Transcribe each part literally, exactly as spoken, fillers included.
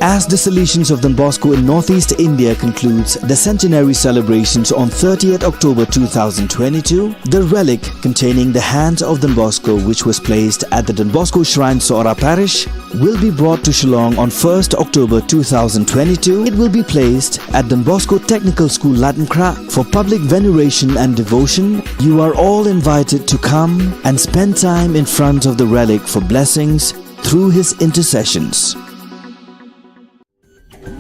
As the Salesians of Don Bosco in Northeast India concludes the centenary celebrations on thirtieth October two thousand twenty-two, the relic containing the hand of Don Bosco, which was placed at the Don Bosco Shrine, Sohra Parish, will be brought to Shillong on first October two thousand twenty-two. It will be placed at Don Bosco Technical School, Laitumkhrah, for public veneration and devotion. You are all invited to come and spend time in front of the relic for blessings through his intercessions.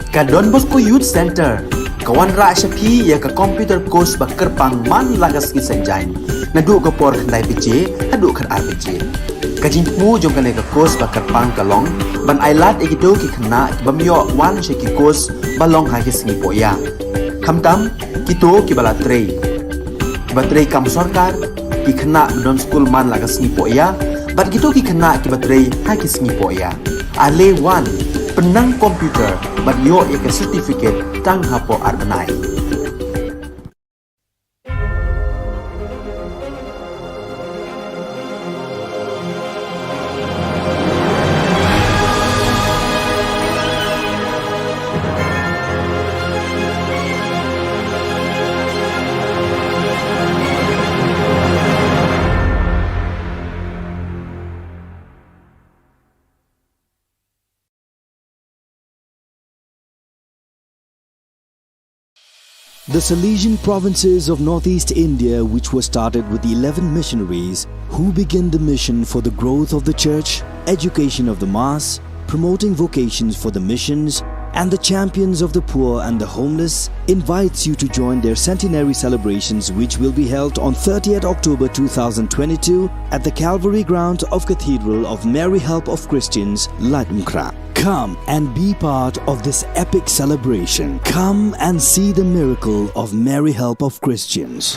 Ka Don Bosco Youth Center ka wanrah sha phi ïa ka computer course ba kyrpang man la ka sngi Saitjaiñ, naduh ka por khyndai baje haduh khatar baje. Ka jingthmu jong kane ka course ba kyrpang ka long ban ailad ïa kito ki khynnah ki bym ïoh wan sha ki course ba long ha ki sngi pohïa, khamtam kito kiba la trei, kiba trei kam sorkar, ki khynnah ba don skul man la ka sngi pohïa, bad kito ki khynnah kiba trei ha ki sngi pohïa. Ale wan, pynnang computer bad ïoh ïa ka certificate tang hapoh ar bnai. The Salesian provinces of Northeast India, which was started with eleven missionaries who began the mission for the growth of the church, education of the mass, promoting vocations for the missions, and the champions of the poor and the homeless, invites you to join their centenary celebrations, which will be held on thirtieth October two thousand twenty-two at the Calvary Ground of Cathedral of Mary Help of Christians, Laitumkhrah. Come and be part of this epic celebration. Come and see the miracle of Mary Help of Christians.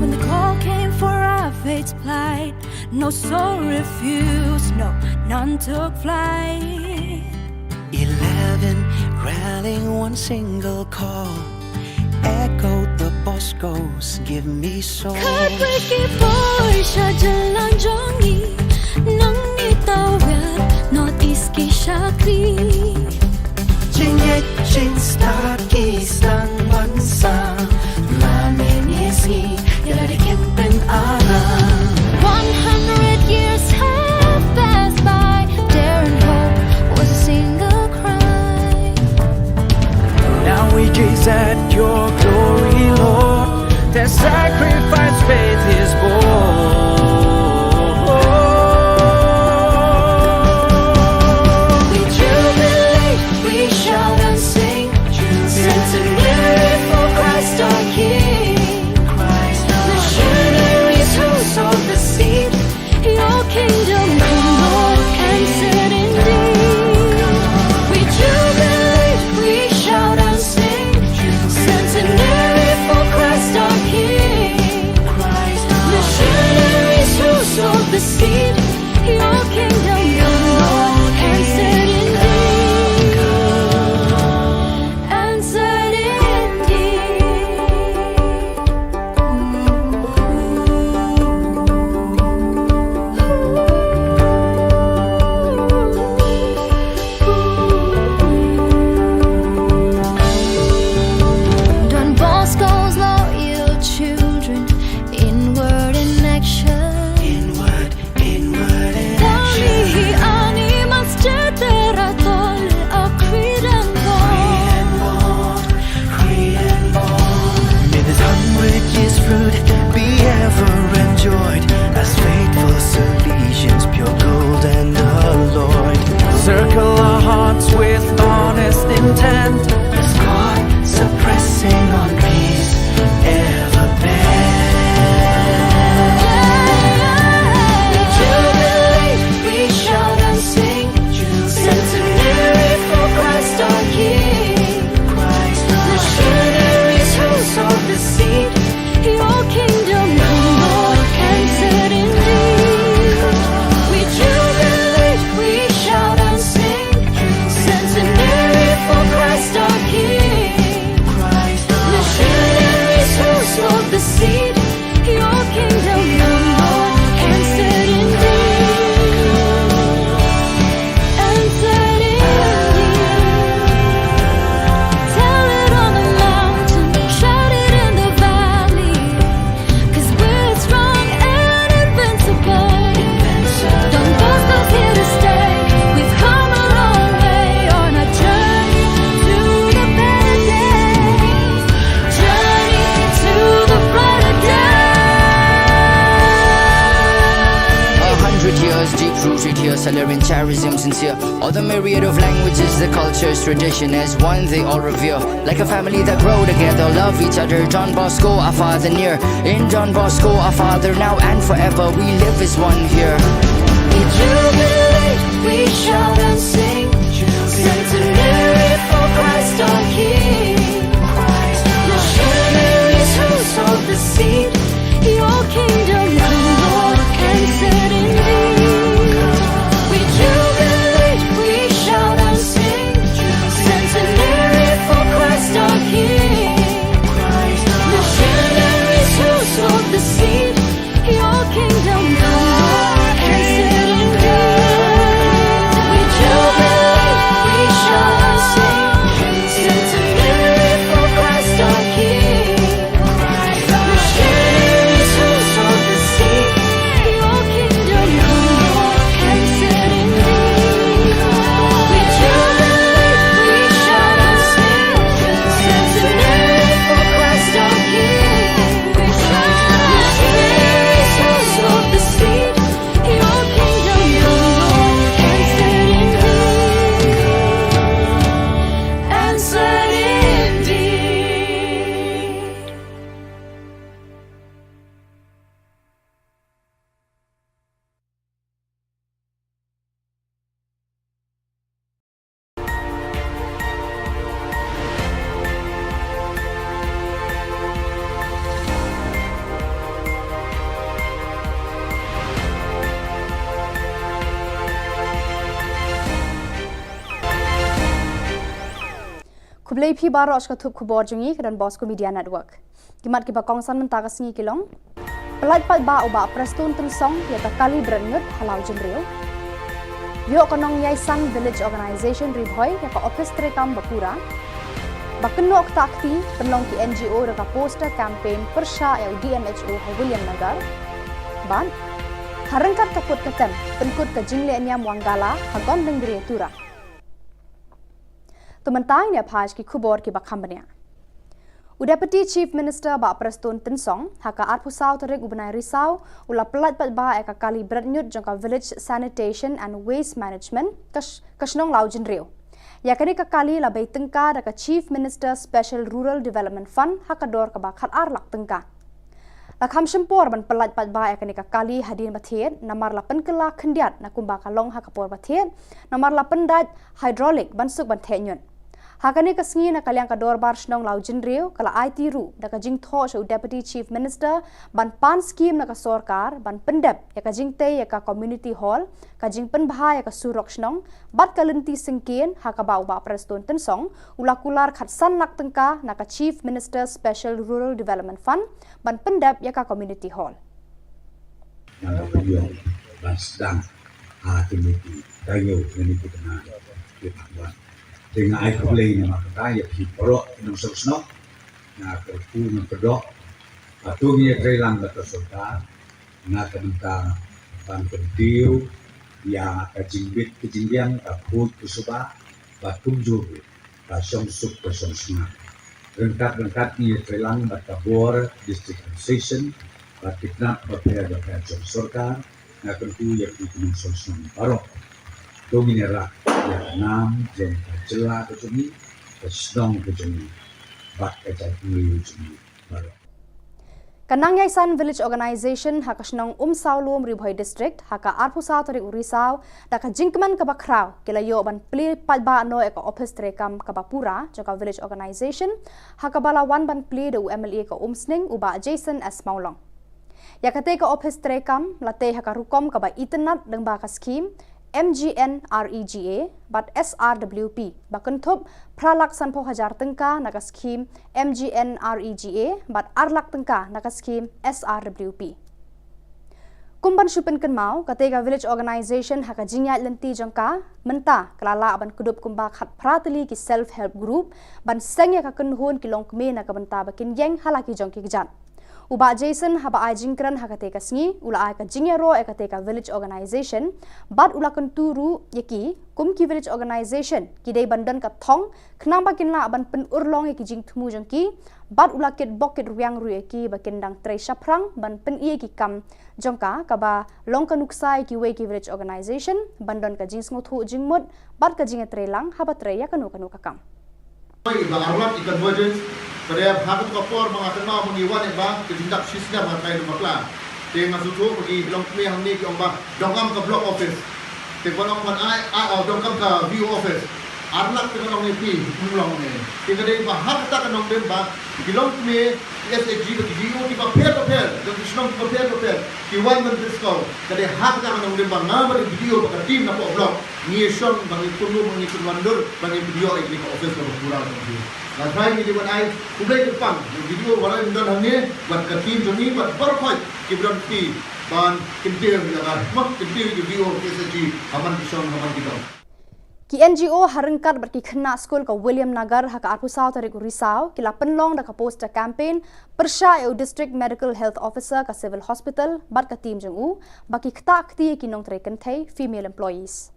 When the call came for our fate's plight, no soul refused, no, none took flight. Eleven rallying one single call, echoed the Boscos, "Give me soul." Kyrpad ïa ki bor sha jylla jong ngi, nang ngi tawiar North East ki shakri. Jingngeit jingstad ki sdang ban sah, la mynne sngi ïa lade kin pynaram. One hundred years have passed by, dare and hope was a single cry. Now we gaze at your glory, Lord. Their sacrifice faith is born. We jubilate, we shout and sing, tunes Deep rooted here, Salarian charism sincere. All the myriad of languages, the cultures, tradition as one they all revere. Like a family that grow together, love each other. Don Bosco, our father near. In Don Bosco, our father now and forever. We live as one here. We jubilate, we shout and sing. Centenary for Christ our King. Missionaries who sowed the seed. Your kingdom come, Lord, and set indeed. We jubilate, we shout and sing. Centenary for Christ our King. Missionaries who sowed the seed. Your kingdom come, Lord, and set indeed. We jubilate, we shout and sing. Centenary for Christ our King. Khublei phi baroh sha ka thup khubor jong ngi ka Don Bosco Media Network. Ki mat kiba kongsan mynta ka sngi ki long: Pyllait paidbah u Bah Prestone Tynsong ïa ka kali bret ñiut ha Lawjynriew. Ïoh ka Nongïaishan Village Organization Ri Bhoi ïa ka ophis treikam ba pura. Ba kynnoh ktah kti pynlong ki N G O da ka poster campaign pyrshah ïa u D M H O ha Williamnagar. Bad ha ryngkat ka put ka tem pynkut ka jingleh niam Wangala ha Gondangria Tura. To mynta ngin ïa phai sha ki khubor kiba kham bniah. U Deputy Chief Minister Bah Prestone Tynsong ha ka arphew saw tarik u bnai Risaw u la pyllait paidbah ïa ka kali bret ñiut jong ka Village Sanitation and Waste Management ka sh-, ka shnong Lawjynriew. Ïa kane ka kali la bei tyngka da ka Chief Minister Special Rural Development Fund ha ka dor kaba khatar lak tyngka. La kham shim por ban pyllait paidbah ïa kane ka kali hadien ba thied namar la pynkylla khyndiat na kumba ka long ha ka por ba thied namar la pyndait hydraulic ban suk ban theh ñiut. Ha kane ka sngi na ka liang ka dorbar shnong Lawjynriew ka la aiti ruh da ka jingthoh sha u Deputy Chief Minister ban pan skim na ka sorkar ban pyndep ïa ka jingtei ïa ka community hall, ka jingpynbha ïa ka surok shnong bad ka lynti syngkien ha kaba u Bah Prestone Tynsong u la kular khatsan lak tyngka na ka Chief Minister Special Rural Development Fund ban pyndep ïa ka community hall. Nga la pynïoh ban sdang ha kine ki taïew kine ki bnai ki la wan. Te nga ai khublei namar kata ïa phi baroh ki nongshong shnong. Nga kyrkhu nga kyrdoh ba to ngin ïatreilang bad ka sorkar na ka bynta ban kyntiew ïa ka jingbit ka jingbiang, ka khuid ka suba bad kumjuh ruh ka shongsuk ka shongsnam. Ryngkat ryngkat ngin ïatreilang bad ka bor District Administration bad ki tnat bapher bapher jong sorkar. Nga kyrkhu ïa phi ki nongshong shnong baroh. To ngin ïarap ïa ka nam jong ka jylla ka jong ngi, ka shnong ka jong ngi bad ka jaitbynriew jong ngi baroh. Ka Nongïaishan Village Organization ha ka shnong Umsawlum, Ri Bhoi District ha ka arphew saw tarik u Risaw da ka jingkmen kaba khraw ki la ïoh ban plie paidbah noh ïa ka ophis treikam kaba pura jong ka Village Organization ha kaba la wan ban plie da u M L A ka Umsning u Bah Jason S Mawlong. Ïa katei ka ophis treikam la tei ha ka rukom kaba itynnad lyngba ka skhim M G N R E G A bad S R W P ba kynthup phra lak sanphew hajar tyngka na ka skhim M G N R E G A bad ar lak tyngka na ka skhim S R W P. Kum ban shu pynkynmaw, katei ka Village Organization ha ka jingïaid lynti jong ka mynta ka la lah ban kdup kumba khatphra tylli ki self help group ban seng ïa ka kynhun ki longkmie na ka bynta ba kin ïeng ha la ki jong ki kjat. U Bah Jason haba ai jingkren ha katei ka sngi u la ai ka jingïaroh ïa katei ka village organization bad u la kyntu ruh ïa ki kum ki village organization ki dei ban don ka thong khnang ba kin lah ban pynurlong ïa ki jingthmu jong ki bad u la kitbok kitrwiang ruh ïa ki ba kin dang trei shaphrang ban pyni ïa ki kam jong ka kaba long ka nuksa ïa kiwei ki village organization ban don ka jingsngewthuh jingmut bad ka jingïatreilang haba trei ïa kano kano ka kam. Ba arlak i convergence, ka dei ha katu ka por ba nga kynmaw ba ngi wan ba ka jingdap shisnem ha ka bakla. Te nga sngewthuh ba ki longkmie hangne ki ong ba donkam ka block office. Te ba long ban ai, ai, oh, donkam ka V O office. Arlak te ba long ïa phi, ym long ne. Te ka dei ba ha kata ka nongdem ba ki longkmie, ki S H G ba ki D O ki bapher bapher, jong ki shnong ki bapher bapher, ki wan ban pynskhem. Ka dei ha kata ka nongdem ba nga bad i D O bad ka team na poh block ngi shong ba ngi pynlong, ba ngi pynwandur, ba ngi pynïoh ïa kane ka office kaba pura jong ki. Nga trai ngi dei ban ai khublei kyrpang ïa i D O ba la ïa don hangne bad ka team jong ngi bad baroh khoit kiba don, ki ban kyntiew ïa ka, ma, kyntiew ïa i D O, ki S H G ha man ki shong, ha man ki dong. Ki N G O ha ryngkat bad ki khynnah skul ka William Nagar ha ka arphew saw tarik u Risaw ki la pynlong da ka poster campaign pyrshah ïa u District Medical Health Officer ka Civil Hospital bad ka team jong u ba ki ktah kti ïa ki nongtrei kynthei, female employees.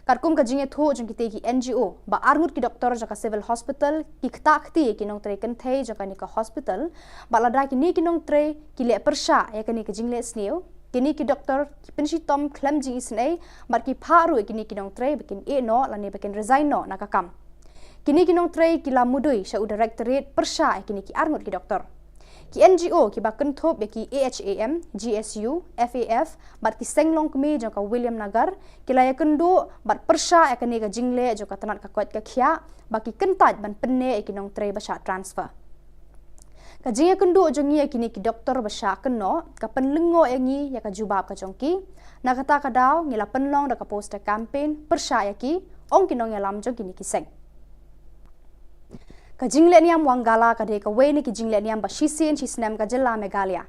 Katkum ka jingïathuh jong kitei ki N G O ba arngut ki doktor jong ka Civil Hospital ki ktah kti ïa ki nongtrei kynthei jong kane ka hospital bad lada kine ki nongtrei ki leh pyrshah ïa kane ka jingleh sniew, kine ki doktor ki pynshitom khlem jingisynei bad ki phah ruh ïa kine ki nongtrei ba kin ïeh noh lane ba kin resign noh na ka kam. Kine ki nongtrei ki la mudui sha u directorate pyrshah ïa kine ki arngut ki doktor. Ki N G O kiba kynthup ïa ki A H A M, G S U, F A F bad ki seng longkmie jong ka William Nagar ki la ïakynduh bad pyrshah ïa kane ka jingleh jong ka tnat ka koit ka khiah ba ki kyntait ban pynneh ïa ki nongtrei ba shah transfer. Ka jingïakynduh jong ngi ïa kine ki doktor ba shah kynnoh ka pynlyngngoh ïa ngi ïa ka jubab ka jong ki. Na kata ka daw ngi la pynlong da ka poster campaign pyrshah ïa ki, ong ki nongïalam jong kine ki seng. Ka jingleh niam Wangala ka dei kawei na ki jingleh niam ba shisien shisnem ka jylla Meghalaya.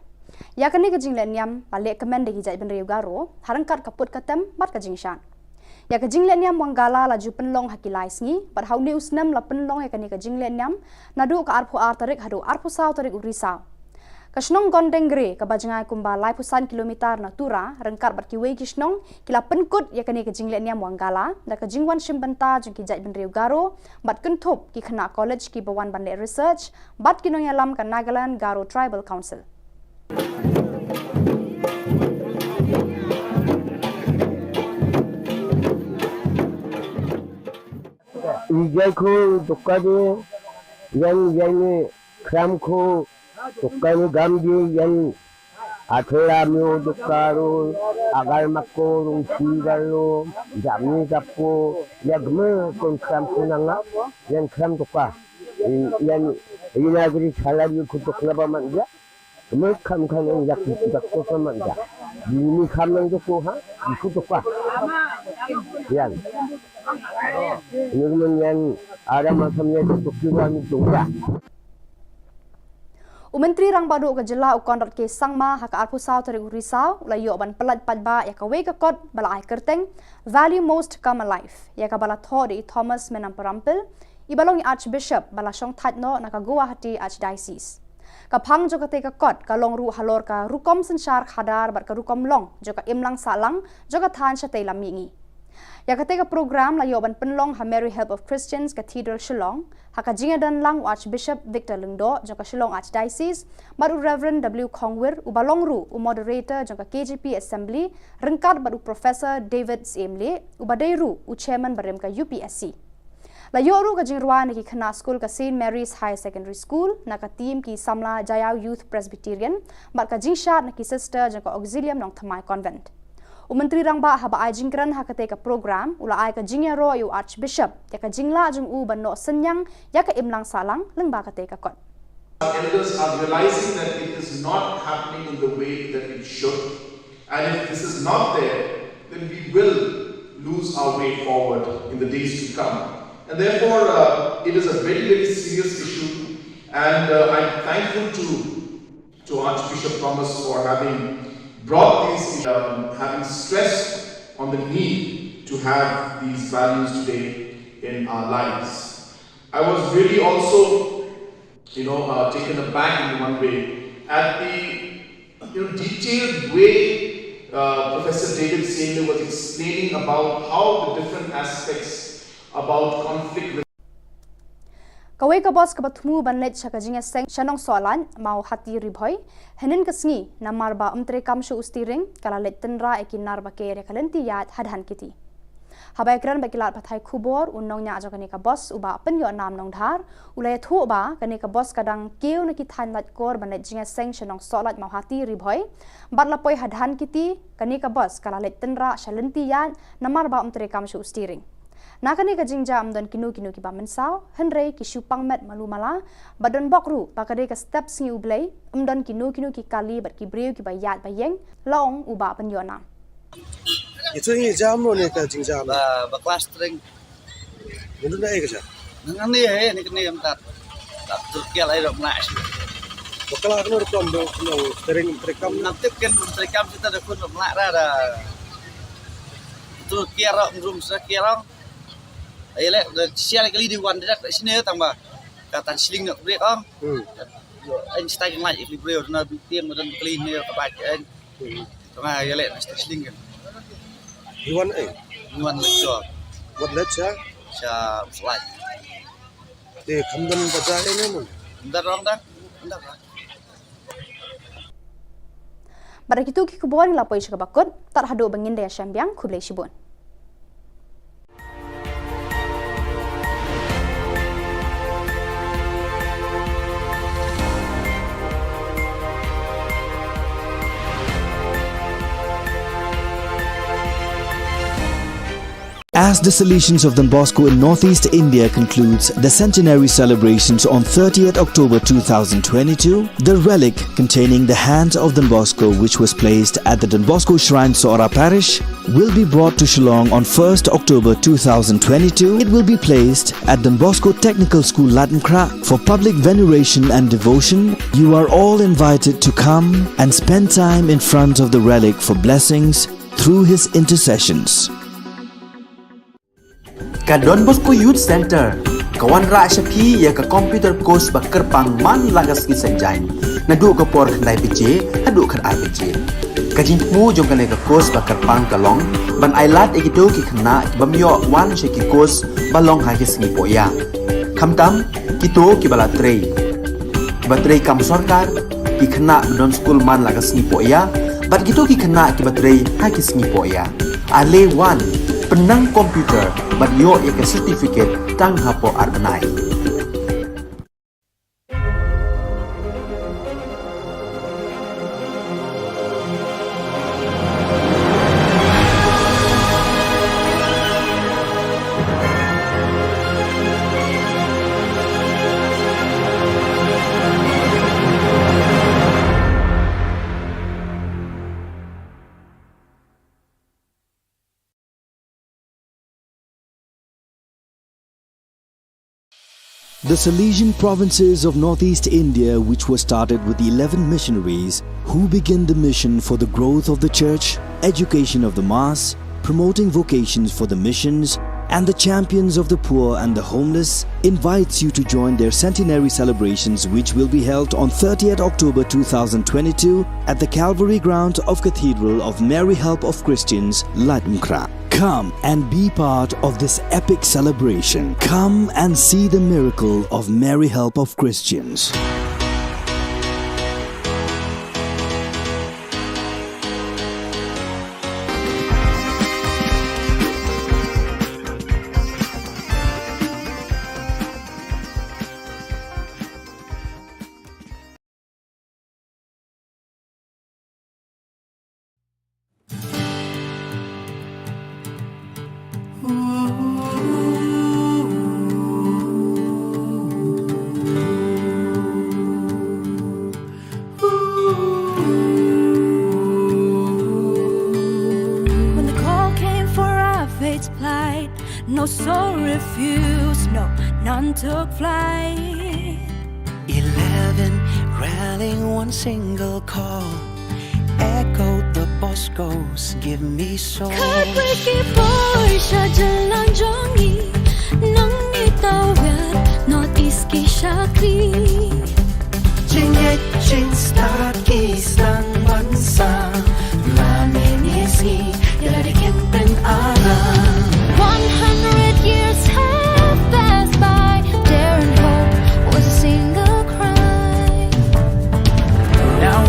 Ïa kane ka jingleh niam la leh kmen da ki jaitbynriew Garo ha ryngkat ka put ka tem bad ka jingshad. Ïa ka jingleh niam Wangala la ju pynlong ha ki lai sngi bad ha une u snem la pynlong ïa kane ka jingleh niam naduh ka arphew ar tarik haduh arphew saw tarik u Risaw. Ka shnong Gondengre kaba jngai kumba laiphew san kilometer na Tura ryngkat bad kiwei ki shnong ki la pynkut ïa kane ka jingleh niam Wangala da ka jingwan shim bynta jong ki jaitbynriew Garo bad kynthup ki khynnah college kiba wan ban leh research bad ki nongïalam ka Nagaland Garo Tribal Council. Ijai ko dokka de, yang yang ni kram ko dokka ni gam de, yang athela myo dokka ro, agar mako rung si galo, jamni gapo, ya gme kon kram ko nanga, yang kram dokka. Yang ina gri salari ko dokka ba man ya. Kemut kam kan yang yak yak to kan man ja. Ini kam nang joko ha, ikut to ka. Yan. Ini men yang ada macam yang to kiwa ni to ya. U Myntri Rangbah Duh ka Jylla u Conrad K Sangma ha ka arphew saw tarik u Risaw u la ïoh ban pyllait paidbah ïa kawei ka kot ba la ai kyrteng Value Most Come Alive, ïa kaba la thoh da i Thomas Menamparampil, iba long i Archbishop ba la shongthait noh na ka Guwahati Archdiocese. Ka phang jong katei ka kot ka long ruh halor ka rukom synshar khadar bad ka rukom long jong ka imlang sahlang jong ka thaiñ shatei lam mihngi. Ïa katei ka program la ïoh ban pynlong ha Mary Help of Christians Cathedral Shillong, ha ka jingïadonlang u Archbishop Victor Lyngdoh jong ka Shillong Archdiocese bad u Reverend W Khongwir uba long ruh u moderator jong ka K J P Assembly, ryngkat bad u Professor David Syiemlieh uba dei ruh u chairman barim ka U P S C. La ïoh ruh ka jingrwai na ki khynnah skul ka Saint Mary's Higher Secondary School na ka team ki samla Jaiaw Youth Presbyterian bad ka jingshad na ki sister jong ka Auxilium Nongthymmai Convent. U Myntri Rangbah haba ai jingkren ha katei ka program u la ai ka jingïaroh ïa u Archbishop ïa ka jinglah jong u ban noh synñiang ïa ka imlang sahlang lyngba katei ka kot. Our elders are realizing that it is not happening in the way that it should. And if this is not there, then we will lose our way forward in the days to come. And therefore, uh, it is a very, very serious issue. And uh, I'm thankful to, to Archbishop Thomas for having brought these, um, having stressed on the need to have these values today in our lives. I was really also, you know, uh, taken aback in one way At the, you know, detailed way, uh, Professor David Samuel was explaining about how the different aspects about conflict. Kawei ka bus kaba thmu ban leit sha ka jingïaseng sha Nongsohlait, Mawhati, Ri Bhoi, hynnin ka sngi, namar ba ym treikam shuh u steering, ka la leit tynrah ïa ki nar ba ker ïa ka lynti ïaid ha Dhankheti. Haba ïakren bad ki lad pathai khubor, u nongñiah jong kane ka bus, u Bah Pynïohnam Nongdhar, u la ïathuh ba kane ka bus ka dang kiew na ki thaiñ Laitkor ban leit jingïaseng sha Nongsohlait, Mawhati, Ri Bhoi, bad la poi ha Dhankheti, kane ka bus ka la leit tynrah sha lynti ïaid namar ba ym treikam shuh u steering. Na kane ka jingjia ym don kino kino kiba mynsaw, hynrei ki shu pang met malu mala, bad don bok ruh ba ka dei ka step sngi U Blei, ym don kino kino ki kali bad ki briew kiba ïaid ba ïeng, la ong u Bah Pynïohnam. Ito ngi jam lo ne ka jingjam. Ba, ba klas tring. Ngi dun ai ka jam. Nang ani ai ni kani am tat. Tat tur kial ai dok mla shi. Ba kala kano rukom do kano tering terekam. Nang tip ken terekam kita da kun dok mla ra da. Tur kial rok rum sa kial rok. Ai le da sial kali di wan dak sini tang ba. Ka tan sling nak brek ong. Hmm. Yo, en stai ngai ikli brek na bi tiang madan kali ni ka ba en. Tama ïa leh na station kan. Iwan eh. Iwan lecture. Wat lecture. Sha slide. Te khamdan baja eh ne mun. Nda rong da. Nda rong. Bad da kitu ki khubor ngi la poi sha kaba kut, tad haduh ba ngin da ïashem biang, khublei shibun. As the Salesians of Don Bosco in Northeast India concludes the centenary celebrations on thirtieth October two thousand twenty-two, the relic containing the hand of Don Bosco, which was placed at the Don Bosco Shrine, Sohra Parish, will be brought to Shillong on first October two thousand twenty-two. It will be placed at Don Bosco Technical School, Laitumkhrah, for public veneration and devotion. You are all invited to come and spend time in front of the relic for blessings through his intercessions. Ka Don Bosco Youth Center ka wanrah sha phi ïa ka computer course ba kyrpang man la ka sngi Saitjaiñ, naduh ka por khyndai baje haduh khatar baje. Ka jingthmu jong kane ka course ba kyrpang ka long ban ailad ïa kito ki khynnah ki bym ïoh wan sha ki course ba long ha ki sngi pohïa. Khamtam kito kiba la trei, kiba trei kam sorkar, ki khynnah ba don skul man la ka sngi pohïa, bad kito ki khynnah kiba trei ha ki sngi pohïa. Ale wan, pynnang computer bad ïoh ïa ka certificate tang hapoh ar bnai. The Salesian provinces of Northeast India, which was started with eleven missionaries who began the mission for the growth of the church, education of the mass, promoting vocations for the missions, and the champions of the poor and the homeless, invites you to join their centenary celebrations, which will be held on thirtieth October two thousand twenty-two at the Calvary grounds of Cathedral of Mary Help of Christians, Laitumkhrah. Come and be part of this epic celebration. Come and see the miracle of Mary Help of Christians. When the call came for our faith to plight, no soul refused, no, none took flight. Eleven rallying one single call, echoed the Boscos, give me soul. Khatwei ki por sha jylla jong ngi, nang ngi tawiar North East ki shakri. Jingngeit jingstad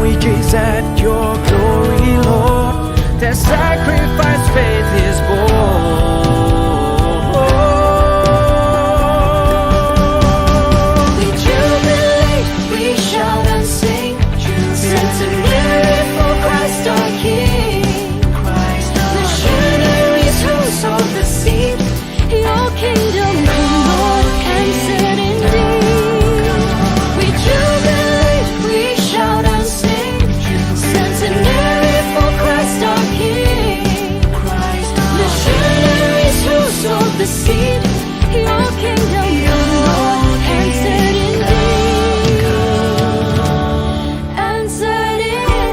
We gaze at your glory, Lord. Their sacrifice faith is born. We jubilate, we shout and sing. Centenary for Christ our King. Missionaries who sowed the seed. Your kingdom come, Lord, and set indeed. We jubilate, we shout and sing. Centenary for Christ our King. Missionaries who sowed the seed. Your kingdom come, Lord, and set indeed. And set indeed.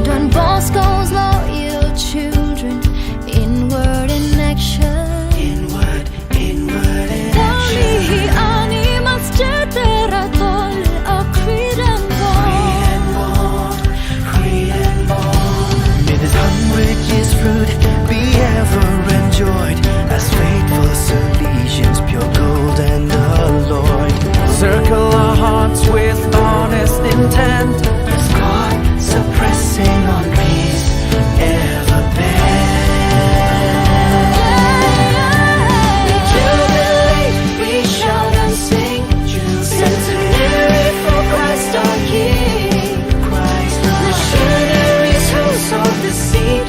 Don Bosco's loyal children, inward in action. Inward, inward in action. Dami ani mas cetera tol a Creed and Bond. Creed and Bond. May this hundred years fruit be ever enjoyed as faithful Salesians, pure gold and alloyed. Circle our hearts with honest intent. As God suppressing on peace ever bend. We jubilate, we shout and sing. Centenary for Christ our King. Missionaries who sowed the seed.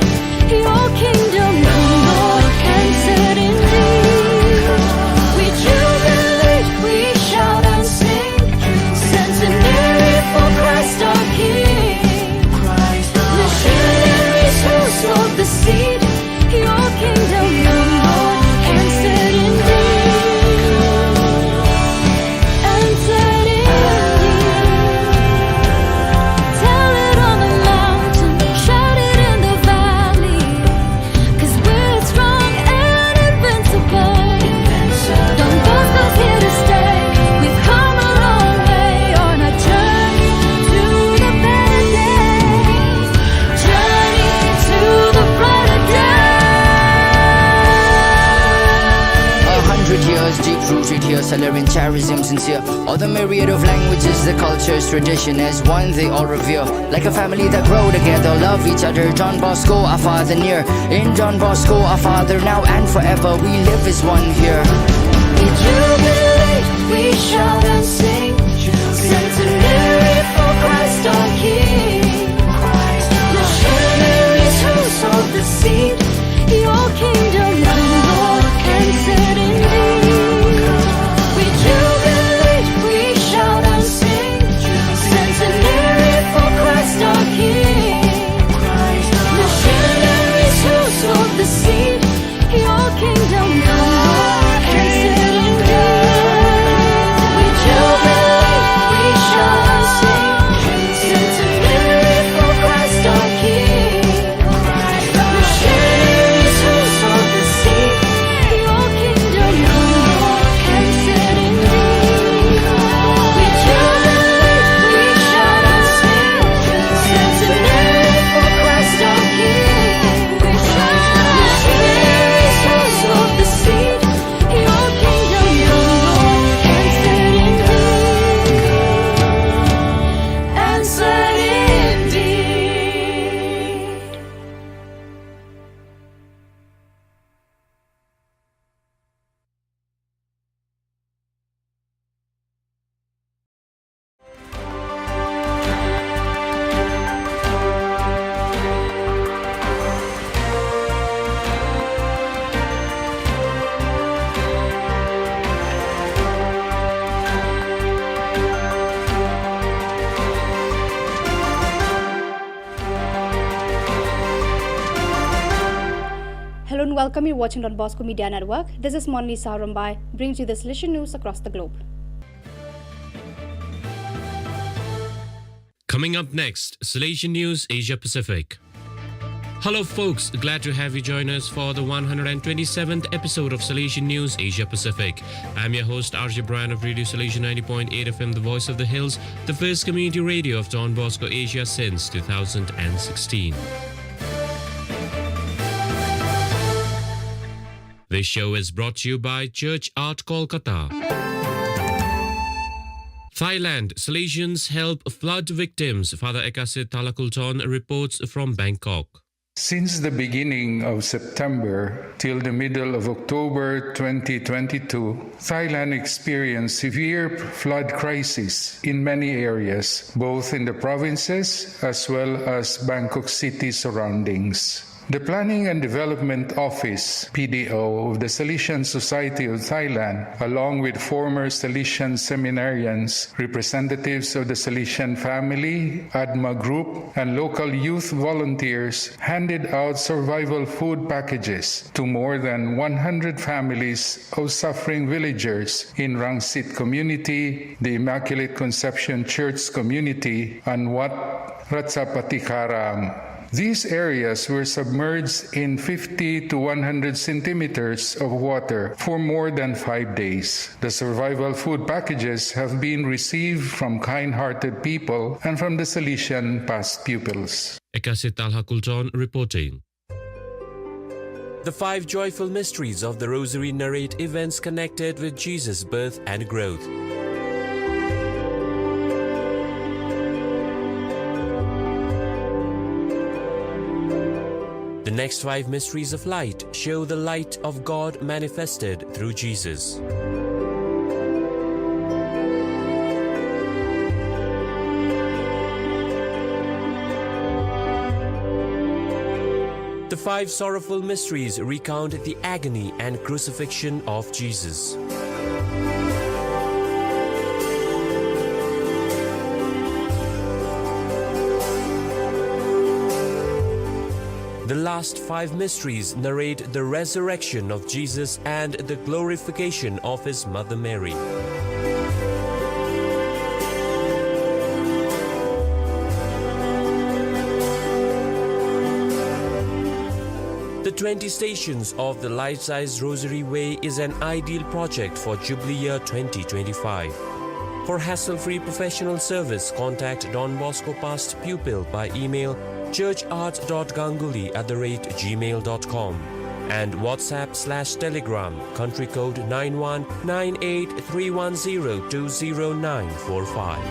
Your kingdom come, Lord, and set indeed. We jubilate, we shout and sing. Centenary for Christ our King. Missionaries who sowed the seed. Your kingdom come, Lord, and set indeed. And set indeed. Tell it on the mountain, shout it in the valley. 'Cause we're strong and invincible. Don Bosco's here to stay. We've come a long way on our journey to the better days. Journey to the brighter days. A hundred years deep rooted here, Salerian charism sincere. All the myriad of languages, the cultures, tradition as one they all revere. Like a family that grow together, love each other. Don Bosco, our father near. In Don Bosco, our father now and forever, we live as one here. We jubilate, we shout and sing. Centenary for Christ our King. Missionaries who sowed the seed. Your kingdom come, Lord, and set indeed. We jubilate, we shout and sing. Centenary for Christ our King. Missionaries who sowed the seed. Your kingdom come, Lord, and set indeed. We jubilate, we shout and sing. Centenary for Christ our King. Hello and welcome. You're watching Don Bosco Media Network. This is Monlisa Rombai, brings you the Salesian news across the globe. Coming up next, Salesian News Asia Pacific. Hello, folks. Glad to have you join us for the one hundred twenty-seventh episode of Salesian News Asia Pacific. I'm your host, R J Brian of Radio Salesian ninety point eight F M, The Voice of the Hills, the first community radio of Don Bosco Asia since two thousand sixteen. This show is brought to you by Church Art Kolkata. Thailand, Salesians help flood victims. Father Ekasit Thalakulton reports from Bangkok. Since the beginning of September till the middle of October twenty twenty-two, Thailand experienced severe flood crisis in many areas, both in the provinces as well as Bangkok city surroundings. The Planning and Development Office, P D O, of the Salesian Society of Thailand, along with former Salesian seminarians, representatives of the Salesian family, ADMA group, and local youth volunteers, handed out survival food packages to more than one hundred families of suffering villagers in Rangsit community, the Immaculate Conception Church community, and Wat Ratchapatikaram. These areas were submerged in fifty to one hundred centimeters of water for more than five days. The survival food packages have been received from kind-hearted people and from the Salesian past pupils. Ekasit Thalakulton reporting. The five joyful mysteries of the Rosary narrate events connected with Jesus' birth and growth. The next five mysteries of light show the light of God manifested through Jesus. The five sorrowful mysteries recount the agony and crucifixion of Jesus. The last five mysteries narrate the resurrection of Jesus and the glorification of his mother Mary. The twenty Stations of the Life-Size Rosary Way is an ideal project for Jubilee Year twenty twenty-five. For hassle-free professional service, contact Don Bosco Past Pupil by email churchart.ganguly at the rate gmail dot com and WhatsApp slash Telegram, country code nine one nine eight three one zero two zero nine four five.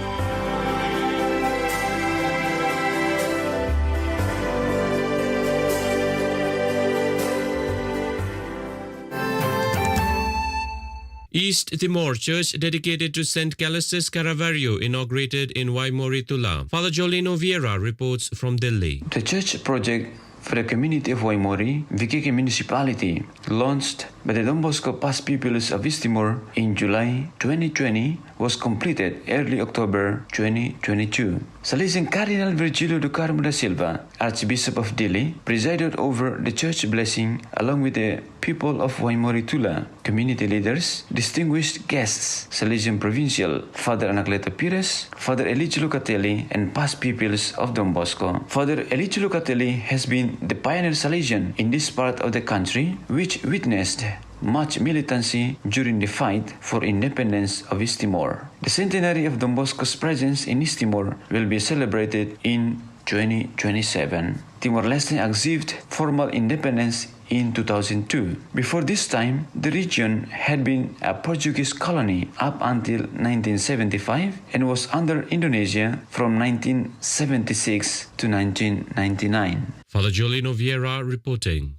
East Timor, church dedicated to Saint Callistus Caravaggio, inaugurated in Waimori, Tula. Father Jolino Vieira reports from Delhi. The church project for the community of Waimori, Viqueque Municipality, launched by the Don Bosco Past Pupils of East Timor in July twenty twenty, was completed early October twenty twenty-two. Salesian Cardinal Virgilio do Carmo da Silva, Archbishop of Dili, presided over the church blessing along with the people of Waimori, Tula, community leaders, distinguished guests, Salesian Provincial Father Anacleto Pires, Father Elijah Locatelli, and past pupils of Don Bosco. Father Elijah Locatelli has been the pioneer Salesian in this part of the country, which witnessed much militancy during the fight for independence of East Timor. The centenary of Don Bosco's presence in East Timor will be celebrated in twenty twenty-seven. Timor-Leste achieved formal independence in two thousand two. Before this time, the region had been a Portuguese colony up until nineteen seventy-five and was under Indonesia from nineteen seventy-six to nineteen ninety-nine. Father Jolino Vieira reporting.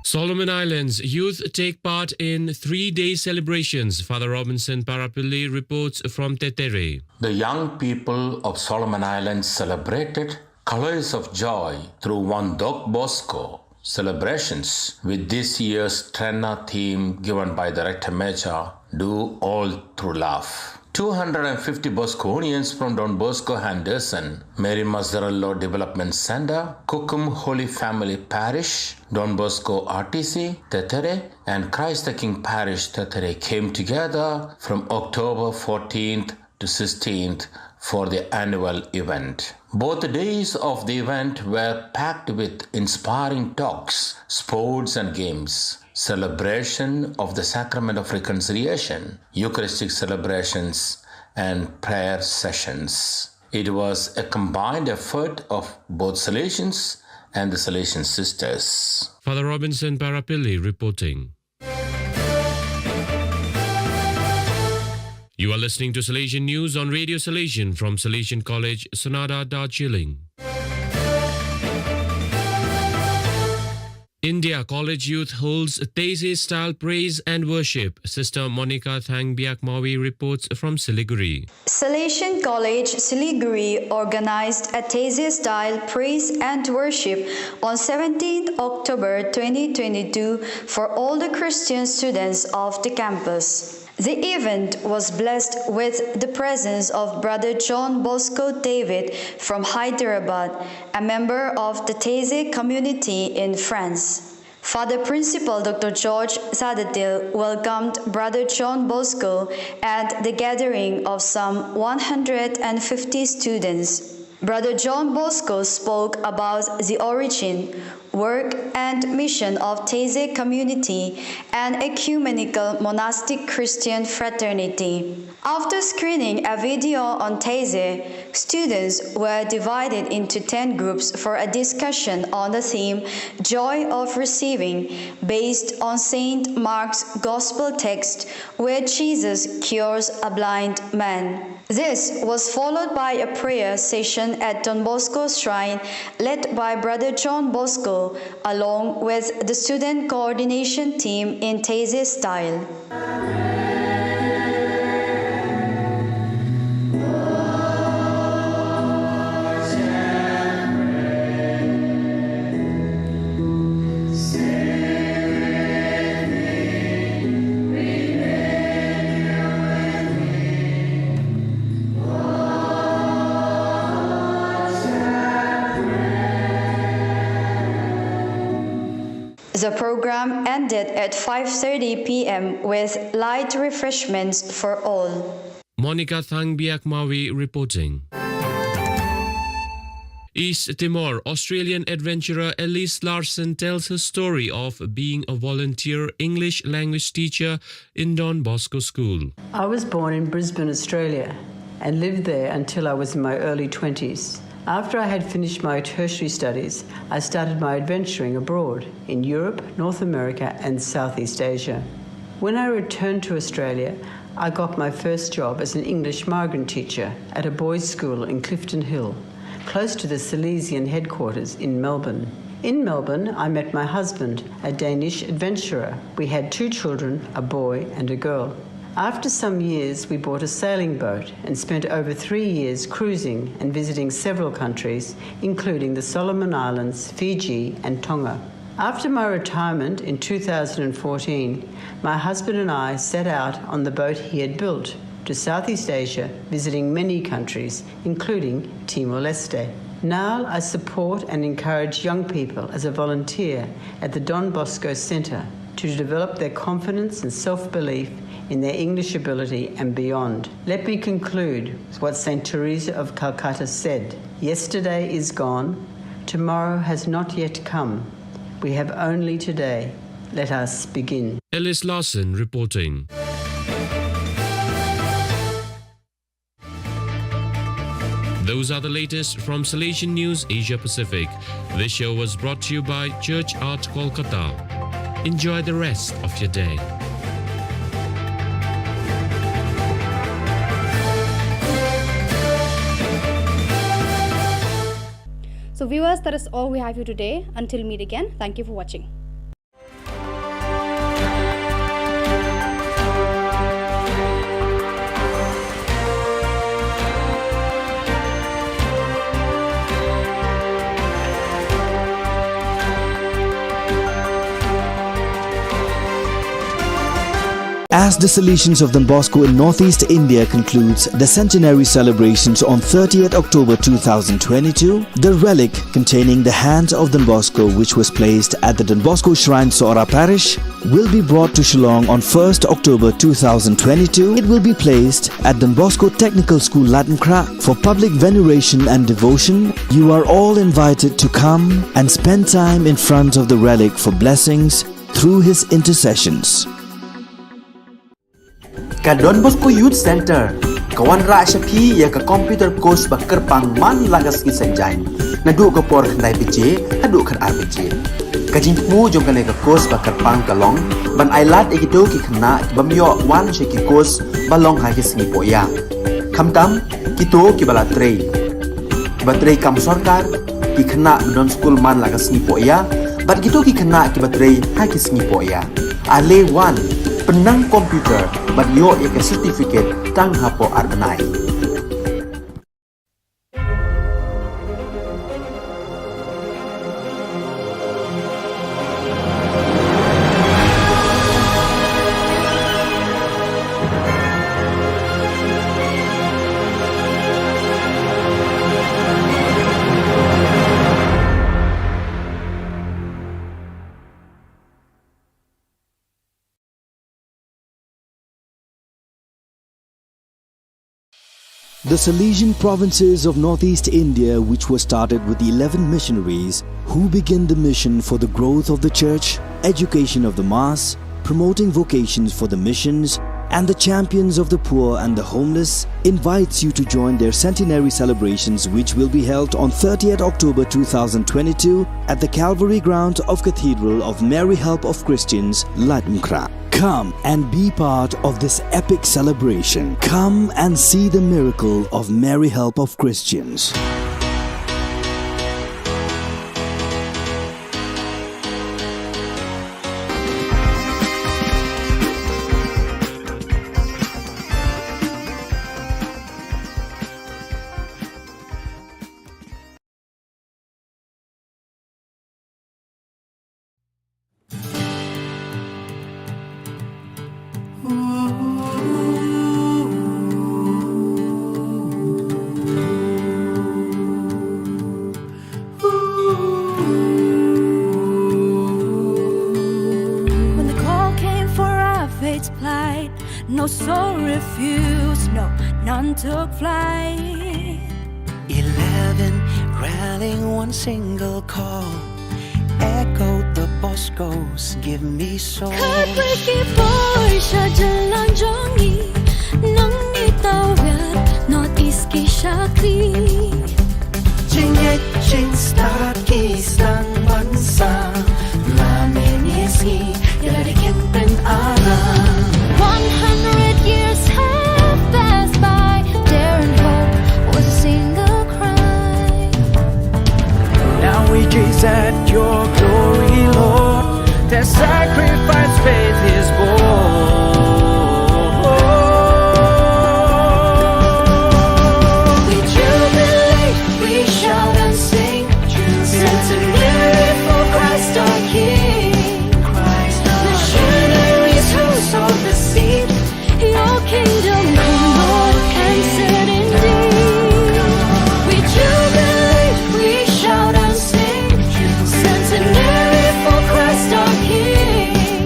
Solomon Islands, youth take part in three-day celebrations. Father Robinson Parapilli reports from Tetere. The young people of Solomon Islands celebrated colors of joy through one Don Bosco celebrations with this year's Trena theme given by the Rector Major, "Do all through love." Two hundred and fifty Bosconians from Don Bosco Henderson, Mary Mazzarello Development Center, Kukum Holy Family Parish, Don Bosco R T C, Tetere, and Christ the King Parish, Tetere, came together from October fourteenth to sixteenth for the annual event. Both days of the event were packed with inspiring talks, sports and games, celebration of the Sacrament of Reconciliation, Eucharistic celebrations, and prayer sessions. It was a combined effort of both Salesians and the Salesian sisters. Father Robinson Parapilli reporting. You are listening to Salesian News on Radio Salesian from Salesian College, Sonada, Darjeeling. India College Youth holds Taizé style praise and worship. Sister Monica Thangbiak Mawi reports from Siliguri. Salesian College Siliguri organized a Taizé style praise and worship on seventeenth October twenty twenty-two for all the Christian students of the campus. The event was blessed with the presence of Brother John Bosco David from Hyderabad, a member of the Taizé community in France. Father Principal Doctor George Sadatil welcomed Brother John Bosco at the gathering of some one hundred fifty students. Brother John Bosco spoke about the origin, work, and mission of Taizé community, an ecumenical monastic Christian fraternity. After screening a video on Taizé, students were divided into ten groups for a discussion on the theme Joy of Receiving, based on Saint Mark's Gospel text where Jesus cures a blind man. This was followed by a prayer session at Don Bosco Shrine, led by Brother John Bosco, along with the student coordination team in Taizé style. The program ended at five thirty p m with light refreshments for all. Monica Thangbiak Mawi reporting. East Timor, Australian adventurer Elise Larsen tells her story of being a volunteer English language teacher in Don Bosco School. I was born in Brisbane, Australia, and lived there until I was in my early twenties. After I had finished my tertiary studies, I started my adventuring abroad in Europe, North America, and Southeast Asia. When I returned to Australia, I got my first job as an English migrant teacher at a boys' school in Clifton Hill, close to the Salesian headquarters in Melbourne. In Melbourne, I met my husband, a Danish adventurer. We had two children, a boy and a girl. After some years, we bought a sailing boat and spent over three years cruising and visiting several countries, including the Solomon Islands, Fiji, and Tonga. After my retirement in two thousand and fourteen, my husband and I set out on the boat he had built to Southeast Asia, visiting many countries, including Timor-Leste. Now I support and encourage young people as a volunteer at the Don Bosco Centre to develop their confidence and self-belief in their English ability and beyond. Let me conclude with what Saint Teresa of Calcutta said: "Yesterday is gone, tomorrow has not yet come. We have only today. Let us begin." Ellis Larson reporting. Those are the latest from Salesian News Asia Pacific. This show was brought to you by Church Art Kolkata. Enjoy the rest of your day. So viewers, that is all we have for today. Until meet again, thank you for watching. As the Salesians of Don Bosco in Northeast India concludes the centenary celebrations on thirtieth October two thousand twenty-two, the relic containing the hands of Don Bosco, which was placed at the Don Bosco Shrine, Sohra Parish, will be brought to Shillong on first October two thousand twenty-two. It will be placed at Don Bosco Technical School, Laitumkhrah, for public veneration and devotion. You are all invited to come and spend time in front of the relic for blessings through his intercessions. Ka Don Bosco Youth Centre ka wanrah sha phi ïa ka computer course ba kyrpang man la ka sngi Saitjaiñ, naduh ka por khyndai baje haduh khatar baje. Ka jingthmu jong kane ka course ba kyrpang ka long ban ailad ïa kito ki khynnah ki bym ïoh wan sha ki course ba long ha ki sngi pohïa, khamtam kito kiba la trei, kiba trei kam sorkar, ki khynnah ba don skul man la ka sngi pohïa, bad kito ki khynnah kiba trei ha ki sngi pohïa. Ale wan, pynnang computer bad ïoh ïa ka certificate tang hapoh ar bnai. The Salesian provinces of Northeast India, which was started with eleven missionaries who began the mission for the growth of the church, education of the mass, promoting vocations for the missions, and the champions of the poor and the homeless, invites you to join their centenary celebrations, which will be held on thirtieth October two thousand twenty-two at the Calvary Ground of Cathedral of Mary Help of Christians, Laitumkhrah. Come and be part of this epic celebration. Come and see the miracle of Mary Help of Christians. When the call came for our faith to plight, no soul refused, no, none took flight. Eleven rallying one single call, echoed the Boscos, give me soul. Khatwei ki bor sha jylla jong ngi, nang ngi tawir North East ki shakri. Jingngeit jingstad ki sdang ban sa, la mynne sngi ïa la ki kem pynara. One hundred years have passed by, dare and hope was a single cry. Now we gaze at your glory, Lord. Their sacrifice faith is born. We jubilate, we shout and sing, centenary for Christ our King. Missionaries who sowed the seed, your kingdom come, Lord, and set indeed. We jubilate, we shout and sing, centenary for Christ our King.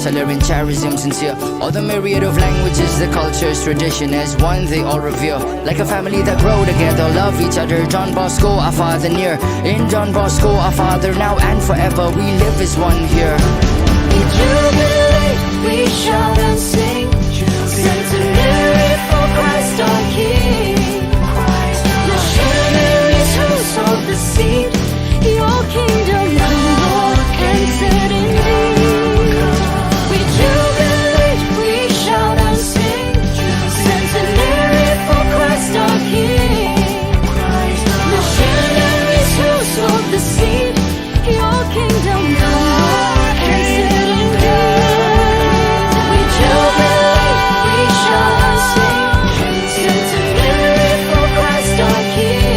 Salarian charism sincere. All the myriad of languages, the cultures, tradition as one they all revere. Like a family that grow together, love each other. Don Bosco, our father near. In Don Bosco, our father now and forever, we live as one here. We jubilate, we shout and sing. Centenary for Christ our King. Missionaries who sowed the seed. Your kingdom come, Lord, and set indeed. We jubilate, we shout and sing. Centenary for Christ our King. Missionaries who sowed the seed. Your kingdom come, Lord, and set indeed. We jubilate, we shout and sing. Centenary for Christ our King.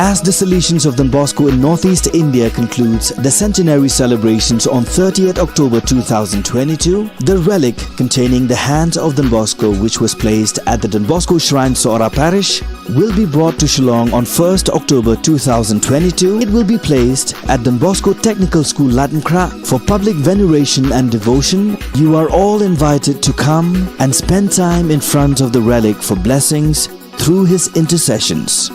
As the Salesians of Don Bosco in Northeast India concludes the centenary celebrations on thirtieth October two thousand twenty-two, the relic containing the hands of Don Bosco, which was placed at the Don Bosco Shrine, Sohra Parish, will be brought to Shillong on first October two thousand twenty-two. It will be placed at Don Bosco Technical School, Laitumkhrah, for public veneration and devotion. You are all invited to come and spend time in front of the relic for blessings through his intercessions.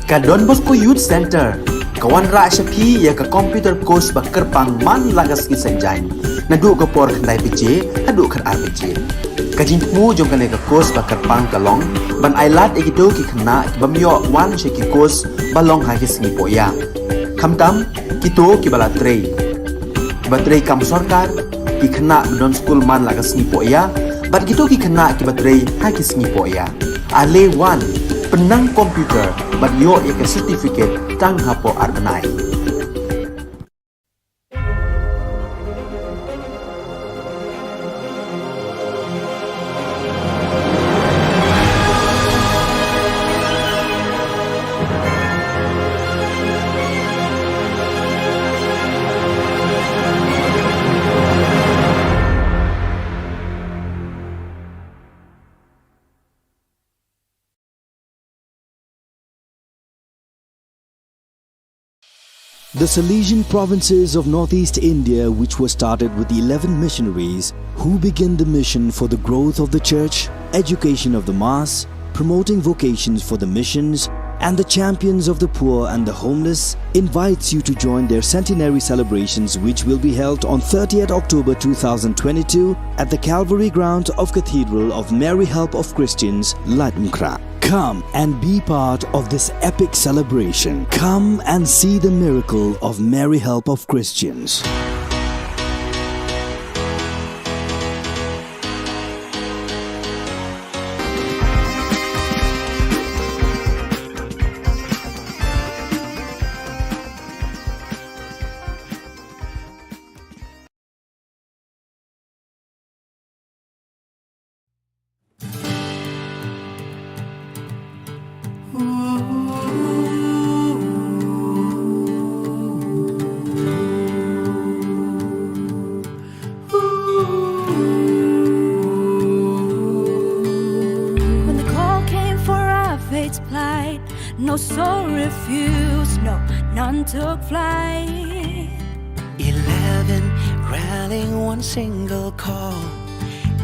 Ka Don Bosco Youth Centre ka wanrah sha phi ïa ka computer course ba kyrpang man la ka sngi Saitjaiñ, naduh ka por khyndai baje haduh khatar baje. Ka jingthmu jong kane ka course ba kyrpang ka long ban ailad ïa kito ki khynnah ki bym ïoh wan sha ki course ba long ha ki sngi pohïa, khamtam kito kiba la trei, kiba trei kam sorkar, ki khynnah ba don skul man la ka sngi pohïa, bad kito ki khynnah kiba trei ha ki sngi pohïa. Ale wan, pynnang computer bad ïoh ïa ka certificate tang hapoh ar bnai. The Salesian provinces of Northeast India, which was started with eleven missionaries who began the mission for the growth of the church, education of the mass, promoting vocations for the missions, and the champions of the poor and the homeless, invites you to join their centenary celebrations, which will be held on thirtieth October two thousand twenty-two at the Calvary ground of Cathedral of Mary Help of Christians, Laitumkhrah. Come and be part of this epic celebration. Come and see the miracle of Mary Help of Christians. When the call came for our faith's plight, no soul refused, no, none took flight. Eleven rallying one single call,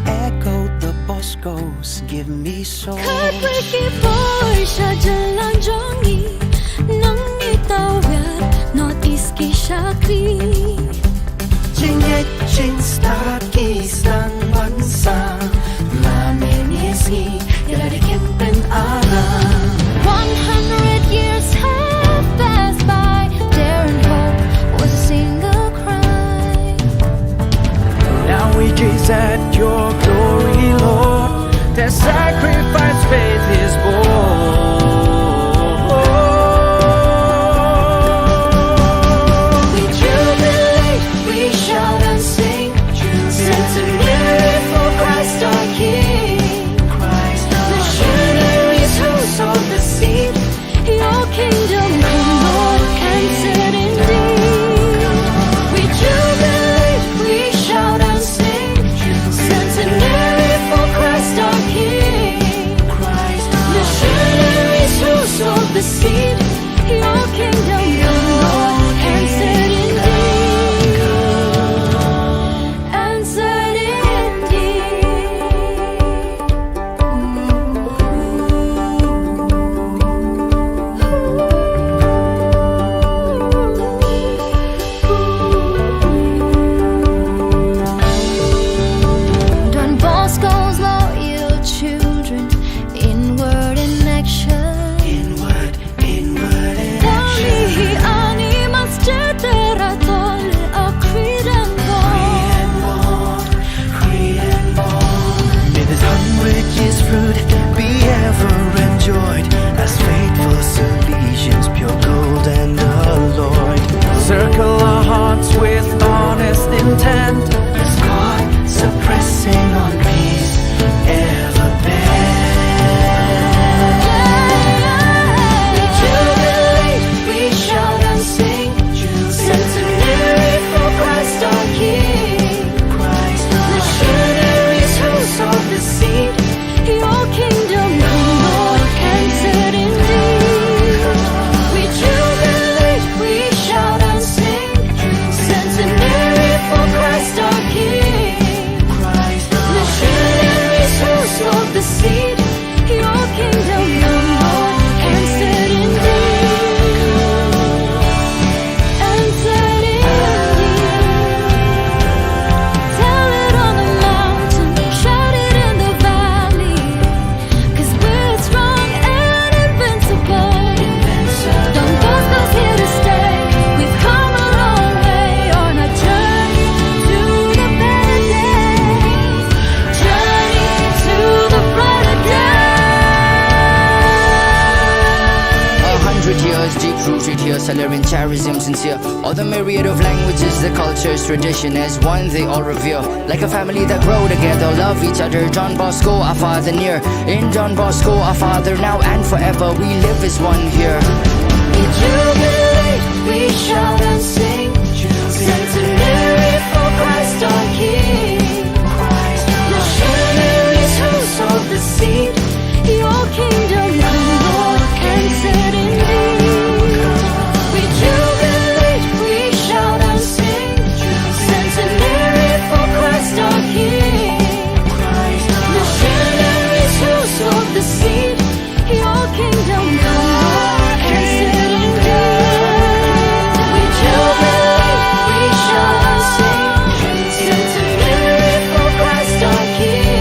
echoed the Boscos, give me soul. Khatwei ki bor sha jylla jong ngi, nang ngi tawir North East ki shakri. Jingngeit jingstad ki sdang ban sah, la mynne sngi ïa lade kin pynalam. One hundred years have passed by, daring hope was a single cry. Now we gaze at your glory, Lord. Their sacrifice faith is born. We jubilate, we shout and sing. Centenary for Christ our King. Christ Deep rooted here, Salarian charism sincere. All the myriad of languages, the cultures, tradition as one they all revere. Like a family that grow together, love each other. Don Bosco, our father near. In Don Bosco, our father now and forever. We live as one here. We jubilate, we shout and sing. Centenary for Christ our King. Missionaries who sowed the seed. Your kingdom come, Lord, and set indeed. We jubilate, we shout and sing. Centenary for Christ our King. Missionaries who sowed the seed. Your kingdom come, Lord, and set indeed. We jubilate, we shout and sing. Centenary for Christ our King.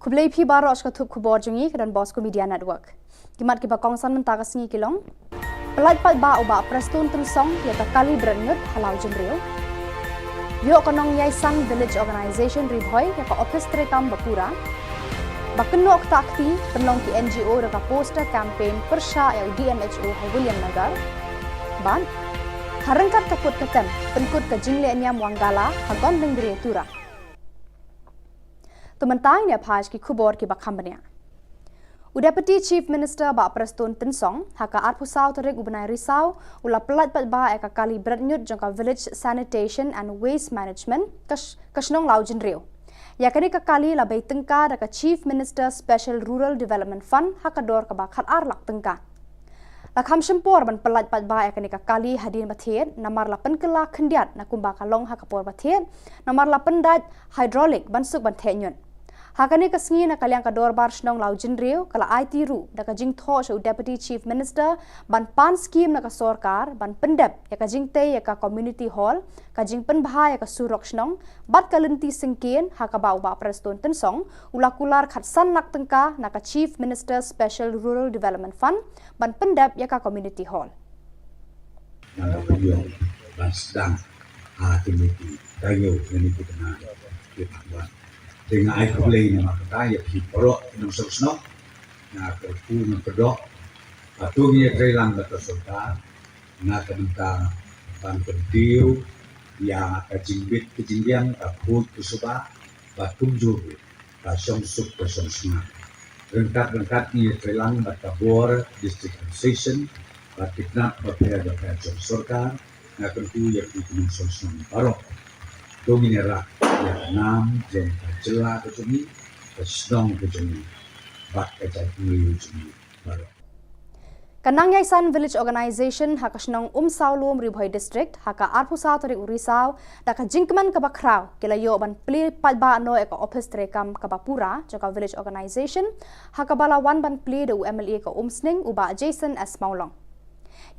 Khublei phi baroh sha ka thup khubor jong ngi ka Don Bosco Media Network. Ki mat kiba kongsan mynta ka sngi ki long: Pyllait paidbah u Bah Prestone Tynsong ïa ka kali bret ñiut ha Lawjynriew. Ïoh ka Nongïaishan Village Organization Ri Bhoi ïa ka ophis treikam ba pura. Ba kynnoh ktah kti pynlong ki N G O da ka poster campaign pyrshah ïa u D M H O ha Williamnagar. Bad ha ryngkat ka put ka tem pynkut ka jingleh niam Wangala ha Gondengdrie Tura. To mynta ngin ïa phai sha ki khubor kiba kham bniah. U Deputy Chief Minister Bah Prestone Tynsong ha ka arphew saw tarik u bnai Risaw u la pyllait paidbah ïa ka kali bret ñiut jong ka Village Sanitation and Waste Management ka sh-, ka shnong Lawjynriew. Ïa kane ka kali la bei tyngka da ka Chief Minister Special Rural Development Fund ha ka dor kaba khatar lak tyngka. La kham shim por ban pyllait paidbah ïa kane ka kali hadien ba thied namar la pynkylla khyndiat na kumba ka long ha ka por ba thied namar la pyndait hydraulic ban suk ban theh ñiut. Ha kane ka sngi na ka liang ka dorbar shnong Lawjynriew ka la aiti ruh da ka jingthoh sha u Deputy Chief Minister ban pan skim na ka sorkar ban pyndep ïa ka jingtei ïa ka community hall, ka jingpynbha ïa ka surok shnong bad ka lynti syngkien ha kaba u Bah Prestone Tynsong u la kular khatsan lak tyngka na ka Chief Minister Special Rural Development Fund ban pyndep ïa ka community hall. Nga la pynïoh ban sdang ha kine ki taïew, kine ki bnai kiba bud. Te nga ai khublei namar kata ïa phi baroh ki nongshong shnong. Nga kyrkhu, nga kyrdoh ba to ngin ïatreilang bad ka sorkar na ka bynta ban kyntiew ïa ka jingbit ka jingbiang, ka khuid ka suba bad kumjuh ruh ka shongsuk ka shongsngiat. Ryngkat ryngkat ngin ïatreilang bad ka bor District Association bad ki tnat bapher bapher jong sorkar. Nga kyrkhu ïa phi ki nongshong shnong baroh, to ngin ïarap ïa ka nam jong ka jylla ka jong ngi, ka shnong ka jong ngi bad ka jaitbynriew jong ngi baroh. Ka Nongïaishan Village Organization ha ka shnong Umsawlum, Ri Bhoi District ha ka arphew saw tarik u Risaw da ka jingkmen kaba khraw ki la ïoh ban plie paidbah noh ïa ka ophis treikam kaba pura jong ka Village Organization ha kaba la wan ban plie da u M L A ka Umsning u Bah Jason S Mawlong.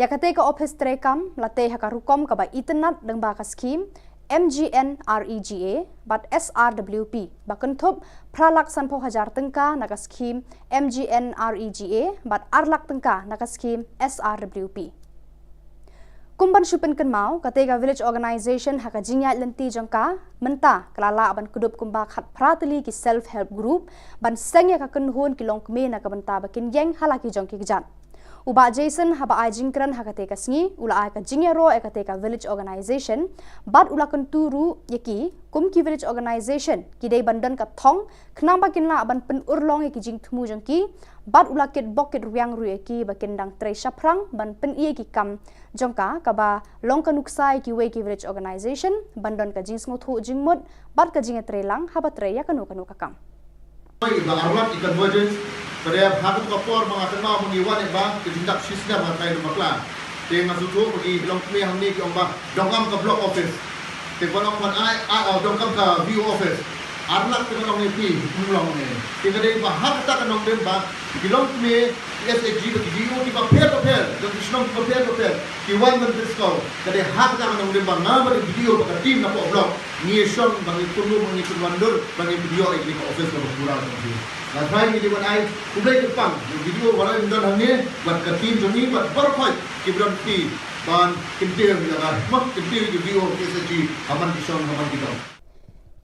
Ïa katei ka ophis treikam la tei ha ka rukom kaba itynnad lyngba ka skhim M G N R E G A bad S R W P ba kynthup phra lak sanphew hajar tyngka na ka skhim M G N R E G A bad ar lak tyngka na ka skhim S R W P. Kum ban shu pynkynmaw, katei ka Village Organization ha ka jingïaid lynti jong ka mynta ka la lah ban kdup kumba khatphra tylli ki self help group ban seng ïa ka kynhun ki longkmie na ka bynta ba kin ïeng ha la ki jong ki kjat. U Bah Jason haba ai jingkren ha katei ka sngi u la ai ka jingïaroh ïa katei ka village organization bad u la kyntu ruh ïa ki kum ki village organization ki dei ban don ka thong khnang ba kin lah ban pynurlong ïa ki jingthmu jong ki bad u la kitbok kitrwiang ruh ïa ki ba kin dang trei shaphrang ban pyni ïa ki kam jong ka kaba long ka nuksa ïa kiwei ki village organization ban don ka jingsngewthuh jingmut bad ka jingïatreilang haba trei ïa kano kano ka kam. Ba arlak ki convergence, ba dei ha katu ka por ba nga kynmaw ba ngi wan ba ka jingdap shisnem ha Trai Lum Bakla. Te nga sngewthuh ba ki long kmie hangne ki ong ba donkam ka block office. Te ba long ban ai, ai, oh, donkam ka V O office. Arlak te ba long ne phi, um long ne. Te ka dei ba ha kata ka nongdem ba ki long kmie, ki S H G ba ki D O ki ba pher ba pher, jong ki shnong ki ba pher ba pher. Ki wan ban pynskhem, ka dei ha kata ka nongdem ba nga bad ki D O bad ka team na poh block. Ngi shong ba ngi pynlong ba ngi pynwandur ba ngi pynïoh ïa kane ka office kaba pura jong ki. Nga trai ngi dei ban ai khublei kyrpang ïa ki D O ba la don hangne bad ka team jong ngi bad baroh khoit kiba don kti ban kyntiew ïa ka, ma, kyntiew ïa ki D O ki S H G ha man ki shong ha man ki dong.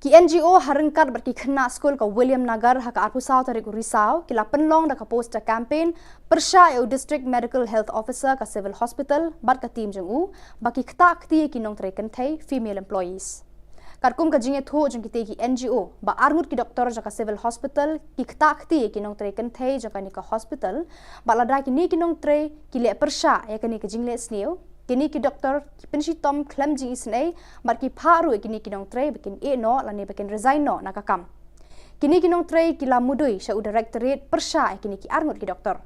Ki N G O ha ryngkat bad ki khynnah skul ka William Nagar ha ka arphew saw tarik u Risaw ki la pynlong da ka poster campaign pyrshah ïa u District Medical Health Officer ka Civil Hospital bad ka team jong u ba ki ktah kti ïa ki nongtrei kynthei, female employees. Katkum ka jingïathuh jong kitei ki N G O ba arngut ki doktor jong ka Civil Hospital ki ktah kti ïa ki nongtrei kynthei jong kane ka hospital bad lada kine ki nongtrei ki leh pyrshah ïa kane ka jingleh sniew, kine ki doktor ki pynshitom khlem jingisynei bad ki phah ruh ïa kine ki nongtrei ba kin ïeh noh lane ba kin resign noh na ka kam. Kine ki nongtrei ki la mudui sha u directorate pyrshah ïa kine ki arngut ki doktor.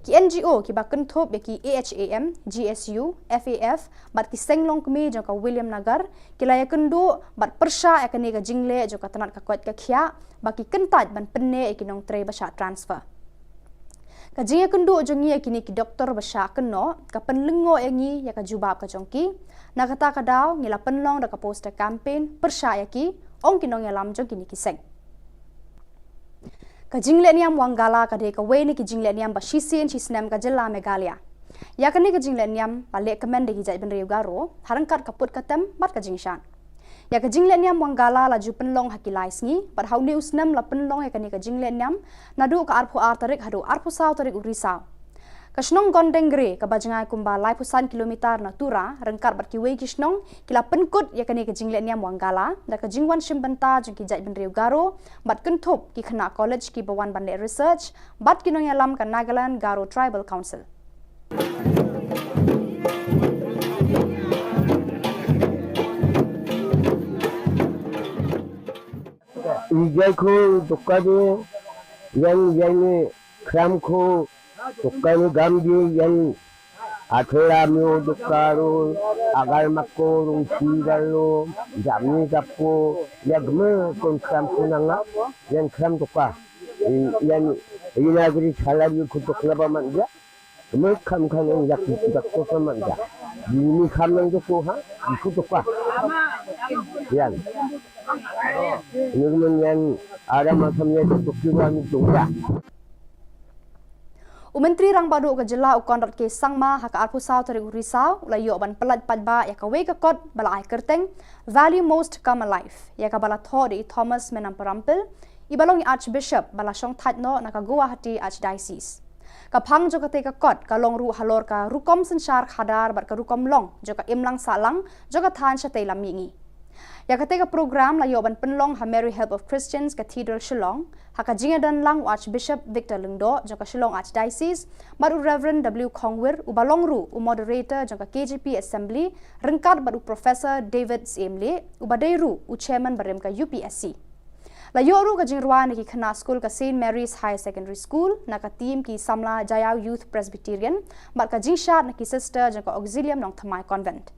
Ki N G O kiba kynthup ïa ki A H A M, G S U, F A F bad ki seng longkmie jong ka William Nagar ki la ïakynduh bad pyrshah ïa kane ka jingleh jong ka tnat ka koit ka khiah ba ki kyntait ban pynneh ïa ki nongtrei ba shah transfer. Ka jingïakynduh jong ngi ïa kine ki doktor ba shah kynnoh ka pynlyngngoh ïa ngi ïa ka jubab ka jong ki. Na kata ka daw ngi la pynlong da ka poster campaign pyrshah ïa ki, ong ki nongïalam jong kine ki seng. Ka jingleh niam Wangala ka dei kawei na ki jingleh niam ba shisien shisnem ka jylla Meghalaya. Ïa kane ka jingleh niam la leh kmen da ki jaitbynriew Garo ha ryngkat ka put ka tem bad ka jingshad. Ïa ka jingleh niam Wangala la ju pynlong ha ki lai sngi bad ha une u snem la pynlong ïa kane ka jingleh niam naduh ka arphew ar tarik haduh arphew saw tarik u Risaw. Ka shnong Gondengre kaba jngai kumba laiphew san kilometer na Tura ryngkat bad kiwei ki shnong ki la pynkut ïa kane ka jingleh niam Wangala da ka jingwan shim bynta jong ki jaitbynriew Garo bad kynthup ki khynnah college kiba wan ban leh research bad ki nongïalam ka Nagaland Garo Tribal Council. Ijai ko dokka de, yang yang ni kram ko dokka ni gam de, yang athela myo dokka ro, agar mako rung si galo, jamni gapo, ya gme kon kram ko nanga, yang kram dokka. Yang ina gri salari ko dokka ba man ya. Kemut kam kan yang yak yak to kan man ja. Ini kam yang joko ha, ikut to ka. Yan. Ini men yang ada macam yang to kiwa ni to ya. U Myntri Rangbah Duh ka Jylla u Conrad K Sangma ha ka arphew saw tarik u Risaw u la ïoh ban pyllait paidbah ïa kawei ka kot ba la ai kyrteng Value Most Come Alive ïa kaba la thoh da i Thomas Menam Parampil i ba long i Archbishop ba la shong thait noh na ka Guwahati Archdiocese. Ka phang jong katei ka kot ka long ruh halor ka rukom synshar khadar bad ka rukom long jong ka imlang sahlang jong ka thaiñ shatei lam mihngi. Ïa katei ka program la ïoh ban pynlong ha Mary Help of Christians Cathedral Shillong ha ka jingïadon lang u Archbishop Victor Lyngdoh jong ka Shillong Archdiocese bad u Reverend W Khongwir uba long ruh u moderator jong ka K J P Assembly ryngkat bad u Professor David Syiem Lieh uba dei ruh u chairman barim ka U P S C. La ïoh ruh ka jingrwai na ki khynnah skul ka Saint Mary's Higher Secondary School na ka team ki samla Jaiaw Youth Presbyterian bad ka jingshad na ki sister jong ka Auxilium Nongthymmai Convent.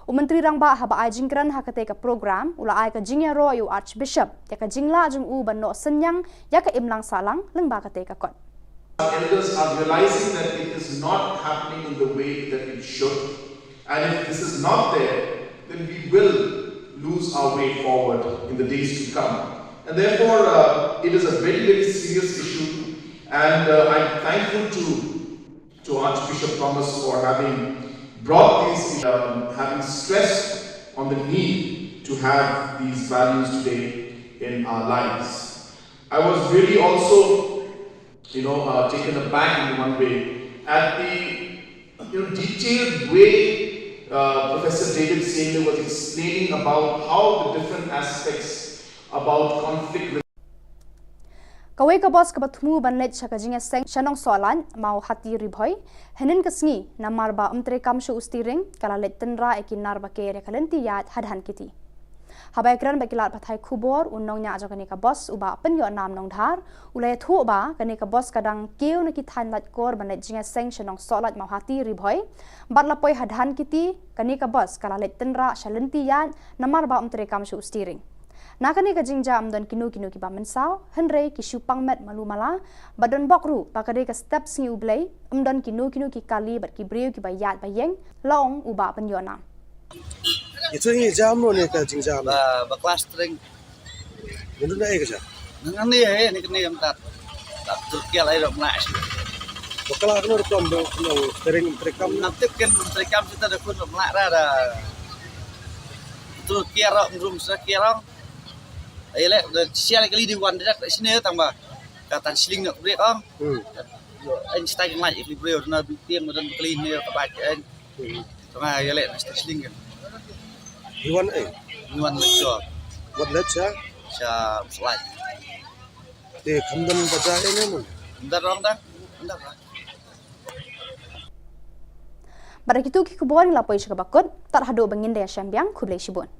U Myntri Rangbah haba ai jingkren ha katei ka program u la ai ka jingïaroh ïa u Archbishop ïa ka jinglah jong u ban noh synñiang ïa ka imlang sahlang lyngba katei ka kot. Our elders are realizing that it is not happening in the way that it should. And if this is not there, then we will lose our way forward in the days to come. And therefore, uh, it is a very, very serious issue. And uh, I'm thankful to, to Archbishop Thomas for having brought these, um, having stressed on the need to have these values today in our lives. I was really also, you know, uh, taken aback in one way At the, you know, detailed way, uh, Professor David Seme was explaining about how the different aspects about conflict. Kawei ka bus kaba thmu ban leit sha ka jingïaseng sha Nongsohlait, Mawhati, Ri Bhoi, hynnin ka sngi, namar ba ym treikam shuh u steering, ka la leit tynrah ïa ki nar ba ker ïa ka lynti ïaid ha Dhankheti. Haba ïakren bad ki lad pathai khubor, u nongñiah jong kane ka bus, u Bah Pynïohnam Nongdhar, u la ïathuh ba kane ka bus ka dang kiew na ki thaiñ Laitkor ban leit jingïaseng sha Nongsohlait, Mawhati, Ri Bhoi, bad la poi ha Dhankheti, kane ka bus ka la leit tynrah sha lynti ïaid namar ba ym treikam shuh u steering. Na kane ka jingjia ym don kino kino kiba mynsaw, hynrei ki shu pang met malu mala, bad don bok ruh ba ka dei ka step sngi U Blei, ym don kino kino ki kali bad ki briew kiba ïaid ba ïeng, la ong u Bah Pynïohnam. Ito ngi jam lo ne ka jingjam. Ba, ba klas tring. Ngi dun ai ka jam. Nang ani ai ni kene am tat. Tat tur kial ai dok mla shi. Ba kala kano rukom do kano tering trekam. Nang tip ken trekam kita da kun dok mla ra da. Tur kial rok rum sa kial rok. Ai le da sial kali di wan dak sini tang ba. Ka tan sling nak brek ong. Hmm. Yo, en stai ngai ikli brek na bi tiang madan kali ni ka ba en. Tama ïa leh na station kan. Iwan eh. Iwan lecture. Wat lecture. Sha slide. Te khamdan baja eh ne mun. Ndar rong da. Ndar rong. Bad da kitu ki khubor ngi la poi sha kaba kut, tad haduh ba ngin da ïashem biang, khublei shibun.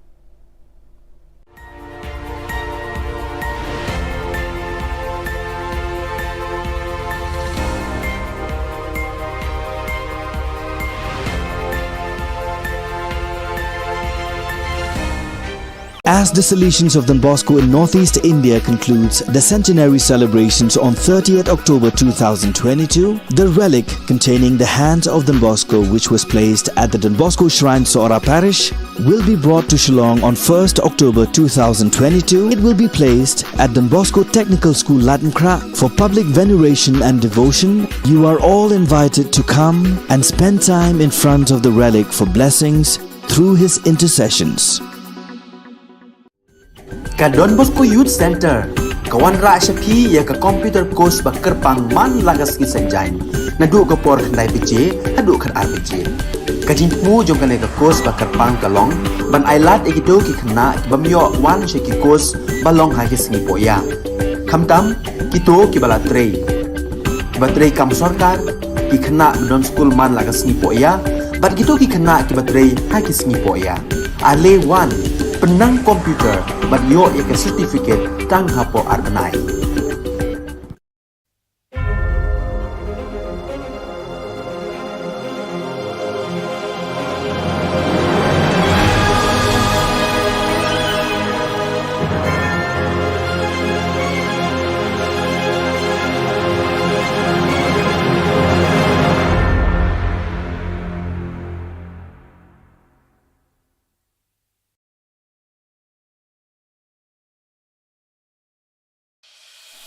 As the Salesians of Don Bosco in Northeast India concludes the centenary celebrations on thirtieth October two thousand twenty-two, the relic containing the hands of Don Bosco, which was placed at the Don Bosco Shrine, Sohra Parish, will be brought to Shillong on first October two thousand twenty-two. It will be placed at Don Bosco Technical School, Laitumkhrah, for public veneration and devotion. You are all invited to come and spend time in front of the relic for blessings through his intercessions. Ka Don Bosco Youth Center ka wanrah sha phi ïa ka computer course ba kyrpang man la ka sngi Saitjaiñ, naduh ka por khyndai baje haduh khatar baje. Ka jingthmu jong kane ka course ba kyrpang ka long ban ailad ïa kito ki khynnah ki bym ïoh wan sha ki course ba long ha ki sngi pohïa, khamtam kito kiba la trei, kiba trei kam sorkar, ki khynnah ba don skul man la ka sngi pohïa, bad kito ki khynnah kiba trei ha ki sngi pohïa. Ale wan, pynnang computer bad ïoh ïa ka certificate tang hapoh ar bnai.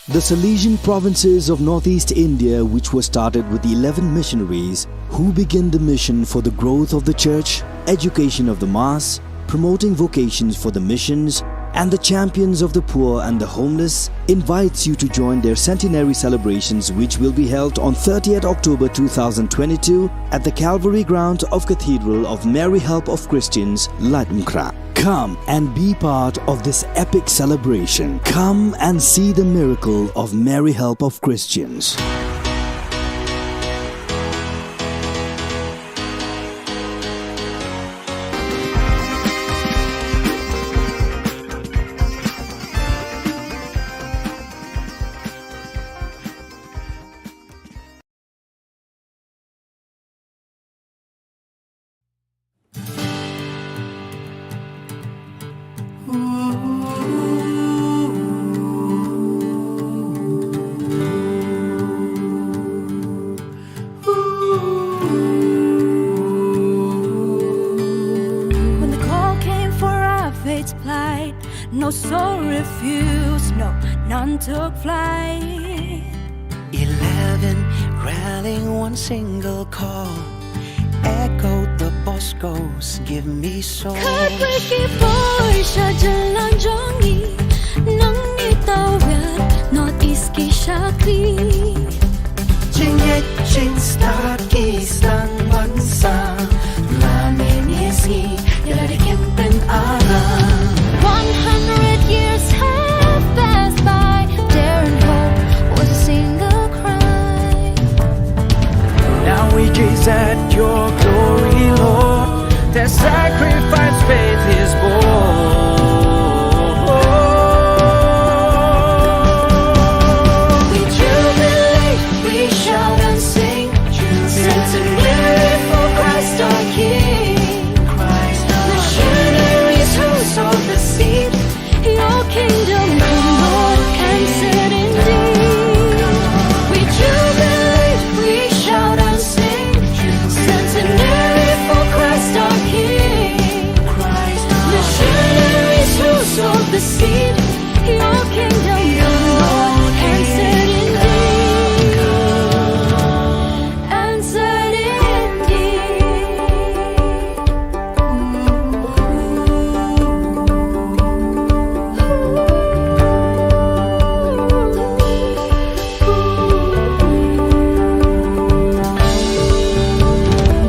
The Salesian provinces of Northeast India, which was started with eleven missionaries who began the mission for the growth of the church, education of the mass, promoting vocations for the missions, and the champions of the poor and the homeless, invites you to join their centenary celebrations, which will be held on thirtieth October two thousand twenty-two at the Calvary ground of Cathedral of Mary Help of Christians, Laitumkhrah. Come and be part of this epic celebration. Come and see the miracle of Mary Help of Christians. When the call came for our fate's plight, no soul refused, no, none took flight. Eleven rallying one single call, echoed the Bosco's "Give me soul." Khatwei ki bor sha jylla jong ngi, nang ngi tawir, North East ki shakri. Jingngeit jingstad ki sdang ban sah, la mynne sngi ïa lade kin pynarap. One hundred years have passed by, daring hope was a single cry. Now we gaze at your glory, Lord. Their sacrifice faith is born. We jubilate, we shout and sing. Centenary for Christ our King. Missionaries who sowed the seed. Your kingdom come, Lord, and set indeed. We jubilate, we shout and sing. Centenary for Christ our King. Missionaries who sowed the seed. Your kingdom come, Lord, and set indeed. And set indeed.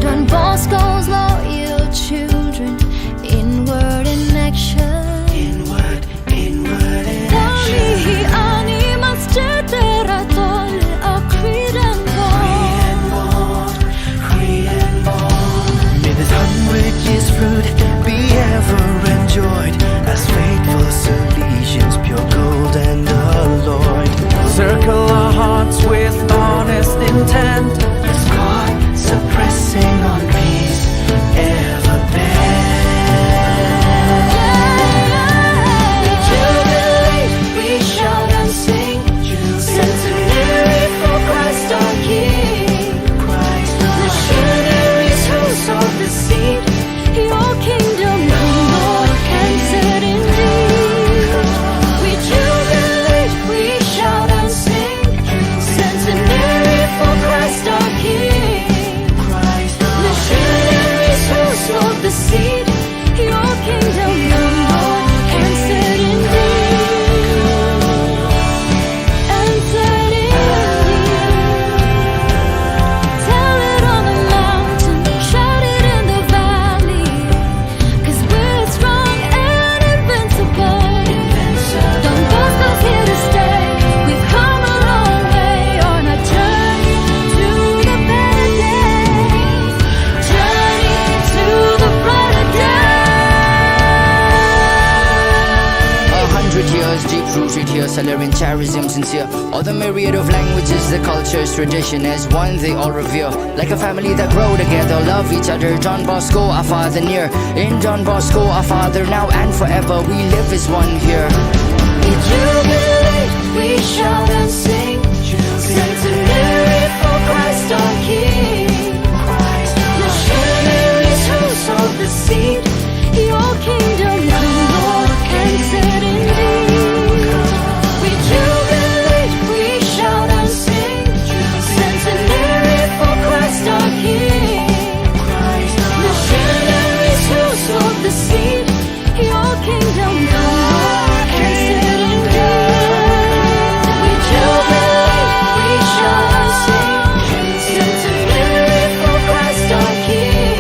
Don Bosco's loyal children, inward in action. Inward, inward in action. Ani mas cetera tol a Creed and Bond. May this hundred years fruit be ever enjoyed as faithful Salesians, pure gold and alloyed. Circle our hearts with honest intent. As God suppressing on peace ever bend. We jubilate, we shout and sing. Centenary for Christ our King. Missionaries who sowed the seed. Your kingdom come, Lord, and set indeed. We jubilate, we shout and sing. Centenary for Christ our King. Missionaries who sowed the seed. Your kingdom come, Lord, and set indeed. And set indeed. Tell it on the mountain, shout it in the valley. 'Cause we're strong and invincible. Don Bosco's here to stay. We've come a long way on our journey to the better days. Journey to the brighter days. A hundred years deep rooted here, Salerian charism sincere. All the myriad of languages, the cultures, tradition as one they all revere. Like a family that grow together, love each other. Don Bosco, our father near. In Don Bosco, our father now and forever. We live as one here. We jubilate, we shout and sing. Centenary for Christ our King. Missionaries who sowed the seed. Your kingdom come, Lord, and set indeed. We jubilate, we shout and sing. Centenary for Christ our King. Missionaries who sowed the seed. Your kingdom come, Lord, and set indeed. We jubilate, we shout and sing. Centenary for Christ our King.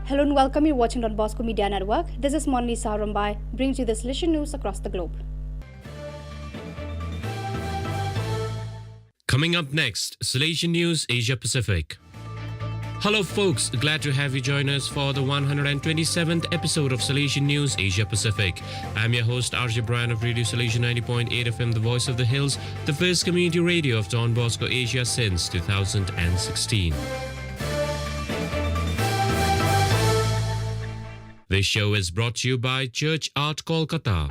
Hello and welcome. You're watching Don Bosco Media Network. This is Monlisa Rumbai, brings you this Lishon news across the globe. Coming up next, Salesian News Asia Pacific. Hello, folks. Glad to have you join us for the one hundred twenty-seventh episode of Salesian News Asia Pacific. I'm your host, R J Brian of Radio Salesian ninety point eight F M, the voice of the hills, the first community radio of Don Bosco Asia since two thousand sixteen. This show is brought to you by Church Art Kolkata.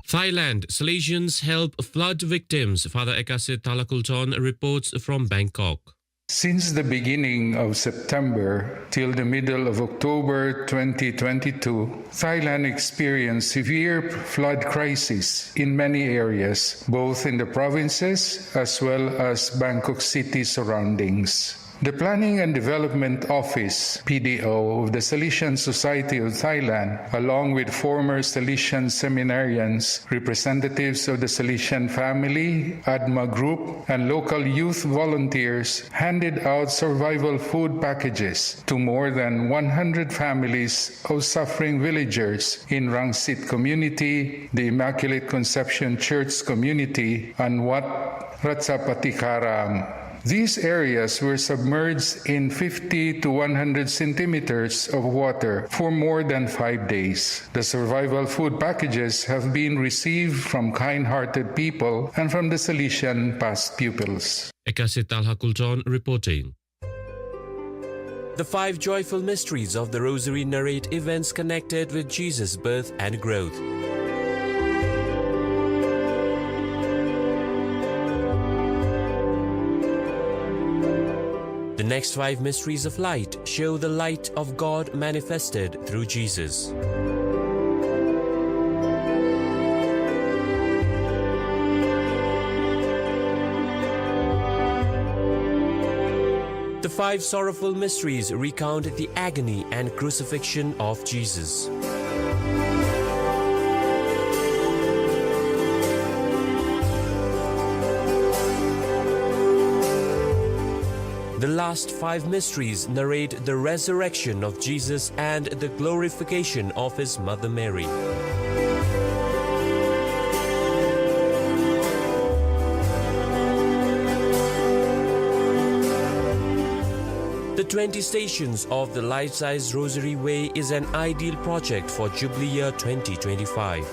Thailand, Salesians help flood victims. Father Ekasit Thalakulton reports from Bangkok. Since the beginning of September till the middle of October twenty twenty-two, Thailand experienced severe flood crisis in many areas, both in the provinces as well as Bangkok city surroundings. The Planning and Development Office, P D O, of the Salesian Society of Thailand, along with former Salesian seminarians, representatives of the Salesian family, ADMA group, and local youth volunteers, handed out survival food packages to more than one hundred families of suffering villagers in Rangsit community, the Immaculate Conception Church community, and Wat Ratchapatikharam. These areas were submerged in fifty to one hundred centimeters of water for more than five days. The survival food packages have been received from kind-hearted people and from the Salesian past pupils. Ekasit Thalakulton reporting. The five joyful mysteries of the Rosary narrate events connected with Jesus' birth and growth. The next five mysteries of light show the light of God manifested through Jesus. The five sorrowful mysteries recount the agony and crucifixion of Jesus. The last five mysteries narrate the resurrection of Jesus and the glorification of his mother Mary. The twenty stations of the life-size Rosary Way is an ideal project for Jubilee Year twenty twenty-five.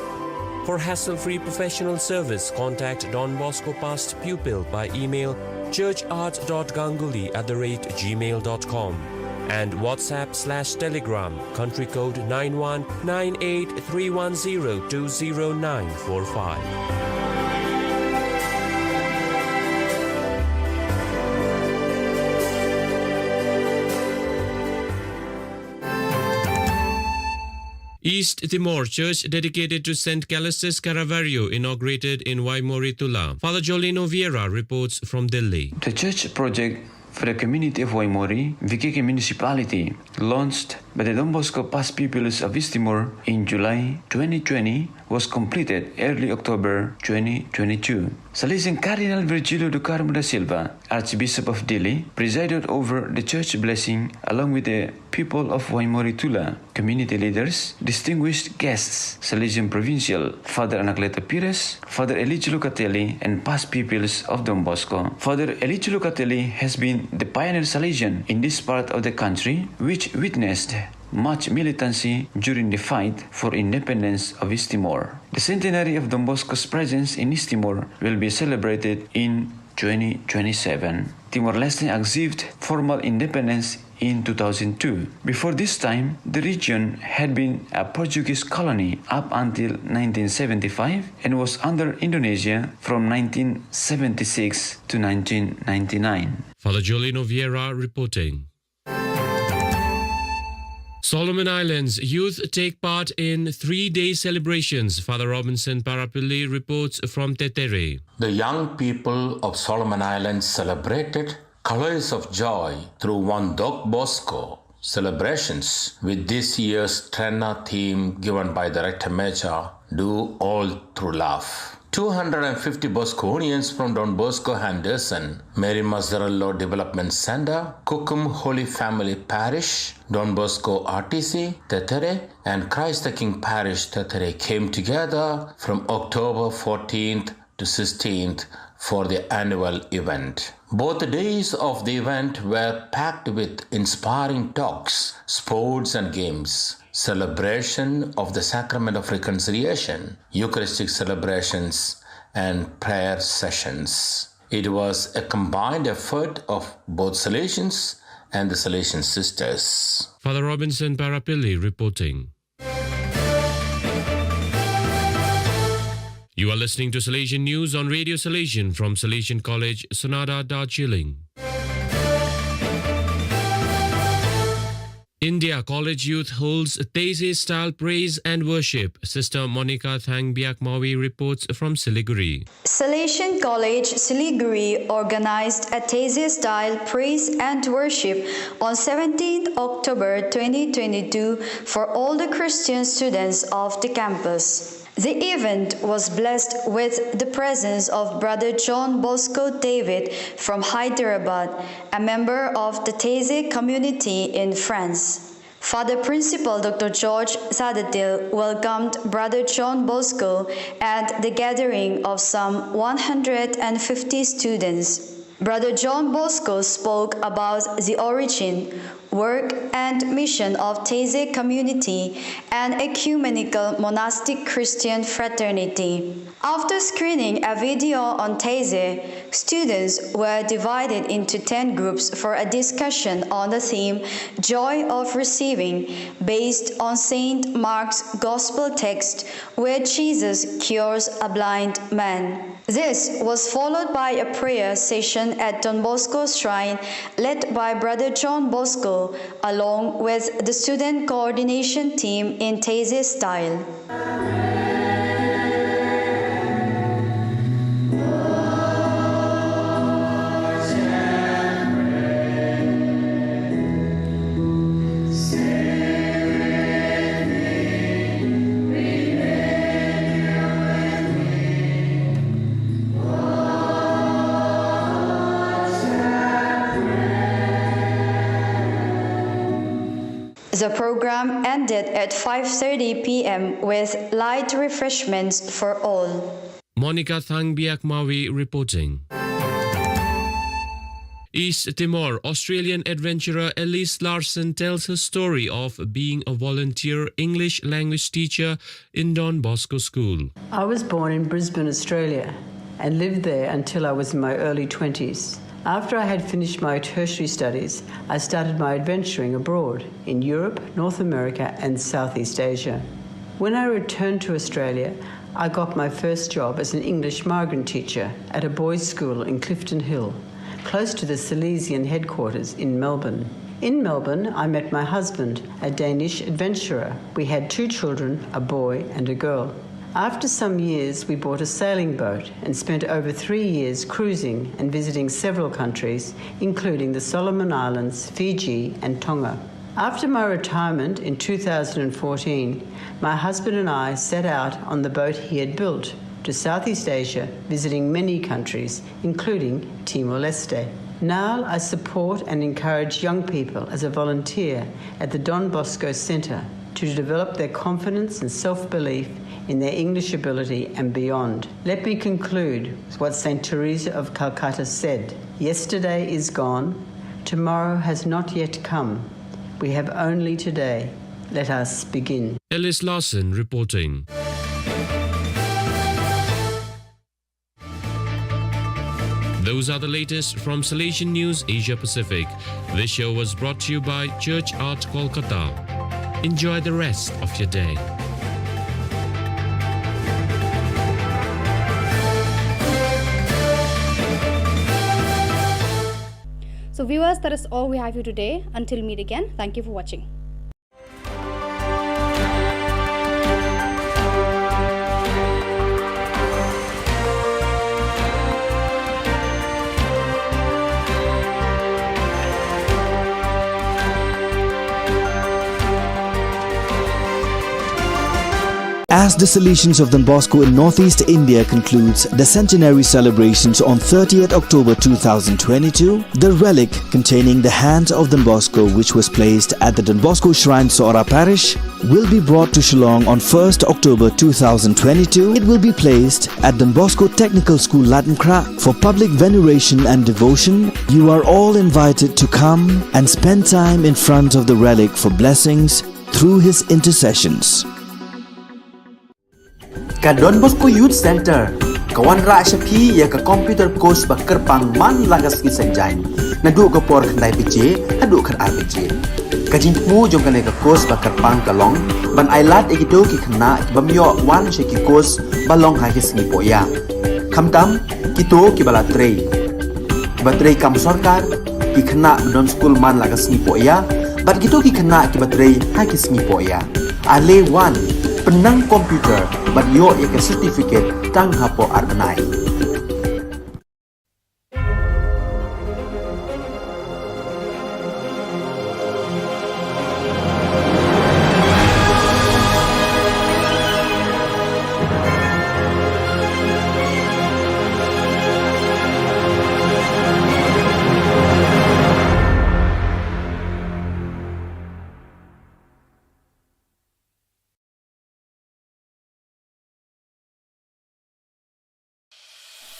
For hassle-free professional service, contact Don Bosco Past Pupil by email churchart.ganguly at the rate gmail dot com and WhatsApp slash Telegram, country code nine one nine eight three one zero two zero nine four five. East Timor, church dedicated to Saint Callistus Caravaggio, inaugurated in Waimori, Tula. Father Jolino Vieira reports from Delhi. The church project for the community of Waimori, Viqueque Municipality, launched by the Don Bosco Past Pupils of East Timor in July twenty twenty, was completed early October twenty twenty-two. Salesian Cardinal Virgilio do Carmo da Silva, Archbishop of Dili, presided over the church blessing along with the people of Waimori Tula, community leaders, distinguished guests, Salesian Provincial, Father Anacleto Pires, Father Elijah Locatelli, and past pupils of Don Bosco. Father Elijah Locatelli has been the pioneer Salesian in this part of the country, which witnessed much militancy during the fight for independence of East Timor. The centenary of Don Bosco's presence in East Timor will be celebrated in twenty twenty-seven. Timor-Leste achieved formal independence in two thousand two. Before this time, the region had been a Portuguese colony up until nineteen seventy-five and was under Indonesia from nineteen seventy-six to nineteen ninety-nine. Father Jolino Vieira reporting. Solomon Islands youth take part in three-day celebrations. Father Robinson Parapilli reports from Tetere. The young people of Solomon Islands celebrated colors of joy through one Don Bosco celebrations with this year's Trena theme given by the Director Major, Do All Through Love. Two hundred fifty Bosconians from Don Bosco Henderson, Mary Mazzarello Development Center, Kukum Holy Family Parish, Don Bosco R T C, Tetere, and Christ the King Parish, Tetere, came together from October fourteenth sixteenth for the annual event. Both days of the event were packed with inspiring talks, sports and games, celebration of the Sacrament of Reconciliation, Eucharistic celebrations, and prayer sessions. It was a combined effort of both Salesians and the Salesian sisters. Father Robinson Parapilli reporting. You are listening to Salesian News on Radio Salesian from Salesian College, Sonada, Darjeeling. India College Youth holds Taizé style praise and worship. Sister Monica Thang Biak Mawi reports from Siliguri. Salesian College Siliguri organized a Taizé style praise and worship on seventeenth October twenty twenty-two for all the Christian students of the campus. The event was blessed with the presence of Brother John Bosco David from Hyderabad, a member of the Taizé community in France. Father Principal Doctor George Sadatil welcomed Brother John Bosco and the gathering of some one hundred fifty students. Brother John Bosco spoke about the origin, work, and mission of Taizé community, an ecumenical monastic Christian fraternity. After screening a video on Taizé, students were divided into ten groups for a discussion on the theme Joy of Receiving, based on Saint Mark's Gospel text where Jesus cures a blind man. This was followed by a prayer session at Don Bosco Shrine, led by Brother John Bosco, along with the student coordination team in Taizé style. The program ended at five thirty p m with light refreshments for all. Monica Thangbiak Mawi reporting. East Timor, Australian adventurer Elise Larsen tells her story of being a volunteer English language teacher in Don Bosco School. I was born in Brisbane, Australia, and lived there until I was in my early twenties. After I had finished my tertiary studies, I started my adventuring abroad in Europe, North America, and Southeast Asia. When I returned to Australia, I got my first job as an English migrant teacher at a boys' school in Clifton Hill, close to the Salesian headquarters in Melbourne. In Melbourne, I met my husband, a Danish adventurer. We had two children, a boy and a girl. After some years, we bought a sailing boat and spent over three years cruising and visiting several countries, including the Solomon Islands, Fiji, and Tonga. After my retirement in two thousand and fourteen, my husband and I set out on the boat he had built to Southeast Asia, visiting many countries, including Timor-Leste. Now I support and encourage young people as a volunteer at the Don Bosco Centre to develop their confidence and self-belief in their English ability and beyond. Let me conclude with what Saint Teresa of Calcutta said, "Yesterday is gone, tomorrow has not yet come. We have only today. Let us begin." Ellis Larson reporting. Those are the latest from Salesian News Asia Pacific. This show was brought to you by Church Art Kolkata. Enjoy the rest of your day. So viewers, that is all we have for you today. Until meet again, thank you for watching. As The Salesians of Don Bosco in Northeast India concludes the centenary celebrations on thirtieth October two thousand twenty-two. The relic containing the hand of Don Bosco, which was placed at the Don Bosco Shrine, Sohra Parish, will be brought to Shillong on first October two thousand twenty-two. It will be placed at Don Bosco Technical School, Laitumkhrah, for public veneration and devotion. You are all invited to come and spend time in front of the relic for blessings through his intercessions. Ka Don Bosco Youth Centre ka wanrah sha phi ïa ka computer course ba kyrpang man la ka sngi Saitjaiñ, naduh ka por khyndai baje haduh khatar baje. Ka jingthmu jong kane ka course ba kyrpang ka long ban ailad ïa kito ki khynnah ki bym ïoh wan sha ki course ba long ha ki sngi pohïa, khamtam kito kiba la trei, kiba trei kam sorkar, ki khynnah ba don skul man la ka sngi pohïa, bad kito ki khynnah kiba trei ha ki sngi pohïa. Ale wan, pynnang computer bad ïoh ïa ka certificate tang hapoh ar bnai.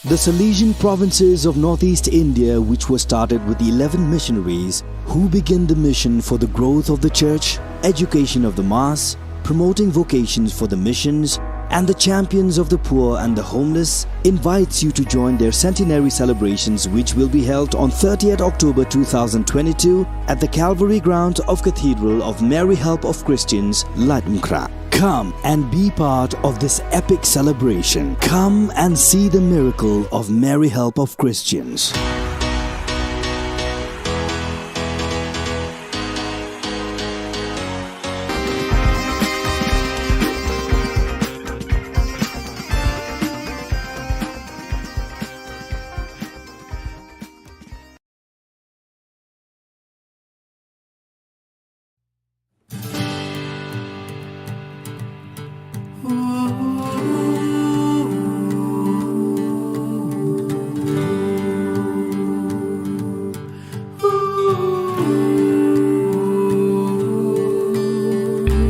The Salesian provinces of Northeast India, which was started with eleven missionaries who began the mission for the growth of the church, education of the mass, promoting vocations for the missions, and the champions of the poor and the homeless, invites you to join their centenary celebrations, which will be held on thirtieth October two thousand twenty-two at the Calvary ground of Cathedral of Mary Help of Christians, Laitumkhrah. Come and be part of this epic celebration. Come and see the miracle of Mary Help of Christians.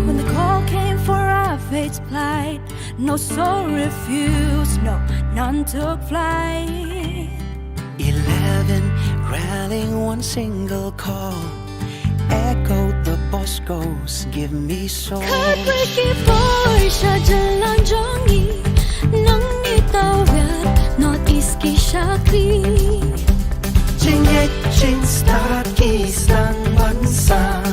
When the call came for our faith's plight, no soul refused, no, none took flight. Eleven rallying one single call, echoed the Bosco's "Give me soul." Khatwei ki por sha jylla jong ngi, nang ngi tawir North East ki shakri. Jingngeit jingstad ki sdang ban sah,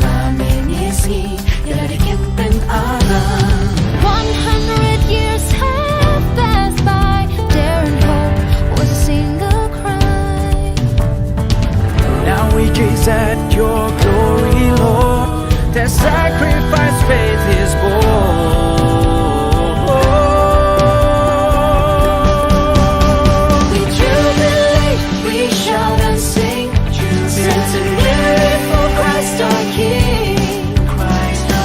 la mynne sngi ïa lade kim pynaram. One hundred years have passed by, dare and hope was a single cry. Now we gaze at your glory, Lord. Their sacrifice faith is born. We jubilate, we shout and sing, centenary for Christ our King.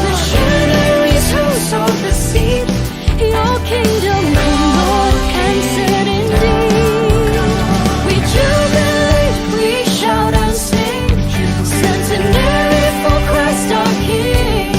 Missionaries who sowed the seed, your kingdom come, Lord, and set indeed. We jubilate, we shout and sing, centenary for Christ our King.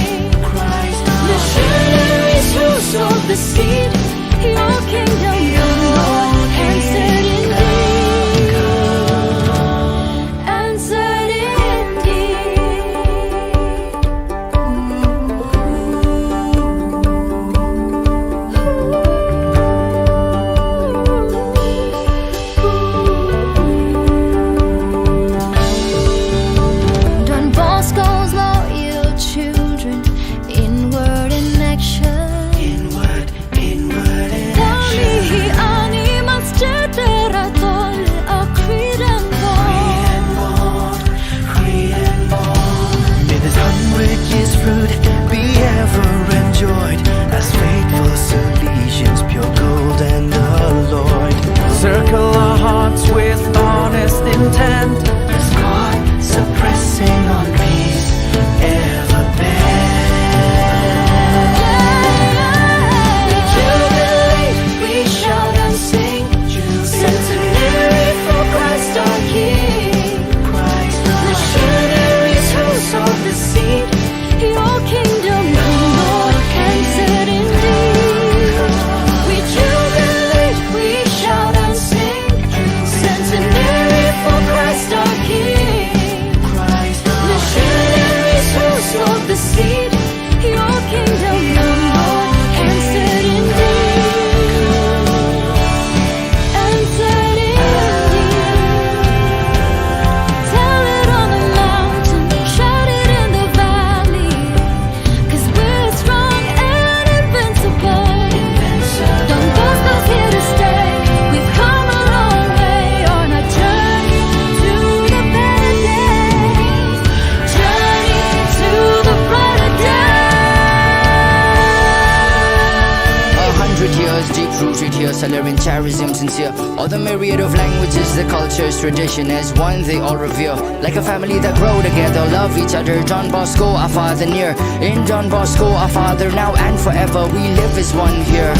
Rooted here, Salarian charism sincere. All the myriad of languages, the cultures, tradition as one they all revere. Like a family that grow together, love each other. Don Bosco, our father near. In Don Bosco, our father now and forever. We live as one here.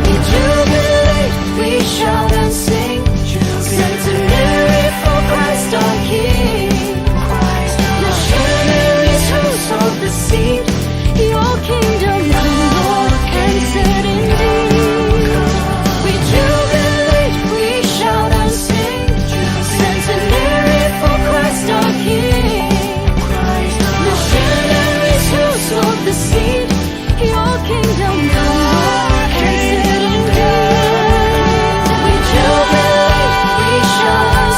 We jubilate, we shout and sing. Centenary for Christ our King. Missionaries who sowed the seed. Your kingdom come, Lord, and said indeed. We jubilate, we shout and sing. Centenary for Christ our King. Missionaries who sowed the seed. Your kingdom come, Lord, and said indeed. We jubilate, we shout and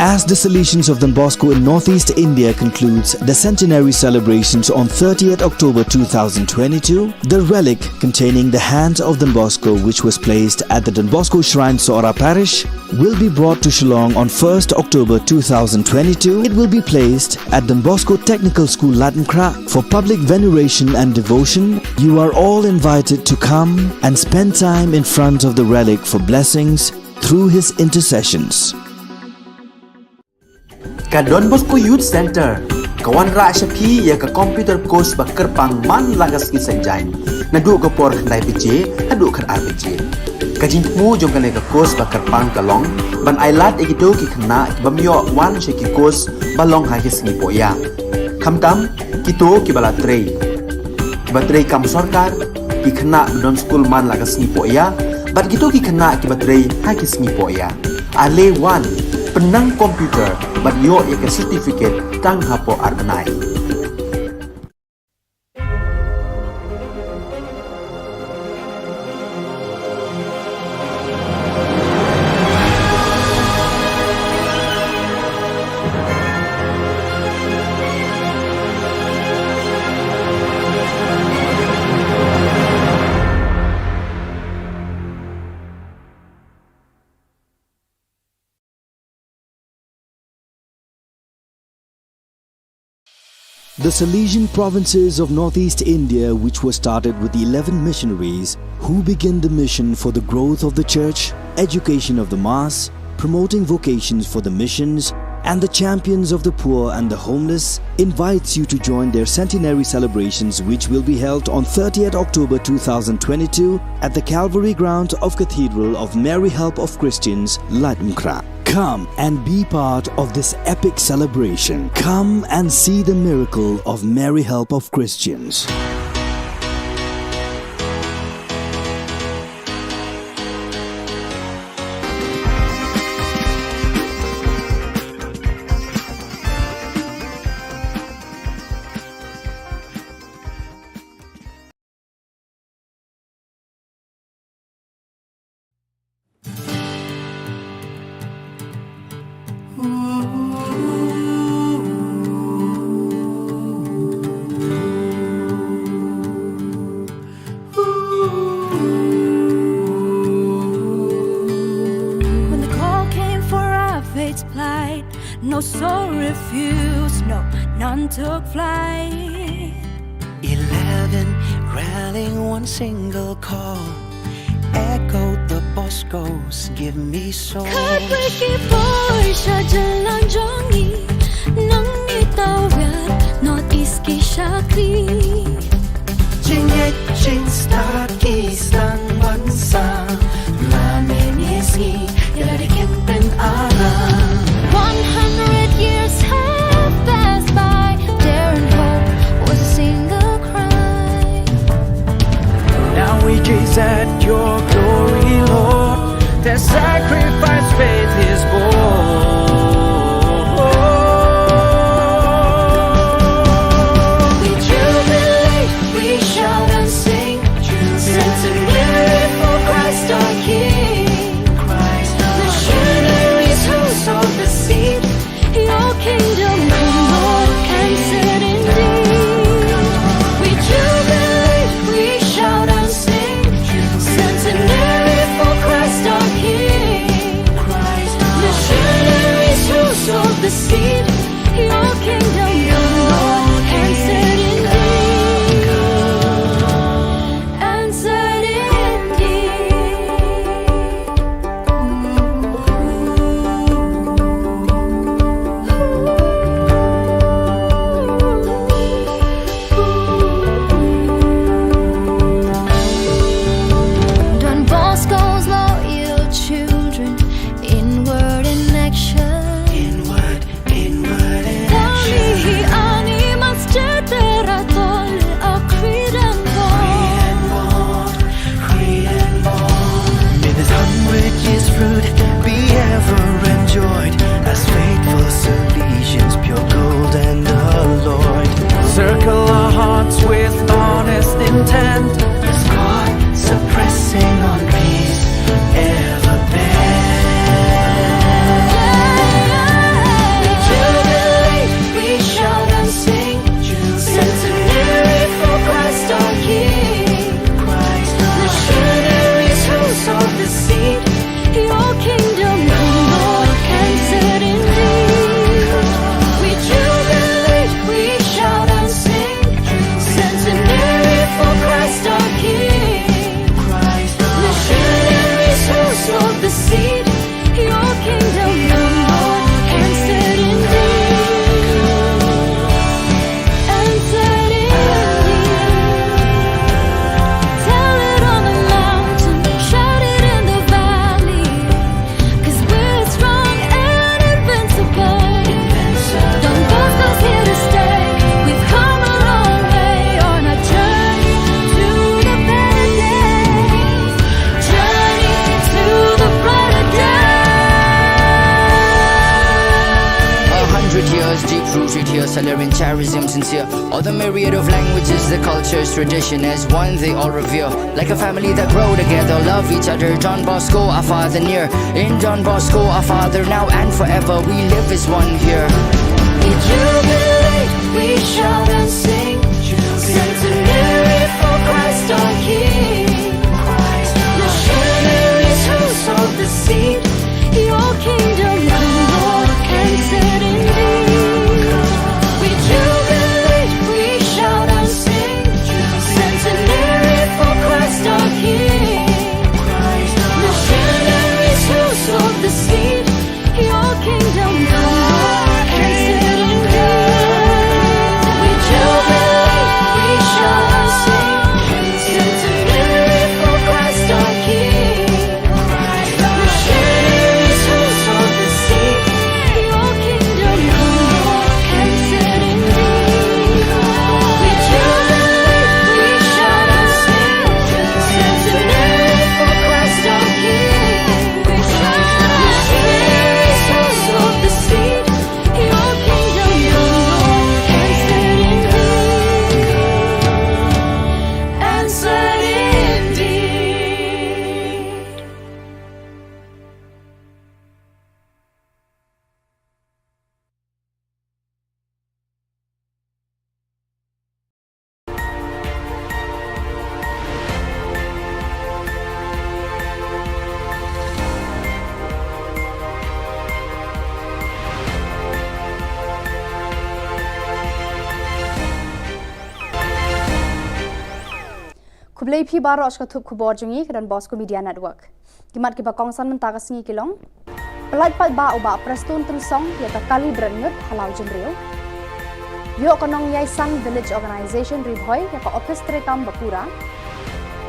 As the Salesians of Don Bosco in Northeast India concludes the centenary celebrations on thirtieth October two thousand twenty-two, the relic containing the hands of Don Bosco, which was placed at the Don Bosco Shrine, Sohra Parish, will be brought to Shillong on first October two thousand twenty-two. It will be placed at Don Bosco Technical School, Lutmkhrah, for public veneration and devotion. You are all invited to come and spend time in front of the relic for blessings through his intercessions. Ka Don Bosco Youth Centre ka wanrah sha phi ïa ka computer course ba kyrpang man la ka sngi Saitjaiñ, naduh ka por khyndai baje haduh khatar baje. Ka jingthmu jong kane ka course ba kyrpang ka long ban ailad ïa kito ki khynnah ki bym ïoh wan sha ki course ba long ha ki sngi pohïa, khamtam kito kiba la trei, kiba trei kam sorkar, ki khynnah ba don skul man la ka sngi pohïa, bad kito ki khynnah kiba trei ha ki sngi pohïa. Ale wan, pynnang computer bad ïoh ïa ka certificate tang hapoh ar bnai. The Salesian provinces of Northeast India, which was started with eleven missionaries who began the mission for the growth of the church, education of the mass, promoting vocations for the missions, and the champions of the poor and the homeless, invites you to join their centenary celebrations, which will be held on thirtieth October two thousand twenty-two at the Calvary grounds of Cathedral of Mary Help of Christians, Lutmkhrah. Come and be part of this epic celebration. Come and see the miracle of Mary Help of Christians. When the call came for our fate's plight, no soul refused, no, none took flight. Eleven rallying one single call, echoed the Boscos, give me soul. Khatwei ki poi sha jylla jong ngi, nangne tawar North East ki shakri. Jingngeit jingstad ki sdang ban sam, la mynne sngi ïa la dei campaign alarm. One hundred years have passed by, daring hope was a single cry. Now we gaze at your glory, Lord. Their sacrifice faith is born. We jubilate, we shout and sing. Since the year Deep rooted here, Salerian charism sincere. All the myriad of languages, the cultures, tradition as one they all revere. Like a family that grow together, love each other. Don Bosco, our father near. In Don Bosco, our father now and forever. We live as one here. We jubilate, we shout and sing. Centenary for Christ our King. Missionaries who sowed the seed. Your kingdom come, Lord, and set indeed. We jubilate, we shout and sing. Centenary for Christ our King. Missionaries who sowed the seed. Your kingdom come, Lord, and set indeed. We jubilate, we shout and sing. Centenary for Christ our King. Khublei phi baroh sha ka thup khubor jong ngi ka Don Bosco Media Network. Ki mat kiba kongsan mynta ka sngi ki long: Pyllait paidbah u Bah Prestone Tynsong ïa ka kali bret ñiut ha Lawjynriew. Ïoh ka nongïaisam Village Organization Ri Bhoi ïa ka ophis treikam ba pura.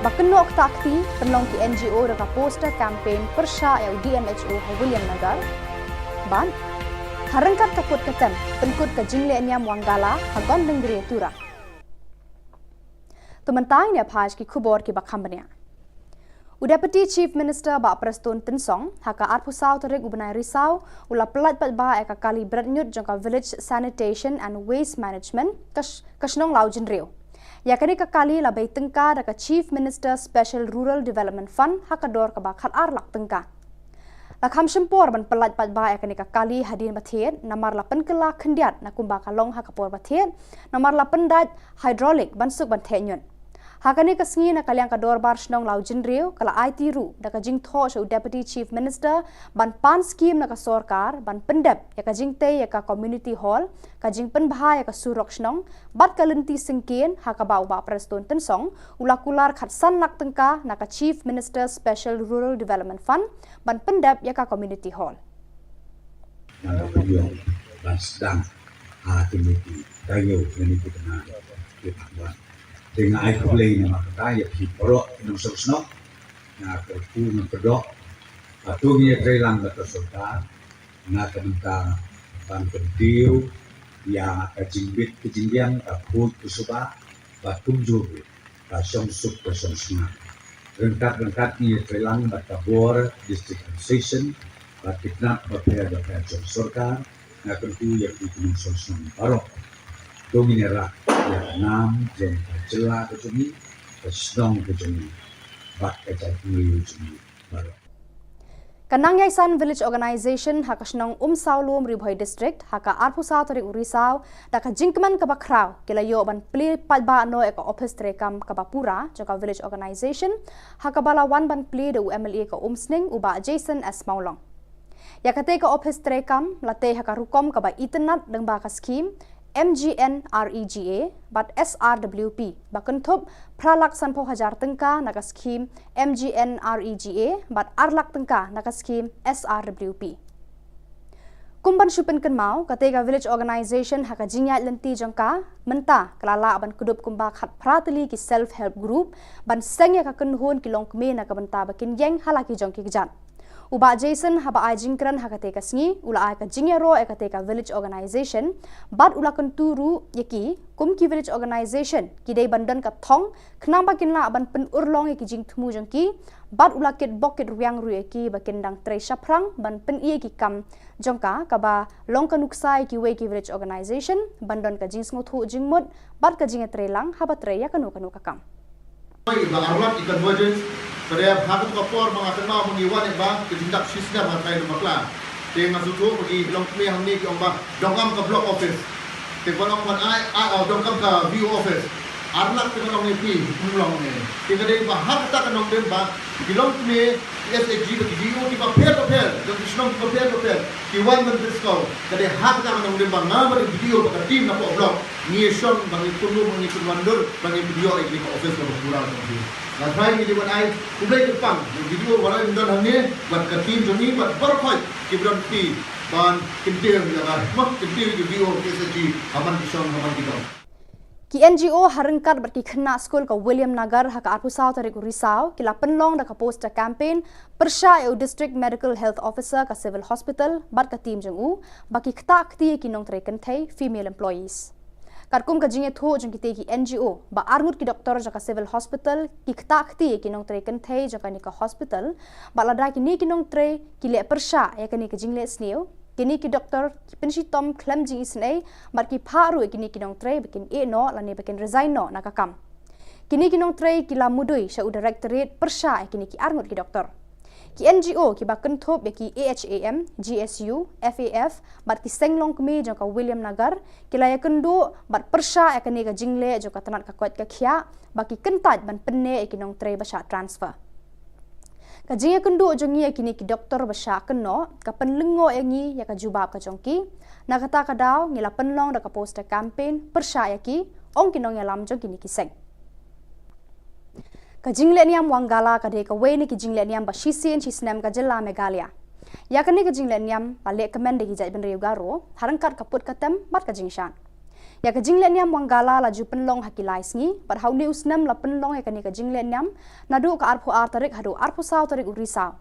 Ba kynnoh ktah kti pynlong ki N G O da ka poster campaign pyrshah ïa u D M H O ha Williamnagar. Bad ha ryngkat ka put ka tem pynkut ka jingleh niam Wangala ha Gondangria Tura. To mynta ngin ïa phai sha ki khubor kiba kham bniah. U Deputy Chief Minister Bah Prestone Tynsong ha ka arphew saw tarik u bnai Risaw u la pyllait paidbah ïa ka kali bret ñiut jong ka Village Sanitation and Waste Management ka sh-, ka shnong Lawjynriew. Ïa kane ka kali la bei tyngka da ka Chief Minister Special Rural Development Fund ha ka dor kaba khat ar lak tyngka. La kham shim por ban pyllait paidbah ïa kane ka kali hadien ba thied namar la pynkylla khyndiat na kumba ka long ha ka por ba thied namar la pyndait hydraulic ban suk ban theh ñiut. Ha kane ka sngi na ka liang ka dorbar shnong Lawjynriew ka la aiti ruh da ka jingthoh sha u Deputy Chief Minister ban pan skim na ka sorkar ban pyndep ïa ka jingtei ïa ka community hall, ka jingpynbha ïa ka surok shnong bad ka lynti syngkien ha kaba u Bah Prestone Tynsong u la kular khatsan lak tyngka na ka Chief Minister Special Rural Development Fund ban pyndep ïa ka community hall. Ngan ïoh ban sdang ha kine ki taïew, kine ki bnai ki ban wan. Te nga ai khublei namar kata ïa phi baroh ki nongshong shnong. Nga kyrkhu ngan kyrdoh ba to ngin ïatreilang bad ka sorkar na ka bynta ban kyntiew ïa ka jingbit ka jingbiang, ka khuid ka suba, bad kumjuh ruh ka shongsuk ka shongsnam. Ryngkat ryngkat ngi ïatreilang bad ka bor District Administration bad ki tnat bapher bapher jong sorkar. Nga kyrkhu ïa phi ki nongshong shnong baroh, to ngin ïarap ïa ka nam jong ka jylla ka jong ngi, ka shnong ka jong ngi bad ka jaitbynriew jong ngi baroh. Ka Nongïaisam Village Organization ha ka shnong Umsawlum, Ri Bhoi District, ha ka arphew saw tarik u Risaw, da ka jingkmen kaba khraw ki la ïoh ban plie paidbah noh ïa ka ophis treikam kaba pura jong ka Village Organization, ha kaba la wan ban plie da u M L A ka Umsning u Bah Jason S Mawlong. Ïa katei ka ophis treikam la tei ha ka rukom kaba itynnad lyngba ka skhim M G N R E G A bad S R W P ba kynthup phra lak sanphew hajar tyngka na ka skhim M G N R E G A bad ar lak tyngka na ka skhim S R W P. Kum ban shu pynkynmaw, katei ka Village Organization ha ka jingïaid lynti jong ka mynta ka la lah ban kdup kumba khatphra tylli ki self help group ban seng ïa ka kynhun ki longkmie na ka bynta ba kin ïeng ha la ki jong ki kjat. U Bah Jason haba ai jingkren ha katei ka sngi u la ai ka jingïaroh ïa katei ka village organization bad u la kyntu ruh ïa ki kum ki village organization ki dei ban don ka thong khnang ba kin lah ban pynurlong ïa ki jingthmu jong ki bad u la kitbok kitrwiang ruh ïa ki ba kin dang trei shaphrang ban pyni ïa ki kam jong ka kaba long ka nuksa ïa kiwei ki village organization ban don ka jingsngewthuh jingmut bad ka jingïatreilang haba trei ïa kano kano ka kam. Ba arlat i convergence, ka dei ha ka por ba nga kynmaw ba ngi wan ba ka jingdap shisha ba ka dei bakla. Te nga sngewthuh ba ki longkmie hangne ki ong ba donkam ka block office. Te ba long ban ai, ai, oh, donkam ka V O office. Arlat te ba long ne phi, um long ne. Te ka dei ba ha kata ka nongrim ba ki longkmie S H G ba ki D O kiba pher ba pher, jong ki shnong kiba pher ba pher, ki wan ban pynskhem. Ka dei ha kata ka nongrim ba nga bad D O bad ka team na poh block ngi shong ba ngi pynlong, ba ngi pynwandur, ba ngi pynïoh ïa kine ka office kaba pura jong ki. Nga trai ngi dei ban ai khublei kyrpang ïa D O ba la don hangne bad ka team jong ngi bad baroh kiba don ki ban kyntiew ïa ka, ma kyntiew ïa D O S H G ha man ki shong ha man ki dong. Ki N G O ha ryngkat bad ki khynnah skul ka William Nagar ha ka arphew saw tarik u Risaw ki la pynlong da ka poster campaign pyrshah ïa u District Medical Health Officer ka Civil Hospital bad ka team jong u ba ki ktah kti ïa ki nongtrei kynthei, female employees. Katkum ka jingïathuh jong kitei ki N G O ba arngut ki doktor jong ka Civil Hospital ki ktah kti ïa ki nongtrei kynthei jong kane ka hospital bad lada kine ki nongtrei ki leh pyrshah ïa kane ka jingleh sniew, kine ki doktor ki pynshitom khlem jingisynei bad ki phah ruh ïa kine ki nongtrei ba kin ïeh noh lane ba kin resign noh na ka kam. Kine ki nongtrei ki la mudui sha u directorate pyrshah ïa kine ki arngut ki doktor. Ki N G O kiba kynthup ïa ki A H A M, G S U, F A F bad ki seng longkmie jong ka William Nagar ki la ïakynduh bad pyrshah ïa kane ka jingleh jong ka tnat ka koit ka khiah ba ki kyntait ban pynneh ïa ki nongtrei ba shah transfer. Ka jingïakynduh jong ngi ïa kine ki doktor ba shah kynnoh ka pynlyngngoh ïa ngi ïa ka jubab ka jong ki. Na kata ka daw ngi la pynlong da ka poster campaign pyrshah ïa ki, ong ki nongïalam jong kine ki seng. Ka jingleh niam Wangala ka dei kawei na ki jingleh niam ba shisien shisnem ka jylla Meghalaya. Ïa kane ka jingleh niam la leh kmen da ki jaitbynriew Garo ha ryngkat ka put ka tem bad ka jingshad. Ïa ka jingleh niam Wangala la ju pynlong ha ki lai sngi bad ha une u snem la pynlong ïa kane ka jingleh niam naduh ka arphew ar tarik haduh arphew saw tarik u Risaw.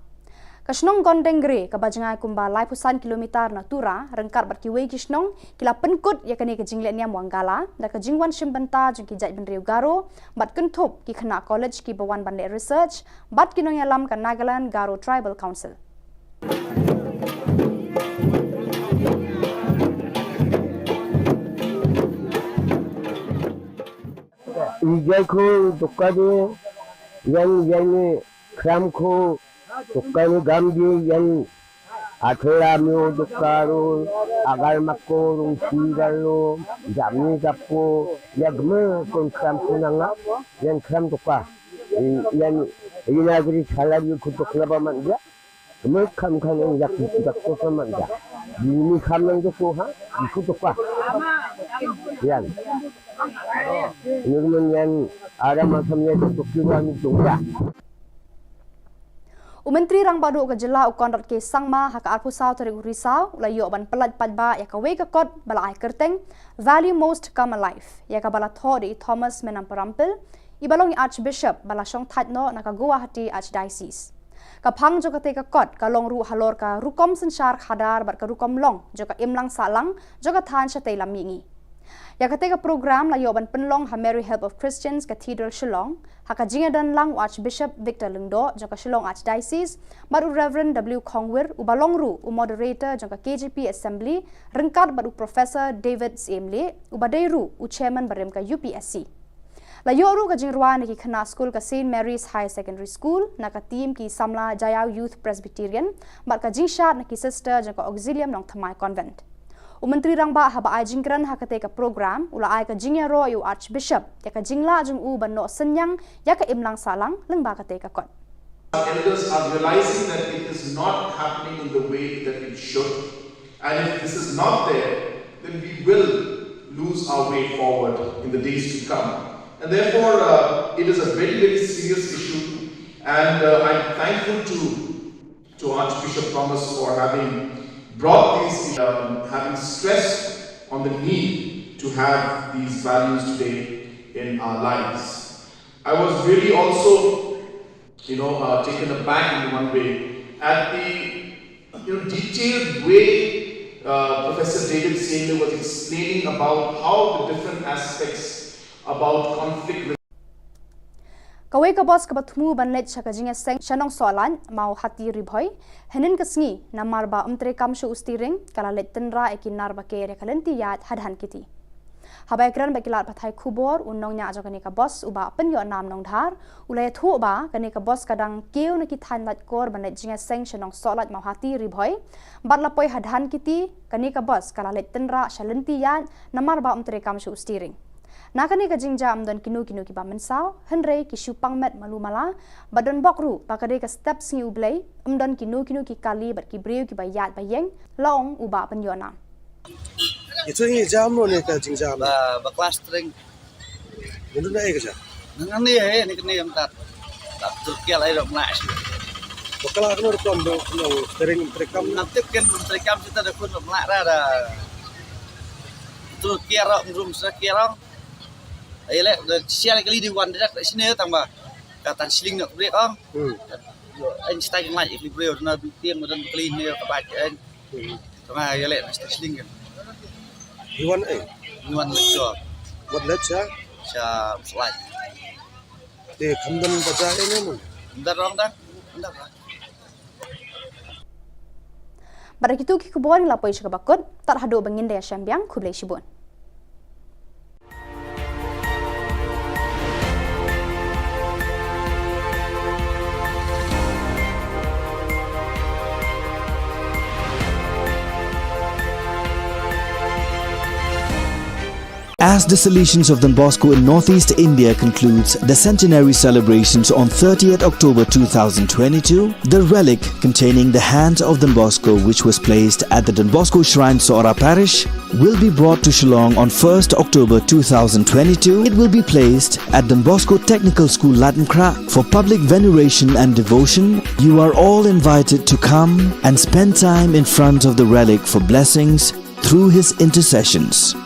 Ka shnong Gondengre kaba jngai kumba laiphew san kilometer na Tura ryngkat bad kiwei ki shnong ki la pynkut ïa kane ka jingleh niam Wangala da ka jingwan shim bynta jong ki jaitbynriew Garo bad kynthup ki khynnah college kiba wan ban leh research bad ki nongïalam ka Nagaland Garo Tribal Council. Ijai ko dokka de, yang yang ni kram ko dokka ni gam de, yang athera myo dokka ro, agar mako rung si galo, jam ni gapo, ya gme kon kram ko nanga, yang kram dokka. Yang ina gri chala yu ko dokka ba man dia. Kami kam kan yang yak yak tu sama ida. Ini kam yang tu ko ha, itu tu ka. Yan. Ini men yang ada macam yang tu kiwa ni tu ya. U Myntri Rangbah Duh ka jylla u Conrad K Sangma ha ka arphew saw tarik u Risaw u la ïoh ban pyllait paidbah ïa kawei ka kot ba la ai kyrteng Value Most Come Alive ïa kaba la thoh da i Thomas Menamparampil i ba long i Archbishop ba la shong thait noh na ka Guwahati Archdiocese. Ka phang jong katei ka kot ka long ruh halor ka rukom synshar khadar bad ka rukom long jong ka imlang sahlang jong ka thaiñ shatei lam mihngi. Ïa katei ka program la ïoh ban pynlong ha Mary Help of Christians Cathedral Shillong ha ka jingïadon lang u Archbishop Victor Lyngdoh jong ka Shillong Archdiocese bad u Reverend W Khongwir uba long ruh u moderator jong ka K J P Assembly ryngkat bad u Professor David Syiemlieh uba dei ruh u chairman barim ka U P S C. La ïoh ruh ka jingrwai na ki khynnah skul ka Saint Mary's Higher Secondary School na ka team ki samla Jaiaw Youth Presbyterian bad ka jingshad na ki sister jong ka Auxilium Nongthymmai Convent. U Myntri Rangbah haba ai jingkren ha katei ka program u la ai ka jingïaroh ïa u Archbishop ïa ka jinglah jong u ban noh synñiang ïa ka imlang sahlang lyngba katei ka kot. Our elders are realizing that it is not happening in the way that it should. And if this is not there, then we will lose our way forward in the days to come. And therefore, uh, it is a very, very serious issue. And uh, I'm thankful to, to Archbishop Thomas for having brought these, um, having stressed on the need to have these values today in our lives. I was really also, you know, uh, taken aback in one way. At the, you know, detailed way, uh, Professor David Senior was explaining about how the different aspects about conflict. Kawei ka bus kaba thmu ban leit sha ka jingïaseng sha Nongsohlait Mawhati Ri Bhoi hynnin ka sngi, namar ba ym treikam shuh u steering, ka la leit tynrah ïa ki nar ba ker ïa ka lynti ïaid ha Dhankheti. Haba ïakren bad ki lad pathai khubor, u nongñiah jong kane ka bus, u Bah Pynïohnam Nongdhar, u la ïathuh ba kane ka bus ka dang kiew na ki thaiñ Laitkor ban leit jingïaseng sha Nongsohlait Mawhati Ri Bhoi, bad la poi ha Dhankheti. Kane ka bus ka la leit tynrah sha lynti ïaid namar ba ym treikam shuh u steering. Na kane ka jingjia ym don kino kino kiba mynsaw, hynrei ki shu pang met malu mala, bad don bok ruh ba ka dei ka step sngi U Blei, ym don kino kino ki kali bad ki briew kiba ïaid ba ïeng, la ong u Bah Pynïohnam. Ito ngi jam no ne ka jingjam. Ba, ba klas tring. Ngi duna ei ka jam. Nang ani ei, ni kani am tat. Tat tur kial ei dok na shi. Ba kala kano rukom do, kano tering, terekam. Nang tip ken terekam kita da kun dok na ra da. Tur kial rok, rum sa kial rok. Ei le, da sial kali di wan dak sini tang ba. Katan sling nak brek ong. Hmm. Yo, en stai ngai, ik li brek na bi tiang madan kali ni ka ba en. Tama ïaleh na station kan. Iwan eh. Iwan lecture. Wat lecture? Sha slide. Te khamdan baja eh ne mun. Ndar rong da. Ndar rong. Bad da kitu ki khubor ngi la poi sha kaba kut, tad haduh ba ngin da ïashem biang, khublei shibun. As the Salesians of Don Bosco in Northeast India concludes the centenary celebrations on thirtieth October two thousand twenty-two, the relic containing the hand of Don Bosco, which was placed at the Don Bosco Shrine, Sohra Parish, will be brought to Shillong on first October two thousand twenty-two. It will be placed at Don Bosco Technical School, Laitumkhrah, for public veneration and devotion. You are all invited to come and spend time in front of the relic for blessings through his intercessions.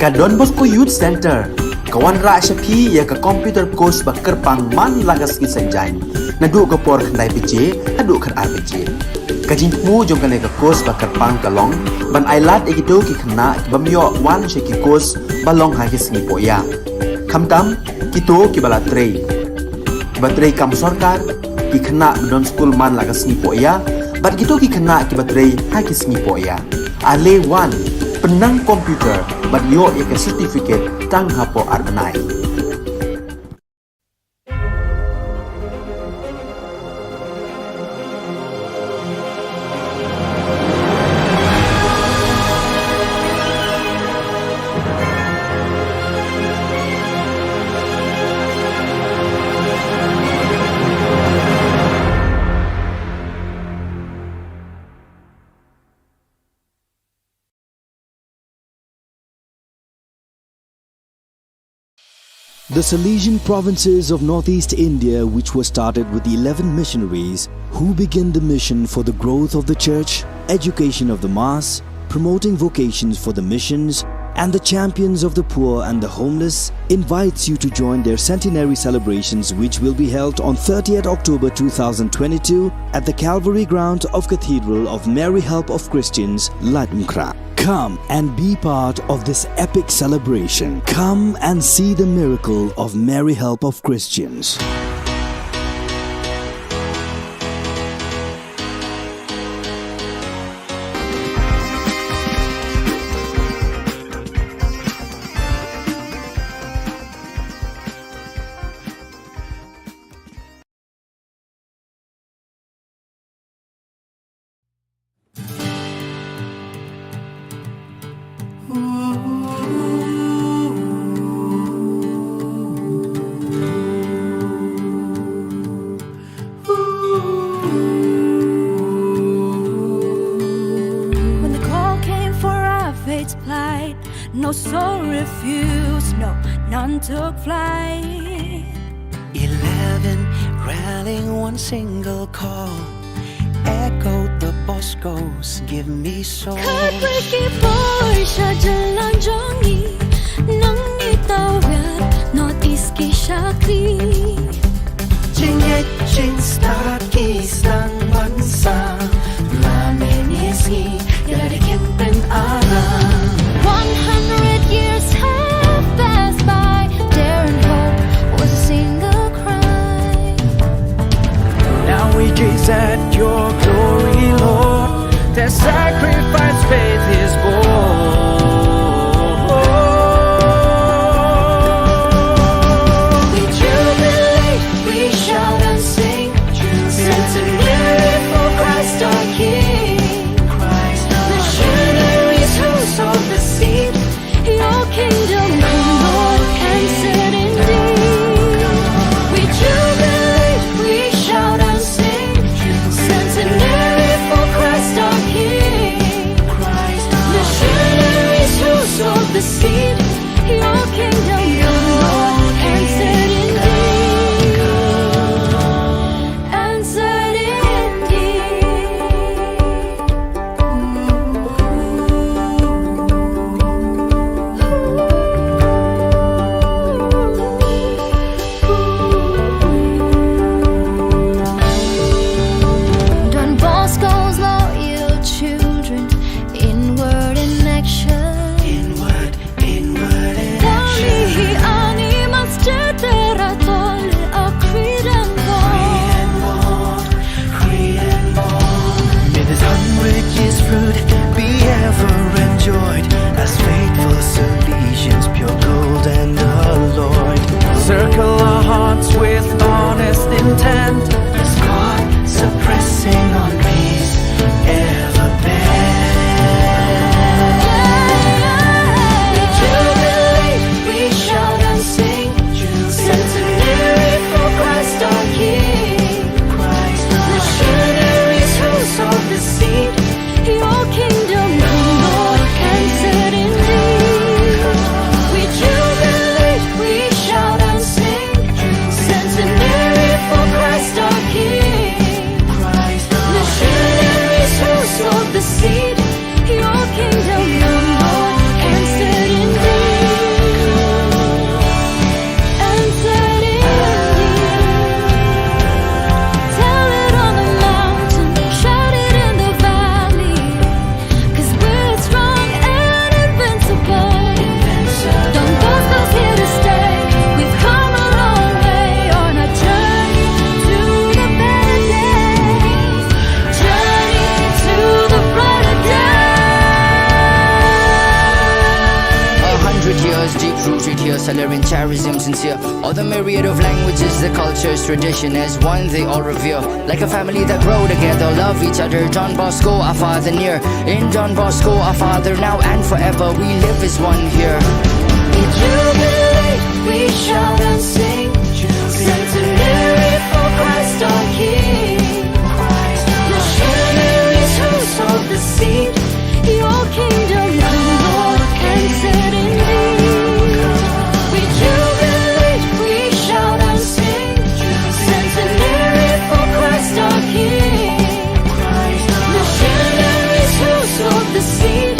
Ka Don Bosco Youth Centre ka wanrah sha phi ïa ka computer course ba kyrpang man la ka sngi Saitjaiñ, naduh ka por khyndai baje haduh khatar baje. Ka jingthmu jong kane ka course ba kyrpang ka long ban ailad ïa kito ki khynnah ki bym ïoh wan sha ki course ba long ha ki sngi pohïa. Khamtam kito kiba la trei, kiba trei kam sorkar, ki khynnah ba don skul man la ka sngi pohïa, bad kito ki khynnah kiba trei ha ki sngi pohïa. Ale wan, pynnang computer bad ïoh ïa ka certificate tang hapoh ar bnai. The Salesian provinces of Northeast India, which was started with eleven missionaries who began the mission for the growth of the church, education of the mass, promoting vocations for the missions, and the champions of the poor and the homeless, invites you to join their centenary celebrations, which will be held on thirtieth October two thousand twenty-two at the Calvary ground of Cathedral of Mary Help of Christians, Laitumkhrah. Come and be part of this epic celebration. Come and see the miracle of Mary Help of Christians. When the call came for our faith to plight, no soul refused, no, none took flight. Eleven rallying one single call, echoed the Bosco's "Give me soul." Khatwei ki por sha jylla jong ngi, nang ngi tawir North East ki shakri. Jingngeit jingstad ki sdang ban sam, la mynne sngi ïa dei kin pynaram. One hundred years have passed by, dare and hope was a single cry. Now we gaze at your glory, Lord. Their sacrifice faith is born. We jubilate, we shout and sing. Centenary for Christ our King. Missionaries who sowed the seed. Your kingdom come, Lord, and set indeed. We jubilate, we shout and sing. Centenary for Christ our King. Missionaries who sowed the seed. Your kingdom come, Lord, and set indeed. And set indeed. Don Bosco's loyal children, inward in action. Inward, inward in action. Ani mas cetera tole a Creed and Bond. May this hundred years fruit be ever enjoyed as faithful Salesians, pure gold and alloyed. Circle our hearts with honest intent. As God suppressing on peace ever bend. We jubilate, we shout and sing. Centenary for Christ our King. Missionaries who sowed the seed. Your kingdom come, Lord, and set indeed. We jubilate, we shout and sing. Centenary for Christ our King. Missionaries who sowed the seed. Your kingdom come, Lord, and set indeed. And set indeed. Tell it on the mountain, shout it in the valley. 'Cause we're strong and invincible. Don Bosco's here to stay. We've come a long way on our journey to the better days. Journey to the brighter days. A hundred years deep rooted here, Salerian charism sincere. All the myriad of languages, the cultures, tradition as one they all revere. Like a family that grow together, love each other. Don Bosco, our father near. In Don Bosco, our father now and forever. We live as one here. We jubilate, we shout and sing. Centenary for Christ our King. Missionaries who sowed the seed. Your kingdom come, Lord, and set indeed. We jubilate, we shout and sing. Centenary for Christ our King. Missionaries who sowed the seed.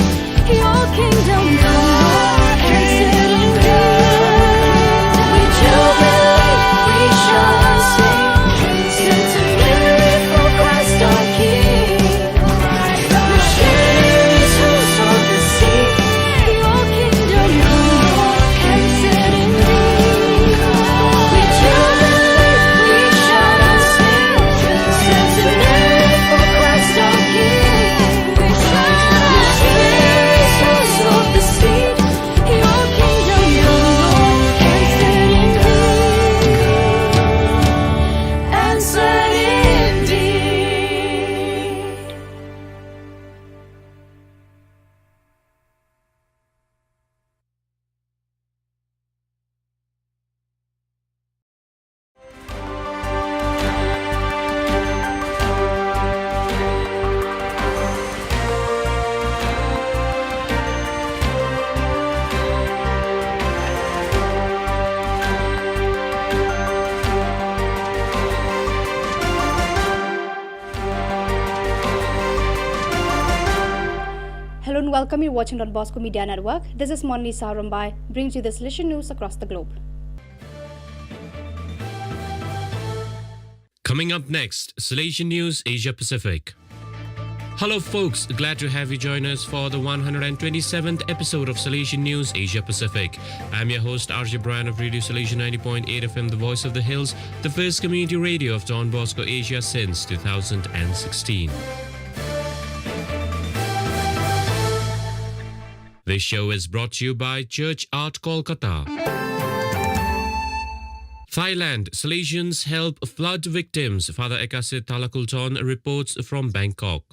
Your kingdom come, Lord, and set indeed. We jubilate, we shout and sing. Centenary for Christ our King. Hello and welcome. You're watching Don Bosco Media Network. This is Monlisa Rumbai, brings you the Salesian news across the globe. Coming up next, Salesian News Asia Pacific. Hello, folks. Glad to have you join us for the one hundred twenty-seventh episode of Salesian News Asia Pacific. I'm your host, R J Brian of Radio Salesian ninety point eight F M, the voice of the hills, the first community radio of Don Bosco Asia since two thousand sixteen. This show is brought to you by Church Art Kolkata. Thailand, Salesians help flood victims. Father Ekasit Thalakulton reports from Bangkok.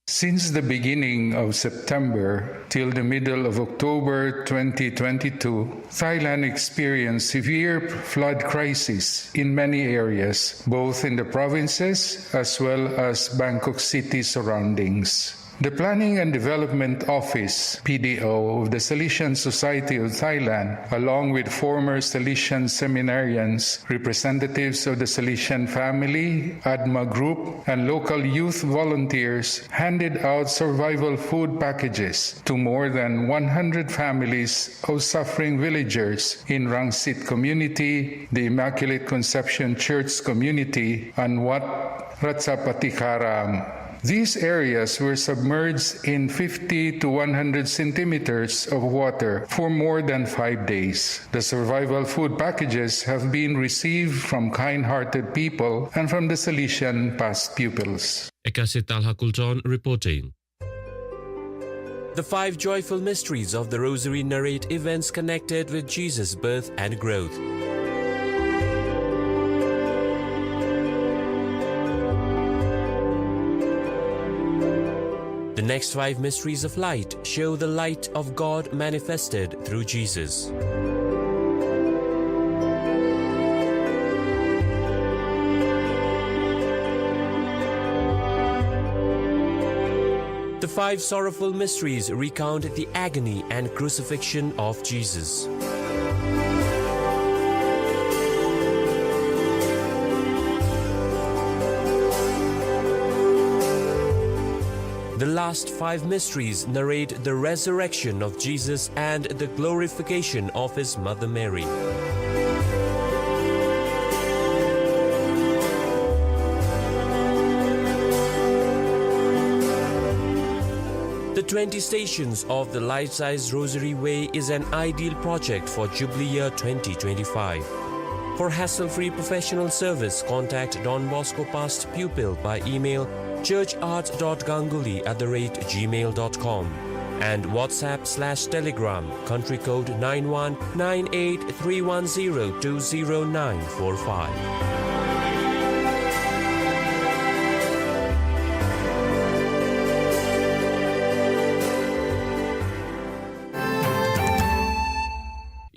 Since the beginning of September till the middle of October twenty twenty-two, Thailand experienced severe flood crisis in many areas, both in the provinces as well as Bangkok city surroundings. The Planning and Development Office, P D O, of the Salesian Society of Thailand, along with former Salesian seminarians, representatives of the Salesian family, ADMA group, and local youth volunteers, handed out survival food packages to more than one hundred families of suffering villagers in Rangsit community, the Immaculate Conception Church community, and Wat Ratchapatikaram. These areas were submerged in fifty to one hundred centimeters of water for more than five days. The survival food packages have been received from kind-hearted people and from the Salesian past pupils. Ekasit Thalakulton reporting. The five joyful mysteries of the Rosary narrate events connected with Jesus' birth and growth. The next five mysteries of light show the light of God manifested through Jesus. The five sorrowful mysteries recount the agony and crucifixion of Jesus. The last five mysteries narrate the resurrection of Jesus and the glorification of his mother Mary. The twenty Stations of the Life-Size Rosary Way is an ideal project for Jubilee Year twenty twenty-five. For hassle-free professional service, contact Don Bosco Past Pupil by email churchart.ganguly at the rate gmail.com and WhatsApp slash Telegram, country code nine one nine eight three one zero two zero nine four five.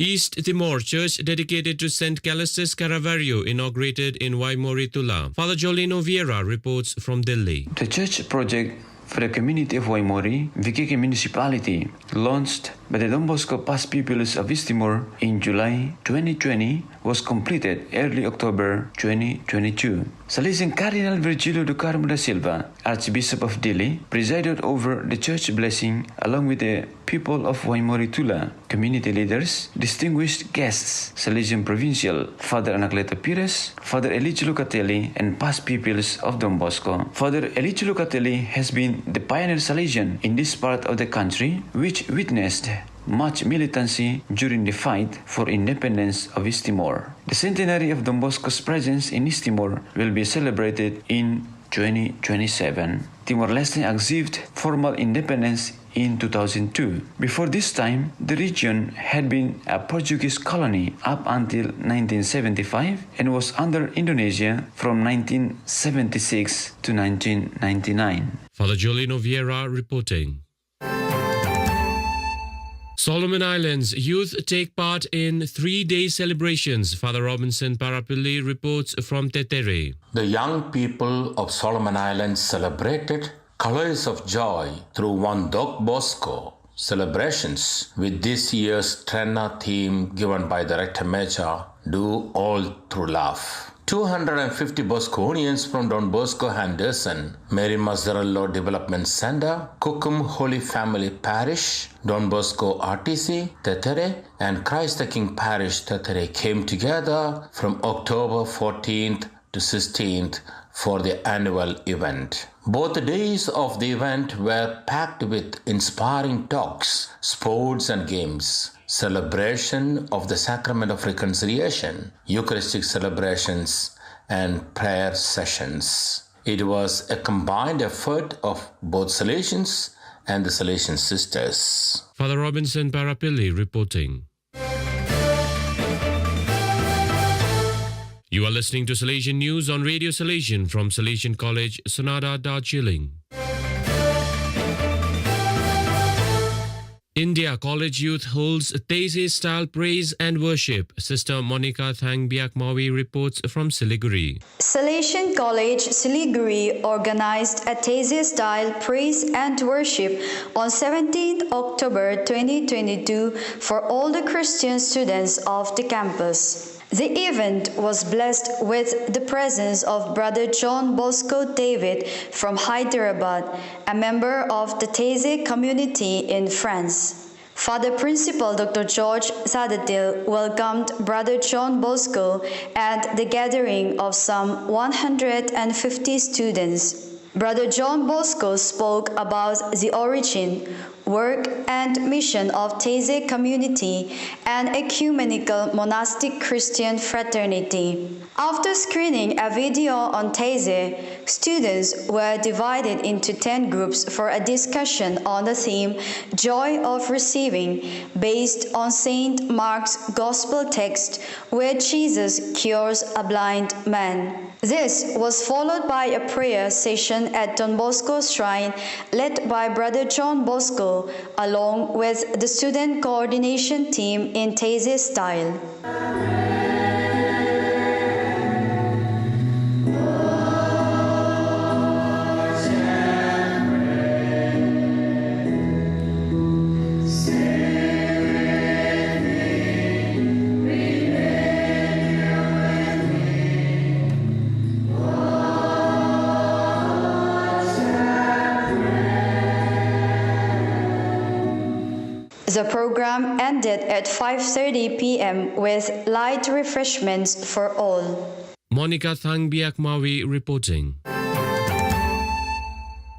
East Timor, church dedicated to Saint Callistus Caravaggio inaugurated in Waimori, Tula. Father Jolino Vieira reports from Delhi. The church project for the community of Waimori, Viqueque Municipality, launched by the Don Bosco Past Pupils of East Timor in July twenty twenty, was completed early October twenty twenty-two. Salesian Cardinal Virgilio do Carmo da Silva, Archbishop of Dili, presided over the church blessing along with the people of Waimori Tula, community leaders, distinguished guests, Salesian Provincial, Father Anacleto Pires, Father Eligio Locatelli, and past pupils of Don Bosco. Father Eligio Locatelli has been the pioneer Salesian in this part of the country, which witnessed much militancy during the fight for independence of East Timor. The centenary of Don Bosco's presence in East Timor will be celebrated in twenty twenty-seven. Timor-Leste achieved formal independence in two thousand two. Before this time, the region had been a Portuguese colony up until nineteen seventy-five and was under Indonesia from nineteen seventy-six to nineteen ninety-nine. Father Jolino Vieira reporting. Solomon Islands youth take part in three-day celebrations. Father Robinson Parapilli reports from Tetere. The young people of Solomon Islands celebrated colors of joy through one Don Bosco celebrations with this year's Trena theme given by the Rector Major, Do All Through Love. Two hundred fifty Bosconians from Don Bosco Henderson, Mary Mazzarello Development Center, Kukum Holy Family Parish, Don Bosco R T C, Tetere, and Christ the King Parish, Tetere, came together from October fourteenth to sixteenth for the annual event. Both days of the event were packed with inspiring talks, sports and games, celebration of the Sacrament of Reconciliation, Eucharistic celebrations, and prayer sessions. It was a combined effort of both Salesians and the Salesian sisters. Father Robinson Parapilli reporting. You are listening to Salesian News on Radio Salesian from Salesian College, Sonada, Darjeeling. India College Youth holds Taizé style praise and worship. Sister Monica Thangbiak Mawi reports from Siliguri. Salesian College Siliguri organized a Taizé style praise and worship on seventeenth October twenty twenty-two for all the Christian students of the campus. The event was blessed with the presence of Brother John Bosco David from Hyderabad, a member of the Taizé community in France. Father Principal Doctor George Sadatil welcomed Brother John Bosco at the gathering of some one hundred fifty students. Brother John Bosco spoke about the origin, work, and mission of Taizé community, an ecumenical monastic Christian fraternity. After screening a video on Taizé, students were divided into ten groups for a discussion on the theme Joy of Receiving, based on Saint Mark's Gospel text where Jesus cures a blind man. This was followed by a prayer session at Don Bosco Shrine, led by Brother John Bosco, along with the student coordination team in Taizé style. The program ended at five thirty p m with light refreshments for all. Monica Thangbiak Mawi reporting.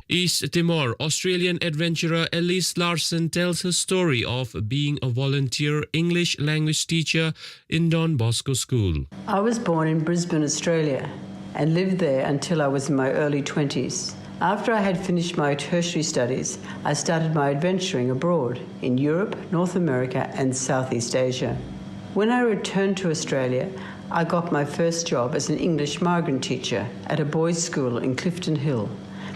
East Timor, Australian adventurer Elise Larsen tells her story of being a volunteer English language teacher in Don Bosco School. I was born in Brisbane, Australia, and lived there until I was in my early twenties. After I had finished my tertiary studies, I started my adventuring abroad in Europe, North America, and Southeast Asia. When I returned to Australia, I got my first job as an English migrant teacher at a boys' school in Clifton Hill,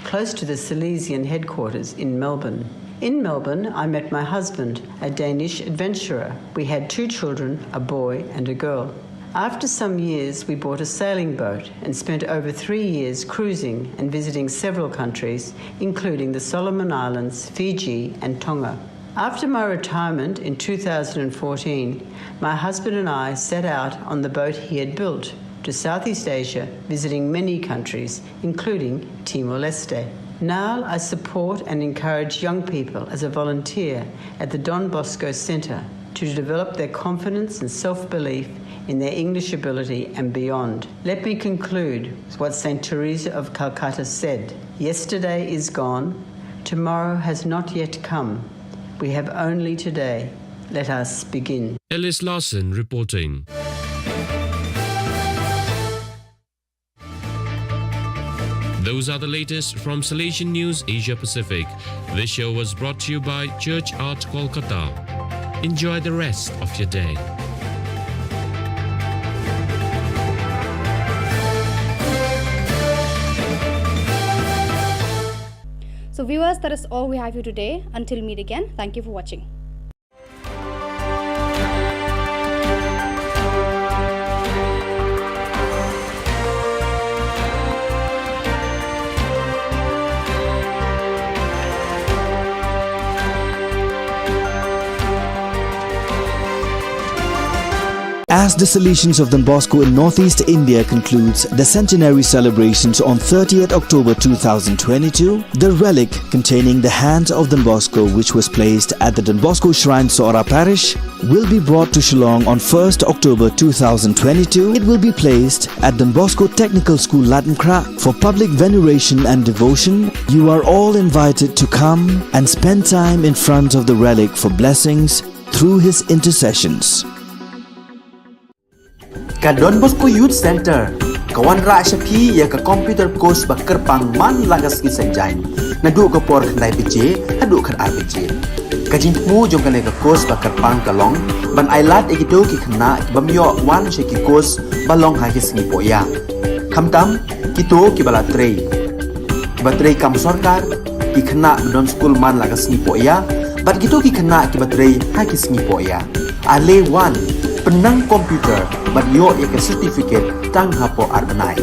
close to the Salesian headquarters in Melbourne. In Melbourne, I met my husband, a Danish adventurer. We had two children, a boy and a girl. After some years, we bought a sailing boat and spent over three years cruising and visiting several countries, including the Solomon Islands, Fiji, and Tonga. After my retirement in two thousand fourteen, my husband and I set out on the boat he had built to Southeast Asia, visiting many countries, including Timor-Leste. Now I support and encourage young people as a volunteer at the Don Bosco Centre to develop their confidence and self-belief in their English ability and beyond. Let me conclude with what Saint Teresa of Calcutta said: "Yesterday is gone, tomorrow has not yet come. We have only today. Let us begin." Ellis Larson reporting. Those are the latest from Salesian News Asia Pacific. This show was brought to you by Church Art Kolkata. Enjoy the rest of your day. So viewers, that is all we have for today. Until meet again, thank you for watching. As the Salesians of Don Bosco in Northeast India concludes the centenary celebrations on thirtieth October two thousand twenty-two, the relic containing the hand of Don Bosco, which was placed at the Don Bosco Shrine, Sohra Parish, will be brought to Shillong on first October two thousand twenty-two. It will be placed at Don Bosco Technical School, Laitumkhrah, for public veneration and devotion. You are all invited to come and spend time in front of the relic for blessings through his intercessions. Ka Don Bosco Youth Centre ka wanrah sha phi ïa ka computer course ba kyrpang man la ka sngi Saitjaiñ, naduh ka por khyndai baje haduh khatar baje. Ka jingthmu jong kane ka course ba kyrpang ka long ban ailad ïa kito ki khynnah ki bym ïoh wan sha ki course ba long ha ki sngi pohïa, khamtam kito kiba la trei, kiba trei kam sorkar, ki khynnah ba don skul man la ka sngi pohïa, bad kito ki khynnah kiba trei ha ki sngi pohïa. Ale wan, pynnang computer bad ïoh ïa ka certificate tang hapoh ar bnai.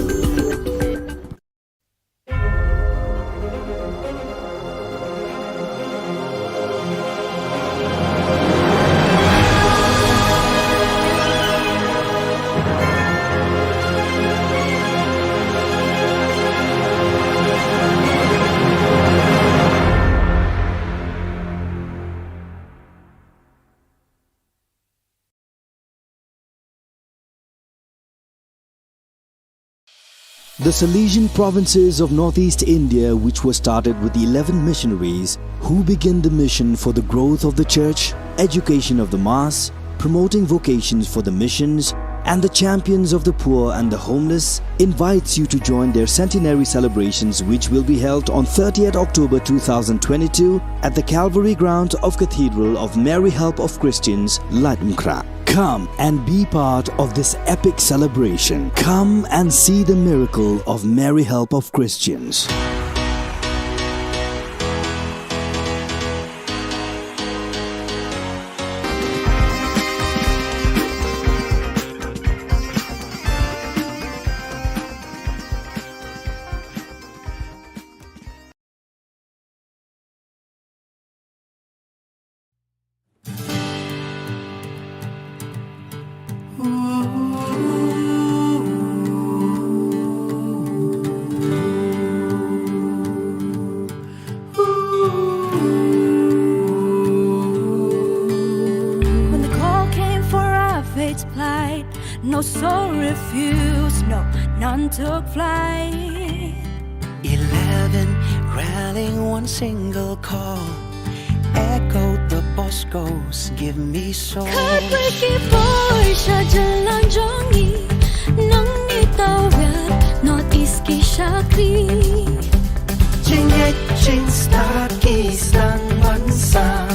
The Salesian provinces of Northeast India, which was started with eleven missionaries who began the mission for the growth of the church, education of the mass, promoting vocations for the missions, and the champions of the poor and the homeless, invites you to join their centenary celebrations, which will be held on thirtieth October two thousand twenty-two at the Calvary Ground of Cathedral of Mary Help of Christians, Laitumkhrah. Come and be part of this epic celebration. Come and see the miracle of Mary Help of Christians. When the call came for our faith to plight, no soul refused, no, none took flight. Eleven rallying one single call, echoed the Bosco's "Give me soul." Khatwei ki bor sha jylla jong ngi, nang ngi tawiar North East ki shakri. Jingngeit jingstad ki sdang ban sah,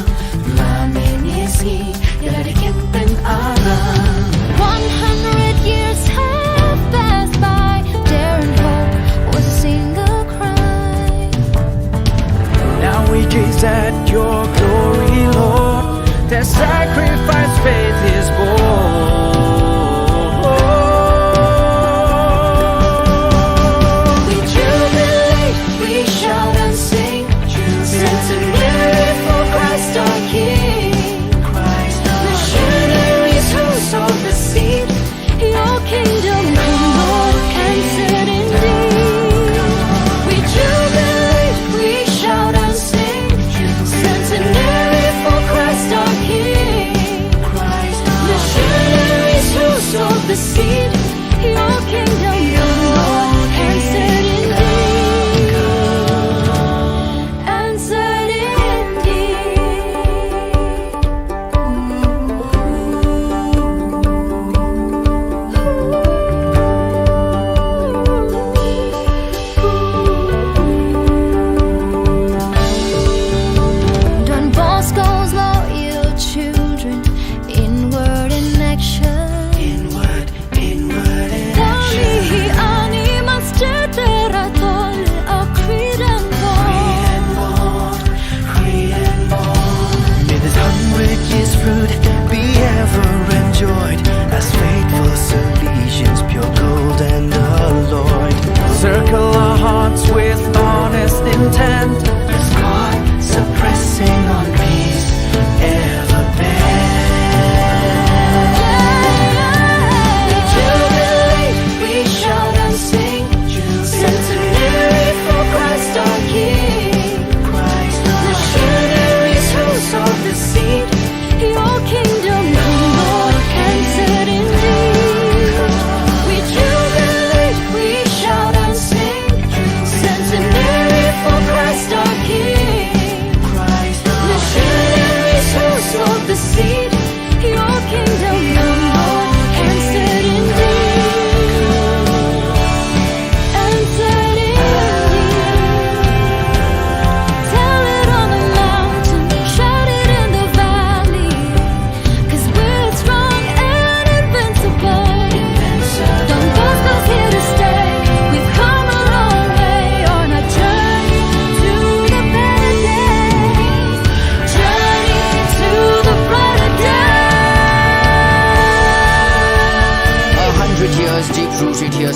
la mynne sngi ïa la dei kyntien aram. One hundred years have passed by, dare and hope was a single cry. Now we gaze at your glory, Lord. Their sacrifice faith is born. We jubilate, we shout and sing. Since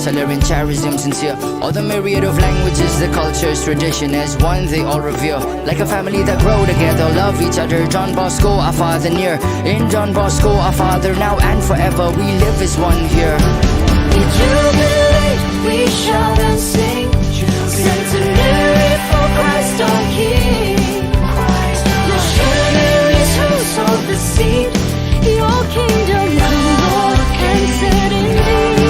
Salutatorianism sincere. All the myriad of languages, the cultures, tradition as one they all revere. Like a family that grow together, love each other. Don Bosco, our father near. In Don Bosco, our father now and forever, we live as one here. We jubilate, we shout and sing. Centenary for Christ our King. Missionaries who sowed the seed. Your kingdom come, Lord, and set indeed.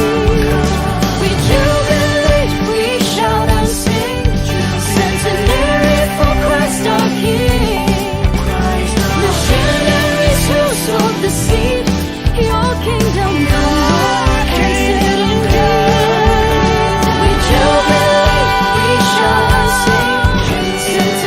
We jubilate, we shout and sing. Centenary for Christ our King. Missionaries who sowed the seed. Your kingdom come, Lord, and set indeed. We jubilate, we shout and sing.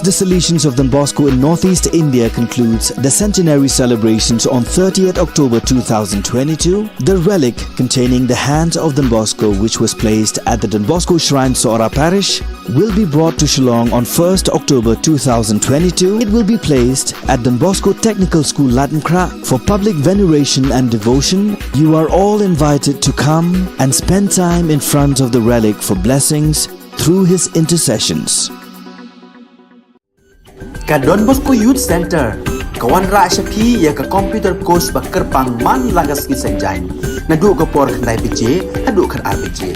The Salesians of Don Bosco in Northeast India concludes the centenary celebrations on thirtieth October two thousand twenty-two. The relic containing the hand of Don Bosco, which was placed at the Don Bosco Shrine, Sohra Parish, will be brought to Shillong on first October two thousand twenty-two. It will be placed at Don Bosco Technical School, Laitumkhrah, for public veneration and devotion. You are all invited to come and spend time in front of the relic for blessings through his intercessions. Ka Don Bosco Youth Centre ka wanrah sha phi ïa ka computer course ba kyrpang man la ka sngi Saitjaiñ, naduh ka por khyndai baje haduh khatar baje.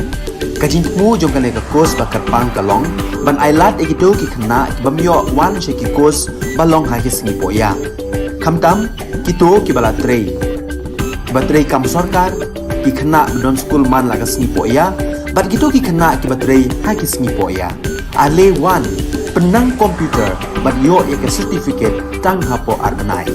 Ka jingthmu jong kane ka course ba kyrpang ka long ban ailad ïa kito ki khynnah ki bym ïoh wan sha ki course ba long ha ki sngi pohïa, khamtam kito kiba la trei, kiba trei kam sorkar, ki khynnah ba don skul man la ka sngi pohïa, bad kito ki khynnah kiba trei ha ki sngi pohïa. Ale wan, pynnang computer bad ïoh ïa ka certificate tang hapoh ar bnai.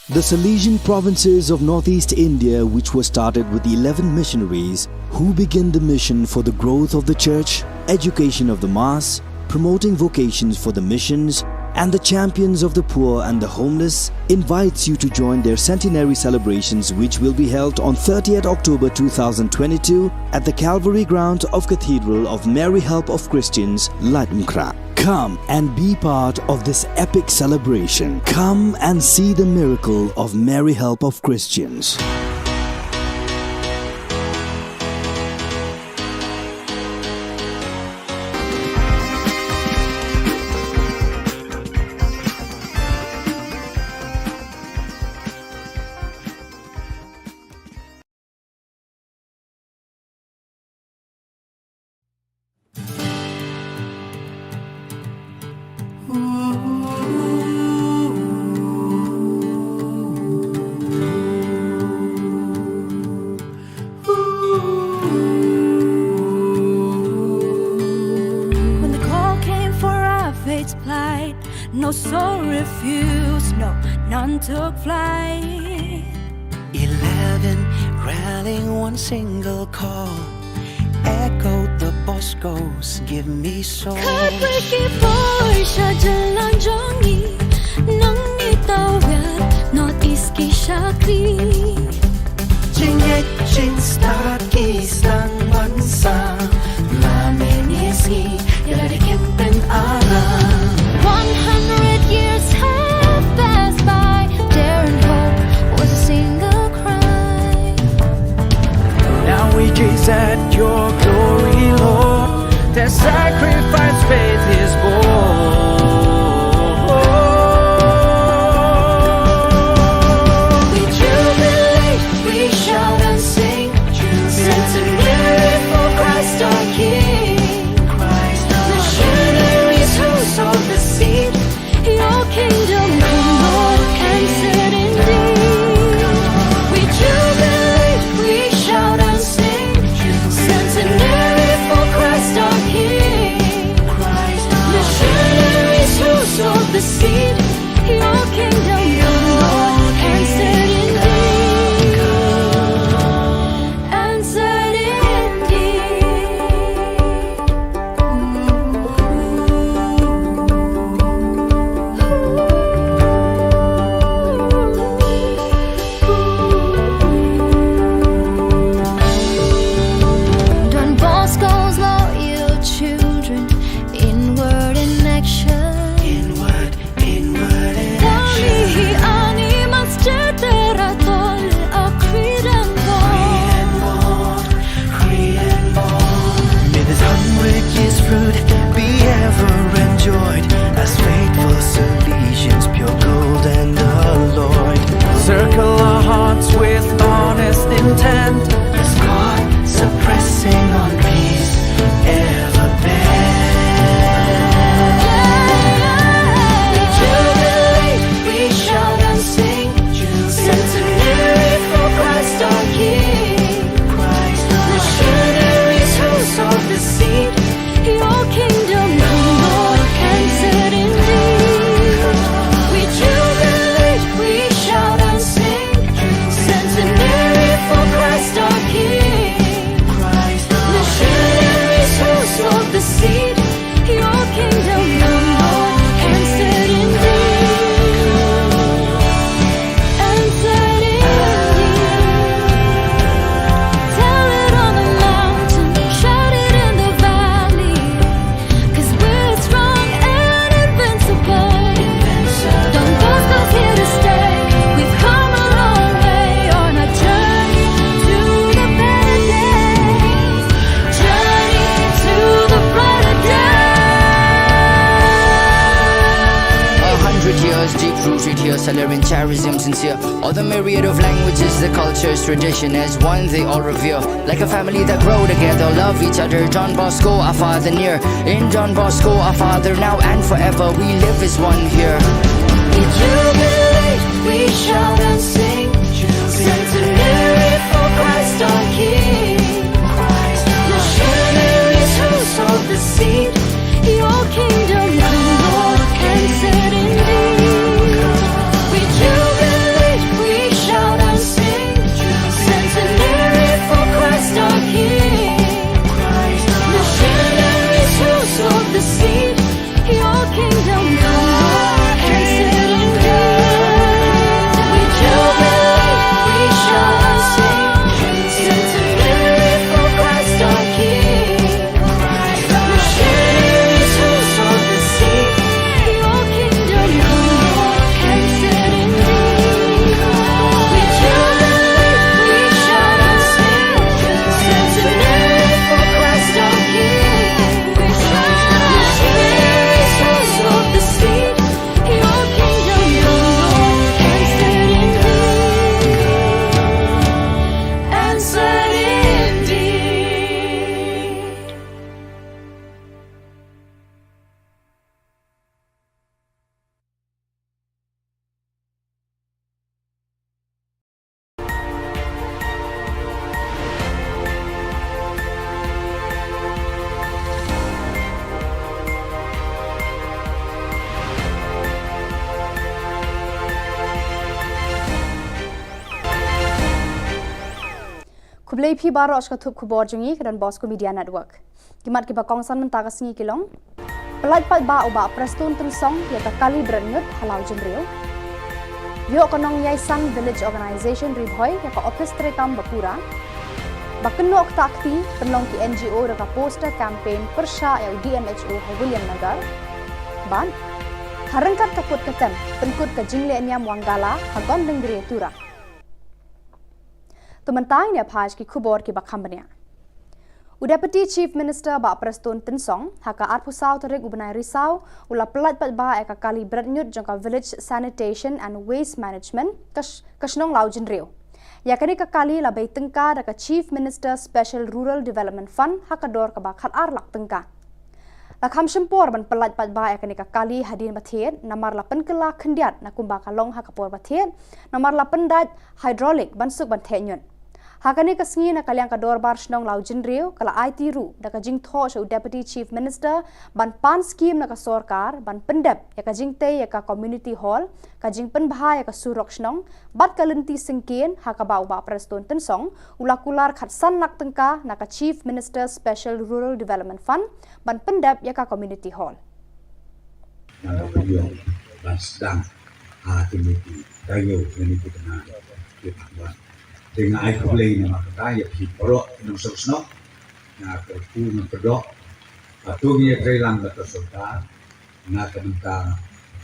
The Salesian provinces of Northeast India, which was started with eleven missionaries who began the mission for the growth of the church, education of the mass, promoting vocations for the missions, and the champions of the poor and the homeless, invites you to join their centenary celebrations, which will be held on thirtieth October two thousand twenty-two at the Calvary grounds of Cathedral of Mary Help of Christians, Laitumkhrah. Come and be part of this epic celebration. Come and see the miracle of Mary Help of Christians. When the call came for our faith to plight, no soul refused, no, none took flight. Eleven rallying, one single call echoed the Boscos, "Give me soul." Khatwei ki poi sha jylla jong ngi, nangne tawit North East ki shakri. Jingngeit jingstad ki sdang ban sam, la mynne sngi ïa lade kim pynalam. One hundred years have passed by, daring hope was a single cry. Now we gaze at your glory, Lord. Their sacrifice faith is born. We jubilate, we shout and sing, centenary for Christ our King. Christ our Missionaries who sowed the seed, your kingdom come, Lord, and set indeed. We jubilate, we shout and sing, centenary for Christ our King. Christ our Missionaries who sowed the seed, your kingdom come, Lord, and set indeed. And set indeed. Don Bosco's loyal children, inward in action. Inward, inward in action. Tali hi ani mas cetera tol a Kridan Bor. Kridan Bor, Kridan Bor. May this hundred years fruit be ever enjoyed, as faithful Salesians, pure gold and alloyed. Circle our hearts with honest intent, as God suppressing on peace ever bent. Rooted here, Salarian charism sincere. All the myriad of languages, the cultures, tradition as one they all revere. Like a family that grow together, love each other. Don Bosco, our father near. In Don Bosco, our father now and forever. We live as one here. We jubilate, we shout and sing. Centenary for Christ our King. Missionaries who sowed the seed. Your kingdom come, Lord, and set indeed. We jubilate, we shout and sing. Centenary for Christ our King. Missionaries who sowed the seed. Your kingdom come, Lord, and set indeed. We jubilate, we shout and sing. Centenary for Christ our King. Khublei phi baroh sha ka thup khubor jong ngi ka Don Bosco Media Network. Ki mat kiba kongsan mynta ka sngi ki long: Pyllait paidbah u Bah Prestone Tynsong ïa ka kali bret ñiut ha Lawjynriew. Ïoh ka Nongïaishan Village Organization Ri Bhoi ïa ka ophis treikam ba pura. Ba kynnoh ktah kti pynlong ki N G O da ka poster campaign pyrshah ïa u D M H O ha Williamnagar. Bad ha ryngkat ka put ka tem pynkut ka jingleh niam Wangala ha Gondangria Tura. To mynta ngin ïa phai sha ki khubor kiba kham bniah. U Deputy Chief Minister Bah Prestone Tynsong ha ka arphew saw tarik u bnai Risaw u la pyllait paidbah ïa ka kali bret ñiut jong ka Village Sanitation and Waste Management ka sh-, ka shnong Lawjynriew. Ïa kane ka kali la bei tyngka da ka Chief Minister Special Rural Development Fund ha ka dor kaba khat ar lak tyngka. La kham shim por ban pyllait paidbah ïa kane ka kali hadien ba thied namar la pynkylla khyndiat na kumba ka long ha ka por ba thied namar la pyndait hydraulic ban suk ban theh ñiut. Ha kane ka sngi na ka liang ka dorbar shnong Lawjynriew ka la aiti ruh da ka jingthoh sha u Deputy Chief Minister ban pan skim na ka sorkar ban pyndep ïa ka jingtei ïa ka community hall, ka jingpynbha ïa ka surok shnong bad ka lynti syngkien ha kaba u Bah Prestone Tynsong u la kular khatsan lak tyngka na ka Chief Minister Special Rural Development Fund ban pyndep ïa ka community hall. Ngan ïoh ban sdang ha kine ki taïew, kine ki bnai ki ban wan. Te nga ai khublei namar kata ïa phi baroh ki nongshong shnong. Nga kyrkhu ngan kyrdoh ba to ngin ïatreilang bad ka sorkar na ka bynta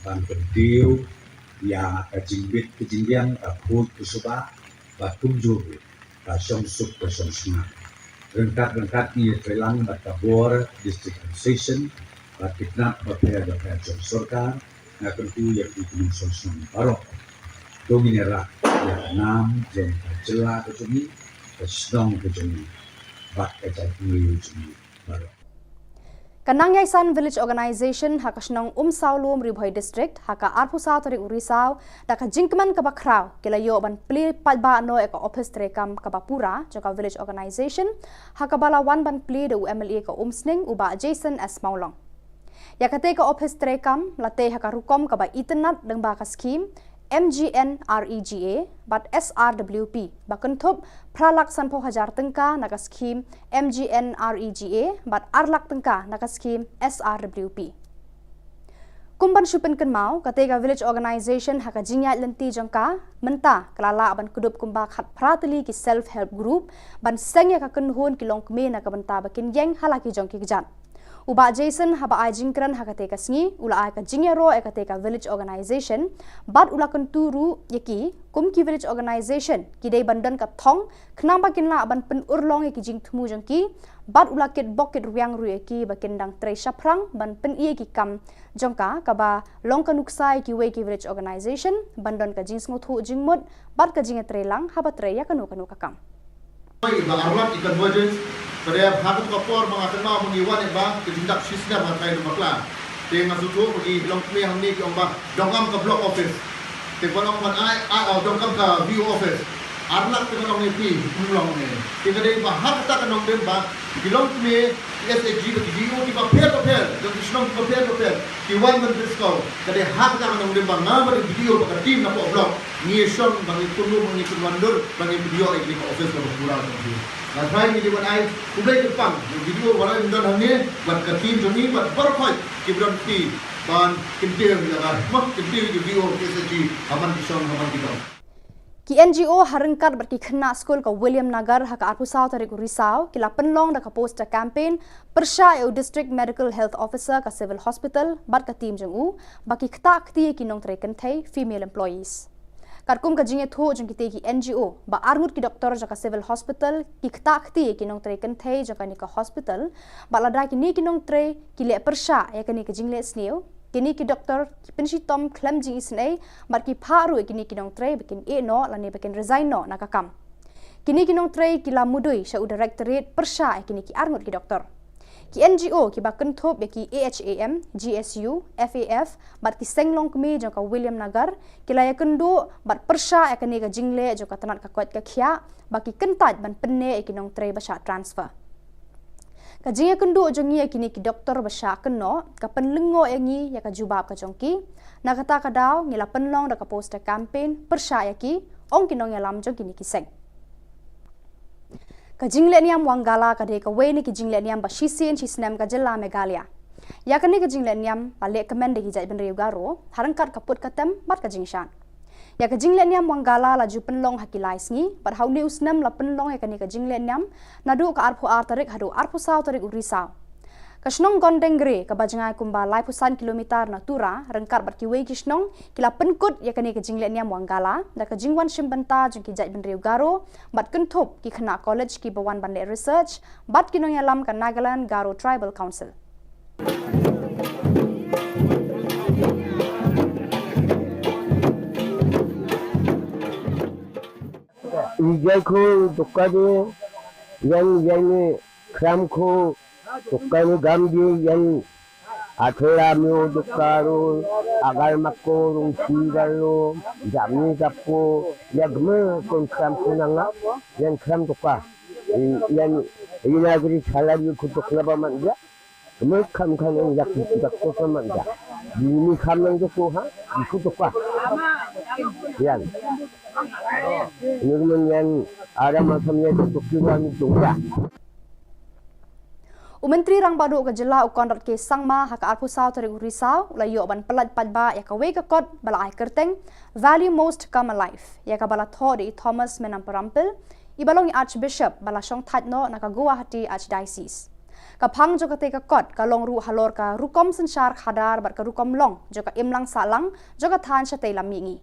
ban kyntiew ïa ka jingbit ka jingbiang, ka khuid ka suba, bad kumjuh ruh ka shong suk ka shong shngain. Ryngkat ryngkat ngi ïatreilang bad ka bor District Administration bad ki tnat bapher bapher jong sorkar. Nga kyrkhu ïa phi ki nongshong shnong baroh, to ngin ïarap ïa ka nam jong ka jylla ka jong ngi, ka shnong ka jong ngi bad ka jaitbynriew jong ngi baroh. Ka Nongïaishan Village Organization ha ka shnong Umsawlum, Ri Bhoi District, ha ka arphew saw tarik u Risaw, da ka jingkmen kaba khraw ki la ïoh ban plie paidbah noh ïa ka ophis treikam kaba pura jong ka Village Organization, ha kaba la wan ban plie da u M L A ka Umsning u Bah Jason S Mawlong. Ïa katei ka ophis treikam la tei ha ka rukom kaba itynnad lyngba ka skhim M G N R E G A bad S R W P ba kynthup phra lak sanphew hajar tyngka na ka skhim M G N R E G A bad ar lak tyngka na ka skhim S R W P. Kum ban shu pynkynmaw, katei ka Village Organization ha ka jingïaid lynti jong ka mynta ka la lah ban kdup kumba khatphra tylli ki self help group ban seng ïa ka kynhun ki longkmie na ka bynta ba kin ïeng ha la ki jong ki kjat. U Bah Jason haba ai jingkren ha katei ka sngi u la ai ka jingïaroh ïa katei ka village organization bad u la kyntu ruh ïa ki kum ki village organization ki dei ban don ka thong khnang ba kin lah ban pynurlong ïa ki jingthmu jong ki bad u la kitbok kitrwiang ruh ïa ki ba kin dang trei shaphrang ban pyni ïa ki kam jong ka kaba long ka nuksa ïa kiwei ki village organization ban don ka jingsngewthuh jingmut bad ka jingïatreilang haba trei ïa kano kano ka kam. Ba arlak i convergence, ka dei ha katu ka por ba nga kynmaw ba ngi wan ba ka jingdap shisnem nga trai bakla. Te nga sngewthuh ba ki longkmie hangne ki ong ba donkam ka block office. Te ba long ban ai, ai, oh, donkam ka V O office. Arlak te ba long ne phi, um long ne. Te ka dei ba ha kata ka nongrim ba ki longkmie, ki S H G ba ki D O ki ba pher ba pher, jong ki shnong ki ba pher ba pher. Ki wan ban pynskhem. Ka dei ha kata ka nongrim ba nga bad ki D O bad ka team na poh block. Ngi shong ba ngi kynrum ba ngi kynwan dur ba ngi pynïoh ïa kine ka office kaba pura ka office. Nga trai ngi dei ban ai khublei kyrpang ïa ki D O ba la don hangne bad ka team jong ngi bad baroh khoit ki ba don kti ban kyntiew ïa ka, ma, kyntiew ïa ki D O ki S H G ha man ki shong ha man ki dong. Ki N G O ha ryngkat bad ki khynnah skul ka William Nagar ha ka arphew saw tarik u Risaw ki la pynlong da ka poster campaign pyrshah ïa u District Medical Health Officer ka Civil Hospital bad ka team jong u ba ki ktah kti ïa ki nongtrei kynthei, female employees. Katkum ka jingïathuh jong kitei ki N G O ba arngut ki doktor jong ka Civil Hospital ki ktah kti ïa ki nongtrei kynthei jong kane ka hospital bad lada kine ki nongtrei ki leh pyrshah ïa kane ka jingleh sniew, kine ki doktor ki pynshitom khlem jingisynei bad ki phah ruh ïa kine ki nongtrei ba kin ïeh noh lane ba kin resign noh na ka kam. Kine ki nongtrei ki la mudui sha u directorate pyrshah ïa kine ki arngut ki doktor. Ki N G O ki ba kynthup ïa ki A H A M, G S U, F A F bad ki seng longkmie jong ka William Nagar ki la ïakynduh bad pyrshah ïa kane ka jingleh jong ka tnat ka koit ka khiah ba ki kyntait ban pynneh ïa ki nongtrei ba shah transfer. Ka jingïakynduh jong ngi ïa kine ki doktor ba shah kynnoh ka pynlyngngoh ïa ngi ïa ka jubab ka jong ki. Na kata ka daw ngi la pynlong da ka poster campaign pyrshah ïa ki, ong ki nongïalam jong kine ki seng. Ka jingleh niam Wangala ka dei kawei na ki jingleh niam ba shisien shisnem ka jylla Meghalaya. Ïa kane ka jingleh niam la leh kmen da ki jaitbynriew Garo ha ryngkat ka put ka tem bad ka jingshad. Ïa ka jingleh niam Wangala la ju pynlong ha ki lai sngi bad ha une u snem la pynlong ïa kane ka jingleh niam naduh ka arphew ar tarik haduh arphew saw tarik u Risaw. Ka shnong Gondengre kaba jngai kumba laiphew san kilometer na Tura ryngkat bad kiwei ki shnong ki la pynkut ïa kane ka jingleh niam Wangala da ka jingwan shim bynta jong ki jaitbynriew Garo bad kynthup ki khynnah college kiba wan ban leh research bad ki nongïalam ka Nagaland Garo Tribal Council. Ijai ko dokka de, yang yang ni kram ko dokka ni gam de, yang athera myo dokka ro, agar mako rung si galo, jam ni gapo, ya gme kon kram ko nanga, yang kram dokka. Yang ina gri salar yu ko dokka ba man ya. Kami kam kan yang yak yak tu sama ida. Ini kam yang tu ha, itu tu kah. Yan. Ini kemudian ada macam yang tu kira ni tu ya. U Myntri Rangbah Duh ka jylla u Conrad K Sangma ha ka arphew saw tarik u Risaw u la ïoh ban pyllait paidbah ïa kawei ka kot ba la ai kyrteng Value Most Come Alive ïa kaba la thoh da i Thomas Menamparampil i ba long i Archbishop ba la shong thait noh na ka Guwahati Archdiocese. Ka phang jong katei ka kot ka long ruh halor ka rukom synshar khadar bad ka rukom long jong ka imlang sahlang jong ka thaiñ shatei lam mihngi.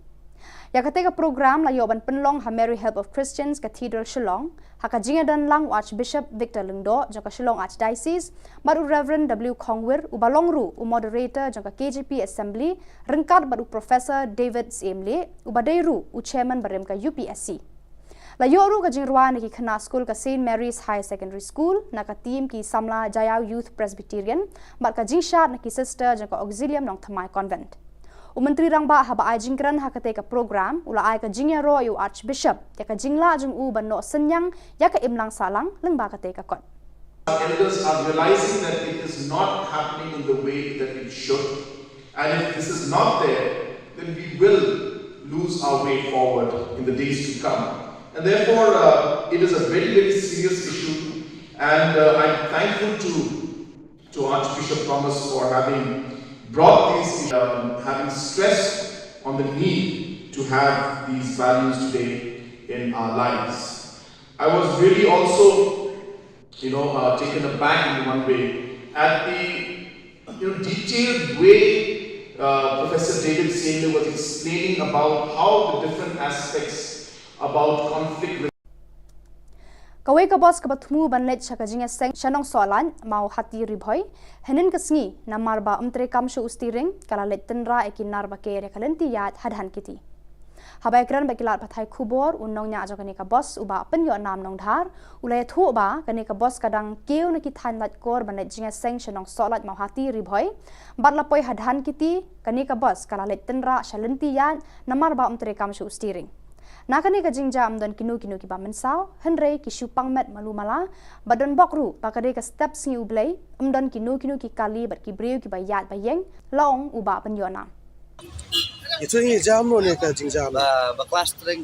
Ïa katei ka program la ïoh ban pynlong ha Mary Help of Christians Cathedral Shillong ha ka jingïadon lang u Archbishop Victor Lyngdoh jong ka Shillong Archdiocese bad u Reverend W Khongwir uba long ruh u moderator jong ka K J P Assembly ryngkat bad u Professor David Syiemlieh uba dei ruh u chairman barim ka U P S C. La ïoh ruh ka jingrwai na ki khynnah skul ka Saint Mary's Higher Secondary School na ka team ki samla Jaiaw Youth Presbyterian bad ka jingshad na ki sister jong ka Auxilium Nongthymmai Convent. U Myntri Rangbah haba ai jingkren ha katei ka program u la ai ka jingïaroh ïa u Archbishop ïa ka jinglah jong u ban noh synñiang ïa ka imlang sahlang lyngba katei ka kot. Our elders are realizing that it is not happening in the way that it should. And if this is not there, then we will lose our way forward in the days to come. And therefore, uh, it is a very, very serious issue. And uh, I'm thankful to, to Archbishop Thomas for having brought these, um, having stressed on the need to have these values today in our lives. I was really also you know, uh, taken aback in one way. At the, you know, detailed way, uh, Professor David Samuel was explaining about how the different aspects about conflict. Kawei ka bus kaba thmu ban leit sha ka jingïaseng sha Nongsohlait Mawhati Ri Bhoi, hynnin ka sngi, namar ba ym treikam shuh u steering, ka la leit tynrah ïa ki nar ba ker ïa ka lynti ïaid ha Dhankheti. Haba ïakren bad ki lad pathai khubor, u nongñiah jong kane ka bus, u Bah Pynïohnam Nongdhar, u la ïathuh ba kane ka bus ka dang kiew na ki thaiñ Laitkor ban leit jingïaseng sha Nongsohlait Mawhati Ri Bhoi, bad la poi ha Dhankheti, kane ka bus ka la leit tynrah sha lynti ïaid namar ba ym treikam shuh u steering. Na kane ka jingjia ym don kino kino kiba mynsaw, hynrei ki shu pang met malu mala, bad don bok ruh ba ka dei ka step sngi U Blei, ym don kino kino ki kali bad ki briew kiba ïaid ba ïeng, la ong u Bah Pynïohnam. Ito ngi jam no ne ka jingjam. Ba, ba klas tring.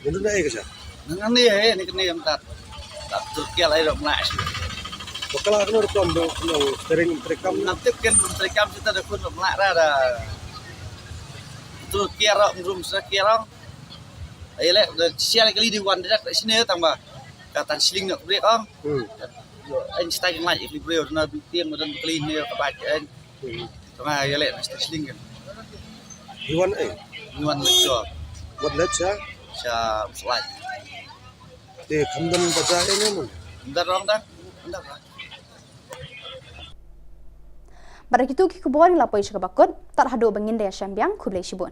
Ngi dun ai ka jam. Nang ani ai ni kene am tat. Tat tur kial ai rok na shi. Ba kala kena rukom do kena tering terekam. Nang tip ken terekam kita da kun rok na ra da. Tur kial rok rum sa kial rok. Ai le da sial kali di wan dak sini tang ba. Ka tan sling nak brek ong. Hmm. Yo, an stai ngai ik li brek na bi tiang madan kali ni ka ba an. Tama ïaleh na station kan. Iwan eh. Iwan lecture. Wat lecture? Sha slide. Te khamdan baja eh ne mun. Ndar rong da. Ndar rong. Bad da kitu ki khubor ngi la poi sha kaba kut, tad haduh ba ngin da ïashem biang, khublei shibun.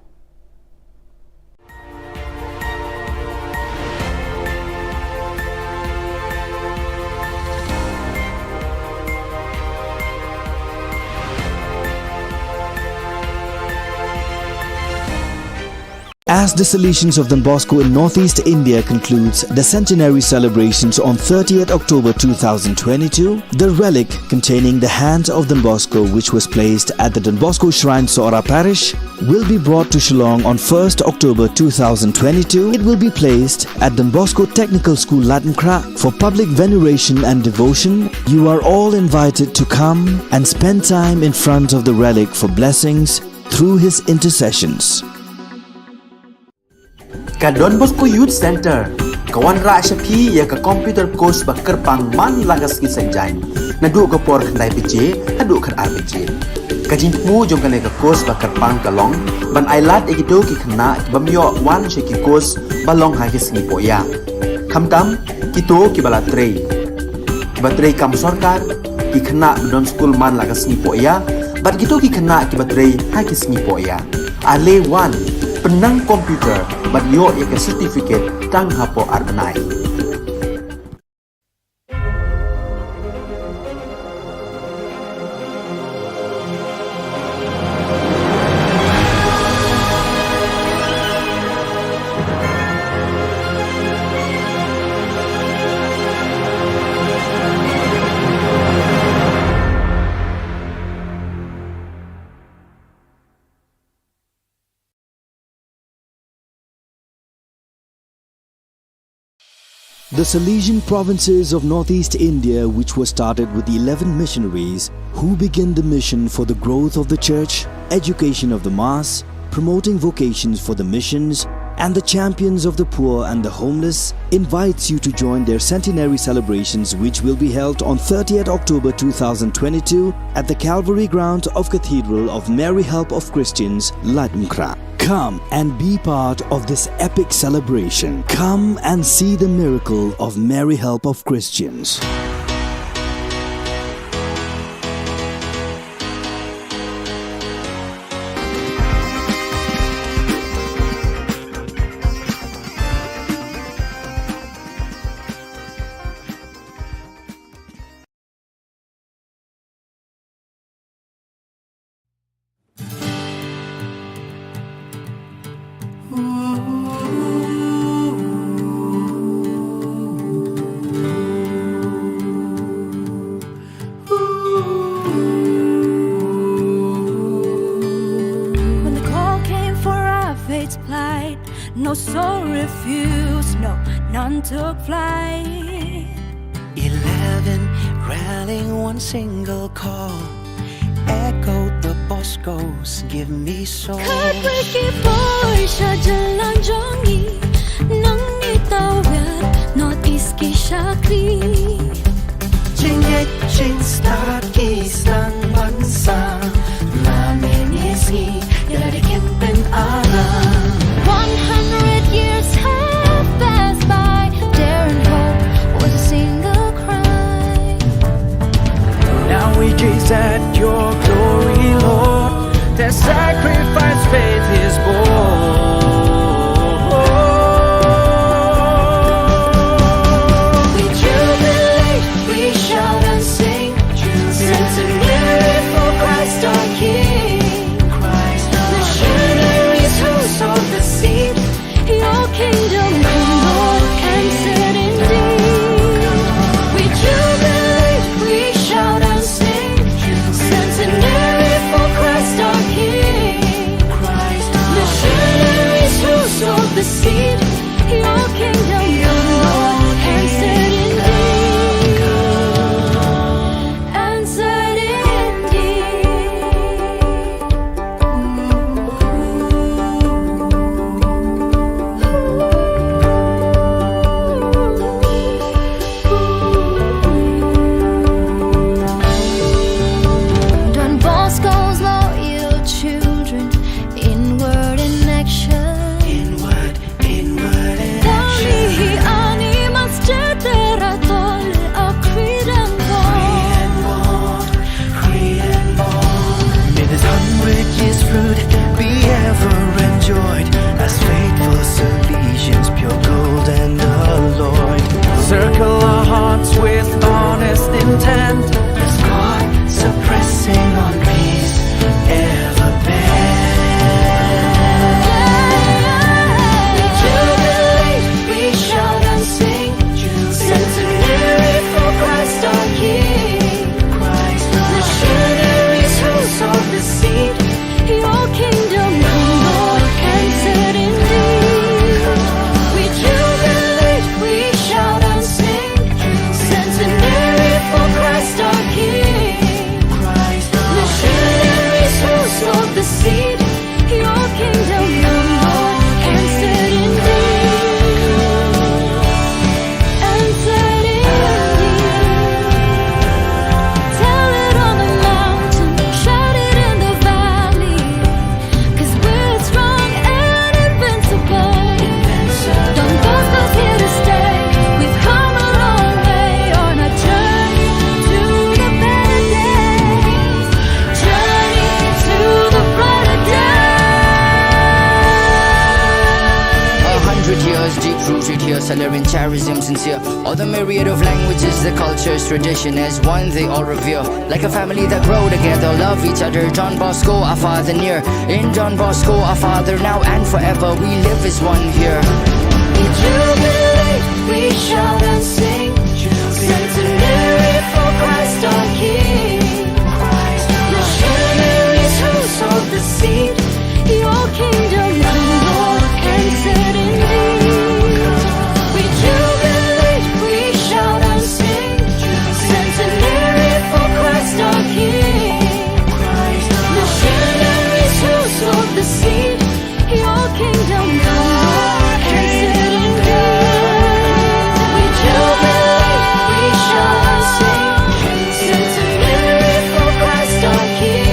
As the Salesians of Don Bosco in Northeast India concludes the centenary celebrations on thirtieth October two thousand twenty-two, the relic containing the hand of Don Bosco, which was placed at the Don Bosco Shrine, Sohra Parish, will be brought to Shillong on first October two thousand twenty-two. It will be placed at Don Bosco Technical School, Laitumkhrah, for public veneration and devotion. You are all invited to come and spend time in front of the relic for blessings through his intercessions. Ka Don Bosco Youth Center ka wanrah sha phi ïa ka computer course ba kyrpang man la ka sngi Saitjaiñ, naduh ka por khyndai baje haduh khatar baje. Ka jingthmu jong kane ka course ba kyrpang ka long ban ailad ïa kito ki khynnah ki bym ïoh wan sha ki course ba long ha ki sngi pohïa. Khamtam kito kiba la trei, kiba trei kam sorkar, ki khynnah ba don skul man la ka sngi pohïa, bad kito ki khynnah kiba trei ha ki sngi pohïa. Ale wan, pynnang computer bad ïoh ïa ka certificate tang hapoh ar bnai. The Salesian provinces of Northeast India, which was started with eleven missionaries who began the mission for the growth of the church, education of the mass, promoting vocations for the missions, and the champions of the poor and the homeless, invites you to join their centenary celebrations, which will be held on thirtieth October two thousand twenty-two at the Calvary ground of Cathedral of Mary Help of Christians, Laitumkhrah. Come and be part of this epic celebration. Come and see the miracle of Mary Help of Christians. When the call came for our fate's plight, no soul refused, no, none took flight. Eleven rallying one single call, echoed the Bosco's "Give me soul." Khatwei ki poi sha jylla jong ngi, nang ngi tawiar North East ki shakri. Jingngeit jingstad Hundred years deep rooted here, Salarian charism sincere. All the myriad of languages, the cultures, tradition as one they all revere. Like a family that grow together, love each other. Don Bosco, our father near. In Don Bosco, our father now and forever, we live as one here. We jubilate, we shout and sing. Centenary for Christ our King. Missionaries who sowed the seed. Your kingdom, Lord, entered indeed. We jubilate, we shout and sing. Centenary for Christ our King. Missionaries who sowed the seed. Your kingdom, Lord, entered indeed. We jubilate, we shout and sing. Centenary for Christ our King.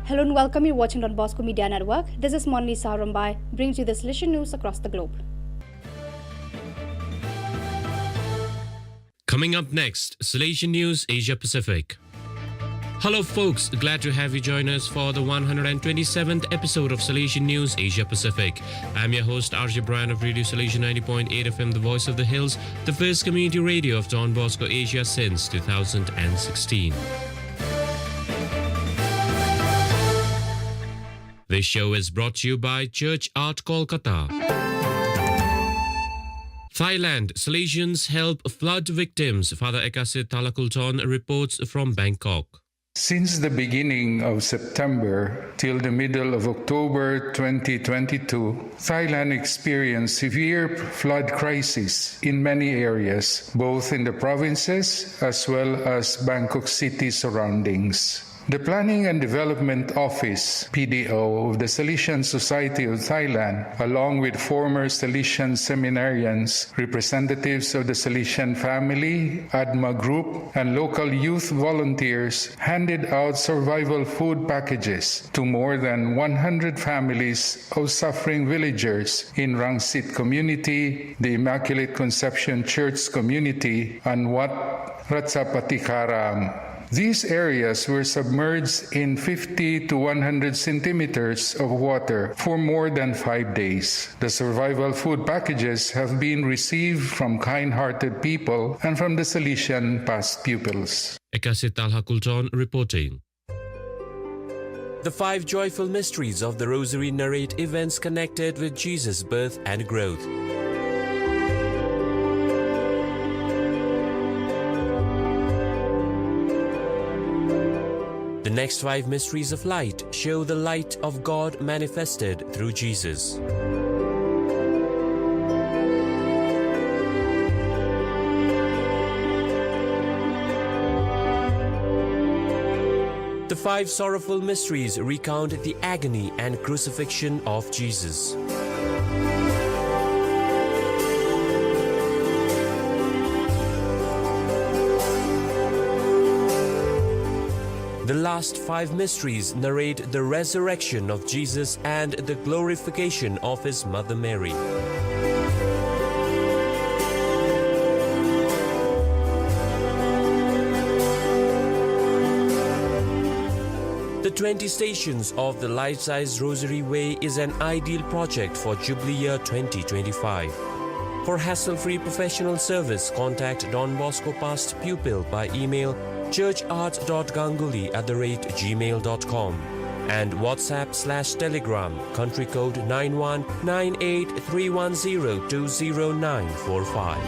Hello and welcome. You're watching Don Bosco Media Network. This is Monlisa Rumbai, brings you the Salesian news across the globe. Coming up next, Salesian News Asia Pacific. Hello, folks. Glad to have you join us for the one hundred twenty-seventh episode of Salesian News Asia Pacific. I'm your host, R J Brian of Radio Salesian ninety point eight F M, the voice of the hills, the first community radio of Don Bosco Asia since two thousand sixteen. This show is brought to you by Church Art Kolkata. Thailand, Salesians help flood victims. Father Ekasit Thalakulton reports from Bangkok. Since the beginning of September till the middle of October twenty twenty-two, Thailand experienced severe flood crisis in many areas, both in the provinces as well as Bangkok city surroundings. The Planning and Development Office, P D O, of the Salesian Society of Thailand, along with former Salesian seminarians, representatives of the Salesian family, ADMA group, and local youth volunteers, handed out survival food packages to more than one hundred families of suffering villagers in Rangsit community, the Immaculate Conception Church community, and Wat Ratchapatikaram. These areas were submerged in fifty to one hundred centimeters of water for more than five days. The survival food packages have been received from kind-hearted people and from the Salesian past pupils. Ekasit Thalakulton reporting. The five joyful mysteries of the Rosary narrate events connected with Jesus' birth and growth. The next five mysteries of light show the light of God manifested through Jesus. The five sorrowful mysteries recount the agony and crucifixion of Jesus. The last five mysteries narrate the resurrection of Jesus and the glorification of his mother Mary. The twenty Stations of the Life-Size Rosary Way is an ideal project for Jubilee Year twenty twenty-five. For hassle-free professional service, contact Don Bosco Past Pupil by email churchart dot ganguly at the rate gmail dot com. And WhatsApp slash Telegram, country code nine one nine eight three one zero two zero nine four five.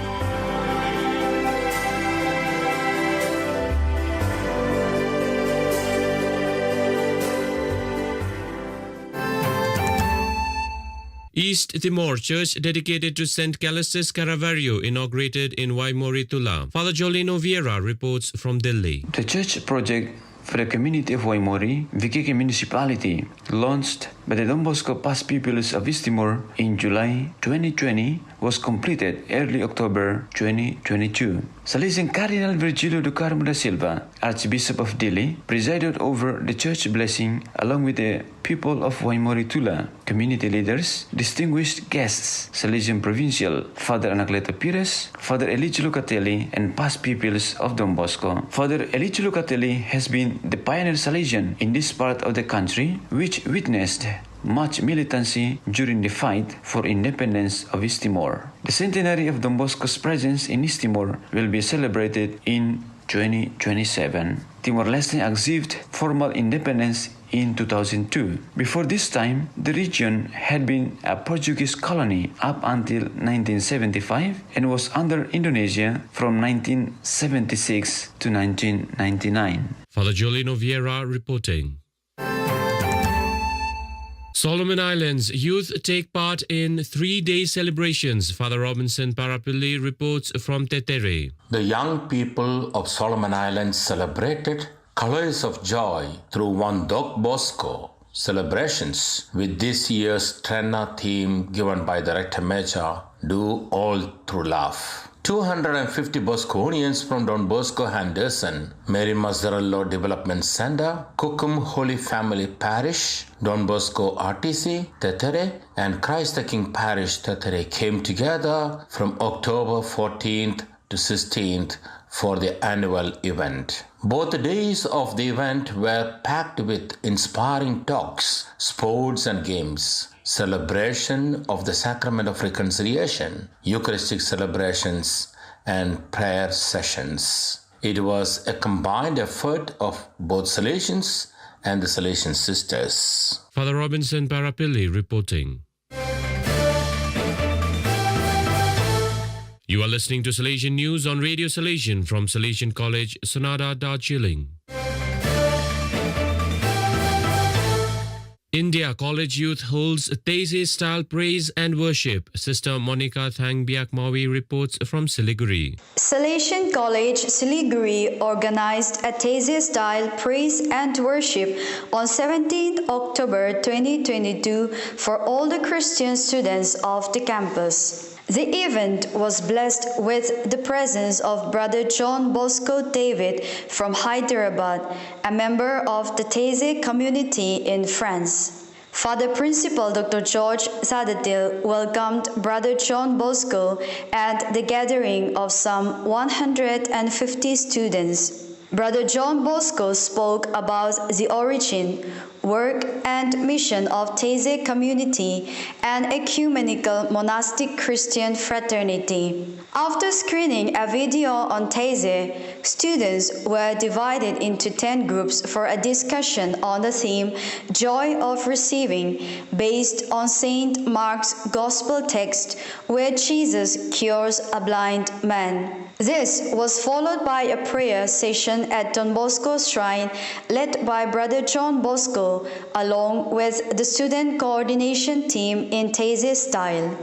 East Timor, church dedicated to Saint Callistus Caravaggio, inaugurated in Waimori, Tula. Father Jolino Vieira reports from Delhi. The church project for the community of Waimori, V K K Municipality, launched by the Don Bosco Past Pupils of East Timor in July twenty twenty, was completed early October twenty twenty-two. Salesian Cardinal Virgilio do Carmo da Silva, Archbishop of Dili, presided over the church blessing along with the people of Waimori Tula, community leaders, distinguished guests, Salesian Provincial, Father Anacleto Pires, Father Elijah Lucatelli, and past pupils of Don Bosco. Father Elijah Lucatelli has been the pioneer Salesian in this part of the country, which witnessed much militancy during the fight for independence of East Timor. The centenary of Don Bosco's presence in East Timor will be celebrated in twenty twenty-seven. Timor-Leste achieved formal independence in two thousand two. Before this time, the region had been a Portuguese colony up until nineteen seventy-five and was under Indonesia from nineteen seventy-six to nineteen ninety-nine. Father Jolino Vieira reporting. Solomon Islands youth take part in three-day celebrations. Father Robinson Parapilli reports from Tetere. The young people of Solomon Islands celebrated colors of joy through one Don Bosco celebrations, with this year's Trena theme given by the Rector Major, Do All Through Love. Two hundred and fifty Bosconians from Don Bosco Henderson, Mary Mazzarello Development Center, Kukum Holy Family Parish, Don Bosco R T C, Tetere, and Christ the King Parish, Tetere, came together from October fourteenth to sixteenth for the annual event. Both days of the event were packed with inspiring talks, sports and games, celebration of the Sacrament of Reconciliation, Eucharistic celebrations, and prayer sessions. It was a combined effort of both Salesians and the Salesian sisters. Father Robinson Parapilli reporting. You are listening to Salesian News on Radio Salesian from Salesian College, Sonada, Darjeeling. India College Youth holds Taizé style praise and worship. Sister Monica Thangbiak Mawi reports from Siliguri. Salesian College Siliguri organized a Taizé style praise and worship on seventeenth October twenty twenty-two for all the Christian students of the campus. The event was blessed with the presence of Brother John Bosco David from Hyderabad, a member of the Taizé community in France. Father Principal Doctor George Sadatil welcomed Brother John Bosco at the gathering of some one hundred and fifty students. Brother John Bosco spoke about the origin, work, and mission of Taizé community, an ecumenical monastic Christian fraternity. After screening a video on Taizé, students were divided into ten groups for a discussion on the theme Joy of Receiving, based on Saint Mark's Gospel text where Jesus cures a blind man. This was followed by a prayer session at Don Bosco Shrine, led by Brother John Bosco, along with the student coordination team in Taizé style.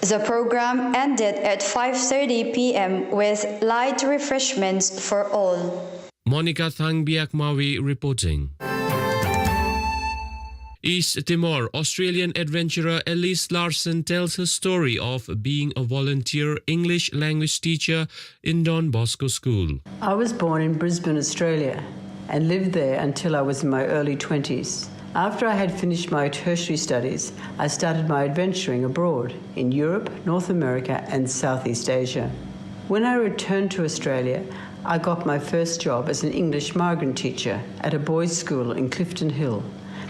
The program ended at five thirty p m with light refreshments for all. Monica Thangbiak Mawi reporting. East Timor, Australian adventurer Elise Larsen tells her story of being a volunteer English language teacher in Don Bosco School. I was born in Brisbane, Australia, and lived there until I was in my early twenties. After I had finished my tertiary studies, I started my adventuring abroad in Europe, North America, and Southeast Asia. When I returned to Australia, I got my first job as an English migrant teacher at a boys' school in Clifton Hill,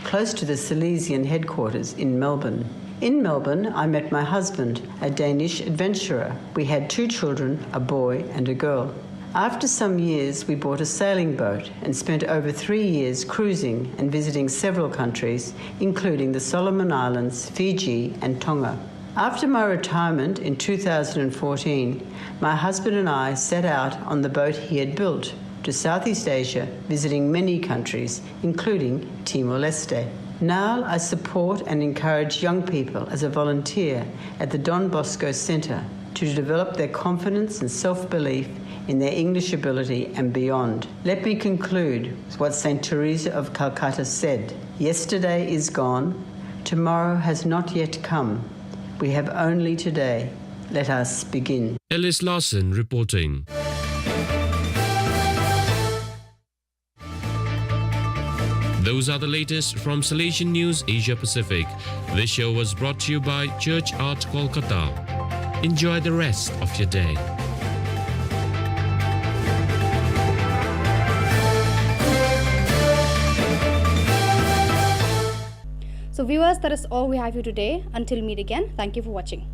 close to the Salesian headquarters in Melbourne. In Melbourne, I met my husband, a Danish adventurer. We had two children, a boy and a girl. After some years, we bought a sailing boat and spent over three years cruising and visiting several countries, including the Solomon Islands, Fiji, and Tonga. After my retirement in two thousand fourteen, my husband and I set out on the boat he had built to Southeast Asia, visiting many countries, including Timor-Leste. Now I support and encourage young people as a volunteer at the Don Bosco Centre to develop their confidence and self-belief in their English ability and beyond. Let me conclude with what Saint Teresa of Calcutta said: "Yesterday is gone, tomorrow has not yet come. We have only today. Let us begin." Ellis Larson reporting. Those are the latest from Salesian News Asia Pacific. This show was brought to you by Church Art Kolkata. Enjoy the rest of your day. So viewers, that is all we have for you today. Until meet again, thank you for watching.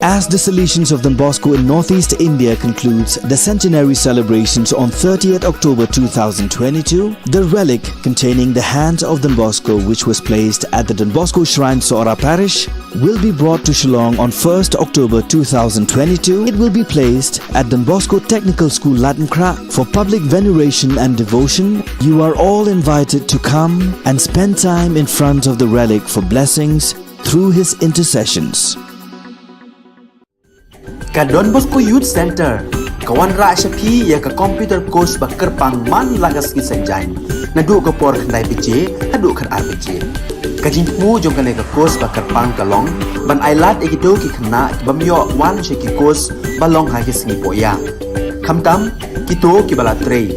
As the Salesians of Don Bosco in Northeast India concludes the centenary celebrations on thirtieth October two thousand twenty-two, the relic containing the hand of Don Bosco, which was placed at the Don Bosco Shrine, Sohra Parish, will be brought to Shillong on first October two thousand twenty-two. It will be placed at Don Bosco Technical School, Laitumkhrah, for public veneration and devotion. You are all invited to come and spend time in front of the relic for blessings through his intercessions. Ka Don Bosco Youth Centre ka wanrah sha phi ïa ka computer course ba kyrpang man la ka sngi Saitjaiñ, naduh ka por khyndai baje haduh khatar baje. Ka jingthmu jong kane ka course ba kyrpang ka long ban ailad ïa kito ki khynnah ki bym ïoh wan sha ki course ba long ha ki sngi pohïa. Khamtam kito kiba la trei,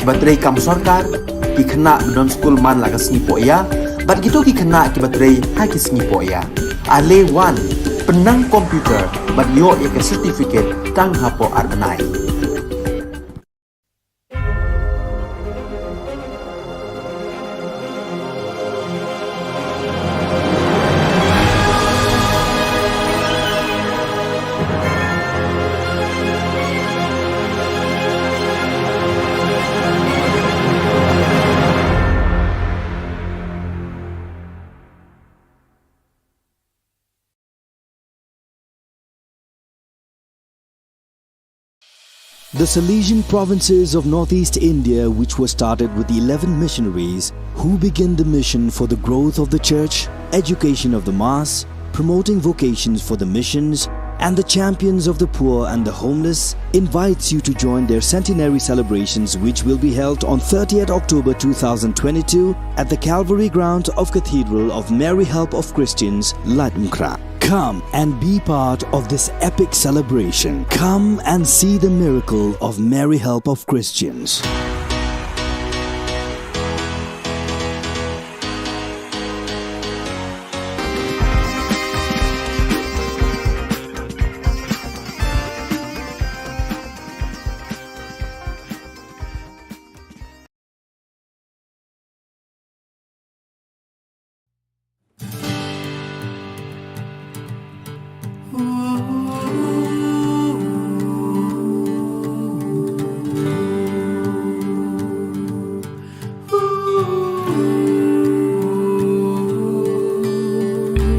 kiba trei kam sorkar, ki khynnah ba don skul man la ka sngi pohïa, bad kito ki khynnah kiba trei ha ki sngi pohïa. Ale wan, pynnang computer bad ïoh ïa ka certificate tang hapoh ar bnai. The Salesian provinces of Northeast India, which was started with the eleven missionaries who began the mission for the growth of the church, education of the mass, promoting vocations for the missions, and the champions of the poor and the homeless, invites you to join their centenary celebrations, which will be held on thirtieth October two thousand twenty-two at the Calvary ground of Cathedral of Mary Help of Christians, Laitumkhrah. Come and be part of this epic celebration. Come and see the miracle of Mary Help of Christians.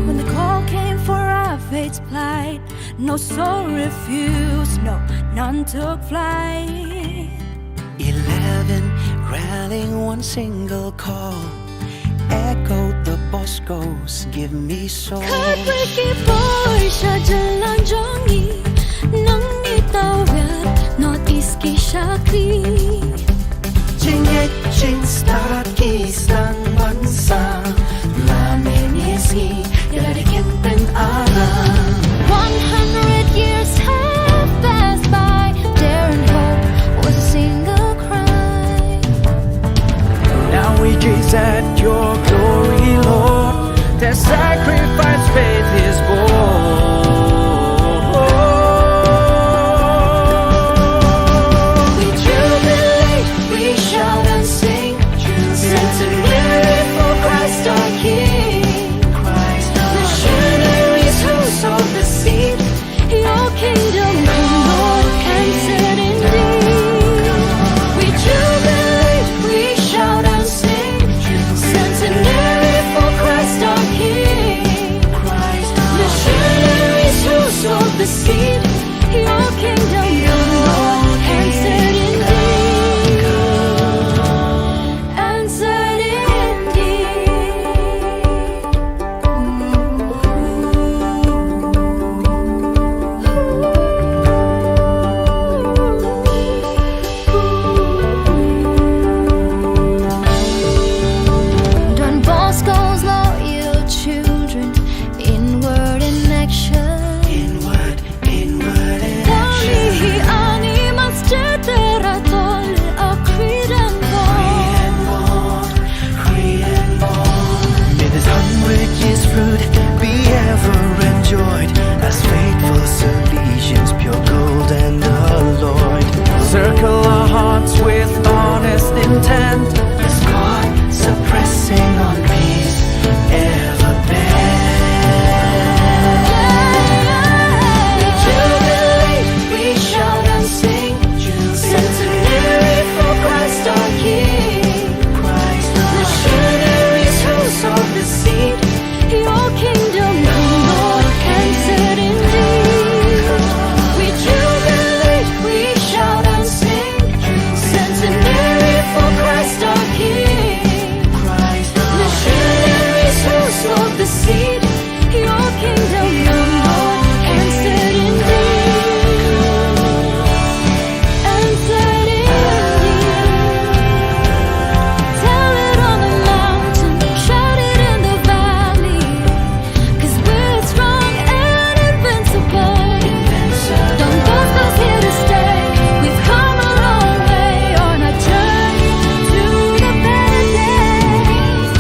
When the call came for our fate's plight, no soul refused, no, none took flight. Eleven rallying one single call, echoed the Boscos, "Give me soul." Khatwei ki bor sha jylla jong ngi, nang ngi tawiar North East ki shakri. Jingngeit jingstad ki sdang ban sam, la mynne sngi ïa la dei kyntien aram. One hundred years have passed by, daring hope was a single cry. Now we gaze at your glory, Lord. Their sacrifice faith is born. We jubilate, we shout and sing. Centenary for Christ our King. Missionaries who sowed the seed. Your kingdom come, Lord, answered indeed. We jubilate, we shout and sing. Centenary for Christ our King. Missionaries who sowed the seed. Your kingdom come, Lord, answered indeed. Answered indeed. Don Bosco's loyal children, inward in action. Inward, inward in action. Ani mas cetera tol akridan bor. May this hundred years fruit be ever enjoyed as faithful Salesians, pure gold and alloyed. Circle our hearts with honest intent. As God suppressing on peace ever bend. We jubilate, we shout and sing. Centenary for Christ our King. Missionaries who sowed the seed. Your kingdom come, Lord, answered indeed. We jubilate, we shout and sing. Centenary for Christ our King. Missionaries who sowed the seed. Your kingdom come, Lord, answered indeed. Answered indeed. Tell it on the mountain, shout it in the valley. 'Cause we're strong and invincible. Don Bosco's here to stay. We've come a long way on our journey to the better days.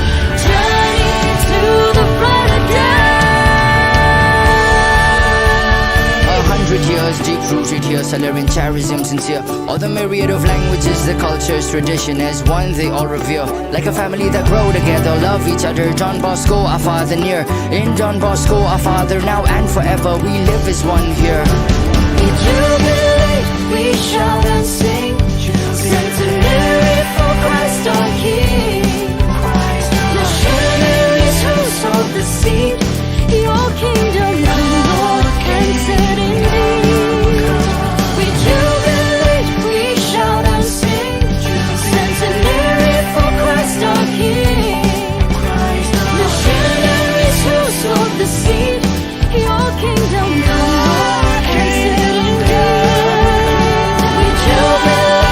Journey to the brighter days. A hundred years deep rooted here, Salerian charism sincere. All the myriad of languages, the cultures, tradition as one they all revere. Like a family that grow together, love each other. Don Bosco, our father near. In Don Bosco, our father now and forever. We live as one here. We jubilate, we shout and sing. Centenary for Christ our King. Missionaries who sowed the seed. Your kingdom come, Lord, answered indeed. We jubilate, we shout and sing. Centenary for Christ our King. Missionaries who sowed the seed. Your kingdom come, Lord, answered indeed. We jubilate.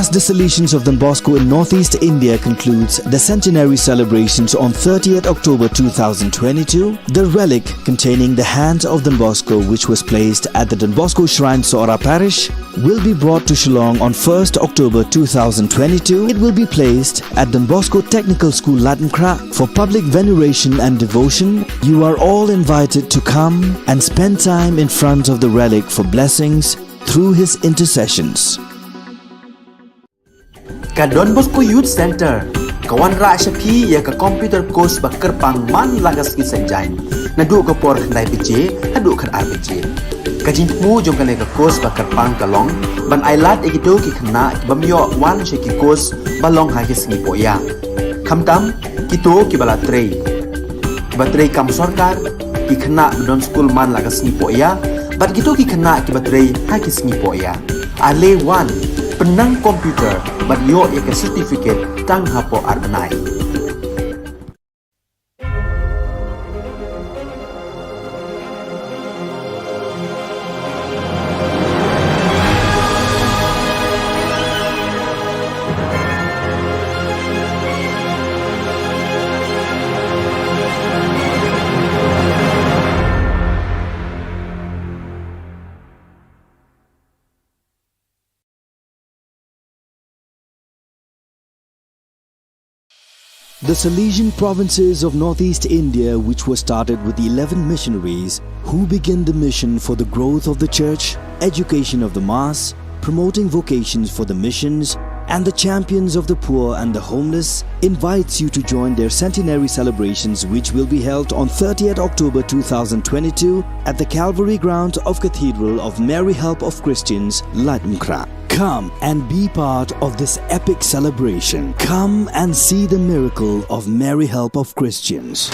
As the Salesians of Don Bosco in Northeast India concludes the centenary celebrations on thirtieth October two thousand twenty-two, the relic containing the hand of Don Bosco, which was placed at the Don Bosco Shrine, Sohra Parish, will be brought to Shillong on first October two thousand twenty-two. It will be placed at Don Bosco Technical School, Laitumkhrah, for public veneration and devotion. You are all invited to come and spend time in front of the relic for blessings through his intercessions. Ka Don Bosco Youth Centre ka wanrah sha phi ïa ka computer course ba kyrpang man la ka sngi Saitjaiñ, naduh ka por khyndai baje haduh khatar baje. Ka jingthmu jong kane ka course ba kyrpang ka long ban ailad ïa kito ki khynnah ki bym ïoh wan sha ki course ba long ha ki sngi pohïa. Khamtam kito kiba la trei, kiba trei kam sorkar, ki khynnah ba don skul man la ka sngi pohïa, bad kito ki khynnah kiba trei ha ki sngi pohïa. Ale wan, pynnang computer bad ïoh ïa ka certificate tang hapoh ar bnai. The Salesian provinces of Northeast India, which was started with eleven missionaries who began the mission for the growth of the church, education of the mass, promoting vocations for the missions, and the champions of the poor and the homeless, invites you to join their centenary celebrations, which will be held on thirtieth October two thousand twenty-two at the Calvary ground of Cathedral of Mary Help of Christians, Laitumkhrah. Come and be part of this epic celebration. Come and see the miracle of Mary Help of Christians.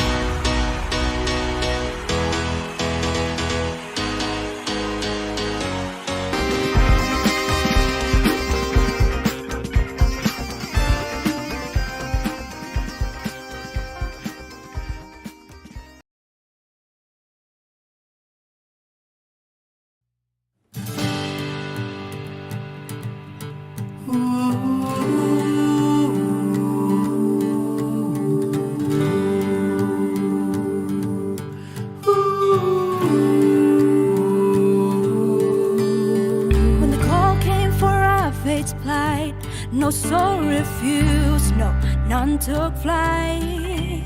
When the call came for our faith's plight, no soul refused, no, none took flight.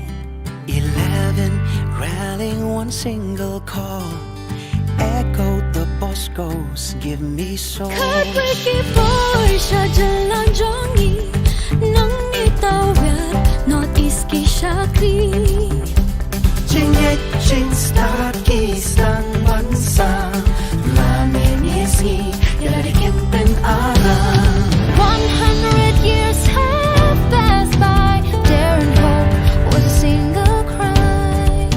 Eleven rallying one single call, echoed the Boscos, give me soul. Khatwei ki por sha jylla jong ngi, nang ngi tawir North East ki shakri. Jingngeit jingstad ki sdang ban sa, la mynne sngi ïa lade kin pynara. One hundred years have passed by, daring hope was a single cry.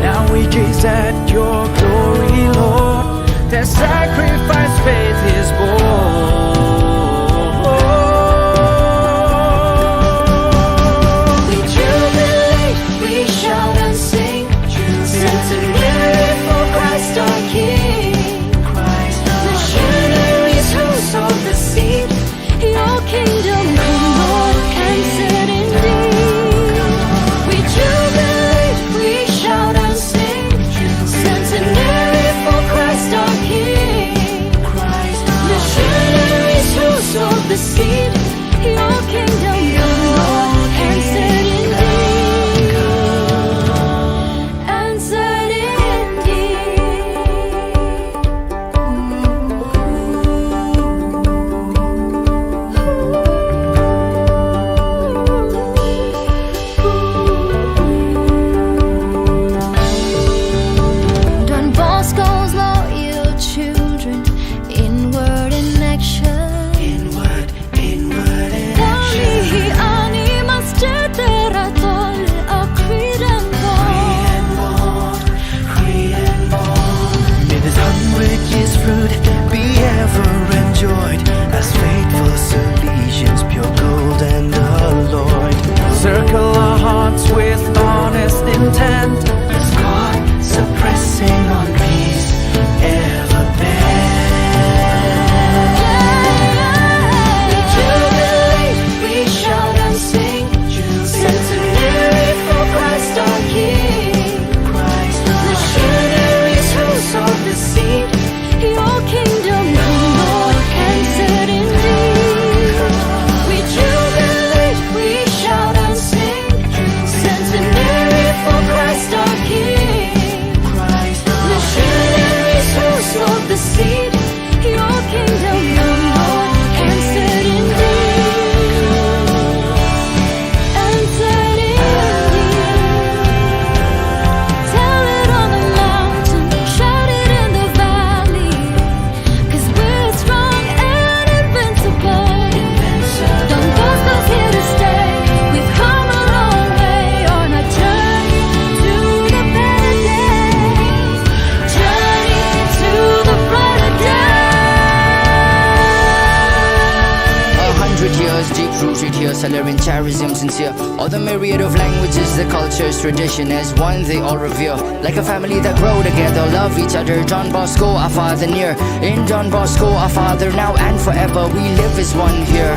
Now we gaze at your glory, Lord. Their sacrifice faith is born. We jubilate, we shout and sing, centenary for Christ our King. Christ our King. Missionaries who sowed the seed, your kingdom come, Lord, answered indeed. We jubilate, we shout and sing, centenary for Christ our King. Christ our King. Missionaries who sowed the seed, your kingdom come, Lord, answered indeed. Answered indeed. Don Bosco's loyal children, in word and action. In word, in word and action. Kali hi ani master tera tol a Kridan bor. Kridan bor, Kridan bor. May this hundred years fruit be ever enjoyed, as faithful Salesians pure gold and alloyed. Circle our hearts with honest intent, as God suppressing on peace ever bent. They're in charism sincere. All the myriad of languages, the cultures, tradition as one they all revere. Like a family that grow together, love each other. Don Bosco, our father near. In Don Bosco, our father now and forever, we live as one here.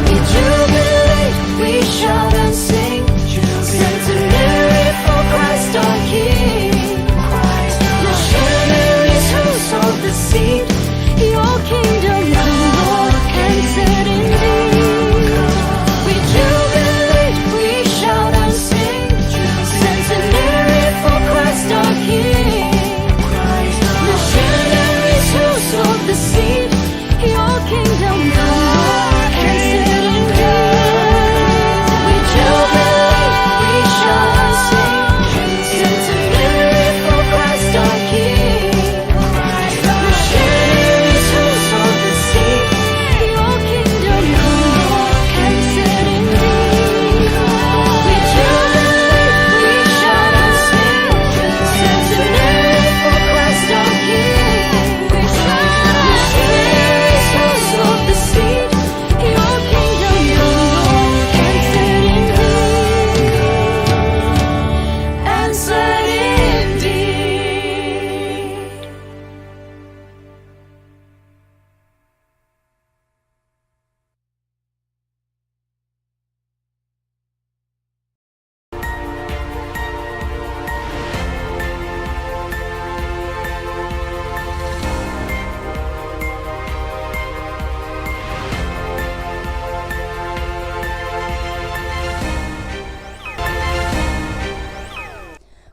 We jubilate, we shout and sing. Centenary for Christ our King. Missionaries who sowed the seed. Your kingdom come, Lord, and set indeed. We jubilate, we shout and sing. Centenary for Christ our King. Missionaries who sowed the seed. Your kingdom come, Lord, and set indeed. We jubilate, we shout and sing. Centenary for Christ our King.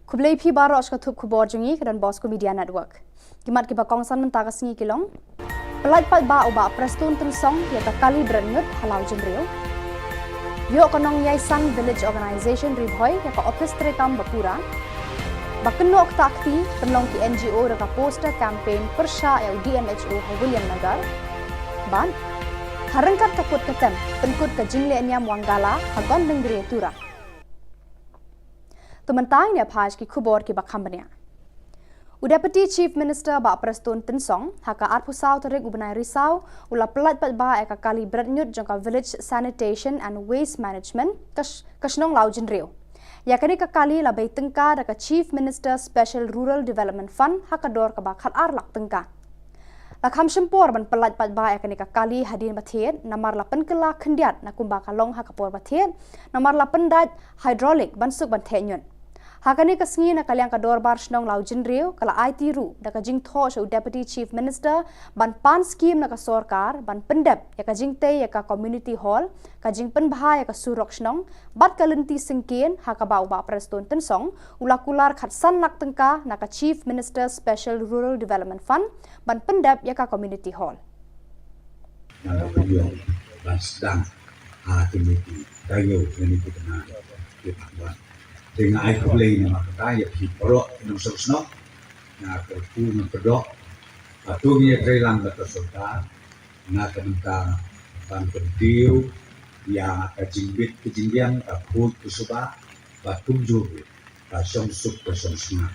Khublei phi baroh sha ka thup khubor jong ngi ka Don Bosco Media Network. Ki mat kiba kongsan mynta ka sngi ki long: Pyllait paidbah u Bah Prestone Tynsong ïa ka kali bret ñiut ha Lawjynriew. Ïoh ka Nongïaishan Village Organization Ri Bhoi ïa ka ophis treikam ba pura. Ba kynnoh ktah kti pynlong ki N G O da ka poster campaign pyrshah ïa u D M H O ha Williamnagar. Bad ha ryngkat ka put ka tem pynkut ka jingleh niam Wangala ha Gondangria Tura. To mynta ngin ïa phai sha ki khubor kiba kham bniah. U Deputy Chief Minister Bah Prestone Tynsong ha ka arphew saw tarik u bnai Risaw u la pyllait paidbah ïa ka kali bret ñiut jong ka Village Sanitation and Waste Management ka sh-, ka shnong Lawjynriew. Ïa kane ka kali la bei tyngka da ka Chief Minister Special Rural Development Fund ha ka dor kaba khatar lak tyngka. La kham shim por ban pyllait paidbah ïa kane ka kali hadien ba thied namar la pynkylla khyndiat na kumba ka long ha ka por ba thied namar la pyndait hydraulic ban suk ban theh ñiut. Ha kane ka sngi na ka liang ka dorbar shnong Lawjynriew ka la aiti ruh da ka jingthoh sha u Deputy Chief Minister ban pan skim na ka sorkar ban pyndep ïa ka jingtei ïa ka community hall, ka jingpynbha ïa ka surok shnong bad ka lynti syngkien ha kaba u Bah Prestone Tynsong u la kular khatsan lak tyngka na ka Chief Minister Special Rural Development Fund ban pyndep ïa ka community hall. Nga la pynïoh ban sdang ha kine ki taïew kine ki bnai ki la wan. Te nga ai khublei namar kata ïa phi baroh ki nongshong shnong. Nga kyrkhu nga kyrdoh ba to ngin ïatreilang bad ka sorkar na ka bynta ban kyntiew ïa ka jingbit ka jingbiang, ka khuid ka suba bad kumjuh ruh ka shongsuk ka shongsngiat.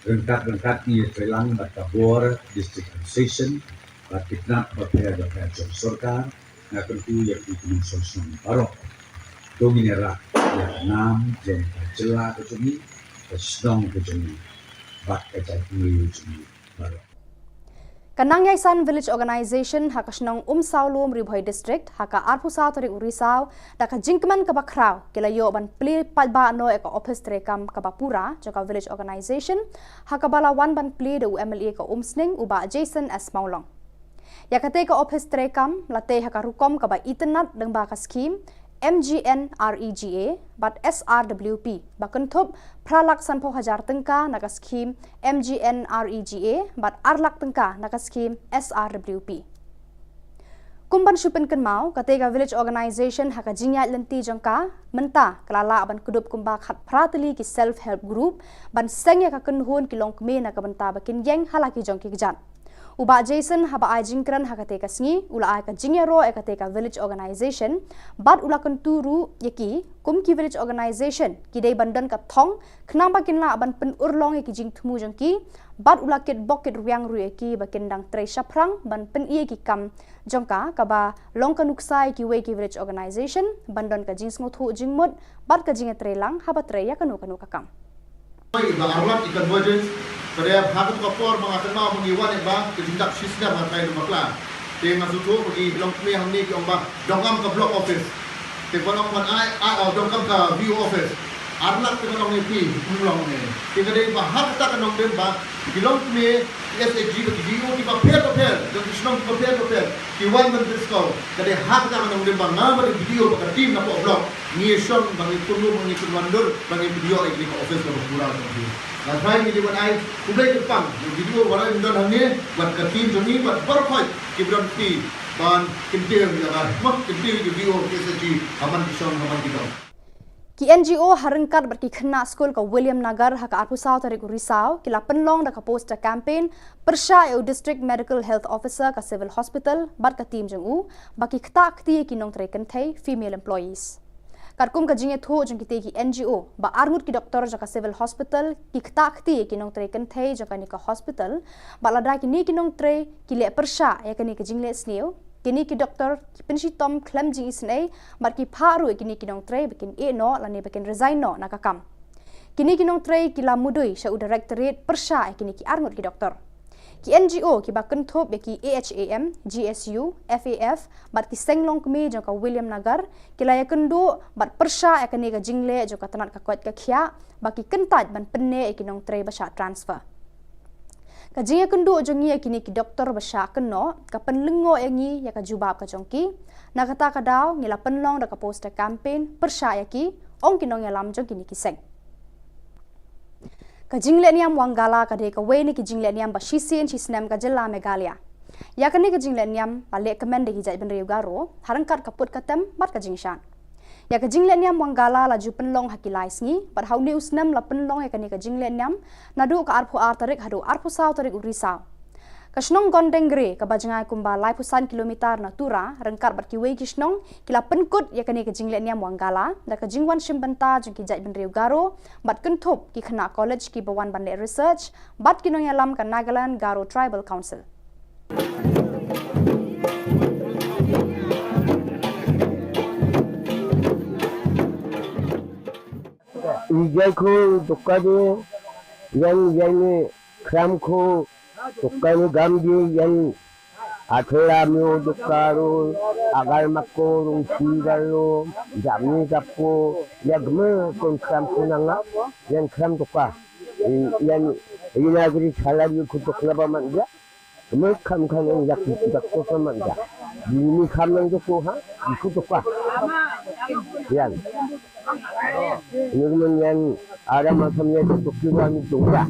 Ryngkat ryngkat ngi ïatreilang bad ka bor District Administration bad ki tnat bapher bapher jong sorkar. Nga kyrkhu ïa phi ki nongshong shnong baroh, to ngin ïarap ïa ka nam jong ka jylla ka jong ngi, ka shnong ka jong ngi bad ka jaitbynriew jong ngi baroh. Ka Nongïaishan Village Organization ha ka shnong Umsawlum, Ri Bhoi District ha ka arphew saw tarik u Risaw da ka jingkmen kaba khraw ki la ïoh ban plie paidbah noh ïa ka ophis treikam kaba pura jong ka Village Organization ha kaba la wan ban plie da u M L A ka Umsning u Bah Jason S Mawlong. Ïa katei ka ophis treikam la tei ha ka rukom kaba itynnad lyngba ka skhim M G N R E G A bad S R W P ba kynthup phra lak sanphew hajar tyngka na ka skhim M G N R E G A bad ar lak tyngka na ka skhim S R W P. Kum ban shu pynkynmaw, katei ka Village Organization ha ka jingïaid lynti jong ka mynta ka la lah ban kdup kumba khatphra tylli ki self help group ban seng ïa ka kynhun ki longkmie na ka bynta ba kin ïeng ha la ki jong ki kjat. U Bah Jason haba ai jingkren ha katei ka sngi u la ai ka jingïaroh ïa katei ka village organization bad u la kyntu ruh ïa ki kum ki village organization ki dei ban don ka thong khnang ba kin lah ban pynurlong ïa ki jingthmu jong ki bad u la kitbok kitrwiang ruh ïa ki ba kin dang trei shaphrang ban pyni ïa ki kam jong ka kaba long ka nuksa ïa kiwei ki village organization ban don ka jingsngewthuh jingmut bad ka jingïatreilang haba trei ïa kano kano ka kam. Ba arlak ki convergence, ba dei ha katu ka por ba nga kynmaw ba ngi wan ba ka jingdap shisnem nga trai bakla. Te nga sngewthuh ba ki longkmie hangne ki ong ba donkam ka block office. Te ba long ban ai, ai, oh, donkam ka V O office. Arlak te ba long ne phi, um long ne. Te ka dei ba ha kata ka nongdem ba ki longkmie, ki S H G ba ki V O ki bapher bapher, jong ki shnong ki bapher bapher, ki wan ban pynskhem. Ka dei ha kata ka nongdem ba nga bad ki V O bad ka team na poh block. Ngi shong ba ngi pynlong, ba ngi pynwandur, ba ngi pynïoh ïa kane ka office kaba pura ka office. Nga trai ngi dei ban ai khublei kyrpang ïa ki video ba la don hangne bad ka team jong ngi bad baroh khoit ki ba don kti ban kyntiew ïa ka, ma, kyntiew ïa ki video ki sa ji ha man ki shong ha man ki dong. Ki N G O ha ryngkat bad ki khynnah skul ka William Nagar ha ka arphew saw tarik u Risaw ki la pynlong da ka poster campaign pyrshah ïa u District Medical Health Officer ka Civil Hospital bad ka team jong u ba ki ktah kti ïa ki nongtrei kynthei, female employees. Katkum ka jingïathuh jong kitei ki N G O ba arngut ki doktor jong ka Civil Hospital ki ktah kti ïa ki nongtrei kynthei jong kane ka hospital, bad lada kine ki nongtrei ki leh pyrshah ïa kane ka jingleh sniew, kine ki doktor ki pynshitom khlem jingisynei bad ki phah ruh ïa kine ki nongtrei ba kin ïeh noh lane ba kin resign noh na ka kam. Kine ki nongtrei ki la mudui sha u directorate pyrshah ïa kine ki arngut ki doktor. Ki N G O kiba kynthup ïa ki A H A M, G S U, F A F bad ki seng longkmie jong ka William Nagar ki la ïakynduh bad pyrshah ïa kane ka jingleh jong ka tnat ka koit ka khiah ba ki kyntait ban pynneh ïa ki nongtrei ba shah transfer. Ka jingïakynduh jong ngi ïa kine ki doktor ba shah kynnoh ka pynlyngngoh ïa ngi ïa ka jubab ka jong ki. Na kata ka daw ngi la pynlong da ka poster campaign pyrshah ïa ki, ong ki nongïalam jong kine ki seng. Ka jingleh niam Wangala ka dei kawei na ki jingleh niam ba shisien shisnem ka jylla Meghalaya. Ïa kane ka jingleh niam ba leh kmen da ki jaitbynriew Garo ha ryngkat ka put ka tem bad ka jingshad. Ïa ka jingleh niam Wangala la ju pynlong ha ki lai sngi bad ha une u snem la pynlong ïa kane ka jingleh niam naduh ka arphew ar tarik haduh arphew saw tarik u Risaw. Ka shnong Gondengre kaba jngai kumba laiphew san kilometer na Tura ryngkat bad kiwei ki shnong ki la pynkut ïa kane ka jingleh niam Wangala da ka jingwan shim bynta jong ki jaitbynriew Garo bad kynthup ki khynnah college kiba wan ban leh research bad ki nongïalam ka Nagaland Garo Tribal Council. Ijai ko dokka de, yang yang ni kram ko dokka ni gam de, yang athela myo dokka ro, agar mako rung si galo, jam ni gap ko, ya gme kon kram ko nanga, yang kram dokka. Yang ina gri salary ko dokka ba man ya. Kami kam kan yang yak yak tu sama ya. Ini kam yang tu ko ha, itu tu ka. Yan. Ini kemudian ada macam yang tu kira ni tu ya.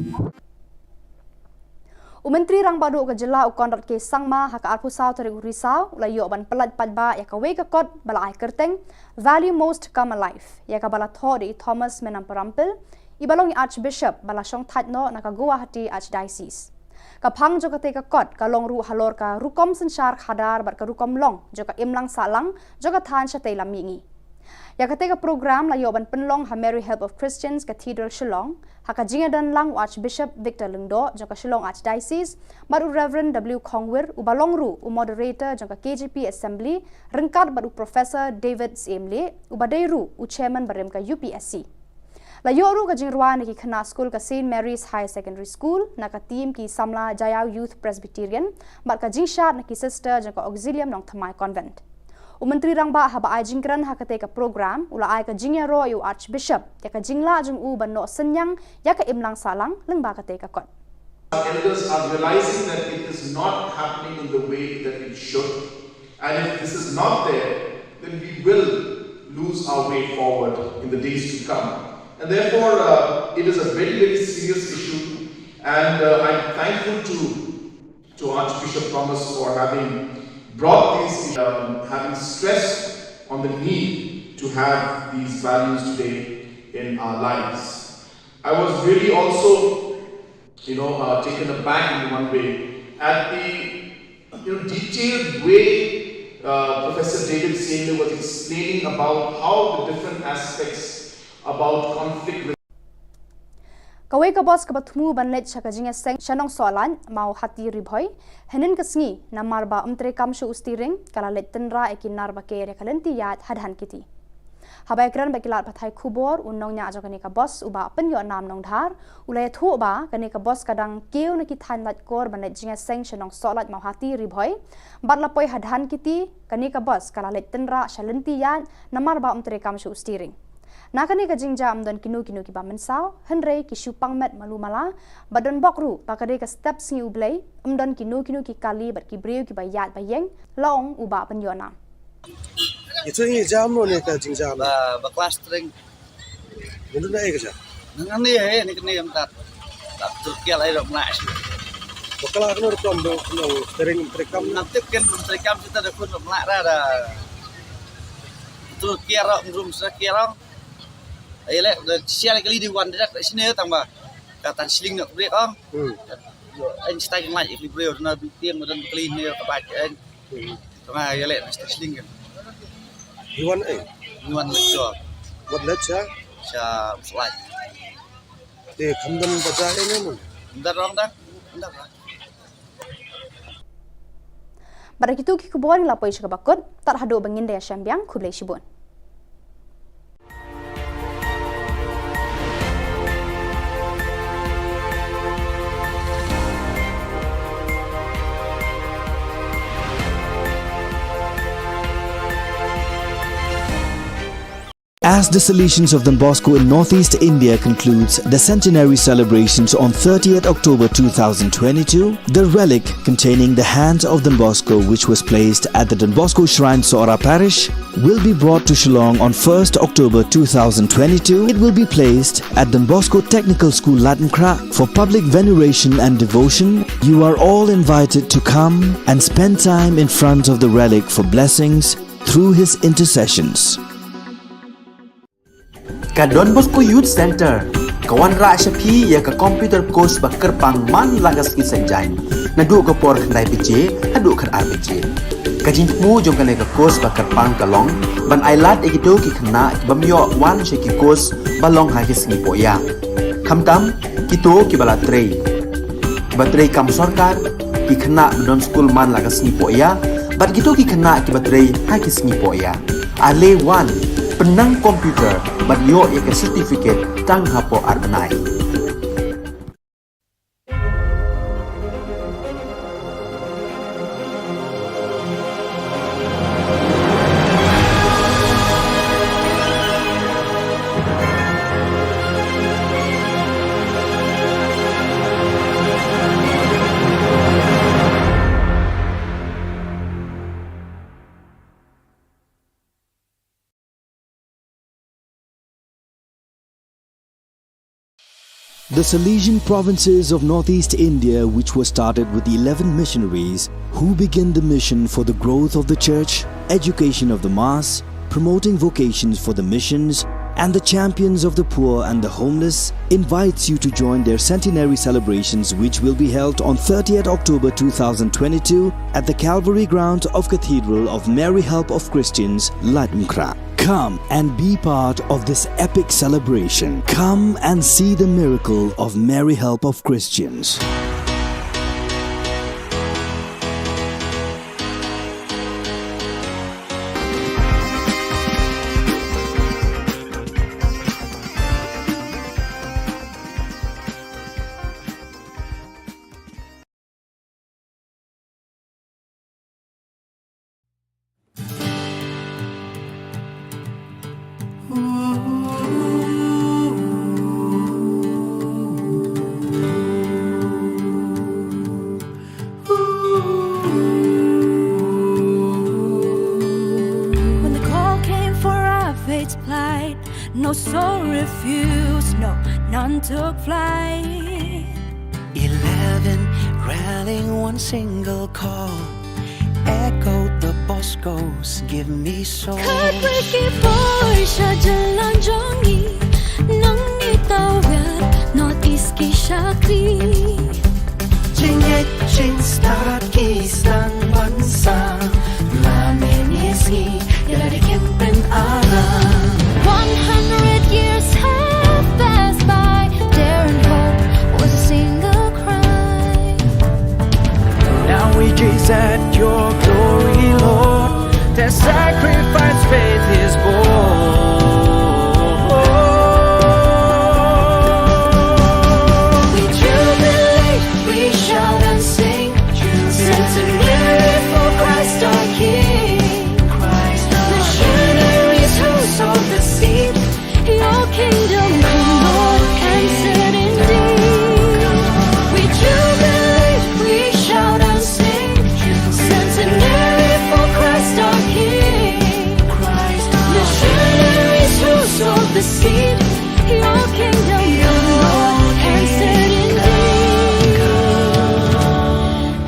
U Myntri Rangbah Duh ka jylla u Conrad K Sangma ha ka arphew saw tarik u Risaw u la ïoh ban pyllait paidbah ïa kawei ka kot ba la ai kyrteng Value Most Come Alive, ïa kaba la thoh da i Thomas Menamparampil, iba long i Archbishop ba la shong thait noh na ka Guwahati Archdiocese. Ka phang jong katei ka kot ka long ruh halor ka rukom synshar khadar bad ka rukom long jong ka imlang sahlang jong ka thaiñ shatei lam mihngi. Ïa katei ka program la ïoh ban pynlong ha Mary Help of Christians Cathedral Shillong ha ka jingïadon lang u Archbishop Victor Lyngdoh jong ka Shillong Archdiocese bad u Reverend W Khongwir uba long ruh u moderator jong ka K J P Assembly ryngkat bad u Professor David Syiem Lieh uba dei ruh u chairman barim ka U P S C. La ïoh ruh ka jingrwai na ki khynnah skul ka Saint Mary's Higher Secondary School na ka team ki samla Jaiaw Youth Presbyterian bad ka jingshad na ki sister jong ka Auxilium Nongthymmai Convent. U Myntri Rangbah haba ai jingkren ha katei ka program u la ai ka jingïaroh ïa u Archbishop ïa ka jinglah jong u ban noh synñiang ïa ka imlang sahlang lyngba katei ka kot. Our elders are realizing that it is not happening in the way that it should. And if this is not there, then we will lose our way forward in the days to come. And therefore, uh, it is a very, very serious issue. And uh, I'm thankful to, to Archbishop Thomas for having brought these, um, having stressed on the need to have these values today in our lives. I was really also, you know, uh, taken aback in one way At the, you know, detailed way, uh, Professor David Senior was explaining about how the different aspects about conflict. Kawei ka bus kaba thmu ban leit sha ka jingïaseng sha Nongsohlait, Mawhati, Ri Bhoi, hynnin ka sngi, namar ba ym treikam shuh u steering, ka la leit tynrah ïa ki nar ba ker ïa ka lynti ïaid hadhan kiti. Haba ïakren bad ki lad pathai khubor, u nongñiah jong kane ka bus, u Bah Pynïohnam Nongdhar, u la ïathuh ba kane ka bus ka dang kiew na ki thaiñ Laitkor ban leit jingïaseng sha Nongsohlait, Mawhati, Ri Bhoi, bad la poi hadhan kiti, kane ka bus ka la leit tynrah sha lynti ïaid namar ba ym treikam shuh u steering. Na kane ka jingjia ym don kino kino kiba mynsaw, hynrei ki shu pang met malu mala, bad don bok ruh ba ka dei ka step sngi U Blei, ym don kino kino ki kali bad ki briew kiba ïaid ba ïeng, la ong u Bah Pynïohnam. Ito ngi jam lo ne ka jingjam. Ba, ba klas tring. Ngi dun ai ka jam. Nang ni he ni kene am tat. Tat tur kial ai dok na shi. Ba kala kano rukom do kano tering treikam. Nang tip ken treikam sita da kun dok na ra da. Tur kial ro rum sa kial ro. Ai le da sial kali di wan da sini tang ba. Ka tan sling nak brek ong. Hmm. Yo, en stai ngai ikli brek na bi tiang dan kali ni ka ba en. Tengah ya lek mesti sling kan. Iwan eh. Iwan lecture. Wat lecture. Sha slide. Te khamdan baja ini mun. Ndar rong dah. Ndar rong. Bad da kitu ki khubor ngi la poi sha kaba kut, tad haduh ba ngin da ïashem biang, khublei shibun. As the Salesians of Don Bosco in Northeast India concludes the centenary celebrations on thirtieth October two thousand twenty-two, the relic containing the hand of Don Bosco, which was placed at the Don Bosco Shrine, Sohra Parish, will be brought to Shillong on first October two thousand twenty-two. It will be placed at Don Bosco Technical School, Laitumkhrah, for public veneration and devotion. You are all invited to come and spend time in front of the relic for blessings through his intercessions. Ka Don Bosco Youth Centre ka wanrah sha phi ïa ka computer course ba kyrpang man la ka sngi Saitjaiñ, naduh ka por khyndai baje haduh khatar baje. Ka jingthmu jong kane ka course ba kyrpang ka long ban ailad ïa kito ki khynnah ki bym ïoh wan sha ki course ba long ha ki sngi pohïa. Khamtam kito kiba la trei, kiba trei kam sorkar, ki khynnah ba don skul man la ka sngi pohïa, bad kito ki khynnah kiba trei ha ki sngi pohïa. Ale wan, pynnang computer bad ïoh ïa ka certificate tang hapoh ar bnai. The Salesian provinces of Northeast India, which was started with eleven missionaries who began the mission for the growth of the church, education of the mass, promoting vocations for the missions, and the champions of the poor and the homeless, invites you to join their centenary celebrations, which will be held on thirtieth October two thousand twenty-two at the Calvary Ground of Cathedral of Mary Help of Christians, Laitumkhrah. Come and be part of this epic celebration. Come and see the miracle of Mary Help of Christians. When the call came for Ravage Blight, no soul refused, no, none took flight. Eleven rallying one single call, echoed the Boscos, give me soul. Khatwei ki bor sha jylla jong ngi, nang ngi tawir North East ki shakri. Jingngeit, jingstad. Kingdom come, Lord, answered indeed. We jubilate, we shout and sing. Centenary for Christ our King. Missionaries who sowed the seed. Your kingdom come, Lord, answered indeed.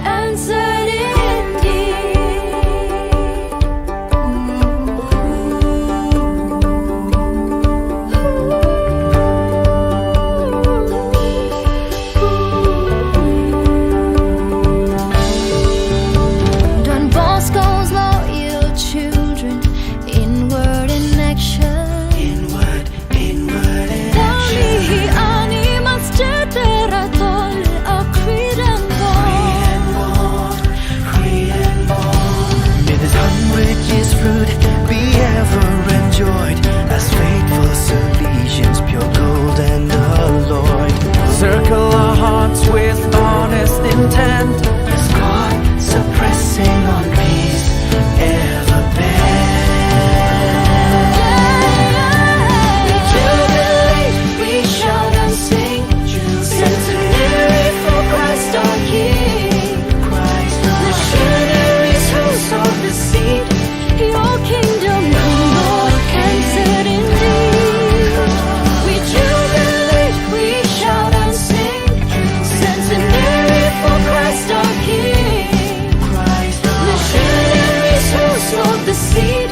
Answered indeed. Don Bosco's loyal children, inward in action. Inward, inward in action. Ani mas cetera tol akridan May this hundred years fruit be ever enjoyed as faithful Salesians, pure gold and alloyed. Circle our hearts with honest intent as God suppressing on peace ever bend. We jubilate, we shout and sing. Centenary for Christ our King. Missionaries who sowed the seed. Your kingdom come, Lord, answered indeed. We jubilate, we shout and sing. Centenary for Christ our King. Missionaries who sowed the seed.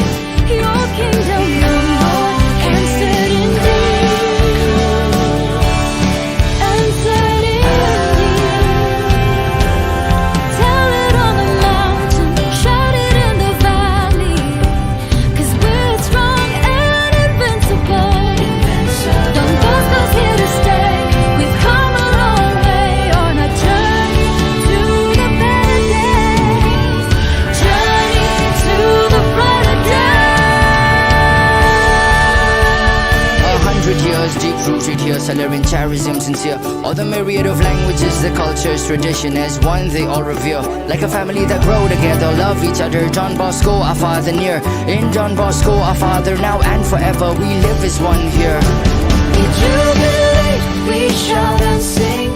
Your kingdom come, Lord, answered indeed. Answered indeed. Tell it on the mountain, shout it in the valley. 'Cause we're strong and invincible. Don Bosco's here to stay. We've come a long way on a journey to the better days. Journey to the brighter days. A hundred years deep rooted here, Salerian charism sincere. All the myriad of languages, the cultures, tradition as one they all revere. Like a family that grow together, love each other. Don Bosco, our father near. In Don Bosco, our father now and forever. We live as one here. We jubilate, we shout and sing.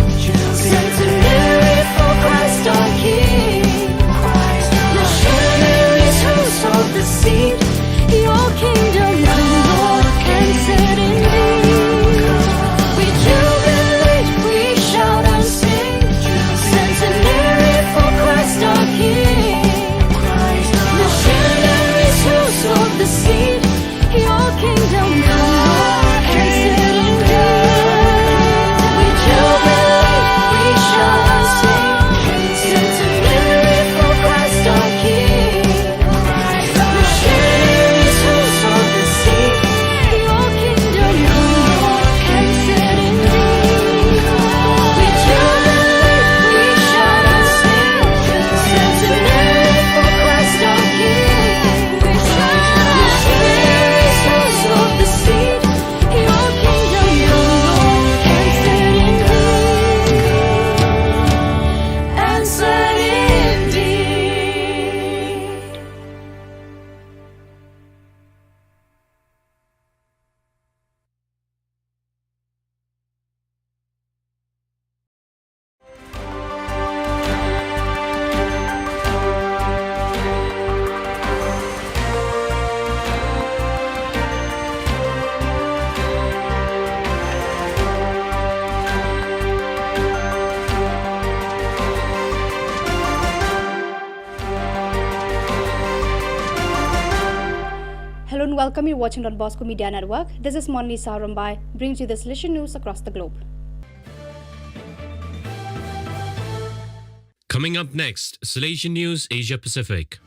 Centenary for Christ our King. Missionaries who sowed the seed. Your kingdom come, Lord, answered indeed. We jubilate, we shout and sing. Centenary for Christ our King. Missionaries who sowed the seed. Your kingdom come, Lord, answered indeed. We jubilate, we shout and sing. Centenary for Christ our King. Hello and welcome. You're watching Don Bosco Media Network. This is Monlisa Rombai, brings you the Salesian news across the globe. Coming up next, Salesian News Asia Pacific.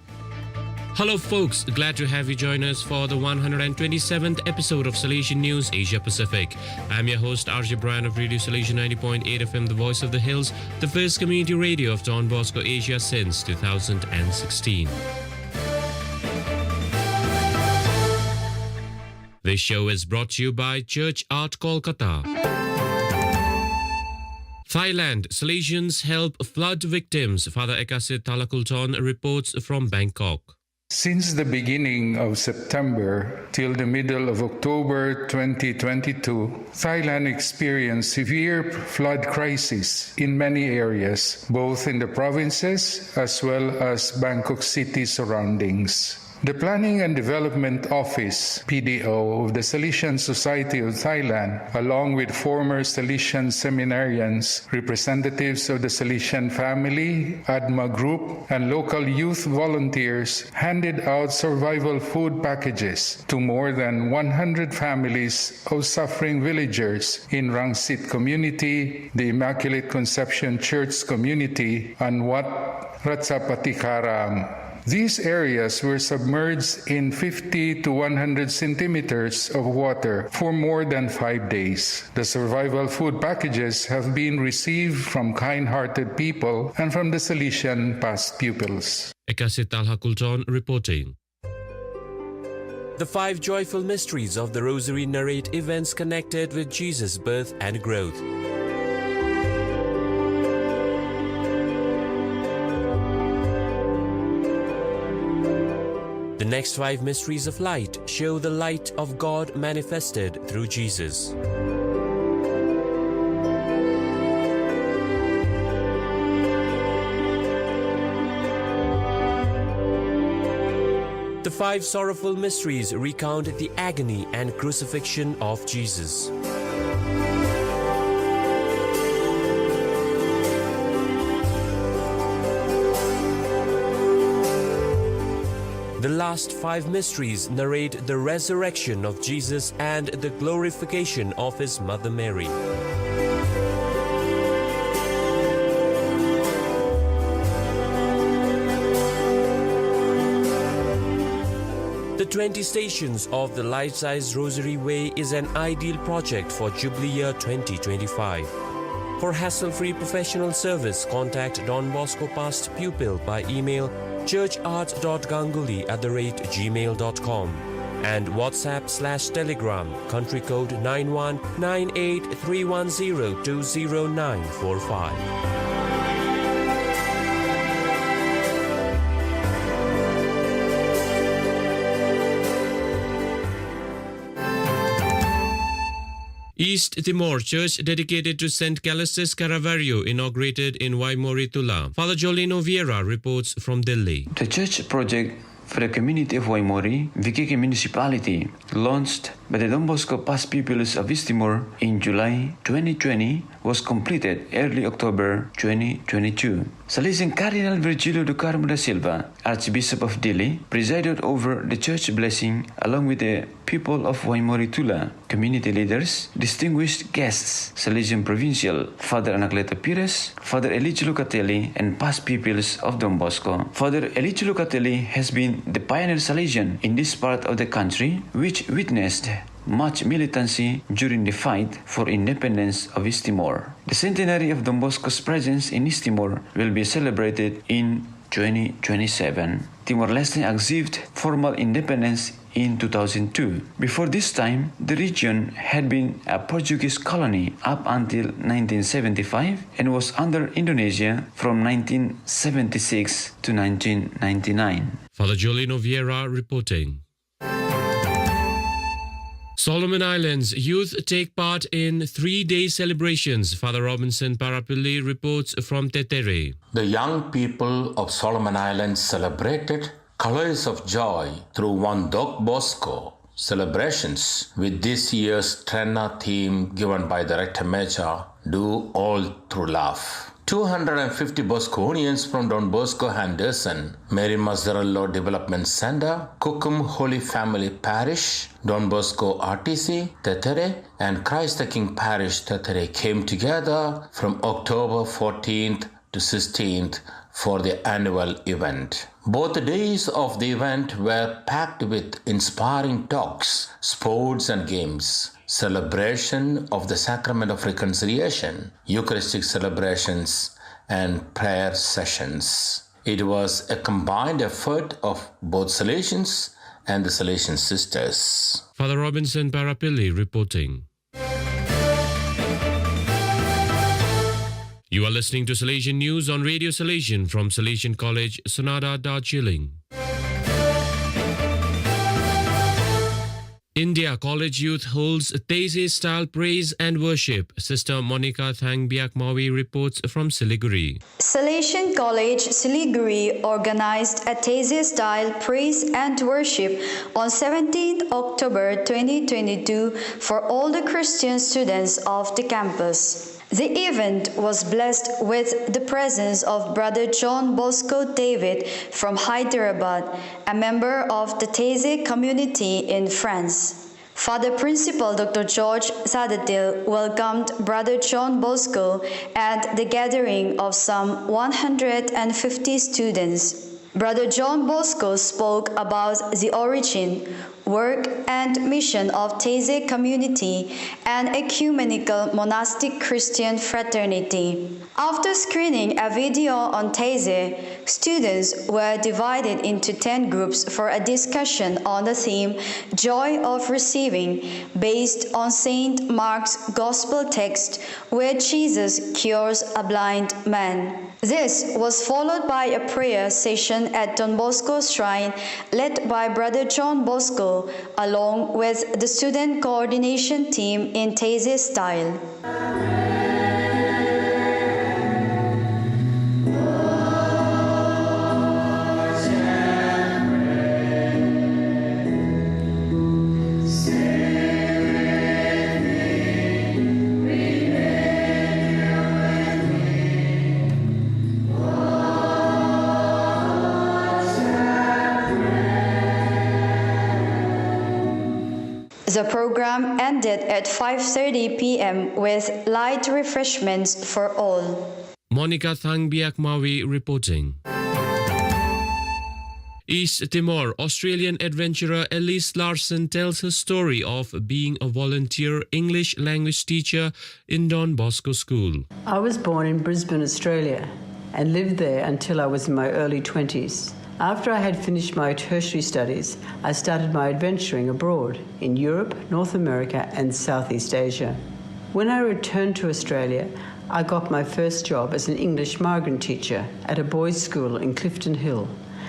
Hello, folks. Glad to have you join us for the one hundred twenty-seventh episode of Salesian News Asia Pacific. I'm your host, R J Brian of Radio Salesian ninety point eight F M, the voice of the hills, the first community radio of Don Bosco Asia since two thousand sixteen. This show is brought to you by Church Art Kolkata. Thailand, Salesians help flood victims, Father Ekasit Thalakulthorn reports from Bangkok. Since the beginning of September till the middle of October twenty twenty-two, Thailand experienced severe flood crisis in many areas, both in the provinces as well as Bangkok City surroundings. The Planning and Development Office, P D O, of the Salesian Society of Thailand, along with former Salesian seminarians, representatives of the Salesian family, ADMA group, and local youth volunteers, handed out survival food packages to more than one hundred families of suffering villagers in Rangsit community, the Immaculate Conception Church community, and Wat Ratchapatikaram. These areas were submerged in fifty to one hundred centimeters of water for more than five days. The survival food packages have been received from kind-hearted people and from the Salesian past pupils. Ekasi Talha Kulton reporting. The five joyful mysteries of the Rosary narrate events connected with Jesus' birth and growth. The next five mysteries of light show the light of God manifested through Jesus. The five sorrowful mysteries recount the agony and crucifixion of Jesus. The last five mysteries narrate the resurrection of Jesus and the glorification of his mother Mary. The twenty Stations of the Life-Size Rosary Way is an ideal project for Jubilee Year twenty twenty-five. For hassle-free professional service, contact Don Bosco Past Pupil by email churchart.ganguly at the rate gmail.com and WhatsApp slash Telegram, country code nine one nine eight three one zero two zero nine four five. East Timor Church dedicated to Saint Callistus Caravaggio inaugurated in Waimori, Tula. Father Jolino Vieira reports from Delhi. The church project for the community of Waimori, V K K Municipality, launched by the Don Bosco Past Pupils of East Timor in July twenty twenty, was completed early October twenty twenty-two. Salesian Cardinal Virgilio do Carmo da Silva, Archbishop of Dili, presided over the church blessing along with the people of Waimori Tula, community leaders, distinguished guests, Salesian Provincial Father Anacleto Pires, Father Elijah Locatelli, and past pupils of Don Bosco. Father Elijah Locatelli has been the pioneer Salesian in this part of the country, which witnessed much militancy during the fight for independence of East Timor. The centenary of Don Bosco's presence in East Timor will be celebrated in twenty twenty-seven. Timor-Leste achieved formal independence in two thousand two. Before this time, the region had been a Portuguese colony up until nineteen seventy-five and was under Indonesia from nineteen seventy-six to nineteen ninety-nine. Father Jolino Vieira reporting. Solomon Islands, youth take part in three-day celebrations. Father Robinson Parapilli reports from Tetere. The young people of Solomon Islands celebrated colors of joy through Wandok Bosco celebrations with this year's Trena theme given by the Rector Major, Do All Through Love. Two hundred fifty Bosconians from Don Bosco Henderson, Mary Mazzarello Development Center, Kukum Holy Family Parish, Don Bosco R T C, Tetere, and Christ the King Parish, Tetere, came together from October fourteenth to sixteenth for the annual event. Both days of the event were packed with inspiring talks, sports and games, celebration of the Sacrament of Reconciliation, Eucharistic celebrations, and prayer sessions. It was a combined effort of both Salesians and the Salesian sisters. Father Robinson Parapilli reporting. You are listening to Salesian News on Radio Salesian from Salesian College, Sonada, Darjeeling. India College Youth holds Taizé style praise and worship. Sister Monica Thangbiak Mawi reports from Siliguri. Salesian College Siliguri organized a Taizé style praise and worship on seventeenth October twenty twenty-two for all the Christian students of the campus. The event was blessed with the presence of Brother John Bosco David from Hyderabad, a member of the Taizé community in France. Father Principal Doctor George Sadatil welcomed Brother John Bosco at the gathering of some one hundred fifty students. Brother John Bosco spoke about the origin, work, and mission of Taizé community, an ecumenical monastic Christian fraternity. After screening a video on Taizé, students were divided into ten groups for a discussion on the theme Joy of Receiving, based on Saint Mark's Gospel text where Jesus cures a blind man. This was followed by a prayer session at Don Bosco Shrine led by Brother John Bosco along with the student coordination team in Taizé style. The program ended at five thirty p m with light refreshments for all. Monica Thangbiak Mawi reporting. East Timor, Australian adventurer Elise Larsen tells her story of being a volunteer English language teacher in Don Bosco School. I was born in Brisbane, Australia, and lived there until I was in my early twenties. After I had finished my tertiary studies, I started my adventuring abroad in Europe, North America, and Southeast Asia. When I returned to Australia, I got my first job as an English migrant teacher at a boys' school in Clifton Hill,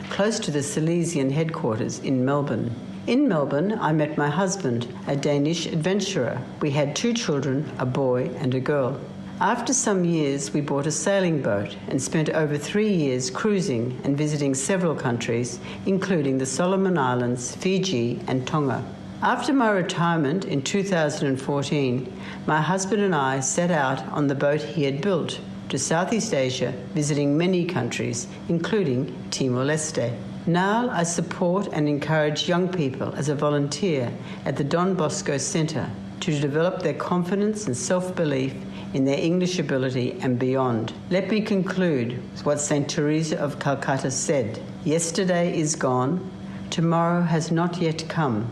close to the Salesian headquarters in Melbourne. In Melbourne, I met my husband, a Danish adventurer. We had two children, a boy and a girl. After some years, we bought a sailing boat and spent over three years cruising and visiting several countries, including the Solomon Islands, Fiji, and Tonga. After my retirement in two thousand fourteen, my husband and I set out on the boat he had built to Southeast Asia, visiting many countries, including Timor-Leste. Now I support and encourage young people as a volunteer at the Don Bosco Centre to develop their confidence and self-belief in their English ability and beyond. Let me conclude with what Saint Teresa of Calcutta said, "Yesterday is gone, tomorrow has not yet come.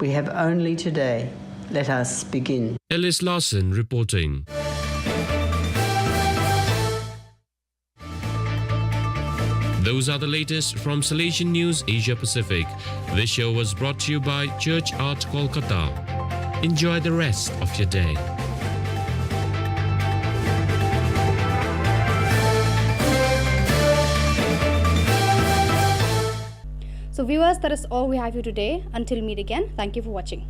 We have only today. Let us begin." Ellis Larson reporting. Those are the latest from Salesian News Asia Pacific. This show was brought to you by Church Art Kolkata. Enjoy the rest of your day. So viewers, that is all we have for today. Until meet again, thank you for watching.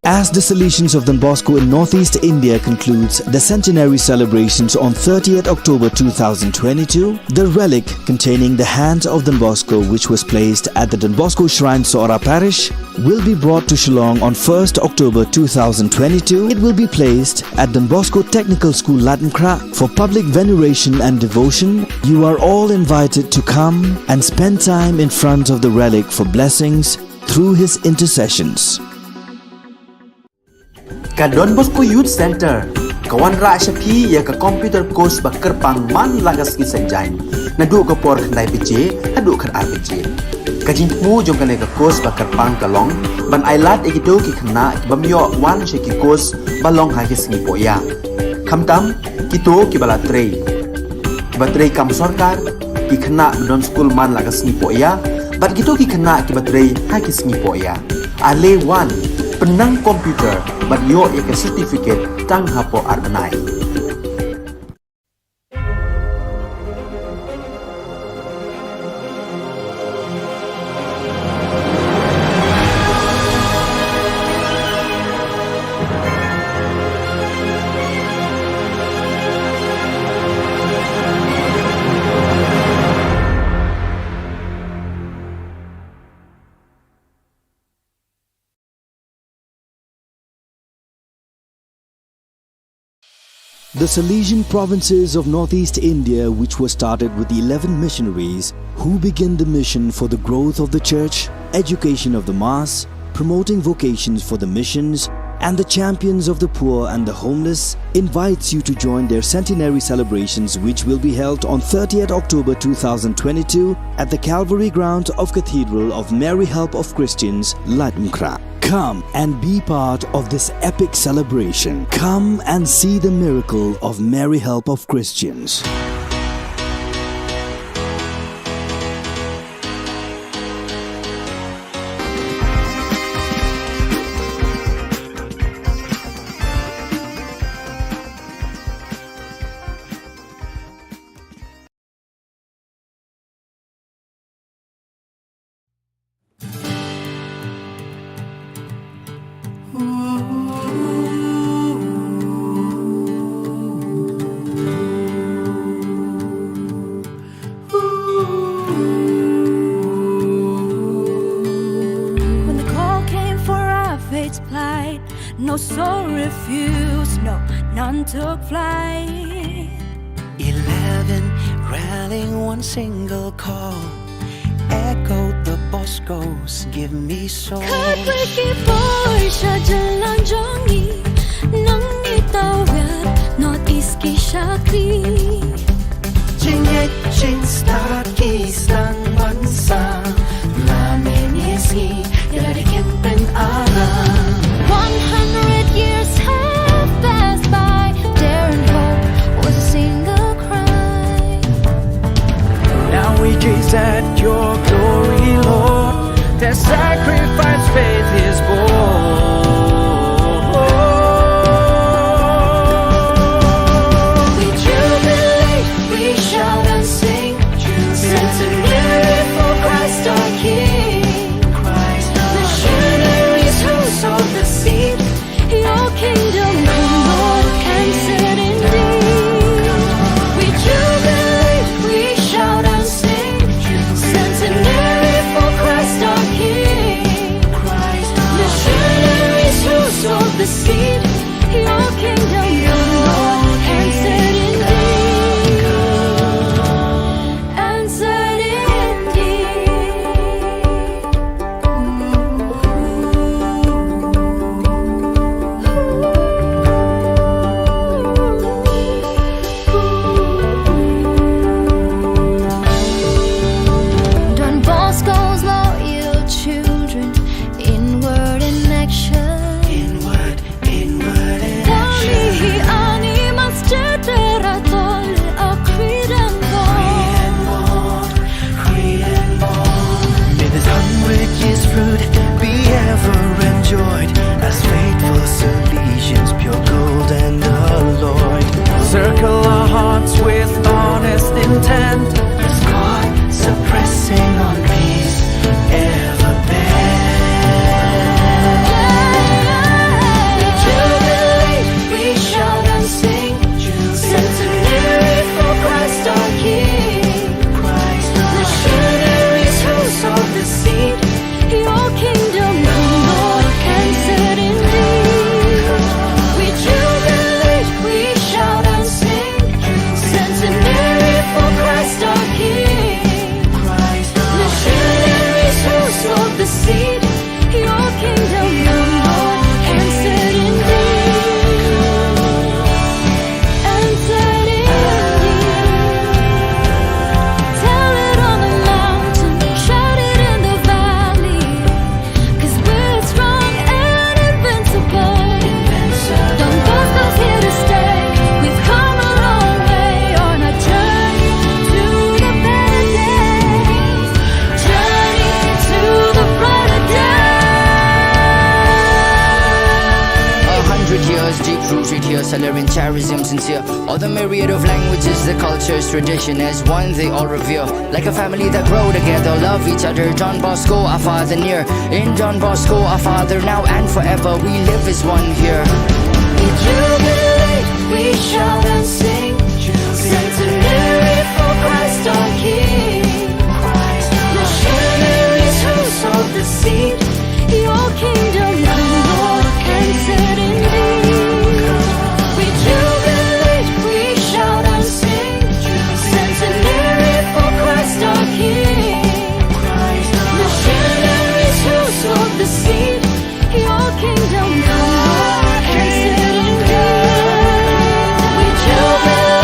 As the Salesians of Don Bosco in northeast India concludes the centenary celebrations on thirtieth October two thousand twenty-two, the relic containing the hand of Don Bosco, which was placed at the Don Bosco Shrine, Sohra Parish, will be brought to Shillong on first October two thousand twenty-two. It will be placed at Don Bosco Technical School, Ladngkrah, for public veneration and devotion. You are all invited to come and spend time in front of the relic for blessings through his intercessions. Ka Don Bosco Youth Centre ka wanrah sha phi ïa ka computer course ba kyrpang man la ka sngi Saitjaiñ, naduh ka por khyndai baje haduh khatar baje. Ka jingthmu jong kane ka course ba kyrpang ka long ban ailad ïa kito ki khynnah ki bym ïoh wan sha ki course ba long ha ki sngi pohïa, khamtam kito kiba la trei, kiba trei kam sorkar, ki khynnah ba don skul man la ka sngi pohïa, Bad kito ki khynnah kiba trei ha ki sngi pohiah. Ale wan, pynnang computer bad ïoh ïa ka certificate tang hapoh ar bnai. The Salesian provinces of northeast India, which were started with eleven missionaries who began the mission for the growth of the church, education of the mass, promoting vocations for the missions, and the champions of the poor and the homeless, invites you to join their centenary celebrations, which will be held on thirtieth October two thousand twenty-two at the Calvary ground of Cathedral of Mary Help of Christians, Laitumkhrah. Come and be part of this epic celebration. Come and see the miracle of Mary Help of Christians. When the call came for our faith's plight, no soul refused, no, none took flight. Eleven rallying one single call, echoed the Bosco's, "Give me soul." Khatwei ki bor sha jylla jong ngi, nang ngi tawir, North East ki shakri. Jingngeit jingstad ki sdang ban sam, la mynne sngi, ïa lade kin pynara. One hundred years have passed by, dare and hope was a single cry. Now we gaze at your glory, Lord. Their sacrifice faith is born. We jubilate, we shout and sing. Centenary for Christ our King. Missionaries who sowed the seed. Your kingdom come, Lord, answered indeed. We jubilate, we shout and sing. Centenary for Christ our King. Missionaries who sowed the seed. Your kingdom come, Lord, answered indeed. Answered indeed. Don Bosco's loyal children, in word and action. In word Years deep rooted here, Salarian charism sincere. All the myriad of languages, the cultures, tradition as one they all revere. Like a family that grow together, love each other. Don Bosco, our father near. In Don Bosco, our father now and forever. We live as one here. We jubilate, we shout and sing. Centenary for Christ our King. Missionaries who sowed the seed. Your kingdom come, Lord, and set indeed. We jubilate, we shout and sing. Centenary for Christ our King. Missionaries who sowed the seed. Your kingdom come, Lord, and set indeed. We jubilate.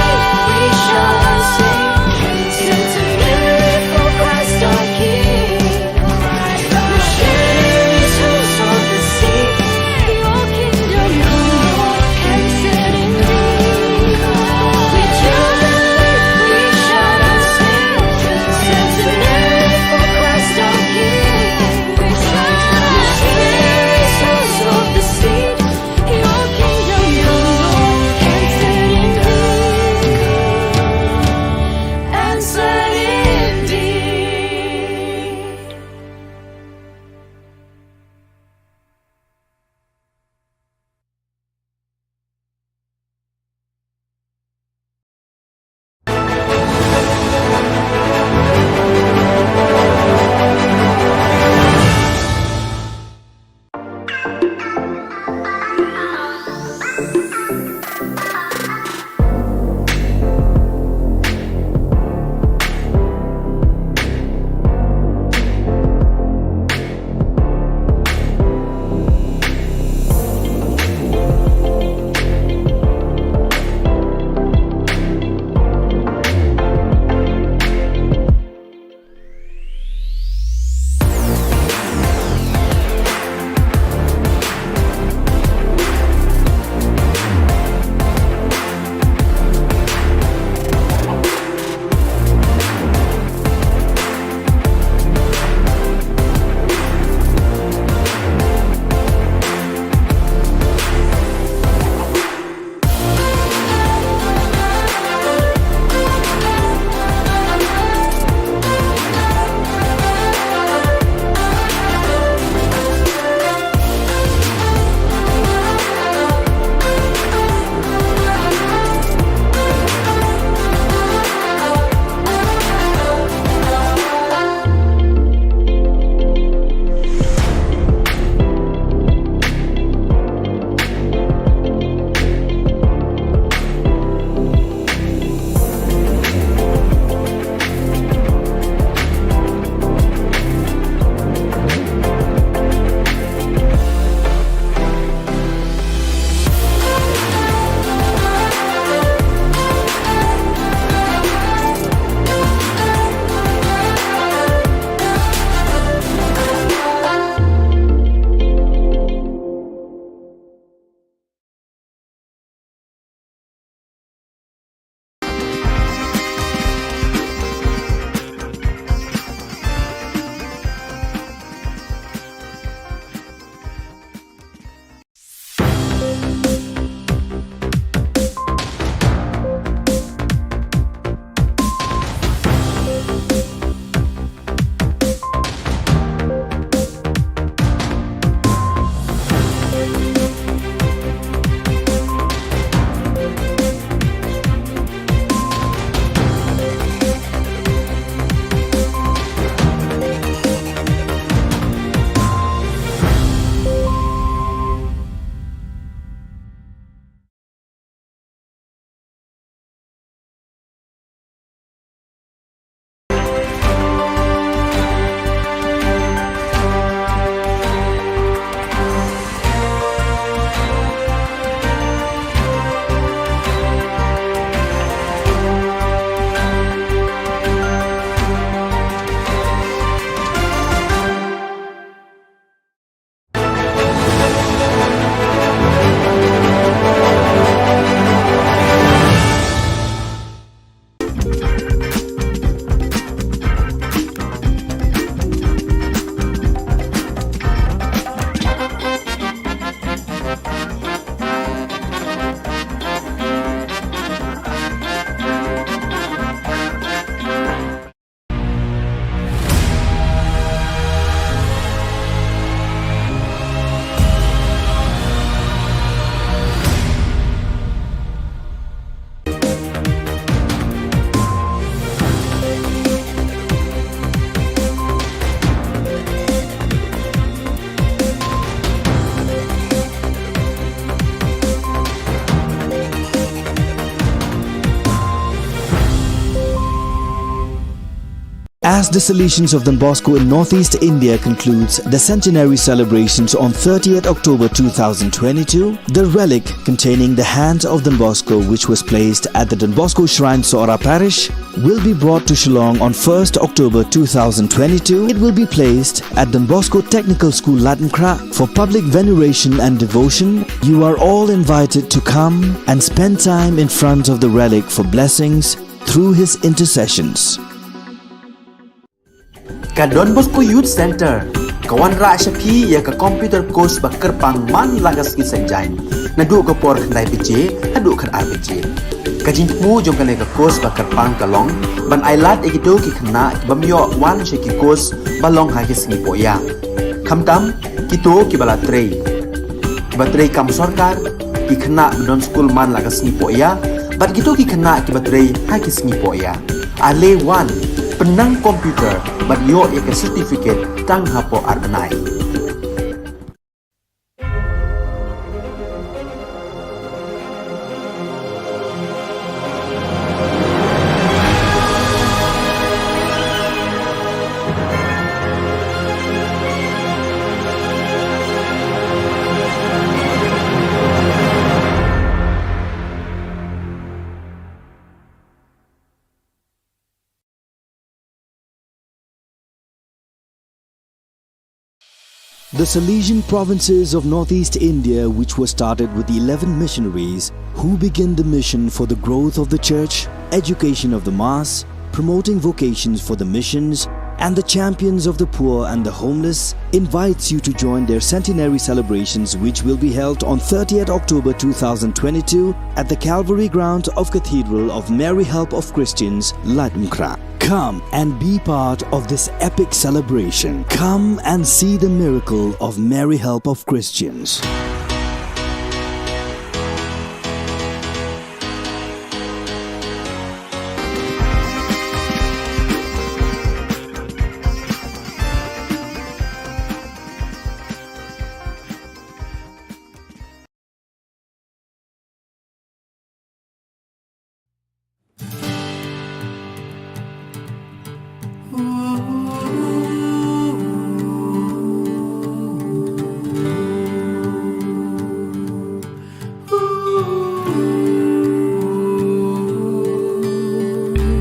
As the Salesians of Don Bosco in Northeast India concludes the centenary celebrations on thirtieth October two thousand twenty-two, the relic containing the hand of Don Bosco, which was placed at the Don Bosco Shrine, Sohra Parish, will be brought to Shillong on first October two thousand twenty-two. It will be placed at Don Bosco Technical School, Laitumkhrah, for public veneration and devotion. You are all invited to come and spend time in front of the relic for blessings through his intercessions. Ka Don Bosco Youth Centre ka wanrah sha phi ïa ka computer course ba kyrpang man la ka sngi Saitjaiñ, naduh ka por khyndai baje haduh khatar baje. Ka jingthmu jong kane ka course ba kyrpang ka long ban ailad ïa kito ki khynnah ki bym ïoh wan sha ki course ba long ha ki sngi pohïa, khamtam kito kiba la trei, kiba trei kam sorkar, ki khynnah ba don skul man la ka sngi pohïa, bad kito ki khynnah kiba trei ha ki sngi pohïa. Ale wan, pynnang computer bad ïoh ïa ka certificate tang hapoh ar bnai. The Salesian provinces of Northeast India, which was started with eleven missionaries who began the mission for the growth of the church, education of the mass, promoting vocations for the missions, and the champions of the poor and the homeless, invites you to join their centenary celebrations, which will be held on thirtieth October two thousand twenty-two at the Calvary ground of Cathedral of Mary Help of Christians, Laitumkhrah. Come and be part of this epic celebration. Come and see the miracle of Mary Help of Christians.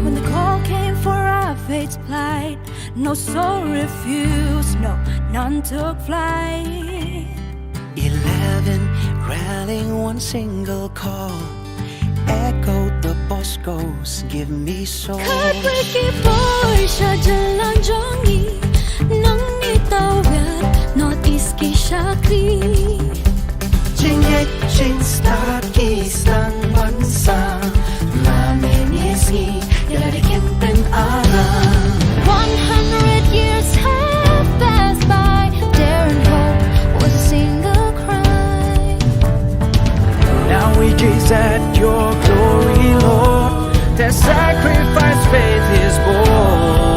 When the call came for our faith to plight, no soul refused, no, none took flight. Eleven rallying one single call, echoed the Boscos, give me soul. Khatwei ki bor sha jylla jong ngi, nangne tawit North East ki shakri. Jingngeit jingstad ki sdang ban sah, la mynne sngi ïa la dei kin pynarang. One hundred years have passed by, daring hope was a single cry. Now we gaze at your glory, Lord. Their sacrifice faith is born.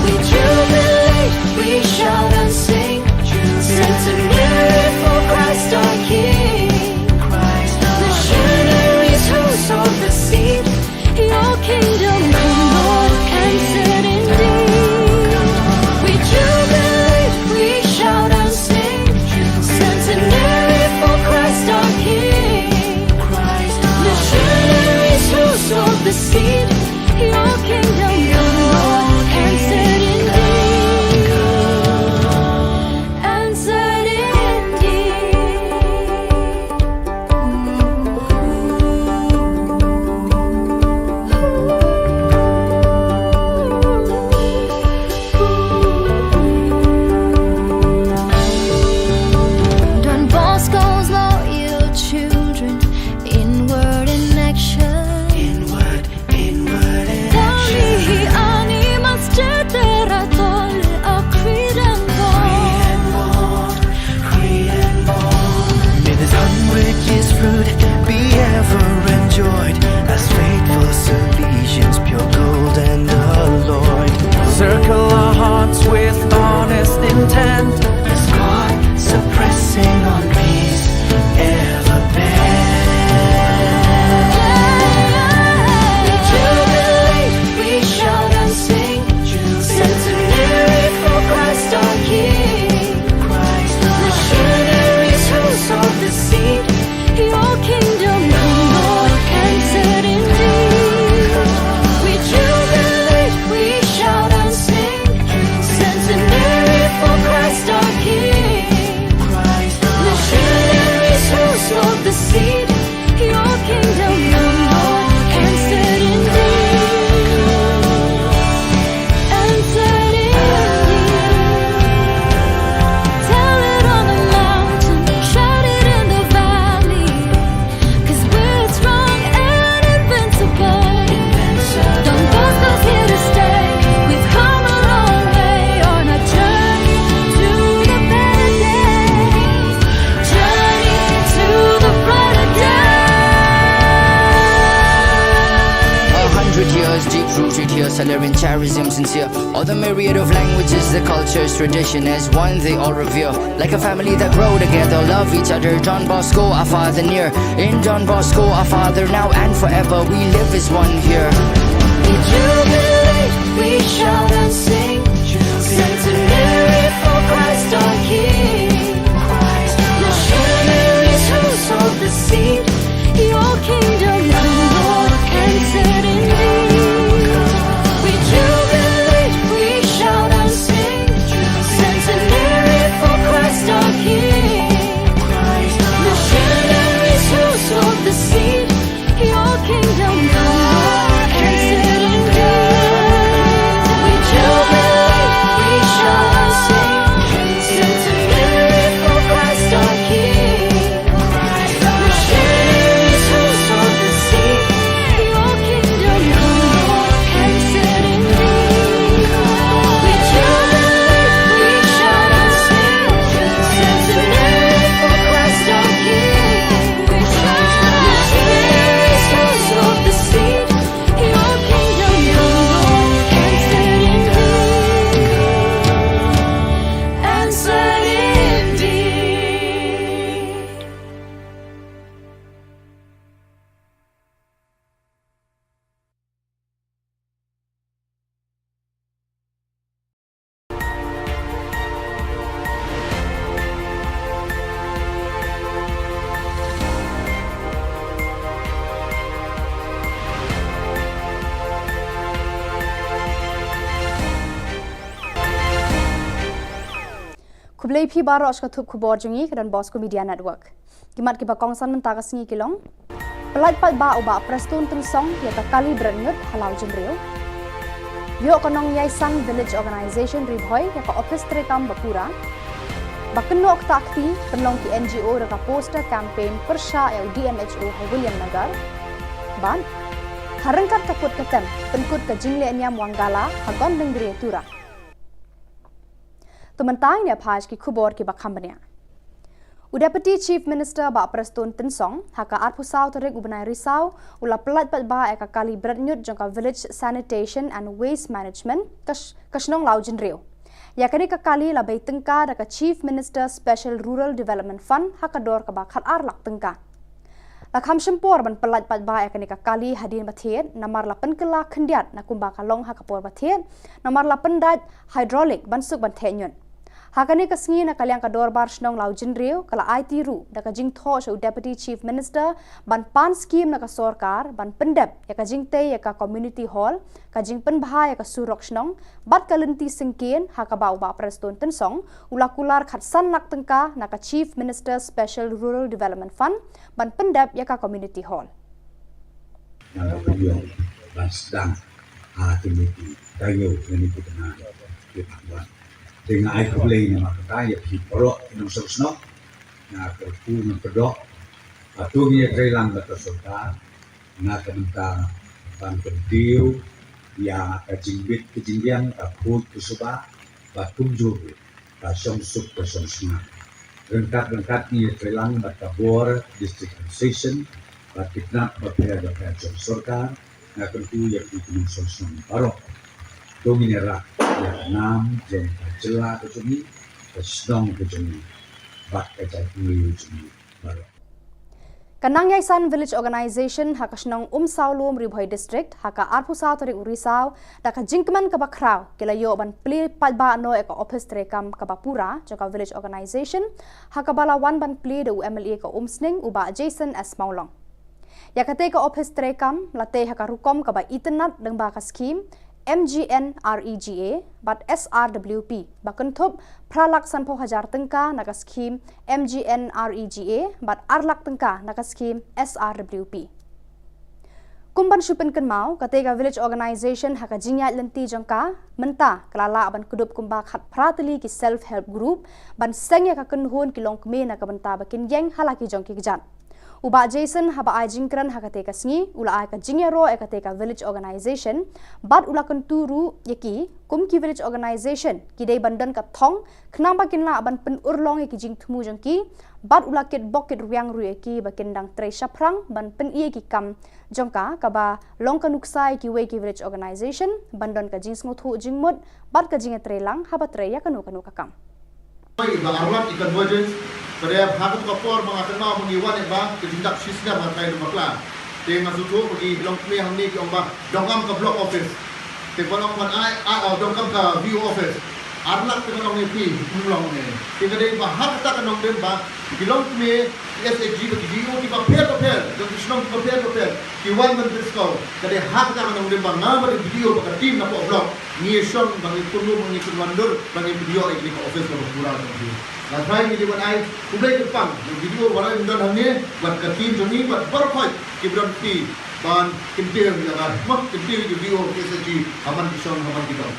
We jubilate, we shout and sing, centenary for Christ our King. Christ our Missionaries who sowed the seed. Your kingdom come, Lord, and set indeed. We jubilate, we shout and sing, centenary Salarian charism sincere. All the myriad of languages, the cultures, tradition as one they all revere. Like a family that grow together, love each other. Don Bosco, our father near. In Don Bosco, our father now and forever, we live as one here. We jubilate, we shout and sing. Centenary for Christ our King. Missionaries who sowed the seed. Your kingdom come, Lord, and set indeed. We jubilate, we shout and sing. Centenary for Christ our King. Missionaries who sowed the seed. Your kingdom come, Lord, and set indeed. We jubilate, we shout and sing. Centenary for Christ our King. Khublei phi baroh sha ka thup khubor jong ngi ka Don Bosco Media Network. Ki mat kiba kongsan mynta ka sngi ki long: Pyllait paidbah u Bah Prestone Tynsong ïa ka kali bret ñiut ha Lawjynriew. Ïoh ka Nongïaisang Village Organization Ri Bhoi ïa ka ophis treikam ba pura. Ba kynnoh ktah kti pynlong ki N G O da ka poster campaign pyrshah ïa u D M H O ha Williamnagar. Bad ha ryngkat ka put ka tem pynkut ka jingleh niam Wangala ha Gondangria Tura. To mynta ngin ïa phai sha ki khubor kiba kham bniah. U Deputy Chief Minister Bah Prestone Tynsong ha ka arphew saw tarik u bnai Risaw u la pyllait paidbah ïa ka kali bret ñiut jong ka Village Sanitation and Waste Management ka sh-, ka shnong Lawjynriew. Ïa kane ka kali la bei tyngka da ka Chief Minister Special Rural Development Fund ha ka dor kaba khatar lak tyngka. La kham shim por ban pyllait paidbah ïa kane ka kali hadien ba thied namar la pynkylla khyndiat na kumba ka long ha ka por ba thied namar la pyndait hydraulic ban suk ban theh ñiut. Ha kane ka sngi na ka liang ka dorbar shnong Lawjynriew ka la aiti ruh da ka jingthoh sha u Deputy Chief Minister ban pan skim na ka sorkar ban pyndep ïa ka jingtei ïa ka community hall, ka jingpynbha ïa ka surok shnong bad ka lynti syngkien ha kaba u Bah Prestone Tynsong u la kular khatsan lak tyngka na ka Chief Minister Special Rural Development Fund ban pyndep ïa ka community hall. Nga la pynïoh ban sdang ha kine ki taïew, kine ki bnai ki la wan. Te nga ai khublei namar kata ïa phi baroh ki nongshong shnong. Nga kyrkhu ngan pyndoh ba to ngin ïatreilang bad ka sorkar na ka bynta ban kyntiew ïa ka jingbit ka jingbiang, ka khuid ka suba, bad kumjuh ruh ka shongsuk ka shongsnam. Ryngkat ryngkat ngin ïatreilang bad ka bor District Administration bad ki tnat bapher bapher jong sorkar. Nga kyrkhu ïa phi ki nongshong shnong baroh, to ngin ïarap ïa ka nam jong ka jylla ka jong ngi, ka shnong ka jong ngi bad ka jaitbynriew jong ngi baroh. Ka Nongïaisang Village Organization ha ka shnong Umsawlum, Ri Bhoi District, ha ka arphew saw tarik u Risaw da ka jingkmen kaba khraw ki la ïoh ban plie paidbah noh ïa ka ophis treikam kaba pura jong ka Village Organization ha kaba la wan ban plie da u M L A ka Umsning u Bah Jason S Mawlong. Ïa kata ka ophis treikam la tei ha ka rukom kaba itynnad lyngba ka skim M G N R E G A bad S R W P ba kynthup phra lak sanphew hajar tyngka na ka skim M G N R E G A bad ar lak tyngka na ka skim S R W P. Kum ban shu pynkynmaw, kata ka Village Organization ha ka jingïaid lynti jong ka mynta ka la lah ban kdup kumba khatphra tylli ki self help group ban seng ïa ka kynhun ki longkmie na ka bynta ba kin ïeng ha la ki jong ki kjat. U Bah Jason haba ai jingkren ha katei ka sngi u la ai ka jingïaroh ïa katei ka village organization bad u la kyntu ruh ïa ki kum ki village organization ki dei ban don ka thong khnang ba kin lah ban pynurlong ïa ki jingthmu jong ki bad u la kitbok kitrwiang ruh ïa ki ba kin dang trei shaphrang ban pyni ïa ki kam jong ka kaba long ka nuksa ïa kiwei ki village organization ban don ka jingsngewthuh jingmut bad ka jingïatreilang haba trei ïa kano kano ka kam. Ba arlak i convergence, ka dei ha katu ka por ba nga kynmaw ba ngi wan ba ka jingdap shisnem nga trai da bakla. Te nga sngewthuh ba ki longkmie hangne ki ong ba donkam ka block office. Te ba long ban ai, ai, oh, donkam ka V O office. Arlak te ka long ne phi, um long ne. Te ka dei ba ha kata ka nongdem ba ki longkmie, ki S H G ba ki D O ki ba pher ba pher, jong ki shnong ki ba pher ba pher. Ki wan ban pynskhem. Ka dei ha kata ka nongdem ba nga bad ki D O bad ka team na poh block. Ngi shong ba ngi pynlong ba ngi pynwandur ba ngi pynïoh ïa kane ka office kaba pura jong ki. Nga trai ngi dei ban ai khublei kyrpang ïa ki D O ba la don hangne bad ka team jong ngi bad baroh khoit ki ba don kti ban kyntiew ïa ka, ma, kyntiew ïa ki D O ki S H G ha man ki shong ha man ki dong.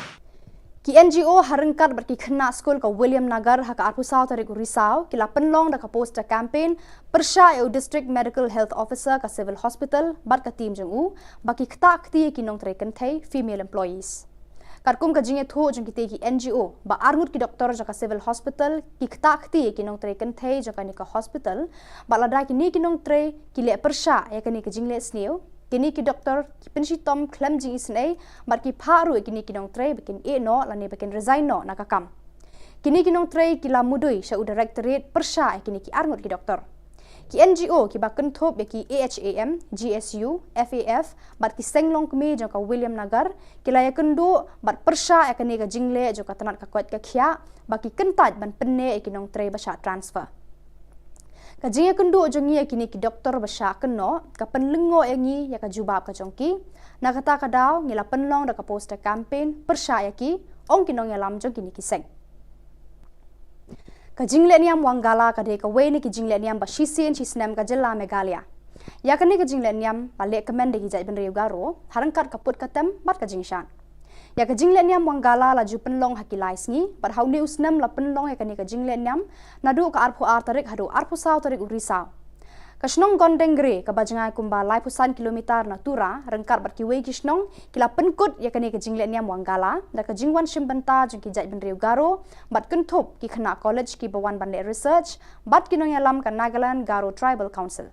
Ki N G O ha ryngkat bad ki khynnah skul ka William Nagar ha ka arphew saw tarik u Risaw ki la pynlong da ka poster campaign pyrshah ïa u District Medical Health Officer ka Civil Hospital bad ka team jong u ba ki ktah kti ïa ki nongtrei kynthei, female employees. Katkum ka jingïathuh jong kitei ki N G O ba arngut ki doktor jong ka Civil Hospital ki ktah kti ïa ki nongtrei kynthei jong kane ka hospital bad lada kine ki nongtrei ki leh pyrshah ïa kane ka jingleh sniew, kine ki doktor ki pynshitom khlem jingisynei bad ki phah ruh ïa kine ki nongtrei ba kin ïeh noh lane ba kin resign noh na ka kam. Kine ki nongtrei ki la mudui sha u directorate pyrshah ïa kine ki arngut ki doktor. Ki N G O ki ba kynthup ïa ki A H A M, G S U, F A F bad ki seng longkmie jong ka William Nagar ki la ïakynduh bad pyrshah ïa kane ka jingleh jong ka tnat ka koit ka khiah ba ki kyntait ban pynneh ïa ki nongtrei ba shah transfer. Ka jingïakynduh jong ngi ïa kine ki doktor ba shah kynnoh ka pynlyngngoh ïa ngi ïa ka jubab ka jong ki. Na kata ka daw ngi la pynlong da ka poster campaign pyrshah ïa ki, ong ki nongïalam jong kine ki seng. Ka jingleh niam Wangala ka dei kawei na ki jingleh niam ba shisien shisnem ka jylla Meghalaya. Ïa kane ka jingleh niam la leh kmen da ki jaitbynriew Garo ha ryngkat ka put ka tem bad ka jingshad. Ïa ka jingleh niam Wangala la ju pynlong ha ki lai sngi bad ha une u snem la pynlong ïa kane ka jingleh niam naduh ka arphew ar tarik haduh arphew saw tarik u Risaw. Ka shnong Gondengre kaba jngai kumba laiphew san kilometer na Tura ryngkat bad kiwei ki shnong ki la pynkut ïa kane ka jingleh niam Wangala da ka jingwan shim bynta jong ki jaitbynriew Garo bad kynthup ki khynnah college kiba wan ban leh research bad ki nongïalam ka Nagaland Garo Tribal Council.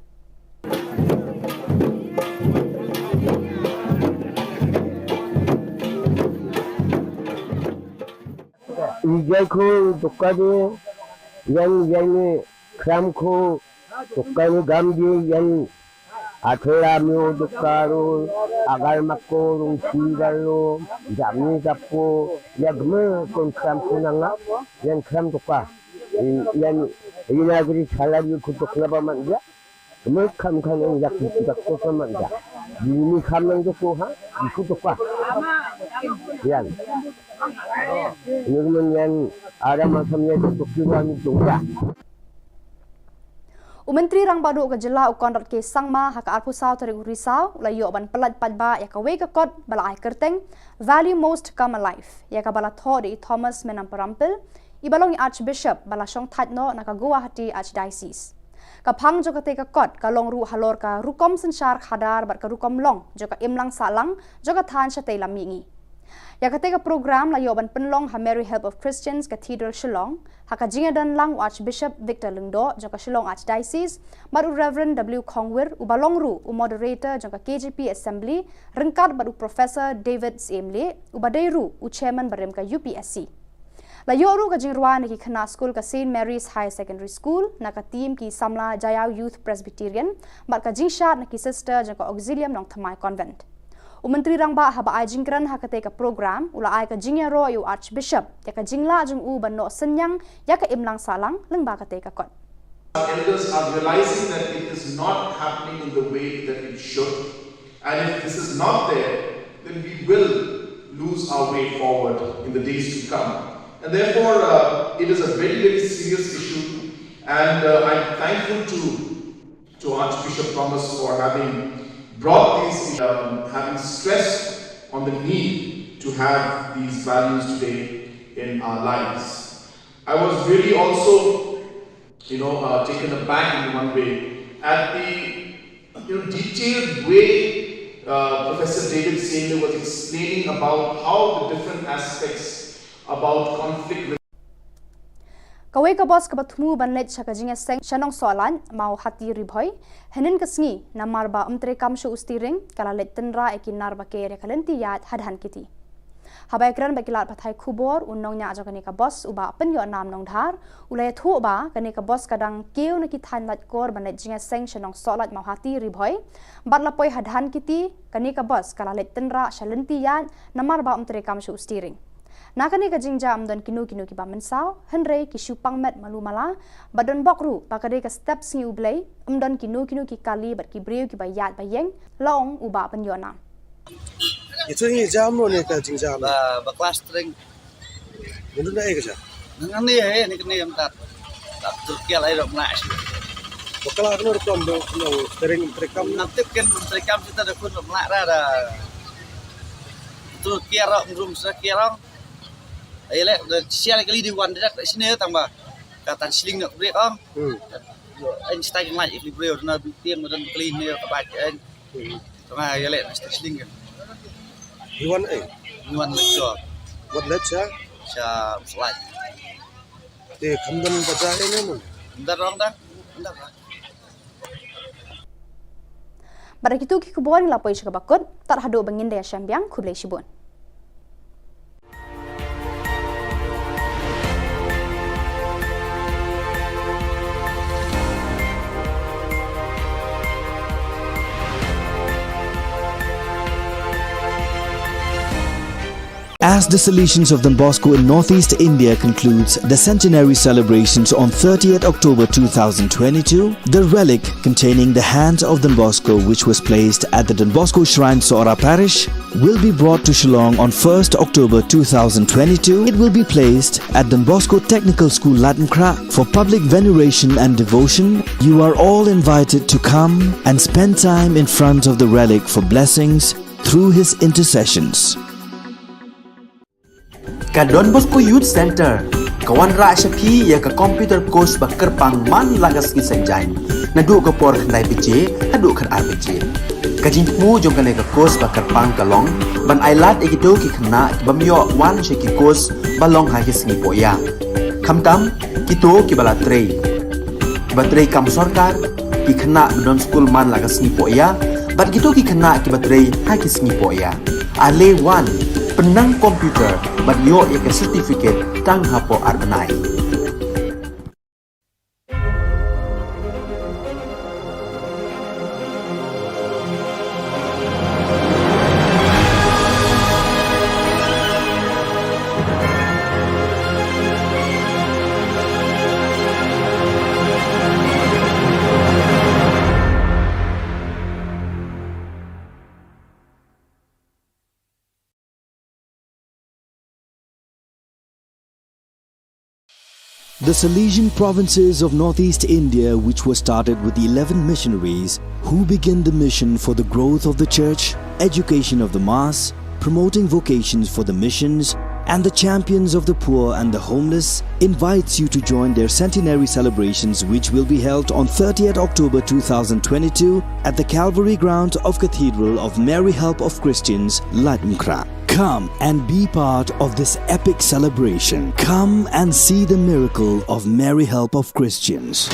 Ijai ko dokka de, yang yang ni kram ko dokka ni gam de, yang athela myo dokka ro, agar mako rung si galo, jam ni japo, ya gme kon kram ko nanga, yang kram dokka. Yang ina gri salary ko dokka ba man ya. Kemut kam kan yang yak yak to sama ya. Ini kam yang to ko ha, itu to ka. Yan. Ini men yang ada macam yang to kiwa ni to ya. U Myntri Rangbah Duh ka jylla u Conrad K Sangma ha ka arphew saw tarik u Risaw u la ïoh ban pyllait paidbah ïa kawei ka kot ba la ai kyrteng Value Most Come Alive ïa kaba la thoh da i Thomas Menamparampil i ba long i Archbishop ba la shong thait noh na ka Guwahati Archdiocese. Ka phang jong katei ka kot ka long ruh halor ka rukom synshar khadar bad ka rukom long jong ka imlang sahlang jong ka thaiñ shatei lam mihngi. Ïa katei ka program la ïoh ban pynlong ha Mary Help of Christians Cathedral Shillong ha ka jingïadon lang u Archbishop Victor Lyngdoh jong ka Shillong Archdiocese bad u Reverend W Khongwir uba long ruh u moderator jong ka K J P Assembly ryngkat bad u Professor David Syiem Lieh uba dei ruh u chairman barim ka U P S C. La ïoh ruh ka jingrwai na ki khynnah skul ka Saint Mary's Higher Secondary School na ka team ki samla Jaiaw Youth Presbyterian bad ka jingshad na ki sister jong ka Auxilium Nongthymmai Convent. U Myntri Rangbah haba ai jingkren ha katei ka program u la ai ka jingïaroh ïa u Archbishop ïa ka jinglah jong u ban noh synñiang ïa ka imlang sahlang lyngba katei ka kot. Our elders are realizing that it is not happening in the way that it should. And if this is not there, then we will lose our way forward in the days to come. And therefore, uh, it is a very, very serious issue. And uh, I'm thankful to, to Archbishop Thomas for having brought these, um, having stressed on the need to have these values today in our lives. I was really also, you know, uh, taken aback in one way. At the, you know, detailed way, uh, Professor David Seme was explaining about how the different aspects about conflict. Kawei ka bus kaba thmu ban leit sha ka jingïaseng sha Nongsohlait, Mawhati, Ri Bhoi, hynnin ka sngi, namar ba ym treikam shuh u steering, ka la leit tynrah ïa ki nar ba ker ïa ka lynti ïaid ha Dhankheti. Haba ïakren bad ki lad pathai khubor, u nongñiah jong kane ka bus, u Bah Pynïohnam Nongdhar, u la ïathuh ba kane ka bus ka dang kiew na ki thaiñ Laitkor ban leit jingïaseng sha Nongsohlait, Mawhati, Ri Bhoi, bad la poi ha Dhankheti, kane ka bus ka la leit tynrah sha lynti ïaid namar ba ym treikam shuh u steering. Na kane ka jingjia ym don kino kino kiba mynsaw, hynrei ki shu pang met malu mala, bad don bok ruh ba ka dei ka step sngi U Blei, ym don kino kino ki kali bad ki briew kiba ïaid ba ïeng, la ong u Bah Pynïohnam. Ito ngi jam lo ne ka jingjam. Ba, ba klas tring. Ngi dun ai ka ja. Nang ni he, ni kene am tat. Tat tur kial ai rok na shi. Ba kala kano rukom do, kano tering, terekam. Nam tip ken terekam kita da kun rok na ra da. Tur kial rok, rum sa kial rok. Ai le, da sial kali di wan direct sini tang ba. Ka tan sling nak brek ong. Hmm. Ai stai ngai ikli brek na bi tiang dan kali ni ka ba ai. Hmm. Tama ya le na stai sling kan. Iwan ai. Iwan lecture. Wat lecture? Sha slide. Te khamdan baja ai ne mun. Ndar rong da. Ndar rong. Bad da kitu ki khubor ngi la poi sha kaba kut, tad haduh ba ngin da ïashem biang, khublei shibun. As the Salesians of Don Bosco in Northeast India concludes the centenary celebrations on thirtieth October two thousand twenty-two, the relic containing the hands of Don Bosco, which was placed at the Don Bosco Shrine, Sohra Parish, will be brought to Shillong on first October two thousand twenty-two. It will be placed at Don Bosco Technical School, Laitumkhrah, for public veneration and devotion. You are all invited to come and spend time in front of the relic for blessings through his intercessions. Ka Don Bosco Youth Centre ka wanrah sha phi ïa ka computer course ba kyrpang man la ka sngi Saitjaiñ, naduh ka por khyndai baje haduh khatar baje. Ka jingthmu jong kane ka course ba kyrpang ka long ban ailad ïa kito ki khynnah ki bym ïoh wan sha ki course ba long ha ki sngi pohïa. Khamtam kito kiba la trei, kiba trei kam sorkar, ki khynnah ba don skul man la ka sngi pohïa, bad kito ki khynnah kiba trei ha ki sngi pohïa. Ale wan, pynnang computer bad ïoh ïa ka certificate tang hapoh ar bnai. The Salesian provinces of Northeast India, which was started with eleven missionaries who began the mission for the growth of the church, education of the mass, promoting vocations for the missions, and the champions of the poor and the homeless, invites you to join their centenary celebrations, which will be held on thirtieth October two thousand twenty-two at the Calvary grounds of Cathedral of Mary Help of Christians, Laitumkhrah. Come and be part of this epic celebration. Come and see the miracle of Mary Help of Christians.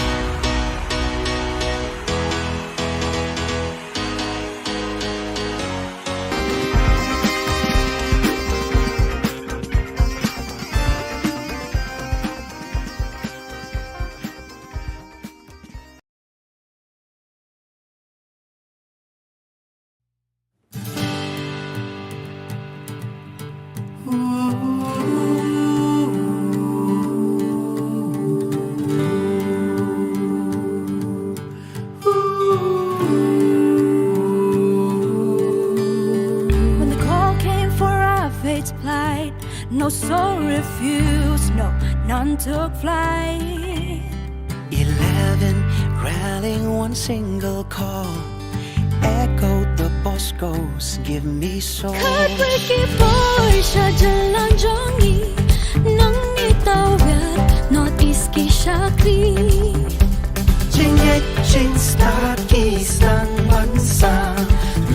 When the call came for our faith to plight, no soul refused, no, none took flight. Eleven rallying one single call, echoed the Boscos, give me soul. Khatwei ki poi sha jylla jong ngi, nangne tawir North East ki shakri. Jingeh Jingstad ki sdang ban sang,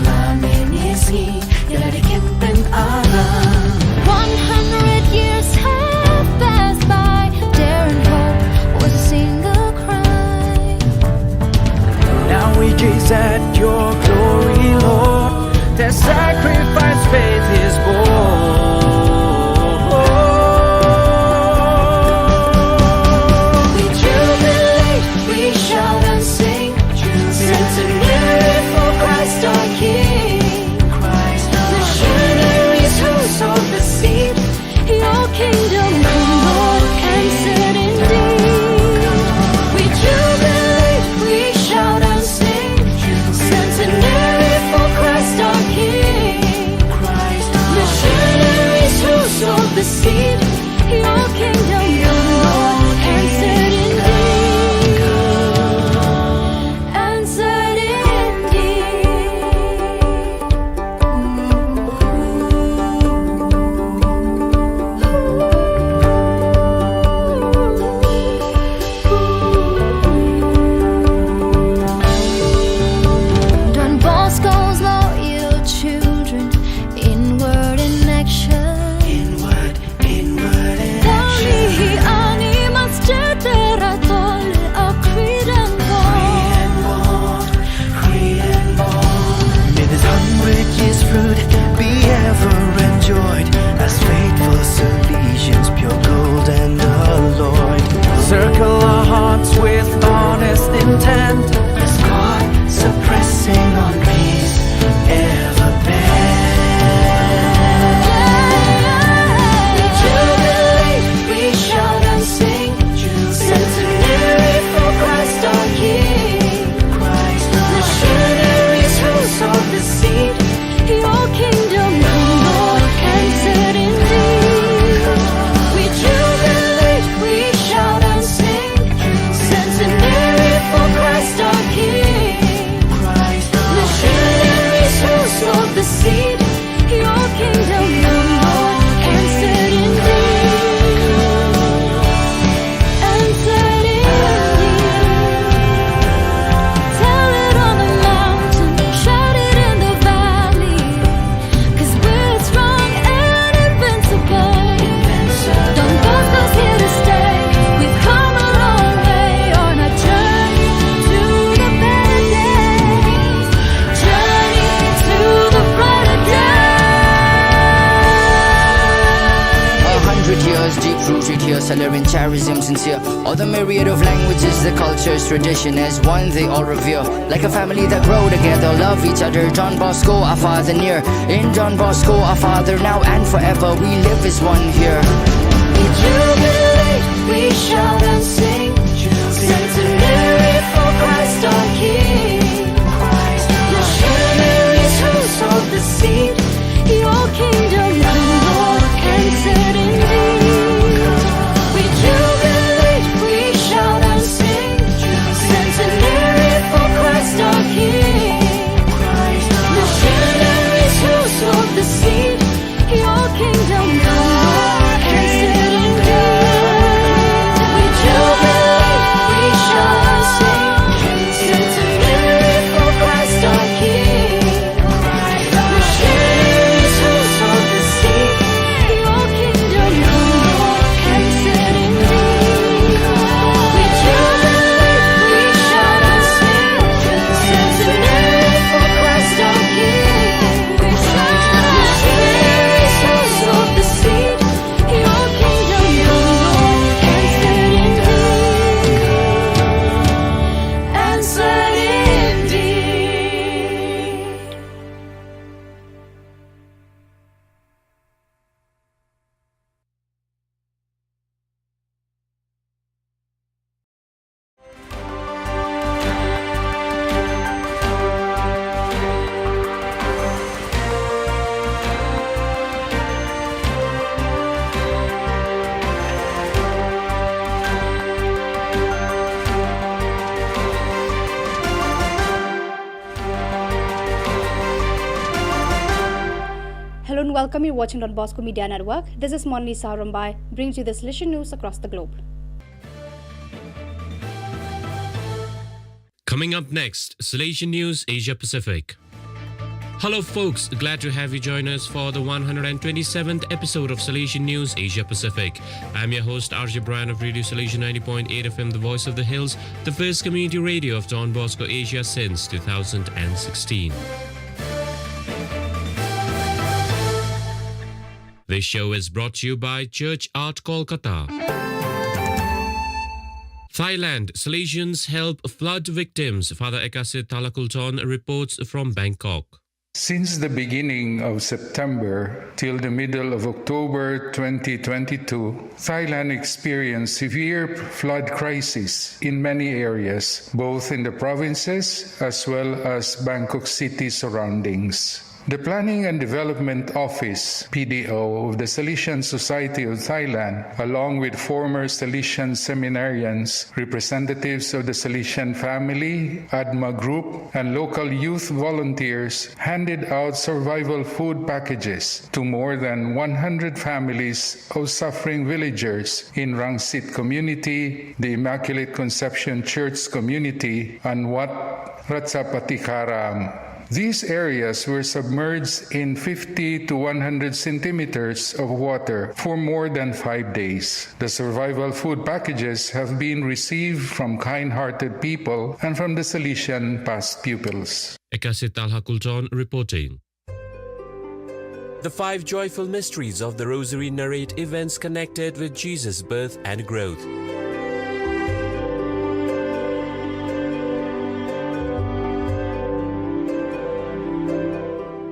la mynne sngi ïa la dei kim pynaram. One hundred years have passed by, daring hope was a single cry. Now we gaze at your glory, Lord. Their sacrifice faith is born. We jubilate, we shout and sing. Centenary for Christ our King. Missionaries who sowed the seed. Your kingdom come, Lord, answered indeed. We jubilate, we shout and sing. Centenary for Christ our King. Missionaries who sowed the seed. Your kingdom come, Lord, answered indeed. Answered indeed. Don Bosco's loyal children, inward in action. Inward, inward in action. Dami hi ani mas cetera tole akri dan bor. May this hundred years fruit be ever enjoyed as faithful Salesians, pure gold and alloyed. Circle our hearts with honest intent as God suppressing on peace ever bend. We jubilate, we shout and sing. Centenary for Christ our King. Missionaries who sowed the seed. Your kingdom come, Lord, answered indeed. We jubilate, we shout and sing. Centenary for Christ our King. Missionaries who sowed the seed. Your kingdom come, Lord, answered indeed. Answered indeed. Tell it on the mountain, shout it in the valley. 'Cause we're strong and invincible. Don Bosco's here to stay. We've come a long way on our journey to the better days. Journey to the brighter days. A hundred years deep rooted here, Salerian charism sincere. All the myriad of languages, the cultures, tradition as one they all revere. Like a family that grow together, love each other. Don Bosco, our father near. In Don Bosco, our father now and forever. We live as one here. We jubilate, we shout and sing. Centenary for Christ our King. Missionaries who sowed the seed. Your kingdom come, Lord, answered indeed. We jubilate, we shout and sing. Centenary for Christ our King. Missionaries who sowed the seed. Your kingdom come, Lord, answered indeed. We jubilate, we shout and sing. Centenary for Christ our King. Hello and welcome. You're watching Don Bosco Media Network. This is Monlisa Rombai, brings you the Salesian news across the globe. Coming up next, Salesian News Asia Pacific. Hello, folks. Glad to have you join us for the one hundred twenty-seventh episode of Salesian News Asia Pacific. I'm your host, R J Brian of Radio Salesian ninety point eight F M, the voice of the hills, the first community radio of Don Bosco Asia since two thousand sixteen. This show is brought to you by Church Art Kolkata. Thailand, Salesians help flood victims. Father Ekasit Thalakulton reports from Bangkok. Since the beginning of September till the middle of October twenty twenty-two, Thailand experienced severe flood crisis in many areas, both in the provinces as well as Bangkok city surroundings. The Planning and Development Office, P D O, of the Salesian Society of Thailand, along with former Salesian seminarians, representatives of the Salesian family, ADMA group, and local youth volunteers, handed out survival food packages to more than one hundred families of suffering villagers in Rangsit community, the Immaculate Conception Church community, and Wat Ratchapatikharam. These areas were submerged in fifty to one hundred centimeters of water for more than five days. The survival food packages have been received from kind-hearted people and from the Salesian past pupils. Ekasit Thalakulton reporting. The five joyful mysteries of the Rosary narrate events connected with Jesus' birth and growth.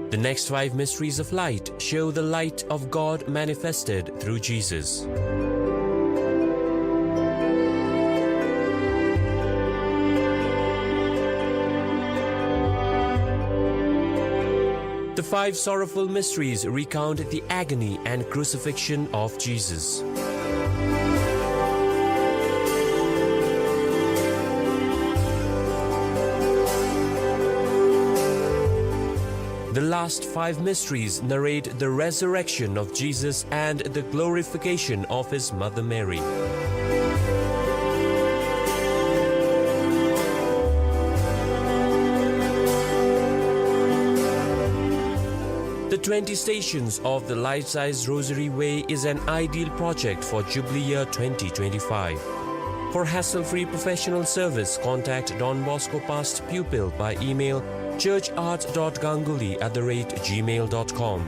The next five mysteries of light show the light of God manifested through Jesus. The five sorrowful mysteries recount the agony and crucifixion of Jesus. The last five mysteries narrate the resurrection of Jesus and the glorification of his mother Mary. The twenty Stations of the Life-Size Rosary Way is an ideal project for Jubilee Year twenty twenty-five. For hassle-free professional service, contact Don Bosco Past Pupil by email churchart.ganguly at the rate gmail.com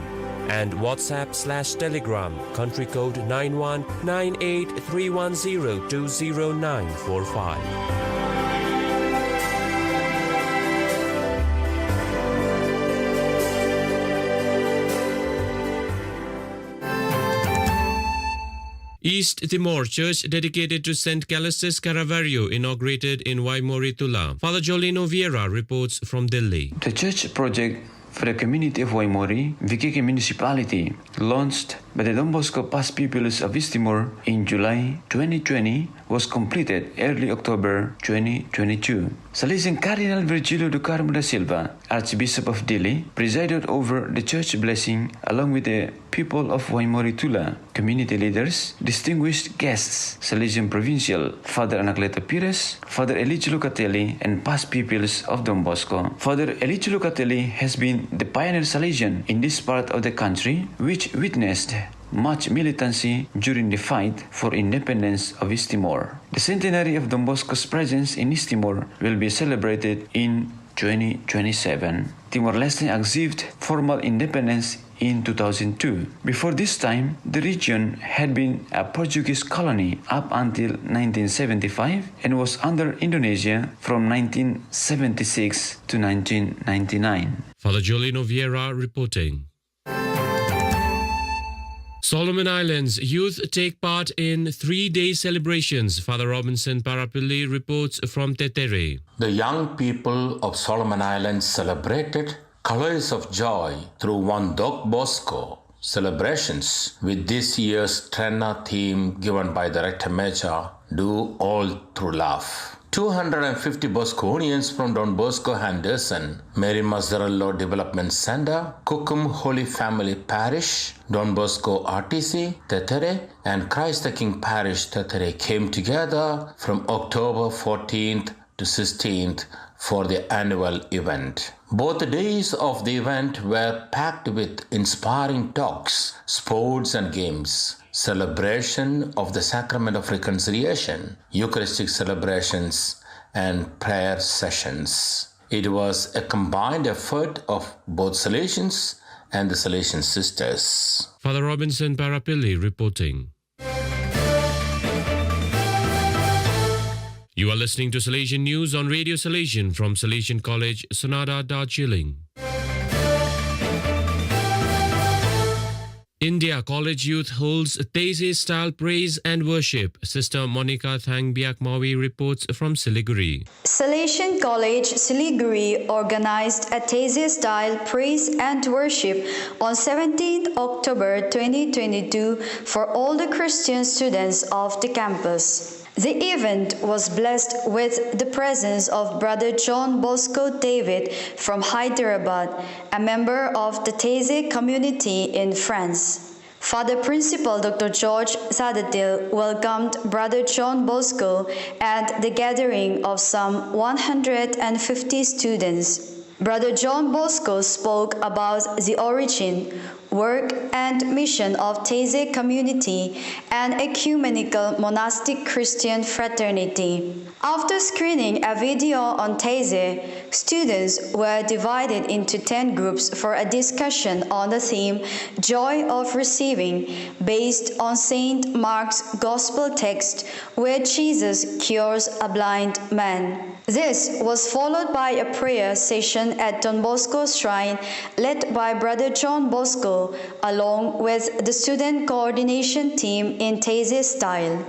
and WhatsApp slash Telegram, country code nine one nine eight three one zero two zero nine four five. East Timor, church dedicated to Saint Callistus Caravaggio inaugurated in Waimori, Tula. Father Jolino Vieira reports from Delhi. The church project for the community of Waimori, Viqueque Municipality, launched by the Don Bosco Past Pupils of East Timor in July twenty twenty, was completed early October twenty twenty-two. Salesian Cardinal Virgilio do Carmo da Silva, Archbishop of Dili, presided over the church blessing along with the people of Waimori Tula, community leaders, distinguished guests, Salesian Provincial Father Anacleto Pires, Father Elijah Locatelli, and past pupils of Don Bosco. Father Elijah Locatelli has been the pioneer Salesian in this part of the country, which witnessed much militancy during the fight for independence of East Timor. The centenary of Don Bosco's presence in East Timor will be celebrated in twenty twenty-seven. Timor-Leste achieved formal independence in two thousand two. Before this time, the region had been a Portuguese colony up until nineteen seventy-five and was under Indonesia from nineteen seventy-six to nineteen ninety-nine. Father Jolino Vieira reporting. Solomon Islands youth take part in three-day celebrations. Father Robinson Parapilli reports from Tetere. The young people of Solomon Islands celebrated colors of joy through one Don Bosco celebrations with this year's Trena theme given by the Rector Major, Do All Through Love. Two hundred fifty Bosconians from Don Bosco Henderson, Mary Mazzarello Development Center, Kukum Holy Family Parish, Don Bosco R T C, Tetere, and Christ the King Parish, Tetere, came together from October fourteenth to sixteenth for the annual event. Both days of the event were packed with inspiring talks, sports and games, celebration of the Sacrament of Reconciliation, Eucharistic celebrations, and prayer sessions. It was a combined effort of both Salesians and the Salesian sisters. Father Robinson Parapilli reporting. You are listening to Salesian News on Radio Salesian from Salesian College, Sonada, Darjeeling. India College Youth holds Taizé style praise and worship. Sister Monica Thangbiak Mawi reports from Siliguri. Salesian College Siliguri organized a Taizé style praise and worship on seventeenth October twenty twenty-two for all the Christian students of the campus. The event was blessed with the presence of Brother John Bosco David from Hyderabad, a member of the Taizé community in France. Father Principal Doctor George Sadatil welcomed Brother John Bosco at the gathering of some one hundred fifty students. Brother John Bosco spoke about the origin, work, and mission of Taizé community, an ecumenical monastic Christian fraternity. After screening a video on Taizé, students were divided into ten groups for a discussion on the theme Joy of Receiving, based on Saint Mark's Gospel text where Jesus cures a blind man. This was followed by a prayer session at Don Bosco Shrine, led by Brother John Bosco, along with the student coordination team in Taizé style.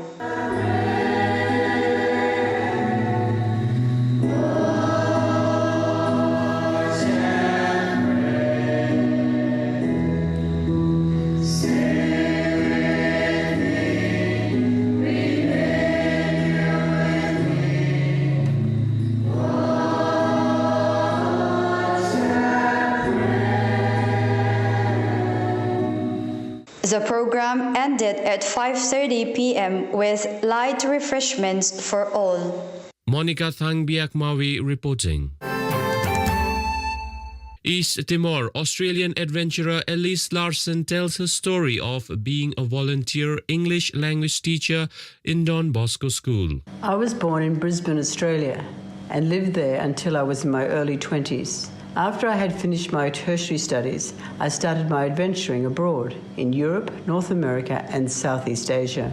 The program ended at five thirty p m with light refreshments for all. Monica Thangbiak Mawi reporting. East Timor, Australian adventurer Elise Larsen tells her story of being a volunteer English language teacher in Don Bosco School. I was born in Brisbane, Australia, and lived there until I was in my early twenties. After I had finished my tertiary studies, I started my adventuring abroad in Europe, North America, and Southeast Asia.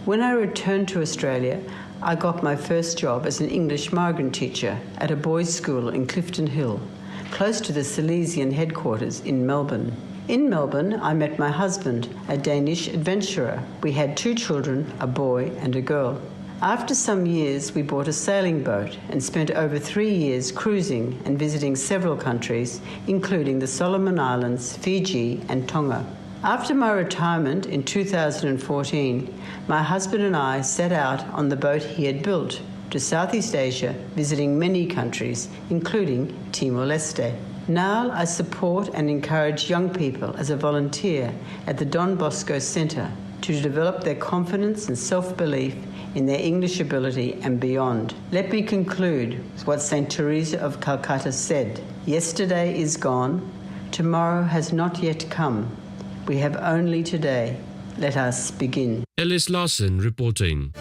When I returned to Australia, I got my first job as an English migrant teacher at a boys' school in Clifton Hill, close to the Salesian headquarters in Melbourne. In Melbourne, I met my husband, a Danish adventurer. We had two children, a boy and a girl. After some years, we bought a sailing boat and spent over three years cruising and visiting several countries, including the Solomon Islands, Fiji, and Tonga. After my retirement in two thousand fourteen, my husband and I set out on the boat he had built to Southeast Asia, visiting many countries, including Timor-Leste. Now I support and encourage young people as a volunteer at the Don Bosco Centre to develop their confidence and self-belief in their English ability and beyond. Let me conclude with what Saint Teresa of Calcutta said, "Yesterday is gone, tomorrow has not yet come. We have only today. Let us begin." Ellis Larsen reporting.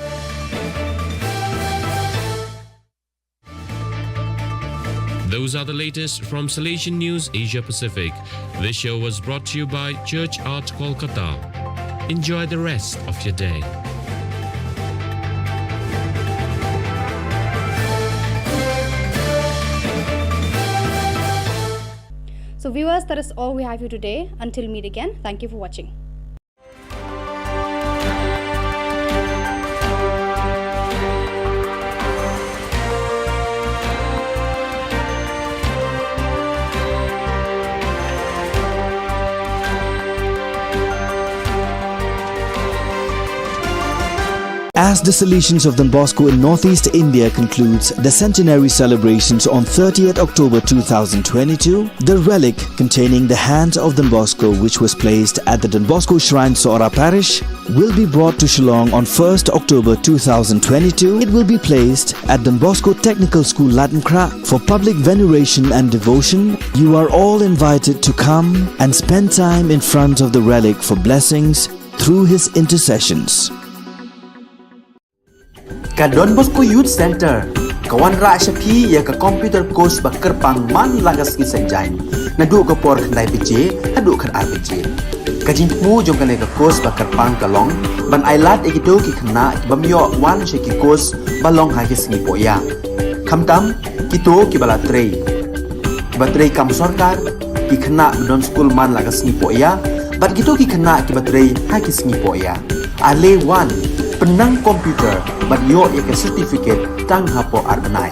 Those are the latest from Salesian News Asia Pacific. This show was brought to you by Church Art Kolkata. Enjoy the rest of your day. So viewers, that is all we have for today. Until meet again, thank you for watching. As The Salesians of Don Bosco in Northeast India concludes the centenary celebrations on thirtieth October two thousand twenty-two. The relic containing the hand of Don Bosco, which was placed at the Don Bosco Shrine, Sohra Parish, will be brought to Shillong on first October two thousand twenty-two. It will be placed at Don Bosco Technical School, Laitumkhrah, for public veneration and devotion. You are all invited to come and spend time in front of the relic for blessings through his intercessions. Ka Don Bosco Youth Centre ka wanrah sha phi ïa ka computer course ba kyrpang man la ka sngi Saitjaiñ, naduh ka por khyndai baje haduh khatar baje. Ka jingthmu jong kane ka course ba kyrpang ka long ban ailad ïa kito ki khynnah ki bym ïoh wan sha ki course ba long ha ki sngi pohïa. Khamtam kito kiba la trei, kiba trei kam sorkar, ki khynnah ba don skul man la ka sngi pohïa, bad kito ki khynnah kiba trei ha ki sngi pohïa. Ale wan, pynnang computer bad ïoh ïa ka certificate tang hapoh ar bnai.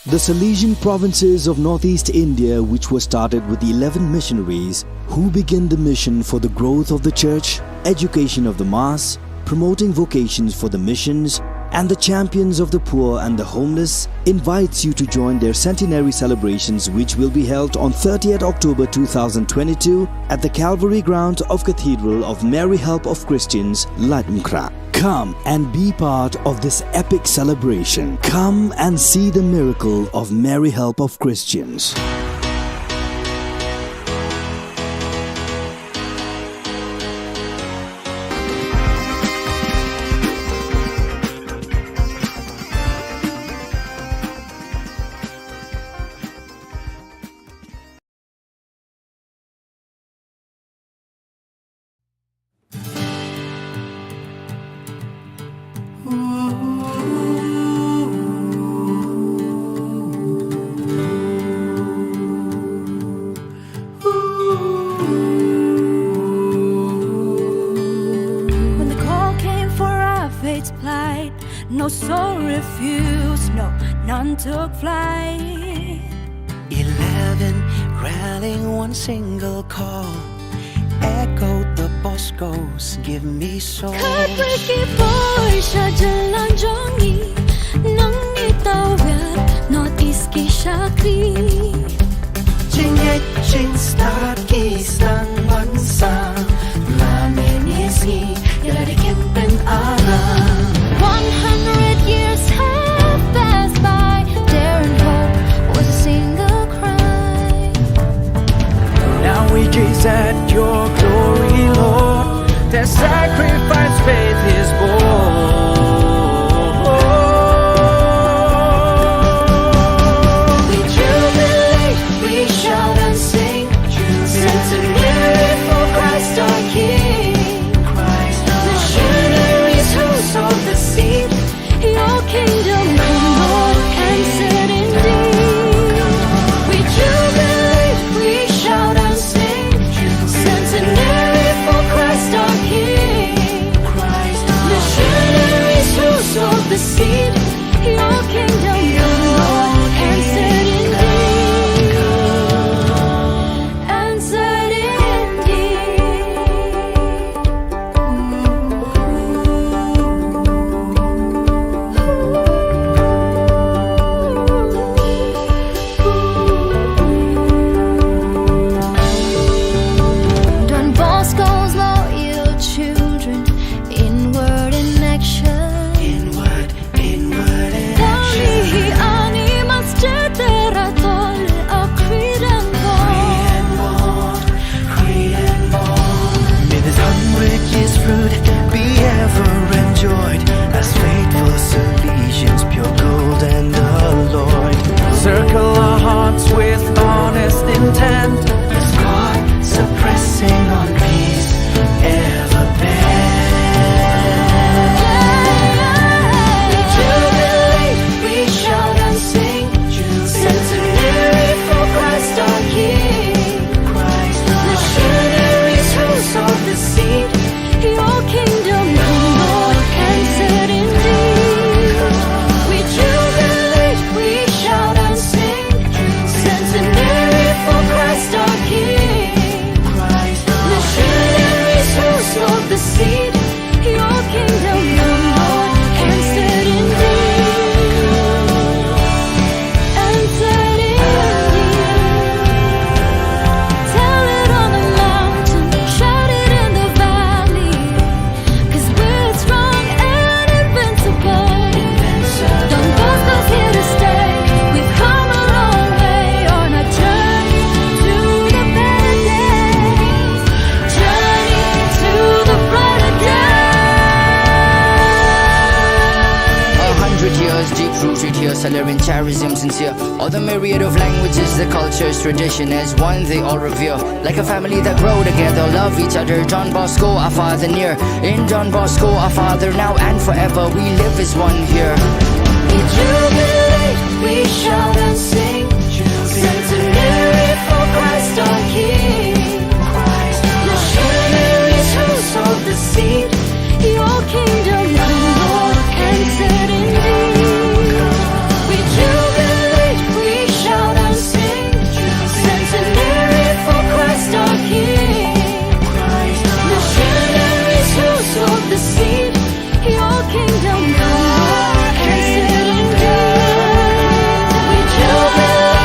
The Salesian provinces of Northeast India, which was started with eleven missionaries who began the mission for the growth of the church, education of the mass, promoting vocations for the missions, and the champions of the poor and the homeless, invites you to join their centenary celebrations, which will be held on thirtieth October two thousand twenty-two at the Calvary Ground of Cathedral of Mary Help of Christians, Laitumkhrah. Come and be part of this epic celebration. Come and see the miracle of Mary Help of Christians. When the call came for our faith to plight, no soul refused, no, none took flight. Eleven rallying one single call, echoed the Boscos, give me soul. Khatwei ki bor sha jylla jong ngi, nang ngi tawiar North East ki shakri. Jingngeit jingstad ki sdang ban sah, la ngi sngew ïa la dei campaign alarm. One hundred years have passed by, dare and hope was a single cry. Now we gaze at your glory, Lord. Their sacrifice faith is born. Tears deep rooted here, Salarian charism sincere. All the myriad of languages, the cultures, tradition as one they all revere. Like a family that grow together, love each other. Don Bosco, our father near. In Don Bosco, our father now and forever. We live as one here. We jubilate, we shout and sing. Centenary for Christ our King. The Shoneri's who sowed the seed. Your kingdom come, Lord, and set in thee. We jubilate, we shout and sing. Centenary for Christ our King. The Shoneri's who sowed the seed. Your kingdom come, Lord, and set in thee. We jubilate.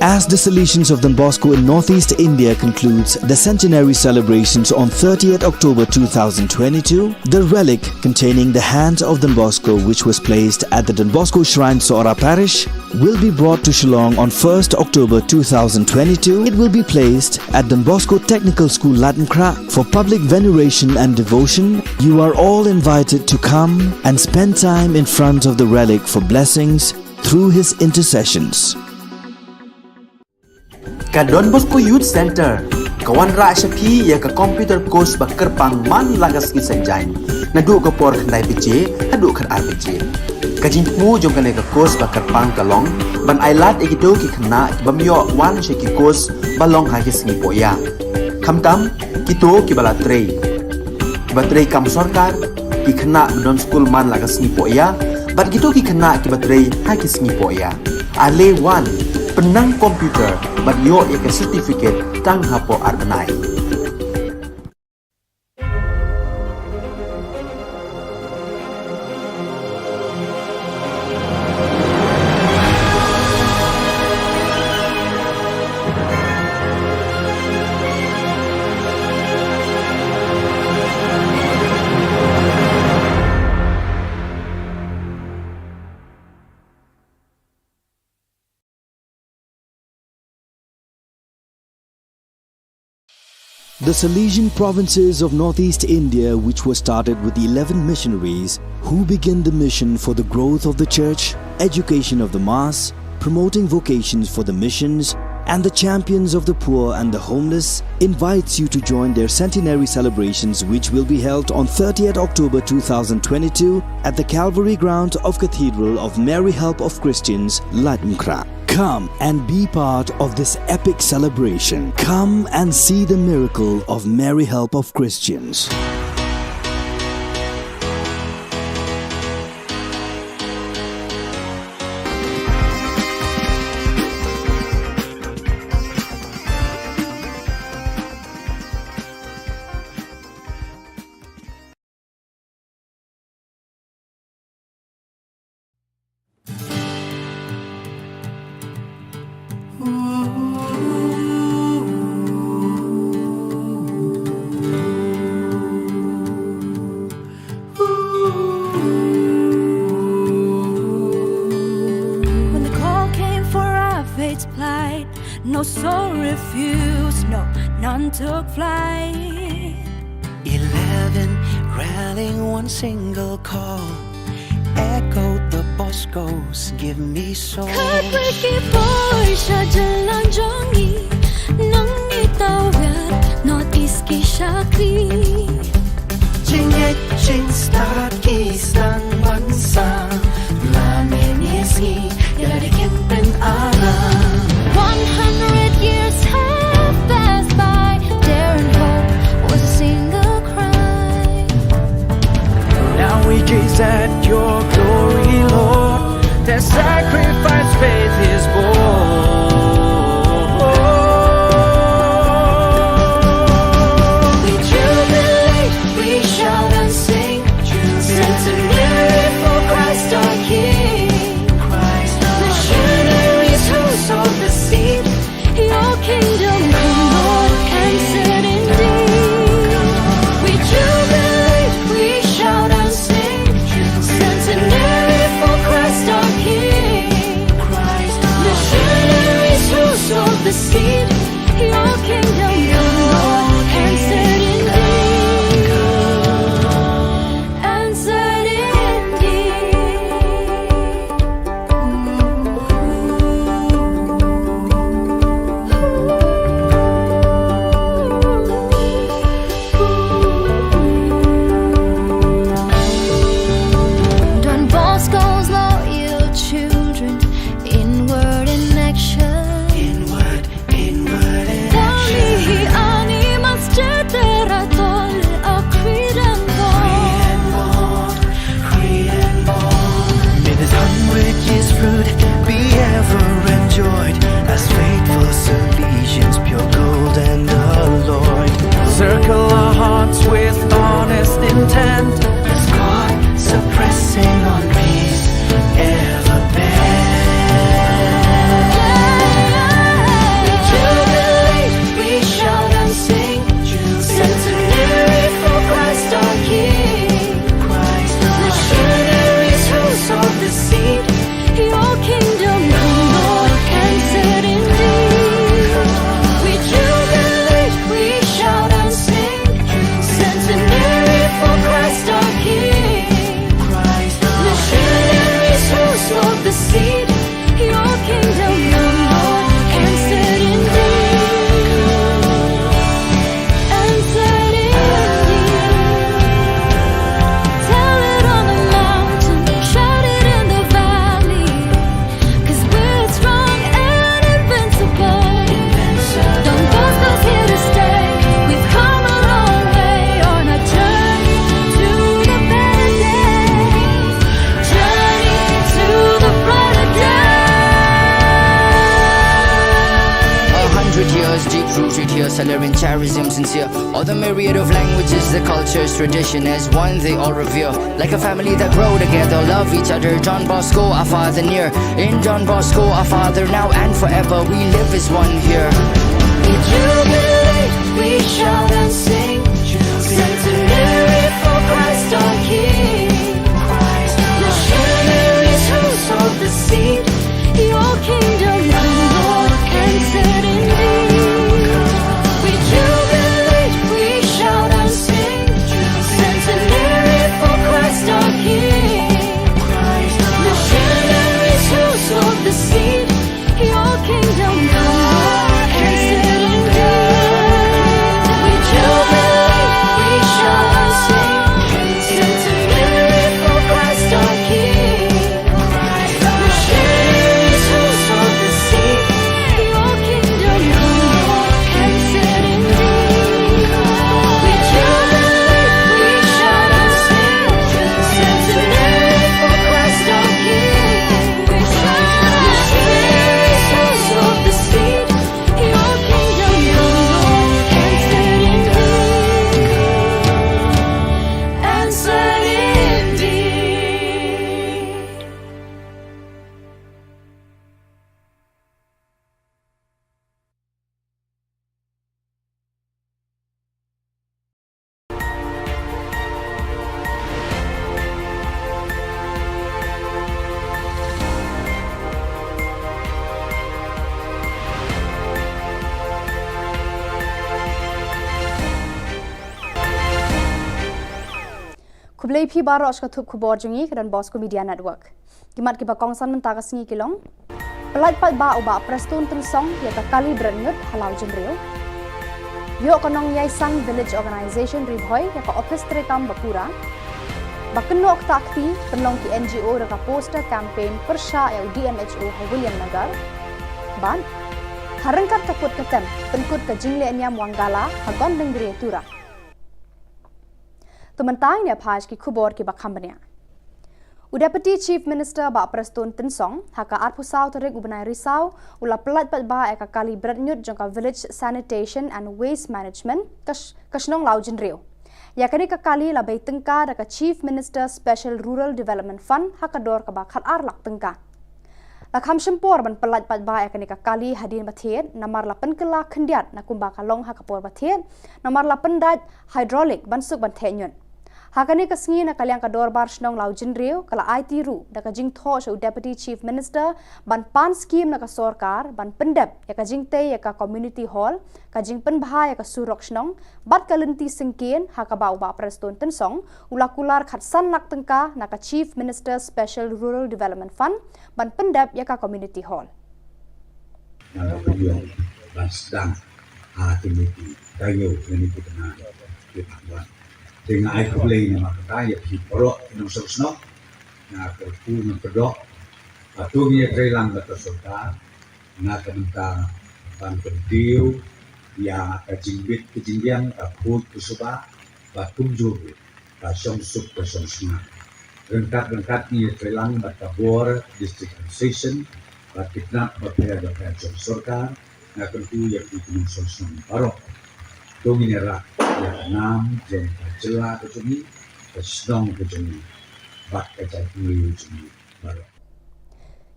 As the Salesians of Don Bosco in Northeast India concludes the centenary celebrations on thirtieth October two thousand twenty-two, the relic containing the hands of Don Bosco, which was placed at the Don Bosco Shrine, Sohra Parish, will be brought to Shillong on first October two thousand twenty-two. It will be placed at Don Bosco Technical School, Laitumkhrah, for public veneration and devotion. You are all invited to come and spend time in front of the relic for blessings through his intercessions. Ka Don Bosco Youth Centre ka wanrah sha phi ïa ka computer course ba kyrpang man la ka sngi Saitjaiñ, naduh ka por khyndai baje haduh khatar baje. Ka jingthmu jong kane ka course ba kyrpang ka long ban ailad ïa kito ki khynnah ki bym ïoh wan sha ki course ba long ha ki sngi pohïa. Khamtam kito kiba la trei, kiba trei kam sorkar, ki khynnah ba don skul man la ka sngi pohïa, bad kito ki khynnah kiba trei ha ki sngi pohïa. Ale wan, pynnang computer bad ïoh ïa ka certificate tang hapoh ar bnai. The Salesian provinces of Northeast India, which was started with eleven missionaries who began the mission for the growth of the church, education of the mass, promoting vocations for the missions, and the champions of the poor and the homeless, invites you to join their centenary celebrations, which will be held on thirtieth October two thousand twenty-two at the Calvary ground of Cathedral of Mary Help of Christians, Laitumkhrah. Come and be part of this epic celebration. Come and see the miracle of Mary Help of Christians. When the call came for our faith to plight, no soul refused, no, none took flight. Eleven rallying one single call, echoed the Bosco's "Give me soul." Khatwei ki poi sha jylla jong ngi, nang ngi tawir North East ki shakri. Jingngeit jingstad ki sdang ban sam, la mynne sngi ïa la dei kin pynalam. One hundred years have passed by, dare and hope was a single cry. Now we gaze at your glory, Lord. Their sacrifice faith is born. We jubilate, we shout and sing, centenary for Christ our King. Christ our Missionaries who sowed the seed, your kingdom come, Lord, and set indeed. We jubilate, we shout and sing, centenary for Christ our King. Christ our Missionaries Salary and charism sincere. All the myriad of languages, the cultures, tradition as one they all revere. Like a family that grow together, love each other. Don Bosco, our father near. In Don Bosco, our father now and forever, we live as one here. We jubilate, we shout and sing. Centenary for Christ our King. Missionaries who sowed the seed. Your kingdom come, Lord, and set indeed. We jubilate, we shout and sing. Centenary for Christ our King. Missionaries who sowed the seed. Your kingdom come, Lord, and set indeed. We jubilate, we shout and sing. Centenary for Christ our King. Khublei phi baroh sha ka thup khubor jong ngi ka Don Bosco Media Network. Ki mat kiba kongsan mynta ka sngi ki long: Pyllait paidbah u Bah Prestone Tynsong ïa ka kali bret ñiut ha Lawjynriew. Ïoh ka Nongïaisang Village Organization Ri Bhoi ïa ka ophis treikam ba pura. Ba kynnoh ktah kti pynlong ki N G O da ka poster campaign pyrshah ïa u D M H O ha Williamnagar. Bad ha ryngkat ka put ka tem pynkut ka jingleh niam Wangala ha Gondangria Tura. To mynta ngin ïa phai sha ki khubor kiba kham bniah. U Deputy Chief Minister Bah Prestone Tynsong ha ka arphew saw tarik u bnai Risaw u la pyllait paidbah ïa ka kali bret ñiut jong ka Village Sanitation and Waste Management ka sh-, ka shnong Lawjynriew. Ïa kane ka kali la bei tyngka da ka Chief Minister Special Rural Development Fund ha ka dor kaba khatar lak tyngka. La kham shim por ban pyllait paidbah ïa kane ka kali hadien ba thied namar la pynkylla khyndiat na kumba ka long ha ka por ba thied namar la pyndait hydraulic ban suk ban theh ñiut. Ha kane ka sngi na ka liang ka dorbar shnong Lawjynriew ka la aiti ruh da ka jingthoh sha u Deputy Chief Minister ban pan skim na ka sorkar ban pyndep ïa ka jingtei ïa ka community hall, ka jingpynbha ïa ka surok shnong bad ka lynti syngkien ha kaba u Bah Prestone Tynsong u la kular khatsan lak tyngka na ka Chief Minister Special Rural Development Fund ban pyndep ïa ka community hall. Nga la pynlong ban sdang ha kine ki taïew kine ki bnai ki la wan. Te nga ai khublei namar kata ïa phi baroh ki nongshong shnong. Nga kyrkhu ngan kyrdoh. Bad to ngin ïatreilang bad ka sorkar na ka bynta ban kyntiew ïa ka jingbit ka jingbiang, ka khuid ka suba bad kumjuh ruh ka shongsuk ka shongsnam. Ryngkat ryngkat ngin ïatreilang bad ka bor District Administration bad ki tnat bapher bapher jong sorkar. Nga kyrkhu ïa phi ki nongshong shnong baroh. To ngin ïarap ïa ka nam jong ka jylla ka jong ngi, ka shnong ka jong ngi bad ka jaitbynriew jong ngi baroh.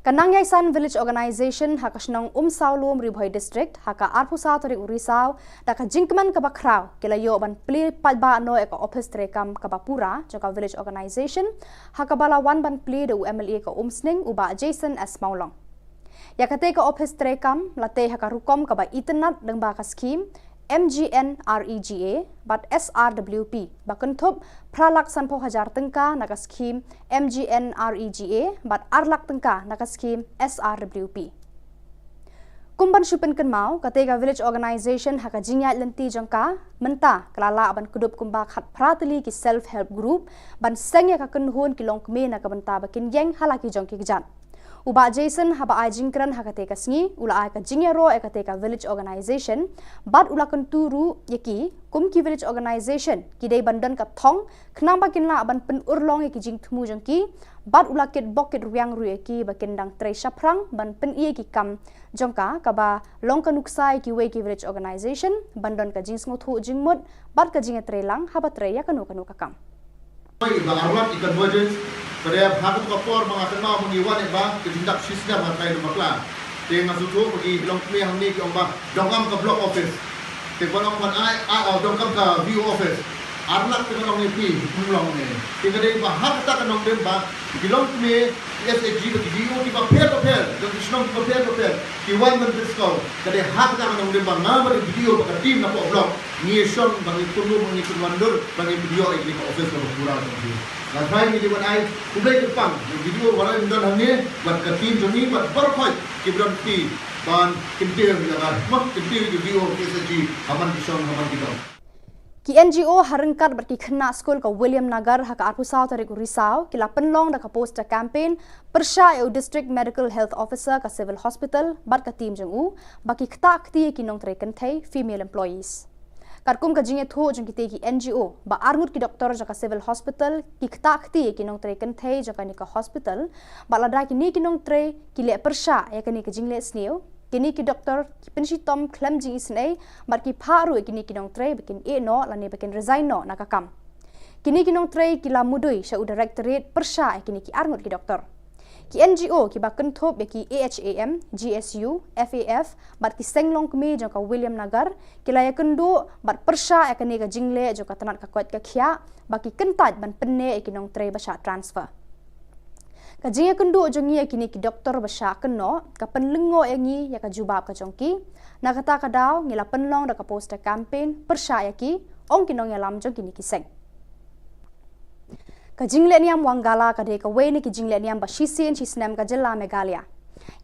Ka Nongïaisang Village Organization ha ka shnong Umsawlum, Ri Bhoi District ha ka arphew saw tarik u Risaw da ka jingkmen kaba khraw ki la ïoh ban plie paidbah noh ïa ka ophis treikam kaba pura jong ka Village Organization ha kaba la wan ban plie da u M L A ka Umsning u Bah Jason S Mawlong. Ïa katei ka ophis treikam la tei ha ka rukom kaba itynnad lyngba ka skhim M G N R E G A bad S R W P ba kynthup phra lak sanphew hajar tyngka na ka skhim M G N R E G A bad ar lak tyngka na ka skhim S R W P. Kum ban shu pynkynmaw, katei ka Village Organization ha ka jingïaid lynti jong ka mynta ka la lah ban kdup kumba khatphra tylli ki self help group ban seng ïa ka kynhun ki longkmie na ka bynta ba kin ïeng ha la ki jong ki kjat. U Bah Jason haba ai jingkren ha katei ka sngi u la ai ka jingïaroh ïa katei ka village organization bad u la kyntu ruh ïa ki kum ki village organization ki dei ban don ka thong khnang ba kin lah ban pynurlong ïa ki jingthmu jong ki bad u la kitbok kitrwiang ruh ïa ki ba kin dang trei shaphrang ban pyni ïa ki kam jong ka kaba long ka nuksa ïa kiwei ki village organization ban don ka jingsngewthuh jingmut bad ka jingïatreilang haba trei ïa kano kano ka kam. Ba arlat i convergence, ba dei ha katu ka por ba nga kynmaw ba ngi wan ba ka jingdap shisnem ha kane ka bakla. Te nga sngewthuh ba ki longkmie hangne ki ong ba donkam ka block office. Te ba long ban ai, a, a, donkam ka V O office. Arlat te ba long ïa phi, ym long ne. Te ka dei ba ha kata ka nongdem ba ki longkmie, ki S H G ba ki D O kiba pher ba pher, jong ki shnong kiba pher ba pher, ki wan ban pynskhem. Ka dei ha kata ka nongdem ba nga bad ki D O bad ka team na poh block. Ngi shong ba ngi pynlong ba ngi pynwandur ba ngi pynïoh ïa kane ka office kaba pura jong ngi. Nga trai ngi dei ban ai khublei kyrpang ïa ki D O ba la don hangne bad ka team jong ngi bad baroh khoit kiba don phi ban kyntiew ïa ka, ma, kyntiew ïa ki D O ki S H G ha man ki shong ha man ki dong. Ki N G O ha ryngkat bad ki khynnah skul ka William Nagar ha ka arphew saw tarik u Risaw ki la pynlong da ka poster campaign pyrshah ïa u District Medical Health Officer ka Civil Hospital bad ka team jong u ba ki ktah kti ïa ki nongtrei kynthei, female employees. Katkum ka jingïathuh jong kitei ki N G O ba arngut ki doktor jong ka Civil Hospital ki ktah kti ïa ki nongtrei kynthei jong kane ka hospital, bad lada kine ki nongtrei ki leh pyrshah ïa kane ka jingleh sniew, kine ki doktor ki pynshitom khlem jingisynei bad ki phah ruh ïa kine ki nongtrei ba kin ïeh noh lane ba kin resign noh na ka kam. Kine ki nongtrei ki la mudui sha u directorate pyrshah ïa kine ki arngut ki doktor. Ki N G O kiba kynthup ïa ki A H A M, G S U, F A F bad ki seng longkmie jong ka William Nagar ki la ïakynduh bad pyrshah ïa kane ka jingleh jong ka tnat ka koit ka khiah ba ki kyntait ban pynneh ïa ki nongtrei ba shah transfer. Ka jingïakynduh jong ngi ïa kine ki doktor ba shah kynnoh ka pynlyngngoh ïa ngi ïa ka jubab ka jong ki. Na kata ka daw ngi la pynlong da ka poster campaign pyrshah ïa ki, ong ki nongïalam jong kine ki seng. Ka jingleh niam Wangala ka dei kawei na ki jingleh niam ba shisien shisnem ka jylla Meghalaya.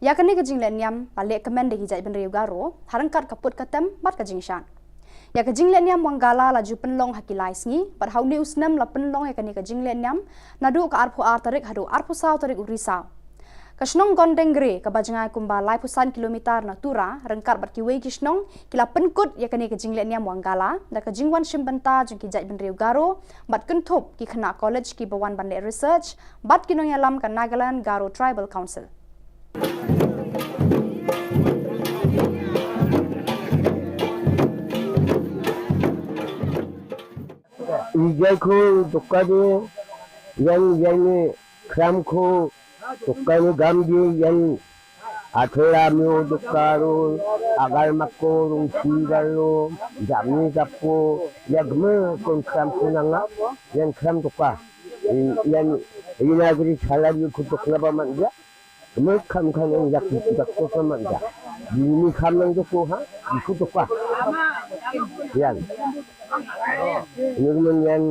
Ïa kane ka jingleh niam la leh kmen da ki jaitbynriew Garo ha ryngkat ka put ka tem bad ka jingshad. Ïa ka jingleh niam Wangala la ju pynlong ha ki lai sngi bad ha une u snem la pynlong ïa kane ka jingleh niam naduh ka arphew ar tarik haduh arphew saw tarik u Risaw. Ka shnong Gondengre kaba jngai kumba laiphew san kilometer na Tura ryngkat bad kiwei ki shnong ki la pynkut ïa kane ka jingleh niam Wangala da ka jingwan shim bynta jong ki jaitbynriew Garo bad kynthup ki khynnah college kiba wan ban leh research bad ki nongïalam ka Nagaland Garo Tribal Council. Ijai ko dokka de, yang yang ni kram ko dokka ni gam de, yang athela myo dokka ro, agal mako rung si galo, jam ni gapo, ya gme kon kram ko nanga, yang kram dokka. Yang ina gri salar yu ko dokka ba man ya. Kemut kam kan yang yak yak to kan man ja. Ini kam nang joko ha, iku to ka. Yan. Ini men yan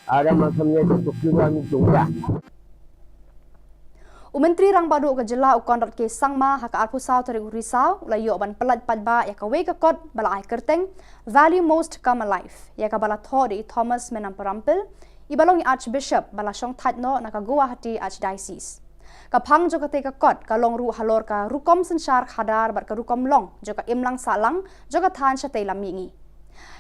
ada macam ya to kiwa ni to ya. U Myntri Rangbah Duh ka Jylla u Conrad K Sangma ha ka arphew saw tarik u Risaw u la ïoh ban pyllait paidbah ïa kawei ka kot ba la ai kyrteng Value Most Come Alive, ïa kaba la thoh da i Thomas Menamparampil, i ba long i Archbishop ba la shong thait noh na ka Guwahati Archdiocese. Ka phang jong katei ka kot ka long ruh halor ka rukom synshar khadar bad ka rukom long jong ka imlang sahlang jong ka thaiñ shatei lam mihngi.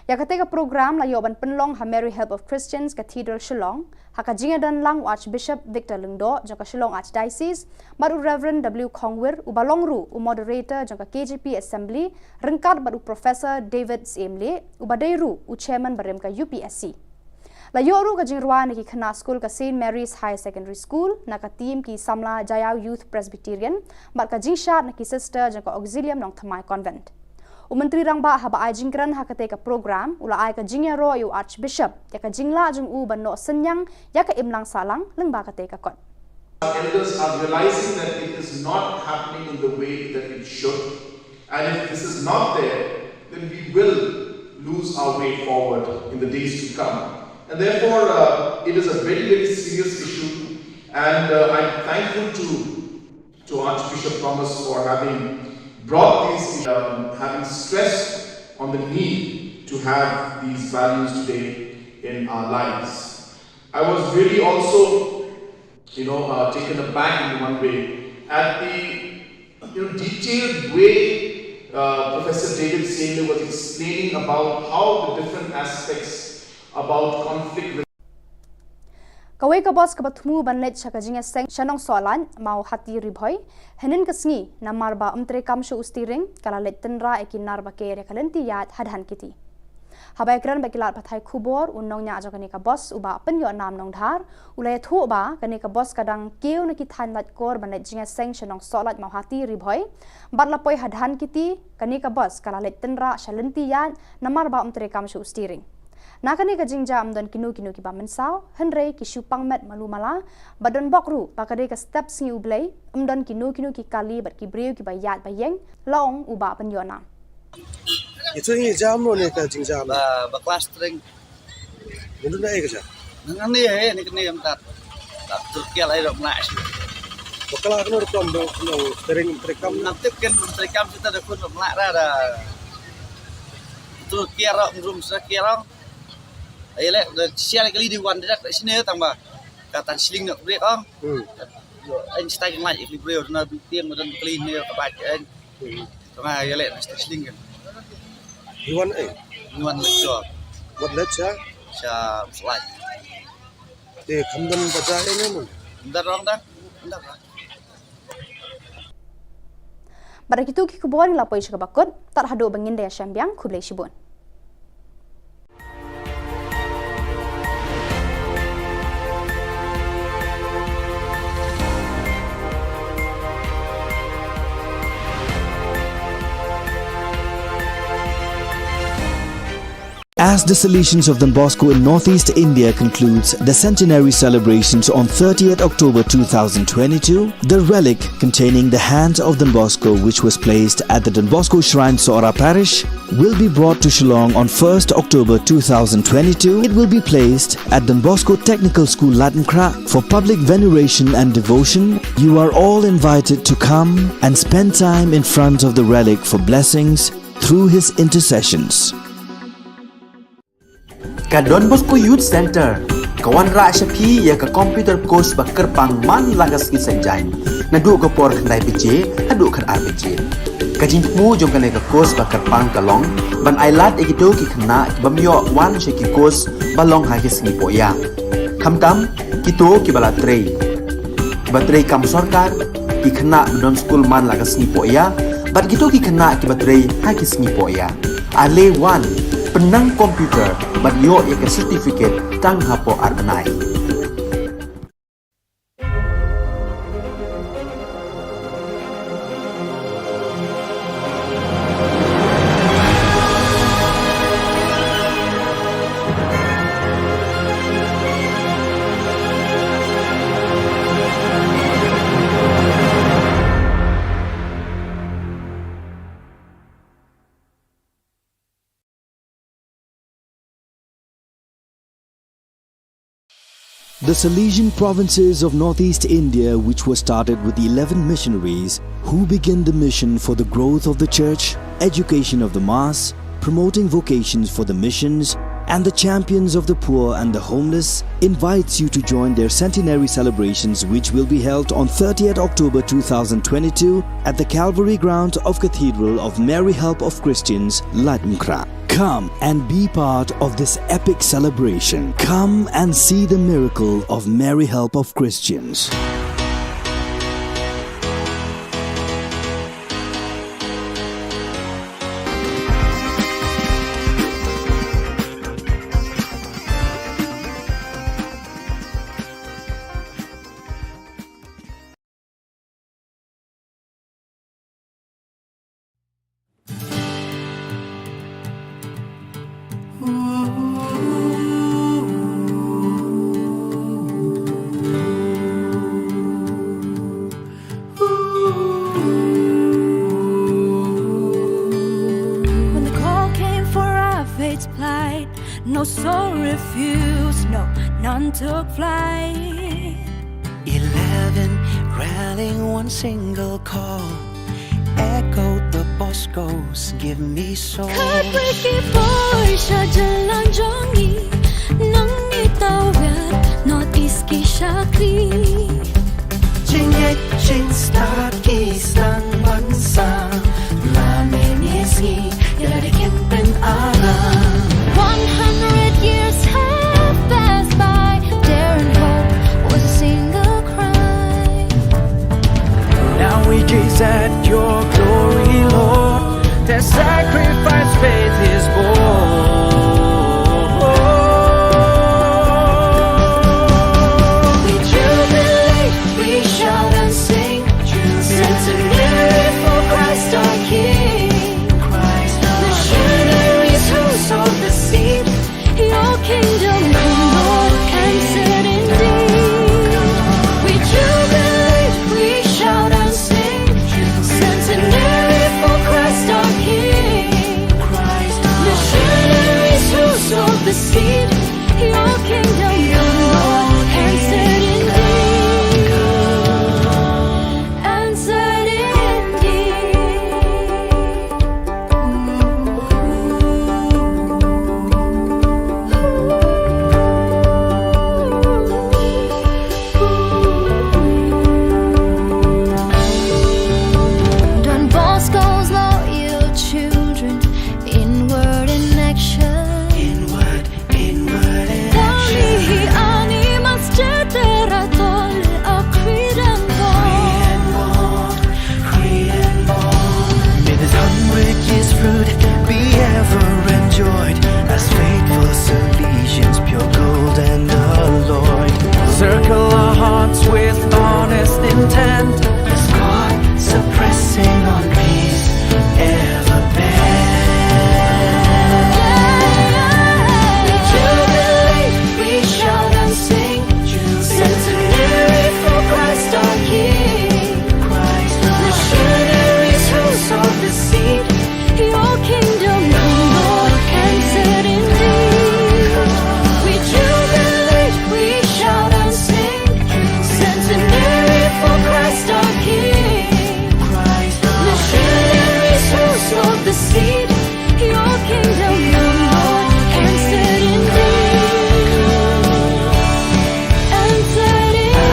Ïa katei ka program la ïoh ban pynlong ha Mary Help of Christians Cathedral Shillong, ha ka jingïadon lang u Archbishop Victor Lyngdoh jong ka Shillong Archdiocese bad u Reverend W Khongwir uba long ruh u moderator jong ka K J P Assembly, ryngkat bad u Professor David Syiem Lieh uba dei ruh u chairman barim ka U P S C. La ïoh ruh ka jingrwai na ki khynnah skul ka Saint Mary's Higher Secondary School na ka team ki samla Jaiaw Youth Presbyterian bad ka jingshad na ki sister jong ka Auxilium Nongthymmai Convent. U Myntri Rangbah haba ai jingkren ha katei ka program u la ai ka jingïaroh ïa u Archbishop ïa ka jinglah jong u ban noh synñiang ïa ka imlang sahlang lyngba katei ka kot. Elders are realizing that it is not happening in the way that it should. And if this is not there, then we will lose our way forward in the days to come. And therefore, uh, it is a very, very serious issue. And uh, I'm thankful to, to Archbishop Thomas for having brought these, um, having stressed on the need to have these values today in our lives. I was really also, you know, uh, taken aback in one way At the, you know, detailed way, uh, Professor David Senior was explaining about how the different aspects about conflict. Kawei ka bus kaba thmu ban leit sha ka jingïaseng sha Nongsohlait, Mawhati, Ri Bhoi, hynnin ka sngi, namar ba ym treikam shuh u steering, ka la leit tynrah ïa ki nar ba ker ïa ka lynti ïaid ha Dhankheti. Haba ïakren bad ki lad pathai khubor, u nongñiah jong kane ka bus, u Bah Pynïohnam Nongdhar, u la ïathuh ba kane ka bus ka dang kiew na ki thaiñ Laitkor ban leit jingïaseng sha Nongsohlait, Mawhati, Ri Bhoi, bad la poi ha Dhankheti, kane ka bus ka la leit tynrah sha lynti ïaid namar ba ym treikam shuh u steering. Na kane ka jingjia ym don kino kino kiba mynsaw, hynrei ki shu pang met malu mala, bad don bok ruh ba ka dei ka step sngi U Blei, ym don kino kino ki kali bad ki briew kiba ïaid ba ïeng, la ong u Bah Pynïohnam. Ito ngi jam no ne ka jingjam. Ba, ba klas tring. Ngi dun ai ka jam. Nang ni he ni kene am tat. Tat tur kia lai rom la shi. Ba kala kano rukom do kano tering trekam. Nang tip ken trekam kita da kun rom la ra da. Tur kia rom rum sa kia rom. Ai le da sial kali di wan direct sini tang ba. Ka tan sling nak break ong. Hmm. Yo, en stai ngai ikli breu na bi tiang madan kli ne ka ba en. Hmm. Tama ya le na stai sling kan. Iwan eh. Iwan le jo. Wat le cha. Cha slide. Te khamdan baja eh ne mun. Ndar rong da. Ndar rong. Bad da kitu ki khubor ngi la poi sha kaba kut, tad haduh ba ngin da ïashem biang, khublei shibun. As the Salesians of Don Bosco in Northeast India concludes the centenary celebrations on thirtieth October two thousand twenty-two, the relic containing the hand of Don Bosco, which was placed at the Don Bosco Shrine, Sohra Parish, will be brought to Shillong on first October two thousand twenty-two. It will be placed at Don Bosco Technical School, Laitumkhrah, for public veneration and devotion. You are all invited to come and spend time in front of the relic for blessings through his intercessions. Ka Don Bosco Youth Center ka wanrah sha phi ïa ka computer course ba kyrpang man la ka sngi Saitjaiñ, naduh ka por khyndai baje haduh khatar baje. Ka jingthmu jong kane ka course ba kyrpang ka long ban ailad ïa kito ki khynnah ki bym ïoh wan sha ki course ba long ha ki sngi pohïa. Khamtam kito kiba la trei, kiba trei kam sorkar, ki khynnah ba don skul man la ka sngi pohïa, bad kito ki khynnah kiba trei ha ki sngi pohïa. Ale wan, pynnang computer bad ïoh ïa ka certificate tang hapoh ar bnai. The Salesian provinces of Northeast India, which was started with eleven missionaries who began the mission for the growth of the church, education of the mass, promoting vocations for the missions, and the champions of the poor and the homeless, invites you to join their centenary celebrations, which will be held on thirtieth October two thousand twenty-two at the Calvary grounds of Cathedral of Mary Help of Christians, Laitumkhrah. Come and be part of this epic celebration. Come and see the miracle of Mary Help of Christians. When the call came for our fate's plight, no soul refused, no, none took flight. Eleven rallying one single call, echoed the Boscos, give me soul. Khatwei ki poi sha jylla jong ngi, nang ngi tawit, North East ki shakri. Jingngeit, jingstad. That your glory, Lord, their sacrifice faith is born. We jubilate, we shout and sing, centenary for Christ our King. Missionaries who sowed the seed, your kingdom come, Lord, and set indeed. We jubilate, we shout and sing, centenary for Christ our King. Missionaries who sowed the seed, your kingdom come, Lord, and set indeed. And set indeed. Don Bosco's loyal children, inward in action. Inward, inward in action. Dawni hi ani mas cetera tol a Cretan born. May this hundred years fruit be ever enjoyed, as faithful Salesians, pure gold and alloyed, circle our hearts with honest intent, as God suppressing on peace ever bent. We jubilate, we shout and sing, centenary for Christ our King. Missionaries who sowed the seed, your kingdom come, Lord, and set indeed. We jubilate, we shout and sing, centenary for Christ our King. Missionaries who sowed the seed, your kingdom come, Lord, and set indeed. And set indeed.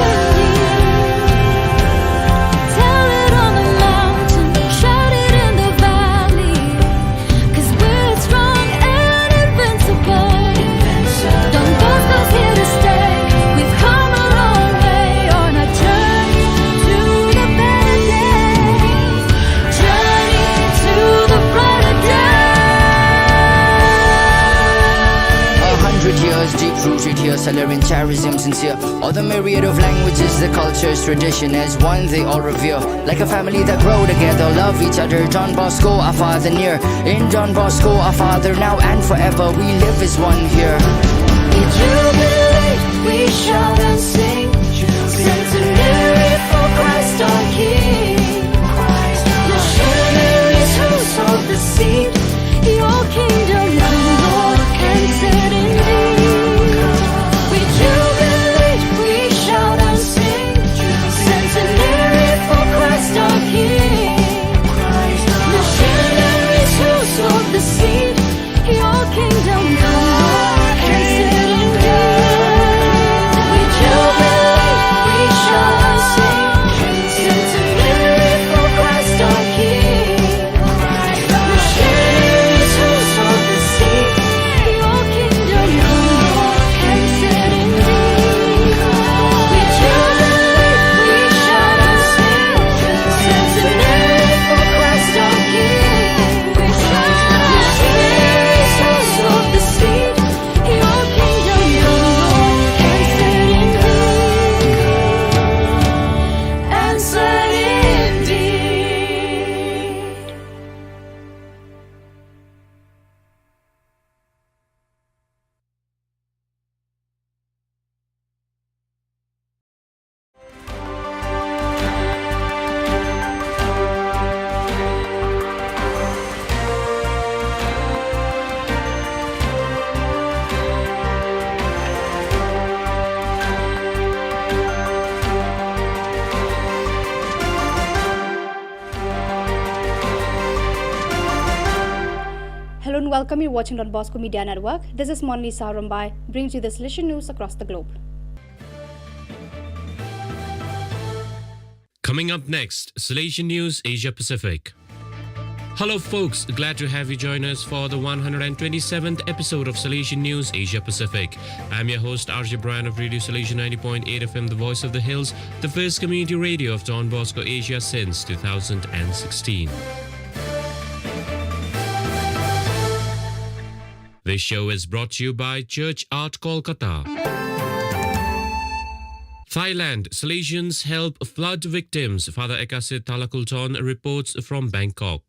Tell it on the mountain, shout it in the valley, 'cause we're strong and invincible. Don Bosco's here to stay. We've come a long way on our journey to the better days. Journey to the brighter day. A hundred years deep rooted here, Salerian charism sincere. All the myriad of languages, the cultures, tradition as one they all revere. Like a family that grow together, love each other. Don Bosco, our father near. In Don Bosco, our father now and forever, we live as one here. We jubilate, we shout and sing, centenary for Christ our King. Missionaries who sowed the seed, your kingdom come, Lord, and set indeed. We jubilate, we shout and sing, centenary for Christ our King. Missionaries who sowed the seed, your kingdom come, Lord, and set indeed. We jubilate, we shout and sing, centenary for Christ our King. Hello and welcome. You're watching Don Bosco Media Network. This is Monlisa Rombai, brings you the Salesian news across the globe. Coming up next, Salesian News Asia Pacific. Hello, folks. Glad to have you join us for the one hundred twenty-seventh episode of Salesian News Asia Pacific. I'm your host, R J Brian of Radio Salesian ninety point eight F M, The Voice of the Hills, the first community radio of Don Bosco Asia since two thousand sixteen. This show is brought to you by Church Art Kolkata. Thailand, Salesians help flood victims. Father Ekasit Thalakulton reports from Bangkok.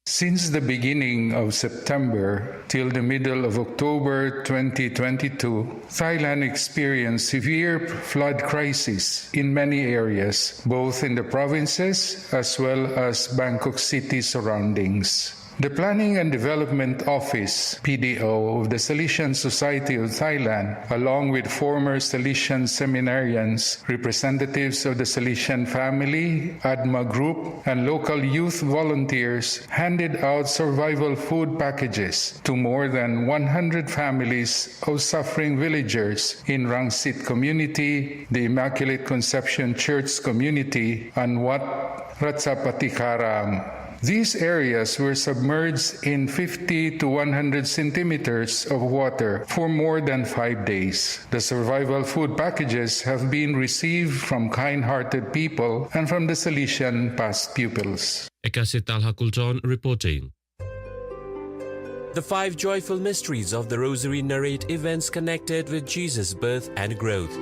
Since the beginning of September till the middle of October twenty twenty-two, Thailand experienced severe flood crisis in many areas, both in the provinces as well as Bangkok city surroundings. The Planning and Development Office, P D O, of the Salesian Society of Thailand, along with former Salesian seminarians, representatives of the Salesian family, ADMA group, and local youth volunteers, handed out survival food packages to more than one hundred families of suffering villagers in Rangsit community, the Immaculate Conception Church community, and Wat Ratchapatikaram. These areas were submerged in fifty to one hundred centimeters of water for more than five days. The survival food packages have been received from kind-hearted people and from the Salesian past pupils. Ekasit Thalakulton reporting. The five joyful mysteries of the Rosary narrate events connected with Jesus' birth and growth.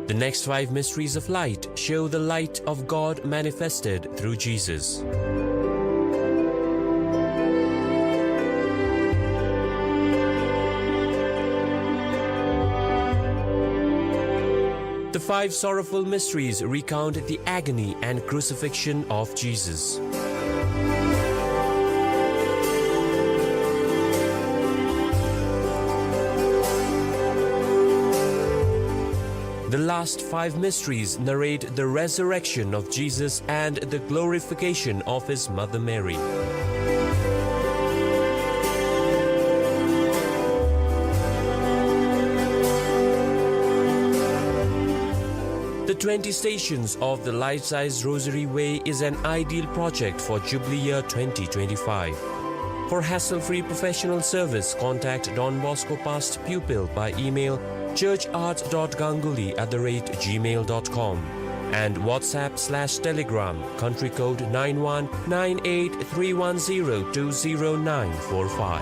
The next five mysteries of light show the light of God manifested through Jesus. The five sorrowful mysteries recount the agony and crucifixion of Jesus. The last five mysteries narrate the resurrection of Jesus and the glorification of his mother Mary. The twenty Stations of the Life-Size Rosary Way is an ideal project for Jubilee Year twenty twenty-five. For hassle-free professional service, contact Don Bosco Past Pupil by email churchart.ganguly at the rate gmail.com and WhatsApp slash Telegram, country code nine one nine eight three one zero two zero nine four five.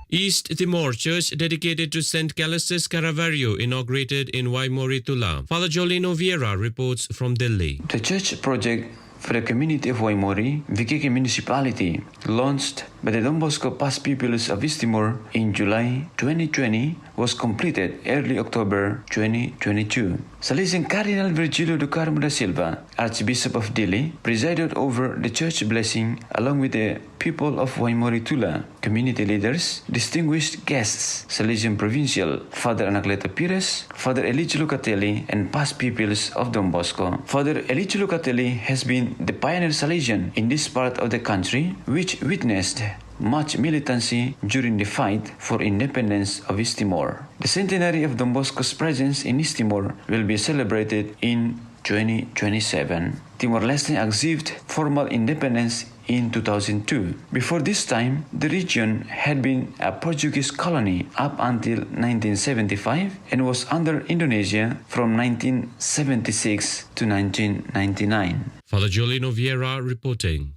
East Timor, church dedicated to Saint Callistus Caravaggio inaugurated in Waimori, Tula. Father Jolino Vieira reports from Delhi. The church project for the community of Waimori, V K K municipality, launched by the Don Bosco Past Pupils of East Timor in July twenty twenty, was completed early October twenty twenty-two. Salesian Cardinal Virgilio do Carmo da Silva, Archbishop of Dili, presided over the church blessing along with the people of Waimori, Tula, community leaders, distinguished guests, Salesian Provincial Father Anacleto Pires, Father Elijah Lucatelli, and past pupils of Don Bosco. Father Elijah Lucatelli has been the pioneer Salesian in this part of the country, which witnessed much militancy during the fight for independence of East Timor. The centenary of Don Bosco's presence in East Timor will be celebrated in twenty twenty-seven. Timor-Leste achieved formal independence in two thousand two. Before this time, the region had been a Portuguese colony up until nineteen seventy-five and was under Indonesia from nineteen seventy-six to nineteen ninety-nine. Father Jolino Vieira reporting.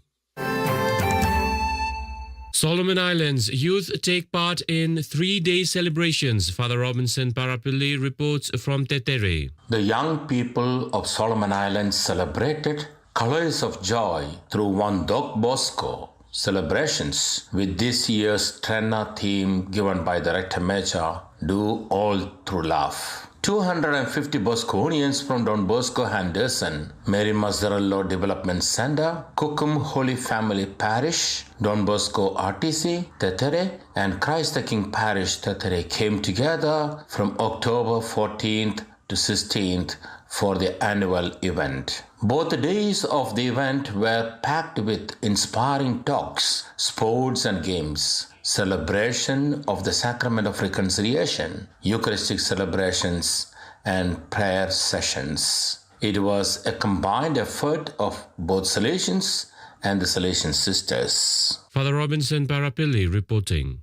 Solomon Islands, youth take part in three-day celebrations. Father Robinson Parapilli reports from Tetere. The young people of Solomon Islands celebrated colors of joy through Wandok Bosco celebrations with this year's Trena theme given by the Rector Major, Do All Through Love. Two hundred fifty Bosconians from Don Bosco Henderson, Mary Mazzarello Development Center, Kukum Holy Family Parish, Don Bosco R T C, Tetere, and Christ the King Parish, Tetere, came together from October fourteenth to sixteenth for the annual event. Both days of the event were packed with inspiring talks, sports and games, celebration of the Sacrament of Reconciliation, Eucharistic celebrations, and prayer sessions. It was a combined effort of both Salesians and the Salesian sisters. Father Robinson Parapilli reporting.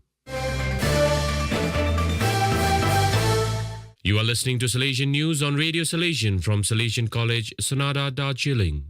You are listening to Salesian News on Radio Salesian from Salesian College, Sonada, Darjeeling.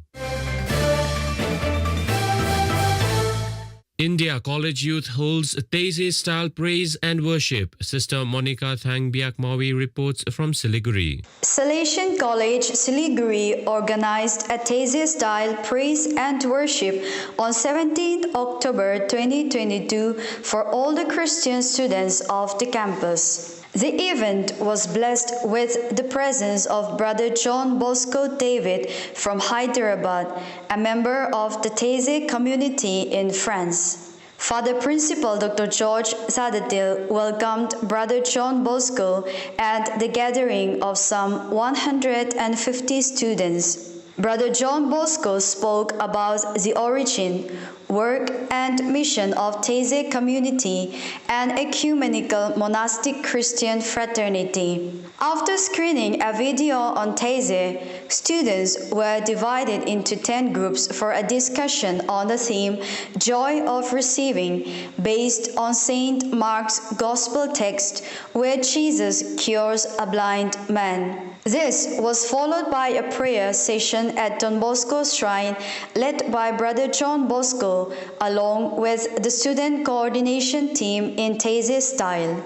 India College Youth holds Taizé style praise and worship. Sister Monica Thangbiak Mawi reports from Siliguri. Salesian College Siliguri organized a Taizé style praise and worship on seventeenth October twenty twenty-two for all the Christian students of the campus. The event was blessed with the presence of Brother John Bosco David from Hyderabad, a member of the Taizé community in France. Father Principal Doctor George Sadatil welcomed Brother John Bosco at the gathering of some one hundred fifty students. Brother John Bosco spoke about the origin, work, and mission of Taizé community, an ecumenical monastic Christian fraternity. After screening a video on Taizé, students were divided into ten groups for a discussion on the theme Joy of Receiving, based on Saint Mark's Gospel text where Jesus cures a blind man. This was followed by a prayer session at Don Bosco Shrine, led by Brother John Bosco, along with the student coordination team in Taizé style.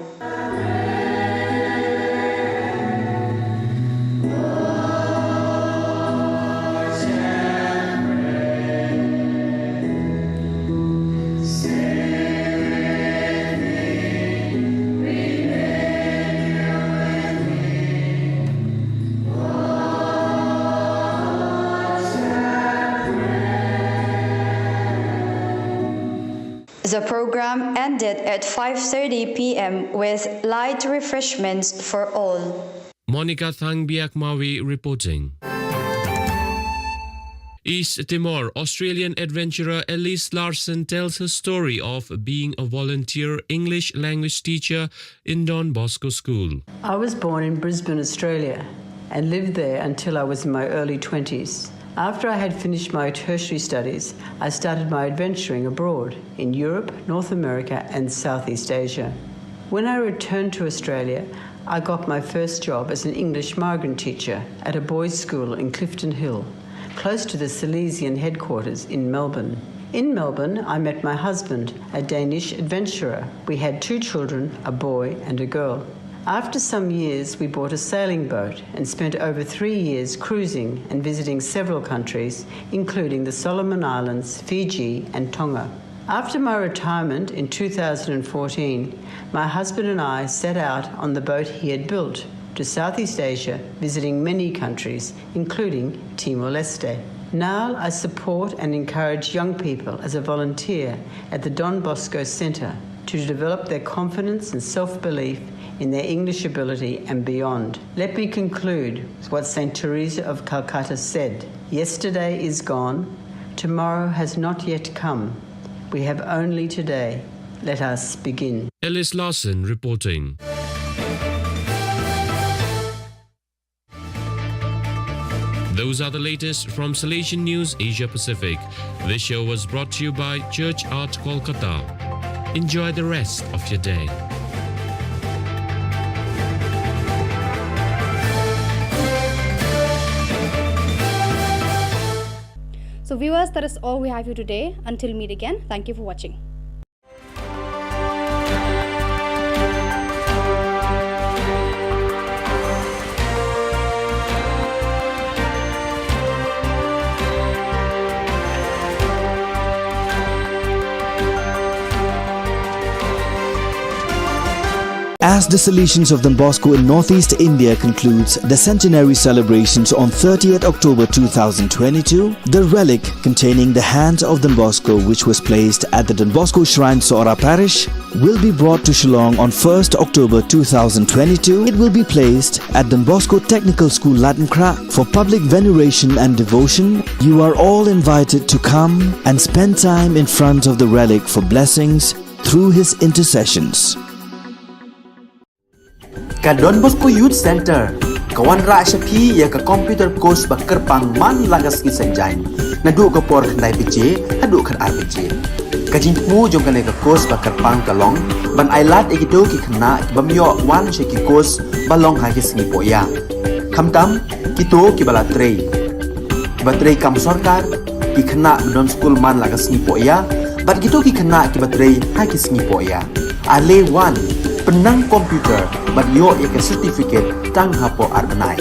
The program ended at five thirty p m with light refreshments for all. Monica Thangbiak Mawi reporting. East Timor, Australian adventurer Elise Larsen tells her story of being a volunteer English language teacher in Don Bosco School. I was born in Brisbane, Australia, and lived there until I was in my early twenties. After I had finished my tertiary studies, I started my adventuring abroad in Europe, North America, and Southeast Asia. When I returned to Australia, I got my first job as an English migrant teacher at a boys' school in Clifton Hill, close to the Salesian headquarters in Melbourne. In Melbourne, I met my husband, a Danish adventurer. We had two children, a boy and a girl. After some years, we bought a sailing boat and spent over three years cruising and visiting several countries, including the Solomon Islands, Fiji, and Tonga. After my retirement in two thousand fourteen, my husband and I set out on the boat he had built to Southeast Asia, visiting many countries, including Timor-Leste. Now I support and encourage young people as a volunteer at the Don Bosco Centre to develop their confidence and self-belief in their English ability and beyond. Let me conclude with what Saint Teresa of Calcutta said, "Yesterday is gone, tomorrow has not yet come. We have only today. Let us begin." Ellis Larsen reporting. Those are the latest from Salesian News Asia Pacific. This show was brought to you by Church Art Kolkata. Enjoy the rest of your day. So viewers, that is all we have for today. Until meet again, thank you for watching. As the Salesians of Don Bosco in Northeast India concludes the centenary celebrations on thirtieth October two thousand twenty-two, the relic containing the hand of Don Bosco, which was placed at the Don Bosco Shrine, Sohra Parish, will be brought to Shillong on first October two thousand twenty-two. It will be placed at Don Bosco Technical School, Laitumkhrah, for public veneration and devotion. You are all invited to come and spend time in front of the relic for blessings through his intercessions. Ka Don Bosco Youth Centre ka wanrah sha phi ïa ka computer course ba kyrpang man la ka sngi Saitjaiñ, naduh ka por khyndai baje haduh khatar baje. Ka jingthmu jong kane ka course ba kyrpang ka long ban ailad ïa kito ki khynnah ki bym ïoh wan sha ki course ba long ha ki sngi pohïa. Khamtam kito kiba la trei, kiba trei kam sorkar, ki khynnah ba don skul man la ka sngi pohïa, bad kito ki khynnah kiba trei ha ki sngi pohïa. Ale wan, pynnang computer bad ïoh ïa ka certificate tang hapoh ar bnai.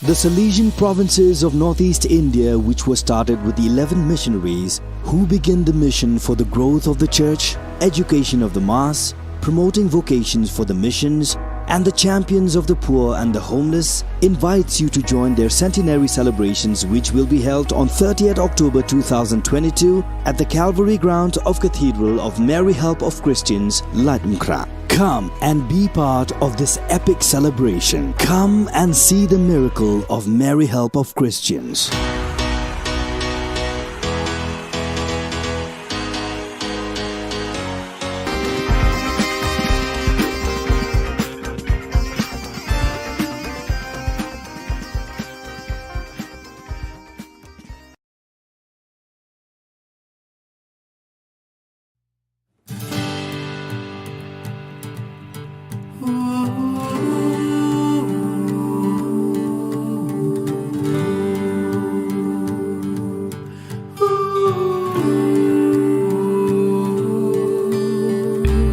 The Salesian provinces of Northeast India, which was started with eleven missionaries who began the mission for the growth of the church, education of the mass, promoting vocations for the missions, and the champions of the poor and the homeless, invites you to join their centenary celebrations, which will be held on thirtieth October two thousand twenty-two at the Calvary ground of Cathedral of Mary Help of Christians, Laitumkhrah. Come and be part of this epic celebration. Come and see the miracle of Mary Help of Christians.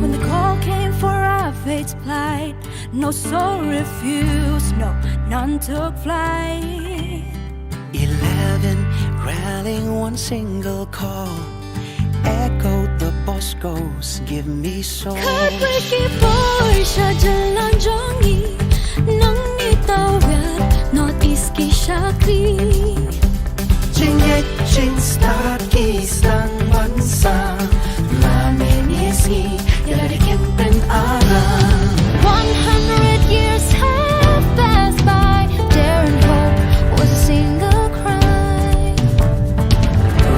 When the call came for our faith to flight, no soul refused, no, none took flight. Eleven rallying one single call, echoed the Boscos, give me soul. Khatwei ki bor sha jylla jong ngi, nangne tawei North East ki shakri. Jingngeit jingstad ki sdang ban sam, la mynne sngi ïa la dei kin pynarang. One hundred years have passed by, daring hope was a single cry.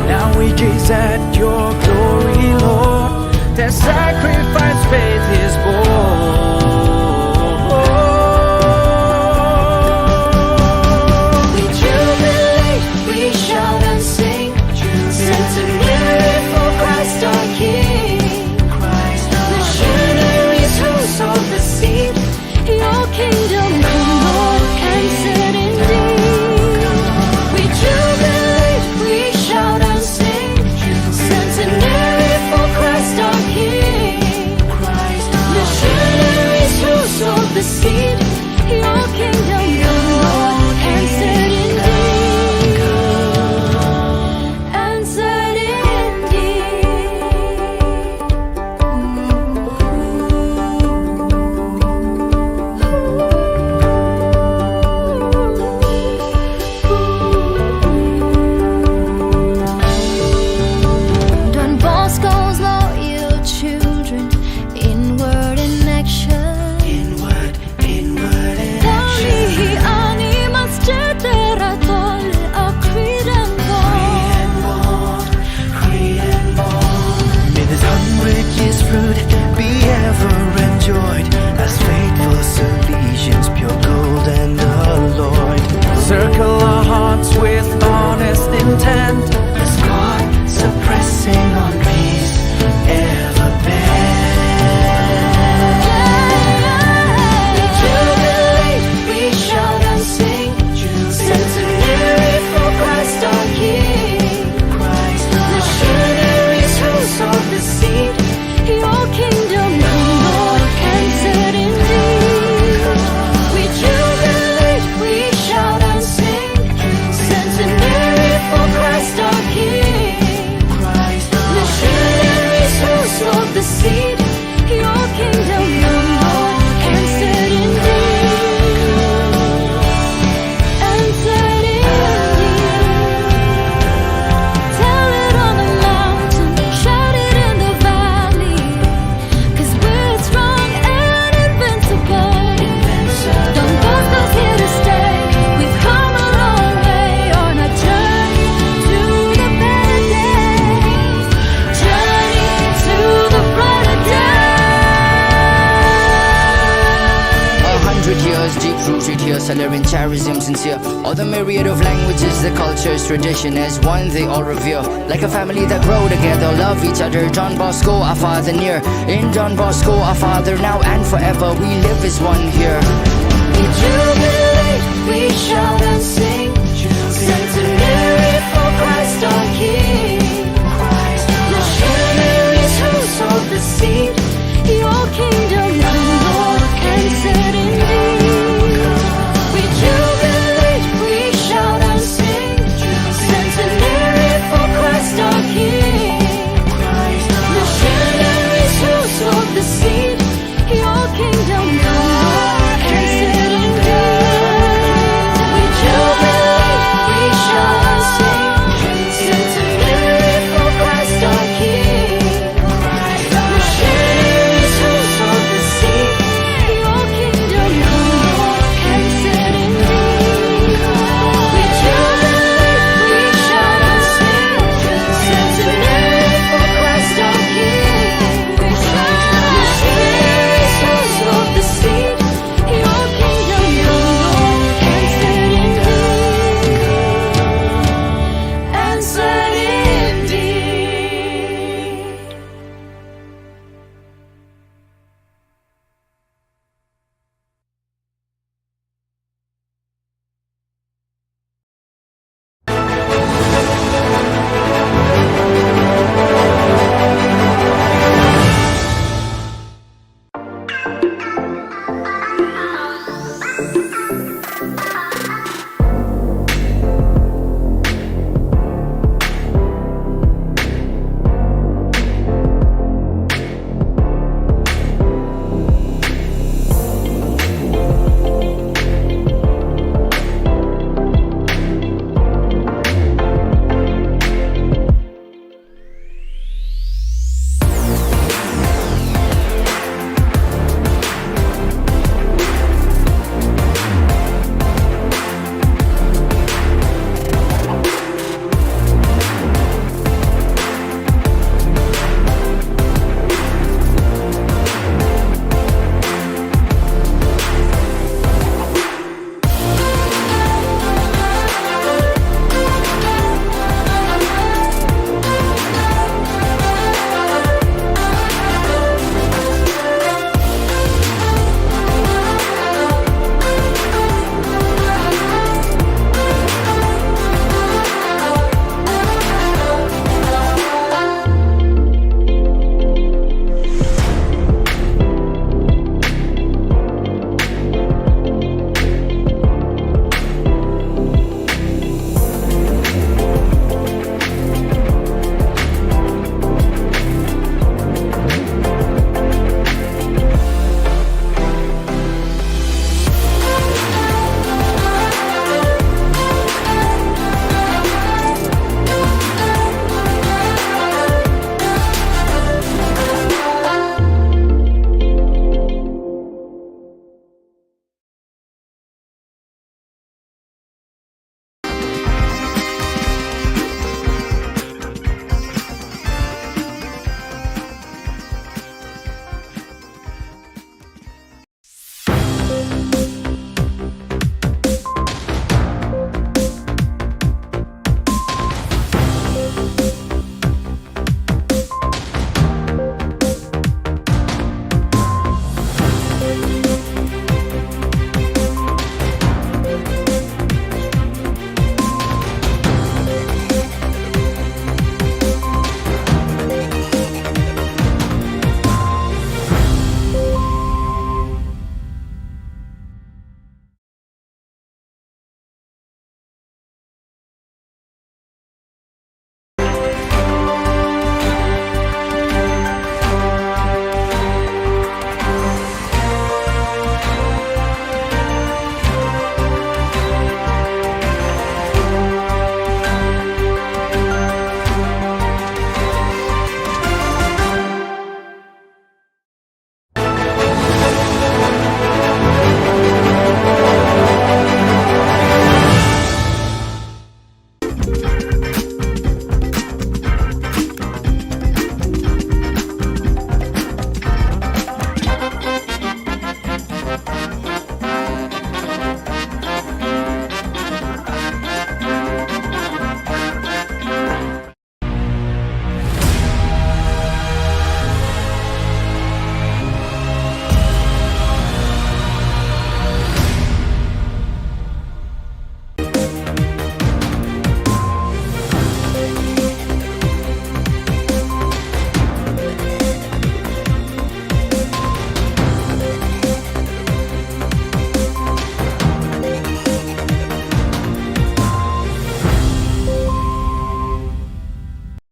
Now we gaze at your glory, Lord. Their sacrifice faith is born. We jubilate, we shout and sing, centenary for Christ our King. Christ our King. Missionaries who sowed the seed, your kingdom come, Lord, answered indeed. We jubilate, we shout and sing, centenary for Christ our King. Christ our King. Missionaries who sowed the seed, your kingdom come, Lord, answered indeed. Answered indeed. Don Bosco's loyal children, in word and action. In word, in word and action. Tang ïa i ani mas jylla tang ïa i kyrdan bor. Kyrdan bor, kyrdan bor. May this hundred years fruit be ever enjoyed as faithful Salesians, pure gold and alloyed. Circle our hearts with honest intent, as God suppressing on peace ever bent. Salarian charism sincere. All the myriad of languages, the cultures, tradition as one they all revere. Like a family that grow together, love each other. Don Bosco, our father near. In Don Bosco, our father now and forever, we live as one here. We jubilate, we shout and sing. Centenary for Christ our King. Missionaries who sowed the seed. Your kingdom come, Lord, and set indeed. We jubilate, we shout and sing. Centenary for Christ our King. Missionaries who sowed the seed. Your kingdom come, Lord, and set indeed.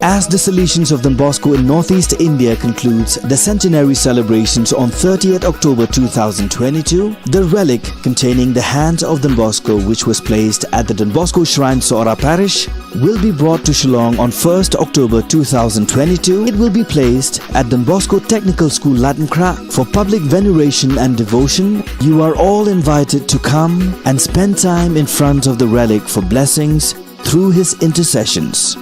As the Salesians of Don Bosco in Northeast India concludes the centenary celebrations on thirtieth October two thousand twenty-two, the relic containing the hand of Don Bosco, which was placed at the Don Bosco Shrine, Sohra Parish, will be brought to Shillong on first October two thousand twenty-two. It will be placed at Don Bosco Technical School, Laitumkhrah, for public veneration and devotion. You are all invited to come and spend time in front of the relic for blessings through his intercessions.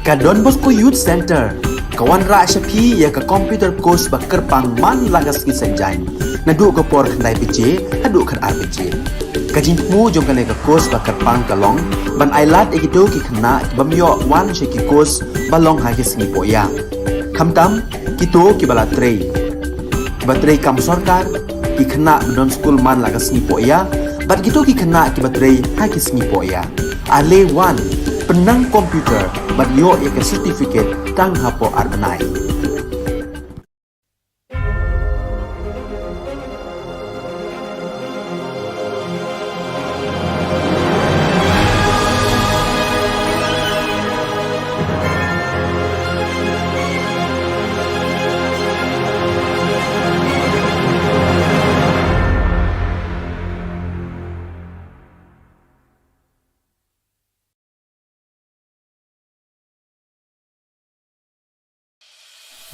Ka Don Bosco Youth Centre ka wanrah sha phi ïa ka computer course ba kyrpang man la ka sngi Saitjaiñ, naduh ka por khyndai baje haduh khatar baje. Ka jingthmu jong kane ka course ba kyrpang ka long ban ailad ïa kito ki khynnah ki bym ïoh wan sha ki course ba long ha ki sngi pohïa, khamtam kito kiba la trei, kiba trei kam sorkar, ki khynnah ba don skul man la ka sngi pohïa, bad kito ki khynnah kiba trei ha ki sngi pohïa. Ale wan, pynnang computer bad ïoh ïa ka certificate tang hapoh ar bnai.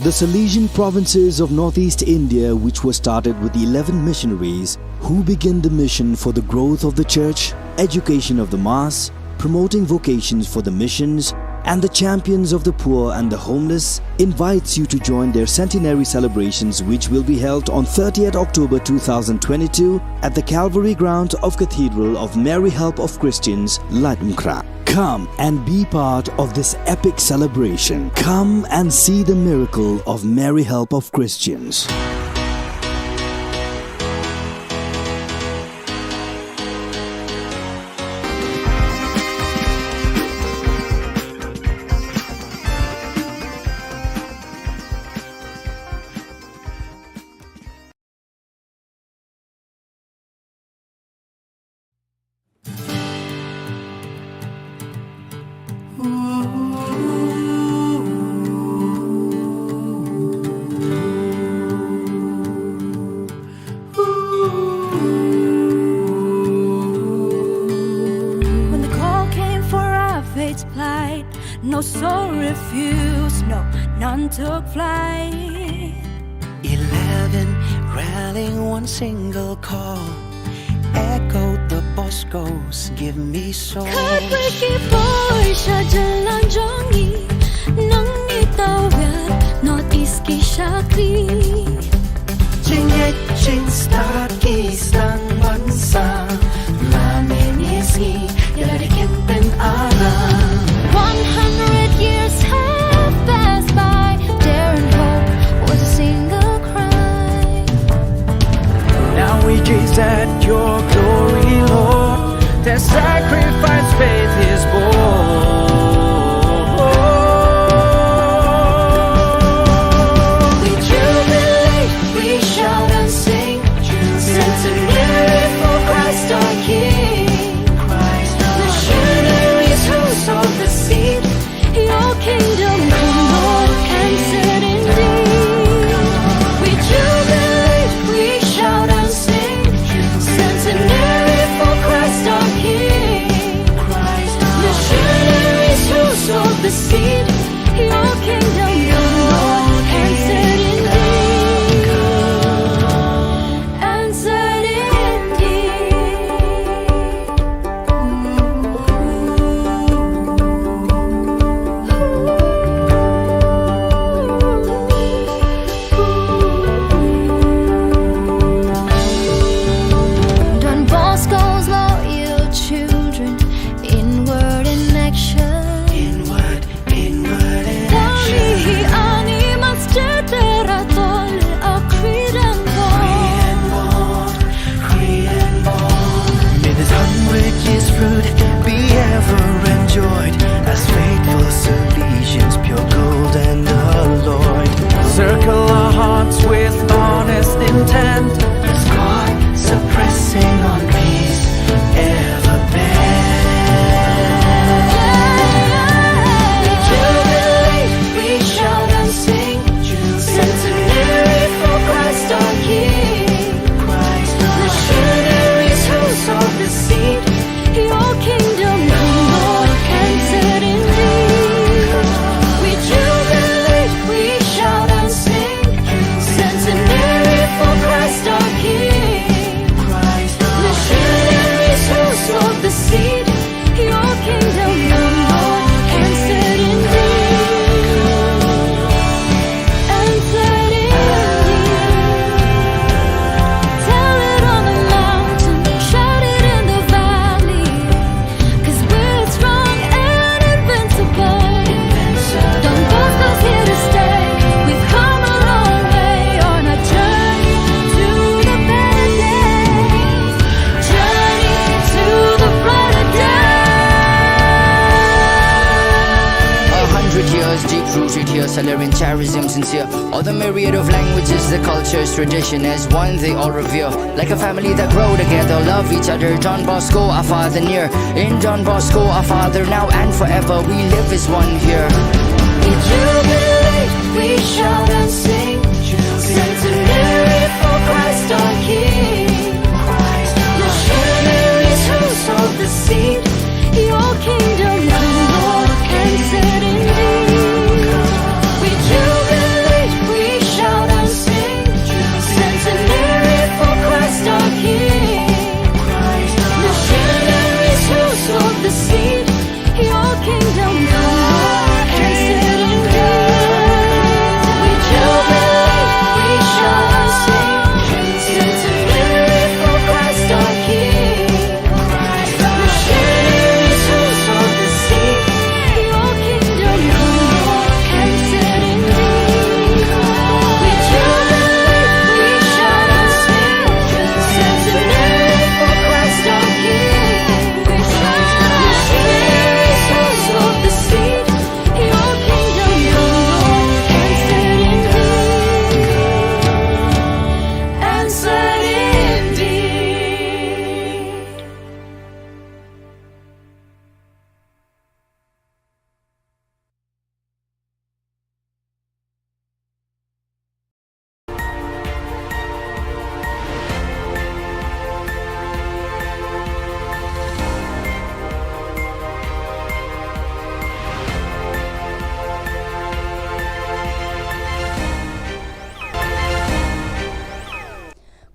The Salesian provinces of Northeast India, which was started with eleven missionaries who began the mission for the growth of the church, education of the mass, promoting vocations for the missions, and the champions of the poor and the homeless, invites you to join their centenary celebrations, which will be held on thirtieth October two thousand twenty-two at the Calvary Ground of Cathedral of Mary Help of Christians, Laitumkhrah. Come and be part of this epic celebration. Come and see the miracle of Mary Help of Christians. When the call came for our faith to plight, no soul refused, no, none took flight. Eleven rallying one single call, echoed the Bosco's "Give me soul." Khatwei ki poi sha jylla jong ngi, nang ngi tawir North East ki shakri. Jingngeit jingstad ki sdang ban sah, la mynne sngi ïa la ki kyntien aram. One hundred years have passed by, dare and hope was a single cry. Now we gaze at your glory, Lord. Their sacrifice faith is born. We jubilate, we shout and sing, centenary for Christ our King. Christ our Missionaries who sowed the seed, your kingdom come, Lord, answered indeed. We jubilate, we shout and sing, centenary for Christ our King. Christ our Missionaries who sowed the seed, your kingdom come, Lord, answered indeed. Answered indeed. Don Bosco's loyal children, in word and action. In word, in word and action. Tali hi ani mas cetera tol a kridan bor. Kridan bor, kridan bor. May this hundred years fruit be ever enjoyed, as faithful Salesians, pure gold and alloyed, circle our hearts with honest intent, as God suppressing on peace ever bent. Deep rooted here, Salarian charism sincere. All the myriad of languages, the cultures, tradition as one they all revere. Like a family that grow together, love each other. Don Bosco, our father near. In Don Bosco, our father now and forever, we live as one here. We jubilate, we shout and sing. Centenary for Christ our King. Missionaries who sowed the seed. Your kingdom come, Lord, and set indeed. We jubilate, we shout and sing. Centenary for Christ our King. Missionaries who sowed the seed. Your kingdom come, Lord, and set indeed. We jubilate, we shout and sing. Centenary for Christ our King.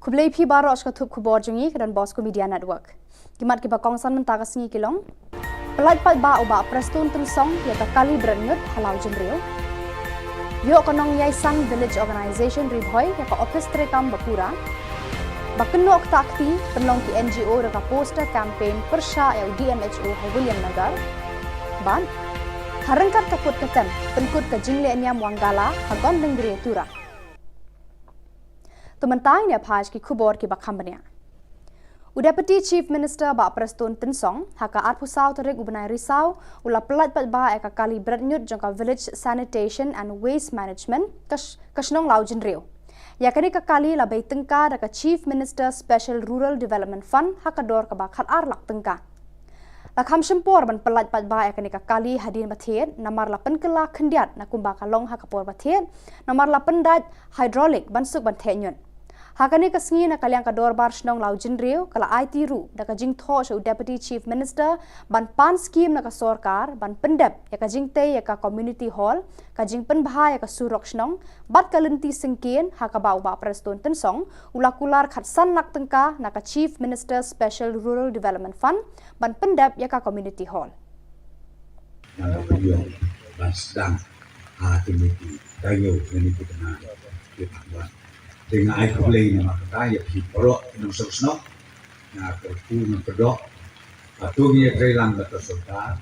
Khublei phi baroh sha ka thup khubor jong ngi ka Don Bosco Media Network. Ki mat kiba kongsan mynta ka sngi ki long: Pyllait paidbah u Bah Prestone Tynsong ïa ka kali bret ñiut ha Lawjynriew. Ïoh ka Nongïaisang Village Organisation Ri Bhoi ïa ka ophis treikam ba pura. Ba kynnoh ktah kti pynlong ki N G O da ka poster campaign pyrshah ïa u D M H O ha Williamnagar. Bad ha ryngkat ka put ka tem pynkut ka jingleh niam Wangala ha Gondengdrie Tura. To mynta ngin ïa peit ki khubor kiba kham bniah. U Deputy Chief Minister Bah Prestone Tynsong ha ka arphew saw tarik u bnai Risaw u la pyllait paidbah ïa ka kali bret ñiut jong ka Village Sanitation and Waste Management ka sh-, ka shnong Lawjynriew. Ïa kane ka kali la bei tyngka da ka Chief Minister Special Rural Development Fund ha ka dor kaba khatar lak tyngka. La kham shim por ban pyllait paidbah ïa kane ka kali hadien ba thied namar la pynkylla khyndiat na kumba ka long ha ka por ba thied namar la pyndait hydraulic ban suk ban theh ñiut. Ha kane ka sngi na ka liang ka dorbar shnong Lawjynriew ka la aiti ruh da ka jingthoh sha u Deputy Chief Minister ban pan skim na ka sorkar ban pyndep ïa ka jingtei ïa ka community hall, ka jingpynbha ïa ka surok shnong bad ka lynti syngkien ha kaba u Bah Prestone Tynsong u la kular khatsan lak tyngka na ka Chief Minister Special Rural Development Fund ban pyndep ïa ka community hall. Ngan ïa pynïoh ban sdang ha kine ki taïew, kine ki bnai ki ban wan. Te nga ai khublei namar kata ïa phi baroh ki nongshong shnong. Nga kyrkhu ngan pyndoh ba to ngin ïatreilang bad ka sorkar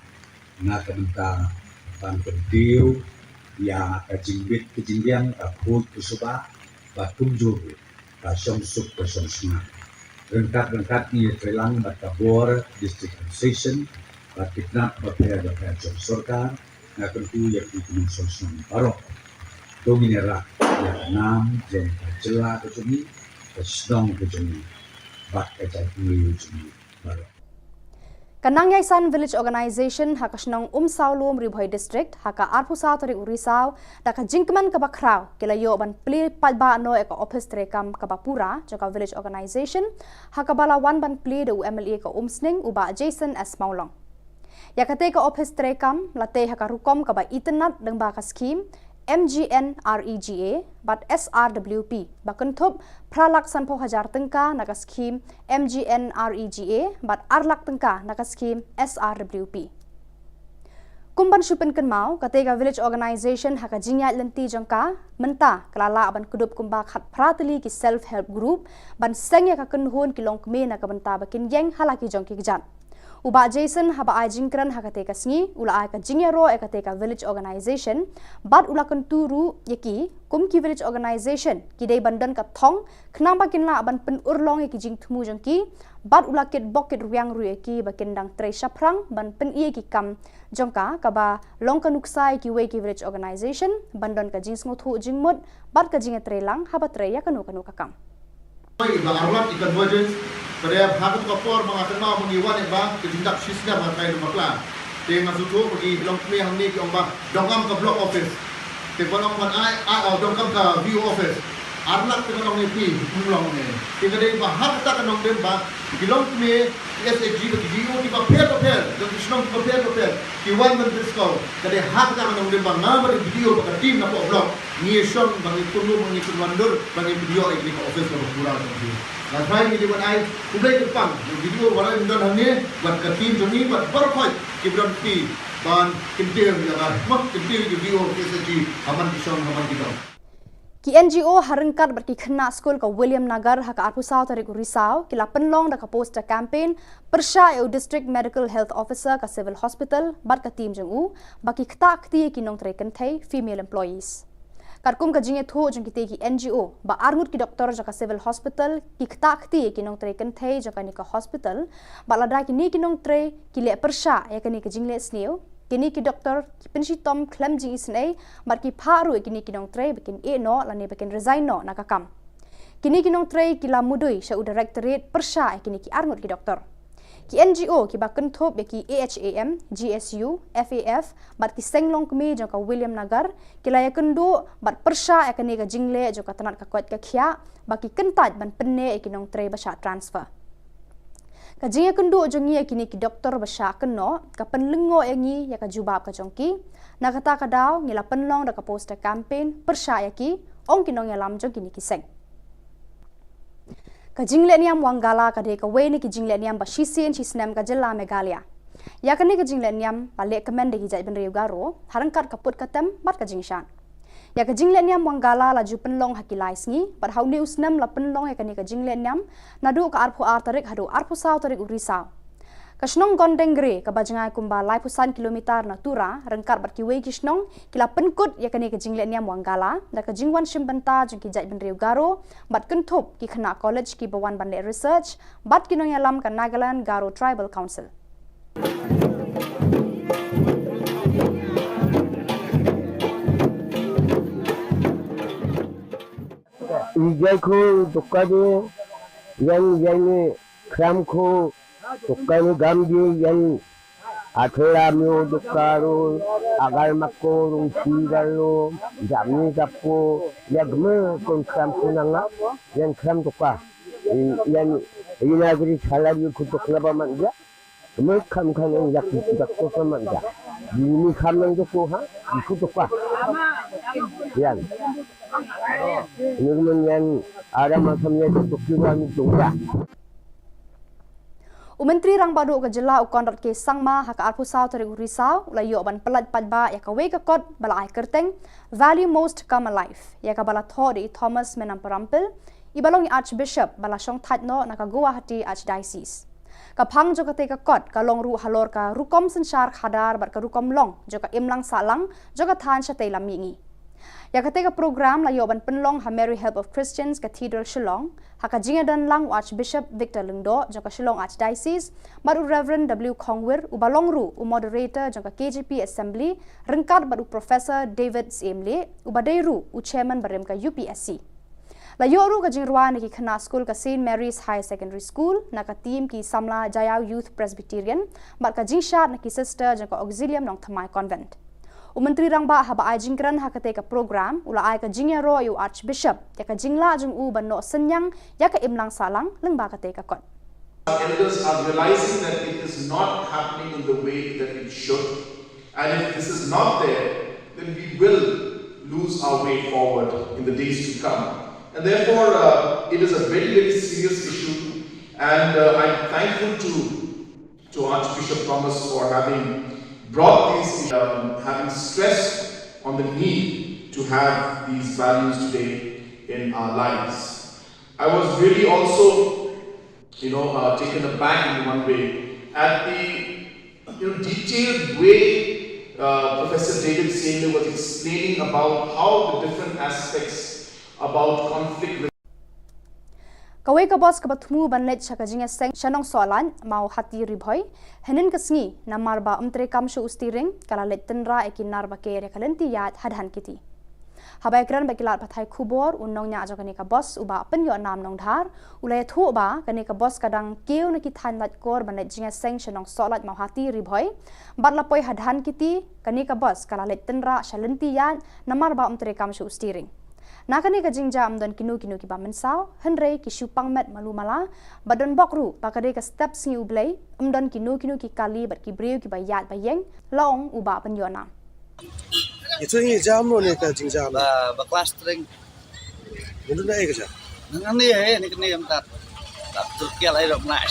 na ka bynta ban kyntiew ïa ka jingbit ka jingbiang, ka khuid ka suba, bad kumjuh ruh ka shong suk ka shong shngain. Ryngkat ryngkat ngin ïatreilang bad ka bor District Administration bad ki tnat bapher bapher jong sorkar. Nga kyrkhu ïa phi ki nongshong shnong baroh, to ngin ïarap ïa ka nam jong ka jylla ka jong ngi, ka shnong ka jong ngi bad ka jaitbynriew jong ngi baroh. Ka Nongïaisang Village Organisation ha ka shnong Umsawlum, Ri Bhoi District, ha ka arphew saw tarik u Risaw da ka jingkmen kaba khraw ki la ïoh ban plie paidbah noh ïa ka ophis treikam kaba pura jong ka Village Organisation ha kaba la wan ban plie da u M L A ka Umsning u Bah Jason S Mawlong. Ïa katei ka ophis treikam la tei ha ka rukom kaba itynnad lyngba ka skhim M G N R E G A bad S R W P ba kynthup phra lak sanphew hajar tyngka na ka skhim M G N R E G A bad ar lak tyngka na ka skhim S R W P. Kum ban shu pynkynmaw, katei ka Village Organisation ha ka jingïaid lynti jong ka mynta ka la lah ban kdup kumba khatphra tylli ki self help group ban seng ïa ka kynhun ki longkmie na ka bynta ba kin ïeng ha la ki jong ki kjat. U Bah Jason haba ai jingkren ha katei ka sngi u la ai ka jingïaroh ïa katei ka Village Organisation bad u la kyntu ruh ïa ki kum ki Village Organisation ki dei ban don ka thong khnang ba kin lah ban pynurlong ïa ki jingthmu jong ki Bad u la kit bok kit rwiang ruh ïa ki ba kin dang trei shaphrang ban pyni ïa ki kam jong ka, kaba long ka nuksa ïa kiwei ki village organization ban don ka jingsngewthuh jingmut bad ka jingïatreilang haba trei ïa kano kano ka kam. Oi, ba arwat i convergence, ka dei ha katu ka por ba nga kynmaw ba ngi wan ïa ba ka jingdap shisnem ha ka ïing bakla. Te nga sngewthuh ba ki longkmie hangne ki ong ba donkam ka block office. Te ba long ban ai, ai, oh, donkam ka V O office. Ar lak te ka long ïa phi, ym long ne. Te ka dei ba ha kata ka nongrim ba ki longkmie, ki S H G ba ki D O kiba pher bapher, jong ki shnong kiba pher bapher, ki wan ban pynskhem. Ka dei ha kata ka nongrim ba nga bad i D O bad ka team na poh block ngi shong ba ngi pynlong, ba ngi pynwandur, ba ngi pynïoh ïa kane ka office kaba pura jong ki. Nga trai ngi dei ban ai khublei kyrpang ïa i D O ba la don hangne bad ka team jong ngi bad baroh khoit kiba don, ki ban kyntiew ïa ka, ma, kyntiew ïa i D O, ki S H G ha man ki shong, ha man ki dong. Ki N G O ha ryngkat bad ki khynnah skul ka William Nagar ha ka arphew saw tarik u Risaw ki la pynlong da ka poster campaign pyrshah ïa u District Medical Health Officer ka Civil Hospital bad ka team jong u ba ki ktah kti ïa ki nongtrei kynthei, female employees. Katkum ka jingïathuh jong kitei ki N G O ba arngut ki doktor jong ka Civil Hospital ki ktah kti ïa ki nongtrei kynthei jong kane ka hospital, bad lada kine ki nongtrei ki leh pyrshah ïa kane ka jingleh sniew, kine ki doktor ki pynshitom khlem jingisynei bad ki phah ruh ïa kine ki nongtrei ba kin ïeh noh lane ba kin resign noh na ka kam. Kine ki nongtrei ki la mudui sha u directorate pyrshah ïa kine ki arngut ki doktor. Ki N G O kiba kynthup ïa ki A H A M, G S U, F A F bad ki seng longkmie jong ka William Nagar ki la ïakynduh bad pyrshah ïa kane ka jingleh jong ka tnat ka koit ka khiah ba ki kyntait ban pynneh ïa ki nongtrei ba shah transfer. Ka jingïakynduh jong ngi ïa kine ki doktor ba shah kynnoh ka pynlyngngoh ïa ngi ïa ka jubab ka jong ki. Na kata ka daw ngi la pynlong da ka poster campaign pyrshah ïa ki, ong ki nongïalam jong kine ki seng. Ka jingleh niam Wangala ka dei kawei na ki jingleh niam ba shisien shisnem ka jylla Meghalaya. Ïa kane ka jingleh niam la leh kmen da ki jaitbynriew Garo ha ryngkat ka put ka tem bad ka jingshad. Ïa ka jingleh niam Wangala la ju pynlong ha ki lai sngi bad ha une u snem la pynlong ïa kane ka jingleh niam naduh ka arphew ar tarik haduh arphew saw tarik u Risaw. Ka shnong Gondengre kaba jngai kumba laiphew san kilometer na Tura ryngkat bad kiwei ki shnong ki la pynkut ïa kane ka jingleh niam Wangala da ka jingwan shim bynta jong ki jaitbynriew Garo bad kynthup ki khynnah college kiba wan ban leh research bad ki nongïalam ka Nagaland Garo Tribal Council. Ijai ko dokka de, yan yan kram ko dokka ni gam de, yan athola myo dokka ro, agal mako rung si galo, jamni gapo, yagme kon kram ko nanga, yan kram dokka. Yan ina gri salar yu ko dokka ba man ya. Kami kam kan yang yak yak ko sama ja. Ini kam yang joko ha, iku joko. Yan. Ini men yan ada macam yang joko kiwa ni joko. U Myntri Rangbah Duh ka jylla u Conrad K Sangma ha ka arphew saw tarik u Risaw u la ïoh ban pyllait paidbah ïa kawei ka kot ba la ai kyrteng Value Most Come Alive, ïa kaba la thoh da i Thomas Menamparampil, iba long i Archbishop ba la shong thait noh na ka Guwahati Archdiocese. Ka phang jong katei ka kot ka long ruh halor ka rukom synshar khadar bad ka rukom long jong ka imlang sahlang jong ka thaiñ shatei lam mihngi. Ïa katei ka program la ïoh ban pynlong ha Mary Help of Christians Cathedral Shillong ha ka jingïadon lang u Archbishop Victor Lyngdoh jong ka Shillong Archdiocese bad u Reverend W Khongwir uba long ruh u moderator jong ka K J P Assembly ryngkat bad u Professor David Syiemlieh uba dei ruh u chairman barim ka U P S C. La ïoh ruh ka jingrwai na ki khynnah skul ka Saint Mary's Higher Secondary School na ka team ki samla Jaiaw Youth Presbyterian bad ka jingshad na ki sister jong ka Auxilium Nongthymmai Convent. U Myntri Rangbah haba ai jingkren ha katei ka program u la ai ka jingïaroh ïa u Archbishop ïa ka jinglah jong u ban noh synñiang ïa ka imlang sahlang lyngba katei ka kot. Our elders are realizing that it is not happening in the way that it should. And if this is not there, then we will lose our way forward in the days to come. And therefore, uh, it is a very, very serious issue. And uh, I'm thankful to, to Archbishop Thomas for having brought these, um, having stressed on the need to have these values today in our lives. I was really also you know, uh, taken aback in one way at the, you know, detailed way uh, Professor David Seymour was explaining about how the different aspects about conflict. Kawei ka bos kaba thmu ban leit sha ka jingïaseng sha Nongsohlait, Mawhati Ri Bhoi, hynnin ka sngi, namar ba ym treikam shuh u steering, ka la leit tynrah ïa ki nar ba ker ïa ka lynti ïaid ha Dhankheti. Haba ïakren bad ki lad pathai khubor, u nongñiah jong kane ka bos, u Bah Pynïohnam Nongdhar, u la ïathuh ba kane ka bos ka dang kiew na ki thaiñ Laitkor ban leit jingïaseng sha Nongsohlait, Mawhati Ri Bhoi, bad la poi ha Dhankheti, kane ka bos ka la leit tynrah sha lynti ïaid namar ba ym treikam shuh u steering. Na kane ka jingjia ym don kino kino kiba mynsaw, hynrei ki shu pang met malu mala, bad don bok ruh ba ka dei ka step sngi U Blei, ym don kino kino ki kali bad ki briew kiba ïaid ba ïeng, la ong u Bah Pynïohnam. Ito ngi jam no ne ka jingjam. Ba, ba klas tring. Ngi dun ai ka jam. Nang ni ai ni kni am tat. Tat tur kial ai dok mlak.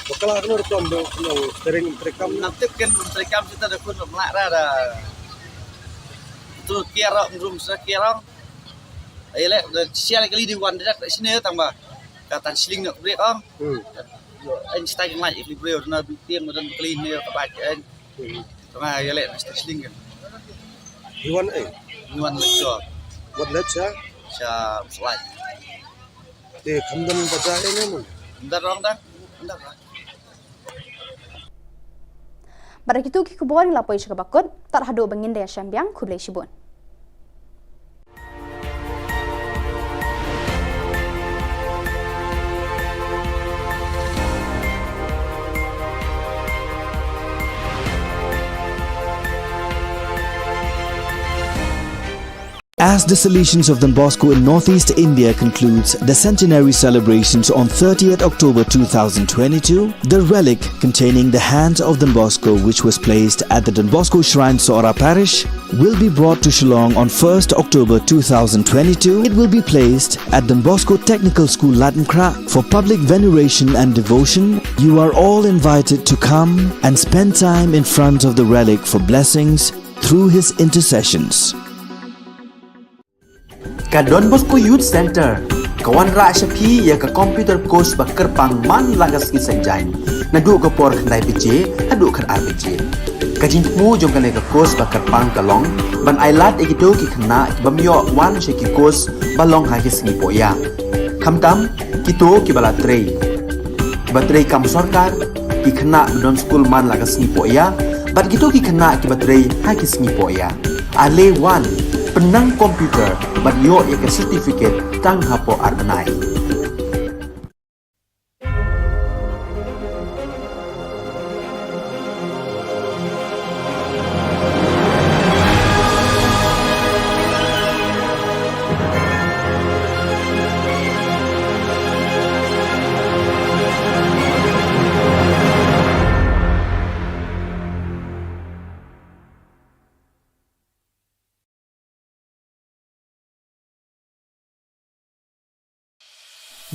Ba kala kano rukom dok kano tring treikam. Nang tip ken treikam kita da kun dok mlak ra da. Tur kial rok rum sa kial rok. Ai le da sial kali di wan dak sini tang ba. Ka tan sling nok brek ong. Hmm. Ai stai ngai ikli brek na bi tiang dan kali ni ka ba ai. Tengah ya lek mesti sling kan. Iwan eh. Iwan lecture. Wat lecture. Sha slide. Te khamdan baja eh ne mun. Ndar rong da. Ndar. Bad da kitu ki khubor ngi la poi sha kaba kut, tad haduh ba ngin da ïashem biang, khublei shibun. As the Salesians of Don Bosco in Northeast India concludes the centenary celebrations on thirtieth October two thousand twenty-two, the relic containing the hands of Don Bosco, which was placed at the Don Bosco Shrine, Sohra Parish, will be brought to Shillong on first October two thousand twenty-two. It will be placed at Don Bosco Technical School, Laitumkhrah, for public veneration and devotion. You are all invited to come and spend time in front of the relic for blessings through his intercessions. Ka Don Bosco Youth Center ka wanrah sha phi ïa ka computer course ba kyrpang man la ka sngi Saitjaiñ, naduh ka por khyndai baje haduh khatar baje. Ka jingthmu jong kane ka course ba kyrpang ka long ban ailad ïa kito ki khynnah ki bym ïoh wan sha ki course ba long ha ki sngi pohïa. Khamtam kito kiba la trei, kiba trei kam sorkar, ki khynnah ba don skul man la ka sngi pohïa, bad kito ki khynnah kiba trei ha ki sngi pohïa. Ale wan, pynnang computer bad ïoh ïa ka certificate tang hapoh ar bnai.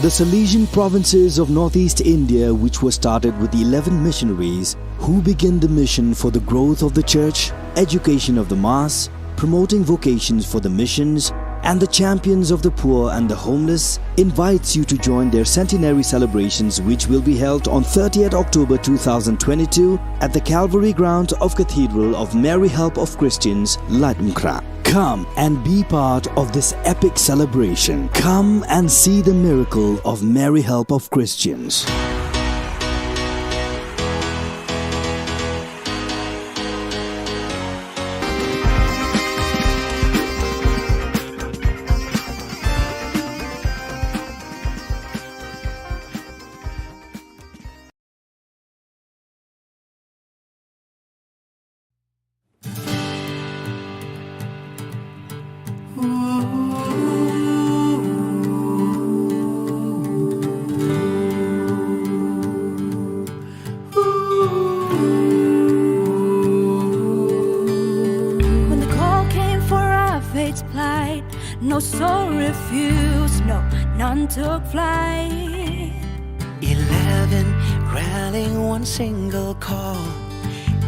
The Salesian provinces of Northeast India, which was started with eleven missionaries who began the mission for the growth of the church, education of the mass, promoting vocations for the missions, and the champions of the poor and the homeless, invites you to join their centenary celebrations, which will be held on thirtieth October two thousand twenty-two at the Calvary grounds of Cathedral of Mary Help of Christians, Laitumkhrah. Come and be part of this epic celebration. Come and see the miracle of Mary Help of Christians. When the call came for our faith to plight, no soul refused, no, none took flight. Eleven rallying one single call,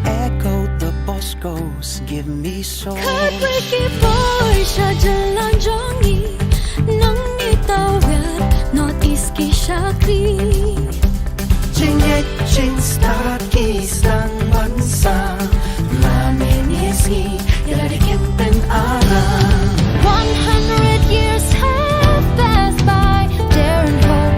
echoed the Boscos, give me soul. Khatwei ki poi sha jylla jong ngi, nangne tawir North East ki shakri. Jingngeit jingstad ki sdang ban sah, la mynne sngi ïa la dei campaign alam. One hundred years have passed by, dare and hope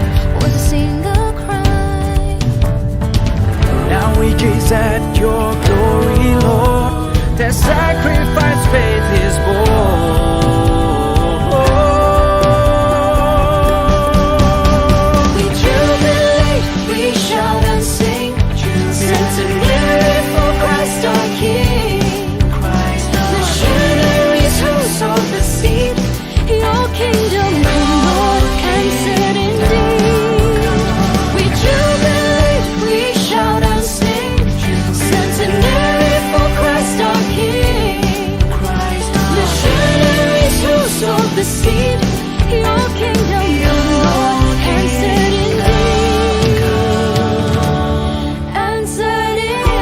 Set your glory, Lord. Their sacrifice faith is born. We jubilate, we shout and sing. Centenary for Christ our King. Missionaries who sowed the seed. Your kingdom come, Lord, and set indeed. We jubilate, we shout and sing. Centenary for Christ our King. Missionaries who sowed the seed. Your kingdom come, Lord, and set indeed. And set indeed.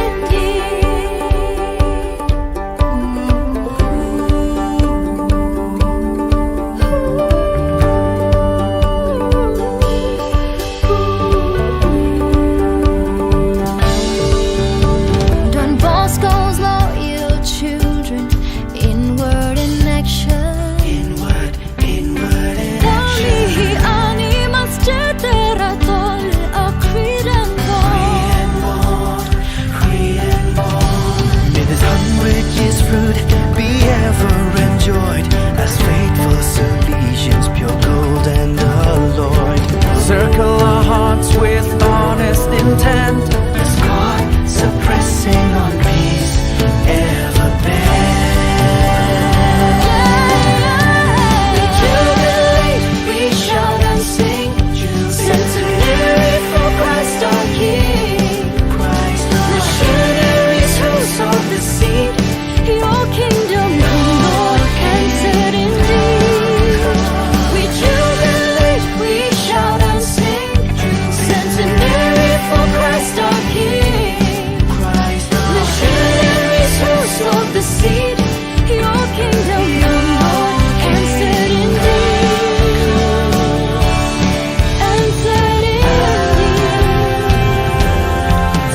Don Bosco's loyal children, inward in action. Inward, inward in action. Dami hi ani mas cetera tol a kridan. May this hundred years fruit be ever enjoyed as faithful Salesians, pure gold and alloyed. Circle our hearts with honest intent. As God suppressing on peace ever bent. We jubilate, we shout and sing. Centenary for Christ our King. Missionaries who sowed the seed. Your kingdom come, Lord, and set indeed. We jubilate, we shout and sing. Centenary for Christ our King. Missionaries who sowed the seed. Your kingdom come, Lord, and set indeed. And set indeed.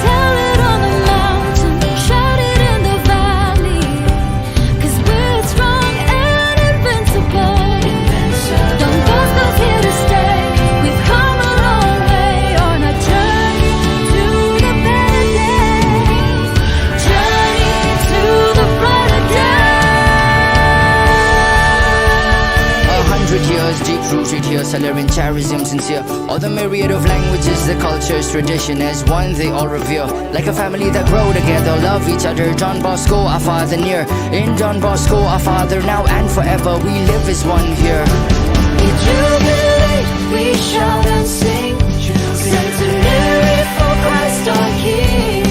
Tell it on the mountain, shout it in the valley. 'Cause we're strong and invincible. Don Bosco's here to stay. We've come a long way on a journey to the better day. Journey to the brighter day. A hundred years deep rooted here, Salerian charism sincere. All the myriad of languages, the cultures, tradition as one they all revere. Like a family that grow together, love each other. Don Bosco, our father near. In Don Bosco, our father now and forever, we live as one here. We jubilate, we shout and sing. Centenary for Christ our King.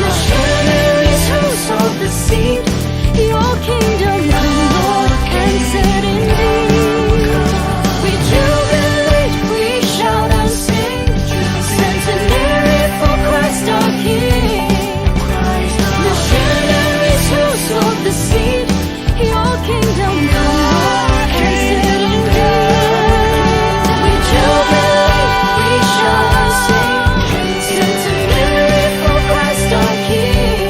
Missionaries who sowed the seed. Your kingdom come, Lord, and set indeed. We jubilate, we shout and sing. Centenary for Christ our King. Missionaries who sowed the seed. Your kingdom come, Lord, and set indeed. We jubilate, we shout and sing. Centenary for Christ our King.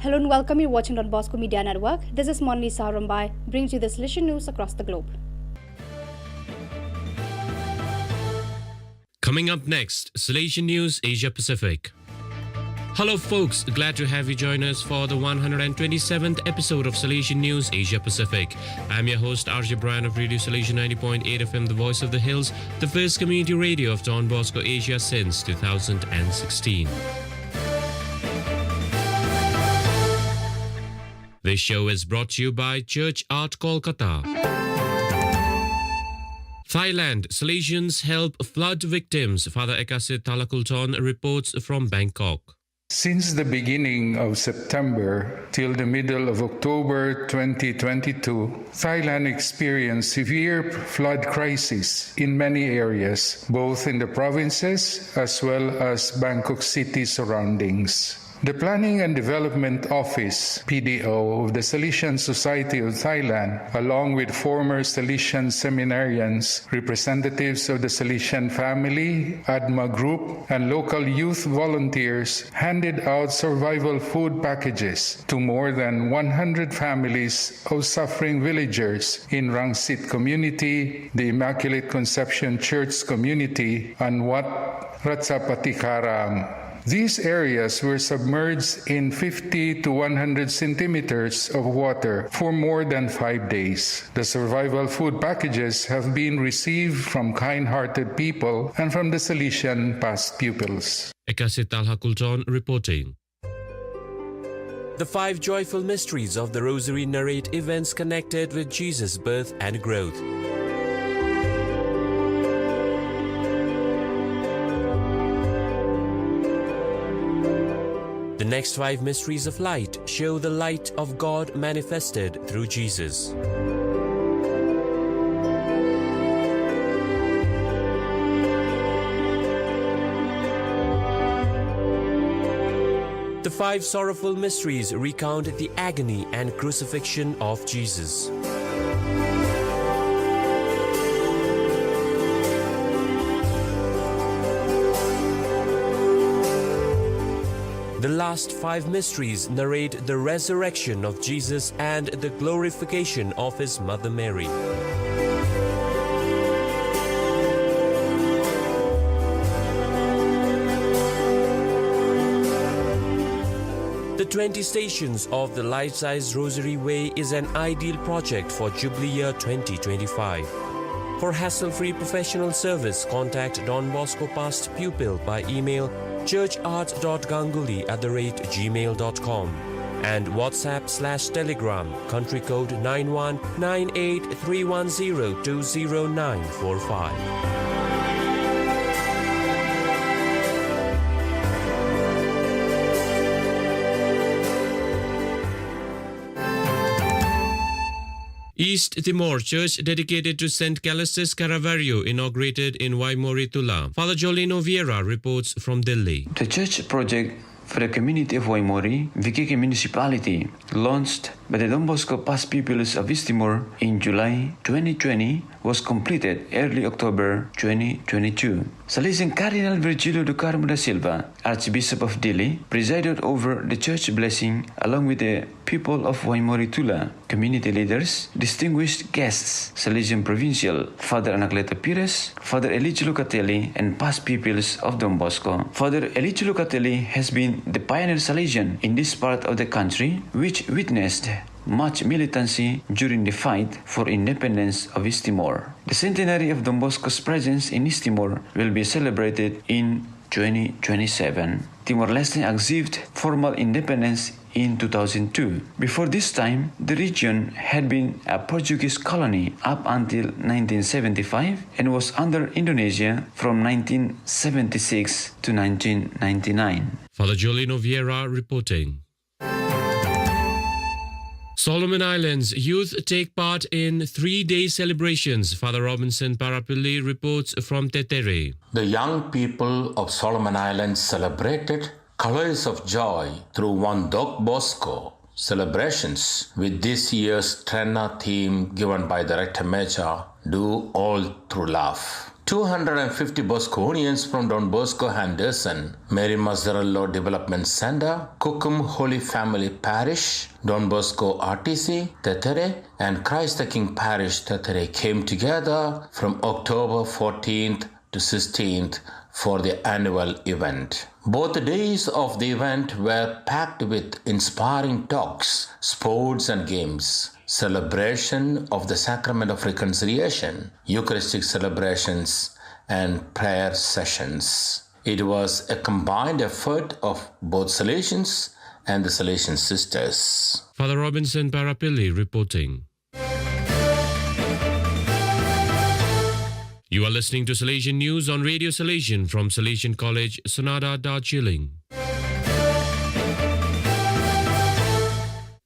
Hello and welcome. You're watching Don Bosco Media Network. This is Monlisa Rombai, brings you the Salesian news across the globe. Coming up next, Salesian News Asia Pacific. Hello, folks. Glad to have you join us for the one hundred twenty-seventh episode of Salesian News Asia Pacific. I'm your host, R J Brian of Radio Salesian ninety point eight F M, The Voice of the Hills, the first community radio of Don Bosco Asia since two thousand sixteen. This show is brought to you by Church Art Kolkata. Thailand, Salesians help flood victims. Father Ekasit Thalakulton reports from Bangkok. Since the beginning of September till the middle of October twenty twenty-two, Thailand experienced severe flood crisis in many areas, both in the provinces as well as Bangkok city surroundings. The Planning and Development Office, P D O, of the Salesian Society of Thailand, along with former Salesian seminarians, representatives of the Salesian family, ADMA group, and local youth volunteers, handed out survival food packages to more than one hundred families of suffering villagers in Rangsit community, the Immaculate Conception Church community, and Wat Ratchapatikaram. These areas were submerged in fifty to one hundred centimeters of water for more than five days. The survival food packages have been received from kind-hearted people and from the Salesian past pupils. Ekasit Thalakulton reporting. The five joyful mysteries of the Rosary narrate events connected with Jesus' birth and growth. The next five mysteries of light show the light of God manifested through Jesus. The five sorrowful mysteries recount the agony and crucifixion of Jesus. The last five mysteries narrate the resurrection of Jesus and the glorification of his mother Mary. The twenty Stations of the Life-Size Rosary Way is an ideal project for Jubilee Year twenty twenty-five. For hassle-free professional service, contact Don Bosco Past Pupil by email churchart.ganguly at the rate gmail.com and WhatsApp slash Telegram, country code nine one nine eight three one zero two zero nine four five. East Timor, church dedicated to Saint Callistus Caravaggio inaugurated in Waimori, Tula. Father Jolino Vieira reports from Delhi. The church project for the community of Waimori, V K K municipality, launched by the Don Bosco Past Pupils of East Timor in July twenty twenty, was completed early October twenty twenty-two. Salesian Cardinal Virgilio do Carmo da Silva, Archbishop of Dili, presided over the church blessing along with the people of Waimori, Tula, community leaders, distinguished guests, Salesian Provincial Father Anacleto Pires, Father Elijah Locatelli, and past pupils of Don Bosco. Father Elijah Locatelli has been the pioneer Salesian in this part of the country, which witnessed much militancy during the fight for independence of East Timor. The centenary of Don Bosco's presence in East Timor will be celebrated in twenty twenty-seven. Timor-Leste achieved formal independence in two thousand two. Before this time, the region had been a Portuguese colony up until nineteen seventy-five and was under Indonesia from nineteen seventy-six to nineteen ninety-nine. Father Jolino Vieira reporting. Solomon Islands, youth take part in three-day celebrations. Father Robinson Parapilli reports from Tetere. The young people of Solomon Islands celebrated colors of joy through Wandok Bosco celebrations with this year's Trena theme given by Director Major, Do All Through Love. Two hundred fifty Bosconians from Don Bosco Henderson, Mary Mazzarello Development Center, Kukum Holy Family Parish, Don Bosco R T C, Tetere, and Christ the King Parish, Tetere, came together from October fourteenth to sixteenth for the annual event. Both days of the event were packed with inspiring talks, sports and games, celebration of the Sacrament of Reconciliation, Eucharistic celebrations, and prayer sessions. It was a combined effort of both Salesians and the Salesian sisters. Father Robinson Parapilli reporting. You are listening to Salesian News on Radio Salesian from Salesian College, Sonada, Darjeeling.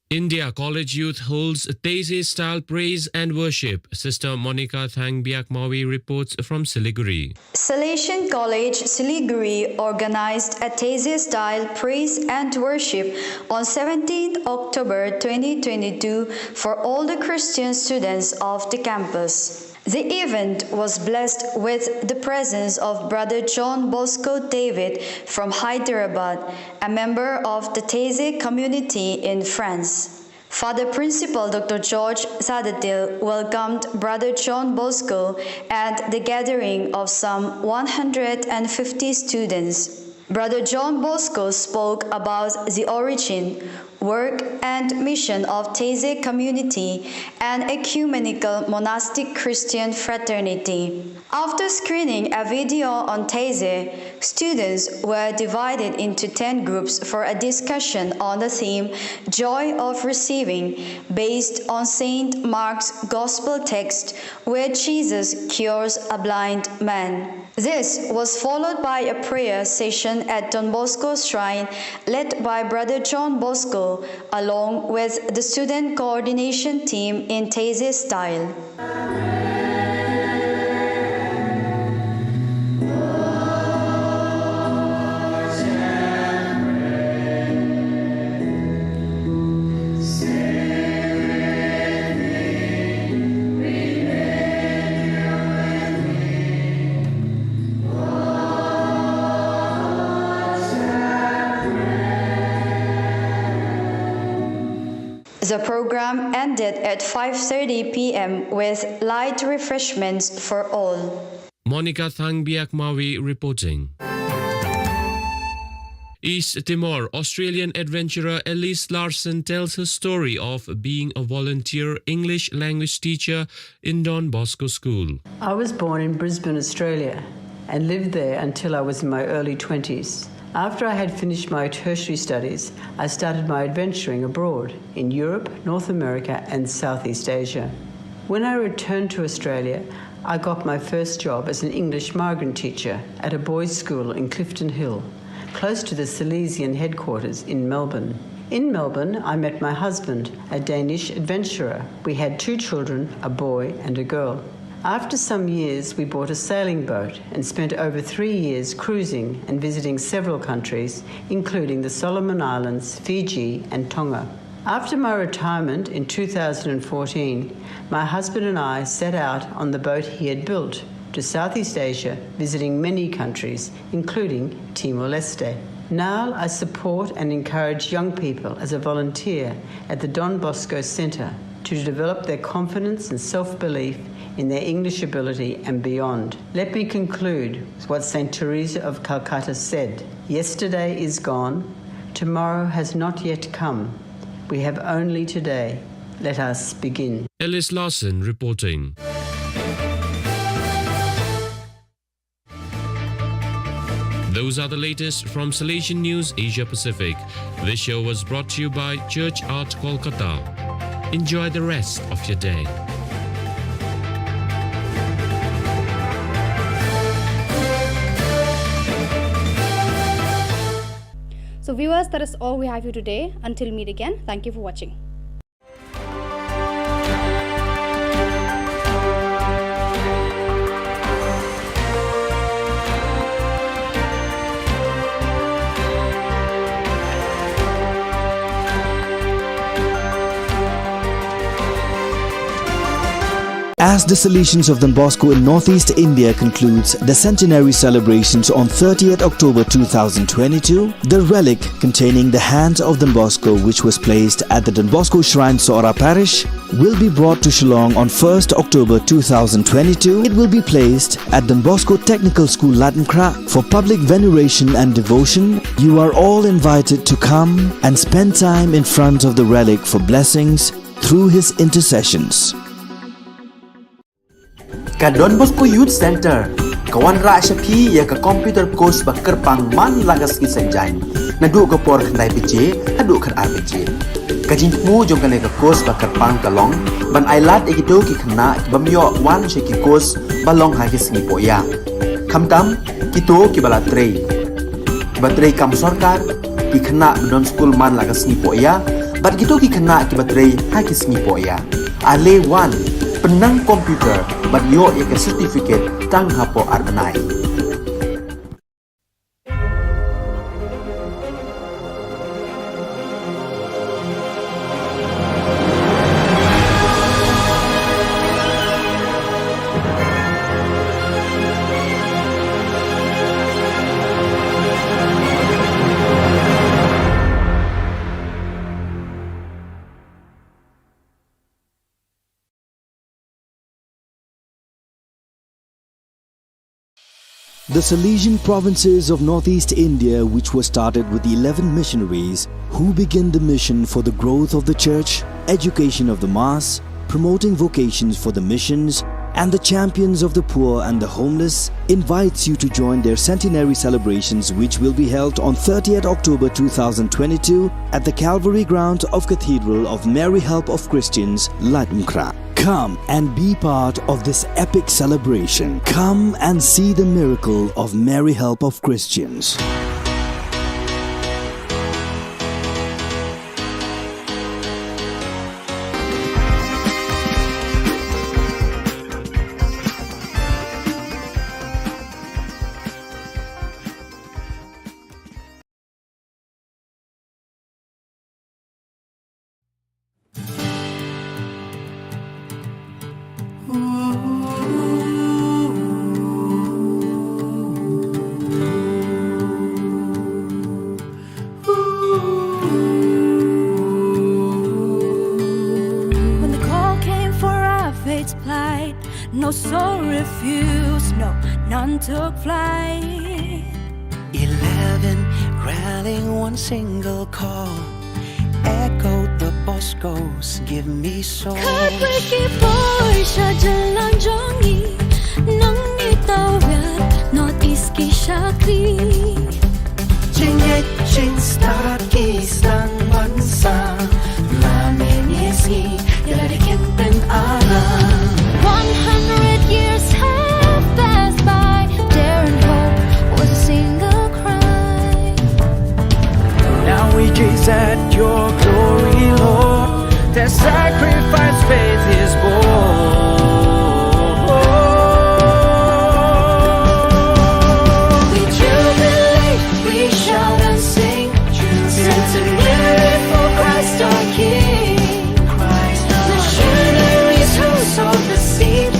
India College Youth holds Taizé style praise and worship. Sister Monica Thangbiak Mawi reports from Siliguri. Salesian College Siliguri organized a Taizé style praise and worship on seventeenth October twenty twenty-two for all the Christian students of the campus. The event was blessed with the presence of Brother John Bosco David from Hyderabad, a member of the Taizé community in France. Father Principal Doctor George Sadatil welcomed Brother John Bosco at the gathering of some one hundred fifty students. Brother John Bosco spoke about the origin, work, and mission of Taizé community, an ecumenical monastic Christian fraternity. After screening a video on Taizé, students were divided into ten groups for a discussion on the theme Joy of Receiving, based on Saint Mark's Gospel text where Jesus cures a blind man. This was followed by a prayer session at Don Bosco Shrine, led by Brother John Bosco, along with the student coordination team in Taizé style. The program ended at five thirty p m with light refreshments for all. Monica Thangbiak Mawi reporting. East Timor, Australian adventurer Elise Larsen tells her story of being a volunteer English language teacher in Don Bosco School. I was born in Brisbane, Australia, and lived there until I was in my early twenties. After I had finished my tertiary studies, I started my adventuring abroad in Europe, North America, and Southeast Asia. When I returned to Australia, I got my first job as an English migrant teacher at a boys' school in Clifton Hill, close to the Salesian headquarters in Melbourne. In Melbourne, I met my husband, a Danish adventurer. We had two children, a boy and a girl. After some years, we bought a sailing boat and spent over three years cruising and visiting several countries, including the Solomon Islands, Fiji, and Tonga. After my retirement in two thousand fourteen, my husband and I set out on the boat he had built to Southeast Asia, visiting many countries, including Timor-Leste. Now I support and encourage young people as a volunteer at the Don Bosco Centre to develop their confidence and self-belief in their English ability and beyond. Let me conclude with what Saint Teresa of Calcutta said: "Yesterday is gone, tomorrow has not yet come. We have only today. Let us begin." Ellis Larson reporting. Those are the latest from Salesian News Asia Pacific. This show was brought to you by Church Art Kolkata. Enjoy the rest of your day. So viewers, that is all we have for you today. Until meet again, thank you for watching. As the Salesians of Don Bosco in northeast India concludes the centenary celebrations on thirtieth October two thousand twenty-two, the relic containing the hands of Don Bosco, which was placed at the Don Bosco Shrine, Sohra Parish, will be brought to Shillong on first October two thousand twenty-two. It will be placed at Don Bosco Technical School, Laitumkhrah, for public veneration and devotion. You are all invited to come and spend time in front of the relic for blessings through his intercessions. Ka Don Bosco Youth Center ka wanrah sha phi ïa ka computer course ba kyrpang man la ka sngi Saitjaiñ, naduh ka por khyndai baje haduh khatar baje. Ka jingthmu jong kane ka course ba kyrpang ka long ban ailad ïa kito ki khynnah ki bym ïoh wan sha ki course ba long ha ki sngi pohïa, khamtam kito kiba la trei, kiba trei kam sorkar, ki khynnah ba don skul man la ka sngi pohïa, bad kito ki khynnah kiba trei ha ki sngi pohïa. Ale wan, pynnang computer bad ïoh ïa ka certificate tang hapoh ar bnai. The Salesian provinces of northeast India, which were started with eleven missionaries who began the mission for the growth of the church, education of the mass, promoting vocations for the missions, and the champions of the poor and the homeless, invites you to join their centenary celebrations, which will be held on thirtieth October two thousand twenty-two at the Calvary ground of Cathedral of Mary Help of Christians, Laitumkhrah. Come and be part of this epic celebration. Come and see the miracle of Mary Help of Christians. When the call came for our faith's plight, no soul refused, no, none took flight. Eleven rallying one single call, echoed the Bosco's "Give me soul." Khatwei ki poi sha jylla jong ngi, nang ngi tawet North East ki shakri. Jingngeit jingstad ki sdang ban sah, la mynne sngi ïa la ki kyntien aram. One hundred years have passed by, dare and hope was a single cry. Now we gaze at your glory, Lord. Their sacrifice faith is born. We jubilate, we shout and sing, centenary for Christ our King. Missionaries who sowed the seed,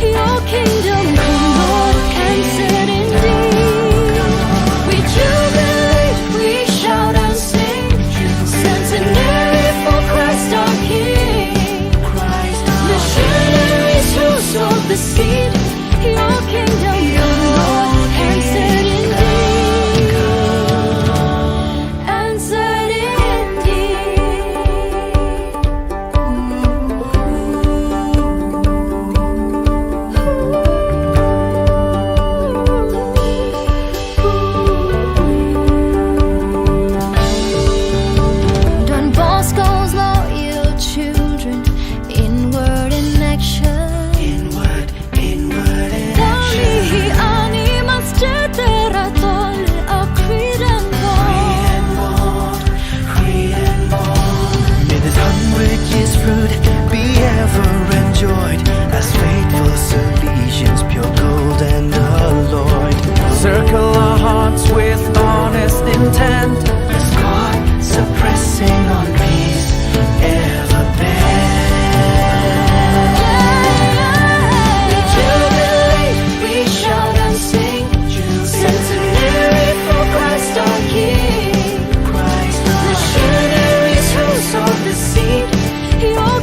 your kingdom come, Lord, answered indeed. We jubilate, we shout and sing, centenary for Christ our King. Missionaries who sowed the seed, your kingdom come, Lord, answered indeed. Answered indeed. Don Bosco's loyal children, inward in action. Inward, inward in action. Dami ani mas cetera tol a Kridan Bor. May this hundred years fruit be ever enjoyed, as faithful Salesians, pure gold and alloyed, circle our hearts with honest intent, as God suppressing on peace ever bend. We jubilate, we shout and sing, centenary for Christ our King. Missionaries who sowed the seed, your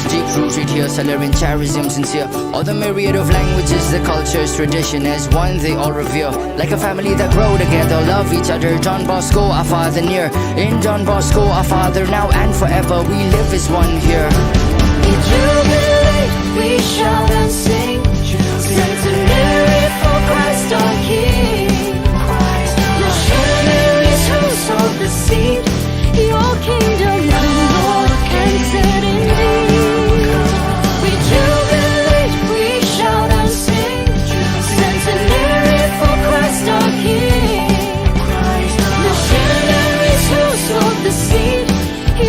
Deep rooted here, Salarian charism sincere. All the myriad of languages, the cultures, tradition as one they all revere. Like a family that grow together, love each other. Don Bosco, our father near. In Don Bosco, our father now and forever. We live as one here. We jubilate, we shout and sing. Centenary for Christ our King. Missionaries who sowed the seed. Your kingdom come, Lord, entered indeed. We jubilate, we shout and sing. Centenary for Christ our King. Missionaries who sowed the seed.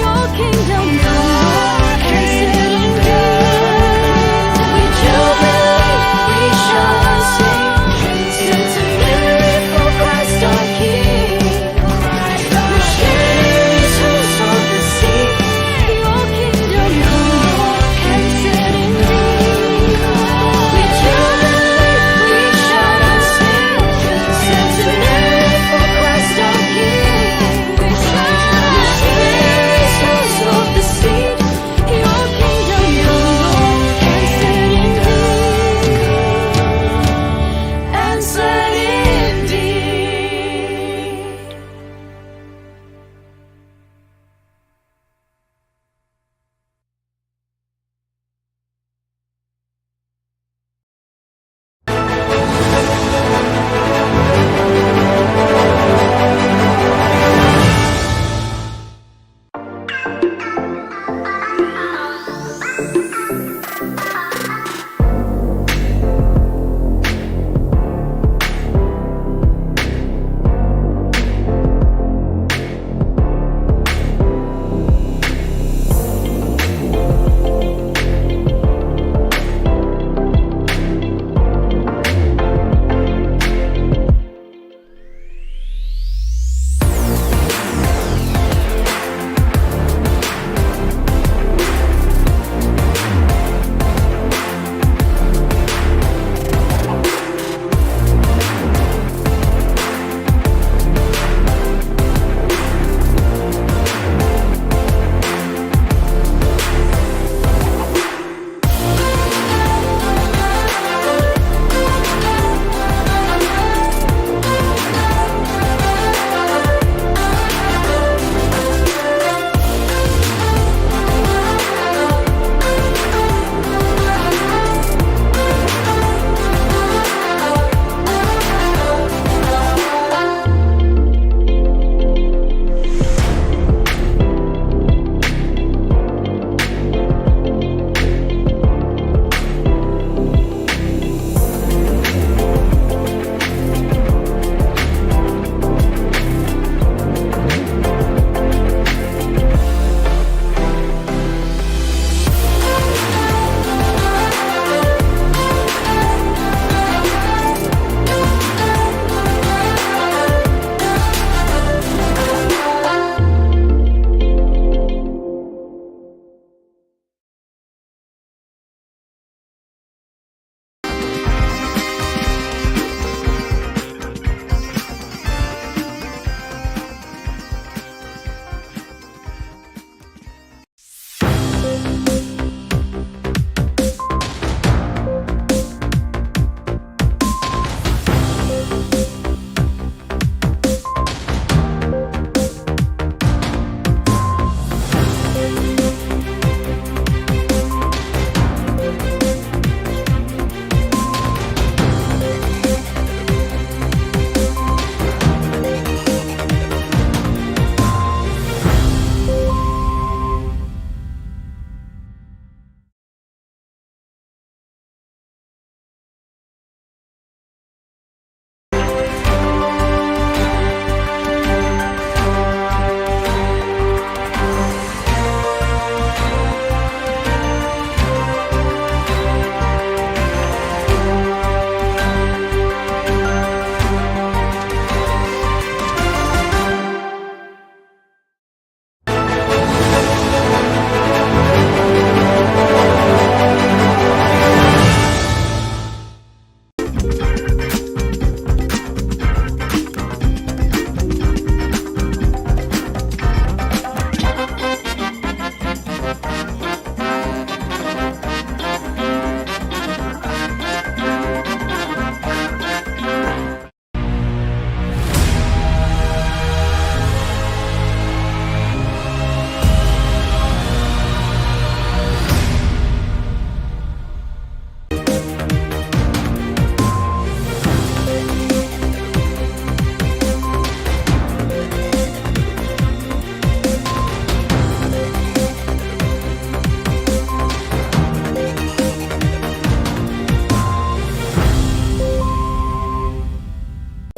Your kingdom come, Lord, entered indeed. We jubilate.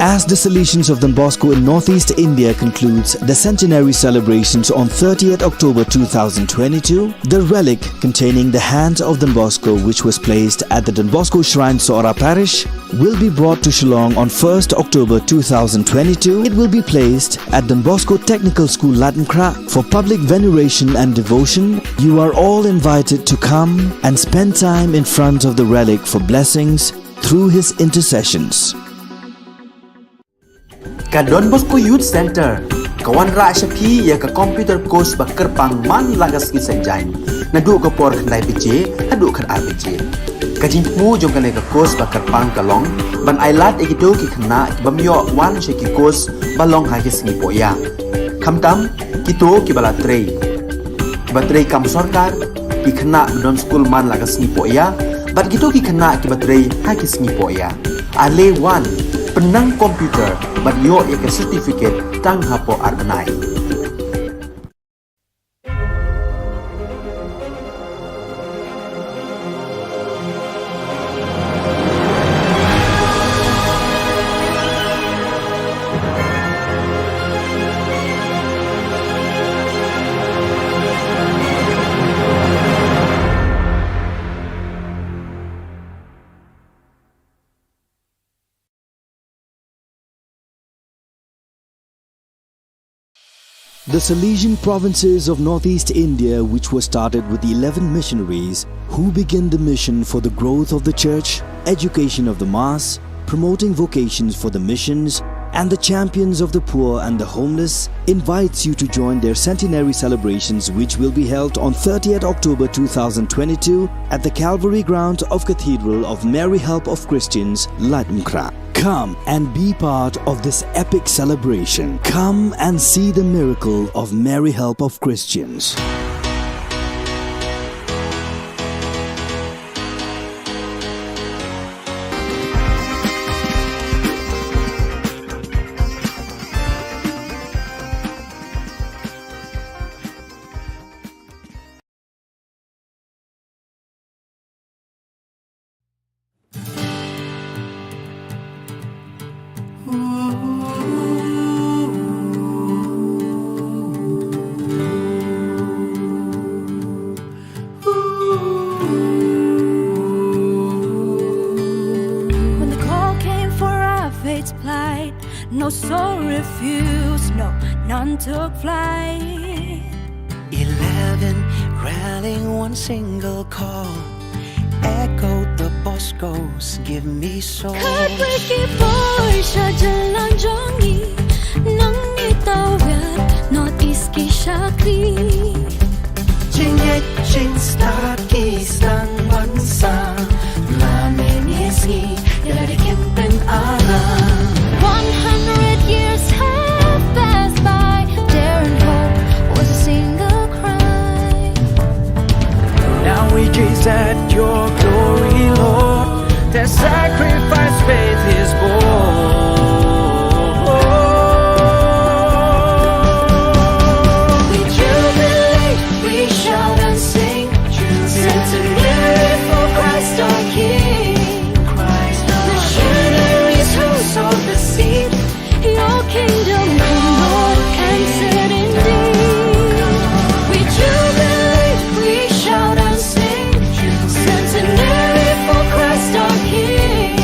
As the Salesians of Don Bosco in Northeast India concludes the centenary celebrations on thirtieth October two thousand twenty-two, the relic containing the hands of Don Bosco, which was placed at the Don Bosco Shrine, Sohra Parish, will be brought to Shillong on first October two thousand twenty-two. It will be placed at Don Bosco Technical School, Laitumkhrah, for public veneration and devotion. You are all invited to come and spend time in front of the relic for blessings through his intercessions. Ka Don Bosco Youth Centre ka wanrah sha phi ïa ka computer course ba kyrpang man la ka sngi Saitjaiñ, naduh ka por khyndai baje haduh khatar baje. Ka jingthmu jong kane ka course ba kyrpang ka long ban ailad ïa kito ki khynnah ki bym ïoh wan sha ki course ba long ha ki sngi pohïa. Khamtam kito kiba la trei, kiba trei kam sorkar, ki khynnah ba don skul man la ka sngi pohïa, bad kito ki khynnah kiba trei ha ki sngi pohïa. Ale wan, pynnang computer bad ïoh ïa ka certificate tang hapoh ar bnai. The Salesian provinces of Northeast India, which was started with eleven missionaries who began the mission for the growth of the church, education of the mass, promoting vocations for the missions, and the champions of the poor and the homeless, invites you to join their centenary celebrations, which will be held on thirtieth October two thousand twenty-two at the Calvary grounds of Cathedral of Mary Help of Christians, Laitumkhrah. Come and be part of this epic celebration. Come and see the miracle of Mary Help of Christians. When the call came for our faith to plight, no soul refused, no, none took flight. Eleven rallying one single call, echoed the Bosco's "Give me soul." Khatwei ki poi sha jylla jong ngi, nang ngi tawet North East ki shakri. Jingngeit jingstad ki sdang ban sah, la mynne sngi ïa la ki kynpen aram. One hundred years have passed by, daring hope was a single cry. Now we gaze at your glory, Lord. Their sacrifice faith is born. We jubilate, we shout and sing, centenary for Christ our King. Christ our King. Missionaries who sowed the seed, your kingdom come, Lord, and set indeed. We jubilate, we shout and sing, centenary for Christ our King.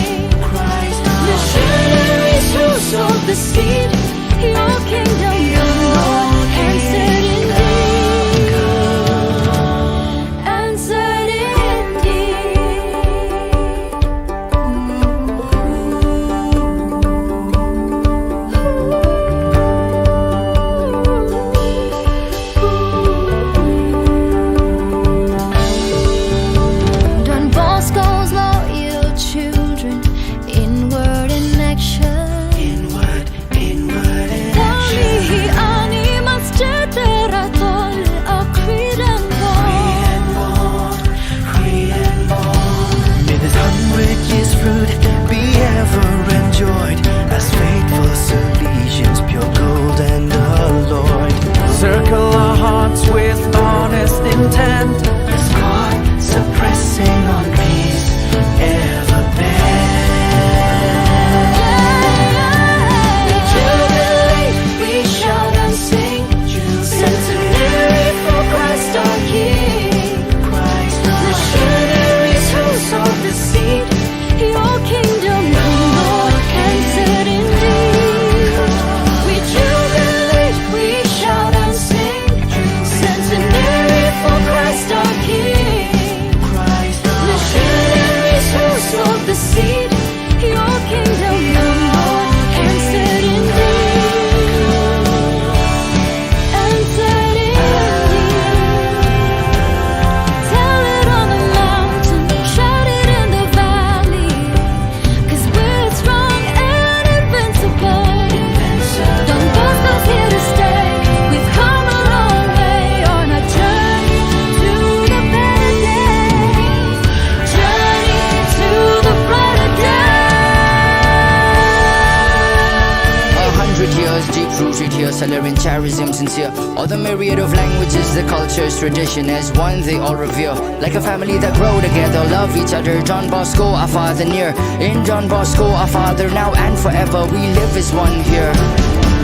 Rooted here, Salarian charism sincere. All the myriad of languages, the cultures, tradition as one they all revere. Like a family that grow together, love each other. Don Bosco, our father near. In Don Bosco, our father now and forever, we live as one here.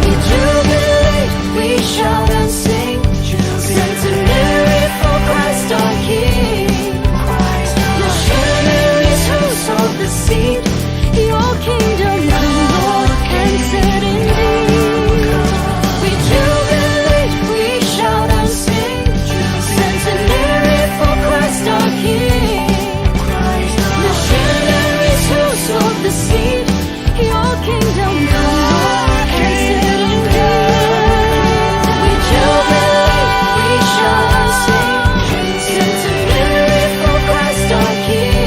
We jubilate, we shout and sing. Centenary for Christ our King. Missionaries who sowed the seed. Your kingdom come, Lord, and set indeed. We jubilate, we shout and sing. Centenary for Christ our King. Missionaries who sowed the seed. Your kingdom come, Lord, and set indeed. We jubilate, we shout and sing. Centenary for Christ our King.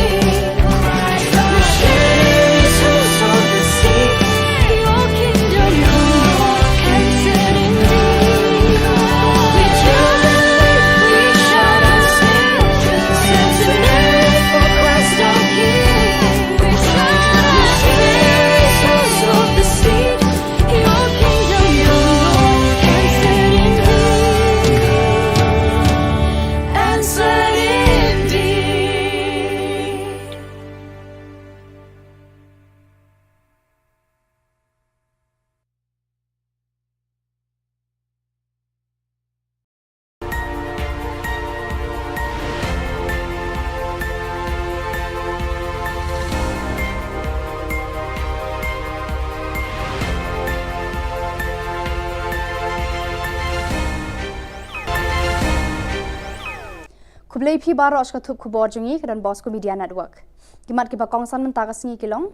Khublei phi baroh sha ka thup khubor jong ngi ka Don Bosco Media Network. Ki mat kiba kongsan mynta ka sngi ki long: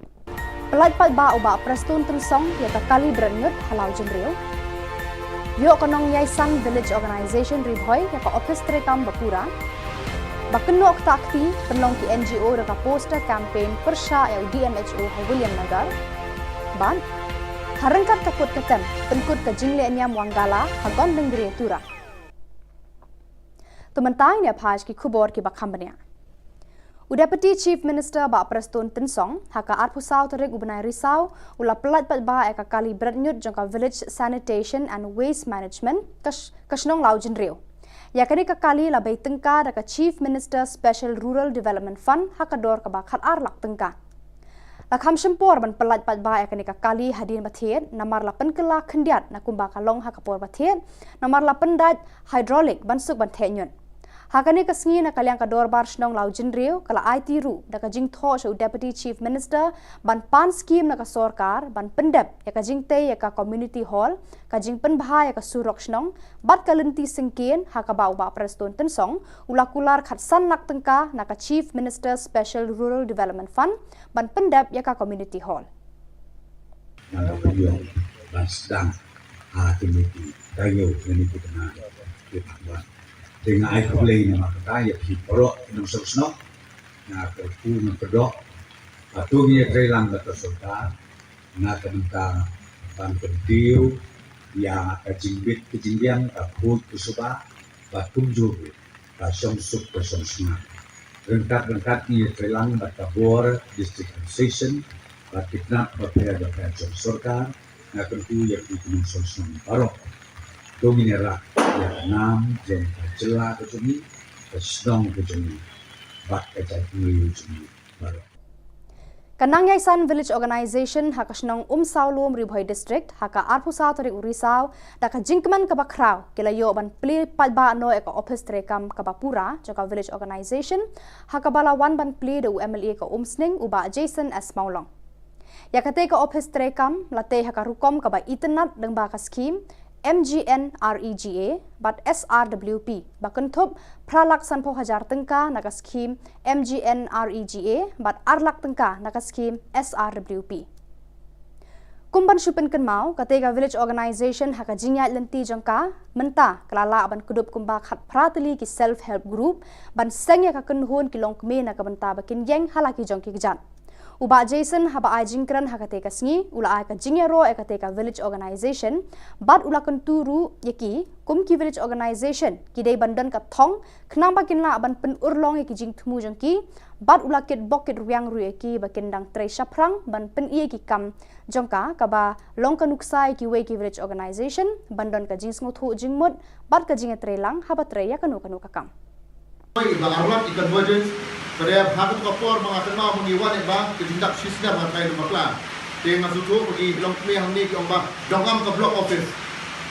Pyllait paidbah u Bah Prestone Tynsong ïa ka kali bret ñiut ha Lawjynriew. Ïoh ka Nongïaishan Village Organization Ri Bhoi ïa ka ophis treikam ba pura. Ba kynnoh ktah kti pynlong ki N G O da ka poster campaign pyrshah ïa u D M H O ha Williamnagar. Bad ha ryngkat ka put ka tem pynkut ka jingleh niam Wangala ha Gondangria Tura. To mynta ngin ïa peit ki khubor kiba kham bniah. U Deputy Chief Minister Bah Prestone Tynsong ha ka arphew saw tarik u bnai Risaw u la pyllait paidbah ïa ka kali bret ñiut jong ka Village Sanitation and Waste Management ka sh-, ka shnong Lawjynriew. Ïa kane ka kali la bei tyngka da ka Chief Minister Special Rural Development Fund ha ka dor kaba khatar lak tyngka. La kham shim por ban pyllait paidbah ïa kane ka kali hadien ba thied namar la pynkylla khyndiat na kumba ka long ha ka por ba thied namar la pyndait hydraulic ban suk ban theh ñiut. Ha kane ka sngi na ka liang ka dorbar shnong Lawjynriew ka la aiti ruh da ka jingthoh sha u Deputy Chief Minister ban pan skim na ka sorkar ban pyndep ïa ka jingtei ïa ka community hall, ka jingpynbha ïa ka surok shnong bad ka lynti syngkien ha kaba u Bah Prestone Tynsong u la kular khatsan lak tyngka na ka Chief Minister Special Rural Development Fund ban pyndep ïa ka community hall. Ngan da pynïoh ban sdang ha kine ki taïew kine ki tnga ki paidbah. Te nga ai khublei namar kata ïa phi baroh ki nongshong shnong. Nga kyrkhu nga kyrdoh ba to ngin ïatreilang bad ka sorkar na ka bynta ban kyntiew ïa ka jingbit ka jingbiang, ka khuid ka suba bad kumjuh ruh ka shong suk ka shong shngain. Ryngkat ryngkat ngi ïatreilang bad ka bor District Administration bad ki tnat bapher bapher jong sorkar. Nga kyrkhu ïa phi ki nongshong shnong baroh to ngin ïarap ïa ka nam jong ka jylla ka jong ngi, ka shnong ka jong ngi bad ka jaitbynriew jong ngi baroh. Ka Nongïaishan Village Organization ha ka shnong Umsawlum, Ri Bhoi District, ha ka arphew saw tarik u Risaw, da ka jingkmen kaba khraw ki la ïoh ban plie paidbah noh ïa ka ophis treikam kaba pura jong ka Village Organization, ha kaba la wan ban plie da u M L A ka Umsning u Bah Jason S Mawlong. Ïa katei ka ophis treikam la tei ha ka rukom kaba itynnad lyngba ka skhim M G N R E G A bad S R W P ba kynthup phra lak sanphew hajar tyngka na ka skhim M G N R E G A bad ar lak tyngka na ka skhim S R W P. Kum ban shu pynkynmaw, katei ka Village Organization ha ka jingïaid lynti jong ka mynta ka la lah ban kdup kumba khatphra tylli ki self help group ban seng ïa ka kynhun ki longkmie na ka bynta ba kin ïeng ha la ki jong ki kjat. U Bah Jason haba ai jingkren ha katei ka sngi u la ai ka jingïaroh ïa katei ka Village Organization bad u la kyntu ruh ïa ki kum ki Village Organization ki dei ban don ka thong khnang ba kin lah ban pynurlong ïa ki jingthmu jong ki Bad u la kit bok kit rwiang ruh ïa ki ba kin dang trei shaphrang ban pyni ïa ki kam jong ka, kaba long ka nuksa ïa kiwei ki village organization ban don ka jingsngewthuh jingmut bad ka jingïatreilang haba trei ïa kano kano ka kam. Oi, ba arlat i convergence, ka dei ha katu ka por ba nga kynmaw ba ngi wan ïa ba ka jingdap shisnem ha Thailand bakla. Te nga sngewthuh ba ki longkmie hangne ki ong ba donkam ka block office.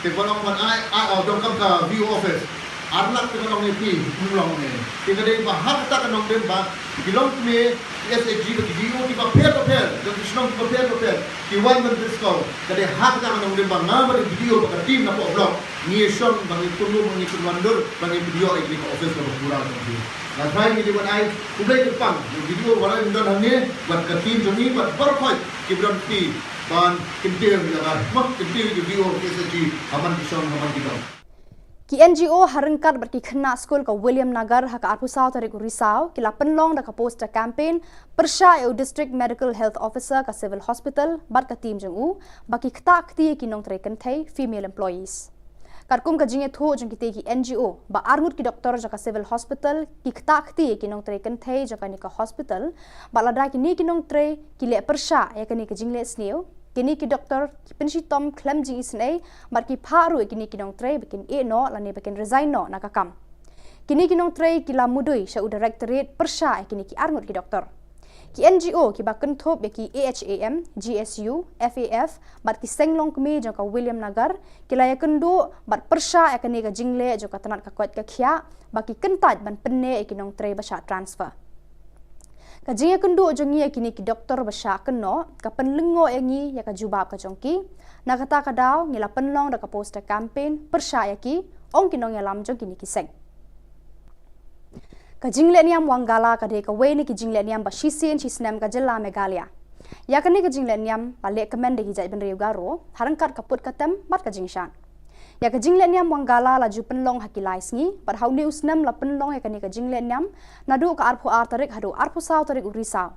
Te ba long ban ai, ai, oh, donkam ka V O office. Arlat te ba long ïa phi, ym long ne. Te ka dei ba ha kata ka nongrim ba ki longkmie, ki S H G, ki D O, ki bapher bapher, jong ki shnong ki bapher bapher, ki wan ban pynskhem. Ka dei ha kata ka nongrim ba nga bad i D O bad ka team na poh block ngi shong ba ngi pynlong, ba ngi pynwandur, ba ngi pynïoh ïa kane ka office kaba pura jong ki. Nga trai ngi dei ban ai khublei kyrpang ïa u D O ba la don hangne bad ka team jong ngi bad baroh khoit kiba don, ki ban kyntiew ïa ka, ma, kyntiew ïa u D O, ki S H G ha man ki shong, ha man ki dong. Ki N G O ha ryngkat bad ki khynnah skul ka William Nagar ha ka arphew saw tarik u Risaw ki la pynlong da ka poster campaign pyrshah ïa u District Medical Health Officer ka Civil Hospital bad ka team jong u ba ki ktah kti ïa ki nongtrei kynthei, female employees. Katkum ka jingïathuh jong kitei ki N G O ba arngut ki doktor jong ka Civil Hospital ki ktah kti ïa ki nongtrei kynthei jong kane ka hospital, bad lada kine ki nongtrei ki leh pyrshah ïa kane ka jingleh sniew, kine ki doktor ki pynshitom khlem jingisynei bad ki phah ruh ïa kine ki nongtrei ba kin ïeh noh lane ba kin resign noh na ka kam. Kine ki nongtrei ki la mudui sha u directorate pyrshah ïa kine ki arngut ki doktor. Ki N G O kiba kynthup ïa ki A H A M, G S U, F A F bad ki seng longkmie jong ka William Nagar ki la ïakynduh bad pyrshah ïa kane ka jingleh jong ka tnat ka koit ka khiah ba ki kyntait ban pynneh ïa ki nongtrei ba shah transfer. Ka jingïakynduh jong ngi ïa kine ki doktor ba shah kynnoh ka pynlyngngoh ïa ngi ïa ka jubab ka jong ki. Na kata ka daw ngi la pynlong da ka poster campaign pyrshah ïa ki, ong ki nongïalam jong kine ki seng. Ka jingleh niam Wangala ka dei kawei na ki jingleh niam ba shisien shisnem ka jylla Meghalaya. Ïa kane ka jingleh niam la leh kmen da ki jaitbynriew Garo ha ryngkat ka put ka tem bad ka jingshad. Ïa ka jingleh niam Wangala la ju pynlong ha ki lai sngi bad ha une u snem la pynlong ïa kane ka jingleh niam naduh ka arphew ar tarik haduh arphew saw tarik u Risaw.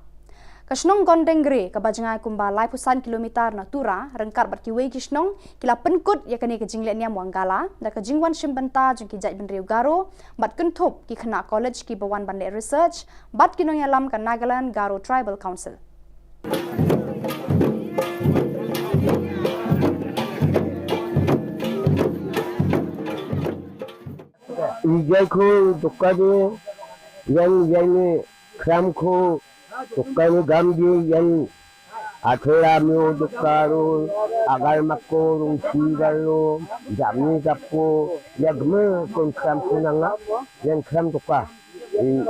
Ka shnong Gondengre kaba jngai kumba laiphew san kilometer na Tura ryngkat bad kiwei ki shnong ki la pynkut ïa kane ka jingleh niam Wangala da ka jingwan shim bynta jong ki jaitbynriew Garo bad kynthup ki khynnah college kiba wan ban leh research bad ki nongïalam ka Nagaland Garo Tribal Council. Ijai ko dokka de, yan, yan khram ko dokka ni gam de, yan athela myo dokka ro, agal mako rung si galo, jamni gapo, ya gme kon khram ko nanga, yan khram dokka.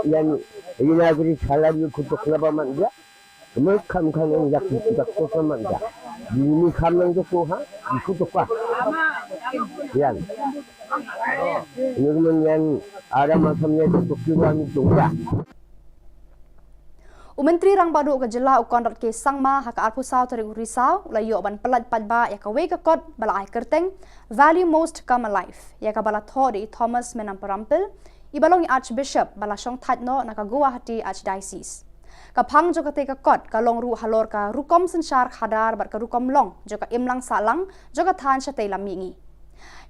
Yan ina gri thala yu ko dokna ba man ya. Kemut kam kan yang yak yak ko kan man ya. Ini kam yang joko ha, iku joko. Yan. Ini men yan ada macam yang joko kiwan joko. U Myntri Rangbah Duh ka jylla u Conrad K Sangma ha ka arphew saw tarik u Risaw u la ïoh ban pyllait paidbah ïa kawei ka kot ba la ai kyrteng Value Most Come Alive, ïa kaba la thoh da i Thomas Menamparampil, iba long i Archbishop ba la shong thait noh na ka Guwahati Archdiocese. Ka phang jong katei ka kot ka long ruh halor ka rukom synshar khadar bad ka rukom long jong ka imlang sahlang jong ka thaiñ shatei lam mihngi.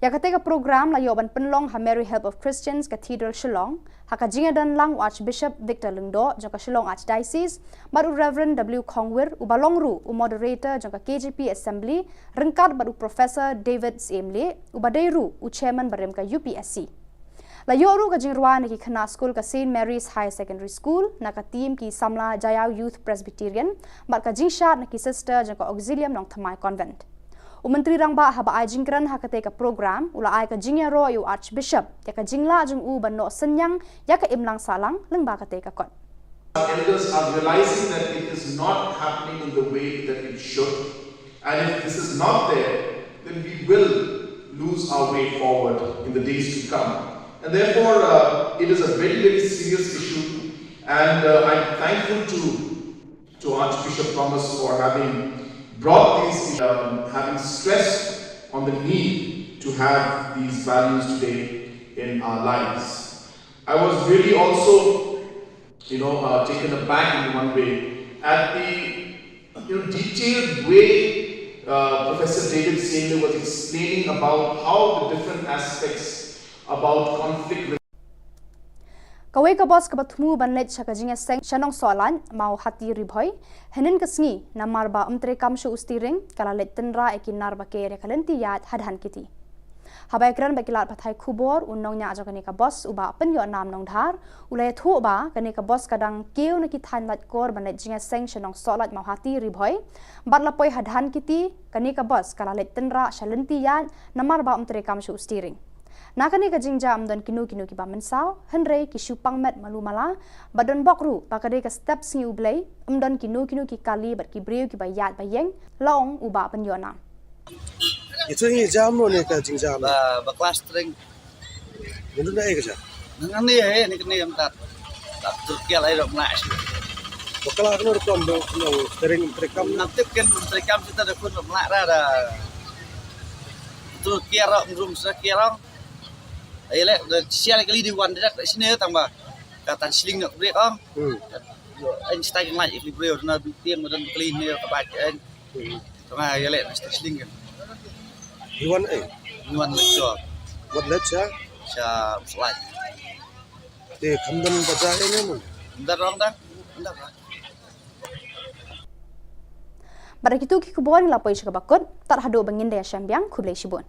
Ïa katei ka program la ïoh ban pynlong ha Mary Help of Christians Cathedral Shillong ha ka jingïadon lang u Archbishop Victor Lyngdoh jong ka Shillong Archdiocese bad u Reverend W Khongwir uba long ruh u moderator jong ka K J P Assembly ryngkat bad u Professor David Syiemlieh uba dei ruh u chairman barim ka U P S C. La ïoh ruh ka jingrwai na ki khynnah skul ka Saint Mary's Higher Secondary School na ka team ki samla Jaiaw Youth Presbyterian bad ka jingshad na ki sister jong ka Auxilium Nongthymmai Convent. U Myntri Rangbah haba ai jingkren ha katei ka program u la ai ka jingïaroh ïa u Archbishop ïa ka jinglah jong u ban noh synñiang ïa ka imlang sahlang lyngba katei ka kot. Our elders are realizing that it is not happening in the way that it should. And if this is not there, then we will lose our way forward in the days to come. And therefore, uh, it is a very, very serious issue. And uh, I'm thankful to, to Archbishop Thomas for having brought these, um, having stressed on the need to have these values today in our lives. I was really also you know, uh, taken aback in one way at the, you know, detailed way, uh, Professor David Seymour was explaining about how the different aspects about conflict. Kawei ka bos kaba thmu ban leit sha ka jingïaseng sha Nongsohlait, Mawhati Ri Bhoi, hynnin ka sngi, namar ba ym treikam shuh u steering, ka la leit tynrah ïa ki nar ba ker ïa ka lynti ïaid ha Dhankheti. Haba ïakren bad ki lad pathai khubor, u nongñiah jong kane ka bos, u Bah Pynïohnam Nongdhar, u la ïathuh ba kane ka bos ka dang kiew na ki thaiñ Laitkor ban leit jingïaseng sha Nongsohlait, Mawhati Ri Bhoi, bad la poi ha Dhankheti, kane ka bos ka la leit tynrah sha lynti ïaid namar ba ym treikam shuh u steering. Na kane ka jingjia ym don kino kino kiba mynsaw, hynrei ki shu pang met malu mala, bad don bok ruh ba ka dei ka step sngi U Blei, ym don kino kino ki kali bad ki briew kiba ïaid ba ïeng, la ong u Bah Pynïohnam. Ito ngi jam no ne ka jingjam. Ba, ba klas tring. Ngi dun ai ka ja. Nang ani ai ni kani am tat. Tat tur kia lai dok mlak. Bakla kano rukom do kano tering trekam. Nang tip kan trekam kita da kun dok mlak ra da. Tur kia rok rum sa kia rok. Ai le da sial kali di wan dak sini tang ba. Katan sling nak brek ong. Hmm. Yo, en stai ngai ikli brek na bi tiang madan kali ni ka ba en. Tengah ya lek mesti sling kan. Iwan eh. Iwan lecture. Wat lecture. Sha slide. Te khamdan baja eh ne mun. Ndar rong dah. Ndar. Bad da kitu ki khubor ngi la poi sha kaba kut, tad haduh ba ngin da ïashem biang, khublei shibun.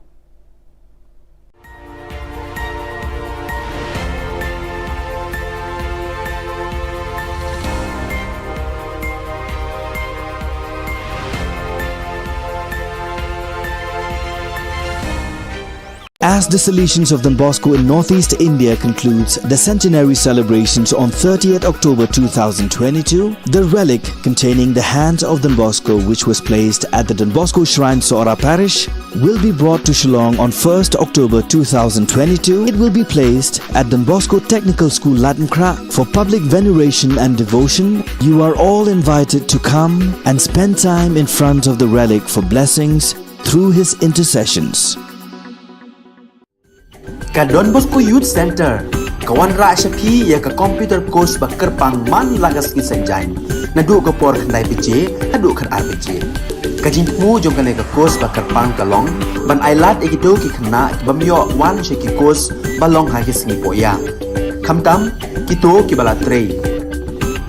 As the Salesians of Don Bosco in Northeast India concludes the centenary celebrations on thirtieth October two thousand twenty-two, the relic containing the hand of Don Bosco, which was placed at the Don Bosco Shrine, Sohra Parish, will be brought to Shillong on first October two thousand twenty-two. It will be placed at Don Bosco Technical School, Laitumkhrah, for public veneration and devotion. You are all invited to come and spend time in front of the relic for blessings through his intercessions. Ka Don Bosco Youth Center ka wanrah sha phi ïa ka computer course ba kyrpang man la ka sngi Saitjaiñ, naduh ka por khyndai baje haduh khatar baje. Ka jingthmu jong kane ka course ba kyrpang ka long ban ailad ïa kito ki khynnah ki bym ïoh wan sha ki course ba long ha ki sngi pohïa. Khamtam kito kiba la trei,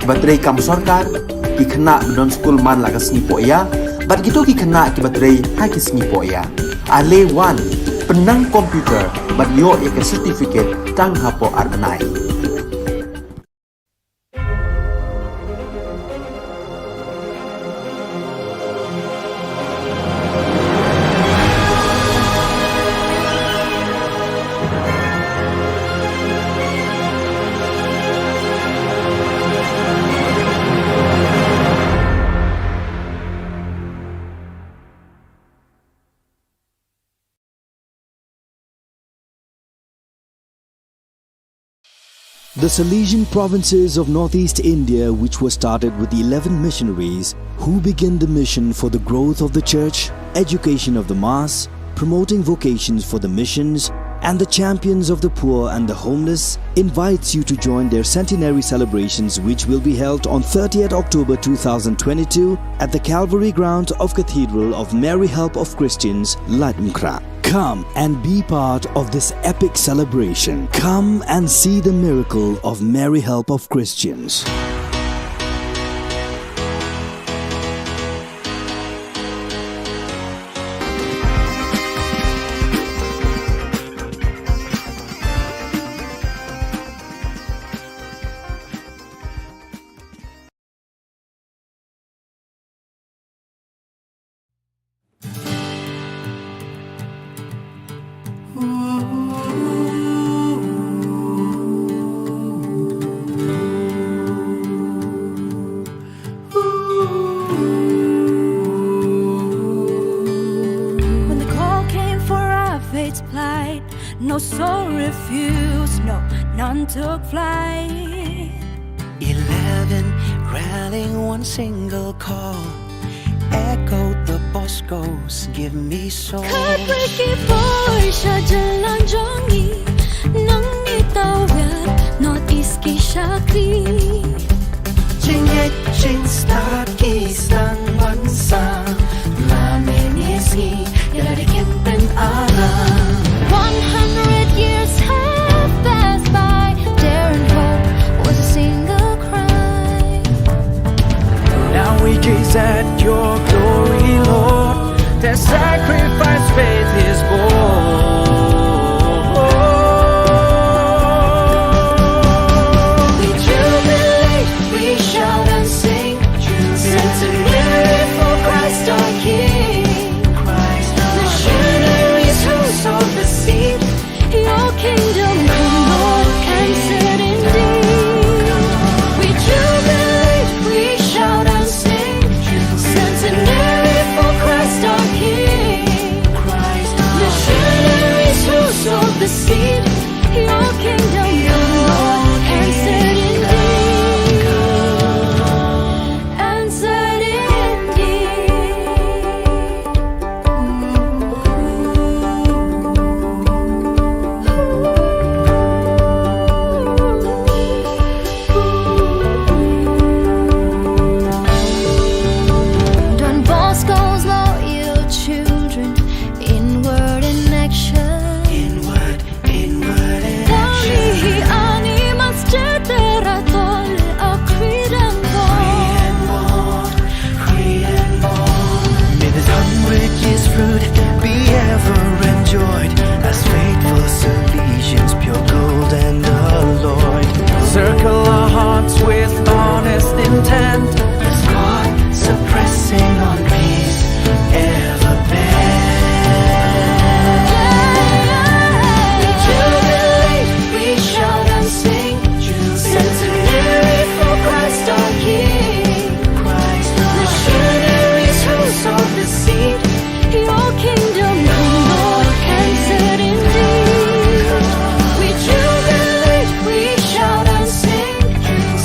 kiba trei kam sorkar, ki khynnah ba don skul man la ka sngi pohïa, bad kito ki khynnah kiba trei ha ki sngi pohïa. Ale wan, pynnang computer bad ïoh ïa ka certificate tang hapoh ar bnai. The Salesian provinces of Northeast India, which was started with eleven missionaries who began the mission for the growth of the church, education of the mass, promoting vocations for the missions, and the champions of the poor and the homeless, invites you to join their centenary celebrations, which will be held on thirtieth October two thousand twenty-two at the Calvary grounds of Cathedral of Mary Help of Christians, Laitumkhrah. Come and be part of this epic celebration. Come and see the miracle of Mary Help of Christians. When the call came for our faith to plight, no soul refused, no, none took flight. Eleven rallying one single call, echoed the Boscos, give me soul. Khatwei ki por sha jylla jong ngi, nang ngi tawiar, North East ki shakri. Jingngeit jingstad ki sdang ban sah, la mynne sngi, ïa la dei campaign alam. One hundred years have passed by, daring hope Set your glory, Lord. Their sacrifice faith is born. We jubilate, we shout and sing. Centenary for Christ our King. Missionaries who sowed the seed. Your kingdom come, Lord, answered indeed. We jubilate, we shout and sing. Centenary for Christ our King. Missionaries who sowed the seed. Your kingdom come, Lord, answered indeed. Answered indeed. Don Bosco's loyal children, inward in action. Inward, inward in action. Dang i mas cetera tol a kridan bor. May this hundred years fruit be ever enjoyed as faithful Salesians, pure gold and alloyed. Circle our hearts with honest intent. As God suppressing on peace ever bent. We jubilate, we shout and sing. Centenary for Christ our King. Christ our King. Missionaries who sowed the seed. Your kingdom come, Lord, answered indeed. We jubilate, we shout and sing.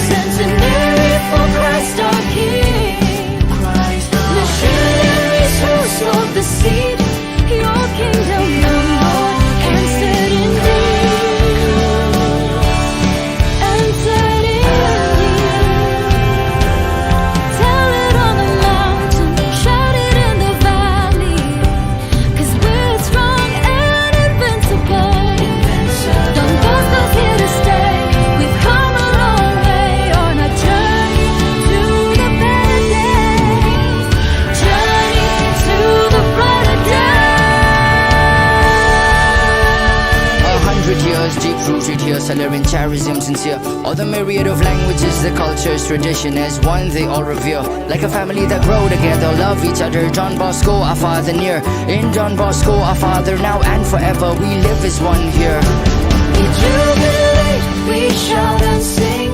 Centenary for Christ our King. Missionaries who sowed the seed. Your kingdom come, Lord, answered indeed. Answered indeed. Tell it on the mountain, shout it in the valley. 'Cause we're strong and invincible. Don Bosco's here to stay. We've come a long way on our journey to the better days. Journey to the brighter days. A hundred years deep rooted here, Salerian charism sincere. All the myriad of languages, the cultures, tradition as one they all revere. Like a family that grow together, love each other. Don Bosco, our father near. In Don Bosco, our father now and forever. We live as one here. We jubilate, we shout and sing.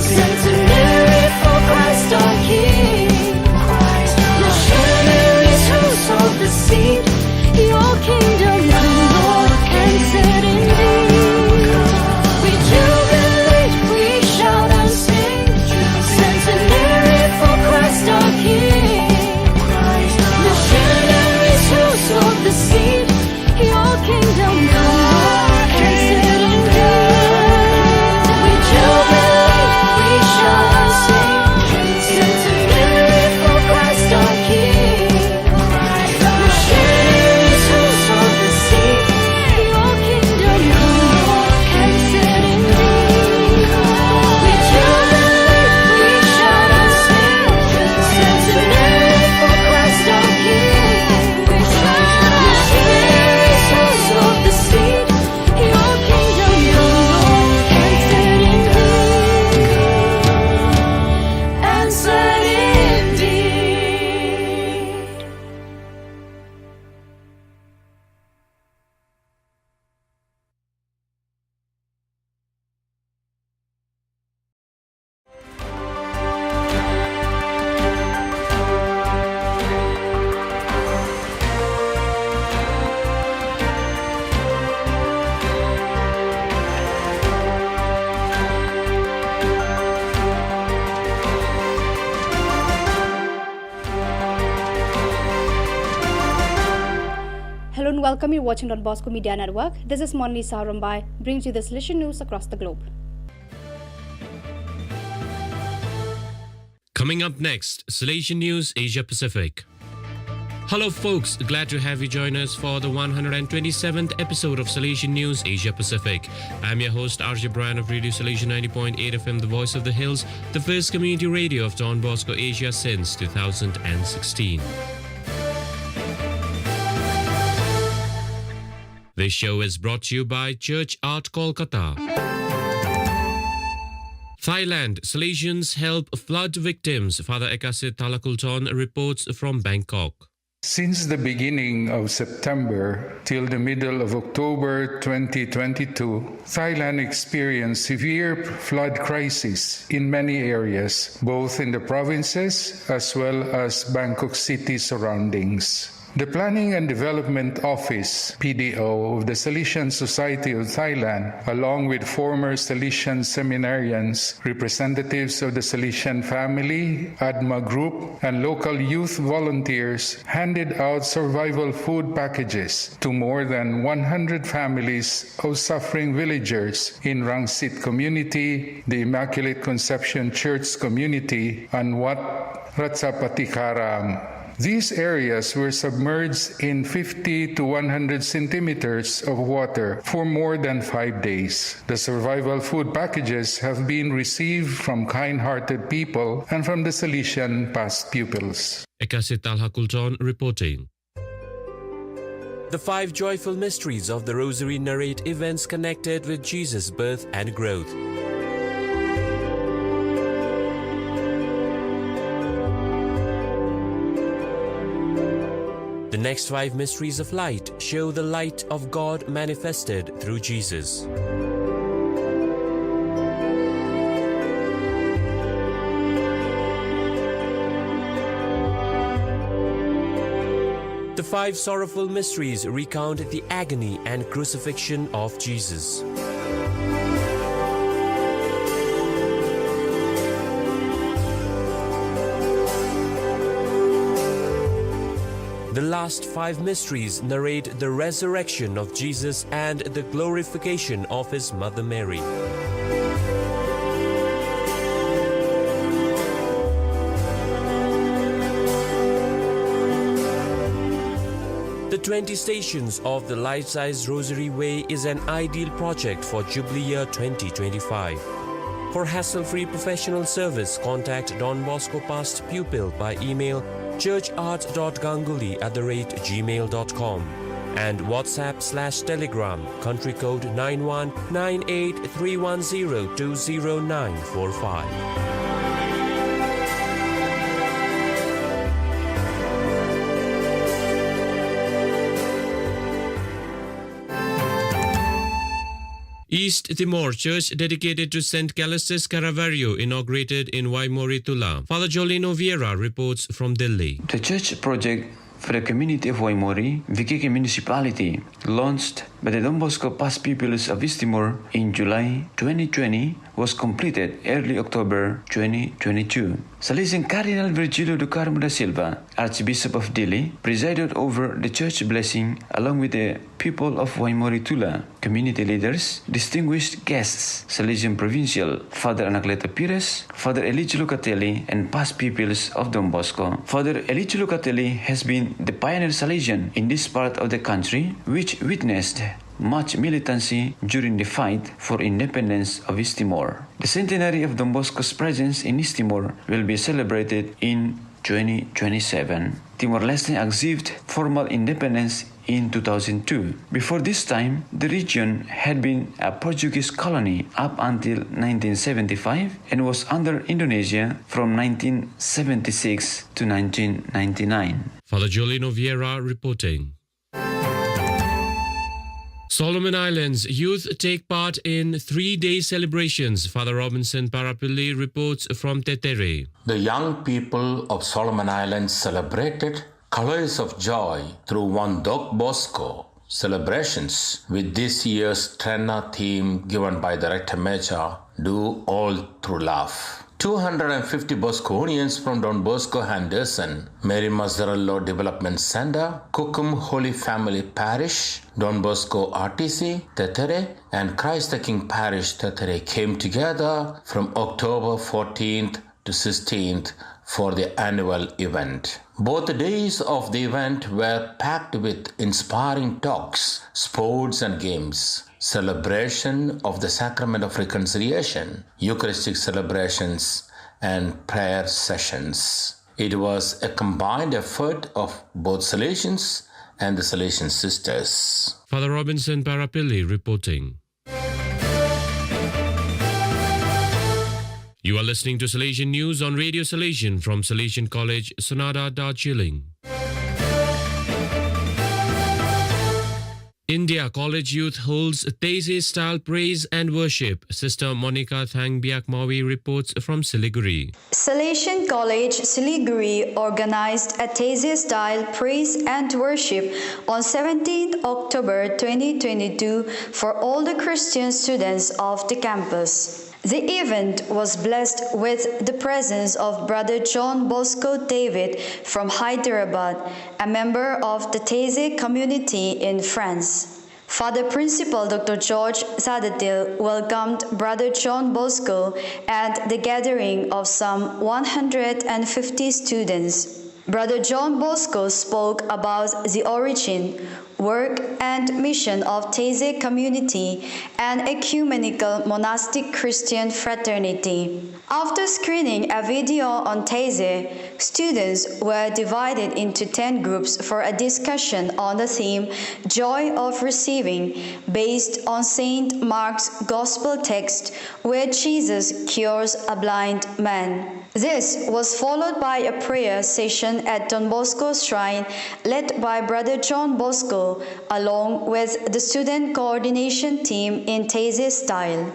Centenary for Christ our King. Missionaries who sowed the seed. Your kingdom come, Lord, answered indeed. We jubilate, we shout and sing. Centenary for Christ our King. Missionaries who sowed the seed. Your kingdom come, Lord, answered indeed. We jubilate, we shout and sing. Centenary for Christ our King. Hello and welcome. You're watching Don Bosco Media Network. This is Monlisa Rombai, brings you the Salesian news across the globe. Coming up next, Salesian News Asia Pacific. Hello, folks. Glad to have you join us for the one hundred twenty-seventh episode of Salesian News Asia Pacific. I'm your host, R J Brian of Radio Salesian ninety point eight F M, The Voice of the Hills, the first community radio of Don Bosco Asia since two thousand sixteen. This show is brought to you by Church Art Kolkata. Thailand, Salesians help flood victims. Father Ekasit Thalakulton reports from Bangkok. Since the beginning of September till the middle of October twenty twenty-two, Thailand experienced severe flood crisis in many areas, both in the provinces as well as Bangkok city surroundings. The Planning and Development Office, P D O, of the Salesian Society of Thailand, along with former Salesian seminarians, representatives of the Salesian family, ADMA group, and local youth volunteers handed out survival food packages to more than one hundred families of suffering villagers in Rangsit community, the Immaculate Conception Church community, and Wat Ratchapatikaram. These areas were submerged in fifty to one hundred centimeters of water for more than five days. The survival food packages have been received from kind-hearted people and from the Salesian past pupils. Ekasit Talha Kulton reporting. The five joyful mysteries of the Rosary narrate events connected with Jesus' birth and growth. The next five mysteries of light show the light of God manifested through Jesus. The five sorrowful mysteries recount the agony and crucifixion of Jesus. The last five mysteries narrate the resurrection of Jesus and the glorification of his mother Mary. The twenty Stations of the Life-Size Rosary Way is an ideal project for Jubilee Year twenty twenty-five. For hassle-free professional service, contact Don Bosco Past Pupil by email churchart.ganguly at the rate gmail.com and WhatsApp slash Telegram, country code nine one nine eight three one zero two zero nine four five. East Timor, church dedicated to Saint Callistus Caravaggio inaugurated in Waimori, Tula. Father Jolino Vieira reports from Delhi. The church project for the community of Waimori, Viqueque Municipality, launched by the Don Bosco Past Pupils of East Timor in July twenty twenty, was completed early October twenty twenty-two. Salesian Cardinal Virgilio do Carmo da Silva, Archbishop of Dili, presided over the church blessing along with the people of Waimori Tula, community leaders, distinguished guests, Salesian Provincial Father Anacleto Pires, Father Eligio Locatelli, and past pupils of Don Bosco. Father Eligio Locatelli has been the pioneer Salesian in this part of the country, which witnessed much militancy during the fight for independence of East Timor. The centenary of Don Bosco's presence in East Timor will be celebrated in twenty twenty-seven. Timor-Leste achieved formal independence in two thousand two. Before this time, the region had been a Portuguese colony up until nineteen seventy-five and was under Indonesia from nineteen seventy-six to nineteen ninety-nine. Father Jolino Vieira reporting. Solomon Islands, youth take part in three-day celebrations. Father Robinson Parapilli reports from Tetere. The young people of Solomon Islands celebrated colors of joy through one Don Bosco celebrations with this year's Trena theme given by the Director Major, Do All Through Love. Two hundred fifty Bosconians from Don Bosco Henderson, Mary Mazzarello Development Center, Kukum Holy Family Parish, Don Bosco R T C, Tetere, and Christ the King Parish, Tetere, came together from October fourteenth to sixteenth for the annual event. Both days of the event were packed with inspiring talks, sports and games, celebration of the Sacrament of Reconciliation, Eucharistic celebrations, and prayer sessions. It was a combined effort of both Salesians and the Salesian sisters. Father Robinson Parapilli reporting. You are listening to Salesian News on Radio Salesian from Salesian College, Sonada, Darjeeling. India College Youth holds Taizé style praise and worship. Sister Monica Thangbiak Mawi reports from Siliguri. Salesian College Siliguri organized a Taizé style praise and worship on seventeenth October twenty twenty-two for all the Christian students of the campus. The event was blessed with the presence of Brother John Bosco David from Hyderabad, a member of the Taizé community in France. Father Principal Doctor George Sadatil welcomed Brother John Bosco at the gathering of some one hundred fifty students. Brother John Bosco spoke about the origin, work, and mission of Taizé community, an ecumenical monastic Christian fraternity. After screening a video on Taizé, students were divided into ten groups for a discussion on the theme Joy of Receiving, based on Saint Mark's Gospel text where Jesus cures a blind man. This was followed by a prayer session at Don Bosco Shrine, led by Brother John Bosco, along with the student coordination team in Taizé style.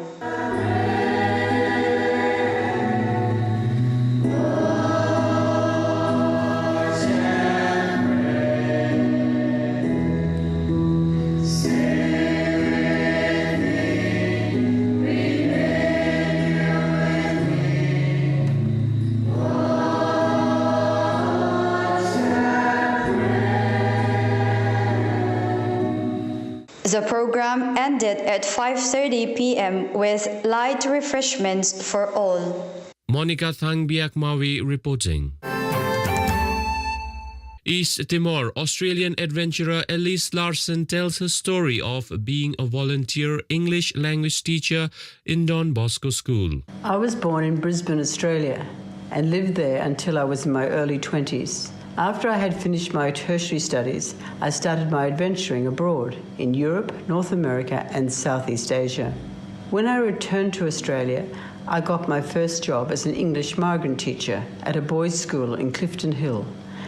The program ended at five thirty p m with light refreshments for all. Monica Thangbiak Mawi reporting. East Timor, Australian adventurer Elise Larsen tells her story of being a volunteer English language teacher in Don Bosco School. I was born in Brisbane, Australia, and lived there until I was in my early twenties. After I had finished my tertiary studies, I started my adventuring abroad in Europe, North America, and Southeast Asia. When I returned to Australia, I got my first job as an English migrant teacher at a boys' school in Clifton Hill,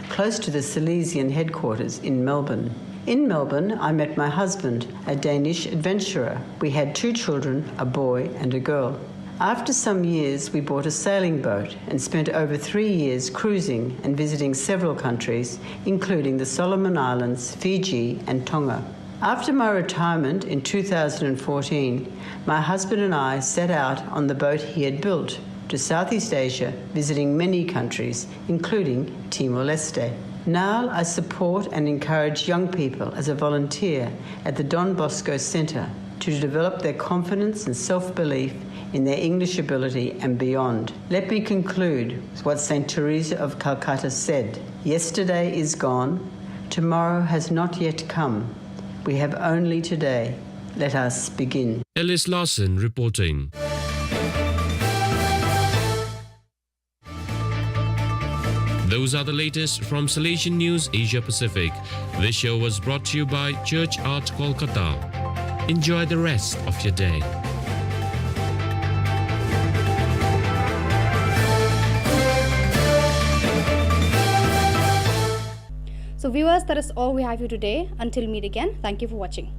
close to the Salesian headquarters in Melbourne. In Melbourne, I met my husband, a Danish adventurer. We had two children, a boy and a girl. After some years, we bought a sailing boat and spent over three years cruising and visiting several countries, including the Solomon Islands, Fiji, and Tonga. After my retirement in two thousand and fourteen, my husband and I set out on the boat he had built to Southeast Asia, visiting many countries, including Timor-Leste. Now I support and encourage young people as a volunteer at the Don Bosco Centre to develop their confidence and self-belief in their English ability and beyond. Let me conclude with what Saint Teresa of Calcutta said: "Yesterday is gone, tomorrow has not yet come. We have only today. Let us begin." Ellis Larson reporting. Those are the latest from Salesian News Asia Pacific. This show was brought to you by Church Art Kolkata. Enjoy the rest of your day. So viewers, that is all we have for you today. Until meet again, thank you for watching.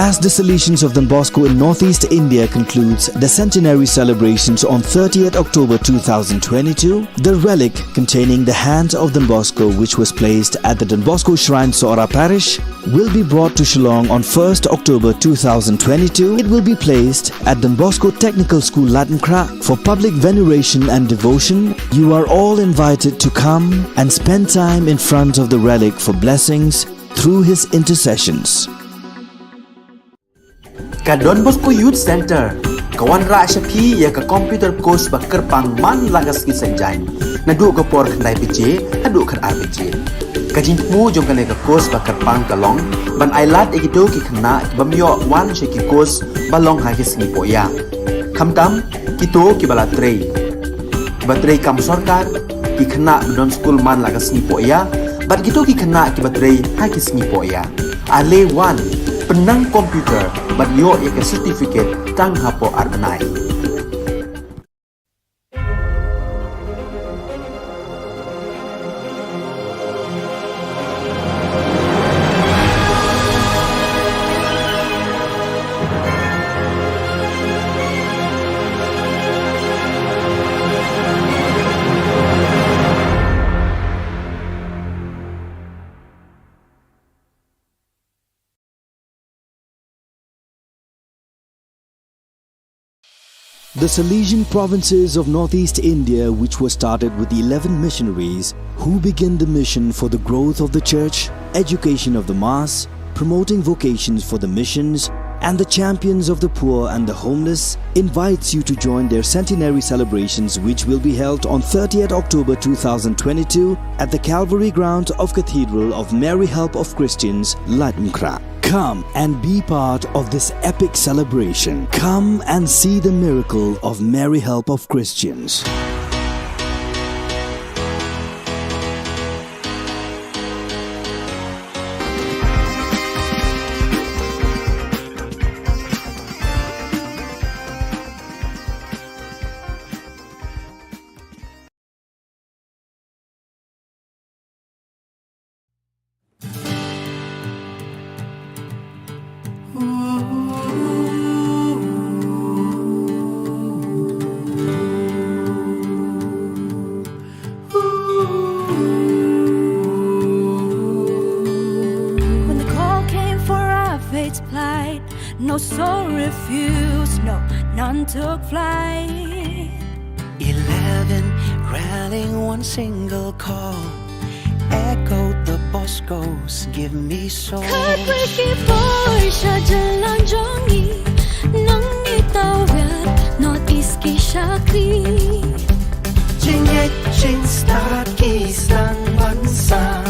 As the Salesians of Don Bosco in Northeast India concludes the centenary celebrations on thirtieth October two thousand twenty-two, the relic containing the hand of Don Bosco, which was placed at the Don Bosco Shrine, Sohra Parish, will be brought to Shillong on first October two thousand twenty-two. It will be placed at Don Bosco Technical School, Laitumkhrah, for public veneration and devotion. You are all invited to come and spend time in front of the relic for blessings through his intercessions. Ka Don Bosco Youth Centre ka wanrah sha phi ïa ka computer course ba kyrpang man la ka sngi Saitjaiñ, naduh ka por khyndai baje haduh khatar baje. Ka jingthmu jong kane ka course ba kyrpang ka long ban ailad ïa kito ki khynnah ki bym ïoh wan sha ki course ba long ha ki sngi pohïa, khamtam kito kiba la trei, kiba trei kam sorkar, ki khynnah ba don skul man la ka sngi pohïa, bad kito ki khynnah kiba trei ha ki sngi pohïa. Ale wan, pynnang computer bad ïoh ïa ka certificate tang hapoh ar bnai. The Salesian provinces of Northeast India, which was started with eleven missionaries who began the mission for the growth of the church, education of the mass, promoting vocations for the missions, and the champions of the poor and the homeless, invites you to join their centenary celebrations, which will be held on thirtieth October two thousand twenty-two at the Calvary Ground of Cathedral of Mary Help of Christians, Laitumkhrah. Come and be part of this epic celebration. Come and see the miracle of Mary Help of Christians. When the call came for our faith to plight, no soul refused, no, none took flight. Eleven rallying one single call, echoed the Boscos, give me soul. Khatwei ki bor sha jylla jong ngi, nang ngi tawiar North East ki shakri. Jingngeit jingstad ki sdang ban sah,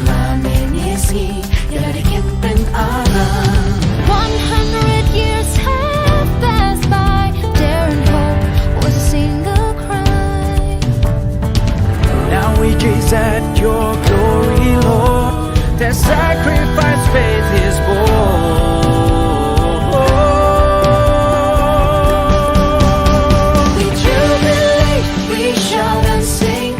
la mynne sngi ïa la dei campaign alarm. One hundred years have passed by, dare and hope was a single cry. Now we gaze at your glory, Lord. Their sacrifice faith is born. We jubilate, we shout and sing,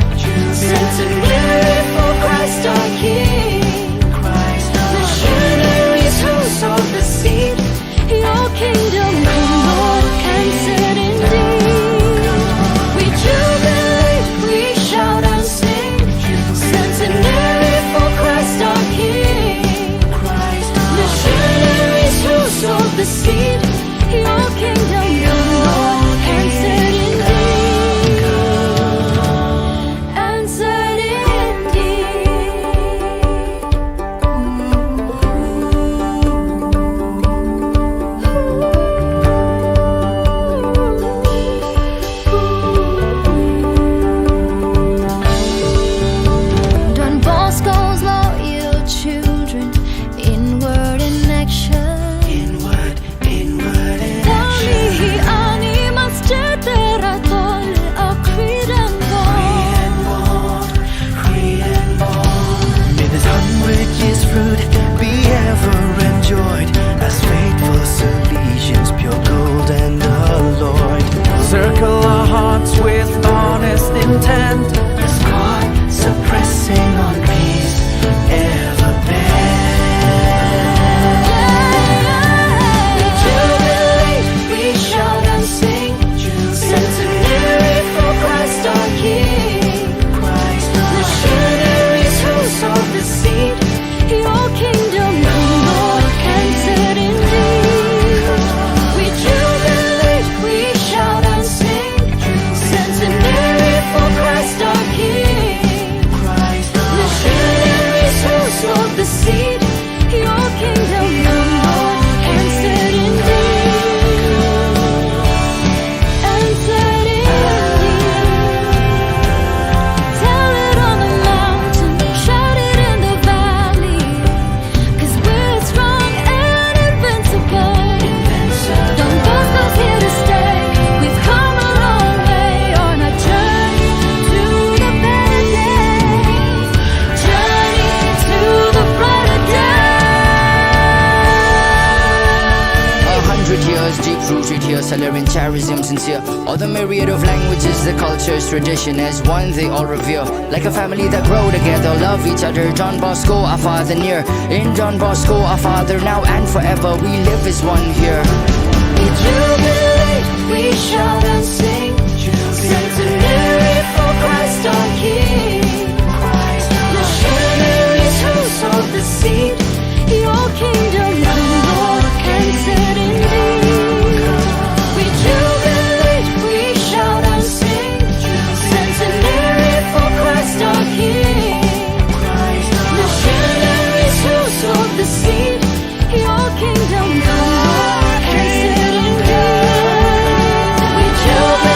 centenary for Christ our King. Christ our King. Missionaries who sowed the seed, your kingdom come, Lord, can set indeed. We jubilate, we shout and sing, centenary for Christ our King. Christ Rooted here, Salernitarianism sincere. All the myriad of languages, the cultures, tradition as one they all revere. Like a family that grow together, love each other. Don Bosco, our father near. In Don Bosco, our father now and forever. We live as one here. We jubilate, we shout and sing. Centenary for Christ our King. Missionaries who sowed the seed. Your kingdom come, Lord, entered indeed. We jubilate, we shout and sing. Centenary for Christ our King. Missionaries who sowed the seed. Your kingdom come, Lord, entered indeed. We jubilate.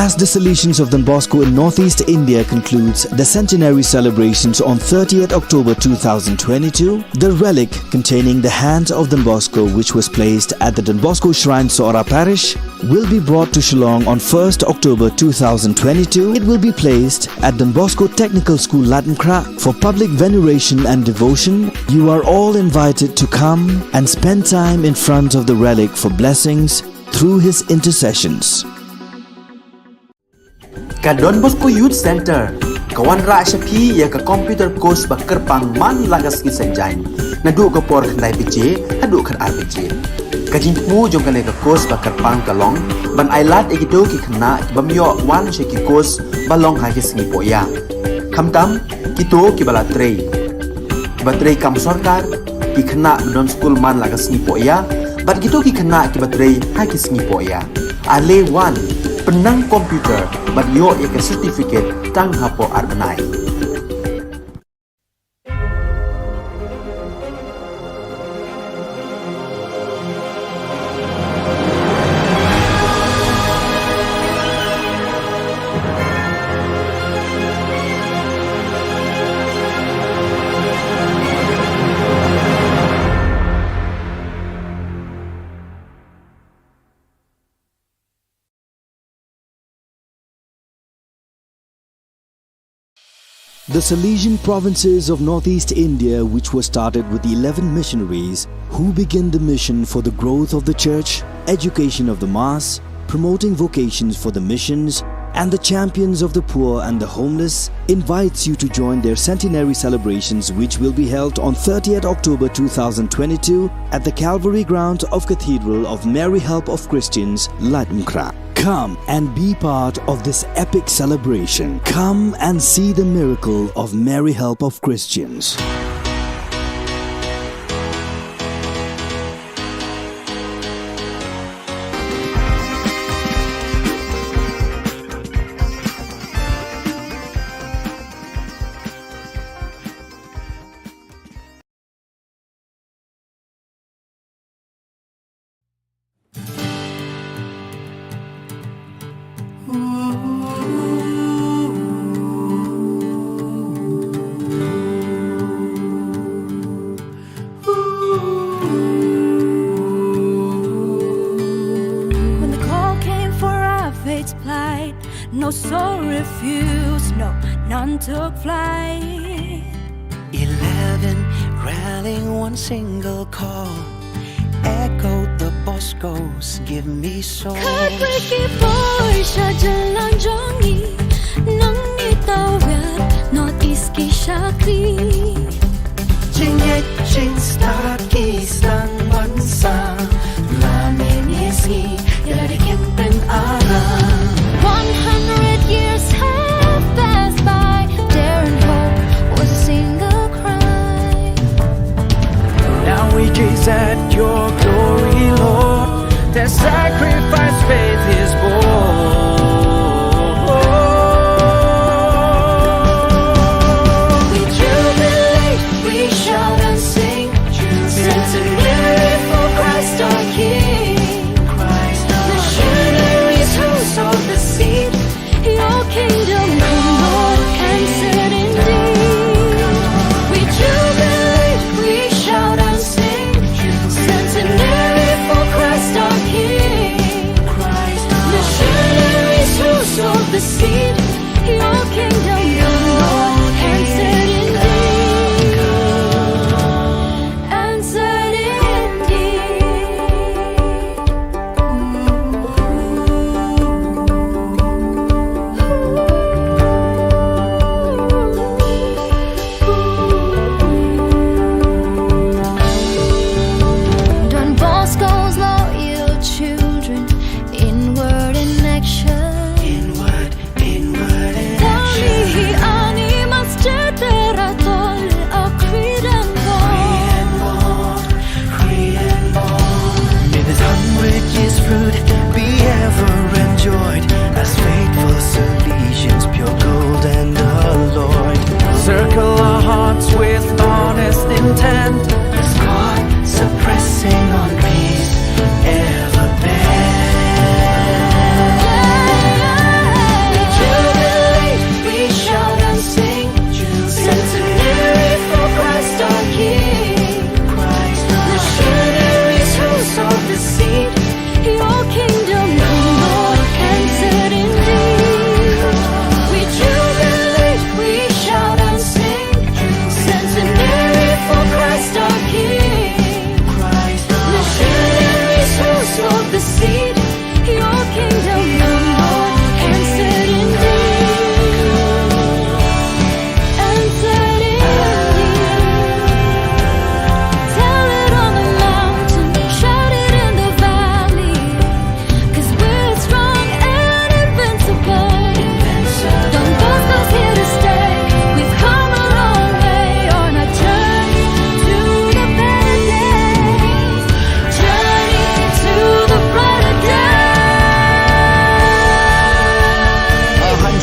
As the Salesians of Don Bosco in Northeast India concludes the centenary celebrations on thirtieth October two thousand twenty-two, the relic containing the hands of Don Bosco, which was placed at the Don Bosco Shrine, Sohra Parish, will be brought to Shillong on first October two thousand twenty-two. It will be placed at Don Bosco Technical School, Laitumkhrah, for public veneration and devotion. You are all invited to come and spend time in front of the relic for blessings through his intercessions. Ka Don Bosco Youth Centre ka wanrah sha phi ïa ka computer course ba kyrpang man la ka sngi Saitjaiñ, naduh ka por khyndai baje haduh khatar baje. Ka jingthmu jong kane ka course ba kyrpang ka long ban ailad ïa kito ki khynnah ki bym ïoh wan sha ki course ba long ha ki sngi pohïa. Khamtam kito kiba la trei, kiba trei kam sorkar, ki khynnah ba don skul man la ka sngi pohïa, bad kito ki khynnah kiba trei ha ki sngi pohïa. Ale wan, pynnang computer bad ïoh ïa ka certificate tang hapoh ar bnai. The Salesian provinces of Northeast India, which was started with eleven missionaries who began the mission for the growth of the church, education of the mass, promoting vocations for the missions, and the champions of the poor and the homeless, invites you to join their centenary celebrations, which will be held on thirtieth October two thousand twenty-two at the Calvary grounds of Cathedral of Mary Help of Christians, Laitumkhrah. Come and be part of this epic celebration. Come and see the miracle of Mary Help of Christians. When the call came for our faith to plight, no soul refused, no, none took flight. Eleven rallying one single call, echoed the Bosco's "Give me soul." Khatwei ki poi sha jylla jong ngi, nang ngi tawet North East ki shakri. Jingngeit jingstad ki sdang ban sah, la mynne sngi ïa la dei kim pynaram. One hundred years have passed by, daring hope was a single cry. Now we gaze at your glory, Lord. Their sacrifice faith is born. We jubilate, we shout and sing, jubilate, for Christ our King. Christ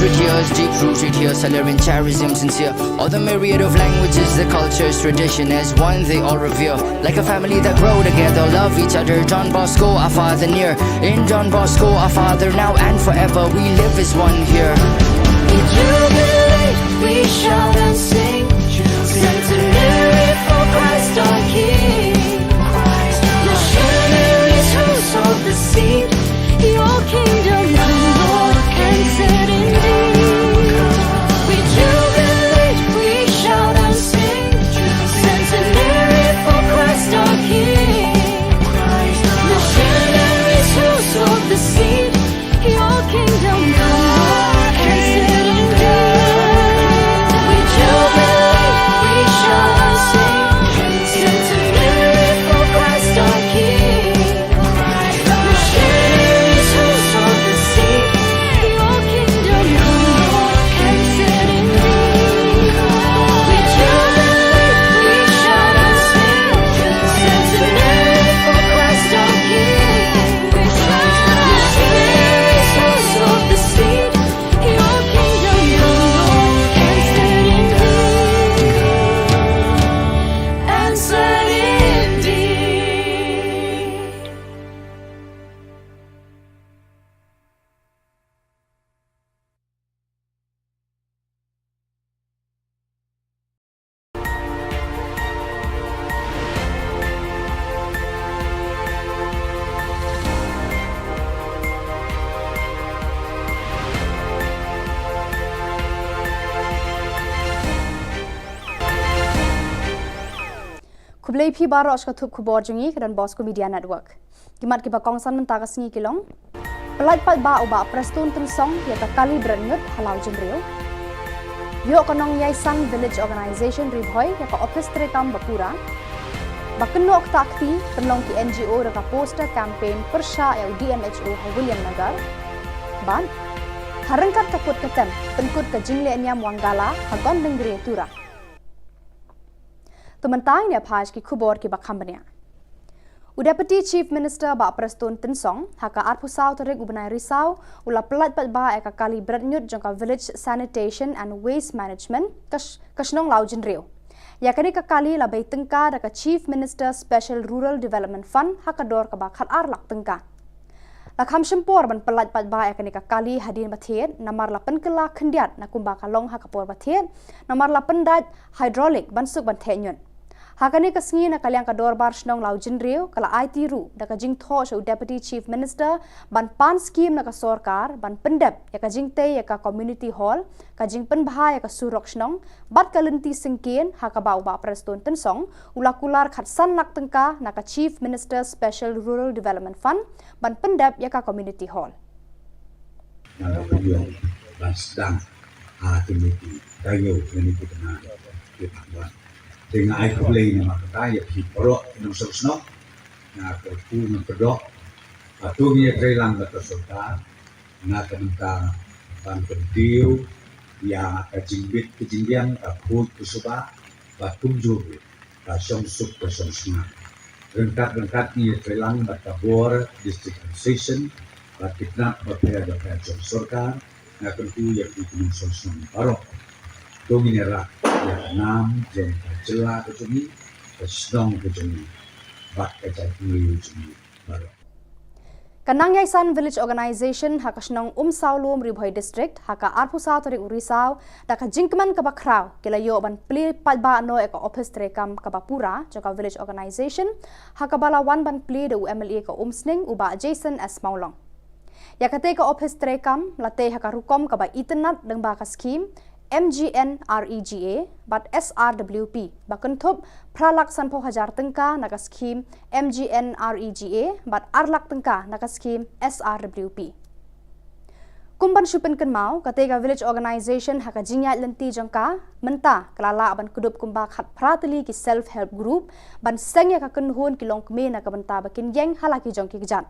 Hundred years deep rooted here, Salarian charism sincere. All the myriad of languages, the cultures, tradition as one they all revere. Like a family that grow together, love each other. Don Bosco, our father near. In Don Bosco, our father now and forever, we live as one here. We jubilate, we shout and sing. Centenary for Christ our King. Missionaries who sowed the seed. Your kingdom come, Lord, and set indeed. We jubilate, we shout and sing. Centenary for Christ our King. Missionaries who sowed the seed. Your kingdom come, Lord, and set indeed. We jubilate, we shout and sing. Centenary for Christ our King. Khublei phi baroh sha ka thup khubor jong ngi ka Don Bosco Media Network. Ki mat kiba kongsan mynta ka sngi ki long: Pyllait paidbah u Bah Prestone Tynsong ïa ka kali bret ñiut ha Lawjynriew. Ïoh ka Nongïaisang Village Organization Ri Bhoi ïa ka ophis treikam ba pura. Ba kynnoh ktah kti pynlong ki N G O da ka poster campaign pyrshah ïa u D M H O ha Williamnagar. Bad ha ryngkat ka put ka tem pynkut ka jingleh niam Wangala ha Gondangria Tura. To mynta ngin ïa peit ki khubor kiba kham bniah. U Deputy Chief Minister Bah Prestone Tynsong ha ka arphew saw tarik u bnai Risaw u la pyllait paidbah ïa ka kali bret ñiut jong ka Village Sanitation and Waste Management ka sh-, ka shnong Lawjynriew. Ïa kane ka kali la bei tyngka da ka Chief Minister Special Rural Development Fund ha ka dor kaba khatar lak tyngka. La kham shim por ban pyllait paidbah ïa kane ka kali hadien ba thied namar la pynkylla khyndiat na kumba ka long ha ka por ba thied namar la pyndait hydraulic ban suk ban theh ñiut. Ha kane ka sngi na ka liang ka dorbar shnong Lawjynriew ka la aiti ruh da ka jingthoh sha u Deputy Chief Minister ban pan skim na ka sorkar ban pyndep ïa ka jingtei ïa ka community hall, ka jingpynbha ïa ka surok shnong bad ka lynti syngkien ha kaba u Bah Prestone Tynsong u la kular khatsan lak tyngka na ka Chief Minister Special Rural Development Fund ban pyndep ïa ka community hall. Nga la pynïoh ban sdang ha kine ki taïew, kine ki bnai ki ban wan. Te nga ai khublei namar kata ïa phi baroh ki nongshong shnong. Nga kyrkhu, nga kyrdoh ba to ngin ïatreilang bad ka sorkar na ka bynta ban kyntiew ïa ka jingbit ka jingbiang, ka khuid ka suba, bad kumjuh ruh ka shongsuk ka shongsnam. Ryngkat ryngkat ngin ïatreilang bad ka bor District Administration bad ki tnat bapher bapher jong sorkar. Nga kyrkhu ïa phi ki nongshong shnong baroh, to ngin ïarap ïa ka nam jong ka jylla ka jong ngi, ka shnong ka jong ngi bad ka jaitbynriew jong ngi baroh. Ka Nongïaisang Village Organization ha ka shnong Umsawlum, Ri Bhoi District, ha ka arphew saw tarik u Risaw da ka jingkmen kaba khraw ki la ïoh ban plie paidbah noh ïa ka ophis treikam kaba pura jong ka Village Organization ha kaba la wan ban plie da u M L A ka Umsning u Bah Jason S Mawlong. Ïa katei ka ophis treikam la tei ha ka rukom kaba itynnad lyngba ka skhim M G N R E G A bad S R W P ba kynthup phra lak sanphew hajar tyngka na ka skhim M G N R E G A bad ar lak tyngka na ka skhim S R W P. Kum ban shu pynkynmaw, katei ka Village Organization ha ka jingïaid lynti jong ka mynta ka la lah ban kdup kumba khatphra tylli ki self help group ban seng ïa ka kynhun ki longkmie na ka bynta ba kin ïeng ha la ki jong ki kjat.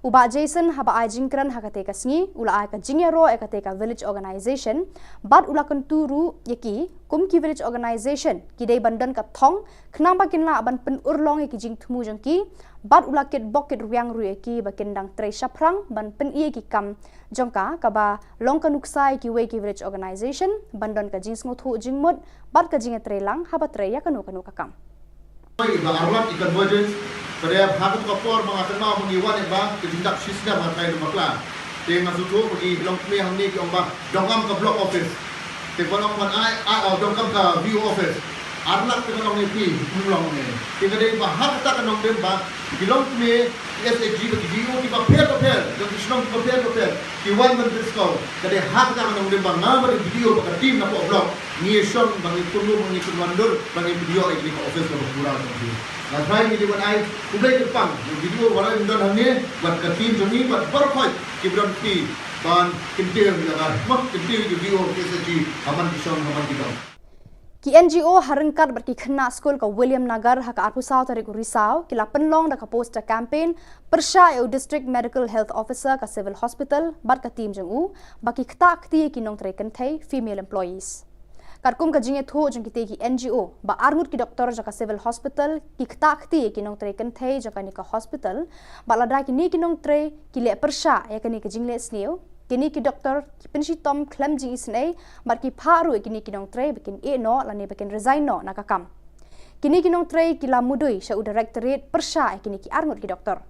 U Bah Jason haba ai jingkren ha katei ka sngi u la ai ka jingïaroh ïa katei ka village organization bad u la kyntu ruh ïa ki kum ki village organization ki dei ban don ka thong khnang ba kin lah ban pynurlong ïa ki jingthmu jong ki bad u la kitbok kitrwiang ruh ïa ki ba kin dang trei shaphrang ban pyni ïa ki kam jong ka kaba long ka nuksa ïa kiwei ki village organization ban don ka jingsngewthuh jingmut bad ka jingïatreilang haba trei ïa kano kano ka kam. Ba arlak i convergence, ka dei ha ka por ba nga kynmaw ba ngi wan ba ka jingdap shisnem ha Thailand bakla. Te nga sngewthuh ba ngi long kmie hangne ki ong ba donkam ka block office. Te ba long ban ai, ai, oh, donkam ka V O office. Arlak te ba long ne phi, um long ne. Te ka dei ba ha kata ka nongdem ba ki long kmie, ki S H G ba ki D O ki ba pher ba pher, jong ki shnong ki ba pher ba pher. Ki wan ban pynskhem. Ka dei ha kata ka nongdem ba nga ba dei D O ba ka team na poh block. Ngi shong ba ngi pynlong ba ngi pynwandur ba ngi pynïoh ïa kane ka office kaba pura ka office. Nga trai ngi dei ban ai khublei kyrpang ïa ki dei ba la don hangne bad ka team jong ngi bad baroh khoit ki ba don ki ban kyntiew ïa ka ma kyntiew ïa ki D O K S G ha man ki shong ha man ki dong. Ki N G O ha ryngkat bad ki khynnah skul ka William Nagar ha ka arphew saw tarik u Risaw ki la pynlong da ka poster campaign pyrshah ïa u District Medical Health Officer ka Civil Hospital bad ka team jong u ba ki ktah kti ïa ki nongtrei kynthei female employees. Katkum ka jingïathuh jong kitei ki N G O ba arngut ki doktor jong ka Civil Hospital ki ktah kti ïa ki nongtrei kynthei jong kane ka hospital bad lada kine ki nongtrei ki leh pyrshah ïa kane ka jingleh sniew, kine ki doktor ki pynshitom khlem jingisynei bad ki phah ruh ïa kine ki nongtrei ba kin ïeh noh lane ba kin resign noh na ka kam. Kine ki nongtrei ki la mudui sha u directorate pyrshah ïa kine ki arngut ki doktor.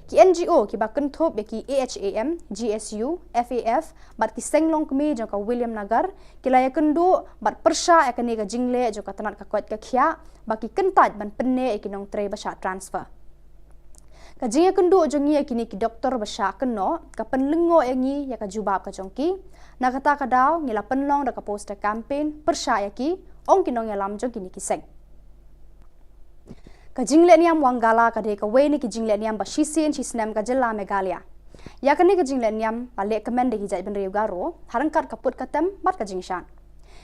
Ki N G O ki ba kynthup ïa ki A H A M, G S U, F A F bad ki seng longkmie jong ka William Nagar ki la ïakynduh bad pyrshah ïa kane ka jingleh jong ka tnat ka koit ka khiah ba ki kyntait ban pynneh ïa ki nongtrei ba shah transfer. Ka jingïakynduh jong ngi ïa kine ki doktor ba shah kynnoh ka pynlyngngoh ïa ngi ïa ka jubab ka jong ki. Na kata ka daw ngi la pynlong da ka poster campaign pyrshah ïa ki, ong ki nongïalam jong kine ki seng. Ka jingleh niam Wangala ka dei kawei na ki jingleh niam ba shisien shisnem ka jylla Meghalaya. Ïa kane ka jingleh niam la leh kmen da ki jaitbynriew Garo ha ryngkat ka put ka tem bad ka jingshad.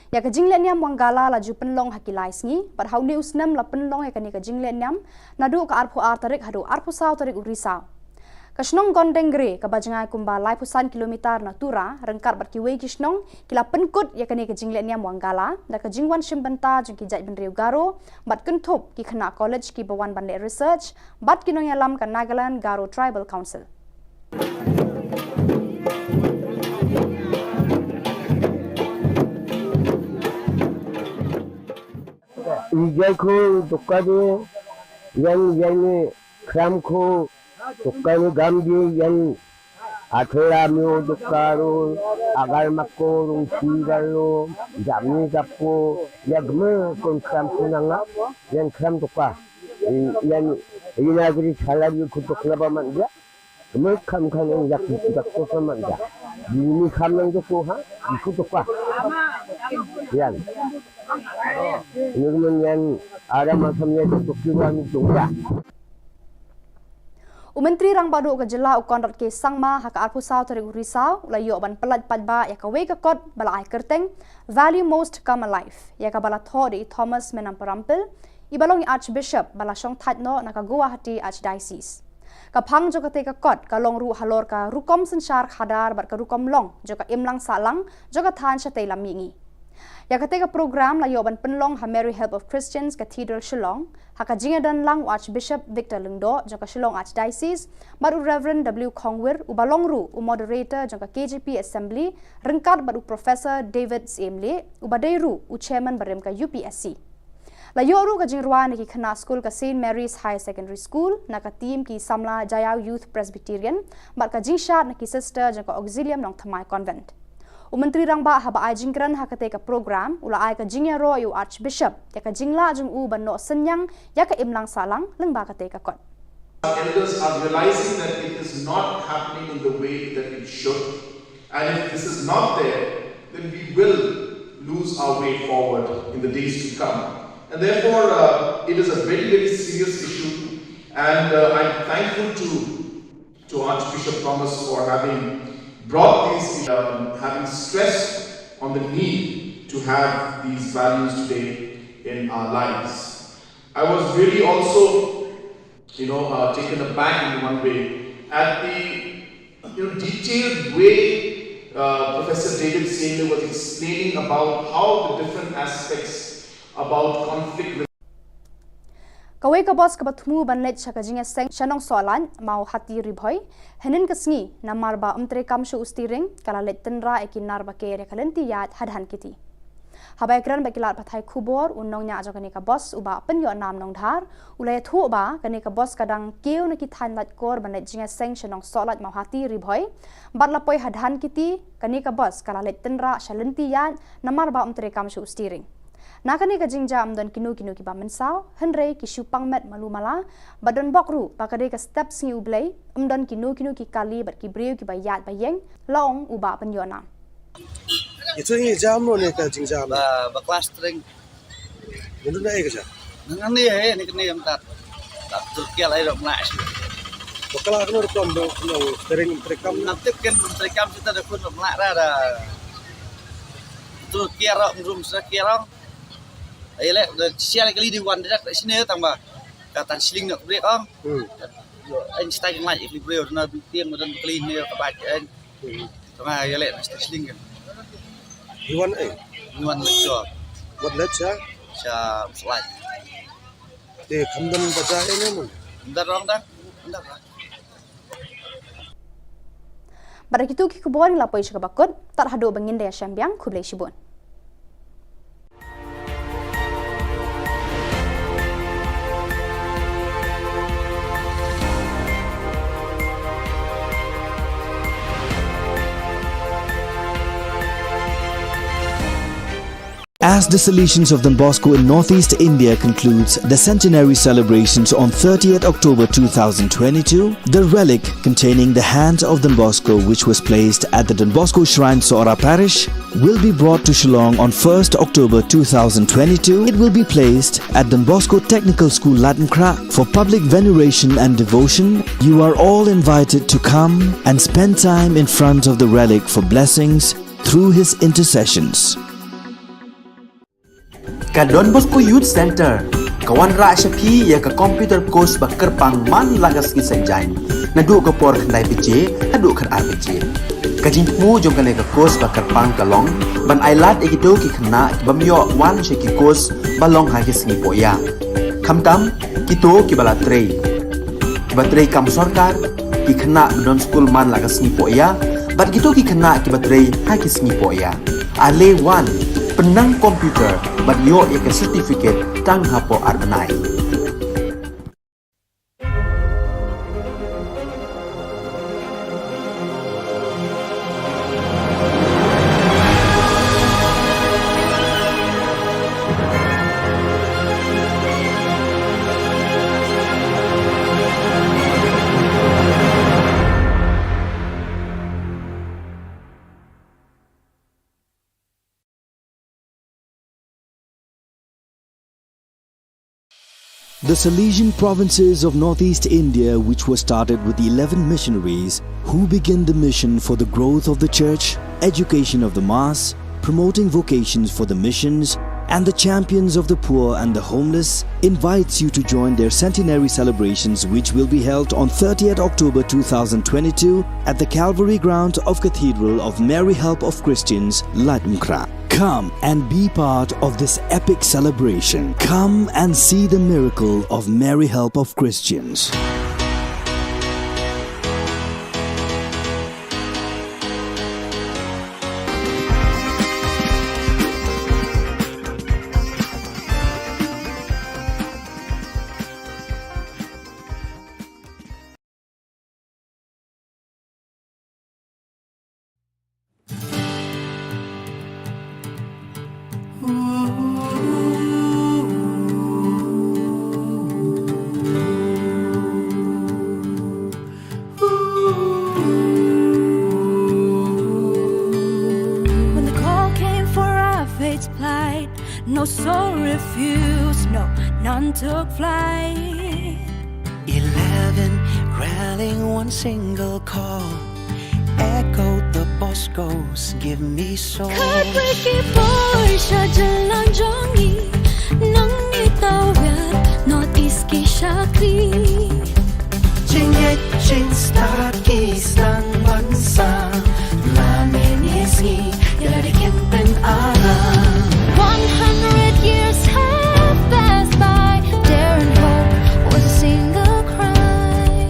Ïa ka jingleh niam Wangala la ju pynlong ha ki lai sngi bad ha une u snem la pynlong ïa kane ka jingleh niam naduh ka arphew ar tarik haduh arphew saw tarik u Risaw. Ka shnong Gondengre kaba jngai kumba laiphew san kilometer na Tura ryngkat bad kiwei ki shnong ki la pynkut ïa kane ka jingleh niam Wangala da ka jingwan shim bynta jong ki jaitbynriew Garo bad kynthup ki khynnah college kiba wan ban leh research bad ki nongïalam ka Nagaland Garo Tribal Council. Ijai ko dokka de, yan yan kram ko dokka ni gam de, yan athera myo dokka ro, agar mako rung si galo, jamni gapo, ya gme kon kram ko nanga, yan kram dokka. Yan ina gri salary ko dokna ba man dia. Kami kam kan yang yak yak ko sama da. Ini kam yang ko ha, itu ko pa. Yan. Ini men yan ada macam yang ko kiwa ni juga. U Myntri Rangbah Duh ka jylla u Conrad K Sangma ha ka arphew saw tarik u Risaw u la ïoh ban pyllait paidbah ïa kawei ka kot ba la ai kyrteng Value Most Come Alive ïa kaba la thoh da i Thomas Menamparampil i ba long i Archbishop ba la shong thait noh na ka Guwahati Archdiocese. Ka phang jong katei ka kot ka long ruh halor ka rukom synshar khadar bad ka rukom long jong ka imlang sahlang jong ka thaiñ shatei lam mihngi. Ïa katei ka program la ïoh ban pynlong ha Mary Help of Christians Cathedral Shillong ha ka jingïadon lang u Archbishop Victor Lyngdoh jong ka Shillong Archdiocese bad u Reverend W Khongwir uba long ruh u moderator jong ka K J P Assembly ryngkat bad u Professor David Syiemlieh uba dei ruh u chairman barim ka U P S C. La ïoh ruh ka jingrwai na ki khynnah skul ka Saint Mary's Higher Secondary School na ka team ki samla Jaiaw Youth Presbyterian bad ka jingshad na ki sister jong ka Auxilium Nongthymmai Convent. U Myntri Rangbah haba ai jingkren ha katei ka program u la ai ka jingïaroh ïa u Archbishop ïa ka jinglah jong u ban noh synñiang ïa ka imlang sahlang lyngba katei ka kot. Elders are realizing that it is not happening in the way that it should. And if this is not there, then we will lose our way forward in the days to come. And therefore, uh, it is a very, very serious issue. And uh, I'm thankful to, to Archbishop Thomas for having brought these, um, having stressed on the need to have these values today in our lives. I was really also you know, uh, taken aback in one way At the, you know, detailed way, uh, Professor David Seme was explaining about how the different aspects about conflict. Kawei ka bus kaba thmu ban leit sha ka jingïaseng sha Nongsohlait Mawhati Ri Bhoi, hynnin ka sngi, namar ba ym treikam shuh u steering, ka la leit tynrah ïa ki nar ba ker ïa ka lynti ïaid hadien kti. Haba ïakren bad ki lad pathai khubor, u nongñiah jong kane ka bus, u Bah Pynïohnam Nongdhar, u la ïathuh ba kane ka bus ka dang kiew na ki thaiñ Laitkor ban leit jingïaseng sha Nongsohlait Mawhati Ri Bhoi, bad la poi hadien kti, kane ka bus ka la leit tynrah sha lynti ïaid namar ba ym treikam shuh u steering. Na kane ka jingjia ym don kino kino kiba mynsaw, hynrei ki shu pang met malu mala, bad don bok ruh ba ka dei ka step sngi U Blei, ym don kino kino ki kali bad ki briew kiba ïaid ba ïeng, la ong u Bah Pynïohnam. Ito ngi jam no ne ka jingjam. Ba, ba klas tring. Ngi dun ai ka jam. Nang ani ai ni kene am tat. Tat tur kial ai dok na. Ba kala kano rukom do kano tering trekam. Nang tip ken trekam kita da kun dok na ra da. Tur kial rok rum sa kial rok. Ai le da sial kali di wan dak sini tang ba. Katan sling nak brek ong. Hmm. Yo, ai stai ngai ikli brek na bi tiang madan kali ni ka ba ai. Tengah ya lek na station kan. Iwan eh. Iwan lecture. Wat lecture. Sha slide. Te khamdan baja eh ne mun. Ndar rong dah. Ndar rong. Bad da kitu ki khubor ngi la poi sha kaba kut, tad haduh ba ngin da ïashem biang, khublei shibun. As the Salesians of Don Bosco in Northeast India concludes the centenary celebrations on thirtieth October two thousand twenty-two, the relic containing the hand of Don Bosco, which was placed at the Don Bosco Shrine, Sohra Parish, will be brought to Shillong on first October two thousand twenty-two. It will be placed at Don Bosco Technical School, Laitumkhrah, for public veneration and devotion. You are all invited to come and spend time in front of the relic for blessings through his intercessions. Ka Don Bosco Youth Center ka wanrah sha phi ïa ka computer course ba kyrpang man la ka sngi Saitjaiñ, naduh ka por khyndai baje haduh khatar baje. Ka jingthmu jong kane ka course ba kyrpang ka long ban ailad ïa kito ki khynnah ki bym ïoh wan sha ki course ba long ha ki sngi pohïa. Khamtam kito kiba la trei, kiba trei kam sorkar, ki khynnah ba don skul man la ka sngi pohïa, bad kito ki khynnah kiba trei ha ki sngi pohïa. Ale wan, pynnang computer bad ïoh ïa ka certificate tang hapoh ar bnai. The Salesian provinces of Northeast India, which was started with eleven missionaries who began the mission for the growth of the church, education of the mass, promoting vocations for the missions, and the champions of the poor and the homeless, invites you to join their centenary celebrations, which will be held on thirtieth October two thousand twenty-two at the Calvary ground of Cathedral of Mary Help of Christians, Laitumkhrah. Come and be part of this epic celebration. Come and see the miracle of Mary Help of Christians. When the call came for our faith flight, no soul refused, no, none took flight. Eleven rallying one single call, echoed the Bosco's "Give me soul." Khatwei ki poi sha jylla jong ngi, nang ngi tawiar North East ki shakri. Jingngeit jingstad ki sdang ban sang, la mynne sngi ïa la dei kin pynalang. One hundred years have passed by, dare and hope was a single cry.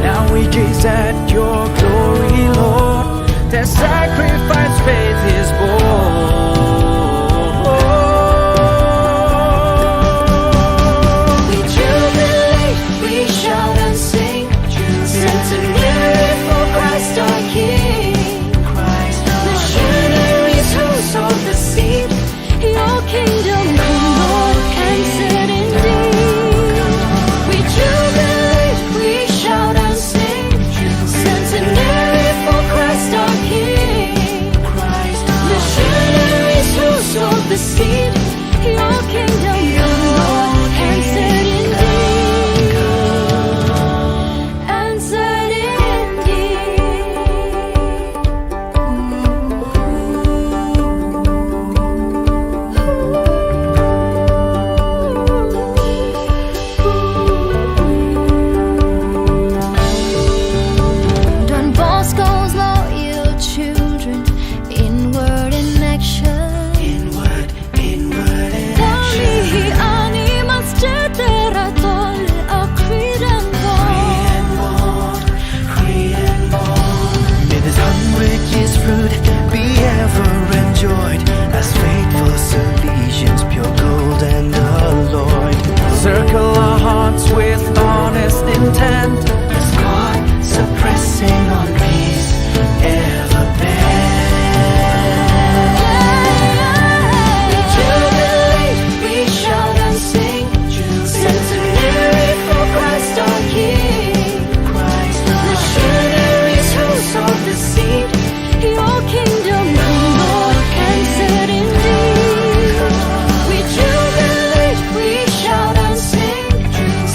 Now we gaze at your glory, Lord. Their sacrifice faith is born. We jubilate, we shout and sing. Centenary for Christ our King. Missionaries who sowed the seed. Your kingdom come, Lord, and set indeed. We jubilate, we shout and sing. Centenary for Christ our King. Missionaries who sowed the seed. Your kingdom come, Lord, and set indeed. And set indeed. Don Bosco's loyal children, inward in action. Inward, inward in action. Dami hi ani mas cetera tol akridan bor. May this hundred years fruit be ever enjoyed as faithful Salesians, pure gold and alloyed. Circle our hearts with honest intent as God suppressing on peace ever bend. We jubilate, we shout and sing, centenary for Christ our King. Missionaries who sowed the seed, your kingdom come, Lord, and set indeed. We jubilate, we shout and sing,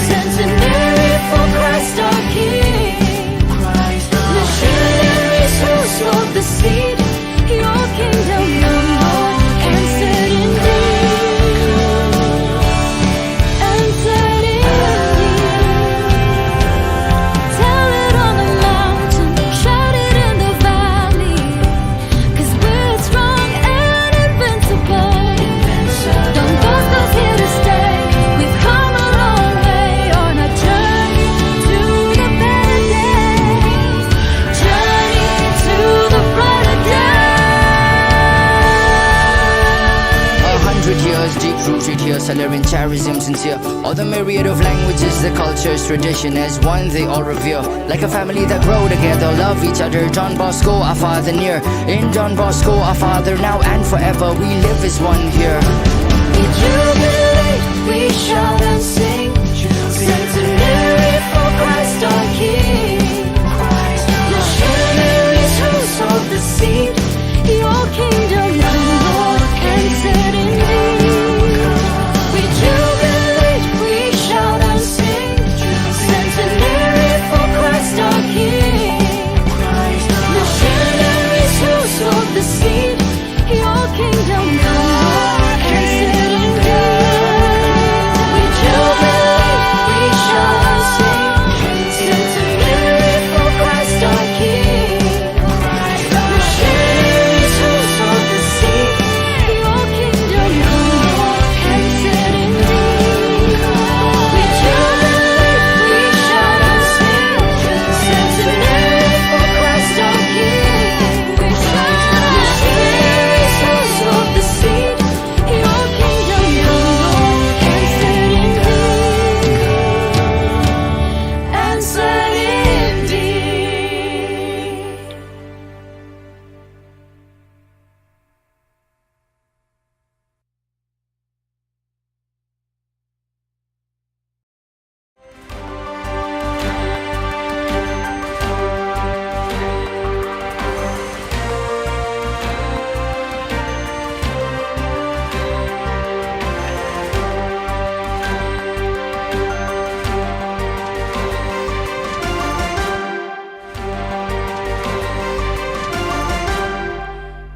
centenary for Christ our King. Missionaries who sowed the seed, your kingdom come, Lord, and set indeed. And set indeed. Tell it on the mountain, shout it in the valley, 'cause we're strong and invincible. Don Bosco's here to stay. We've come a long way on our journey to the better days. Journey to the brighter days. A hundred years deep rooted here, Salerian charism sincere. All the myriad of languages, the cultures, tradition as one they all revere. Like a family that grow together, love each other. Don Bosco, our father near. In Don Bosco, our father now and forever. We live as one here. We jubilate, we shout and sing. Centenary for Christ our King. Missionaries who sowed the seed. Your kingdom come, Lord, and set indeed. We jubilate, we shout and sing. Centenary for Christ our King. Missionaries who sowed the seed. Your kingdom come, Lord, and set indeed. We jubilate, we shout and sing. Centenary for Christ our King.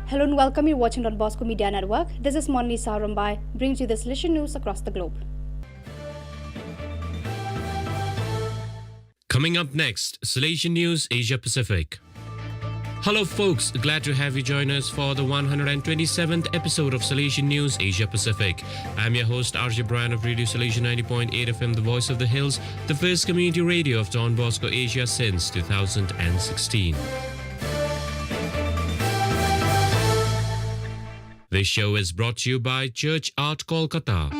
Hello and welcome. You're watching Don Bosco Media Network. This is Monlisa Rumbai, brings you this Lishon news across the globe. Coming up next, Salesian News Asia Pacific. Hello, folks. Glad to have you join us for the one hundred twenty-seventh episode of Salesian News Asia Pacific. I'm your host, R J Brian of Radio Salesian ninety point eight F M, the voice of the hills, the first community radio of Don Bosco Asia since two thousand sixteen. This show is brought to you by Church Art Kolkata.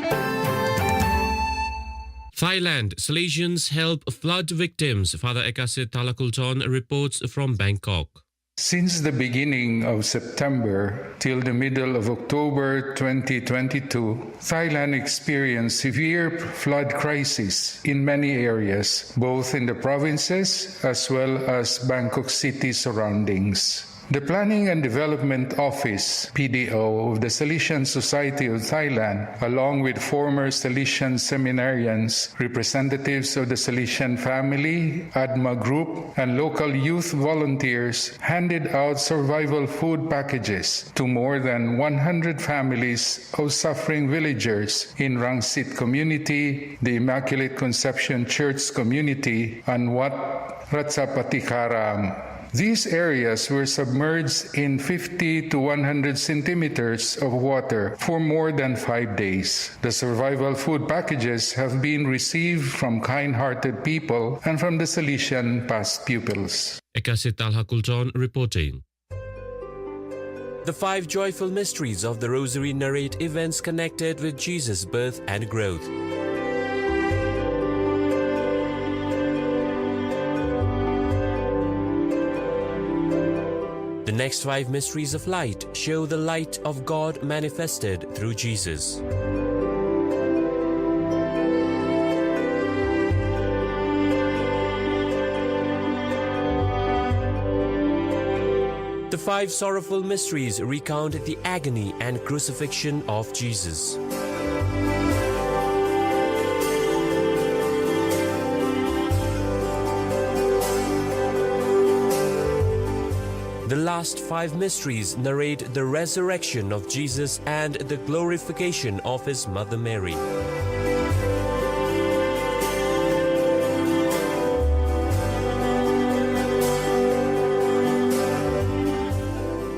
Thailand, Salesians help flood victims. Father Ekasit Thalakulton reports from Bangkok. Since the beginning of September till the middle of October twenty twenty-two, Thailand experienced severe flood crisis in many areas, both in the provinces as well as Bangkok city surroundings. The Planning and Development Office, P D O, of the Salesian Society of Thailand, along with former Salesian seminarians, representatives of the Salesian family, ADMA group, and local youth volunteers, handed out survival food packages to more than one hundred families of suffering villagers in Rangsit community, the Immaculate Conception Church community, and Wat Ratchapatikharam. These areas were submerged in fifty to one hundred centimeters of water for more than five days. The survival food packages have been received from kind-hearted people and from the Salesian past pupils. Ekasit Thalakulton reporting. The five joyful mysteries of the Rosary narrate events connected with Jesus' birth and growth. The next five mysteries of light show the light of God manifested through Jesus. The five sorrowful mysteries recount the agony and crucifixion of Jesus. The last five mysteries narrate the resurrection of Jesus and the glorification of his mother Mary.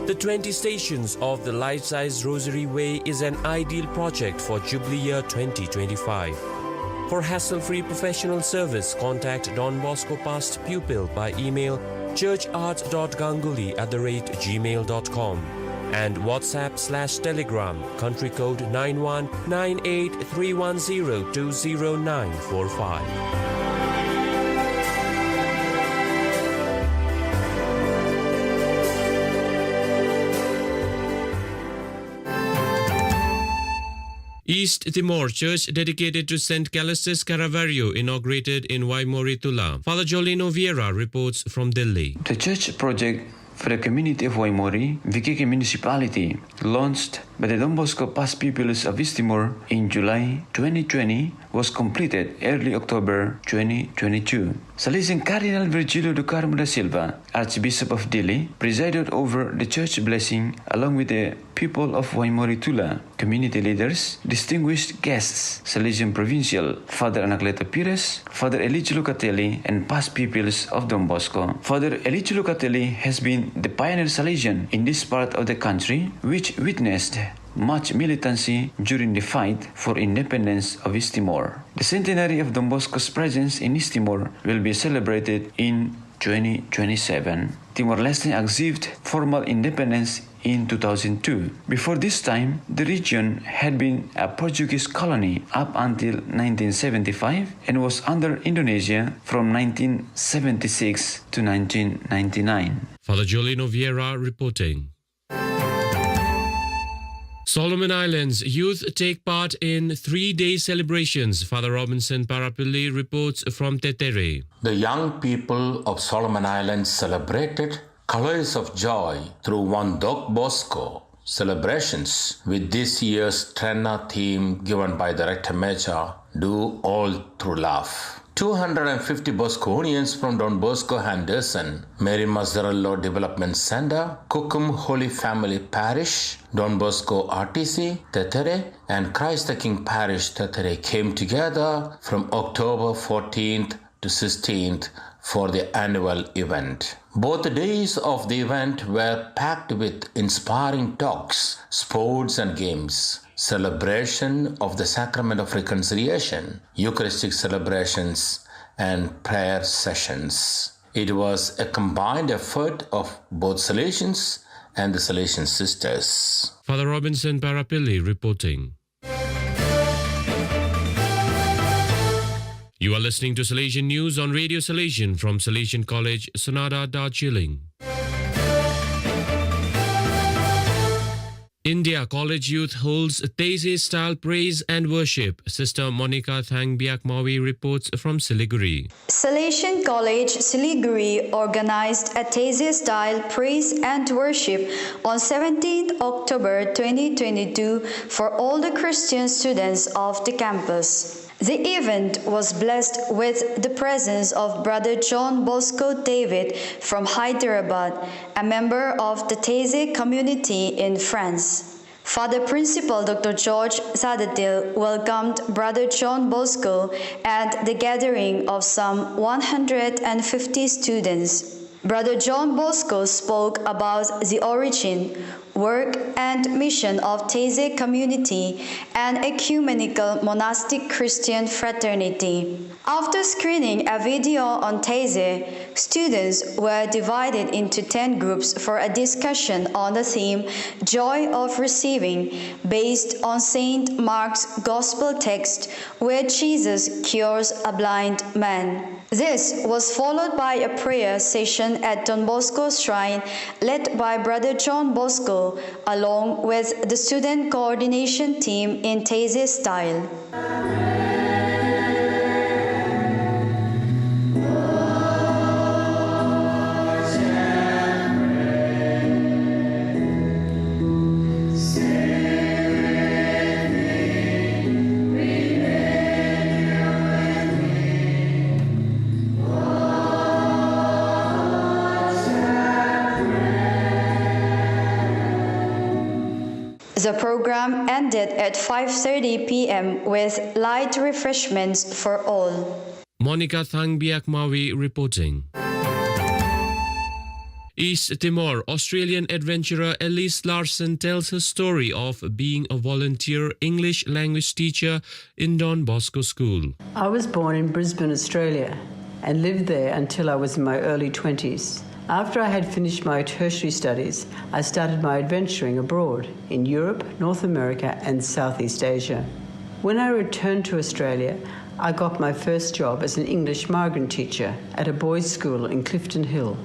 The twenty Stations of the Life-Size Rosary Way is an ideal project for Jubilee Year twenty twenty-five. For hassle-free professional service, contact Don Bosco Past Pupil by email churchart.ganguly at the rate gmail.com and WhatsApp slash Telegram, country code nine one nine eight three one zero two zero nine four five. East Timor, church dedicated to Saint Callistus Caravaggio inaugurated in Waimori, Tula. Father Jolino Vieira reports from Delhi. The church project for the community of Waimori, Viqueque Municipality, launched by the Don Bosco Past Pupils of East Timor in July twenty twenty, was completed early October twenty twenty-two. Salesian Cardinal Virgilio do Carmo da Silva, Archbishop of Dili, presided over the church blessing along with the people of Waimori Tula, community leaders, distinguished guests, Salesian Provincial, Father Anacleto Pires, Father Elijah Lucatelli, and past pupils of Don Bosco. Father Elijah Lucatelli has been the pioneer Salesian in this part of the country, which witnessed much militancy during the fight for independence of East Timor. The centenary of Don Bosco's presence in East Timor will be celebrated in twenty twenty-seven. Timor-Leste achieved formal independence in two thousand two. Before this time, the region had been a Portuguese colony up until nineteen seventy-five and was under Indonesia from nineteen seventy-six to nineteen ninety-nine. Father Jolino Vieira reporting. Solomon Islands youth take part in three-day celebrations. Father Robinson Parapilli reports from Tetere. The young people of Solomon Islands celebrated colors of joy through one Don Bosco celebrations with this year's Trena theme given by the Rector Major, Do All Through Love. Two hundred fifty Bosconians from Don Bosco Henderson, Mary Mazzarello Development Center, Kukum Holy Family Parish, Don Bosco R T C, Tetere, and Christ the King Parish, Tetere, came together from October fourteenth to sixteenth for the annual event. Both days of the event were packed with inspiring talks, sports and games, celebration of the Sacrament of Reconciliation, Eucharistic celebrations, and prayer sessions. It was a combined effort of both Salesians and the Salesian sisters. Father Robinson Parapilli reporting. You are listening to Salesian News on Radio Salesian from Salesian College, Sonada, Darjeeling. India College Youth holds Taizé style praise and worship. Sister Monica Thangbiak Mawi reports from Siliguri. Salesian College Siliguri organized a Taizé style praise and worship on seventeenth October twenty twenty-two for all the Christian students of the campus. The event was blessed with the presence of Brother John Bosco David from Hyderabad, a member of the Taizé community in France. Father Principal Doctor George Sadatil welcomed Brother John Bosco at the gathering of some one hundred fifty students. Brother John Bosco spoke about the origin, work, and mission of Taizé community, an ecumenical monastic Christian fraternity. After screening a video on Taizé, students were divided into ten groups for a discussion on the theme Joy of Receiving, based on Saint Mark's Gospel text where Jesus cures a blind man. This was followed by a prayer session at Don Bosco Shrine, led by Brother John Bosco, along with the student coordination team in Taizé style. The program ended at five thirty p m with light refreshments for all. Monica Thangbiak Mawi reporting. East Timor, Australian adventurer Elise Larsen tells her story of being a volunteer English language teacher in Don Bosco School. I was born in Brisbane, Australia, and lived there until I was in my early twenties. After I had finished my tertiary studies, I started my adventuring abroad in Europe, North America, and Southeast Asia. When I returned to Australia, I got my first job as an English migrant teacher at a boys' school in Clifton Hill,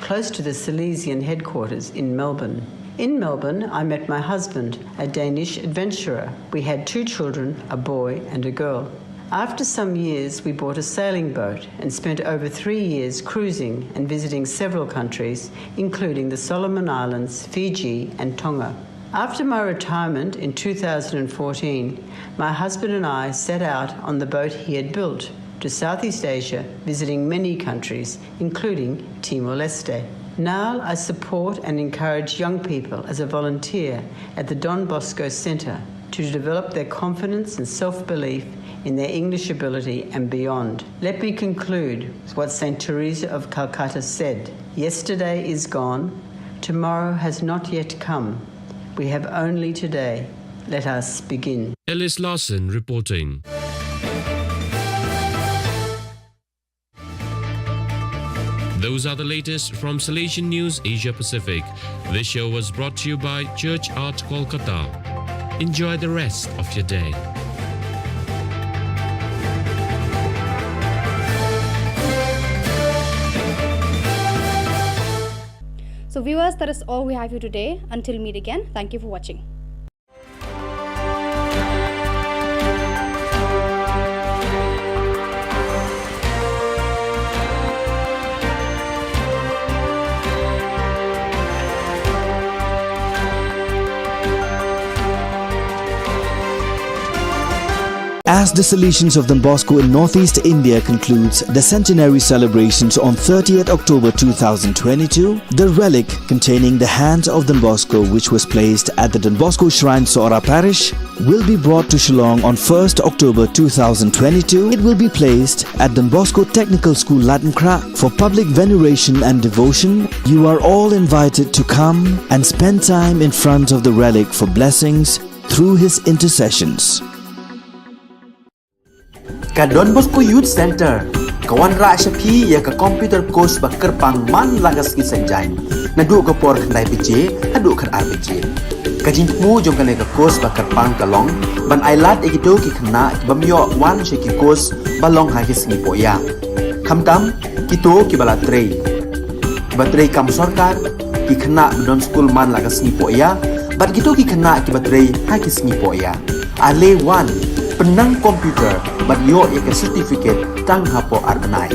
close to the Salesian headquarters in Melbourne. In Melbourne, I met my husband, a Danish adventurer. We had two children, a boy and a girl. After some years, we bought a sailing boat and spent over three years cruising and visiting several countries, including the Solomon Islands, Fiji, and Tonga. After my retirement in two thousand fourteen, my husband and I set out on the boat he had built to Southeast Asia, visiting many countries, including Timor-Leste. Now I support and encourage young people as a volunteer at the Don Bosco Centre to develop their confidence and self-belief in their English ability and beyond. Let me conclude with what Saint Teresa of Calcutta said: "Yesterday is gone, tomorrow has not yet come. We have only today. Let us begin." Ellis Larson reporting. Those are the latest from Salesian News Asia Pacific. This show was brought to you by Church Art Kolkata. Enjoy the rest of your day. So viewers, that is all we have for today. Until meet again, thank you for watching. As the Salesians of Don Bosco in Northeast India concludes the centenary celebrations on thirtieth October two thousand twenty-two, the relic containing the hands of Don Bosco, which was placed at the Don Bosco Shrine, Sohra Parish, will be brought to Shillong on first October two thousand twenty-two. It will be placed at Don Bosco Technical School, Laitumkhrah, for public veneration and devotion. You are all invited to come and spend time in front of the relic for blessings through his intercessions. Ka Don Bosco Youth Centre ka wanrah sha phi ïa ka computer course ba kyrpang man la ka sngi Saitjaiñ, naduh ka por khyndai baje haduh khatar baje. Ka jingthmu jong kane ka course ba kyrpang ka long ban ailad ïa kito ki khynnah ki bym ïoh wan sha ki course ba long ha ki sngi pohïa, khamtam kito kiba la trei, kiba trei kam sorkar, ki khynnah ba don skul man la ka sngi pohïa, bad kito ki khynnah kiba trei ha ki sngi pohïa. Ale wan, pynnang computer bad ïoh ïa ka certificate tang hapoh ar bnai.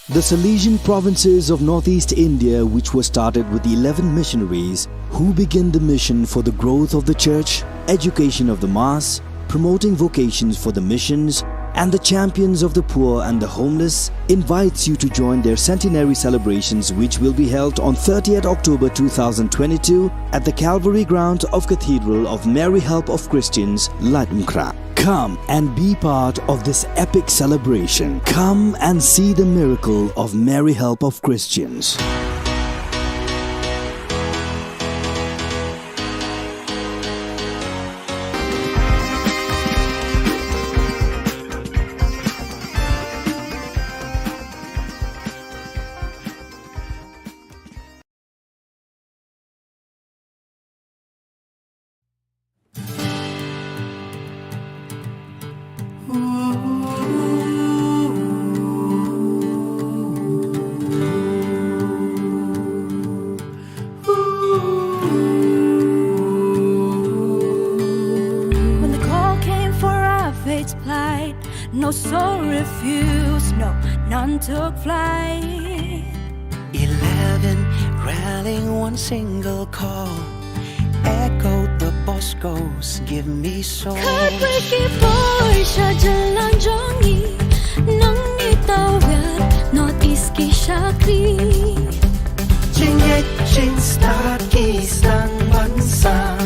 The Salesian provinces of Northeast India, which was started with eleven missionaries who began the mission for the growth of the church, education of the mass, promoting vocations for the missions, and the champions of the poor and the homeless, invites you to join their centenary celebrations, which will be held on thirtieth October two thousand twenty-two at the Calvary ground of Cathedral of Mary Help of Christians, Laitumkhrah. Come and be part of this epic celebration. Come and see the miracle of Mary Help of Christians. When the call came for our faith to plight, no soul refused, no, none took flight. Eleven rallying one single call, echoed the Bosco's "Give me soul." Khatwei ki poi sha jylla jong ngi, nangne tawar North East ki shakri. Jingngeit jingstad ki sdang ban sah,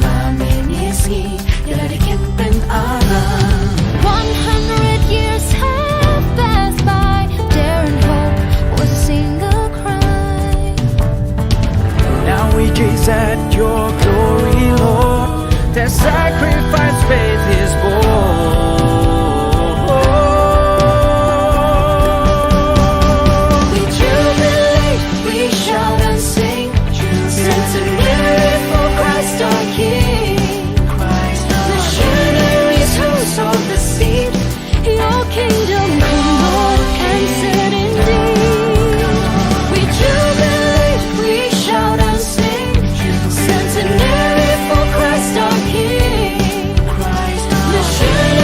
la mynne sngi ïa lade kin pynaram. One hundred years have passed by, daring hope was a single cry. Now we gaze at your glory, Lord. Their sacrifice faith is born. We jubilate, we shout and sing, centenary for Christ our King. Christ our Missionaries who sowed the seed, your kingdom come, Lord, and set indeed. We jubilate, we shout and sing, centenary for Christ our King. Christ our Missionaries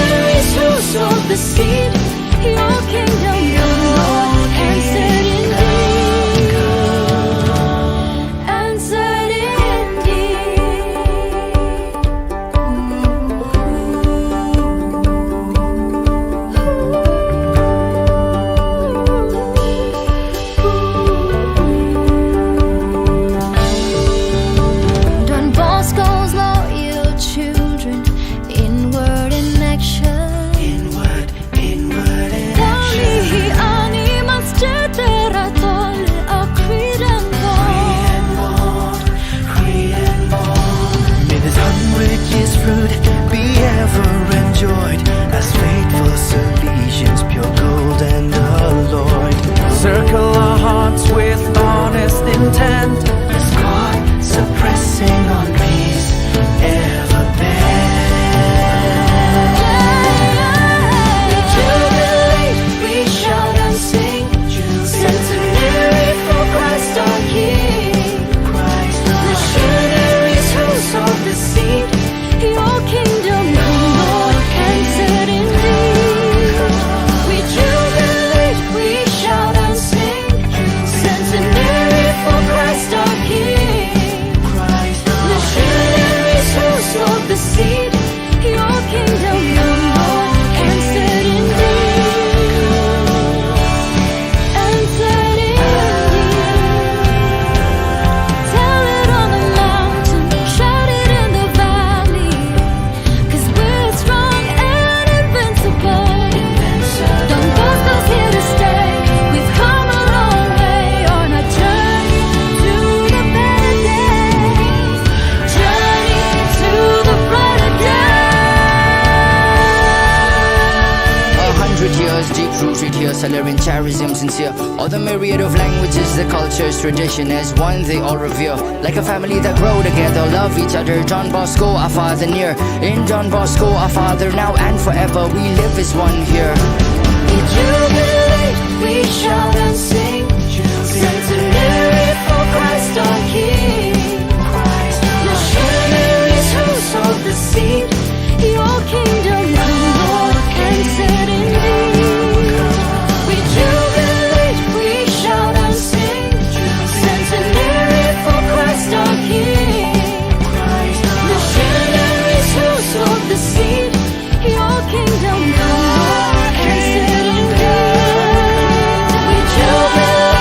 Deep rooted here, Salarian charism sincere. All the myriad of languages, the cultures, tradition as one they all revere. Like a family that grow together, love each other. Don Bosco, our father near. In Don Bosco, our father now and forever. We live as one here. We jubilate, we shout and sing. Centenary for Christ our King. Missionaries who sowed the seed. Your kingdom come, Lord, and set indeed. We jubilate, we shout and sing. Centenary for Christ our King. Missionaries who sowed the seed. Your kingdom come, Lord, and set indeed. We jubilate.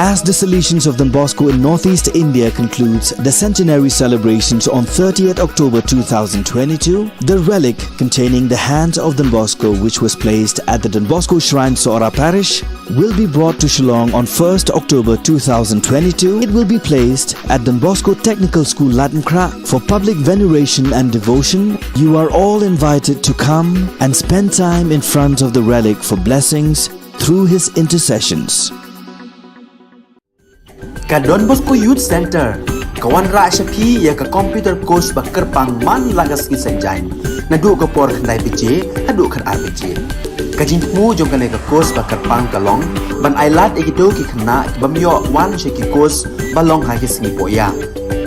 As the Salesians of Don Bosco in Northeast India concludes the centenary celebrations on thirtieth October two thousand twenty-two, the relic containing the hands of Don Bosco, which was placed at the Don Bosco Shrine, Sohra Parish, will be brought to Shillong on first October two thousand twenty-two. It will be placed at Don Bosco Technical School, Laitumkhrah, for public veneration and devotion. You are all invited to come and spend time in front of the relic for blessings through his intercessions. Ka Don Bosco Youth Centre ka wanrah sha phi ïa ka computer course ba kyrpang man la ka sngi Saitjaiñ, naduh ka por khyndai baje haduh khatar baje. Ka jingthmu jong kane ka course ba kyrpang ka long ban ailad ïa kito ki khynnah ki bym ïoh wan sha ki course ba long ha ki sngi pohïa.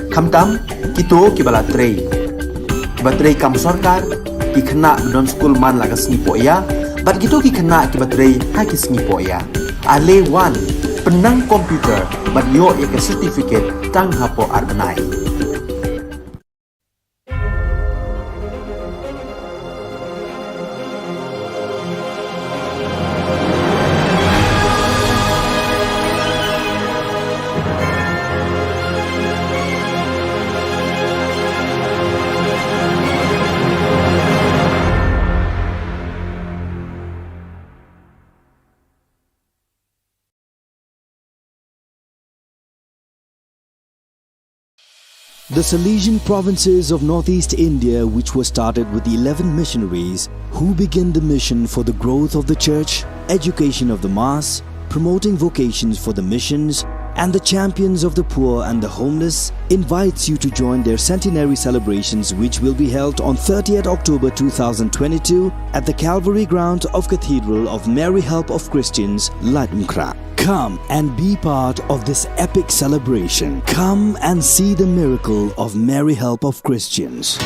Khamtam kito kiba la trei, kiba trei kam sorkar, ki khynnah ba don skul man la ka sngi pohïa, bad kito ki khynnah kiba trei ha ki sngi pohïa. Ale wan, pynnang computer bad ïoh ïa ka certificate tang hapoh ar bnai. The Salesian provinces of Northeast India, which was started with eleven missionaries who began the mission for the growth of the church, education of the mass, promoting vocations for the missions, and the champions of the poor and the homeless, invites you to join their centenary celebrations, which will be held on thirtieth October two thousand twenty-two at the Calvary ground of Cathedral of Mary Help of Christians, Laitumkhrah. Come and be part of this epic celebration. Come and see the miracle of Mary Help of Christians.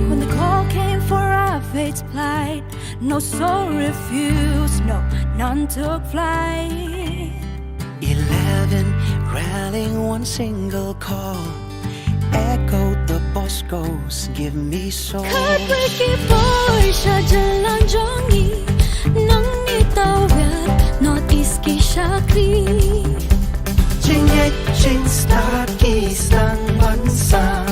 When the call came for our faith to plight, no soul refused, no, none took flight. Eleven rallying one single call, echoed the Bosco's "Give me soul." Khatwei ki poi sha jylla jong ngi, nang ngi tawiar North East ki shakri. Jingngeit jingstad ki sdang ban sah,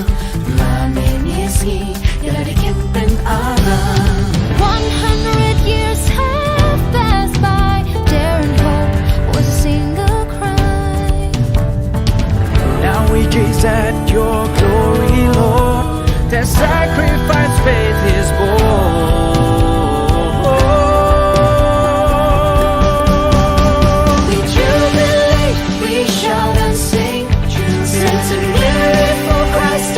lane ngi sngew ïa la dei kin pynarap. One hundred years have passed by, dare and hope was a single cry. Now we gaze at your glory, Lord. Their sacrifice faith is born. We jubilate, we shout and sing. Centenary for Christ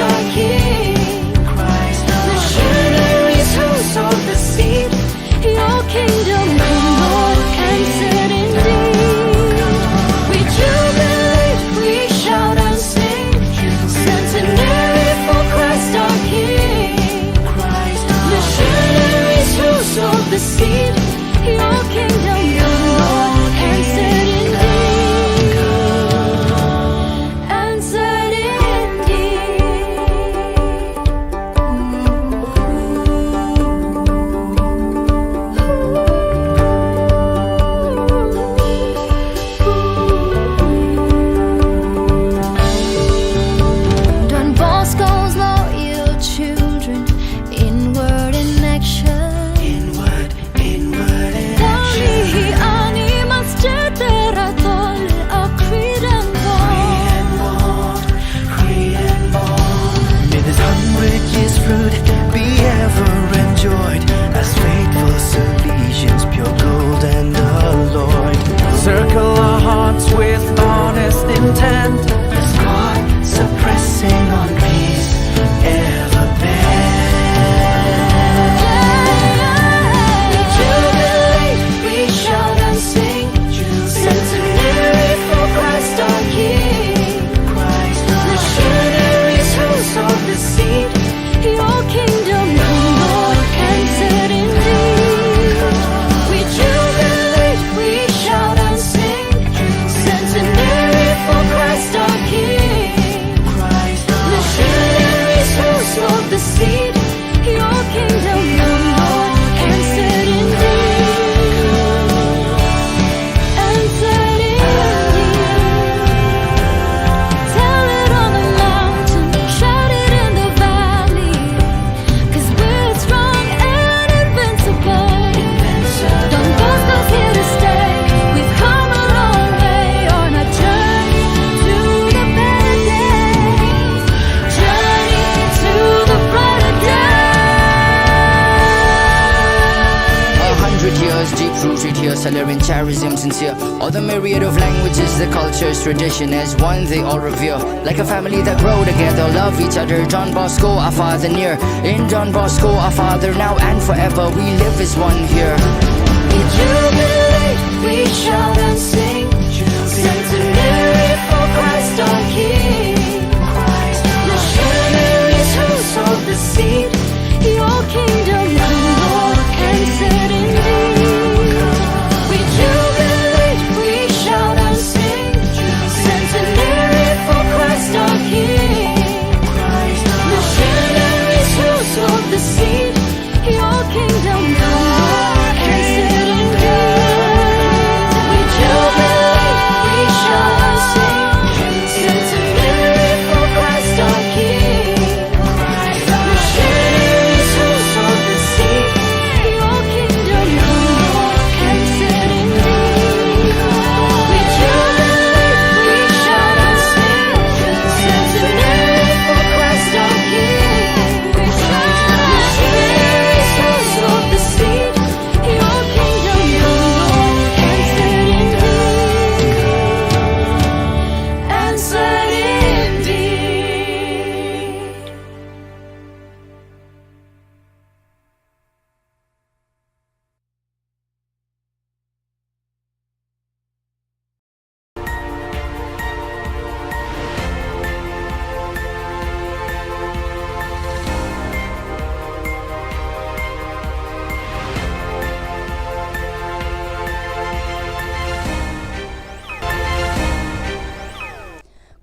Tears deep rooted here, Salarian charism sincere. All the myriad of languages, the cultures, tradition as one, they all revere. Like a family that grow together, love each other. Don Bosco, our father near. In Don Bosco, our father now and forever, we live as one here. We jubilate, we shout and sing. Centenary for Christ our King. Missionaries who sowed the seed. Your kingdom come, Lord, and set indeed. We jubilate, we shout and sing. Centenary for Christ our King. Missionaries who sowed the seed. Your kingdom come, Lord, and set indeed. We jubilate, we shout and sing. Centenary for Christ our King.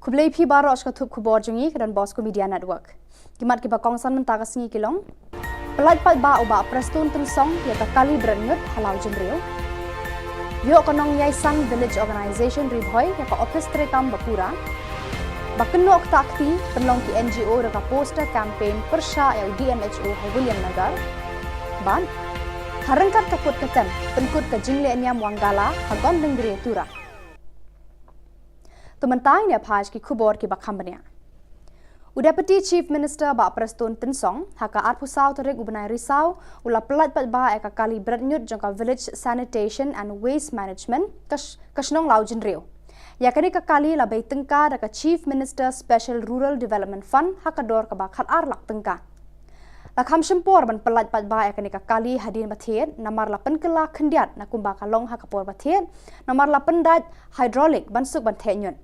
Khublei phi baroh sha ka thup khubor jong ngi ka Don Bosco Media Network. Ki mat kiba kongsan mynta ka sngi ki long: Pyllait paidbah u Bah Prestone Tynsong ïa ka kali bret ñiut ha Lawjynriew. Ïoh ka Nongïaishan Village Organization Ri Bhoi ïa ka ophis treikam ba pura. Ba kynnoh ktah kti pynlong ki N G O da ka poster campaign pyrshah ïa u D M H O ha Williamnagar. Bad ha ryngkat ka put ka tem pynkut ka jingleh niam Wangala ha Gondengre Tura. To mynta ngin ïa phai sha ki khubor kiba kham bniah. U Deputy Chief Minister Bah Prestone Tynsong ha ka arphew saw tarik u bnai Risaw u la pyllait paidbah ïa ka kali bret ñiut jong ka Village Sanitation and Waste Management ka sh-, ka shnong Lawjynriew. Ïa kane ka kali la bei tyngka da ka Chief Minister Special Rural Development Fund ha ka dor kaba khatar lak tyngka. La kham shim por ban pyllait paidbah ïa kane ka kali hadien ba thied namar la pynkylla khyndiat na kumba ka long ha ka por ba thied namar la pyndait hydraulic ban suk ban theh ñiut.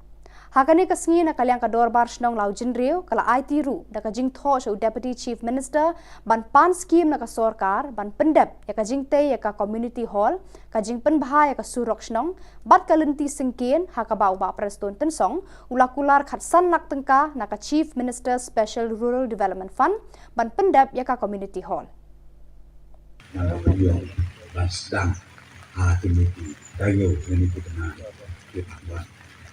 Ha kane ka sngi na ka liang ka dorbar shnong Lawjynriew ka la aiti ruh da ka jingthoh sha u Deputy Chief Minister ban pan skim na ka sorkar ban pyndep ïa ka jingtei ïa ka community hall, ka jingpynbha ïa ka surok shnong bad ka lynti syngkien ha kaba u Bah Prestone Tynsong u la kular khatsan lak tyngka na ka Chief Minister Special Rural Development Fund ban pyndep ïa ka community hall. Ngan ïa pynïoh ban sdang ha kine ki taïew, kine ki bnai ki ban wan.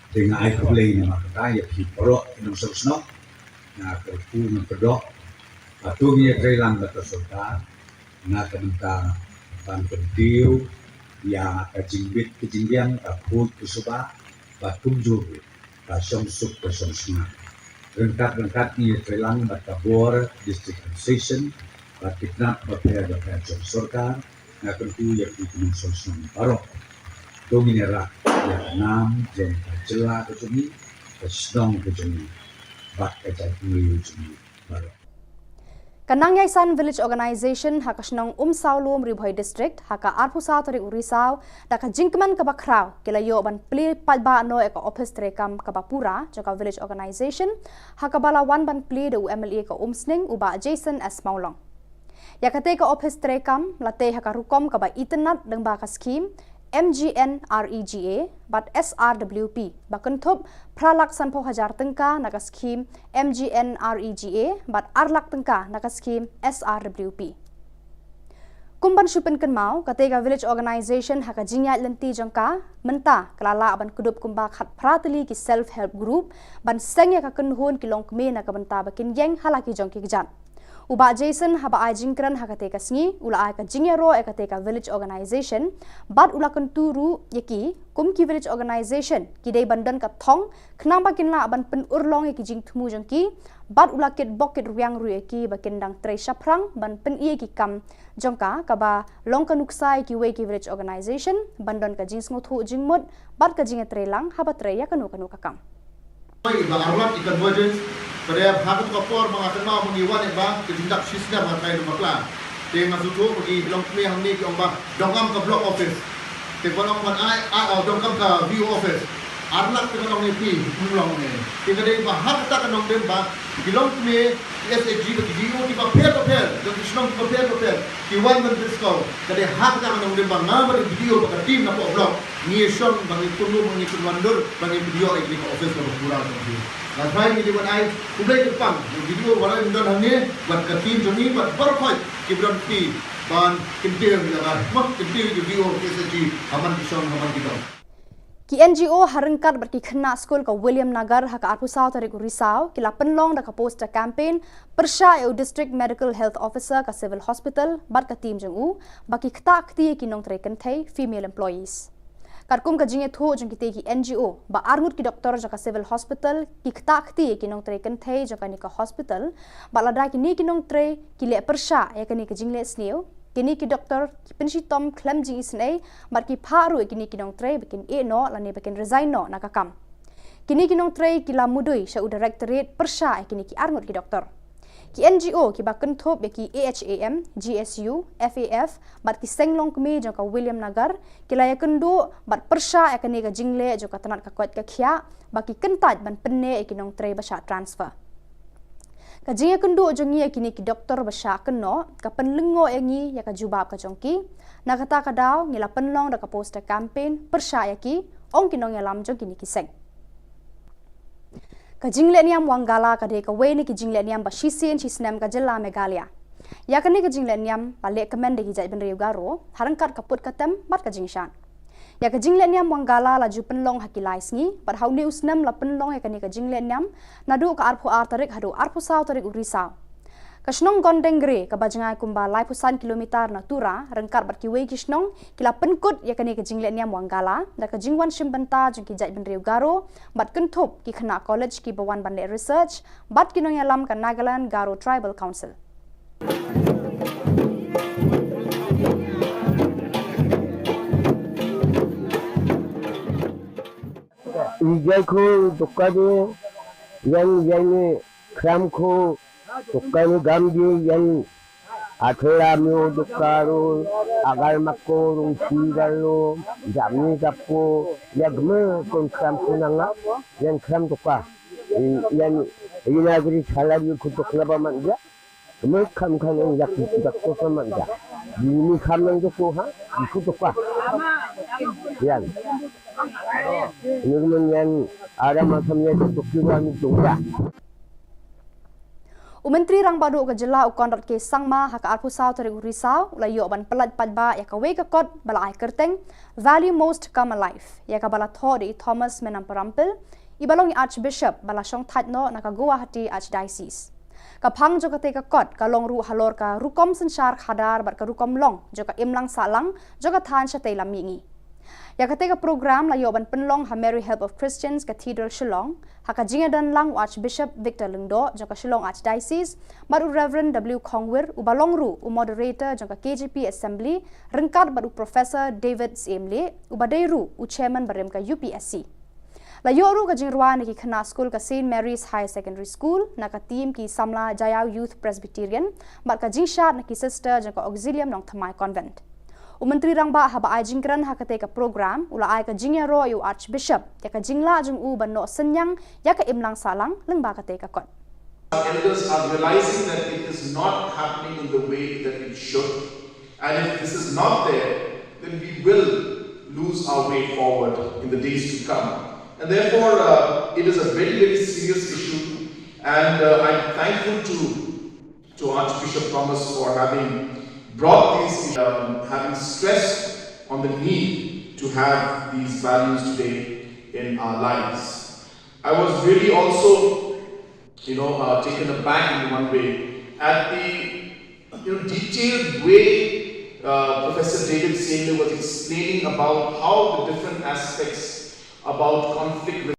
Te nga ai khublei namar kata ïa phi baroh ki nongshong shnong. Nga kyrkhu ngan kyrdoh ba to ngin ïatreilang bad ka sorkar na ka bynta ban kyntiew ïa ka jingbit ka jingbiang, ka khuid ka suba bad kumjuh ruh ka shongsuk ka shongsnam. Ryngkat ryngkat ngin ïatreilang bad ka bor District Administration bad ki tnat bapher bapher jong sorkar. Nga kyrkhu ïa phi ki nongshong shnong baroh. To ngin ïarap ïa ka nam jong ka jylla ka jong ngi, ka shnong ka jong ngi bad ka jaitbynriew jong ngi baroh. Ka Nongïaishan Village Organization ha ka shnong Umsawlum, Ri Bhoi District, ha ka arphew saw tarik u Risaw, da ka jingkmen kaba khraw ki la ïoh ban plie paidbah noh ïa ka ophis treikam kaba pura jong ka Village Organization, ha kaba la wan ban plie da u M L A ka Umsning u Bah Jason S Mawlong. Ïa katei ka ophis treikam la tei ha ka rukom kaba itynnad lyngba ka skhim M G N R E G A bad S R W P ba kynthup phra lak sanphew hajar tyngka na ka skhim M G N R E G A bad ar lak tyngka na ka skhim S R W P. Kum ban shu pynkynmaw, katei ka Village Organization ha ka jingïaid lynti jong ka mynta ka la lah ban kdup kumba khatphra tylli ki self help group ban seng ïa ka kynhun ki longkmie na ka bynta ba kin ïeng ha la ki jong ki kjat. U Bah Jason haba ai jingkren ha katei ka sngi u la ai ka jingïaroh ïa katei ka Village Organization bad u la kyntu ruh ïa ki kum ki Village Organization ki dei ban don ka thong khnang ba kin lah ban pynurlong ïa ki jingthmu jong ki bad u la kitbok kitrwiang ruh ïa ki ba kin dang trei shaphrang ban pyni ïa ki kam jong ka kaba long ka nuksa ïa kiwei ki village organization ban don ka jingsngewthuh jingmut bad ka jingïatreilang haba trei ïa kano kano ka kam. Ba ar lak ki convergence, ka dei ha katu ka por ba nga kynmaw ba ngi wan ïa ba ka jingdap shisnem ha ka ïa bakla. Te nga sngewthuh ba ki longkmie hangne ki ong ba donkam ka block office. Te ba long ban ai, ai, oh, donkam ka V O office. Ar lak te ba long ïa phi, ym long ne. Te ka dei ba ha kata ka nongdem ba ki longkmie, ki S H G ba ki D O kiba pher ba pher, jong ki shnong kiba pher ba pher, ki wan ban pynskhem. Ka dei ha kata ka nongdem ba nga bad ki D O bad ka team na poh block ngi shong ba ngi pynlong, ba ngi pynwandur, ba ngi pynïoh ïa kane ka office kaba pura jong phi. Nga trai ngi dei ban ai khublei kyrpang ïa ki D O ba la don hangne bad ka team jong ngi bad baroh khoit kiba don phi ban kyntiew ïa ka, ma, kyntiew ïa ki D O ki S H G ha man ki shong ha man ki dong. Ki N G O ha ryngkat bad ki khynnah skul ka William Nagar ha ka arphew saw tarik u Risaw ki la pynlong da ka poster campaign pyrshah ïa u District Medical Health Officer ka Civil Hospital bad ka team jong u ba ki ktah kti ïa ki nongtrei kynthei, female employees. Katkum ka jingïathuh jong kitei ki N G O ba arngut ki doktor jong ka Civil Hospital ki ktah kti ïa ki nongtrei kynthei jong kane ka hospital, bad lada kine ki nongtrei ki leh pyrshah ïa kane ka jingleh sniew, kine ki doktor ki pynshitom khlem jingisynei bad ki phah ruh ïa kine ki nongtrei ba kin ïeh noh lane ba kin resign noh na ka kam. Kine ki nongtrei ki la mudui sha u directorate pyrshah ïa kine ki arngut ki doktor. Ki N G O kiba kynthup ïa ki A H A M, G S U, F A F bad ki seng longkmie jong ka William Nagar ki la ïakynduh bad pyrshah ïa kane ka jingleh jong ka tnat ka koit ka khiah ba ki kyntait ban pynneh ïa ki nongtrei ba shah transfer. Ka jingïakynduh jong ngi ïa kine ki doktor ba shah kynnoh ka pynlyngngoh ïa ngi ïa ka jubab ka jong ki. Na kata ka daw ngi la pynlong da ka poster campaign pyrshah ïa ki, ong ki nongïalam jong kine ki seng. Ka jingleh niam Wangala ka dei kawei na ki jingleh niam ba shisien shisnem ka jylla Meghalaya. Ïa kane ka jingleh niam la leh kmen da ki jaitbynriew Garo ha ryngkat ka put ka tem bad ka jingshad. Ïa ka jingleh niam Wangala la ju pynlong ha ki lai sngi bad ha une u snem la pynlong ïa kane ka jingleh niam naduh ka arphew ar tarik haduh arphew saw tarik u Risaw. Ka shnong Gondengre kaba jngai kumba laiphew san kilometer na Tura ryngkat bad kiwei ki shnong ki la pynkut ïa kane ka jingleh niam Wangala da ka jingwan shim bynta jong ki jaitbynriew Garo bad kynthup ki khynnah college kiba wan ban leh research bad ki nongïalam ka Nagaland Garo Tribal Council. Ijai ko dokka de yang yang kram ko dokka ni gam de yang Athela myo dokka ro, agal mako rung sigal lo, jamni gapo, ya gme kon kram kunanga, yan kram dokka. Yan ina gri salar yu kutok na ba manja. Gme kram kan yang yak yak to sa manja. Ini kram nang dokko ha, yu kutok ka. Yan. Ini gme yan ara masam ya dokko ki wa ni dokka. U Myntri Rangbah Duh ka jylla u Conrad K Sangma ha ka arphew saw tarik u Risaw u la ïoh ban pyllait paidbah ïa kawei ka kot ba la ai kyrteng Value Most Come Alive, ïa kaba la thoh da i Thomas Menamparampil, iba long i Archbishop ba la shongthait noh na ka Guwahati Archdiocese. Ka phang jong katei ka kot ka long ruh halor ka rukom synshar khadar bad ka rukom long jong ka imlang sahlang jong ka thaiñ shatei lam mihngi. Ïa katei ka program la ïoh ban pynlong ha Mary Help of Christians Cathedral Shillong, ha ka jingïadon lang u Archbishop Victor Lyngdoh jong ka Shillong Archdiocese bad u Reverend W Khongwir uba long ruh u moderator jong ka K J P Assembly ryngkat bad u Professor David Syiem Lieh uba dei ruh u chairman barim ka U P S C. La ïoh ruh ka jingrwai na ki khynnah skul ka Saint Mary's Higher Secondary School na ka team ki samla Jaïaw Youth Presbyterian bad ka jingshad na ki sister jong ka Auxilium Nongthymmai Convent. U Myntri Rangbah haba ai jingkren ha katei ka program u la ai ka jingïaroh ïa u Archbishop ïa ka jinglah jong u ban noh synñiang ïa ka imlang sahlang lyngba katei ka kot. Our elders are realizing that it is not happening in the way that it should. And if this is not there, then we will lose our way forward in the days to come. And therefore, uh, it is a very, very serious issue. And uh, I'm thankful to, to Archbishop Thomas for having brought these, um, having stressed on the need to have these values today in our lives. I was really also, you know, uh, taken aback in one way at the, you know, detailed way uh, Professor David Syiem Lieh was explaining about how the different aspects about conflict.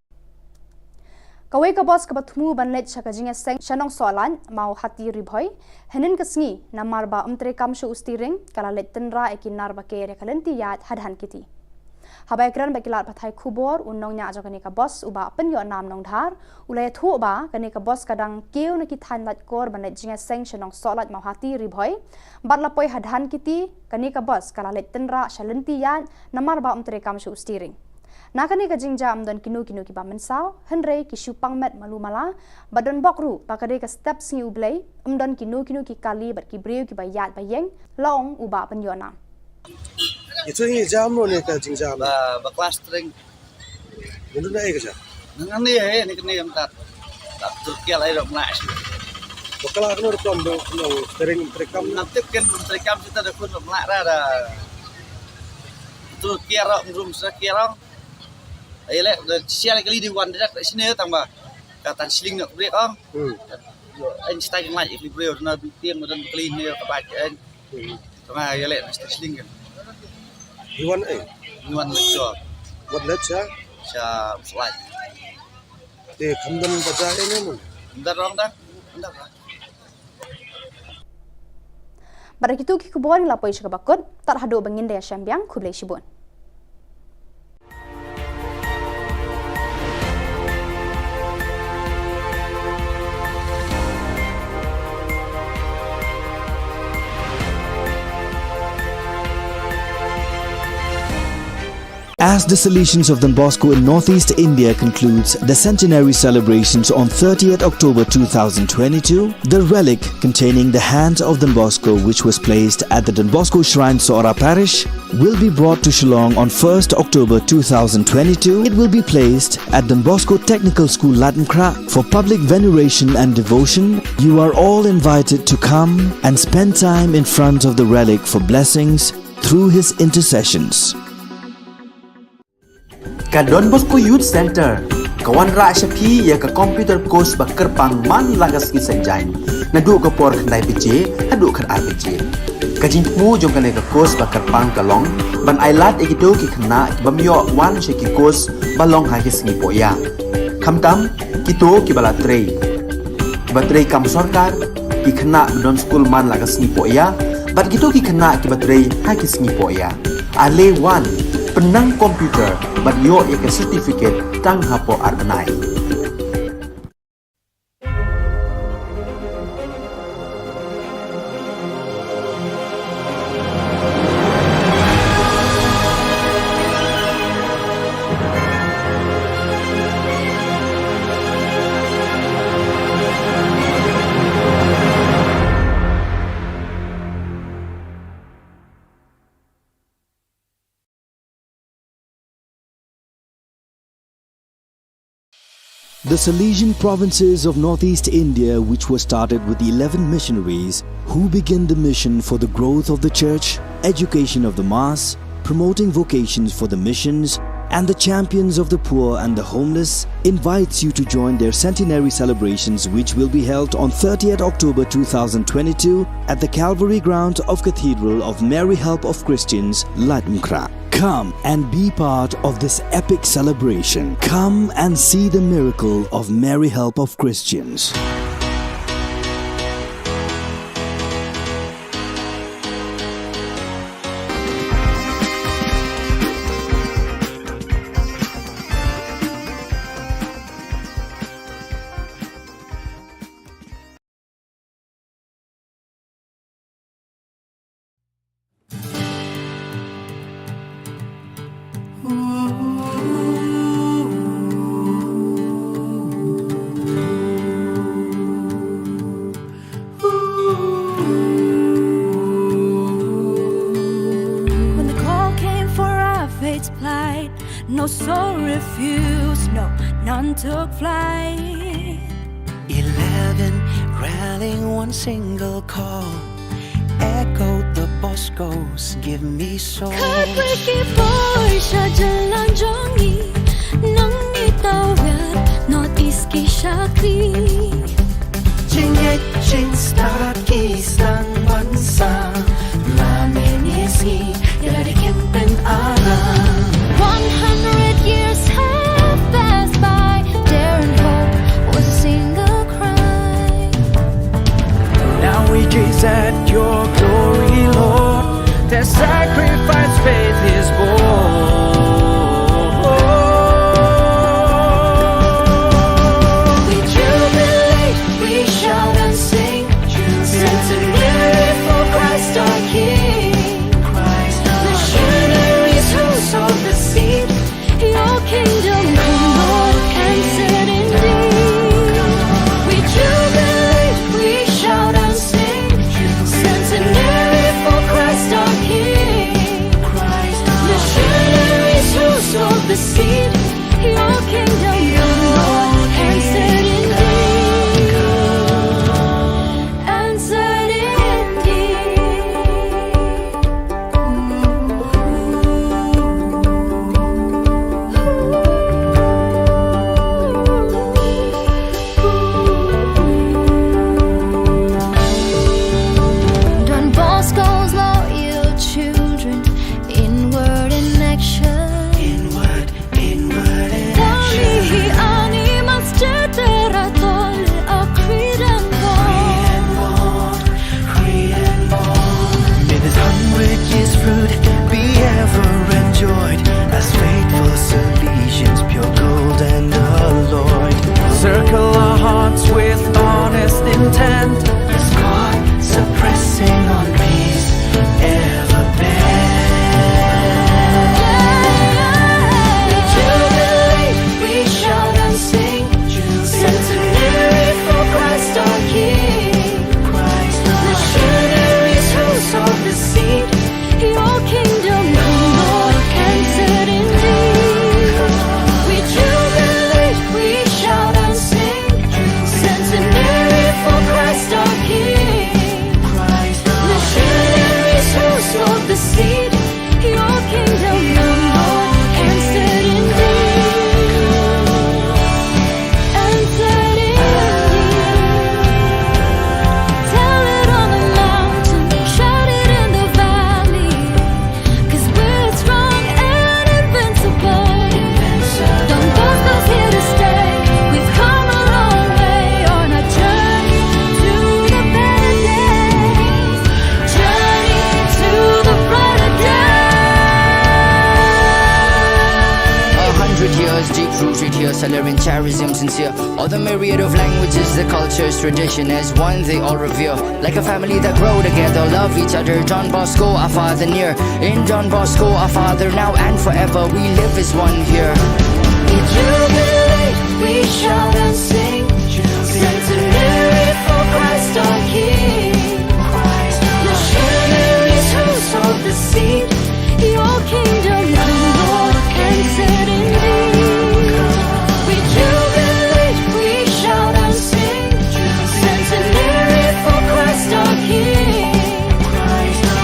Kawei ka bos kaba thmu ban leit sha ka jingïaseng sha Nongsohlait, Mawhati Ri Bhoi, hynnin ka sngi, namar ba ym treikam shuh u steering, ka la leit tynrah ïa ki nar ba ker ïa ka lynti ïaid ha Dhankheti. Haba ïakren bad ki lad pathai khubor, u nongñiah jong kane ka bos, u Bah Pynïohnam Nongdhar, u la ïathuh ba kane ka bos ka dang kiew na ki thaiñ Laitkor ban leit jingïaseng sha Nongsohlait, Mawhati Ri Bhoi, bad la poi ha Dhankheti, kane ka bos ka la leit tynrah sha lynti ïaid namar ba ym treikam shuh u steering. Na kane ka jingjia ym don kino kino kiba mynsaw, hynrei ki shu pang met malu mala, bad don bok ruh ba ka dei ka step sngi U Blei, ym don kino kino ki kali bad ki briew kiba ïaid ba ïeng, la ong u Bah Pynïohnam. Ito ngi jam no ne ka jingjam. Ba, ba klas tring. Ngi dun ai ka jam. Nang ani ai ni kani am tat. Tat tur kia lai rom la shi. Ba kala kano rukom do kano tring trekam. Nang tip ken trekam kita da kun rom la ra da. Tur kia rom rum sa kia rom. Ai le da sia le kali di wan da sini tang ba. Ka tan sling nak brek ong. Hmm. Yo, en stai ngai ikli brek na bi tiang madan kali ni ka ba en. Tama ïa leh na station kan. Hi wan ai. Hi wan leh sha. Wat leh sha. Sha slide. Te kham don ba ja ai ne mun. Ndar rong da. Ndar rong. Bad da kitu ki khubor ngi la poi sha kaba kut, tad haduh ba ngin da ïashem biang, khublei shibun. As the Salesians of Don Bosco in Northeast India concludes the centenary celebrations on thirtieth October two thousand twenty-two, the relic containing the hands of Don Bosco, which was placed at the Don Bosco Shrine, Sohra Parish, will be brought to Shillong on first October two thousand twenty-two. It will be placed at Don Bosco Technical School, Laitumkhrah, for public veneration and devotion. You are all invited to come and spend time in front of the relic for blessings through his intercessions. Ka Don Bosco Youth Centre ka wanrah sha phi ïa ka computer course ba kyrpang man la ka sngi Saitjaiñ, naduh ka por khyndai baje haduh khatar baje. Ka jingthmu jong kane ka course ba kyrpang ka long ban ailad ïa kito ki khynnah ki bym ïoh wan sha ki course ba long ha ki sngi pohïa. Khamtam kito kiba la trei, kiba trei kam sorkar, ki khynnah ba don skul man la ka sngi pohïa, bad kito ki khynnah kiba trei ha ki sngi pohïa. Ale wan, pynnang computer bad ïoh ïa ka certificate tang hapoh ar bnai. The Salesian provinces of Northeast India, which was started with eleven missionaries who began the mission for the growth of the church, education of the mass, promoting vocations for the missions, and the champions of the poor and the homeless, invites you to join their centenary celebrations, which will be held on thirtieth October two thousand twenty-two at the Calvary Ground of Cathedral of Mary Help of Christians, Laitumkhrah. Come and be part of this epic celebration. Come and see the miracle of Mary Help of Christians. When the call came for our faith to plight, no soul refused, no, none took flight. Eleven rallying one single call, echoed the Boscos, give me soul. Khatwei ki poi sha jylla jong ngi, nang ngi tawir North East ki shakri. Jingngeit jingstad ki sdang ban sah, la mynne sngi ïa la dei campaign alarm. One hundred years have passed by, dare and hope Tears deep rooted here, salary and charism sincere. All the myriad of languages, the cultures, tradition as one they all revere. Like a family that grow together, love each other. Don Bosco, our father near. In Don Bosco, our father now and forever, we live as one here. We jubilate, we shout and sing. Centenary for Christ our King. Missionaries who sowed the seed. Your kingdom come, Lord, and set indeed. We jubilate, we shout and sing. Centenary for Christ our King.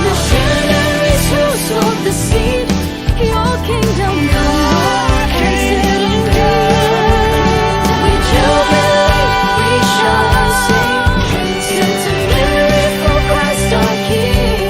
Missionaries who sowed the seed. Your kingdom come, Lord, and set indeed. We jubilate, we shout and sing. Centenary for Christ our King.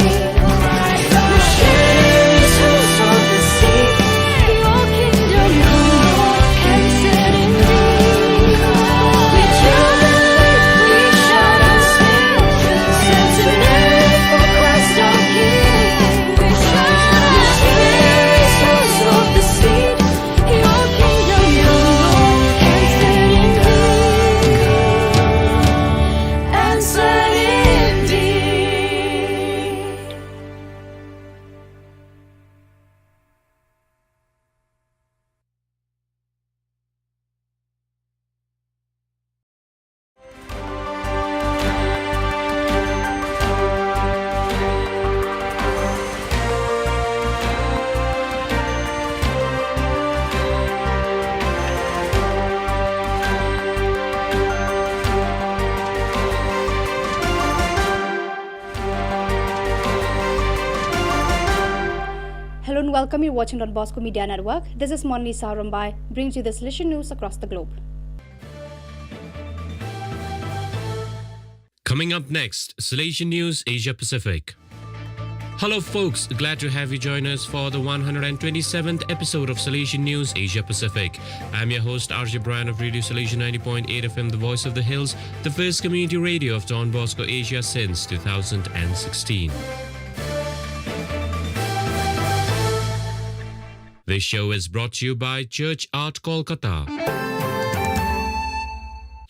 Hello and welcome. You're watching Don Bosco Media Network. This is Monli Sarumbai, brings you the Salesian news across the globe. Coming up next, Salesian News Asia Pacific. Hello, folks. Glad to have you join us for the one hundred twenty-seventh episode of Salesian News Asia Pacific. I'm your host, R J Brian of Radio Salesian ninety point eight F M, the voice of the hills, the first community radio of Don Bosco Asia since two thousand sixteen. This show is brought to you by Church Art Kolkata.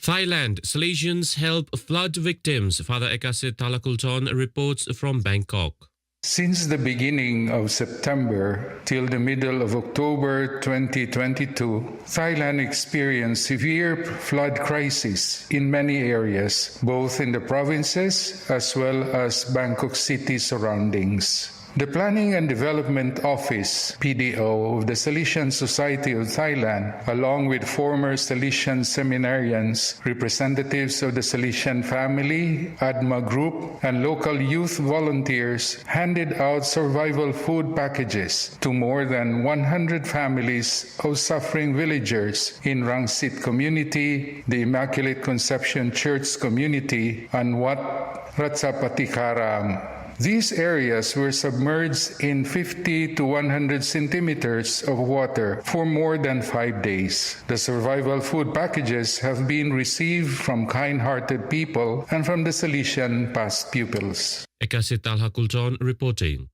Thailand, Salesians help flood victims. Father Ekasit Thalakulton reports from Bangkok. Since the beginning of September till the middle of October twenty twenty-two, Thailand experienced severe flood crisis in many areas, both in the provinces as well as Bangkok city surroundings. The Planning and Development Office, P D O, of the Salesian Society of Thailand, along with former Salesian seminarians, representatives of the Salesian family, ADMA group, and local youth volunteers, handed out survival food packages to more than one hundred families of suffering villagers in Rangsit community, the Immaculate Conception Church community, and Wat Ratchapatikaram. These areas were submerged in fifty to one hundred centimeters of water for more than five days. The survival food packages have been received from kind-hearted people and from the Salesian past pupils. Ekasit Thalakulton reporting.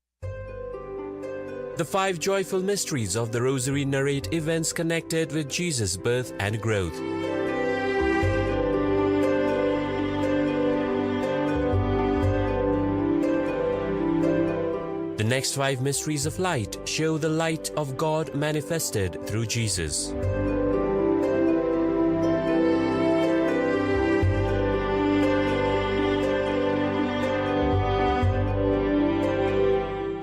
The five joyful mysteries of the Rosary narrate events connected with Jesus' birth and growth. The next five mysteries of light show the light of God manifested through Jesus.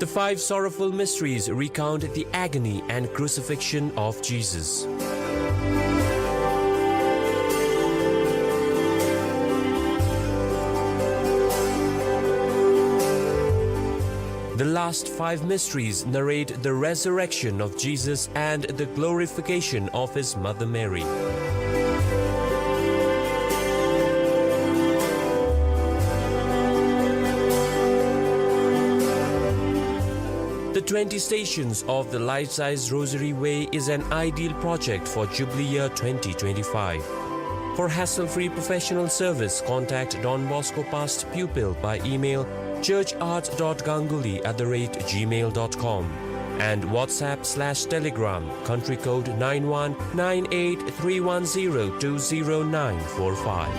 The five sorrowful mysteries recount the agony and crucifixion of Jesus. The last five mysteries narrate the resurrection of Jesus and the glorification of his mother Mary. The twenty Stations of the Life-Size Rosary Way is an ideal project for Jubilee Year twenty twenty-five. For hassle-free professional service, contact Don Bosco Past Pupil by email churchart dot ganguly at the rate gmail dot com. And WhatsApp slash Telegram, country code nine one nine eight three one zero two zero nine four five.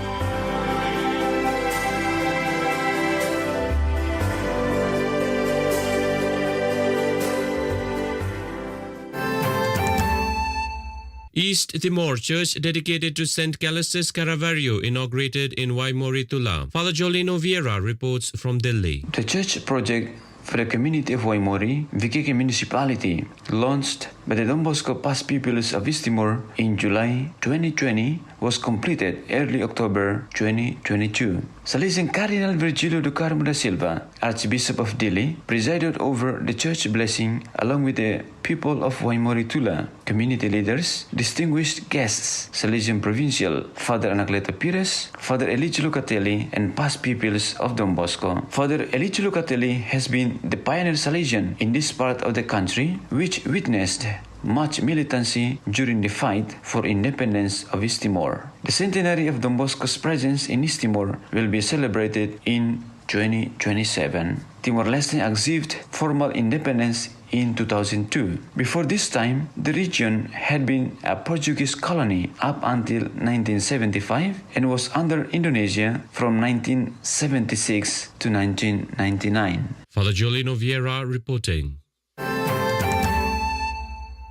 East Timor, church dedicated to Saint Callistus Caravaggio inaugurated in Waimori, Tula. Father Jolino Vieira reports from Delhi. The church project for the community of Waimori, V K K municipality, launched by the Don Bosco Past Pupils of East Timor in July twenty twenty, was completed early October twenty twenty-two. Salesian Cardinal Virgilio do Carmo da Silva, Archbishop of Dili, presided over the church blessing along with the people of Waimori, Tula, community leaders, distinguished guests, Salesian Provincial, Father Anacleto Pires, Father Elijah Locatelli, and past pupils of Don Bosco. Father Elijah Locatelli has been the pioneer Salesian in this part of the country, which witnessed much militancy during the fight for independence of East Timor. The centenary of Don Bosco's presence in East Timor will be celebrated in twenty twenty-seven. Timor-Leste achieved formal independence in two thousand two. Before this time, the region had been a Portuguese colony up until nineteen seventy-five and was under Indonesia from nineteen seventy-six to nineteen ninety-nine. Father Jolino Vieira reporting.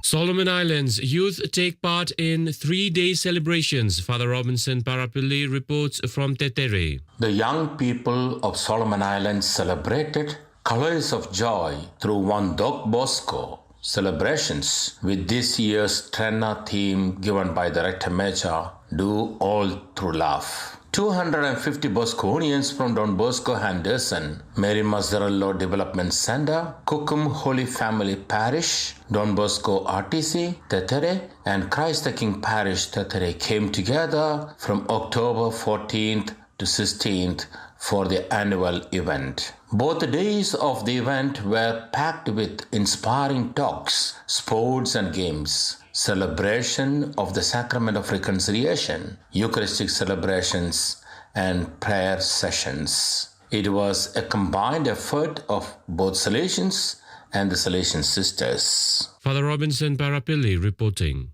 Solomon Islands youth take part in three-day celebrations. Father Robinson Parapilli reports from Tetere. The young people of Solomon Islands celebrated colors of joy through one Don Bosco celebrations with this year's Trena theme given by the Rector Major, Do All Through Love. Two hundred fifty Bosconians from Don Bosco Henderson, Mary Mazzarello Development Center, Kukum Holy Family Parish, Don Bosco R T C, Tetere, and Christ the King Parish, Tetere, came together from October fourteenth to sixteenth for the annual event. Both days of the event were packed with inspiring talks, sports and games, celebration of the Sacrament of Reconciliation, Eucharistic celebrations, and prayer sessions. It was a combined effort of both Salesians and the Salesian sisters. Father Robinson Parapilli reporting.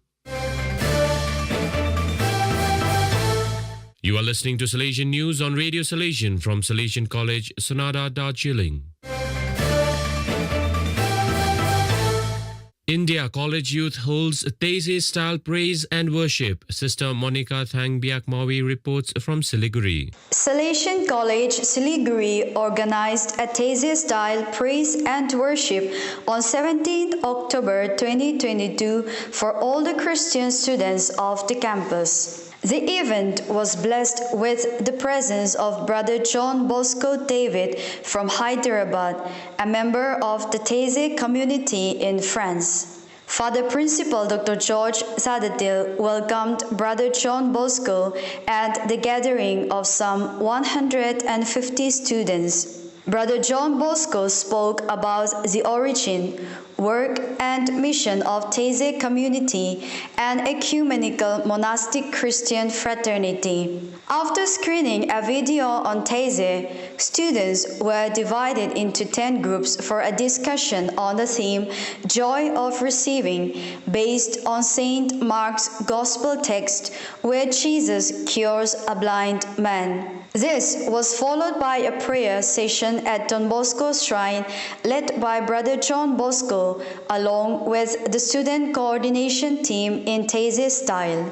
You are listening to Salesian News on Radio Salesian from Salesian College, Sonada, Darjeeling. India College Youth holds Taizé style praise and worship. Sister Monica Thangbiak Mawi reports from Siliguri. Salesian College Siliguri organized a Taizé style praise and worship on seventeenth October twenty twenty-two for all the Christian students of the campus. The event was blessed with the presence of Brother John Bosco David from Hyderabad, a member of the Taizé community in France. Father Principal Doctor George Sadatil welcomed Brother John Bosco at the gathering of some one hundred fifty students. Brother John Bosco spoke about the origin, work, and mission of Taizé community, an ecumenical monastic Christian fraternity. After screening a video on Taizé, students were divided into ten groups for a discussion on the theme Joy of Receiving, based on Saint Mark's Gospel text where Jesus cures a blind man. This was followed by a prayer session at Don Bosco Shrine, led by Brother John Bosco, along with the student coordination team in Taizé style.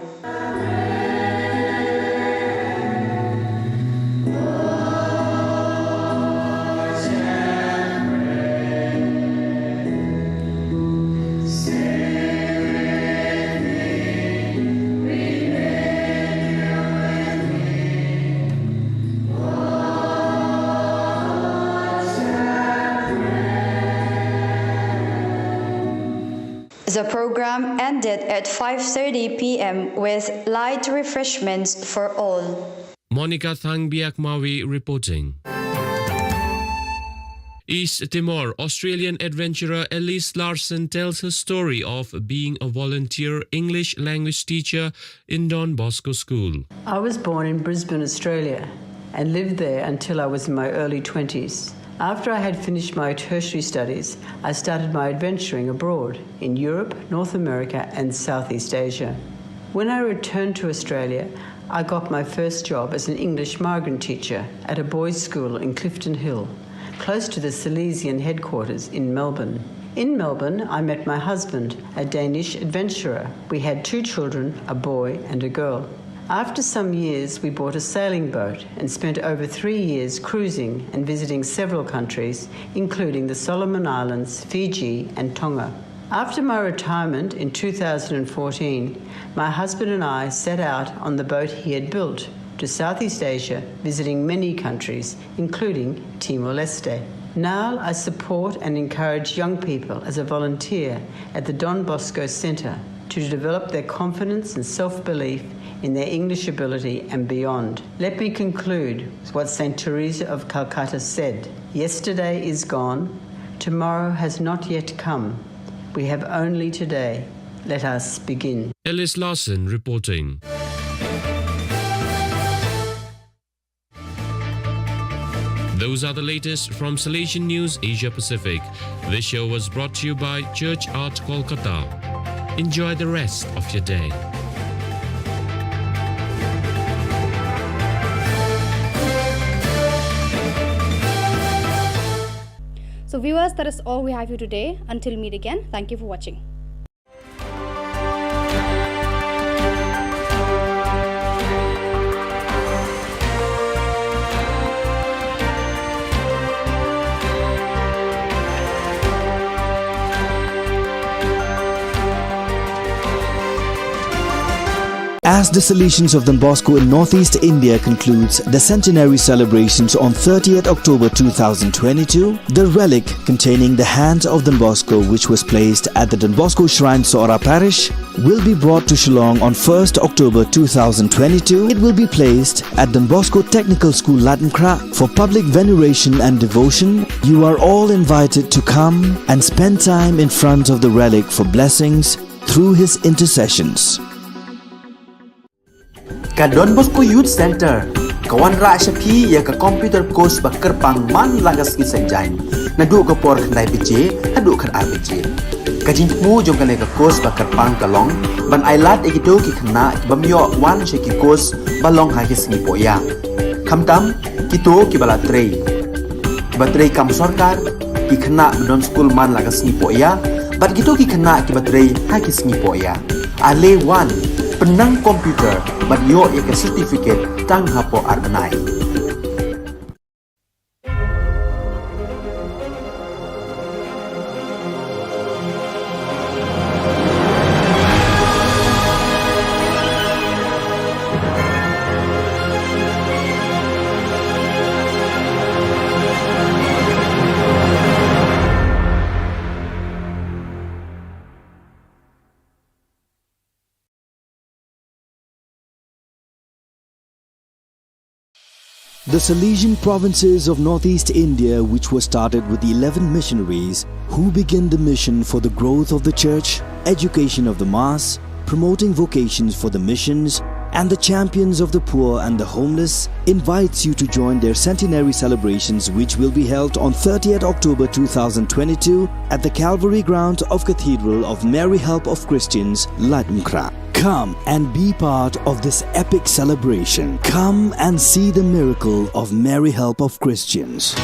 The program ended at five thirty p m with light refreshments for all. Monica Thangbiak Mawi reporting. East Timor, Australian adventurer Elise Larsen tells her story of being a volunteer English language teacher in Don Bosco School. I was born in Brisbane, Australia, and lived there until I was in my early twenties. After I had finished my tertiary studies, I started my adventuring abroad in Europe, North America, and Southeast Asia. When I returned to Australia, I got my first job as an English migrant teacher at a boys' school in Clifton Hill, close to the Salesian headquarters in Melbourne. In Melbourne, I met my husband, a Danish adventurer. We had two children, a boy and a girl. After some years, we bought a sailing boat and spent over three years cruising and visiting several countries, including the Solomon Islands, Fiji, and Tonga. After my retirement in two thousand fourteen, my husband and I set out on the boat he had built to Southeast Asia, visiting many countries, including Timor-Leste. Now I support and encourage young people as a volunteer at the Don Bosco Centre to develop their confidence and self-belief in their English ability and beyond. Let me conclude with what Saint Teresa of Calcutta said: "Yesterday is gone, tomorrow has not yet come. We have only today. Let us begin." Ellis Larson reporting. Those are the latest from Salesian News Asia Pacific. This show was brought to you by Church Art Kolkata. Enjoy the rest of your day. So viewers, that is all we have for today. Until meet again, thank you for watching. As the Salesians of Don Bosco in Northeast India concludes the centenary celebrations on thirtieth October two thousand twenty-two, the relic containing the hands of Don Bosco, which was placed at the Don Bosco Shrine, Sohra Parish, will be brought to Shillong on first October two thousand twenty-two. It will be placed at Don Bosco Technical School, Laitumkhrah, for public veneration and devotion. You are all invited to come and spend time in front of the relic for blessings through his intercessions. Ka Don Bosco Youth Centre ka wanrah sha phi ïa ka computer course ba kyrpang man la ka sngi Saitjaiñ, naduh ka por khyndai baje haduh khatar baje. Ka jingthmu jong kane ka course ba kyrpang ka long ban ailad ïa kito ki khynnah ki bym ïoh wan sha ki course ba long ha ki sngi pohïa, khamtam kito kiba la trei, kiba trei kam sorkar, ki khynnah ba don skul man la ka sngi pohïa, bad kito ki khynnah kiba trei ha ki sngi pohïa. Ale wan, pynnang computer bad ïoh ïa ka certificate tang hapoh ar bnai. The Salesian provinces of Northeast India, which was started with the eleven missionaries who began the mission for the growth of the church, education of the mass, promoting vocations for the missions, and the champions of the poor and the homeless, invites you to join their centenary celebrations, which will be held on thirtieth October two thousand twenty-two at the Calvary ground of Cathedral of Mary Help of Christians, Laitumkhrah. Come and be part of this epic celebration. Come and see the miracle of Mary Help of Christians.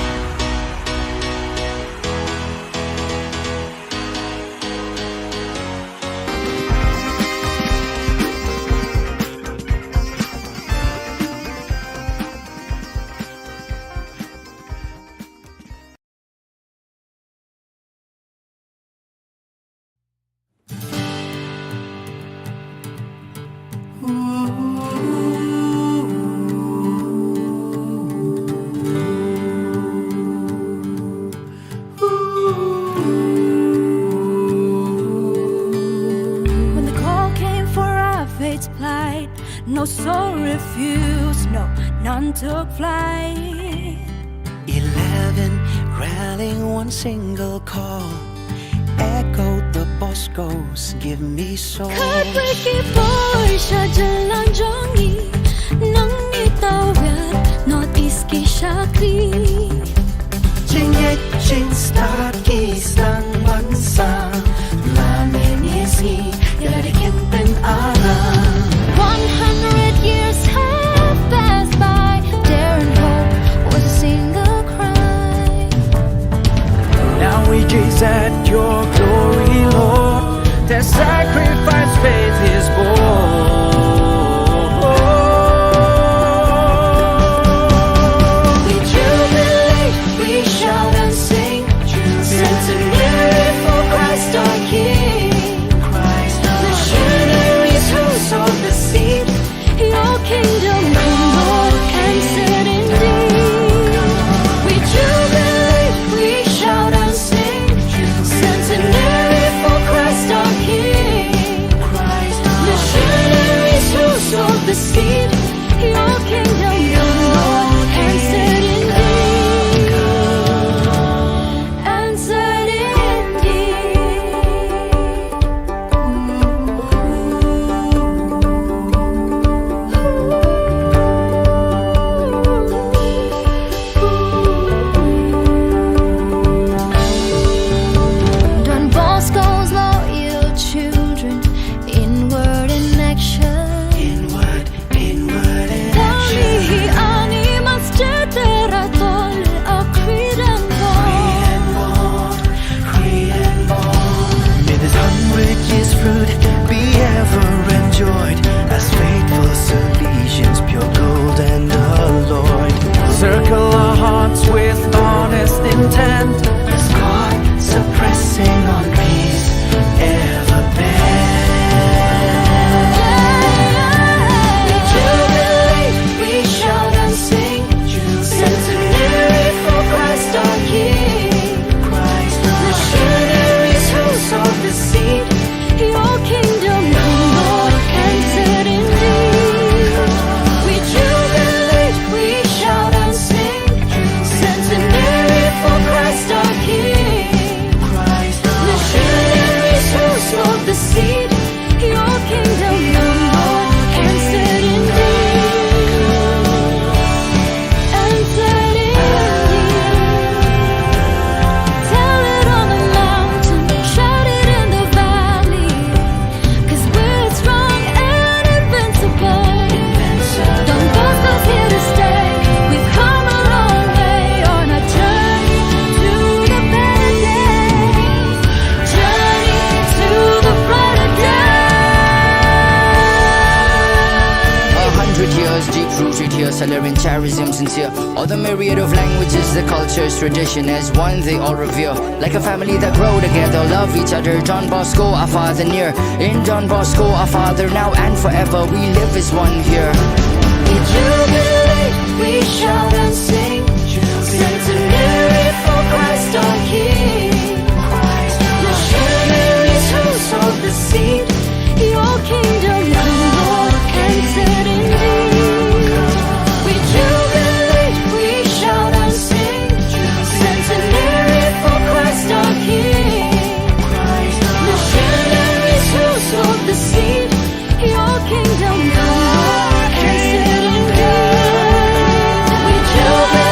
When the call came for our faith to plight, no soul refused, no, none took flight. Eleven rallying one single call, echoed the Boscos, "Give me soul." Khatwei ki poi sha jylla jong ngi, nang ngi tawiar North East ki shakri. Jingngeit jingstad ki sdang ban sam, la mynne sngi ïa la dei kin pynaram. One hundred years have passed by, dare and hope was a single cry. Now we gaze at your glory, Lord. Their sacrifice faith is born. We jubilate, we shout and sing. Centenary for Christ our King. Missionaries who sowed the seed. Your kingdom come, Lord, and set indeed. We jubilate, we shout and sing. Centenary for Christ our King. Missionaries who sowed the seed. Your kingdom come, Lord, and set indeed. And set indeed. Don Bosco's loyal children, inward in action. Inward, inward in action. Ani mas cetera tol akridan. May this hundred years fruit be ever enjoyed as faithful Salesians, pure gold and alloyed. Circle our hearts with honest intent. As God suppressing on peace ever bend. We jubilate, we shout and sing. Centenary for Christ our King. Missionaries who sowed the seed. Your kingdom come, Lord, and set indeed. We jubilate, we shout and sing. Centenary for Christ our King. Missionaries who sowed the seed. Your kingdom come, Lord, and set indeed. And set indeed. Tell it on the mountain, shout it in the valley. 'Cause we're strong and invincible. Don Bosco's here to stay. We've come a long way on a journey to the better days. Journey to the brighter days. A hundred years deep rooted here, Salerian charism sincere. All the myriad of languages, the cultures, tradition as one they all revere. Like a family that grow together, love each other. Don Bosco, our father near. In Don Bosco, our father now and forever. We live as one here. We jubilate, we shout and sing. Centenary for Christ our King. Missionaries who sowed the seed. Your kingdom come, Lord, and set indeed. We jubilate, we shout and sing. Centenary for Christ our King. Missionaries who sowed the seed. Your kingdom come, Lord, and set indeed. We jubilate.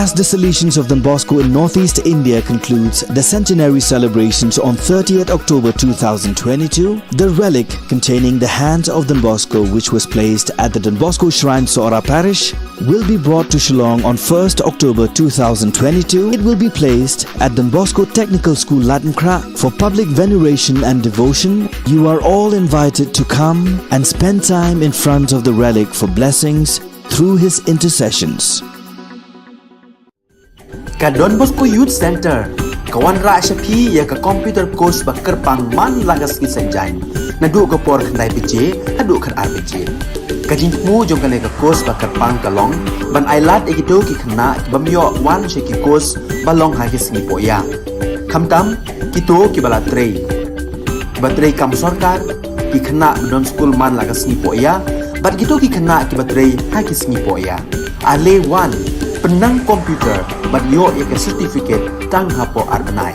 As the Salesians of Don Bosco in Northeast India concludes the centenary celebrations on thirtieth October two thousand twenty-two, the relic containing the hands of Don Bosco, which was placed at the Don Bosco Shrine, Sohra Parish, will be brought to Shillong on first October two thousand twenty-two. It will be placed at Don Bosco Technical School, Laitumkhrah, for public veneration and devotion. You are all invited to come and spend time in front of the relic for blessings through his intercessions. Ka Don Bosco Youth Centre ka wanrah sha phi ïa ka computer course ba kyrpang man la ka sngi Saitjaiñ, naduh ka por khyndai baje haduh khatar baje. Ka jingthmu jong kane ka course ba kyrpang ka long ban ailad ïa kito ki khynnah ki bym ïoh wan sha ki course ba long ha ki sngi pohïa, khamtam kito kiba la trei, kiba trei kam sorkar, ki khynnah ba don skul man la ka sngi pohïa, bad kito ki khynnah kiba trei ha ki sngi pohïa. Ale wan, pynnang computer bad ïoh ïa ka certificate tang hapoh ar bnai.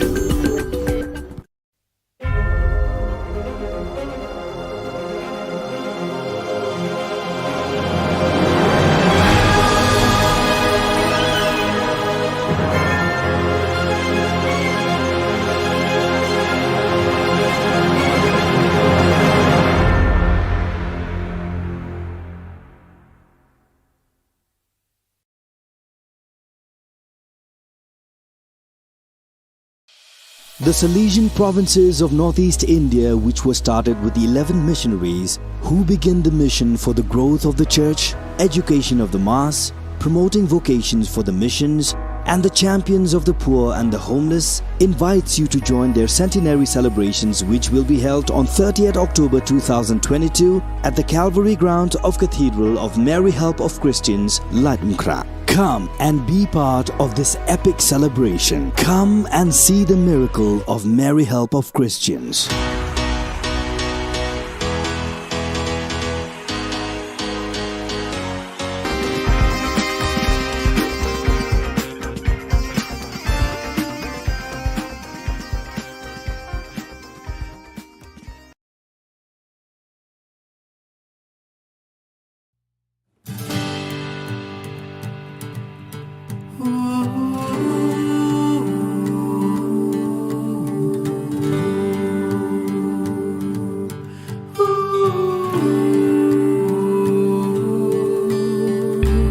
The Salesian provinces of Northeast India, which was started with eleven missionaries who began the mission for the growth of the church, education of the mass, promoting vocations for the missions, and the champions of the poor and the homeless, invites you to join their centenary celebrations, which will be held on thirtieth October two thousand twenty-two at the Calvary grounds of Cathedral of Mary Help of Christians, Laitumkhrah. Come and be part of this epic celebration. Come and see the miracle of Mary Help of Christians.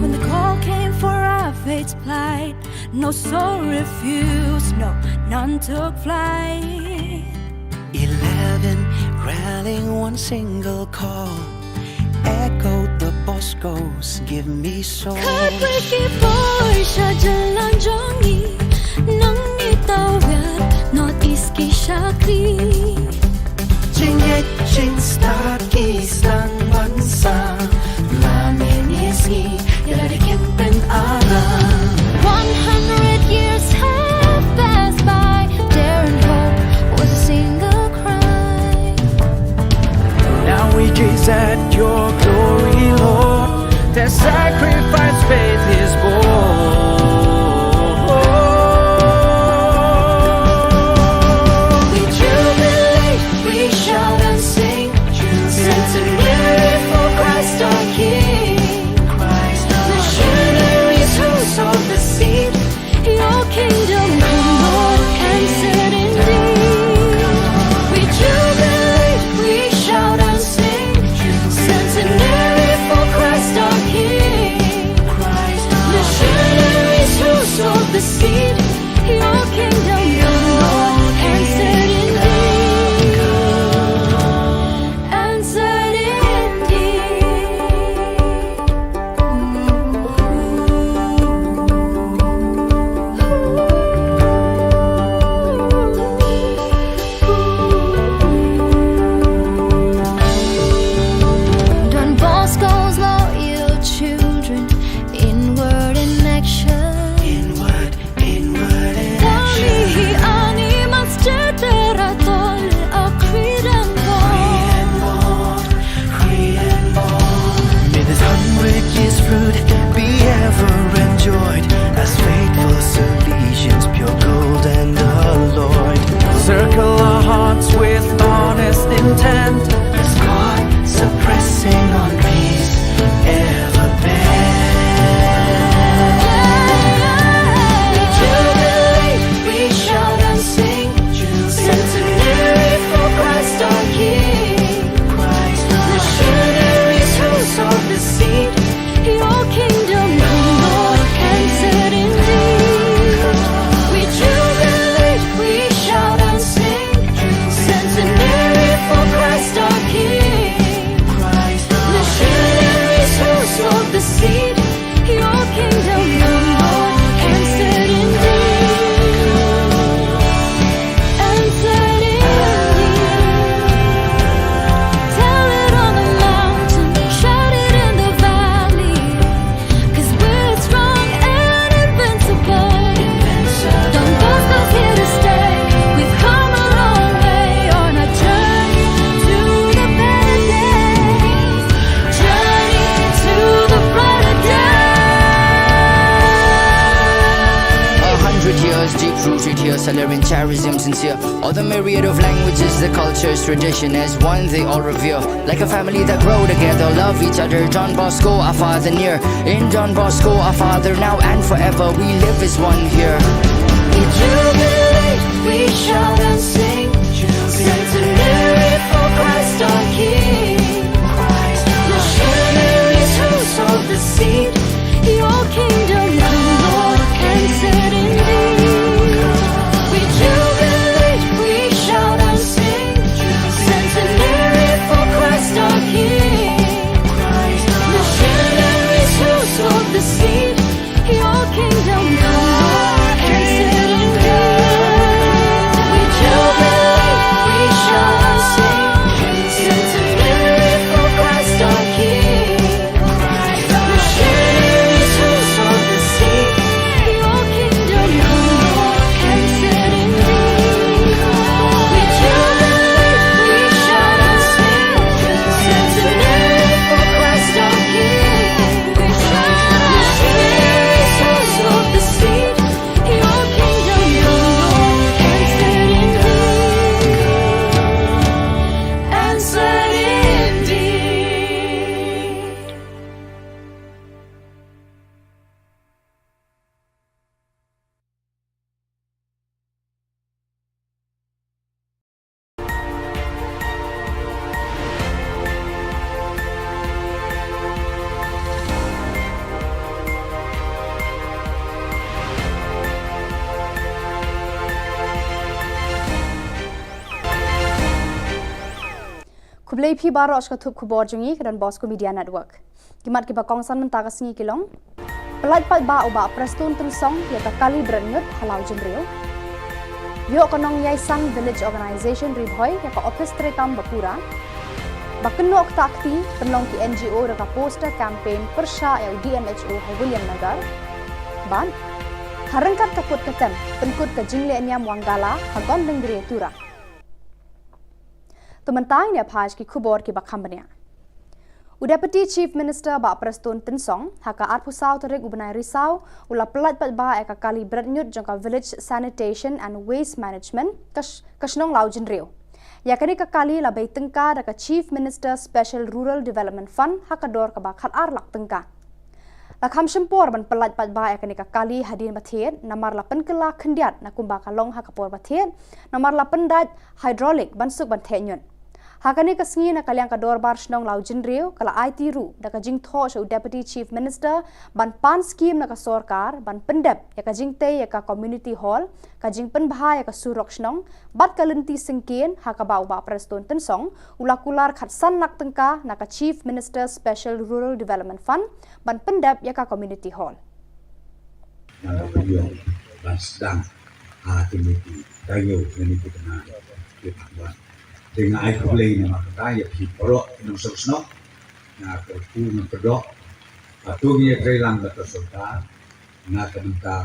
When the call came for our faith to plight, no soul refused, no, none took flight. Eleven rallying, one single call echoed the Boscos, "Give me soul." Khatwei ki bor sha jylla jong ngi, nangne tawit North East ki shakri. Jingngeit jingstad ki sdang ban sah, la mynne sngi ïa lade kin pynara. One hundred years have passed by, daring hope was a single cry. Now we gaze at your glory, Lord. Their sacrifice faith is born. Salarian charism sincere. All the myriad of languages, the cultures, tradition as one they all revere. Like a family that grow together, love each other. Don Bosco, our father near. In Don Bosco, our father now and forever, we live as one here. We jubilate, we shout and sing. Centenary for Christ our King. Missionaries who sowed the seed. Your kingdom come, Lord, and set indeed. We jubilate, we shout and sing. Centenary for Christ our King. Missionaries who sowed the seed. Your kingdom come, Lord, and set indeed. We jubilate, we shout and sing. Centenary for Christ our King. Khublei phi baroh sha ka thup khubor jong ngi ka Don Bosco Media Network. Ki mat kiba kongsan mynta ka sngi ki long: Pyllait paidbah u Bah Prestone Tynsong ïa ka kali bret ñiut ha Lawjynriew. Ïoh ka Nongïaishan Village Organization Ri Bhoi ïa ka ophis treikam ba pura. Ba kynnoh ktah kti pynlong ki N G O da ka poster campaign pyrshah ïa u D M H O ha Williamnagar. Bad ha ryngkat ka put ka tem pynkut ka jingleh niam Wangala ha Gondangria Tura. To mynta ngin ïa phai sha ki khubor kiba kham bniah. U Deputy Chief Minister Bah Prestone Tynsong ha ka arphew saw tarik u bnai Risaw u la pyllait paidbah ïa ka kali bret ñiut jong ka Village Sanitation and Waste Management ka sh-, ka shnong Lawjynriew. Ïa kane ka kali la bei tyngka da ka Chief Minister Special Rural Development Fund ha ka dor kaba khat ar lak tyngka. La kham shim por ban pyllait paidbah ïa kane ka kali hadien ba thied namar la pynkylla khyndiat na kumba ka long ha ka por ba thied namar la pyndait hydraulic ban suk ban theh ñiut. Ha kane ka sngi na ka liang ka dorbar shnong Lawjynriew ka la aiti ruh da ka jingthoh sha u Deputy Chief Minister ban pan skim na ka sorkar ban pyndep ïa ka jingtei ïa ka community hall, ka jingpynbha ïa ka surok shnong bad ka lynti syngkien ha kaba u Bah Prestone Tynsong u la kular khatsan lak tyngka na ka Chief Minister Special Rural Development Fund ban pyndep ïa ka community hall. Ngan ïoh ban sdang ha kine ki taïew, kine ki bnai ki ban wan. Te nga ai khublei namar kata ïa phi baroh ki nongshong shnong. Nga kyrkhu ngan kyrdoh ba to ngin ïatreilang bad ka sorkar na ka bynta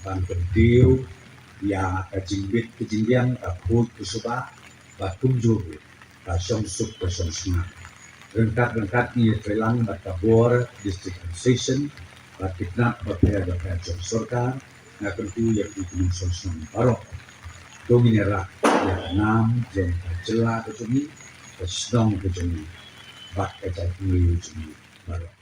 ban kyntiew ïa ka jingbit ka jingbiang, ka khuid ka suba, bad kumjuh ruh ka shong suk ka shong shngain. Ryngkat ryngkat ngi ïatreilang bad ka bor District Administration bad ki tnat bapher bapher jong sorkar. Nga kyrkhu ïa phi ki nongshong shnong baroh, to ngin ïarap ïa ka nam jong ka jylla ka jong ngi, ka shnong ka jong ngi bad ka jaitbynriew jong ngi baroh.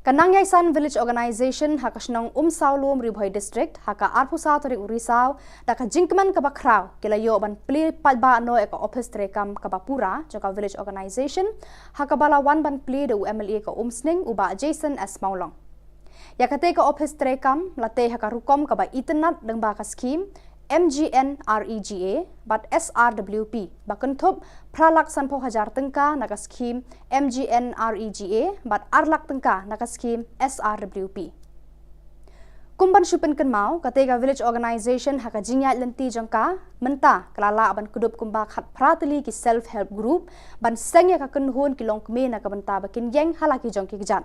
Ka Nongïaishan Village Organization ha ka shnong Umsawlum, Ri Bhoi District, ha ka arphew saw tarik u Risaw da ka jingkmen kaba khraw ki la ïoh ban plie paidbah noh ïa ka ophis treikam kaba pura jong ka Village Organization, ha kaba la wan ban plie da u M L A ka Umsning u Bah Jason S Mawlong. Ïa katei ka ophis treikam la tei ha ka rukom kaba itynnad lyngba ka skhim M G N R E G A bad S R W P ba kynthup phra lak sanphew hajar tyngka na ka skhim M G N R E G A bad ar lak tyngka na ka skhim S R W P. Kum ban shu pynkynmaw, katei ka Village Organization ha ka jingïaid lynti jong ka mynta ka la lah ban kdup kumba khatphra tylli ki self help group ban seng ïa ka kynhun ki longkmie na ka bynta ba kin ïeng ha la ki jong ki kjat.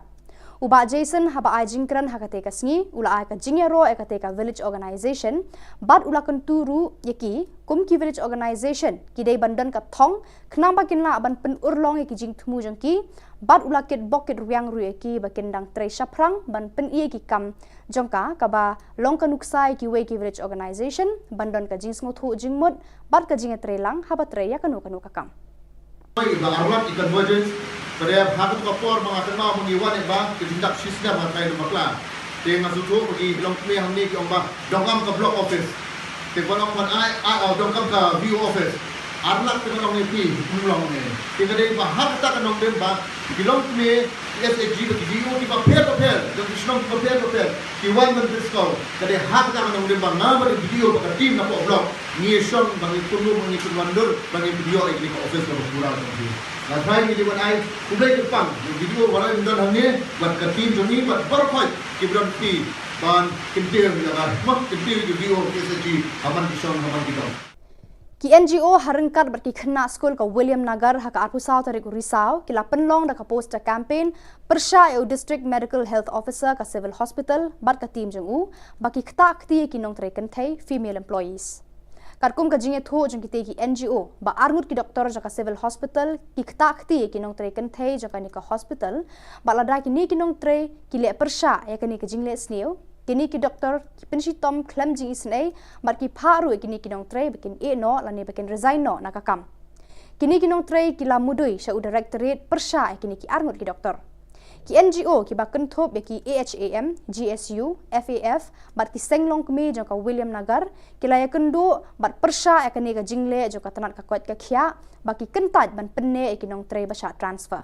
U Bah Jason haba ai jingkren ha katei ka sngi u la ai ka jingïaroh ïa katei ka village organization bad u la kyntu ruh ïa ki kum ki village organization ki dei ban don ka thong khnang ba kin lah ban pynurlong ïa ki jingthmu jong ki bad u la kitbok kitrwiang ruh ïa ki ba kin dang trei shaphrang ban pyni ïa ki kam jong ka kaba long ka nuksa ïa kiwei ki village organization ban don ka jingsngewthuh jingmut bad ka jingïatreilang haba trei ïa kano kano ka kam. Ba arlak i convergence, ba dei ha katu ka por ba nga kynmaw ba ngi wan ïa ba ka jingdap shisnem ha ka ïing bakla. Te nga sngewthuh ba ki longkmie hangne ki ong ba donkam ka block office. Te ba long ban ai, ai, oh, donkam ka V O office. Arlak te ba long ïa phi, um long ne. Te ka dei ba ha kata ka nongrim ba ki longkmie S H G ba ki D O kiba pher ba pher, jong ki shnong kiba pher ba pher, ki wan ban pynskhem. Ka dei ha kata ka nongrim ba nga bad ki D O bad ka team na poh block ngi shong ba ngi kynrum ba ngi kynwan dur ba ngi pynïoh ïa kane ka office kaba pura jong ki. Nga trai ngi dei ban ai khublei kyrpang ïa ki D O ba la don hangne bad ka team jong ngi bad baroh khoit kiba don ki ban kyntiew ïa ka, ma, kyntiew ïa ki D O ki S H G ha man ki shong ha man ki dong. Ki N G O ha ryngkat bad ki khynnah skul ka William Nagar ha ka arphew saw tarik u Risaw ki la pynlong da ka poster campaign pyrshah ïa u District Medical Health Officer ka Civil Hospital bad ka team jong u ba ki ktah kti ïa ki nongtrei kynthei, female employees. Katkum ka jingïathuh jong kitei ki N G O ba arngut ki doktor jong ka Civil Hospital ki ktah kti ïa ki nongtrei kynthei jong kane ka hospital bad lada kine ki nongtrei ki leh pyrshah ïa kane ka jingleh sniew, kine ki doktor ki pynshitom khlem jingisynei bad ki phah ruh ïa kine ki nongtrei ba kin ïeh noh lane ba kin resign noh na ka kam. Kine ki nongtrei ki la mudui sha u directorate pyrshah ïa kine ki arngut ki doktor. Ki N G O kiba kynthup ïa ki A H A M, G S U, F A F bad ki seng longkmie jong ka William Nagar ki la ïakynduh bad pyrshah ïa kane ka jingleh jong ka tnat ka koit ka khiah ba ki kyntait ban pynneh ïa ki nongtrei ba shah transfer.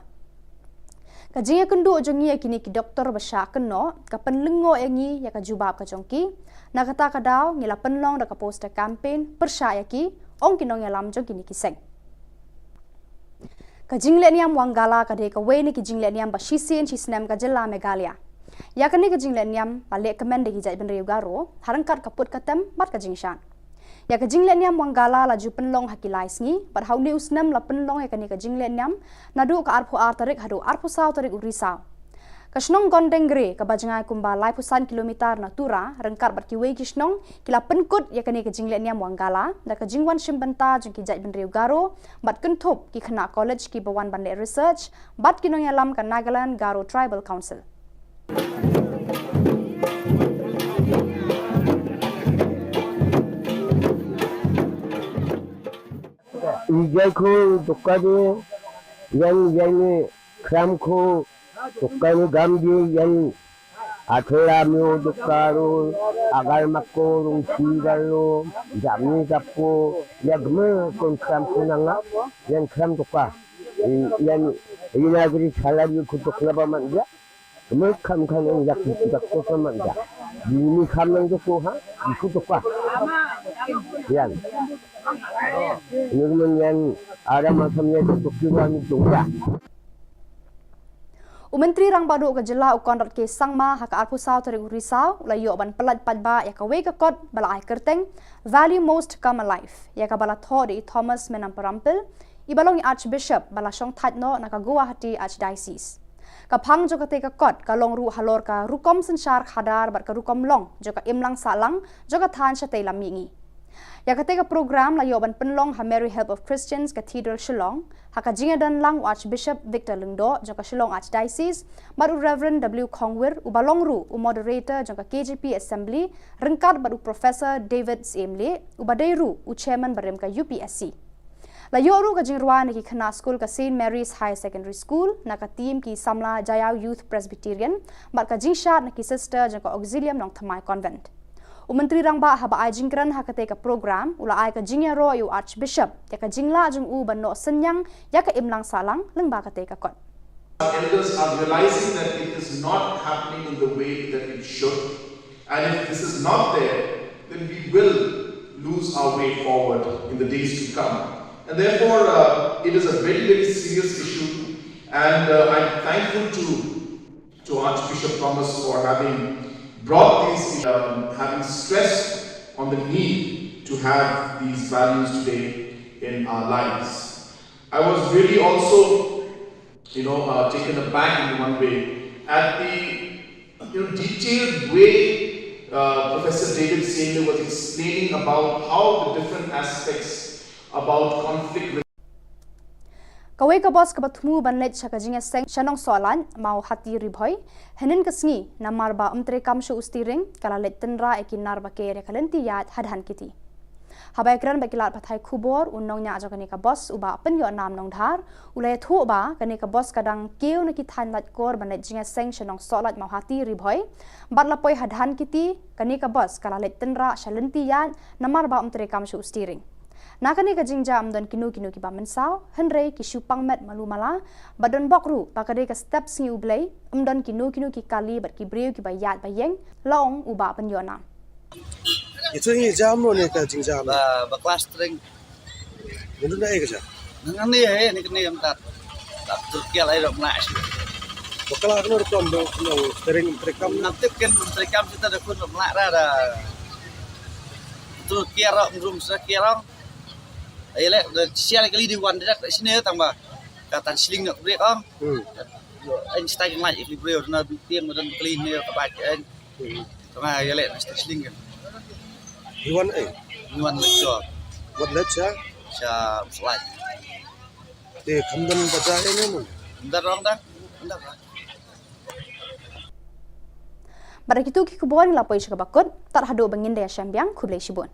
Ka jingïakynduh jong ngi ïa kine ki doktor ba shah kynnoh ka pynlyngngoh ïa ngi ïa ka jubab ka jong ki. Na kata ka daw ngi la pynlong da ka poster campaign pyrshah ïa ki, ong ki nongïalam jong kine ki seng. Ka jingleh niam Wangala ka dei kawei na ki jingleh niam ba shisien shisnem ka jylla Meghalaya. Ïa kane ka jingleh niam la leh kmen da ki jaitbynriew Garo ha ryngkat ka put ka tem bad ka jingshad. Ïa ka jingleh niam Wangala la ju pynlong ha ki lai sngi bad ha une u snem la pynlong ïa kane ka jingleh niam naduh ka arphew ar tarik haduh arphew saw tarik u Risaw. Ka shnong Gondengre kaba jngai kumba laiphew san kilometer na Tura ryngkat bad kiwei ki shnong ki la pynkut ïa kane ka jingleh niam Wangala da ka jingwan shim bynta jong ki jaitbynriew Garo bad kynthup ki khynnah college kiba wan ban leh research bad ki nongïalam ka Nagaland Garo Tribal Council. Ijai ko dokka de, yang yang ni kram ko dokka ni gam de, yang athela myo dokka ro, agal mako rung si galo, jam ni gapo, ya gme kon kram ko nanga, yang kram dokka. Yang ina gri salar yu ko dokka ba man ya. Kami kam kan yang yak yak tu sama ida. Ini kam yang tu ko ha, itu tu ka. Yan. Ini men yang ada macam yang tu kiwa ni tu ya. U Myntri Rangbah Duh ka jylla u Conrad K Sangma ha ka arphew saw tarik u Risaw u la ïoh ban pyllait paidbah ïa kawei ka kot ba la ai kyrteng Value Most Come Alive ïa kaba la thoh da i Thomas Menamparampil i ba long i Archbishop ba la shong thait noh na ka Guwahati Archdiocese. Ka phang jong katei ka kot ka long ruh halor ka rukom synshar khadar bad ka rukom long jong ka imlang sahlang jong ka thaiñ shatei lam mihngi. Ïa katei ka program la ïoh ban pynlong ha Mary Help of Christians Cathedral Shillong ha ka jingïadon lang u Archbishop Victor Lyngdoh jong ka Shillong Archdiocese bad u Reverend W Khongwir uba long ruh u moderator jong ka K J P Assembly ryngkat bad u Professor David Syiemlieh uba dei ruh u chairman barim ka U P S C. La ïoh ruh ka jingrwai na ki khynnah skul ka Saint Mary's Higher Secondary School na ka team ki samla Jaiaw Youth Presbyterian bad ka jingshad na ki sister jong ka Auxilium Nongthymmai Convent. U Myntri Rangbah haba ai jingkren ha katei ka program u la ai ka jingïaroh ïa u Archbishop ïa ka jinglah jong u ban noh synñiang ïa ka imlang sahlang lyngba katei ka kot. Our elders are realizing that it is not happening in the way that it should. And if this is not there, then we will lose our way forward in the days to come. And therefore, uh, it is a very, very serious issue. And uh, I'm thankful to, to Archbishop Thomas for having brought these, um, having stressed on the need to have these values today in our lives. I was really also, you know, uh, taken aback in one way. At the, you know, detailed way, uh, Professor David Samuel was explaining about how the different aspects about conflict. Kawei ka bus kaba thmu ban leit sha ka jingïaseng sha Nongsohlait, Mawhati, Ri Bhoi, hynnin ka sngi, namar ba ym treikam shuh u steering, ka la leit tynrah ïa ki nar ba ker ïa ka lynti ïaid ha Dhankheti. Haba ïakren bad ki lad pathai khubor, u nongñiah jong kane ka bus, u Bah Pynïohnam Nongdhar, u la ïathuh ba kane ka bus ka dang kiew na ki thaiñ Laitkor ban leit jingïaseng sha Nongsohlait, Mawhati, Ri Bhoi, bad la poi ha Dhankheti, kane ka bus ka la leit tynrah sha lynti ïaid namar ba ym treikam shuh u steering. Na kane ka jingjia ym don kino kino kiba mynsaw, hynrei ki shu pang met malu mala, bad don bok ruh ba ka dei ka step sngi U Blei, ym don kino kino ki kali bad ki briew kiba ïaid ba ïeng, la ong u Bah Pynïohnam. Ito ngi jam no ne ka jingjam. Ba, ba klas tring. Ngi duna ai ka jam. Nang ani ai ni kani am tat. Tat Turki lai rom na shi. Ba kala kano rukom do kano tering trekam. Nam tip ken trekam sita da kun rom na ra da. Turki ro rum sa ki ro. Ai le da sial kali di wan da sini tang ba. Ka tan sling nak brek ong. Hmm. Yo, an stai ngai ik li breo na bi tiang madan kali ne ka ba an. Tama ïa leh na station kan. Iwan eh. Iwan lecture. Wat lecture? Sha slide. Te khamdan baja eh ne mun. Ndar rong da. Ndar rong. Bad da kitu ki khubor ngi la poi sha kaba kut, tad haduh ba ngin da ïashem biang, khublei shibun.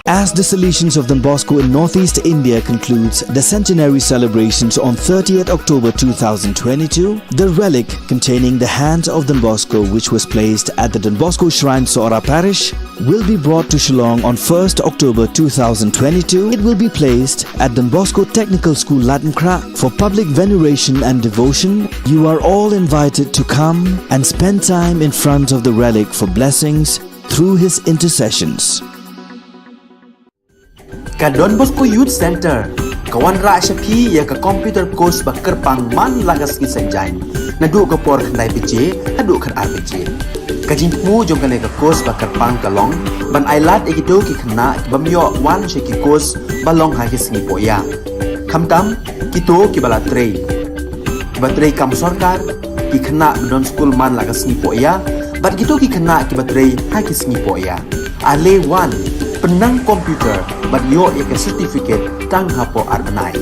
As the Salesians of Don Bosco in Northeast India concludes the centenary celebrations on thirtieth October two thousand twenty-two, the relic containing the hand of Don Bosco, which was placed at the Don Bosco Shrine, Sohra Parish, will be brought to Shillong on first October two thousand twenty-two. It will be placed at Don Bosco Technical School, Laitumkhrah, for public veneration and devotion. You are all invited to come and spend time in front of the relic for blessings through his intercessions. Ka Don Bosco Youth Centre ka wanrah sha phi ïa ka computer course ba kyrpang man la ka sngi Saitjaiñ, naduh ka por khyndai baje haduh khatar baje. Ka jingthmu jong kane ka course ba kyrpang ka long ban ailad ïa kito ki khynnah ki bym ïoh wan sha ki course ba long ha ki sngi pohïa. Khamtam kito kiba la trei, kiba trei kam sorkar, ki khynnah ba don skul man la ka sngi pohïa, bad kito ki khynnah kiba trei ha ki sngi pohïa. Ale wan, pynnang computer bad ïoh ïa ka certificate tang hapoh ar bnai.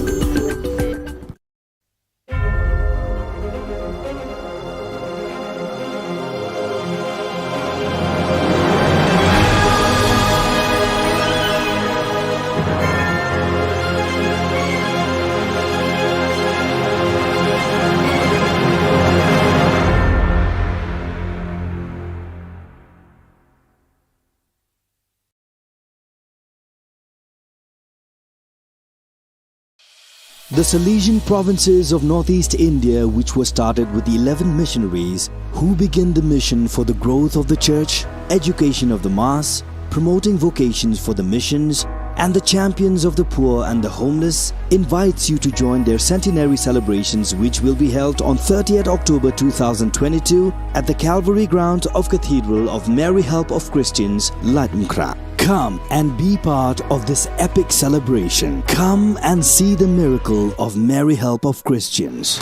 The Salesian provinces of Northeast India, which was started with eleven missionaries who began the mission for the growth of the church, education of the mass, promoting vocations for the missions, and the champions of the poor and the homeless, invites you to join their centenary celebrations, which will be held on thirtieth October two thousand twenty-two at the Calvary ground of Cathedral of Mary Help of Christians, Laitumkhrah. Come and be part of this epic celebration. Come and see the miracle of Mary Help of Christians.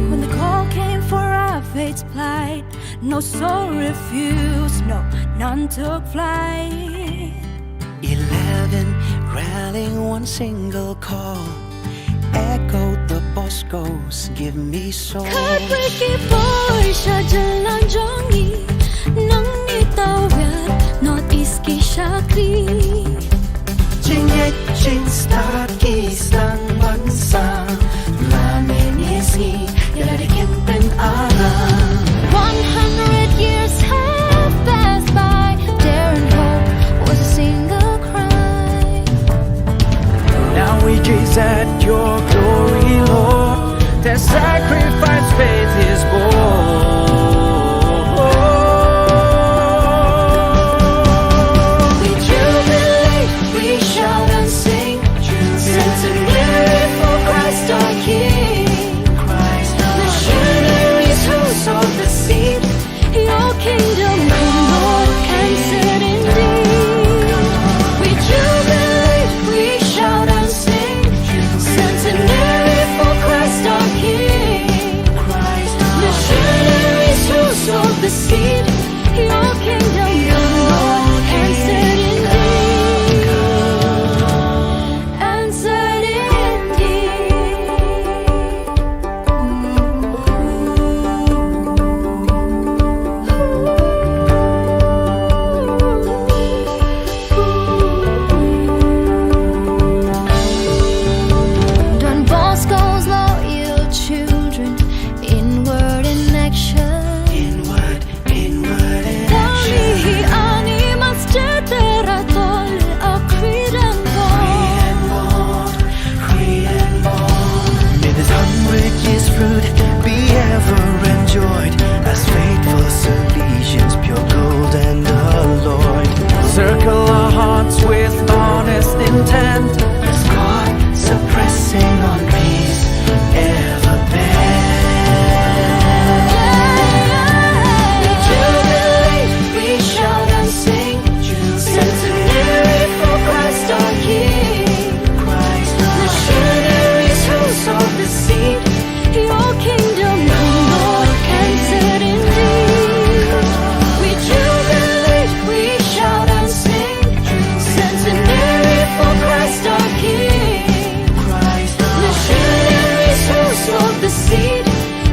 When the call came for our faith to plight, no soul refused, no, none took flight. Eleven rallying one single call, echoed the Boscos, give me soul. Khatwei ki poi sha jylla jong ngi, nang ngi tawir, North East ki shakri. Jingngeit jingstad Seed, your kingdom come, Lord, answered indeed. Answered indeed. Don Bosco's loyal children, inward in action. Inward, inward in action. Ani mas cetera tol a kridan bor. May this hundred years fruit be ever enjoyed as faithful Salesians, pure gold and alloyed. Circle our hearts with honest intent. As God suppressing on peace ever bent. Jubilee, we shout and sing. Centenary for Christ our King. Christ our Missionaries who sowed the seed. Your kingdom come, Lord, answered indeed. We jubilate, we shout and sing. Centenary for Christ our King. Christ our Missionaries who sowed the seed.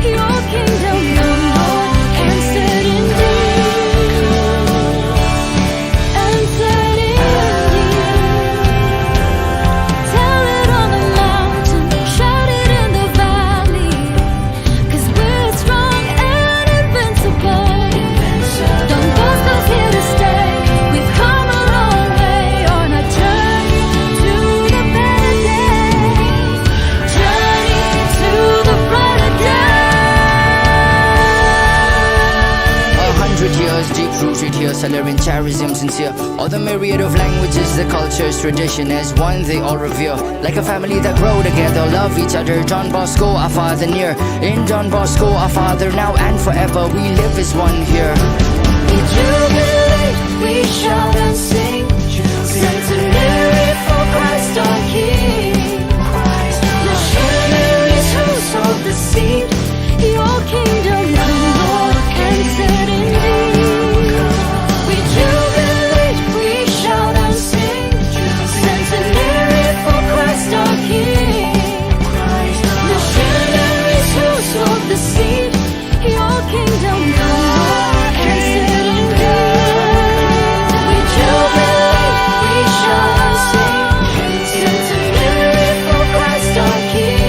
Your kingdom come, Lord, answered indeed. Answered indeed. Tell it on the mountain, shout it in the valley. 'Cause we're strong and invincible. Don Bosco's here to stay. We've come a long way on a journey to the better days. Journey to the brighter day. A hundred years deep rooted here, Salerian charism sincere. All the myriad of languages, the cultures, tradition as one they all revere. Like a family that grow together, love each other. Don Bosco, our father near. In Don Bosco, our father now and forever. We live as one here. We jubilate, we shout and sing. Centenary for Christ our King. Missionaries who sowed the seed. Your kingdom come, Lord, answered indeed. We jubilate, we shout and sing. Centenary for Christ our King. Missionaries who sowed the seed. Your kingdom come, Lord, answered indeed. We jubilate, we shout and sing. Centenary for Christ our King.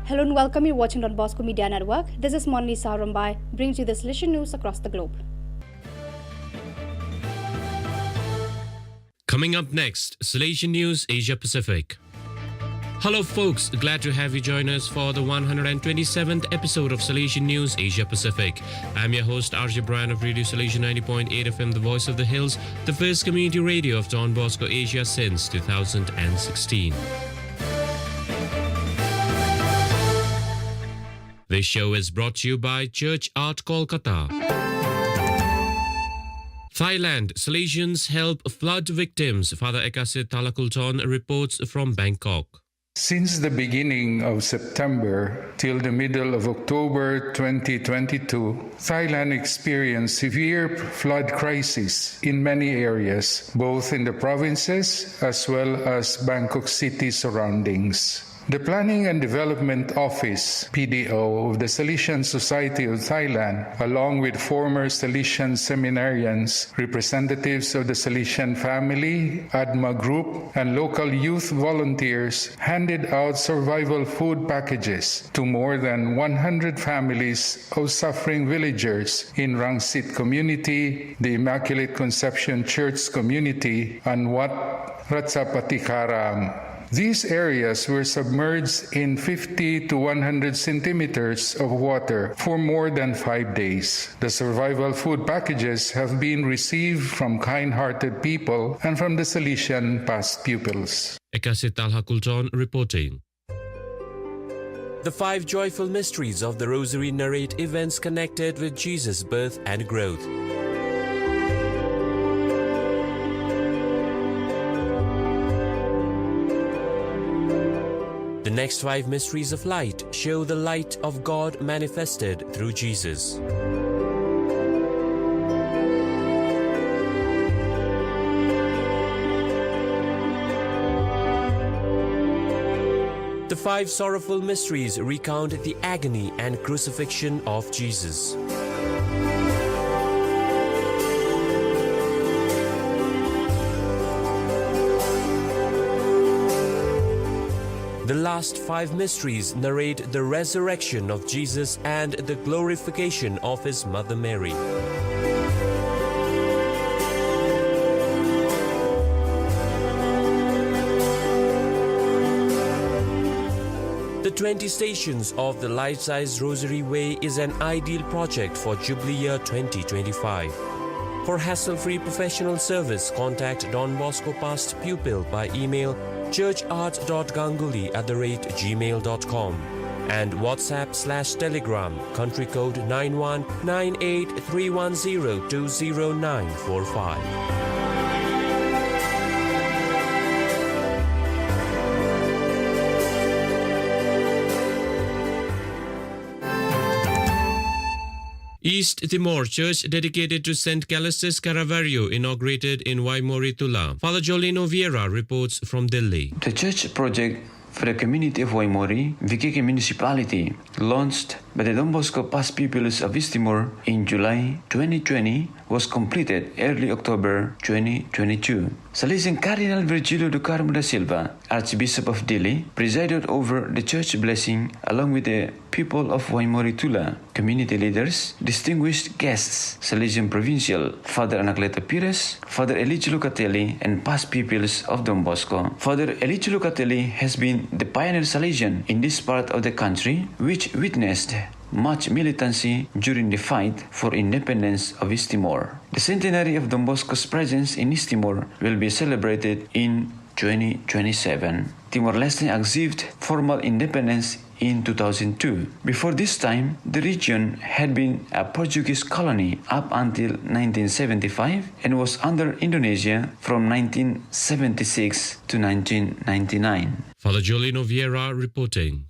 Hello and welcome. You're watching Don Bosco Media Network. This is Monlisa Rombai, brings you the Salesian news across the globe. Coming up next, Salesian News Asia Pacific. Hello, folks. Glad to have you join us for the one hundred twenty-seventh episode of Salesian News Asia Pacific. I'm your host, R J Brian of Radio Salesian ninety point eight F M, the voice of the hills, the first community radio of Don Bosco Asia since two thousand sixteen. This show is brought to you by Church Art Kolkata. Thailand, Salesians help flood victims. Father Ekasit Thalakulton reports from Bangkok. Since the beginning of September till the middle of October twenty twenty-two, Thailand experienced severe flood crisis in many areas, both in the provinces as well as Bangkok city surroundings. The Planning and Development Office, P D O, of the Salesian Society of Thailand, along with former Salesian seminarians, representatives of the Salesian family, ADMA group, and local youth volunteers, handed out survival food packages to more than one hundred families of suffering villagers in Rangsit community, the Immaculate Conception Church community, and Wat Ratchapatikharam. These areas were submerged in fifty to one hundred centimeters of water for more than five days. The survival food packages have been received from kind-hearted people and from the Salesian past pupils. Ekasi Talha Kulton reporting. The five joyful mysteries of the Rosary narrate events connected with Jesus' birth and growth. The next five mysteries of light show the light of God manifested through Jesus. The five sorrowful mysteries recount the agony and crucifixion of Jesus. The last five mysteries narrate the resurrection of Jesus and the glorification of his mother Mary. The twenty Stations of the Life-Size Rosary Way is an ideal project for Jubilee Year twenty twenty-five. For hassle-free professional service, contact Don Bosco Past Pupil by email churchart dot ganguly at the rate gmail dot com and WhatsApp slash Telegram, country code nine one nine eight three one zero two zero nine four five. East Timor Church dedicated to Saint Callistus Caravaggio inaugurated in Waimori, Tula. Father Jolino Vieira reports from Dili. The church project for the community of Waimori, Viqueque Municipality, launched by the Don Bosco Past Pupils of East Timor in July twenty twenty, was completed early October twenty twenty-two. Salesian Cardinal Virgilio do Carmo da Silva, Archbishop of Dili, presided over the church blessing along with the people of Waimori, Tula, community leaders, distinguished guests, Salesian Provincial Father Anacleto Pires, Father Elijah Locatelli, and past pupils of Don Bosco. Father Elijah Locatelli has been the pioneer Salesian in this part of the country, which witnessed much militancy during the fight for independence of East Timor. The centenary of Don Bosco's presence in East Timor will be celebrated in twenty twenty-seven. Timor-Leste achieved formal independence in two thousand two. Before this time, the region had been a Portuguese colony up until nineteen seventy-five and was under Indonesia from nineteen seventy-six to nineteen ninety-nine. Father Jolino Vieira reporting.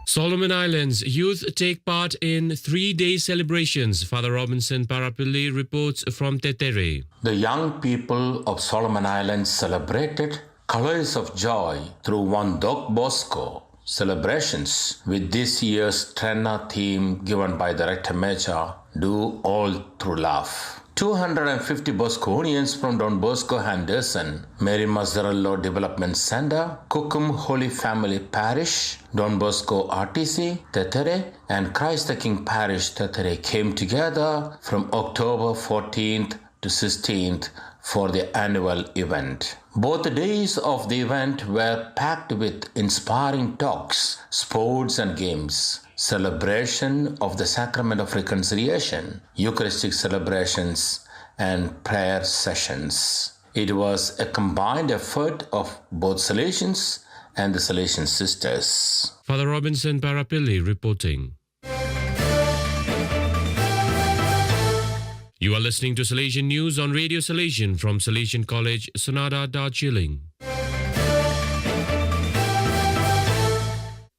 Solomon Islands youth take part in three-day celebrations. Father Robinson Parapilli reports from Tetere. The young people of Solomon Islands celebrated colors of joy through one Don Bosco celebrations with this year's Trena theme given by the Rector Major, Do All Through Love. Two hundred and fifty Bosconians from Don Bosco Henderson, Mary Mazzarello Development Center, Kukum Holy Family Parish, Don Bosco R T C, Tetere, and Christ the King Parish, Tetere, came together from October fourteenth to sixteenth for the annual event. Both days of the event were packed with inspiring talks, sports and games, celebration of the Sacrament of Reconciliation, Eucharistic celebrations, and prayer sessions. It was a combined effort of both Salesians and the Salesian sisters. Father Robinson Parapilli reporting. You are listening to Salesian News on Radio Salesian from Salesian College, Sonada, Darjeeling.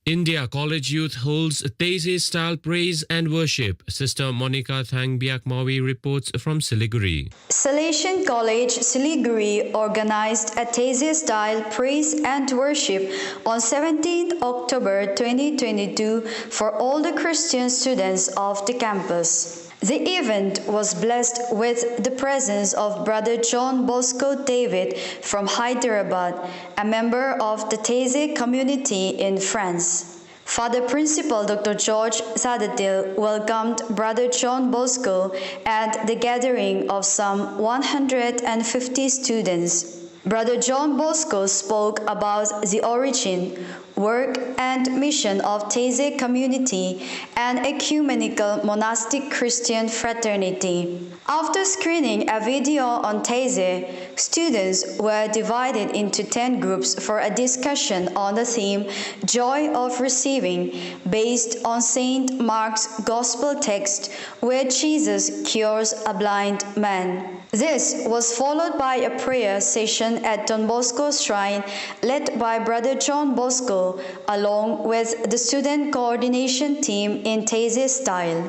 India College Youth holds Taizé style praise and worship. Sister Monica Thangbiak Mawi reports from Siliguri. Salesian College Siliguri organized a Taizé style praise and worship on seventeenth October twenty twenty-two for all the Christian students of the campus. The event was blessed with the presence of Brother John Bosco David from Hyderabad, a member of the Taizé community in France. Father Principal Doctor George Sadatil welcomed Brother John Bosco at the gathering of some one hundred fifty students. Brother John Bosco spoke about the origin, work, and mission of Taizé community, an ecumenical monastic Christian fraternity. After screening a video on Taizé, students were divided into ten groups for a discussion on the theme Joy of Receiving, based on Saint Mark's Gospel text where Jesus cures a blind man. This was followed by a prayer session at Don Bosco Shrine led by Brother John Bosco along with the student coordination team in Taizé style.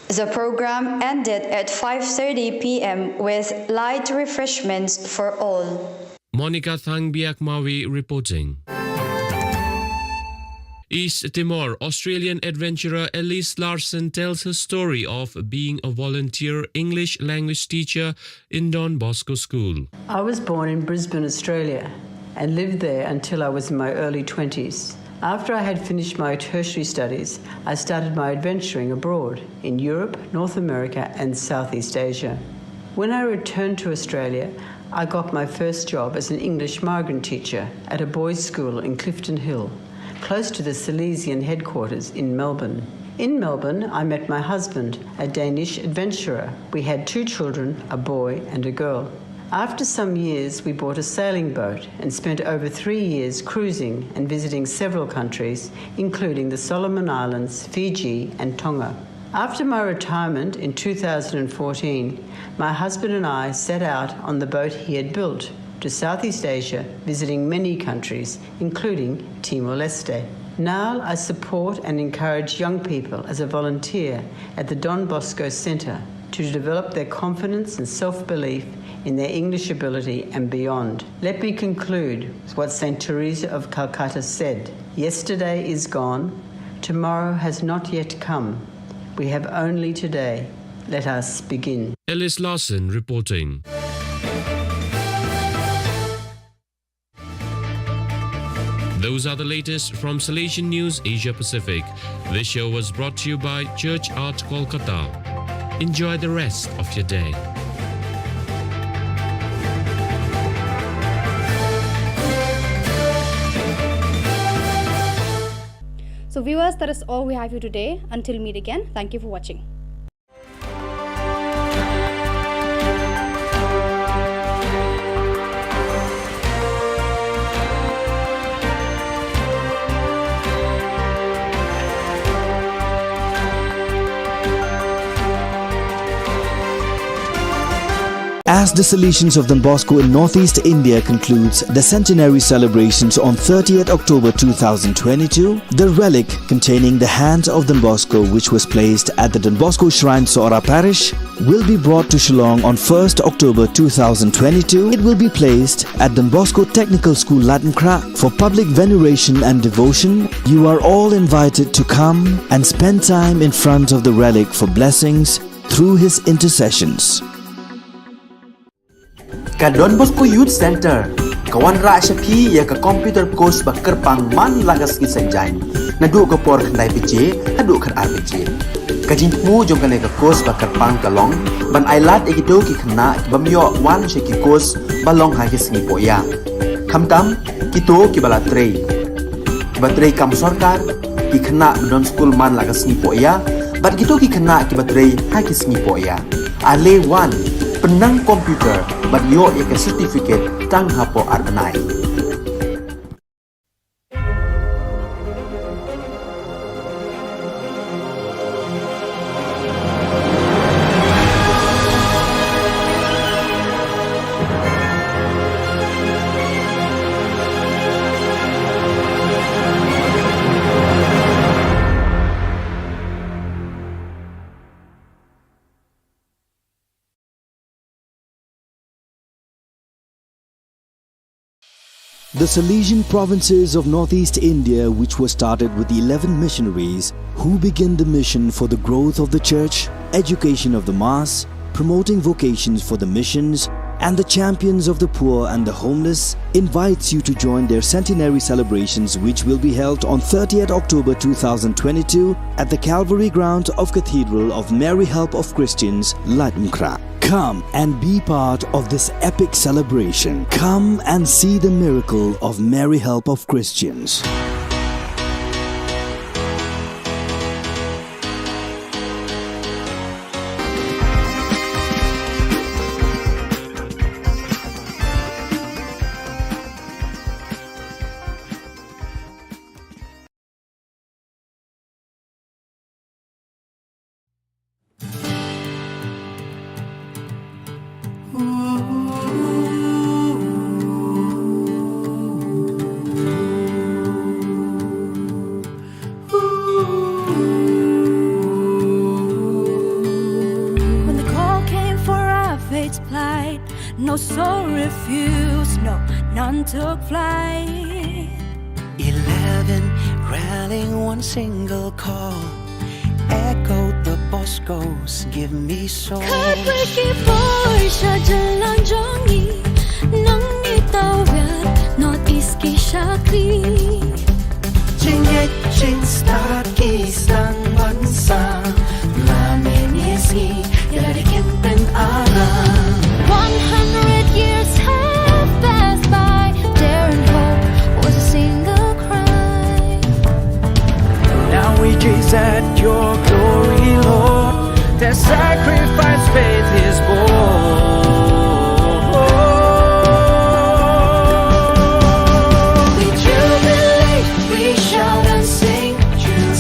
The program ended at five thirty p m with light refreshments for all. Monica Thangbiak Mawi reporting. East Timor, Australian adventurer Elise Larsen tells her story of being a volunteer English language teacher in Don Bosco School. I was born in Brisbane, Australia, and lived there until I was in my early twenties. After I had finished my tertiary studies, I started my adventuring abroad in Europe, North America, and Southeast Asia. When I returned to Australia, I got my first job as an English migrant teacher at a boys' school in Clifton Hill, close to the Salesian headquarters in Melbourne. In Melbourne, I met my husband, a Danish adventurer. We had two children, a boy and a girl. After some years, we bought a sailing boat and spent over three years cruising and visiting several countries, including the Solomon Islands, Fiji, and Tonga. After my retirement in two thousand fourteen, my husband and I set out on the boat he had built to Southeast Asia, visiting many countries, including Timor-Leste. Now I support and encourage young people as a volunteer at the Don Bosco Centre to develop their confidence and self-belief in their English ability and beyond. Let me conclude with what Saint Teresa of Calcutta said, "Yesterday is gone, tomorrow has not yet come. We have only today. Let us begin." Ellis Larson reporting. Those are the latest from Salesian News Asia Pacific. This show was brought to you by Church Art Kolkata. Enjoy the rest of your day. So viewers, that is all we have for you today. Until meet again, thank you for watching. As the Salesians of Don Bosco in northeast India concludes the centenary celebrations on thirtieth October two thousand twenty-two, the relic containing the hand of Don Bosco, which was placed at the Don Bosco Shrine, Sohra Parish, will be brought to Shillong on first October two thousand twenty-two. It will be placed at Don Bosco Technical School, Latenkhrah, for public veneration and devotion. You are all invited to come and spend time in front of the relic for blessings through his intercessions. Ka Don Bosco Youth Centre ka wanrah sha phi ïa ka computer course ba kyrpang man la ka sngi Saitjaiñ, naduh ka por khyndai baje haduh khatar baje. Ka jingthmu jong kane ka course ba kyrpang ka long ban ailad ïa kito ki khynnah ki bym ïoh wan sha ki course ba long ha ki sngi pohïa, khamtam kito kiba la trei, kiba trei kam sorkar, ki khynnah ba don skul man la ka sngi pohïa, Bad kito ki khynnah kiba trei ha ki sngi poh ïa. Ale wan, pynnang computer bad ïoh ïa ka certificate tang hapoh ar bnai. The Salesian provinces of northeast India, which were started with eleven missionaries who began the mission for the growth of the church, education of the mass, promoting vocations for the missions, and the champions of the poor and the homeless, invites you to join their centenary celebrations, which will be held on thirtieth October two thousand twenty-two at the Calvary ground of Cathedral of Mary Help of Christians, Laitumkhrah. Come and be part of this epic celebration. Come and see the miracle of Mary Help of Christians. When the call came for our faith to plight, no soul refused, no, none took flight. Eleven rallying one single call, echoed the Bosco's, "Give me soul." Khatwei ki bor sha jylla jong ngi, nang ngi tawiar North East ki shakri. Jingngeit jingstad ki sdang ban sah, la mynne sngi ïa la dei kim pynaram. One hundred years have passed by, dare and hope was a single cry. Now we gaze at your glory, Lord. Their sacrifice faith is born. We jubilate, we shout and sing,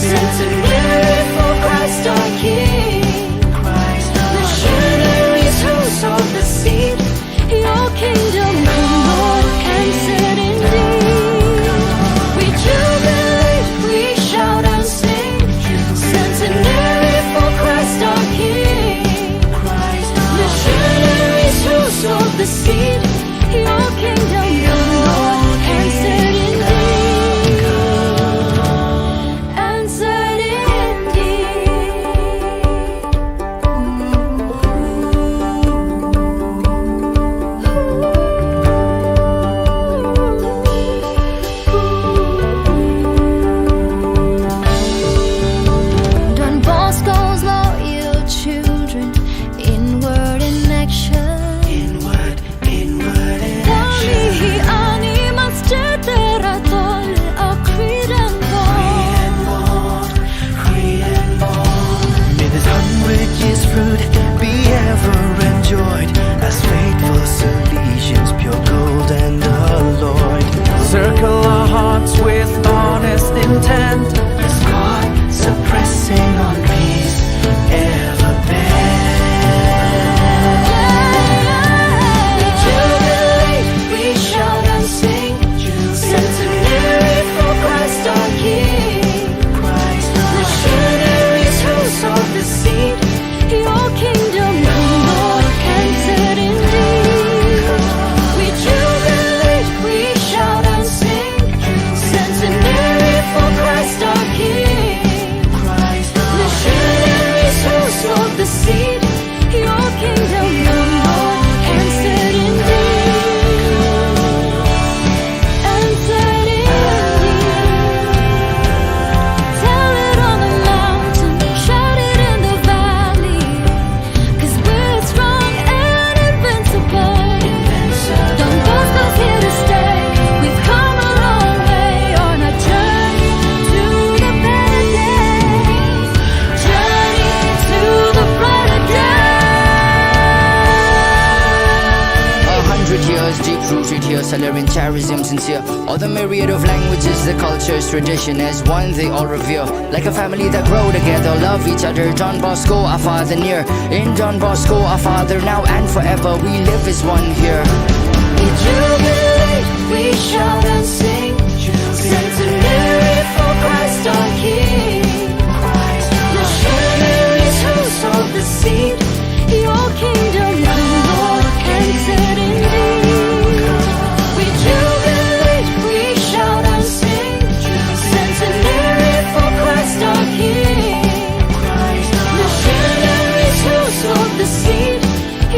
centenary for Christ our King. Christ our King. Missionaries who sowed the seed, your kingdom come, Lord, and set indeed. We jubilate, we shout and sing, centenary for Christ our King. Missionaries who sowed the seed, your kingdom come, Lord, and set indeed. And set indeed. Don Bosco's loyal children, inward in action. Inward, inward in action. They'll Hundred years deep rooted here, Salarian charism sincere. All the myriad of languages, the cultures, tradition as one they all revere. Like a family that grow together, love each other. Don Bosco, our father near. In Don Bosco, our father now and forever, we live as one here. We jubilate, we shout and sing. Centenary for Christ our King. Missionaries who sowed the seed. Your kingdom come, Lord, and set indeed. We jubilate, we shout and sing. Centenary for Christ our King. Missionaries who sowed the seed.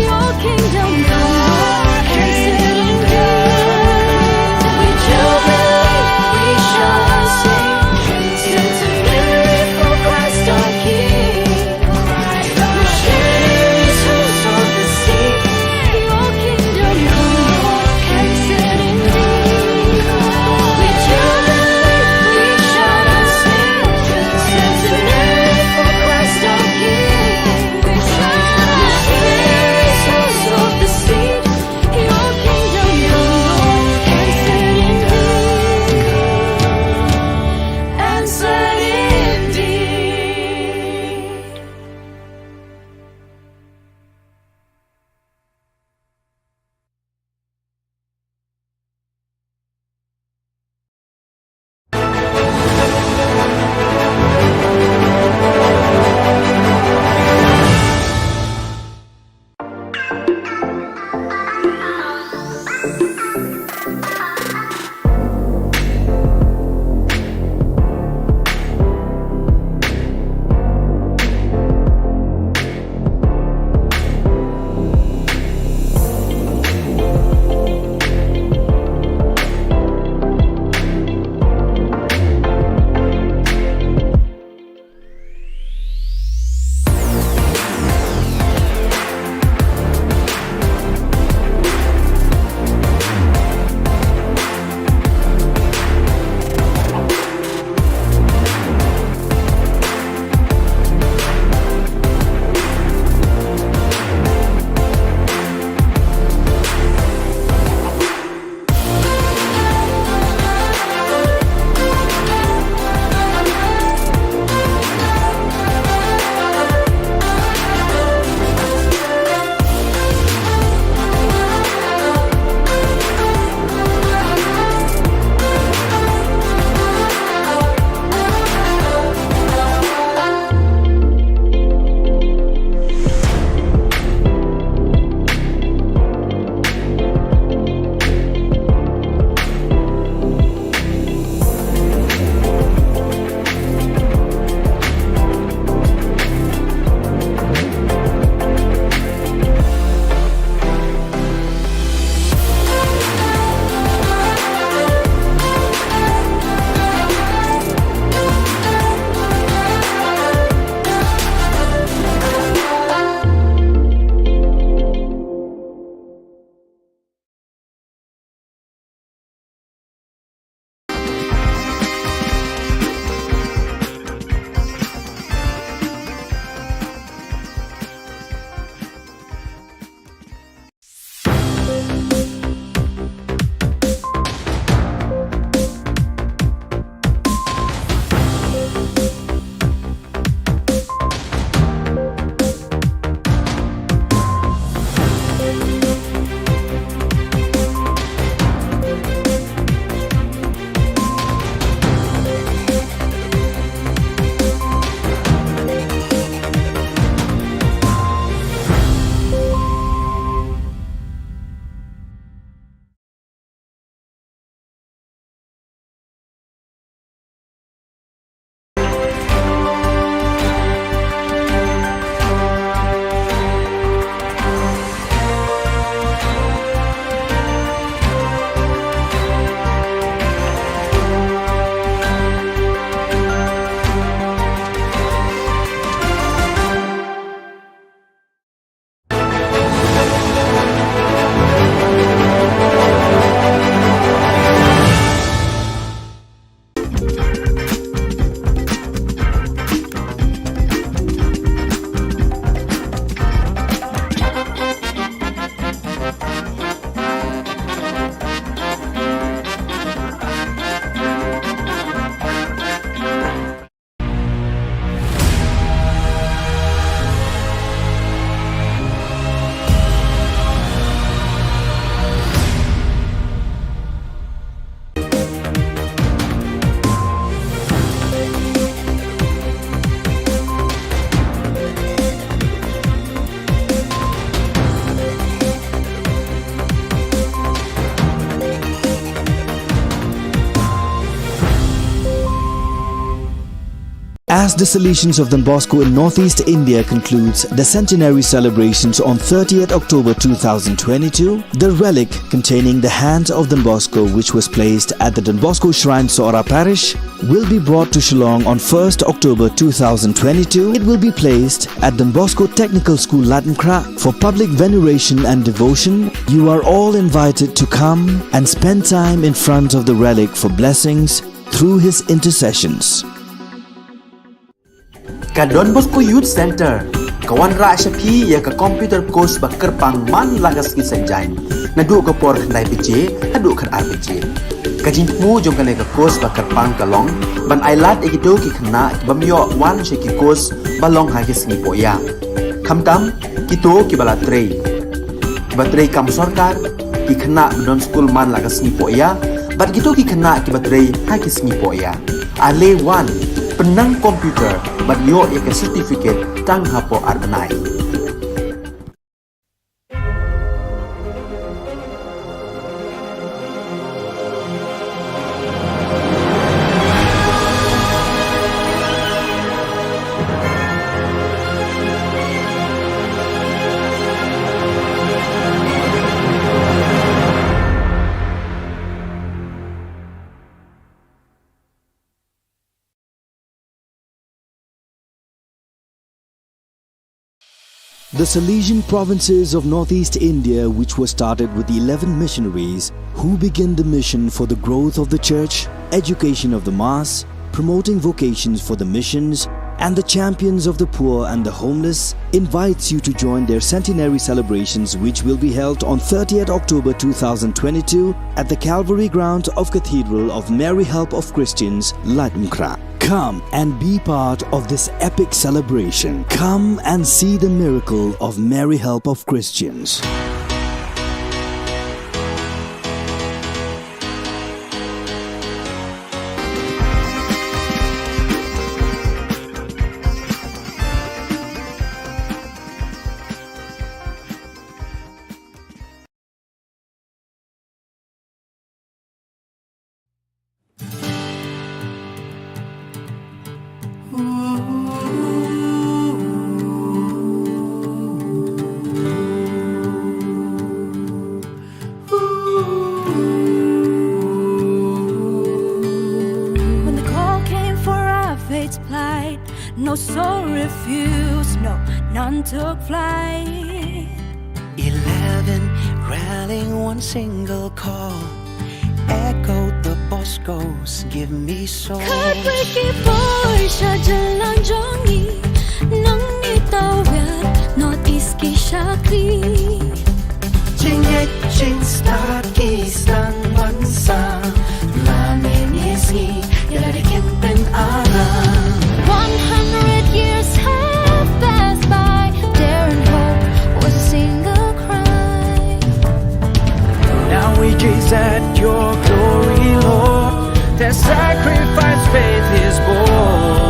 Your kingdom come, Lord, and set indeed. We jubilate, we shout and sing. Centenary for Christ our King. Missionaries who sowed The Salesians of Don Bosco in Northeast India concludes the centenary celebrations on thirtieth October two thousand twenty-two. The relic containing the hand of Don Bosco, which was placed at the Don Bosco Shrine, Sohra Parish, will be brought to Shillong on first October two thousand twenty-two. It will be placed at Don Bosco Technical School, Laitumkhrah, for public veneration and devotion. You are all invited to come and spend time in front of the relic for blessings through his intercessions. Ka Don Bosco Youth Centre ka wanrah sha phi ïa ka computer course ba kyrpang man la ka sngi Saitjaiñ, naduh ka por khyndai baje haduh khatar baje. Ka jingthmu jong kane ka course ba kyrpang ka long ban ailad ïa kito ki khynnah ki bym ïoh wan sha ki course ba long ha ki sngi pohïa, khamtam kito kiba la trei, kiba trei kam sorkar, ki khynnah ba don skul man la ka sngi pohïa, bad kito ki khynnah kiba trei ha ki sngi pohïa. Ale wan, pynnang computer bad ïoh ïa ka certificate tang hapoh ar bnai. The Salesian provinces of Northeast India, which was started with eleven missionaries who began the mission for the growth of the church, education of the mass, promoting vocations for the missions, and the champions of the poor and the homeless, invites you to join their centenary celebrations, which will be held on thirtieth October two thousand twenty-two at the Calvary ground of Cathedral of Mary Help of Christians, Laitumkhrah. Come and be part of this epic celebration. Come and see the miracle of Mary Help of Christians. When the call came for our faith to plight, no soul refused, no, none took flight. Eleven rallying one single call, echoed the Boscos, give me soul. Khatwei ki bor sha jylla jong ngi, nangne tawit North East ki shakri. Jingngeit jingstad ki sdang ban sam, la mynne sngi ïa la dei kin pynaram. One hundred years have passed by, dare and hope was a single cry. Now we gaze at your glory, Lord. Their sacrifice faith is born.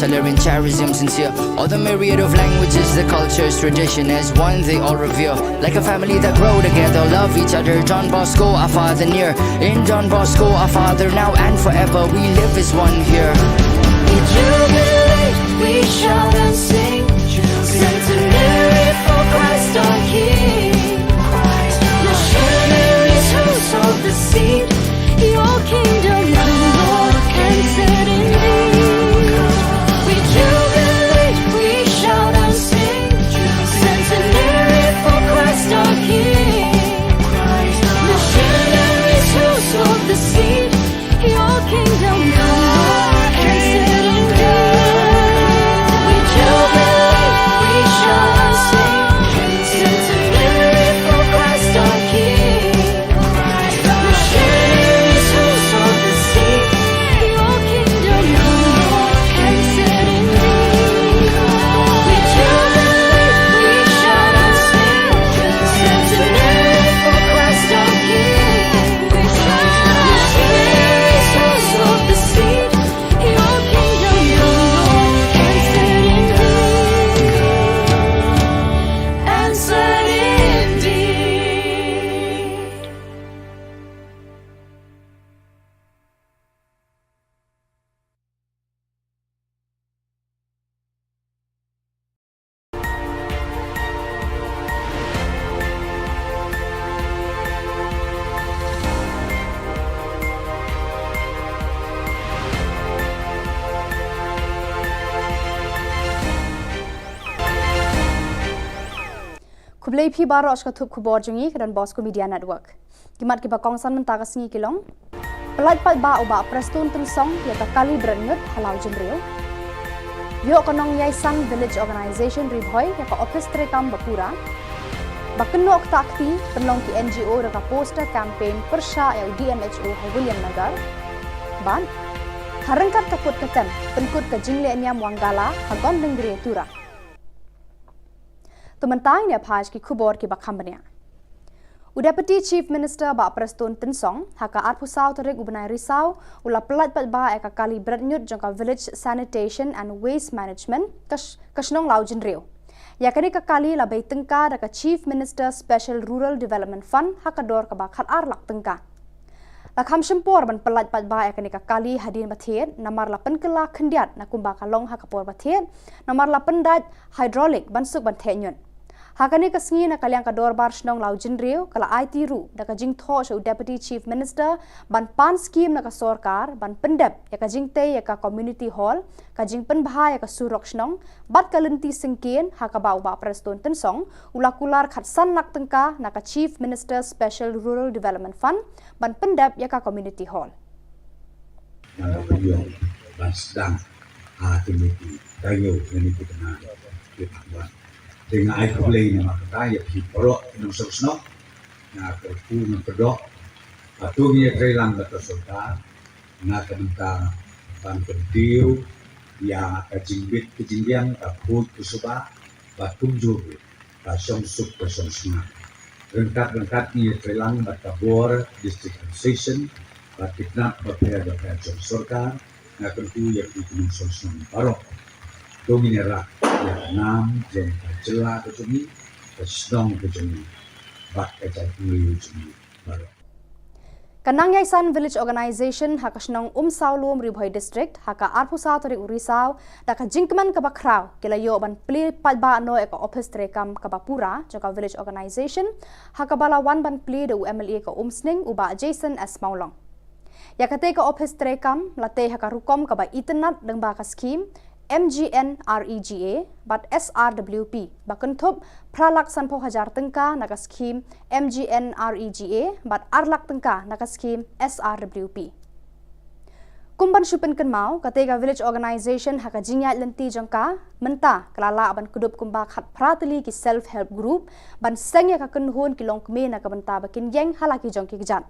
Tolerant, charism, sincere. All the myriad of languages, the cultures, tradition as one they all revere. Like a family that grow together, love each other. Don Bosco, our father near. In Don Bosco, our father now and forever, we live as one here. We jubilate, we shout and sing. Centenary for Christ our King. Missionaries who sowed the seed. Your kingdom come, Lord, and set indeed. We jubilate, we shout and sing. Centenary for Christ our King. Missionaries who sowed the seed. Your kingdom come, Lord, and set indeed. We jubilate, we shout and sing. Centenary for Christ our King. Khublei phi baroh sha ka thup khubor jong ngi ka Don Bosco Media Network. Ki mat kiba kongsan mynta ka sngi ki long: Pyllait paidbah u Bah Prestone Tynsong ïa ka kali bret ñiut ha Lawjynriew. Ïoh ka Nongïaishan Village Organization Ri Bhoi ïa ka ophis treikam ba pura. Ba kynnoh ktah kti pynlong ki N G O da ka poster campaign pyrshah ïa u D M H O ha Williamnagar. Bad ha ryngkat ka put ka tem pynkut ka jingleh niam Wangala ha Gondangria Tura. To mynta ngin ïa phai sha ki khubor kiba kham bniah. U Deputy Chief Minister Bah Prestone Tynsong ha ka arphew saw tarik u bnai Risaw u la pyllait paidbah ïa ka kali bret ñiut jong ka Village Sanitation and Waste Management ka sh-, ka shnong Lawjynriew. Ïa kane ka kali la bei tyngka da ka Chief Minister Special Rural Development Fund ha ka dor kaba khat ar lak tyngka. La kham shim por ban pyllait paidbah ïa kane ka kali hadien ba thied namar la pynkylla khyndiat na kumba ka long ha ka por ba thied namar la pyndait hydraulic ban suk ban theh ñiut. Ha kane ka sngi na ka liang ka dorbar shnong Lawjynriew ka la aiti ruh da ka jingthoh sha u Deputy Chief Minister ban pan skim na ka sorkar ban pyndep ïa ka jingtei ïa ka community hall, ka jingpynbha ïa ka surok shnong bad ka lynti syngkien ha kaba u Bah Prestone Tynsong u la kular khatsan lak tyngka na ka Chief Minister Special Rural Development Fund ban pyndep ïa ka community hall. Ngan ïoh ban sdang ha kine ki taïew, kine ki bnai ki ban wan. Te nga ai khublei namar kata ïa phi baroh ki nongshong shnong. Nga kyrkhu ngan kyrdoh ba to ngin ïatreilang bad ka sorkar na ka bynta ban kyntiew ïa ka jingbit ka jingbiang, ka khuid ka suba, bad kumjuh ruh ka shongsuk ka shongsnam. Ryngkat ryngkat ngin ïatreilang bad ka bor District Administration bad ki tnat bapher bapher jong sorkar. Nga kyrkhu ïa phi ki nongshong shnong baroh, to ngin ïarap ïa ka nam jong ka jylla ka jong ngi, ka shnong ka jong ngi bad ka jaitbynriew jong ngi baroh. Ka Nongïaishan Village Organization ha ka shnong Umsawlum, Ri Bhoi District, ha ka arphew saw tarik u Risaw da ka jingkmen kaba khraw ki la ïoh ban plie paidbah noh ïa ka ophis treikam kaba pura jong ka Village Organization ha kaba la wan ban plie da u M L A ka Umsning u Bah Jason S Mawlong. Ïa katei ka ophis treikam la tei ha ka rukom kaba itynnad lyngba ka skhim M G N R E G A bad S R W P ba kynthup phra lak sanphew hajar tyngka na ka skhim M G N R E G A bad ar lak tyngka na ka skhim S R W P. Kum ban shu pynkynmaw, katei ka Village Organization ha ka jingïaid lynti jong ka mynta ka la lah ban kdup kumba khatphra tylli ki self help group ban seng ïa ka kynhun ki longkmie na ka bynta ba kin ïeng ha la ki jong ki kjat.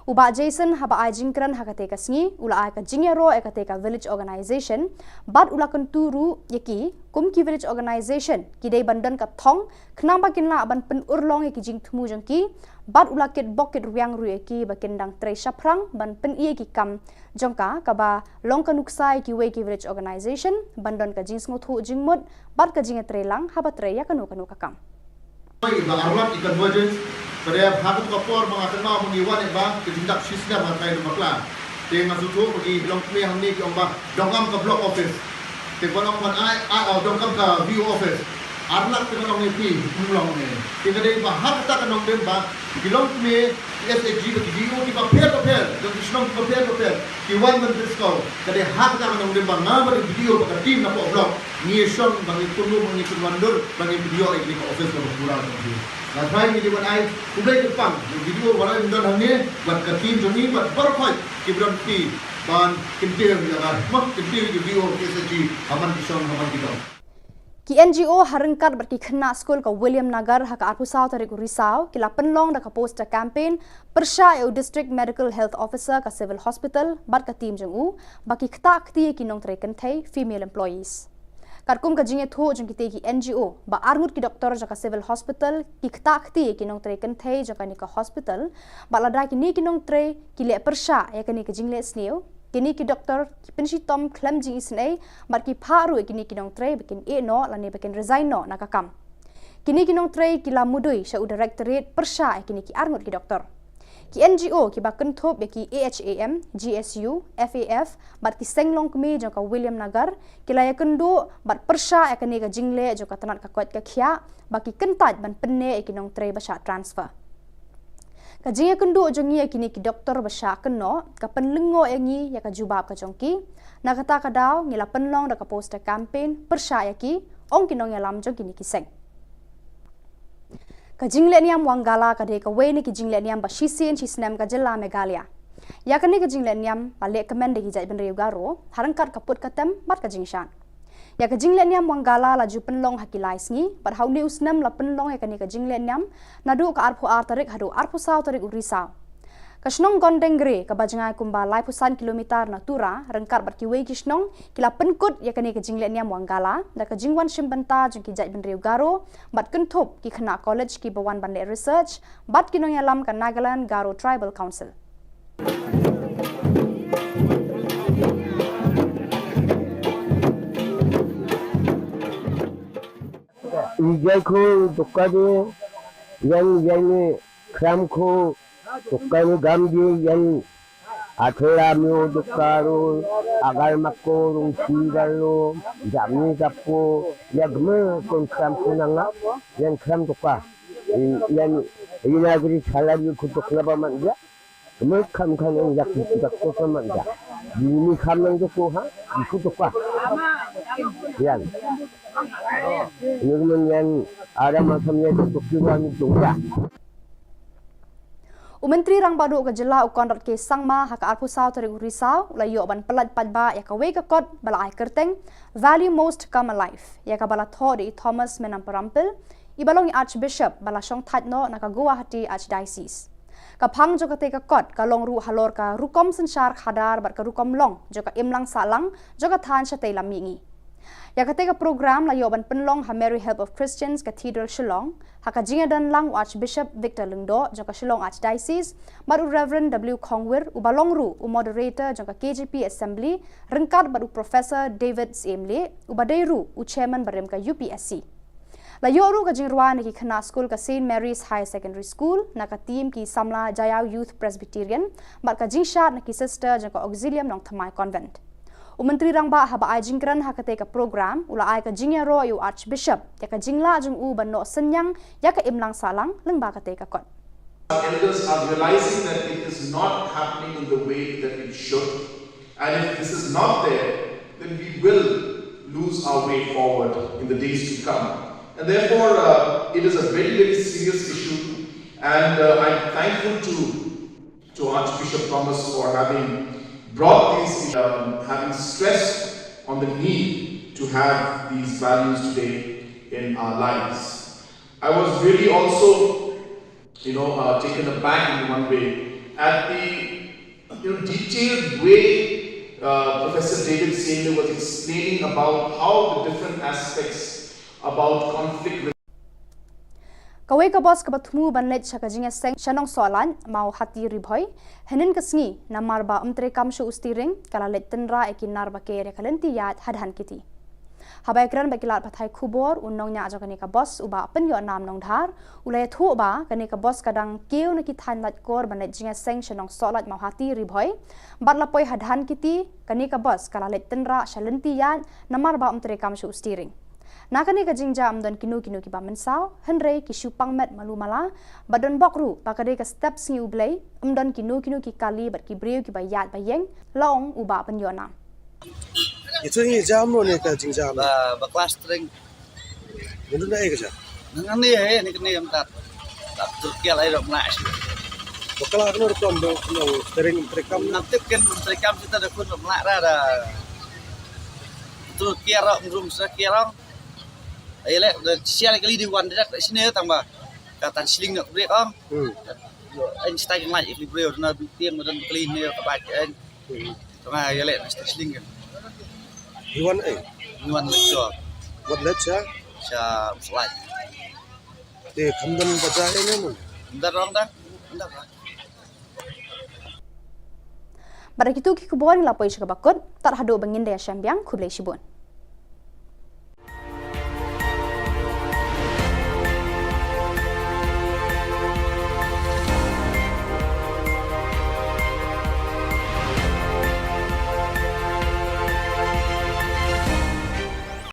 U Bah Jason haba ai jingkren ha katei ka sngi u la ai ka jingïaroh ïa katei ka village organization bad u la kyntu ruh ïa ki kum ki village organization ki dei ban don ka thong khnang ba kin lah ban pynurlong ïa ki jingthmu jong ki bad u la kitbok kitrwiang ruh ïa ki ba kin dang trei shaphrang ban pyni ïa ki kam jong ka kaba long ka nuksa ïa kiwei ki village organization ban don ka jingsngewthuh jingmut bad ka jingïatreilang haba trei ïa kano kano ka kam. Ba arlak i convergence, ba dei ha katu ka por ba nga kynmaw ba ngi wan ba ka jingdap shisnem nga trai bakla. Te nga sngewthuh ba ki longkmie hangne ki ong ba donkam ka block office. Te ba long ban ai, ai, oh, donkam ka V O office. Arlak te ba long ne phi, um long ne. Te ka dei ba ha kata ka nongdem ba ki longkmie, ki S H G ba ki D O ki ba pher ba pher, jong ki shnong ki ba pher ba pher. Ki wan ban pynskhem. Ka dei ha kata ka nongdem ba nga bad ki D O bad ka team na poh block. Ngi shong ba ngi pynlong ba ngi pynwandur ba ngi pynïoh ïa kane ka office kaba pura ka jong ngi. Nga trai ngi dei ban ai khublei kyrpang ïa ki D O ba la don hangne bad ka team jong ngi bad baroh khoit ki ba don kti ban kyntiew ïa ka, ma, kyntiew ïa ki D O ki S H G ha man ki shong ha man ki dong. Ki N G O ha ryngkat bad ki khynnah skul ka Williamnagar ha ka arphew saw tarik u Risaw ki la pynlong da ka poster campaign pyrshah ïa u District Medical Health Officer ka Civil Hospital bad ka team jong u ba ki ktah kti ïa ki nongtrei kynthei, female employees. Katkum ka jingïathuh jong kitei ki N G O ba arngut ki doktor jong ka Civil Hospital ki ktah kti ïa ki nongtrei kynthei jong kane ka hospital bad lada kine ki nongtrei ki leh pyrshah ïa kane ka jingleh sniew, kine ki doktor ki pynshitom khlem jingisynei bad ki phah ruh ïa kine ki nongtrei ba kin ïeh noh lane ba kin resign noh na ka kam. Kine ki nongtrei ki la mudui sha u directorate pyrshah ïa kine ki arngut ki doktor. Ki N G O ki ba kynthup ïa ki A H A M, G S U, F A F bad ki seng longkmie jong ka Williamnagar ki la ïakynduh bad pyrshah ïa kane ka jingleh jong ka tnat ka koit ka khiah ba ki kyntait ban pynneh ïa ki nongtrei ba shah transfer. Ka jingïakynduh jong ngi ïa kine ki doktor ba shah kynnoh ka pynlyngngoh ïa ngi ïa ka jubab ka jong ki. Na kata ka daw ngi la pynlong da ka poster campaign pyrshah ïa ki, ong ki nongïalam jong kine ki seng. Ka jingleh niam Wangala ka dei kawei na ki jingleh niam ba shisien shisnem ka jylla Meghalaya. Ïa kane ka jingleh niam la leh kmen da ki jaitbynriew Garo ha ryngkat ka put ka tem bad ka jingshad. Ïa ka jingleh niam Wangala la ju pynlong ha ki lai sngi bad ha une u snem la pynlong ïa kane ka jingleh niam naduh ka arphew ar tarik haduh arphew saw tarik u Risaw. Ka shnong Gondengre kaba jngai kumba laiphew san kilometer na Tura ryngkat bad kiwei ki shnong ki la pynkut ïa kane ka jingleh niam Wangala da ka jingwan shim bynta jong ki jaitbynriew Garo bad kynthup ki khynnah college kiba wan ban leh research bad ki nongïalam ka Nagaland Garo Tribal Council. Ijai ko dokka de, yang yang ni kram ko dokka ni gam de, yang athela myo dokka ro, agar mako rung si galo, jam ni japo, ya gme kon kram ko nanga, yang kram dokka. Yang ina gri salary ko dokna ba man ya. Kemut kam kan yang yak yak ko sama ya. Ini kam yang joko ha, itu joko ha. Yan. Ini men yang ada macam yang joko kiwa ni joko ya. U Myntri Rangbah Duh ka jylla u Conrad K Sangma ha ka arphew saw tarik u Risaw u la ïoh ban pyllait paidbah ïa kawei ka kot ba la ai kyrteng Value Most Come Alive ïa kaba la thoh da i Thomas Menamparampil i ba long i Archbishop ba la shong thait noh na ka Guwahati Archdiocese. Ka phang jong katei ka kot ka long ruh halor ka rukom synshar khadar bad ka rukom long jong ka imlang sahlang jong ka thaiñ shatei lam mihngi. Ïa katei ka program la ïoh ban pynlong ha Mary Help of Christians Cathedral Shillong ha ka jingïadon lang u Archbishop Victor Lyngdoh jong ka Shillong Archdiocese bad u Reverend W Khongwir uba long ruh u moderator jong ka K J P Assembly ryngkat bad u Professor David Syiem Lieh uba dei ruh u chairman barim ka U P S C. La ïoh ruh ka jingrwai na ki khynnah skul ka Saint Mary's Higher Secondary School na ka team ki samla Jaiaw Youth Presbyterian bad ka jingshad na ki sister jong ka Auxilium Nongthymmai Convent. U Myntri Rangbah haba ai jingkren ha katei ka program u la ai ka jingïaroh ïa u Archbishop ïa ka jinglah jong u ban noh synñiang ïa ka imlang sahlang lyngba katei ka kot. Our elders are realizing that it is not happening in the way that it should. And if this is not there, then we will lose our way forward in the days to come. And therefore, uh, it is a very, very serious issue. And uh, I'm thankful to, to Archbishop Thomas for having brought these, um, having stressed on the need to have these values today in our lives. I was really also, you know, uh, taken aback in one way At the, you know, detailed way, uh, Professor David Senior was explaining about how the different aspects about conflict. Kawei ka bus kaba thmu ban leit sha ka jingïaseng sha Nongsohlait, Mawhati, Ri Bhoi, hynnin ka sngi, namar ba ym treikam shuh u steering, ka la leit tynrah ïa ki nar ba ker ïa ka lynti ïaid ha Dhankheti. Haba ïakren bad ki lad pathai khubor, u nongñiah jong kane ka bus, u Bah Pynïohnam Nongdhar, u la ïathuh ba kane ka bus ka dang kiew na ki thaiñ Laitkor ban leit jingïaseng sha Nongsohlait, Mawhati, Ri Bhoi, bad la poi ha Dhankheti, kane ka bus ka la leit tynrah sha lynti ïaid namar ba ym treikam shuh u steering. Na kane ka jingjia ym don kino kino kiba mynsaw, hynrei ki shu pang met malu mala, bad don bok ruh ba ka dei ka step sngi U Blei, ym don kino kino ki kali bad ki briew kiba ïaid ba ïeng, la ong u Bah Pynïohnam. Ito ngi jam lo ne ka jingjam. Ba, ba klas tring. Ngi dun ai ka jam. Nang ani ai ni kene am tat. Tat tur kial ai rok na shi. Ba kala kano rukom do kano tering trekam. Nam tip ken trekam sita da kun rok na ra da. Tur kial rok rum sa kial rok. Ai le da sial kali di wan direct sini tang ba. Ka tan sling nak brek ong. Hmm. Ai stai ngai ikli brek na tiang madan kali ni ka ba ai. Tengah ya lek nasi sling kan. Iwan eh. Iwan lecture. Wat lecture. Sha slide. Te khamdan baca ini mun. Ndar rong dah. Ndar rong. Bad da kitu ki khubor ngi la poi sha kaba kut, tad haduh ba ngin da ïashem biang, khublei shibun.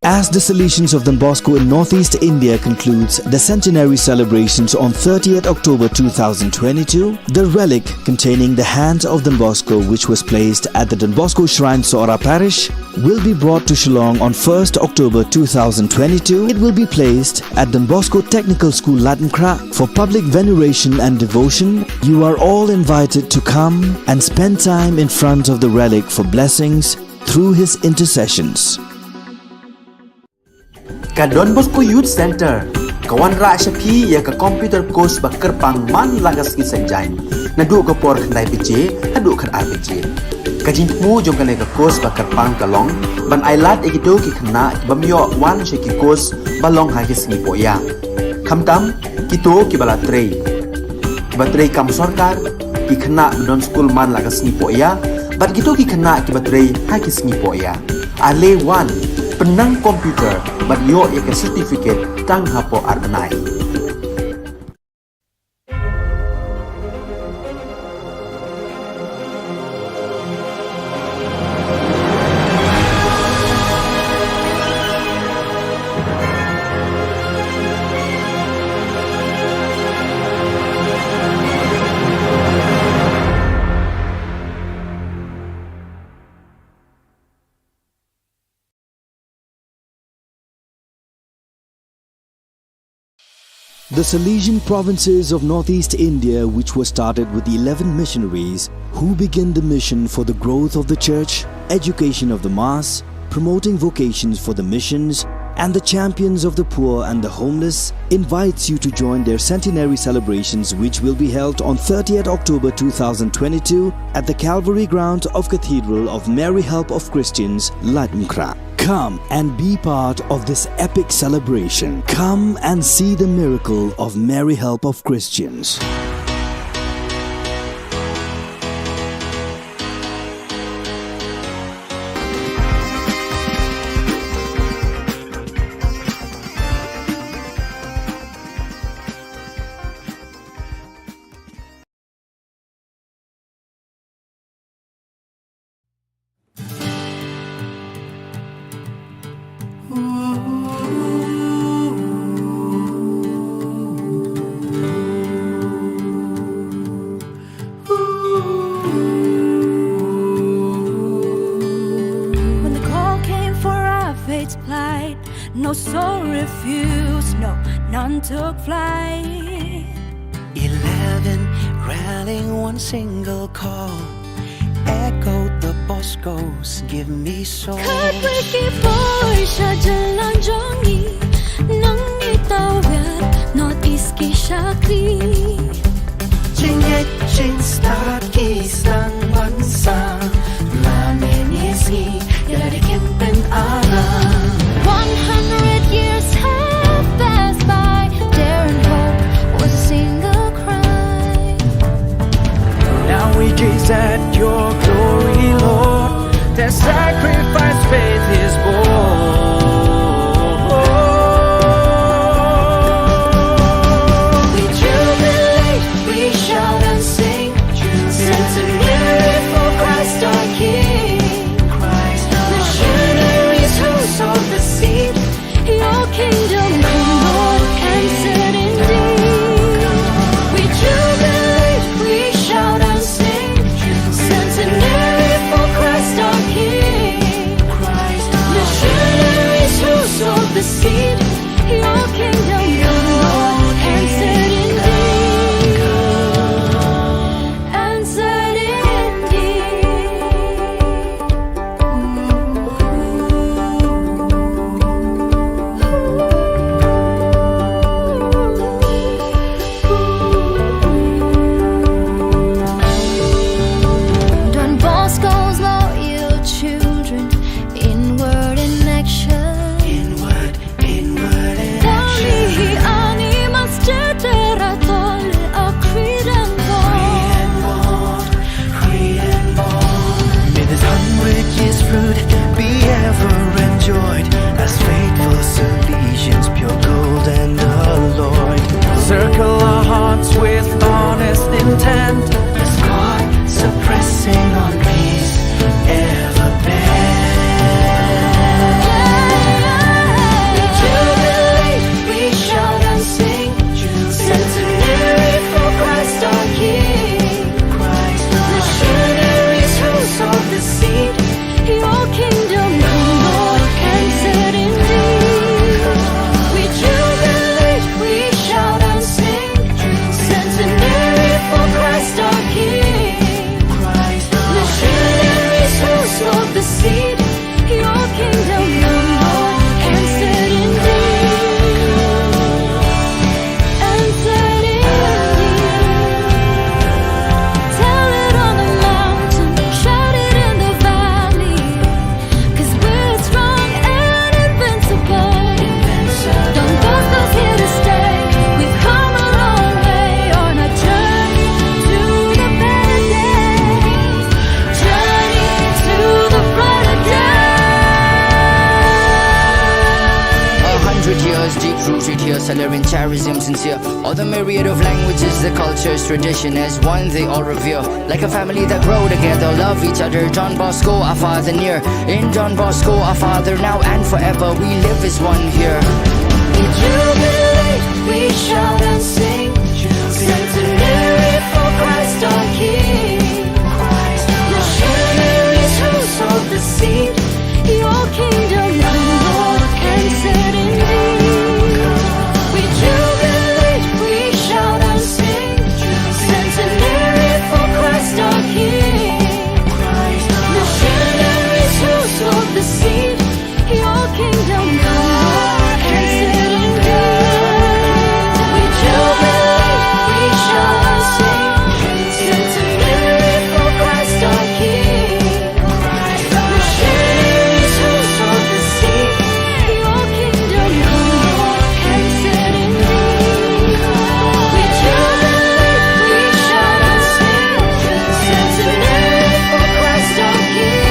As the Salesians of Don Bosco in Northeast India concludes the centenary celebrations on thirtieth October two thousand twenty-two, the relic containing the hand of Don Bosco, which was placed at the Don Bosco Shrine, Sohra Parish, will be brought to Shillong on first October two thousand twenty-two. It will be placed at Don Bosco Technical School, Laitumkhrah, for public veneration and devotion. You are all invited to come and spend time in front of the relic for blessings through his intercessions. Ka Don Bosco Youth Centre ka wanrah sha phi ïa ka computer course ba kyrpang man la ka sngi Saitjaiñ, naduh ka por khyndai baje haduh khatar baje. Ka jingthmu jong kane ka course ba kyrpang ka long ban ailad ïa kito ki khynnah ki bym ïoh wan sha ki course ba long ha ki sngi pohïa. Khamtam kito kiba la trei, kiba trei kam sorkar, ki khynnah ba don skul man la ka sngi pohïa, bad kito ki khynnah kiba trei ha ki sngi pohïa. Ale wan, pynnang computer bad ïoh ïa ka certificate tang hapoh ar bnai. The Salesian provinces of Northeast India, which was started with eleven missionaries who began the mission for the growth of the church, education of the mass, promoting vocations for the missions, and the champions of the poor and the homeless, invites you to join their centenary celebrations, which will be held on thirtieth October two thousand twenty-two at the Calvary ground of Cathedral of Mary Help of Christians, Laitumkhrah. Come and be part of this epic celebration. Come and see the miracle of Mary Help of Christians. When the call came for our faith to plight, no soul refused, no, none took flight. Eleven rallying one single call, echoed the Bosco's "Give me soul." Khatwei ki poi sha jylla jong ngi, nang ngi tawiar North East ki shakri. Jingngeit jingstad Sdang ban sah la ne ngi sngi ïa la dei kim pynalang. One hundred years have passed by, daring hope was a single cry. Now we gaze at your glory, Lord. Their sacrifice faith is born. We jubilate, we shout and sing. Centenary for Christ our King. Christ our Missionaries who sowed the seed. Your kingdom come, Lord, and set indeed. We jubilate, we shout and sing. Centenary for Christ our King. Missionaries who sowed the seed. Your kingdom come, Lord, and set indeed. And set indeed. Don Bosco's loyal children, inward in action. Inward, inward in action. Ani mas cetera tol a kridan bor. May this hundred years fruit be ever enjoyed as faithful Salesians, pure gold and alloyed. Circle our hearts with honest intent. As God suppressing on peace ever bent. We jubilate, we shout and sing. Centenary for Christ our King. Missionaries who sowed the seed. Your kingdom come, Lord, and set indeed. We jubilate, we shout and sing. Centenary for Christ our King. Missionaries who sowed the seed. Your kingdom come, Lord, and set indeed. And set indeed. Tell it on the mountain, shout it in the valley. 'Cause we're strong and invincible. Don Bosco's here to stay. We've come a long way on our journey to the better days. Journey to the brighter day. A hundred years deep rooted here, Salerian charism sincere. All the myriad of languages, the cultures, tradition as one they all revere. Like a family that grow together, love each other. Don Bosco, our Father near. In Don Bosco, our Father now and forever, we live as one here. We jubilate, we shout and sing. Centenary for Christ our King. Missionaries who sowed the seed. Your kingdom come, Lord, and set indeed. We jubilate, we shout and sing. Centenary for Christ our King. Missionaries who sowed the seed. Your kingdom come, Lord, and set indeed. We jubilate, we shout and sing. Centenary for Christ our King. Missionaries who sowed the seed. Your kingdom come, Lord, and set indeed. We jubilate, we shout and sing. Centenary for Christ our King.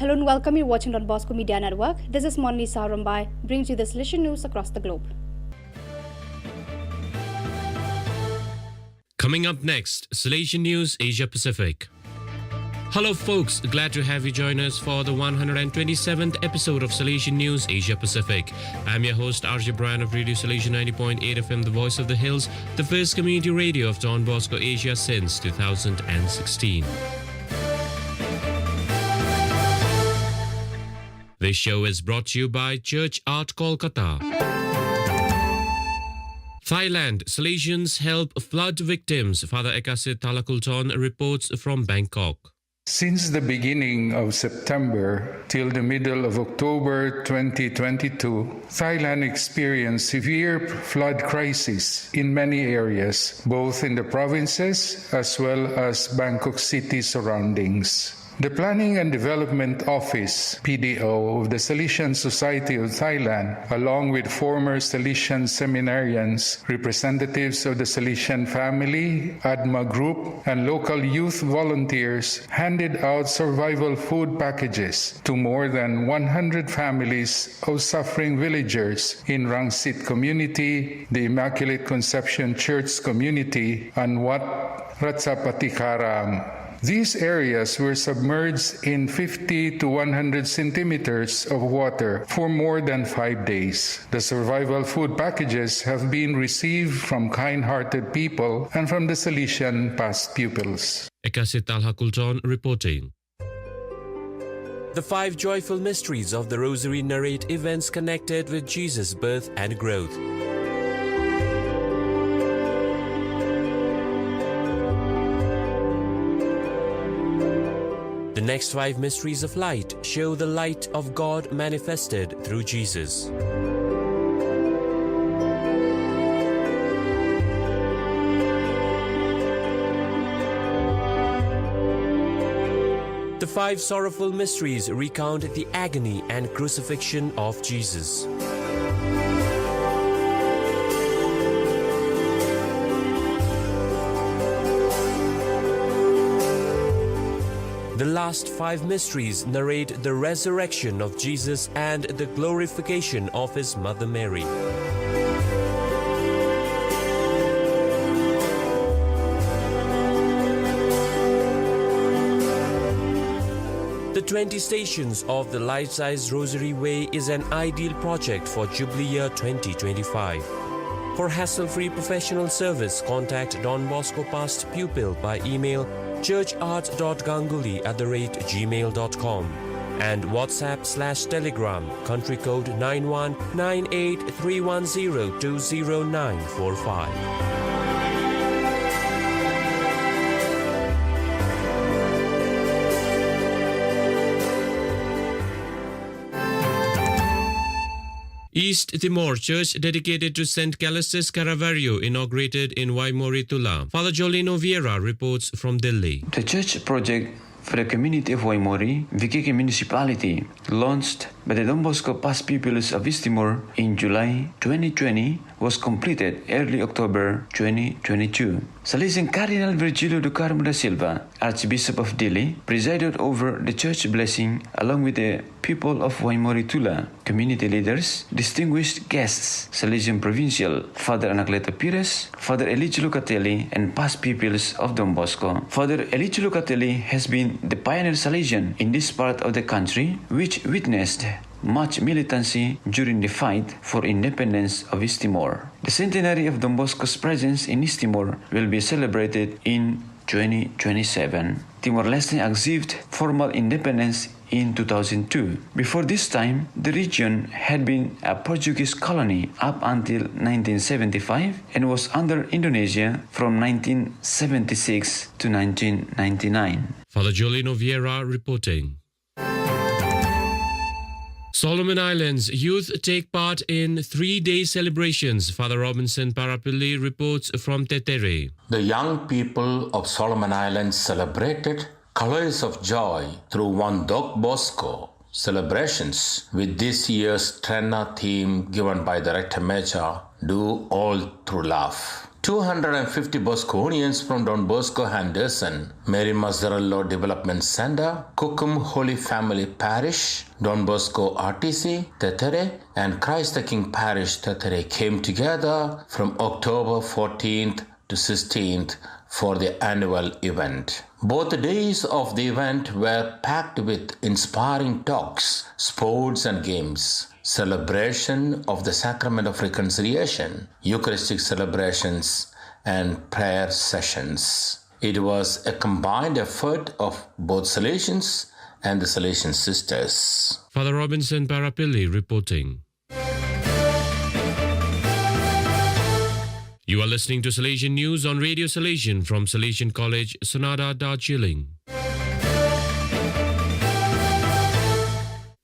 Hello and welcome. You're watching Don Bosco Media Network. This is Monlisa Rombai, brings you this Lishon news across the globe. Coming up next, Salesian News Asia Pacific. Hello, folks. Glad to have you join us for the one hundred twenty-seventh episode of Salesian News Asia Pacific. I'm your host, R J Brian of Radio Salesian ninety point eight F M, the voice of the hills, the first community radio of Don Bosco Asia since two thousand sixteen. This show is brought to you by Church Art Kolkata. Thailand, Salesians help flood victims. Father Ekasit Thalakulton reports from Bangkok. Since the beginning of September till the middle of October twenty twenty-two, Thailand experienced severe flood crisis in many areas, both in the provinces as well as Bangkok city surroundings. The Planning and Development Office, P D O, of the Salesian Society of Thailand, along with former Salesian seminarians, representatives of the Salesian family, ADMA group, and local youth volunteers, handed out survival food packages to more than one hundred families of suffering villagers in Rangsit community, the Immaculate Conception Church community, and Wat Ratchapatikaram. These areas were submerged in fifty to one hundred centimeters of water for more than five days. The survival food packages have been received from kind-hearted people and from the Salesian past pupils. Ekasit Thalakulton reporting. The five joyful mysteries of the Rosary narrate events connected with Jesus' birth and growth. The next five mysteries of light show the light of God manifested through Jesus. The five sorrowful mysteries recount the agony and crucifixion of Jesus. The last five mysteries narrate the resurrection of Jesus and the glorification of his mother Mary. The twenty Stations of the Life-Size Rosary Way is an ideal project for Jubilee Year twenty twenty-five. For hassle-free professional service, contact Don Bosco Past Pupil by email churchart.ganguly at the rate gmail dot com and WhatsApp slash Telegram, country code nine one nine eight three one zero two zero nine four five. East Timor, church dedicated to Saint Callistus Caravaggio inaugurated in Waimori, Tula. Father Jolino Vieira reports from Delhi. The church project for the community of Waimori, Viqueque Municipality, launched by the Don Bosco Past Pupils of East Timor in July twenty twenty, was completed early October twenty twenty-two. Salesian Cardinal Virgilio do Carmo da Silva, Archbishop of Dili, presided over the church blessing along with the people of Waimori Tula, community leaders, distinguished guests, Salesian Provincial Father Anacleto Pires, Father Elijah Locatelli, and past pupils of Don Bosco. Father Elijah Locatelli has been the pioneer Salesian in this part of the country, which witnessed much militancy during the fight for independence of East Timor. The centenary of Don Bosco's presence in East Timor will be celebrated in twenty twenty-seven. Timor-Leste achieved formal independence in two thousand two. Before this time, the region had been a Portuguese colony up until nineteen seventy-five and was under Indonesia from nineteen seventy-six to nineteen ninety-nine. Father Jolino Vieira reporting. Solomon Islands youth take part in three-day celebrations. Father Robinson Parapilli reports from Tetere. The young people of Solomon Islands celebrated colors of joy through one Don Bosco celebrations with this year's Trena theme given by the Rector Major, Do All Through Love. Two hundred fifty Bosconians from Don Bosco Henderson, Mary Mazzarello Development Center, Kukum Holy Family Parish, Don Bosco R T C, Tetere, and Christ the King Parish, Tetere, came together from October fourteenth sixteenth for the annual event. Both days of the event were packed with inspiring talks, sports and games, celebration of the Sacrament of Reconciliation, Eucharistic celebrations, and prayer sessions. It was a combined effort of both Salesians and the Salesian sisters. Father Robinson Parapilli reporting. You are listening to Salesian News on Radio Salesian from Salesian College, Sonada, Darjeeling.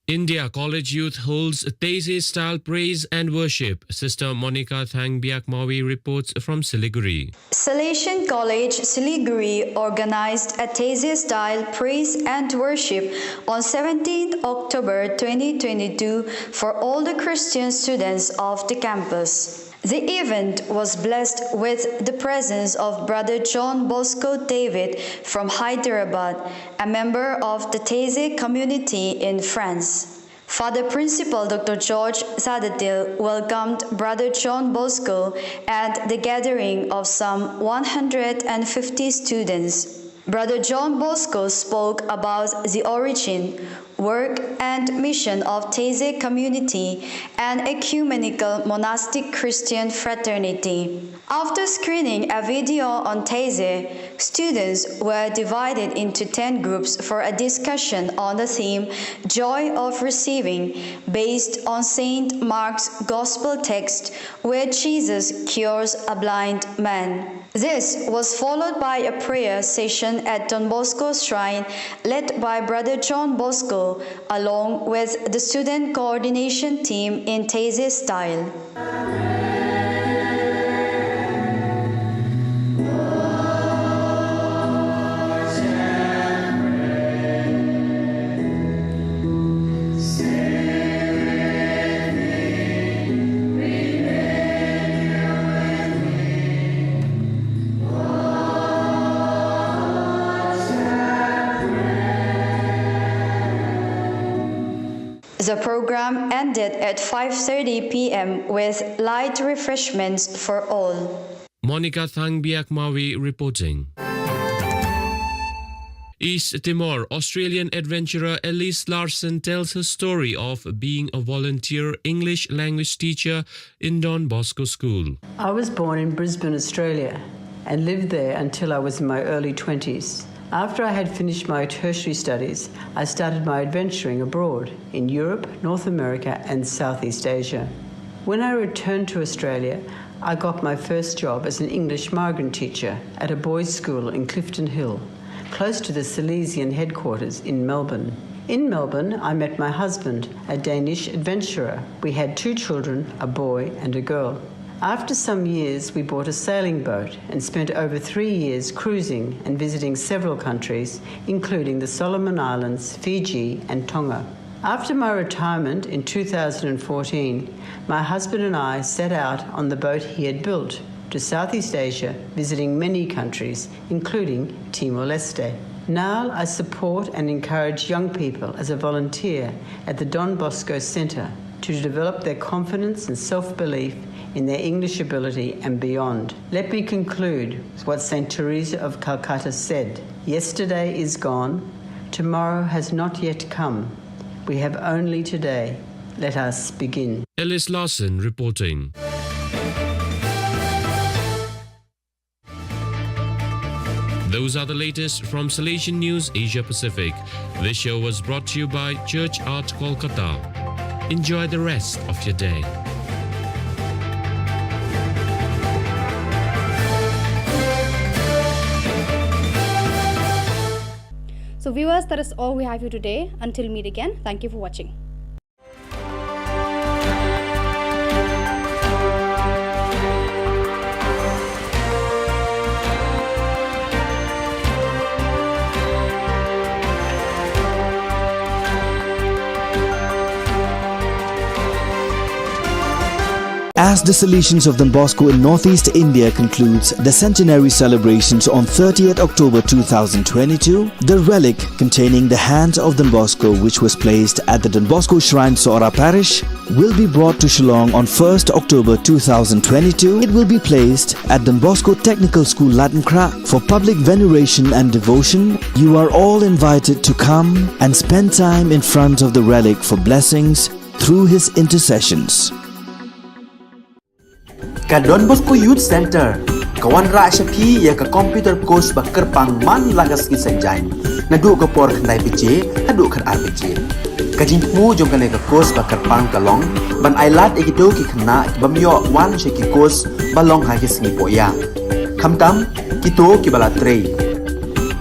India College Youth holds Taizé style praise and worship. Sister Monica Thangbiak Mawi reports from Siliguri. Salesian College Siliguri organized a Taizé style praise and worship on seventeenth October twenty twenty-two for all the Christian students of the campus. The event was blessed with the presence of Brother John Bosco David from Hyderabad, a member of the Taizé community in France. Father Principal Doctor George Sadatil welcomed Brother John Bosco at the gathering of some one hundred fifty students. Brother John Bosco spoke about the origin, work, and mission of Taizé community, an ecumenical monastic Christian fraternity. After screening a video on Taizé, students were divided into ten groups for a discussion on the theme Joy of Receiving, based on Saint Mark's Gospel text where Jesus cures a blind man. This was followed by a prayer session at Don Bosco Shrine, led by Brother John Bosco, along with the student coordination team in Taizé style. The program ended at five thirty p m with light refreshments for all. Monica Thangbiak Mawi reporting. East Timor, Australian adventurer Elise Larsen tells her story of being a volunteer English language teacher in Don Bosco School. I was born in Brisbane, Australia, and lived there until I was in my early twenties. After I had finished my tertiary studies, I started my adventuring abroad in Europe, North America, and Southeast Asia. When I returned to Australia, I got my first job as an English migrant teacher at a boys' school in Clifton Hill, close to the Salesian headquarters in Melbourne. In Melbourne, I met my husband, a Danish adventurer. We had two children, a boy and a girl. After some years, we bought a sailing boat and spent over three years cruising and visiting several countries, including the Solomon Islands, Fiji, and Tonga. After my retirement in two thousand fourteen, my husband and I set out on the boat he had built to Southeast Asia, visiting many countries, including Timor-Leste. Now I support and encourage young people as a volunteer at the Don Bosco Centre to develop their confidence and self-belief in their English ability and beyond. Let me conclude with what Saint Teresa of Calcutta said, "Yesterday is gone, tomorrow has not yet come. We have only today. Let us begin." Ellis Larson reporting. Those are the latest from Salesian News Asia Pacific. This show was brought to you by Church Art Kolkata. Enjoy the rest of your day. So viewers, that is all we have for today. Until meet again, thank you for watching. As the Salesians of Don Bosco in Northeast India concludes the centenary celebrations on thirtieth October two thousand twenty-two, the relic containing the hands of Don Bosco, which was placed at the Don Bosco Shrine, Sohra Parish, will be brought to Shillong on first October two thousand twenty-two. It will be placed at Don Bosco Technical School, Laitumkhrah, for public veneration and devotion. You are all invited to come and spend time in front of the relic for blessings through his intercessions. Ka Don Bosco Youth Centre ka wanrah sha phi ïa ka computer course ba kyrpang man la ka sngi Saitjaiñ, naduh ka por khyndai baje haduh khatar baje. Ka jingthmu jong kane ka course ba kyrpang ka long ban ailad ïa kito ki khynnah ki bym ïoh wan sha ki course ba long ha ki sngi pohïa. Khamtam kito kiba la trei,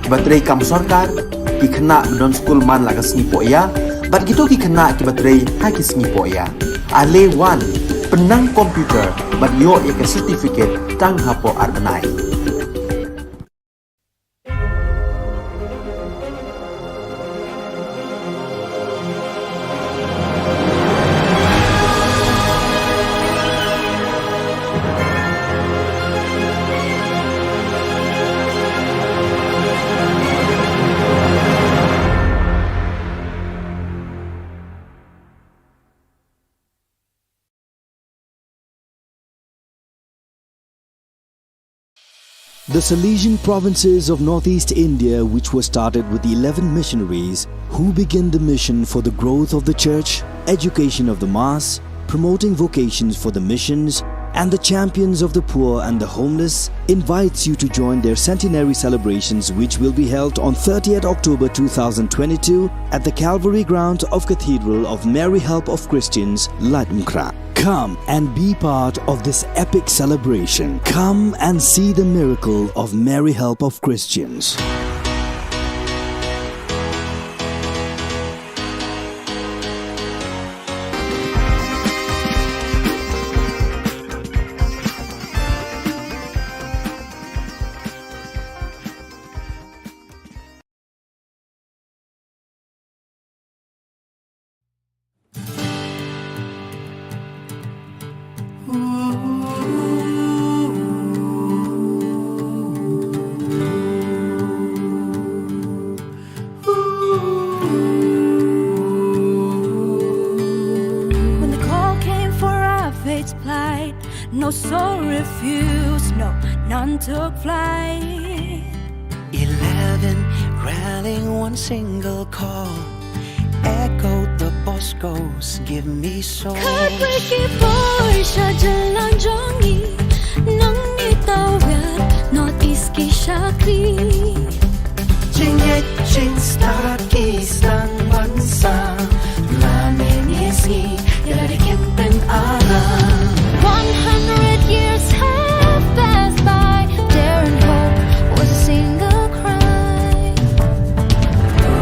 kiba trei kam sorkar, ki khynnah ba don skul man la ka sngi pohïa, bad kito ki khynnah kiba trei ha ki sngi pohïa. Ale wan, pynnang computer bad ïoh ïa ka certificate tang hapoh ar bnai. The Salesian provinces of Northeast India, which was started with eleven missionaries who began the mission for the growth of the church, education of the mass, promoting vocations for the missions, and the champions of the poor and the homeless, invites you to join their centenary celebrations, which will be held on thirtieth October two thousand twenty-two at the Calvary ground of Cathedral of Mary Help of Christians, Laitumkhrah. Come and be part of this epic celebration. Come and see the miracle of Mary Help of Christians. When the call came for our faith's plight, no soul refused, no, none took flight. Eleven rallying one single call, echoed the Bosco's "Give me soul." Khatwei ki poi sha jylla jong ngi, nangne tawar North East ki shakri. Jingngeit jingstad ki sdang ban sah, la ne ne sngi ïa lade kim pynaram. One hundred years have passed by, daring hope was a single cry.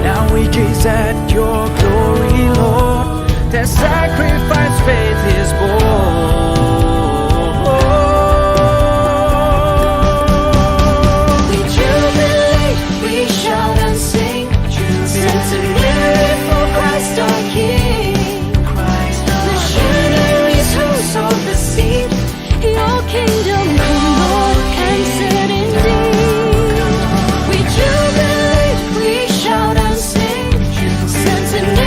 Now we gaze at your glory, Lord. Their sacrifice faith is born. We jubilate, we shout and sing, centenary for Christ our King. Christ our Missionaries who sowed the seed, your kingdom come, Lord, and set indeed. We jubilate, we shout and sing, centenary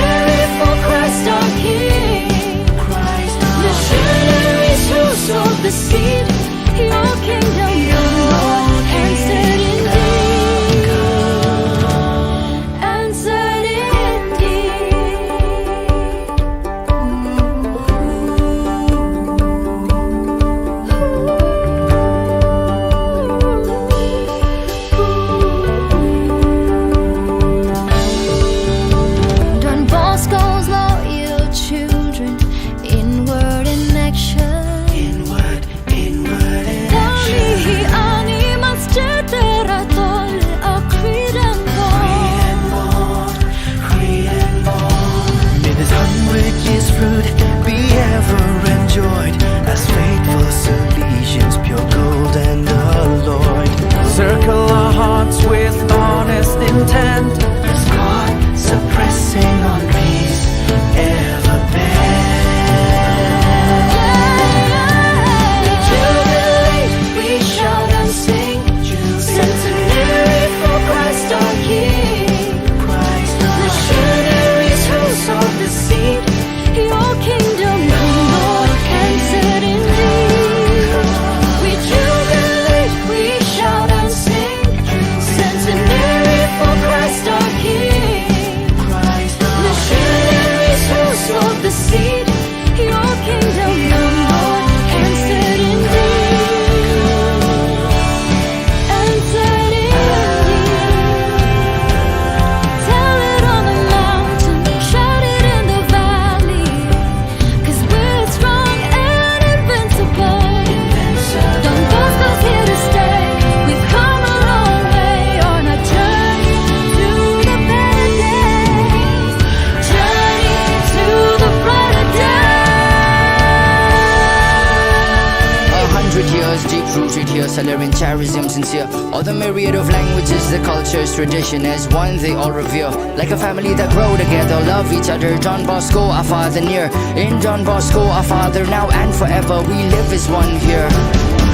Deep rooted here, Salarian charism sincere. All the myriad of languages, the cultures, tradition as one they all revere. Like a family that grow together, love each other. Don Bosco, our father near. In Don Bosco, our father now and forever. We live as one here.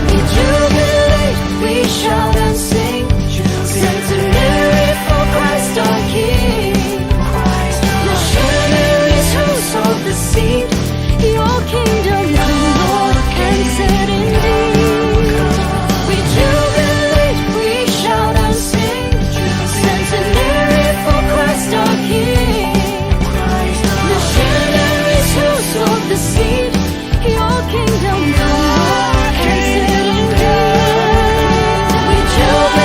We jubilate, we shout and sing. Centenary for Christ our King. Missionaries who sowed the seed. Your kingdom come, Lord, and set indeed. We jubilate, we shout and sing. Centenary for Christ our King. Missionaries who sowed the seed. Your kingdom come, Lord, and set indeed. We jubilate.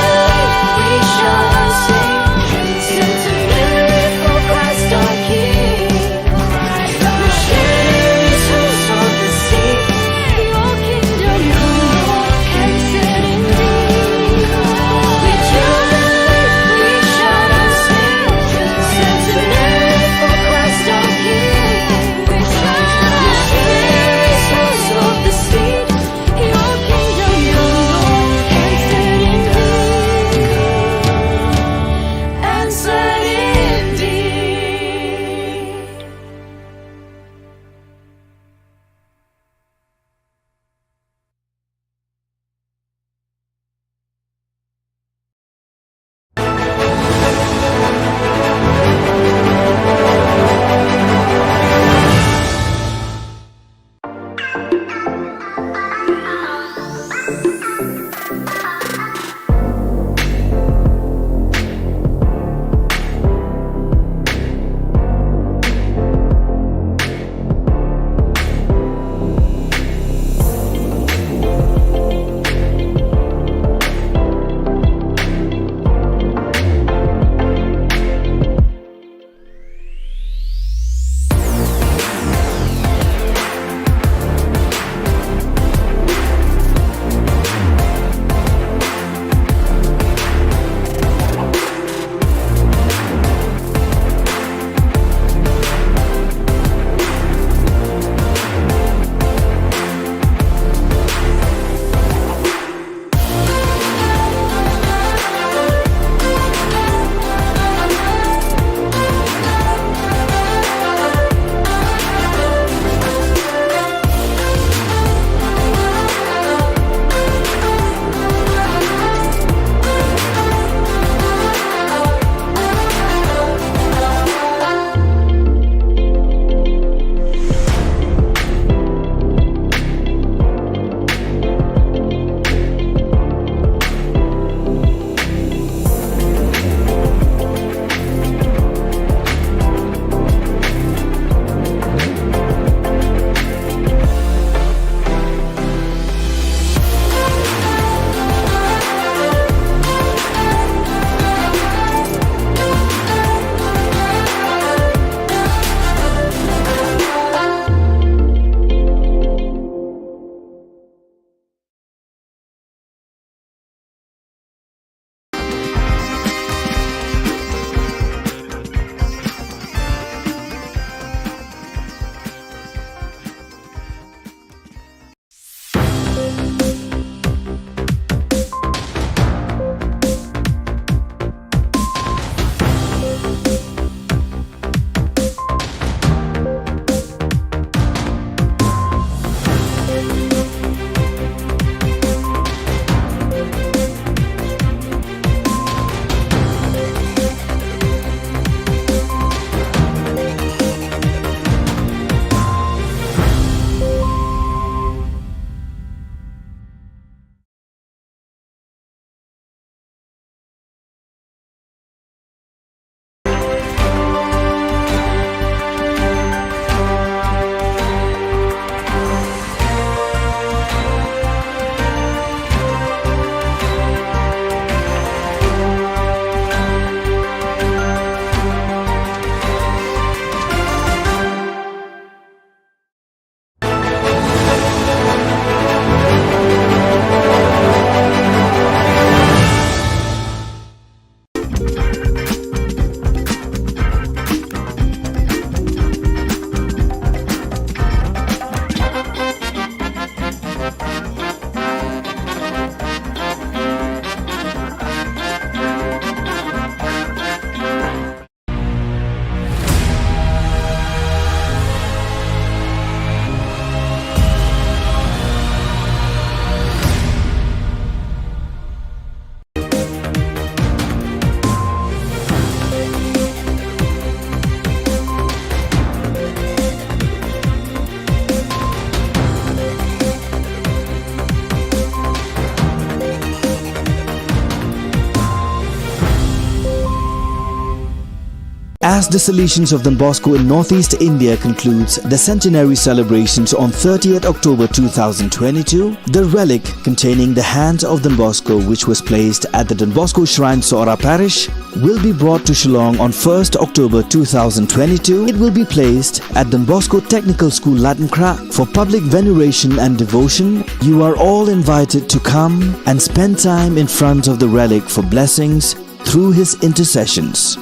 As the Salesians of Don Bosco in Northeast India concludes the centenary celebrations on thirtieth October two thousand twenty-two, the relic containing the hands of Don Bosco, which was placed at the Don Bosco Shrine, Sohra Parish, will be brought to Shillong on first October two thousand twenty-two. It will be placed at Don Bosco Technical School, Laitumkhrah, for public veneration and devotion. You are all invited to come and spend time in front of the relic for blessings through his intercessions.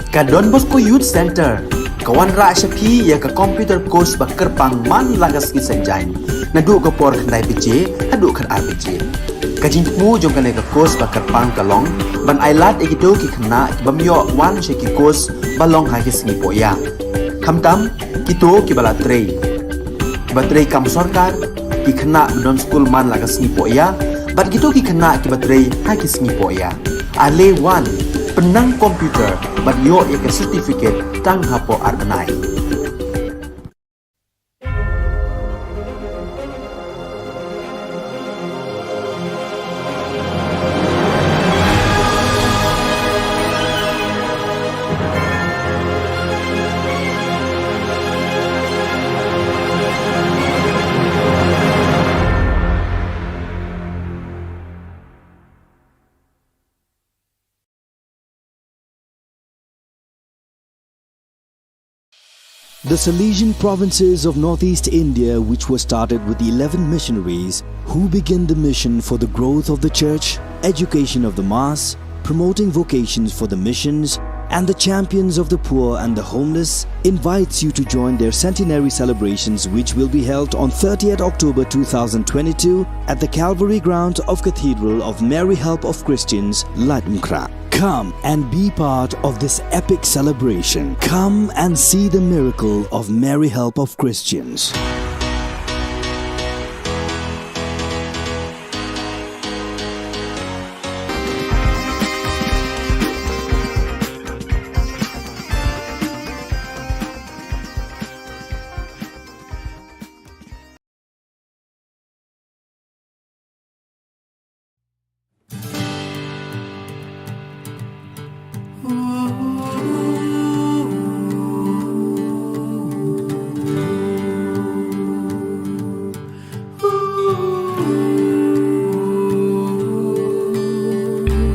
Ka Don Bosco Youth Centre ka wanrah sha phi ïa ka computer course ba kyrpang man la ka sngi Saitjaiñ, naduh ka por khyndai baje haduh khatar baje. Ka jingthmu jong kane ka course ba kyrpang ka long ban ailad ïa kito ki khynnah ki bym ïoh wan sha ki course ba long ha ki sngi pohïa, khamtam kito kiba la trei, kiba trei kam sorkar, ki khynnah ba don skul man la ka sngi pohïa, bad kito ki khynnah kiba trei ha ki sngi pohïa. Ale wan, pynnang computer bad ïoh ïa ka certificate tang hapoh ar bnai. The Salesian provinces of Northeast India, which was started with eleven missionaries who began the mission for the growth of the church, education of the mass, promoting vocations for the missions, and the champions of the poor and the homeless, invites you to join their centenary celebrations, which will be held on thirtieth October two thousand twenty-two at the Calvary Ground of Cathedral of Mary Help of Christians, Laitumkhrah. Come and be part of this epic celebration. Come and see the miracle of Mary Help of Christians.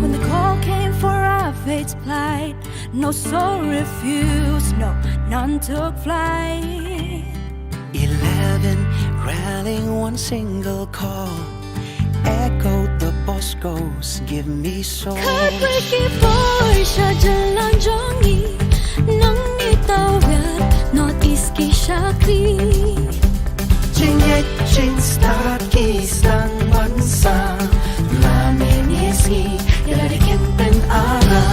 When the call came for our faith to plight, no soul refused, no, none took flight. Eleven rallying one single call, echoed the Bosco's "Give me soul." Khatwei ki por sha jylla jong ngi, nangne tawir North East ki shakri. Jingngeit jingstad ki sdang ban sah, la mynne sngi ïa la dei kin pynara.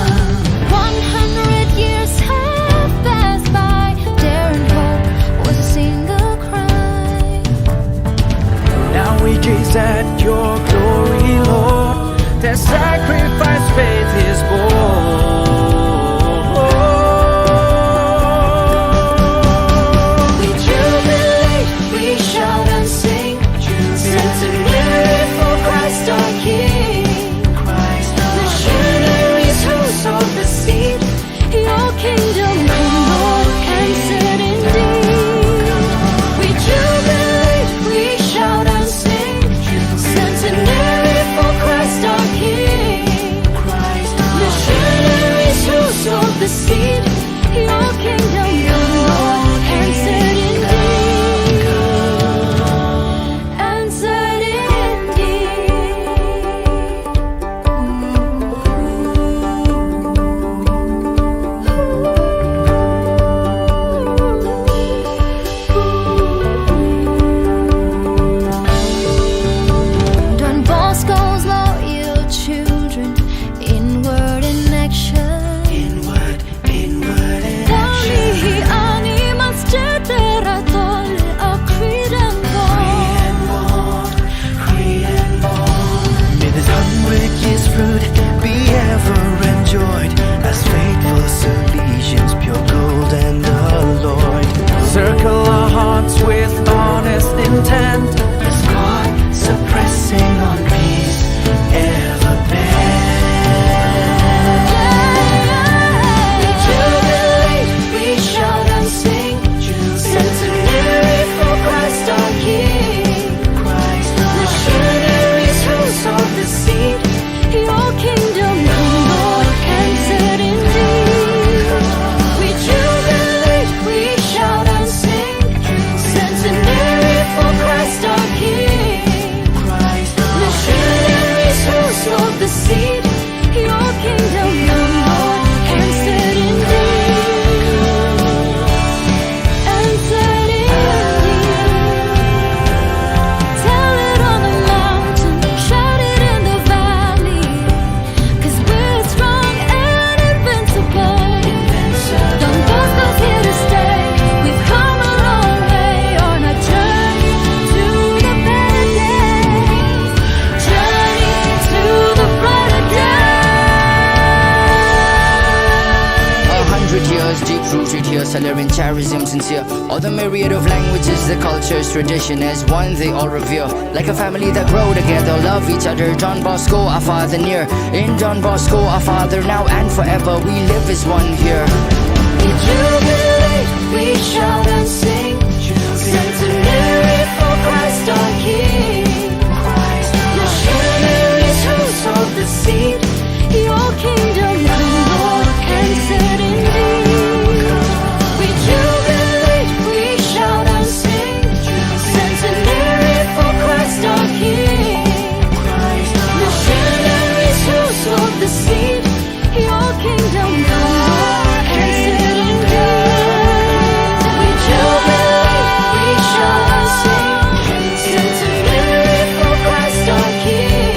One hundred years have passed by, dare and hope was a single cry. Now we gaze at your glory, Lord. Their sacrifice faith is born. We jubilate, we shout and sing, centenary for Christ our King. Christ our Missionaries who sowed the seed, your kingdom come, Lord, and set indeed. We jubilate, we shout and sing, centenary for Christ our King. Christ our Missionaries Rooted here, celebrarianism sincere. All the myriad of languages, the cultures, tradition as one they all revere. Like a family that grow together, love each other. Don Bosco, our father near. In Don Bosco, our father now and forever. We live as one here. We jubilate, we shout and sing. Centenary for Christ our King. Missionaries who sowed the seed. Your kingdom come, Lord, and set indeed. We jubilate, we shout and sing. Centenary for Christ our King. Missionaries who sowed the seed. Your kingdom come, Lord, and set indeed. We jubilate, we shout and sing. Centenary for Christ our King.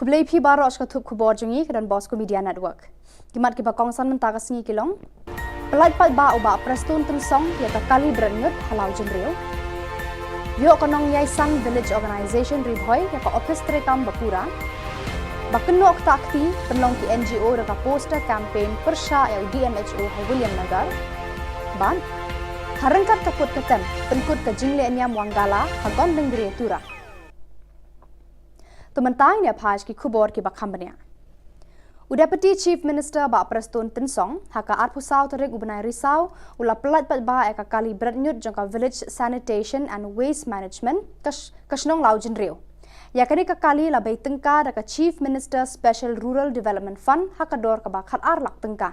Khublei phi baroh sha ka thup khubor jong ngi ka Don Bosco Media Network. Ki mat kiba kongsan mynta ka sngi ki long: Pyllait paidbah u Bah Prestone Tynsong ïa ka kali bret ñiut ha Lawjynriew. Ïoh ka Nongïaishan Village Organization Ri Bhoi ïa ka ophis treikam ba pura. Ba kynnoh ktah kti pynlong ki N G O da ka poster campaign pyrshah ïa u D M H O ha Williamnagar. Bad ha ryngkat ka put ka tem pynkut ka jingleh niam Wangala ha Gondangria Tura. To mynta ngin ïa phai sha ki khubor kiba kham bniah. U Deputy Chief Minister Bah Prestone Tynsong ha ka arphew saw tarik u bnai Risaw u la pyllait paidbah ïa ka kali bret ñiut jong ka Village Sanitation and Waste Management ka sh-, ka shnong Lawjynriew. Ïa kane ka kali la bei tyngka da ka Chief Minister Special Rural Development Fund ha ka dor kaba khatar lak tyngka.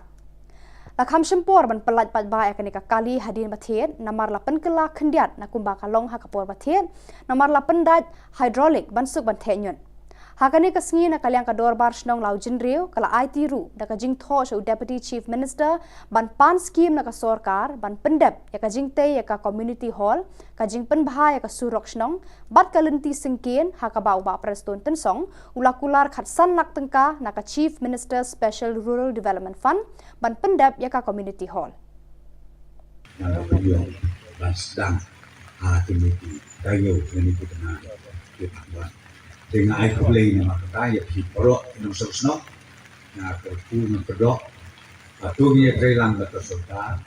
La kham shim por ban pyllait paidbah ïa kane ka kali hadien ba thied namar la pynkylla khyndiat na kumba ka long ha ka por ba thied namar la pyndait hydraulic ban suk ban theh ñiut. Ha kane ka sngi na ka liang ka dorbar shnong Lawjynriew ka la aiti ruh da ka jingthoh sha u Deputy Chief Minister ban pan skim na ka sorkar ban pyndep ïa ka jingtei ïa ka community hall, ka jingpynbha ïa ka surok shnong bad ka lynti syngkien ha kaba u Bah Prestone Tynsong u la kular khatsan lak tyngka na ka Chief Minister Special Rural Development Fund ban pyndep ïa ka community hall. Ngan da pynïoh ban sdang ha kine ki taïew kine ki bnai ki pan wan. Te nga ai khublei namar kata ïa phi baroh ki nongshong shnong. Nga kyrkhu ngan kyrdoh ba to ngin ïatreilang bad ka sorkar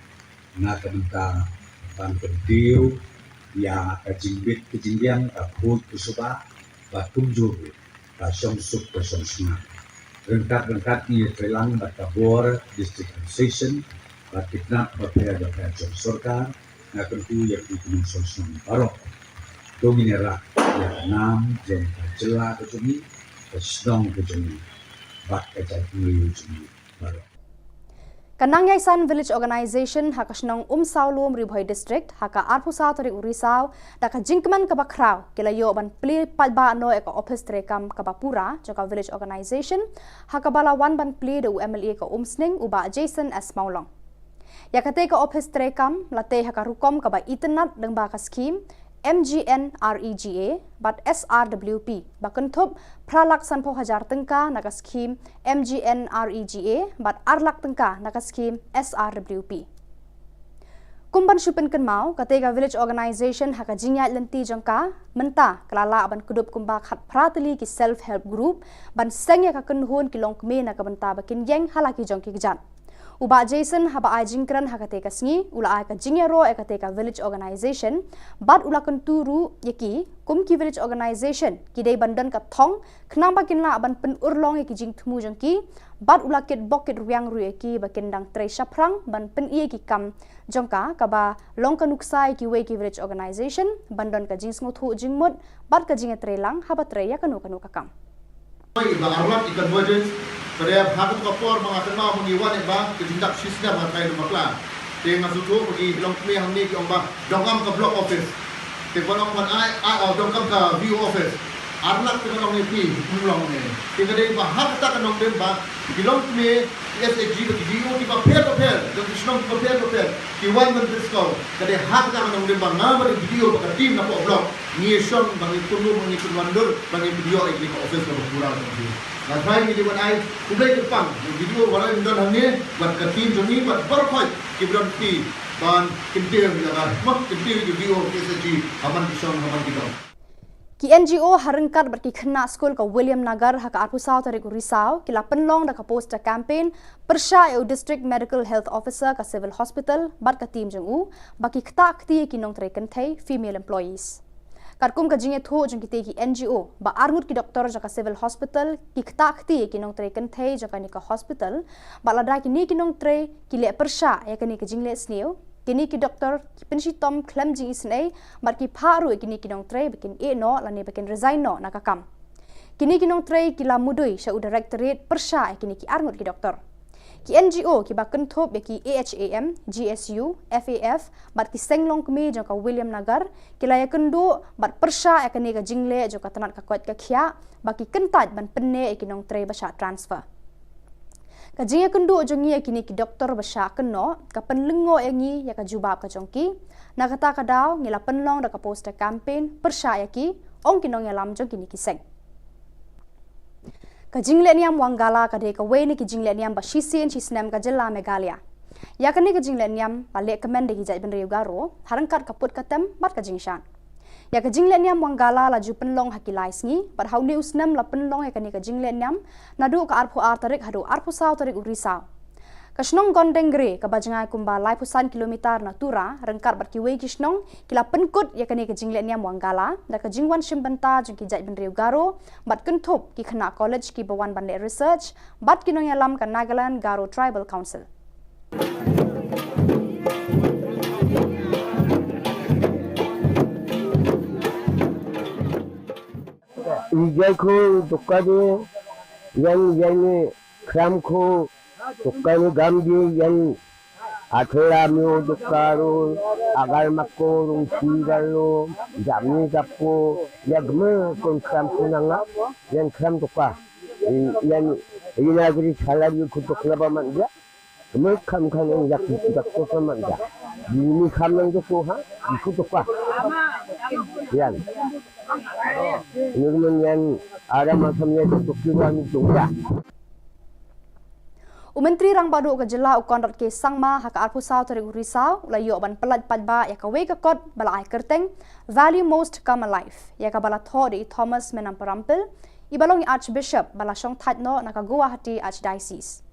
na ka bynta ban kyntiew ïa ka jingbit ka jingbiang, ka khuid ka suba bad kumjuh ruh ka shong suk ka shong shngain. Ryngkat ryngkat ngi ïatreilang bad ka bor District Administration bad ki tnat bapher bapher jong sorkar. Nga kyrkhu ïa phi ki nongshong shnong baroh to ngin ïarap ïa ka nam jong ka jylla ka jong ngi, ka shnong ka jong ngi bad ka jaitbynriew jong ngi baroh. Ka Nongïaishan Village Organization ha ka shnong Umsawlum, Ri Bhoi District ha ka arphew saw tarik u Risaw da ka jingkmen kaba khraw ki la ïoh ban plie paidbah noh ïa ka ophis treikam kaba pura jong ka Village Organization ha kaba la wan ban plie da u M L A ka Umsning u Bah Jason S Mawlong. Ïa katei ka ophis treikam la tei ha ka rukom kaba itynnad lyngba ka skhim M G N R E G A bad S R W P ba kynthup phra lak sanphew hajar tyngka na ka skhim M G N R E G A bad ar lak tyngka na ka skhim S R W P. Kum ban shu pynkynmaw, katei ka Village Organization ha ka jingïaid lynti jong ka mynta ka la lah ban kdup kumba khatphra tylli ki self help group ban seng ïa ka kynhun ki longkmie na ka bynta ba kin ïeng ha la ki jong ki kjat. U Bah Jason haba ai jingkren ha katei ka sngi, u la ai ka jingïaroh ïa katei ka village organization, bad u la kyntu ruh ïa ki, kum ki village organization, ki dei ban don ka thong, khnang ba kin lah ban pynurlong ïa ki jingthmu jong ki, bad u la kitbok kitrwiang ruh ïa ki ba kin dang trei shaphrang, ban pyni ïa ki kam jong ka, kaba long ka nuksa ïa kiwei ki village organization, ban don ka jingsngewthuh jingmut, bad ka jingïatreilang, haba trei ïa kano kano ka kam. Ba arlat i convergence, ka dei ha katu ka por ba nga kynmaw ba ngi wan ba ka jingdap shisnem ha Trai Lum Bakla. Te nga sngewthuh ba ki longkmie hangne ki ong ba donkam ka block office. Te ban ong ban ai, ai, oh, donkam ka V O office. Arlat te ban ong ïa phi, ym long ne. Te ka dei ba ha kata ka nongdem ba ki longkmie, ki S H G ba ki D O kiba pher ba pher, jong ki shnong kiba pher ba pher, ki wan ban pynskhem. Ka dei ha kata ka nongdem ba nga bad i D O bad ka team na poh block. Ngi shong ba ngi pynlong, ba ngi pynwandur, ba ngi pynïoh ïa kine ka office kaba pura ka office. Nga trai ngi dei ban ai khublei kyrpang ïa u D O ba la don hangne bad ka team jong ngi bad baroh khoit kiba don kti ban kyntiew ïa ka, ma, kyntiew ïa u D O K S H G ha man ki shong ha man ki dong. Ki N G O ha ryngkat bad ki khynnah skul ka William Nagar ha ka arphew saw tarik u Risaw ki la pynlong da ka poster campaign pyrshah ïa u District Medical Health Officer ka Civil Hospital bad ka team jong u ba ki ktah kti ïa ki nongtrei kynthei, female employees. Katkum ka jingïathuh jong kitei ki N G O, ba arngut ki doktor jong ka Civil Hospital, ki ktah kti ïa ki nongtrei kynthei jong kane ka hospital, bad lada kine ki nongtrei ki leh pyrshah ïa kane ka jingleh sniew, kine ki doktor ki pynshitom khlem jingisynei, bad ki phah ruh ïa kine ki nongtrei ba kin ïeh noh lane ba kin resign noh na ka kam. Kine ki nongtrei ki la mudui sha u directorate pyrshah ïa kine ki arngut ki doktor. Ki N G O kiba kynthup ïa ki A H A M, G S U, F A F, bad ki seng longkmie jong ka William Nagar, ki la ïakynduh bad pyrshah ïa kane ka jingleh jong ka tnat ka koit ka khiah, ba ki kyntait ban pynneh ïa ki nongtrei ba shah transfer. Ka jingïakynduh jong ngi ïa kine ki doktor ba shah kynnoh, ka pynlyngngoh ïa ngi ïa ka jubab ka jong ki. Na kata ka daw, ngi la pynlong da ka poster campaign pyrshah ïa ki, ong ki nongïalam jong kine ki seng. Ka jingleh niam Wangala ka dei kawei na ki jingleh niam ba shisien shisnem ka jylla Meghalaya. Ïa kane ka jingleh niam la leh kmen da ki jaitbynriew Garo, ha ryngkat ka put ka tem bad ka jingshad. Ïa ka jingleh niam Wangala la ju pynlong ha ki lai sngi, bad ha une u snem la pynlong ïa kane ka jingleh niam, naduh ka arphew ar tarik haduh arphew saw tarik u Risaw. Ka shnong Gondengre, kaba jngai kumba laiphew san kilometer na Tura, ryngkat bad kiwei ki shnong, ki la pynkut ïa kane ka jingleh niam Wangala, da ka jingwan shim bynta jong ki jaitbynriew Garo, bad kynthup ki khynnah college kiba wan ban leh research, bad ki nongïalam ka Nagaland Garo Tribal Council. Ijai ko dokka de, yang, yang ni kram ko dokka ni gam de, yang athela mio dokka ro, agal mako rung sigal lo, jam ni gap ko, ya gme kon kram ko nanga, yang kram dokka. Yang ina gri salar yu ko dokka ba man dia. Kami kam kan yang yak yak tu sama ja. Ini kam yang tu ha, itu tu pa. Yan. Ini men yang ada macam yang tu kira ni tu ya. U Myntri Rangbah Duh ka Jylla u Conrad K Sangma ha ka arphew saw tarik u Risaw u la ïoh ban pyllait paidbah ïa kawei ka kot ba la ai kyrteng Value Most Come Alive, ïa kaba la thoh da i Thomas Menam Parampil, iba long i Archbishop ba la shong thait noh na ka Guwahati Archdiocese.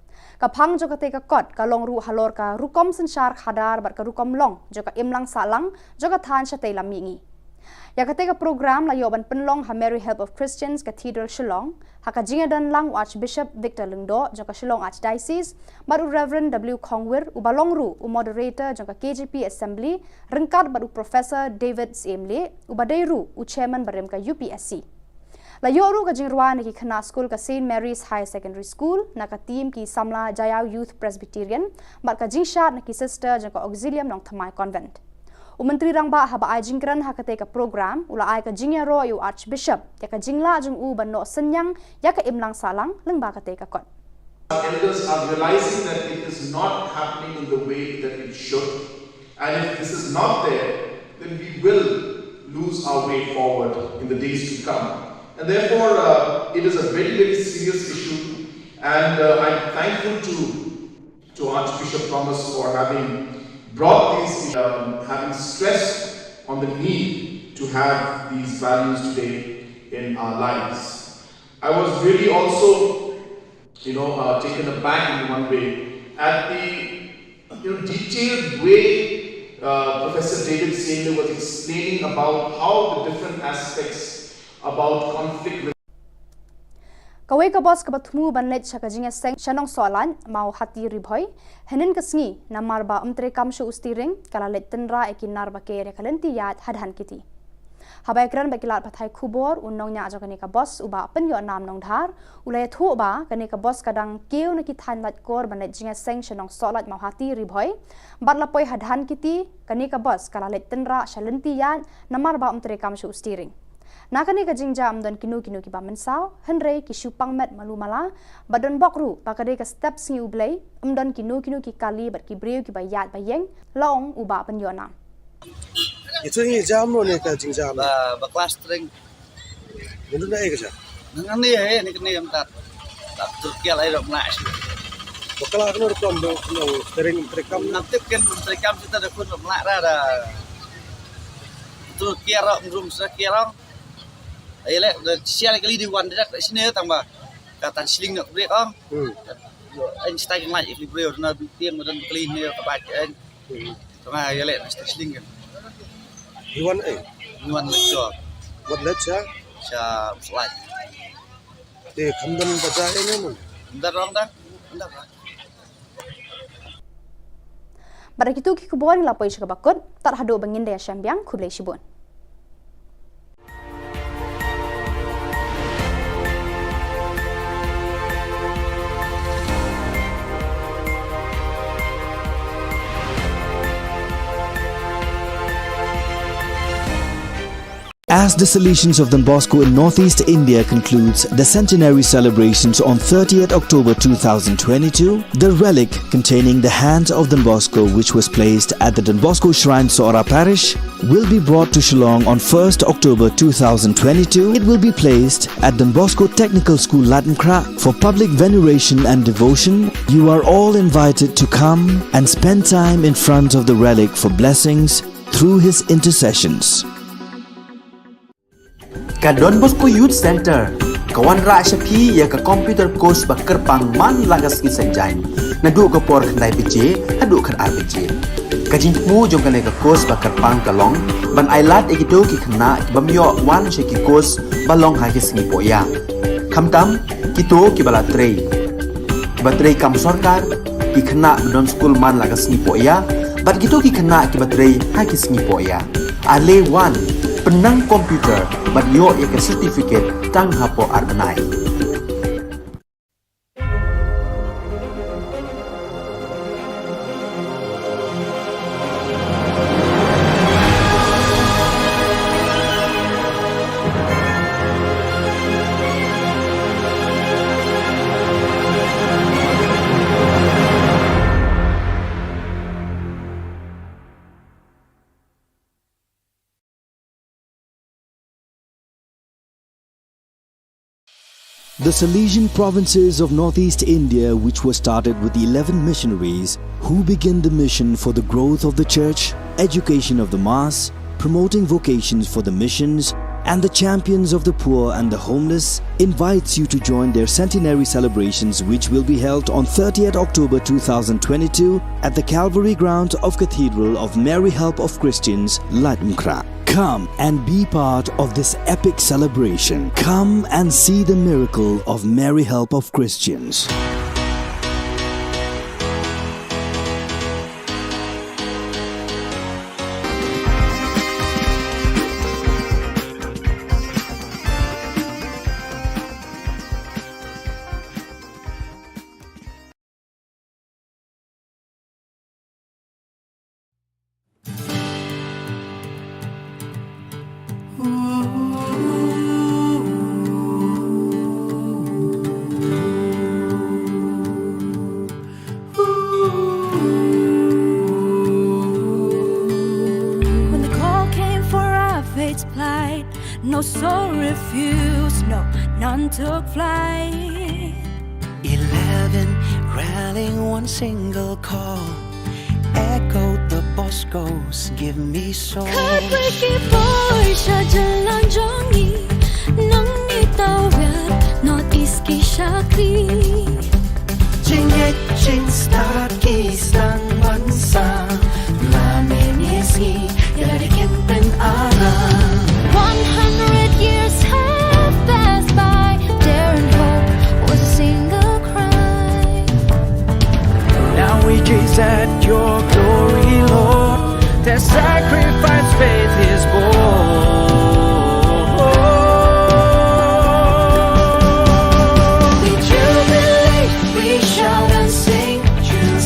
Ka phang jong katei ka kot ka long ruh halor ka rukom synshar khadar bad ka rukom long jong ka imlang sahlang jong ka thaiñ shatei lam mihngi. Ïa katei ka program la ïoh ban pynlong ha Mary Help of Christians Cathedral Shillong, ha ka jingïadon lang u Archbishop Victor Lyngdoh jong ka Shillong Archdiocese, bad u Reverend W Khongwir, uba long ruh u moderator jong ka K J P Assembly, ryngkat bad u Professor David Syiemlieh, uba dei ruh u chairman barim ka U P S C. La ïoh ruh ka jingrwai na ki khynnah skul ka Saint Mary's Higher Secondary School, na ka team ki samla Jaiaw Youth Presbyterian, bad ka jingshad na ki sister jong ka Auxilium Nongthymmai Convent. U Myntri Rangbah haba ai jingkren ha katei ka program, u la ai ka jingïaroh ïa u Archbishop, ïa ka jinglah jong u ban noh synñiang ïa ka imlang sahlang lyngba katei ka kot. Our elders are realizing that it is not happening in the way that it should. And if this is not there, then we will lose our way forward in the days to come. And therefore, uh, it is a very, very serious issue. And uh, I'm thankful to, to Archbishop Thomas for having brought these, um, having stressed on the need to have these values today in our lives. I was really also, you know, uh, taken aback in one way At the, you know, detailed way, uh, Professor David Saylor was explaining about how the different aspects about conflict. Kawei ka bus kaba thmu ban leit sha ka jingïaseng sha Nongsohlait, Mawhati, Ri Bhoi, hynnin ka sngi, namar ba ym treikam shuh u steering, ka la leit tynrah ïa ki nar ba ker ïa ka lynti ïaid ha Dhankheti. Haba ïakren bad ki lad pathai khubor, u nongñiah jong kane ka bus, u Bah Pynïohnam Nongdhar, u la ïathuh ba kane ka bus ka dang kiew na ki thaiñ Laitkor ban leit jingïaseng sha Nongsohlait, Mawhati, Ri Bhoi, bad la poi ha Dhankheti, kane ka bus ka la leit tynrah sha lynti ïaid namar ba ym treikam shuh u steering. Na kane ka jingjia ym don kino kino kiba mynsaw, hynrei ki shu pang met malu mala, bad don bok ruh ba ka dei ka step sngi U Blei, ym don kino kino ki kali bad ki briew kiba ïaid ba ïeng, la ong u Bah Pynïohnam. Ito ngi jam no ne ka jingjam. Ba, ba class tring. Ngi duna ai ka jam. Nang ani ai ni kani am tat. Tat tur kial ai dok na. Ba kala kano rukom do kano tering treikam. Nang tip ken treikam kita da kun dok na ra da. Tur kial ro rum sa kial ro. Ai le da sial kali di wan dak sini tang ba. Ka tan sling nok brek ong. Hmm. Yo, ai stai ngai equilibrium na bi tiang madan kali ni ka ba ai. Tama ïa leh na station kan. Iwan eh. Iwan lecture. Wat lecture. Sha slide. Te khamdan baja eh ne mun. Ndar rong da. Ndar rong. Bad da kitu ki khubor ngi la poi sha kaba kut, tad haduh ba ngin da ïashem biang, khublei shibun. As the Salesians of Don Bosco in Northeast India concludes the centenary celebrations on thirtieth October two thousand twenty-two, the relic containing the hands of Don Bosco, which was placed at the Don Bosco Shrine, Sohra Parish, will be brought to Shillong on first October two thousand twenty-two. It will be placed at Don Bosco Technical School, Laitumkhrah, for public veneration and devotion. You are all invited to come and spend time in front of the relic for blessings through his intercessions. Ka Don Bosco Youth Center ka wanrah sha phi ïa ka computer course ba kyrpang man la ka sngi Saitjaiñ, naduh ka por khyndai baje haduh khatar baje. Ka jingthmu jong kane ka course ba kyrpang ka long ban ailad ïa kito ki khynnah ki bym ïoh wan sha ki course ba long ha ki sngi pohïa. Khamtam kito kiba la trei, kiba trei kam sorkar, ki khynnah ba don skul man la ka sngi pohïa, bad kito ki khynnah kiba trei ha ki sngi pohïa. Ale wan, pynnang computer bad ïoh ïa ka certificate tang hapoh ar bnai. The Salesian provinces of Northeast India, which were started with eleven missionaries, who began the mission for the growth of the church, education of the mass, promoting vocations for the missions, and the champions of the poor and the homeless, invites you to join their centenary celebrations, which will be held on thirtieth October two thousand twenty-two at the Calvary ground of Cathedral of Mary Help of Christians, Laitumkhrah. Come and be part of this epic celebration. Come and see the miracle of Mary Help of Christians. When the call came for our fate's plight, no soul refused, no, none took flight. Eleven rallying one single call, echoed the Bosco's "Give me soul." Khatwei ki poi sha jylla jong ngi, nang ngi tawiar North East ki shakri. Jingngeit Stad ki sdang ban sah, la ne ne sngi, ïa la dei kem pyn-aram. One hundred years have passed by, daring hope was a single cry. Now we gaze at your glory, Lord. Their sacrifice faith is born. We jubilate, we shout and sing,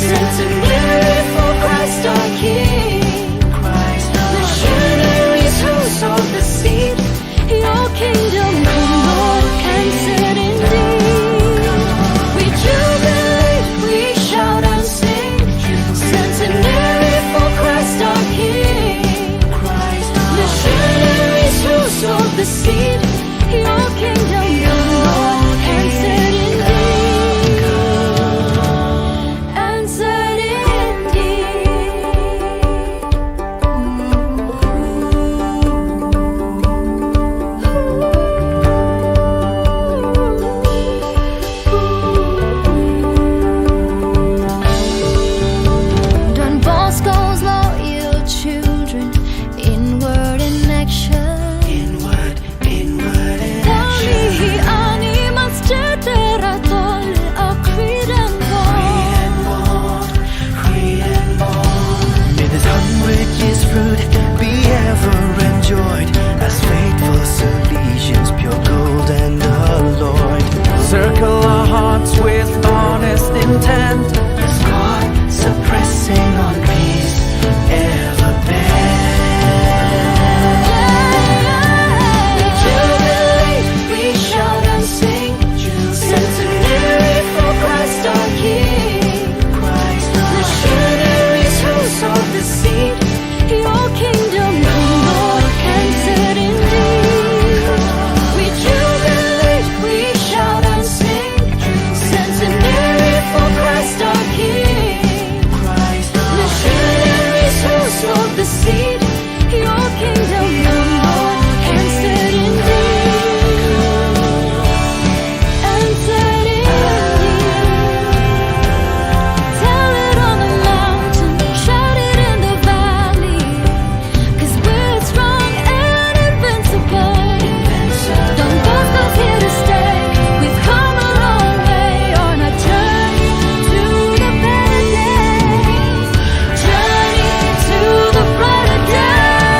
centenary for Christ our King. Missionaries who sowed the seed, your kingdom come, Lord, answered indeed. We jubilate, we shout and sing, centenary for Christ our King. Missionaries who sowed the seed, your kingdom come, Lord, answered indeed. Answered indeed. Don Bosco's loyal children, inward in action. Inward, inward in action. Ani mas cetera tol akhiran bor. May this hundred years fruit be ever enjoyed as faithful Salesians, pure gold and alloyed. Circle our hearts with honest intent. As God suppressing on peace ever bent. We jubilate, we shout and sing, centenary for Christ our King. Missionaries who sowed the seed, your kingdom come, Lord, answered indeed. We jubilate, we shout and sing, centenary for Christ our King. Missionaries who sowed the seed, your kingdom come, Lord, answered indeed. Answered indeed. Tell it on the mountain, shout it in the valley, 'cause we're strong and invincible. Don Bosco's here to stay. We've come a long way on our journey to the better days. Journey to the brighter days.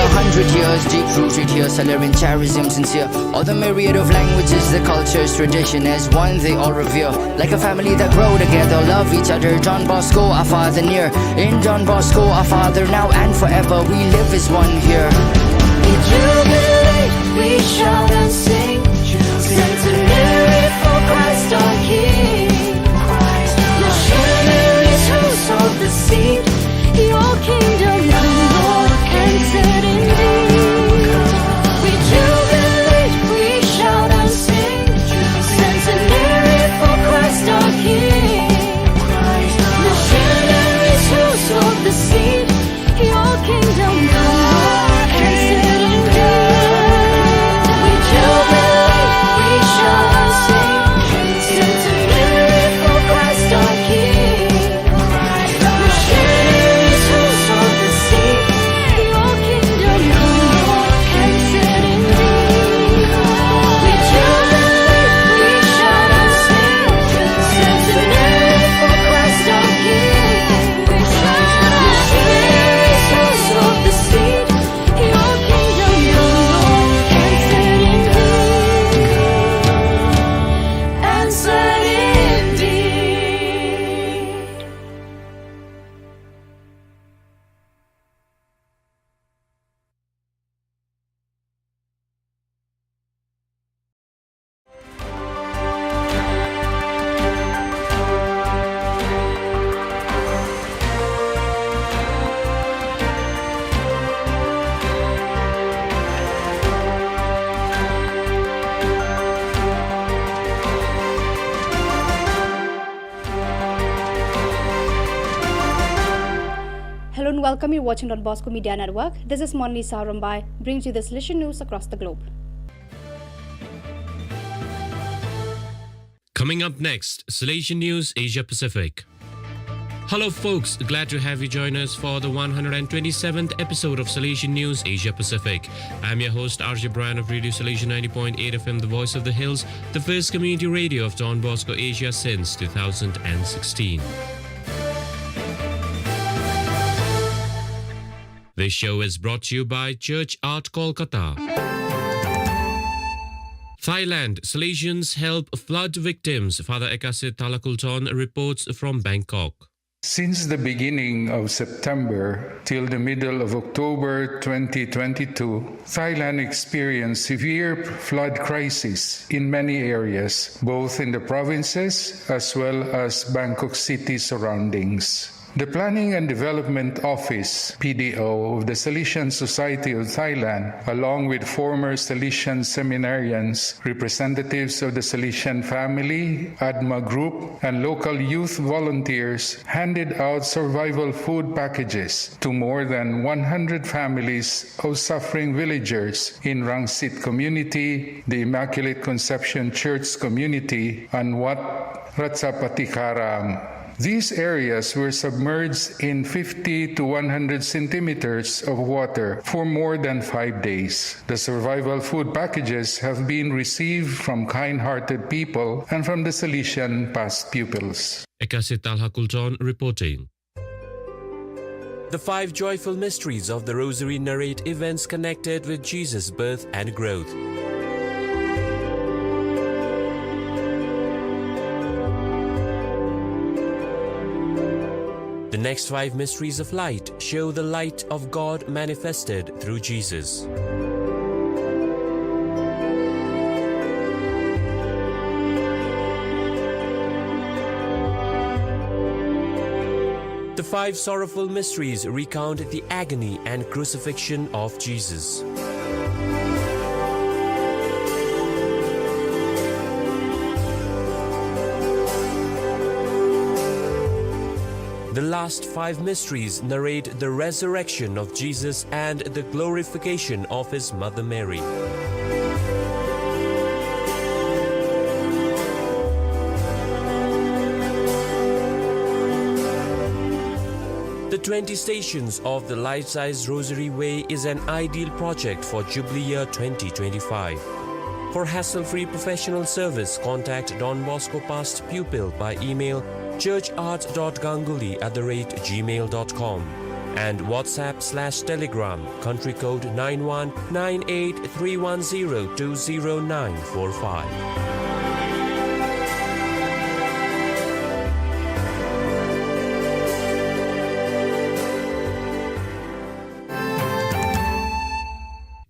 A hundred years deep rooted here, Salerian charism sincere. All the myriad of languages, the cultures, tradition as one they all revere. Like a family that grow together, love each other. Don Bosco, our father near. In Don Bosco, our father now and forever. We live as one here. We jubilate, we shout and sing. Centenary for Christ our King. Missionaries who sowed the seed. Your kingdom come, Lord, answered indeed. We jubilate, we shout and sing. Centenary for Christ our King. Missionaries who sowed the seed. Your kingdom come, Lord, answered indeed. We jubilate, we shout and sing. Centenary for Christ our King. Hello and welcome. You're watching Don Bosco Media Network. This is Monlisa Rombai, brings you this Lishon news across the globe. Coming up next, Salesian News Asia Pacific. Hello, folks. Glad to have you join us for the one hundred twenty-seventh episode of Salesian News Asia Pacific. I'm your host, R J Brian of Radio Salesian ninety point eight F M, the voice of the hills, the first community radio of Don Bosco Asia since two thousand sixteen. This show is brought to you by Church Art Kolkata. Thailand, Salesians help flood victims. Father Ekasit Thalakulton reports from Bangkok. Since the beginning of September till the middle of October twenty twenty-two, Thailand experienced severe flood crisis in many areas, both in the provinces as well as Bangkok city surroundings. The Planning and Development Office, P D O, of the Salesian Society of Thailand, along with former Salesian seminarians, representatives of the Salesian family, ADMA group, and local youth volunteers, handed out survival food packages to more than one hundred families of suffering villagers in Rangsit community, the Immaculate Conception Church community, and Wat Ratchapatikharam. These areas were submerged in fifty to one hundred centimeters of water for more than five days. The survival food packages have been received from kind-hearted people and from the Salesian past pupils. Ekasit Thalakulton reporting. The five joyful mysteries of the Rosary narrate events connected with Jesus' birth and growth. The next five mysteries of light show the light of God manifested through Jesus. The five sorrowful mysteries recount the agony and crucifixion of Jesus. The last five mysteries narrate the resurrection of Jesus and the glorification of his mother Mary. The twenty Stations of the Life-Size Rosary Way is an ideal project for Jubilee Year twenty twenty-five. For hassle-free professional service, contact Don Bosco Past Pupil by email churchart.ganguly at the rate gmail.com and WhatsApp slash Telegram, country code nine one nine eight three one zero two zero nine four five.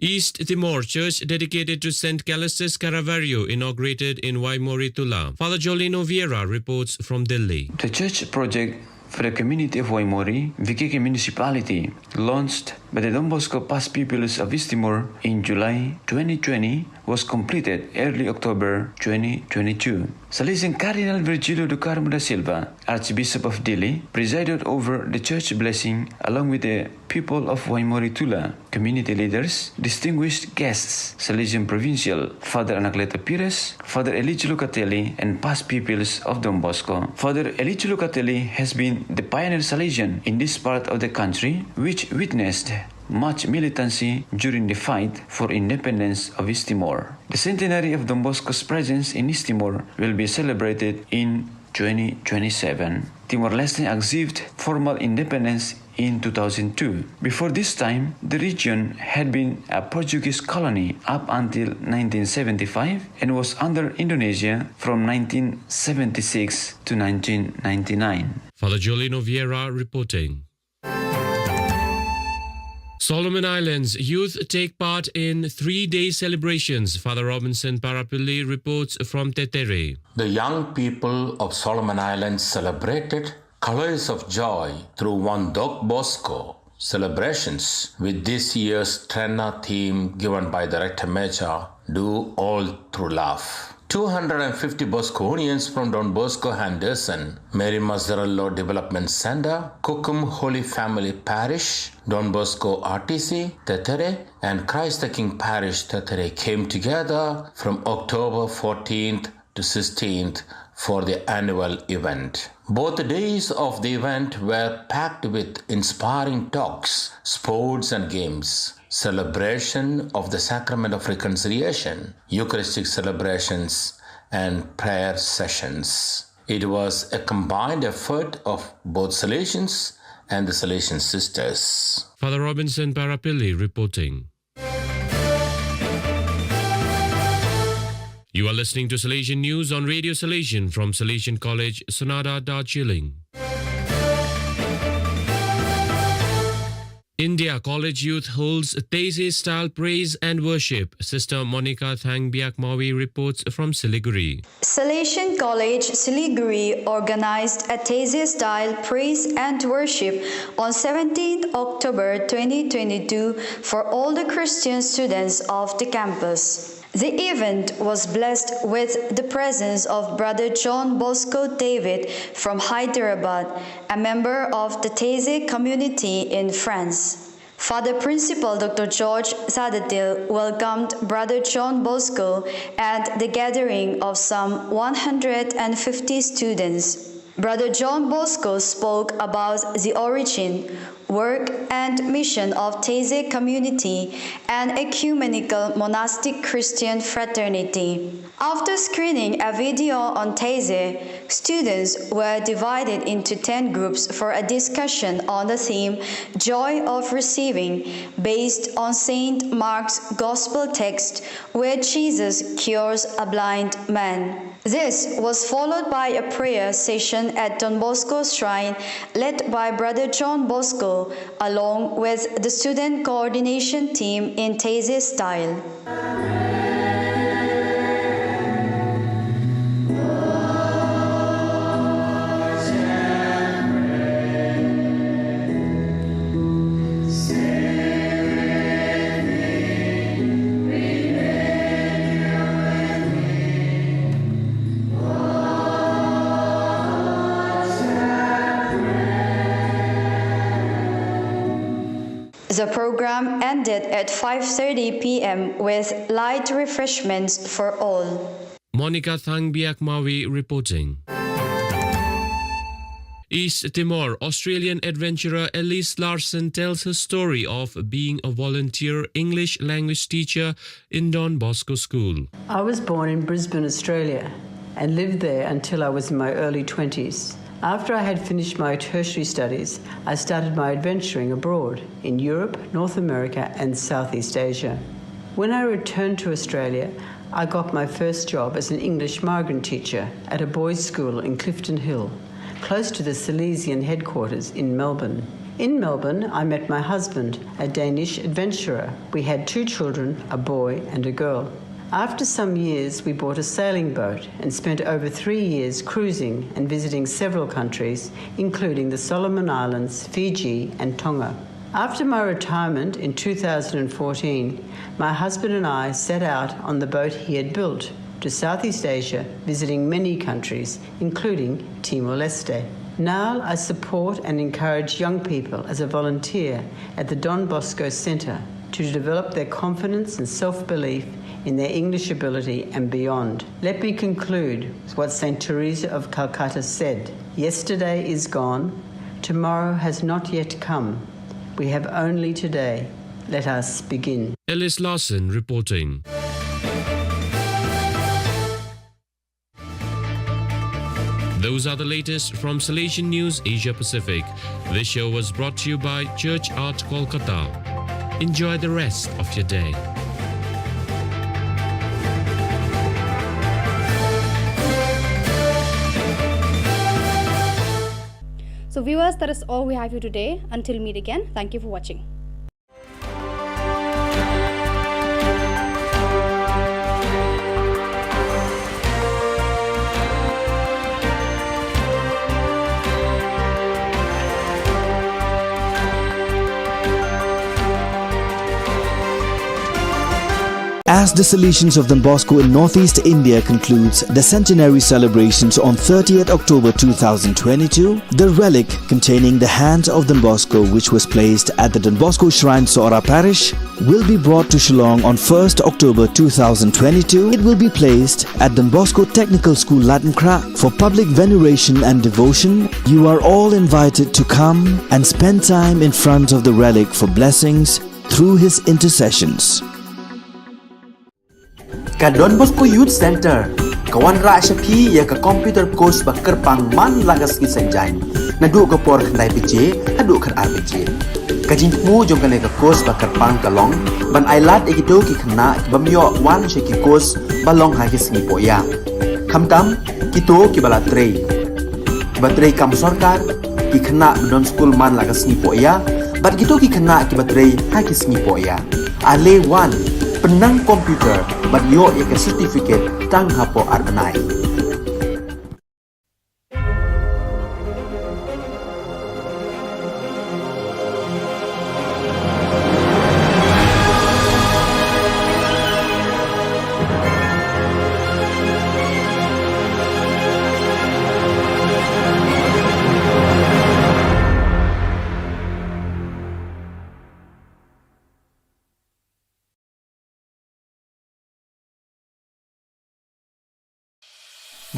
East Timor, church dedicated to Saint Callistus Caravaggio, inaugurated in Waimori, Tula. Father Jolino Vieira reports from Delhi. The church project for the community of Waimori, Viqueque Municipality, launched by the Don Bosco Past Pupils of East Timor in July twenty twenty, was completed early October twenty twenty-two. Salesian Cardinal Virgilio do Carmo da Silva, Archbishop of Dili, presided over the church blessing along with the people of Waimori Tula, community leaders, distinguished guests, Salesian Provincial, Father Anacleto Pires, Father Elijah Lucatelli, and past pupils of Don Bosco. Father Elijah Lucatelli has been the pioneer Salesian in this part of the country, which witnessed much militancy during the fight for independence of East Timor. The centenary of Don Bosco's presence in East Timor will be celebrated in twenty twenty-seven. Timor-Leste achieved formal independence in two thousand two. Before this time, the region had been a Portuguese colony up until nineteen seventy-five and was under Indonesia from nineteen seventy-six to nineteen ninety-nine. Father Jolino Vieira reporting. Solomon Islands youth take part in three-day celebrations. Father Robinson Parapilli reports from Tetere. The young people of Solomon Islands celebrated colors of joy through one Don Bosco celebrations, with this year's Trena theme given by the Director Major, Do All Through Love. Two hundred fifty Bosconians from Don Bosco Henderson, Mary Mazzarello Development Center, Kukum Holy Family Parish, Don Bosco R T C, Tetere, and Christ the King Parish, Tetere, came together from October fourteenth sixteenth for the annual event. Both days of the event were packed with inspiring talks, sports and games, celebration of the Sacrament of Reconciliation, Eucharistic celebrations, and prayer sessions. It was a combined effort of both Salesians and the Salesian sisters. Father Robinson Parapilli reporting. You are listening to Salesian News on Radio Salesian from Salesian College, Sonada, Darjeeling. India College Youth holds Taizé style praise and worship. Sister Monica Thangbiak Mawi reports from Siliguri. Salesian College Siliguri organized a Taizé style praise and worship on seventeenth October twenty twenty-two for all the Christian students of the campus. The event was blessed with the presence of Brother John Bosco David from Hyderabad, a member of the Taizé community in France. Father Principal Doctor George Sadatil welcomed Brother John Bosco and the gathering of some one hundred fifty students. Brother John Bosco spoke about the origin, work, and mission of Taizé community, an ecumenical monastic Christian fraternity. After screening a video on Taizé, students were divided into ten groups for a discussion on the theme Joy of Receiving, based on Saint Mark's Gospel text where Jesus cures a blind man. This was followed by a prayer session at Don Bosco Shrine, led by Brother John Bosco, along with the student coordination team in Taizé style. The program ended at five thirty p m with light refreshments for all. Monica Thangbiak Mawi reporting. East Timor, Australian adventurer Elise Larsen tells her story of being a volunteer English language teacher in Don Bosco School. I was born in Brisbane, Australia, and lived there until I was in my early twenties. After I had finished my tertiary studies, I started my adventuring abroad in Europe, North America, and Southeast Asia. When I returned to Australia, I got my first job as an English migrant teacher at a boys' school in Clifton Hill, close to the Salesian headquarters in Melbourne. In Melbourne, I met my husband, a Danish adventurer. We had two children, a boy and a girl. After some years, we bought a sailing boat and spent over three years cruising and visiting several countries, including the Solomon Islands, Fiji, and Tonga. After my retirement in two thousand fourteen, my husband and I set out on the boat he had built to Southeast Asia, visiting many countries, including Timor-Leste. Now I support and encourage young people as a volunteer at the Don Bosco Centre to develop their confidence and self-belief in their English ability and beyond. Let me conclude with what Saint Teresa of Calcutta said: "Yesterday is gone, tomorrow has not yet come. We have only today. Let us begin." Ellis Larson reporting. Those are the latest from Salesian News Asia Pacific. This show was brought to you by Church Art Kolkata. Enjoy the rest of your day. So viewers, that is all we have for you today. Until meet again, thank you for watching. As The Salesians of Don Bosco in Northeast India concludes the centenary celebrations on thirtieth October two thousand twenty-two. The relic containing the hand of Don Bosco, which was placed at the Don Bosco Shrine, Sohra Parish, will be brought to Shillong on first October two thousand twenty-two. It will be placed at Don Bosco Technical School, Laitumkhrah, for public veneration and devotion. You are all invited to come and spend time in front of the relic for blessings through his intercessions. Ka Don Bosco Youth Centre ka wanrah sha phi ïa ka computer course ba kyrpang man la ka sngi Saitjaiñ, naduh ka por khyndai baje haduh khatar baje. Ka jingthmu jong kane ka course ba kyrpang ka long ban ailad ïa kito ki khynnah ki bym ïoh wan sha ki course ba long ha ki sngi pohïa. Khamtam kito kiba la trei, kiba trei kam sorkar, ki khynnah ba don skul man la ka sngi pohïa, bad kito ki khynnah kiba trei ha ki sngi pohïa. Ale wan, pynnang computer bad ïoh ïa ka certificate tang hapoh ar bnai.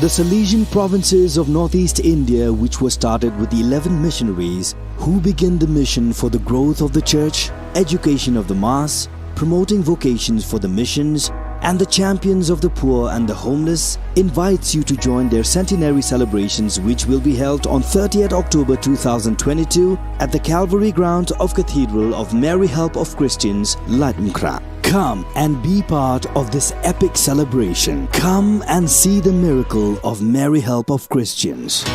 The Salesian provinces of Northeast India, which was started with eleven missionaries who began the mission for the growth of the church, education of the mass, promoting vocations for the missions, and the champions of the poor and the homeless, invites you to join their centenary celebrations, which will be held on thirtieth October two thousand twenty-two at the Calvary grounds of Cathedral of Mary Help of Christians, Laitumkhrah. Come and be part of this epic celebration. Come and see the miracle of Mary Help of Christians.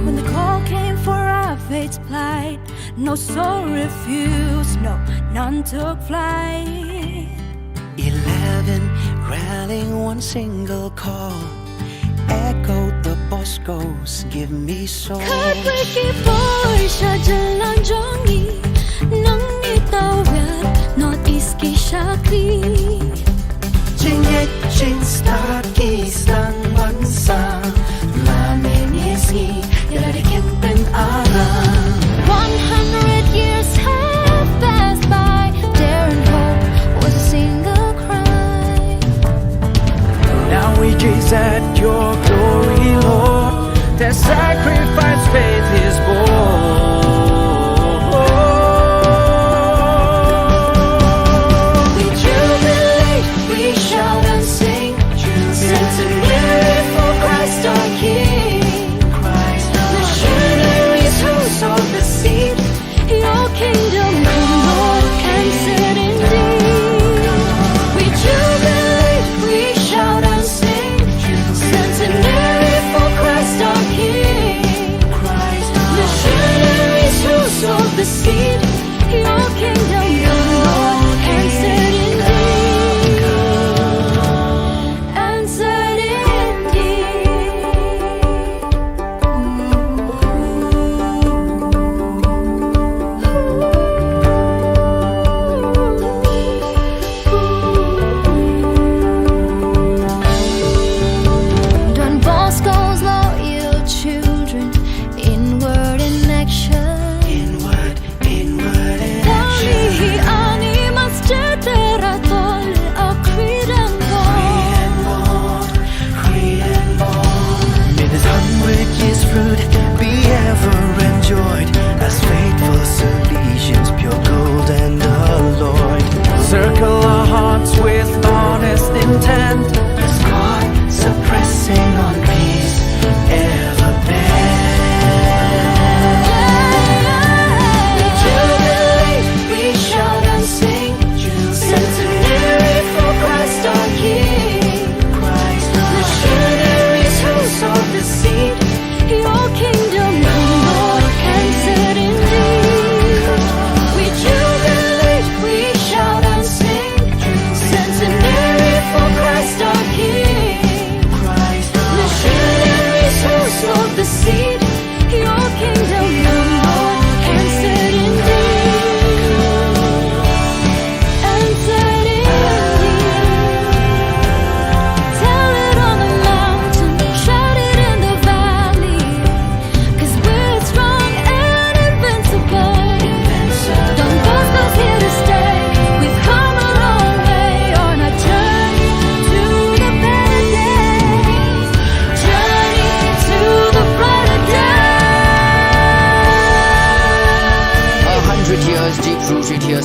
When the call came for our faith to plight, no soul refused, no, none took flight. Eleven rallying, one single call echoed the Boscos, "Give me soul." Khatwei ki bor sha jylla jong ngi, nang ngi tawet North East ki shakri. Jingngeit jingstad ki sdang ban sam, la mynne sngi ïa la dei kin pynarang. One hundred years have passed by, daring hope was a single cry. Now we gaze at your glory, Lord. Their sacrifice faith is born. We jubilate, we shout and sing, jubilate.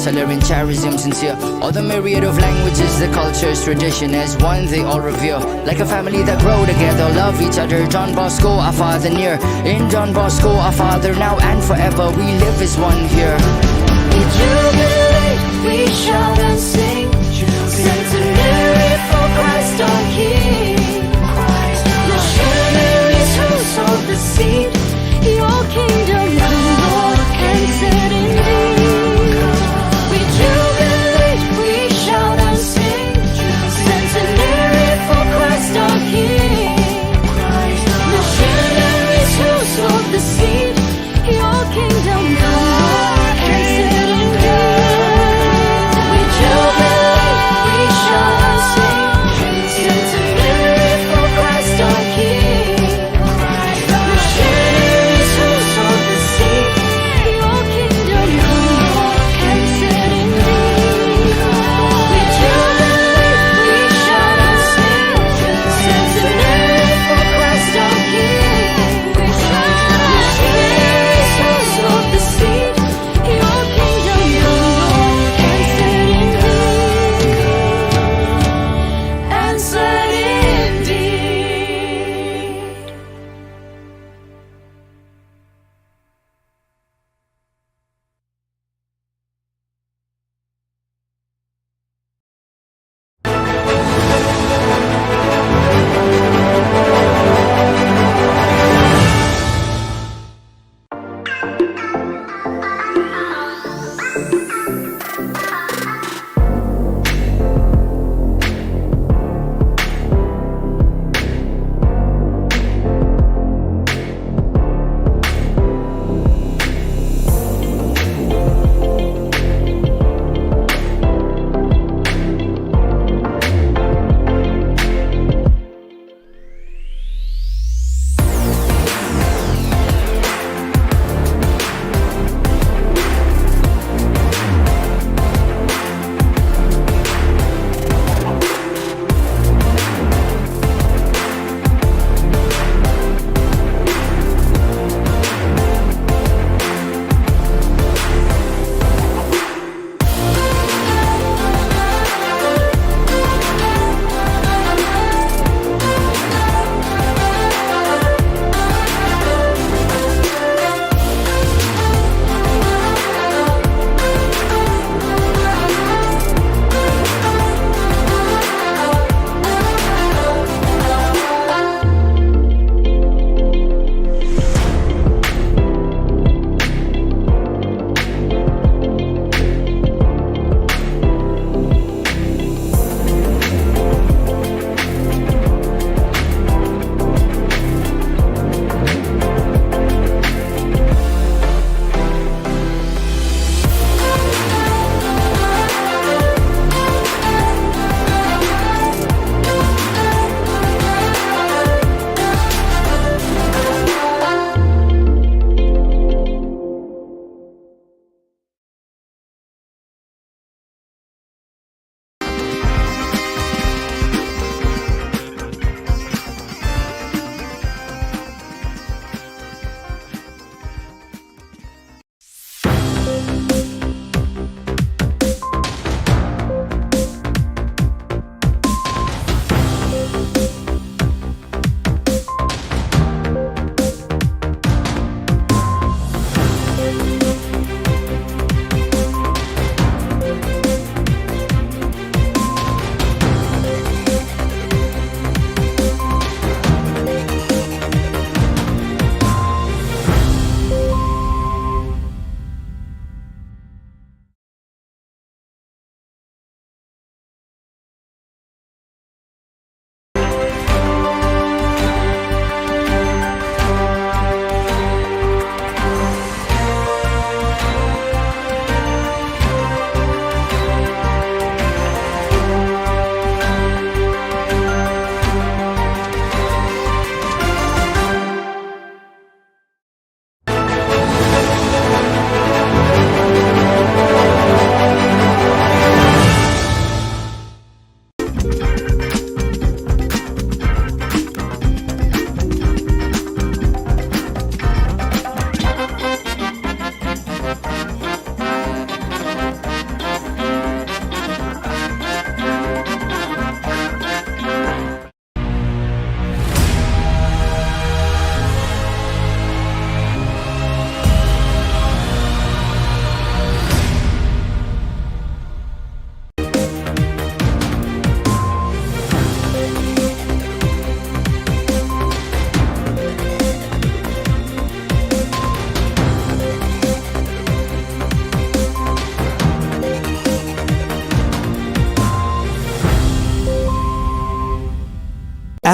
Salarian charism sincere. All the myriad of languages, the cultures, tradition as one they all revere. Like a family that grow together, love each other. Don Bosco, our father near. In Don Bosco, our father now and forever, we live as one here. We jubilate, we shout and sing. Centenary for Christ our King. Missionaries who sowed the seed. Your kingdom come, Lord, and set indeed. We jubilate, we shout and sing. Centenary for Christ our King. Missionaries who sowed the seed. Your kingdom come, Lord, and set indeed.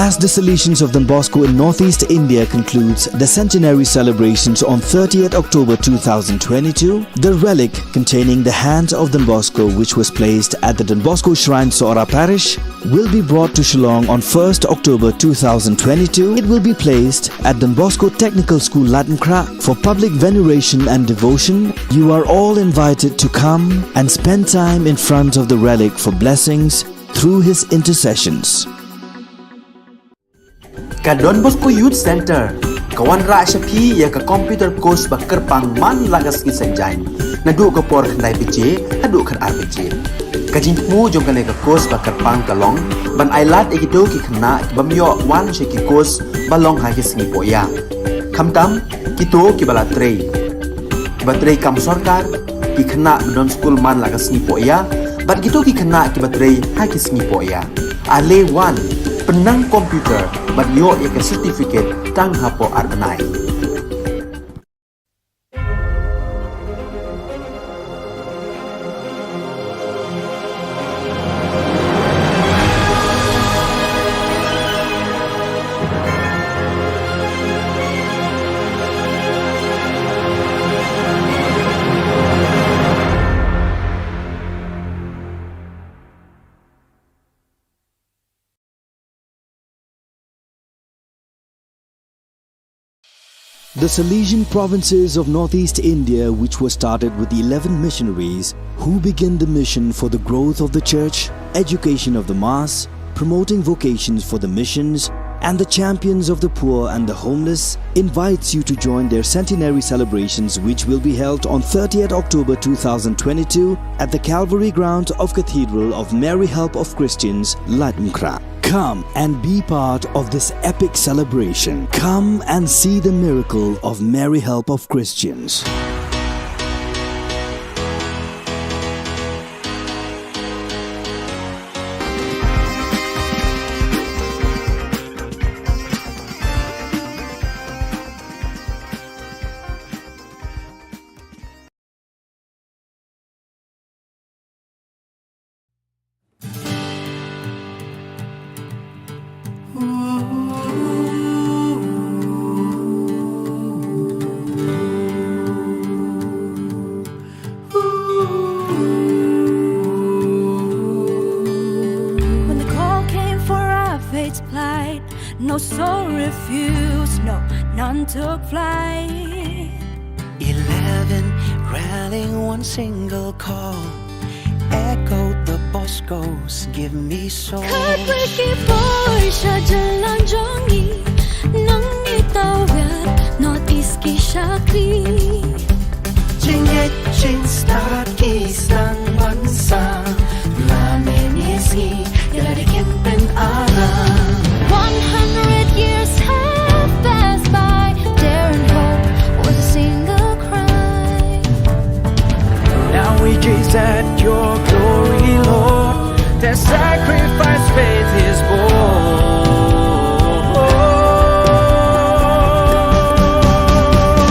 As the Salesians of Don Bosco in Northeast India concludes the centenary celebrations on thirtieth October two thousand twenty-two, the relic containing the hands of Don Bosco, which was placed at the Don Bosco Shrine, Sohra Parish, will be brought to Shillong on first October two thousand twenty-two. It will be placed at Don Bosco Technical School, Laitumkhrah, for public veneration and devotion. You are all invited to come and spend time in front of the relic for blessings through his intercessions. Ka Don Bosco Youth Centre ka wanrah sha phi ïa ka computer course ba kyrpang man la ka sngi Saitjaiñ, naduh ka por khyndai baje haduh khatar baje. Ka jingthmu jong kane ka course ba kyrpang ka long ban ailad ïa kito ki khynnah ki bym ïoh wan sha ki course ba long ha ki sngi pohïa, khamtam kito kiba la trei, kiba trei kam sorkar, ki khynnah ba don skul man la ka sngi pohïa, bad kito ki khynnah kiba trei ha ki sngi pohïa. Ale wan, pynnang computer bad ïoh ïa ka certificate tang hapoh ar bnai. The Salesian provinces of Northeast India, which was started with eleven missionaries who began the mission for the growth of the church, education of the mass, promoting vocations for the missions, and the champions of the poor and the homeless, invites you to join their centenary celebrations, which will be held on thirtieth October two thousand twenty-two at the Calvary Ground of Cathedral of Mary Help of Christians, Laitumkhrah. Come and be part of this epic celebration. Come and see the miracle of Mary Help of Christians. When the call came for our faith to plight, no soul refused, no, none took flight. Eleven rallying one single call, echoed the Bosco's "Give me soul." Khatwei ki por sha jylla jong ngi, nang ngi tawiar North East ki shakri. Jingngeit jingstad ki sdang ban sah, la mynne sngi ïa la dei kin pynara. One hundred years have passed by, dare and hope was a single cry. Now we gaze at your glory, Lord. Their sacrifice faith is born.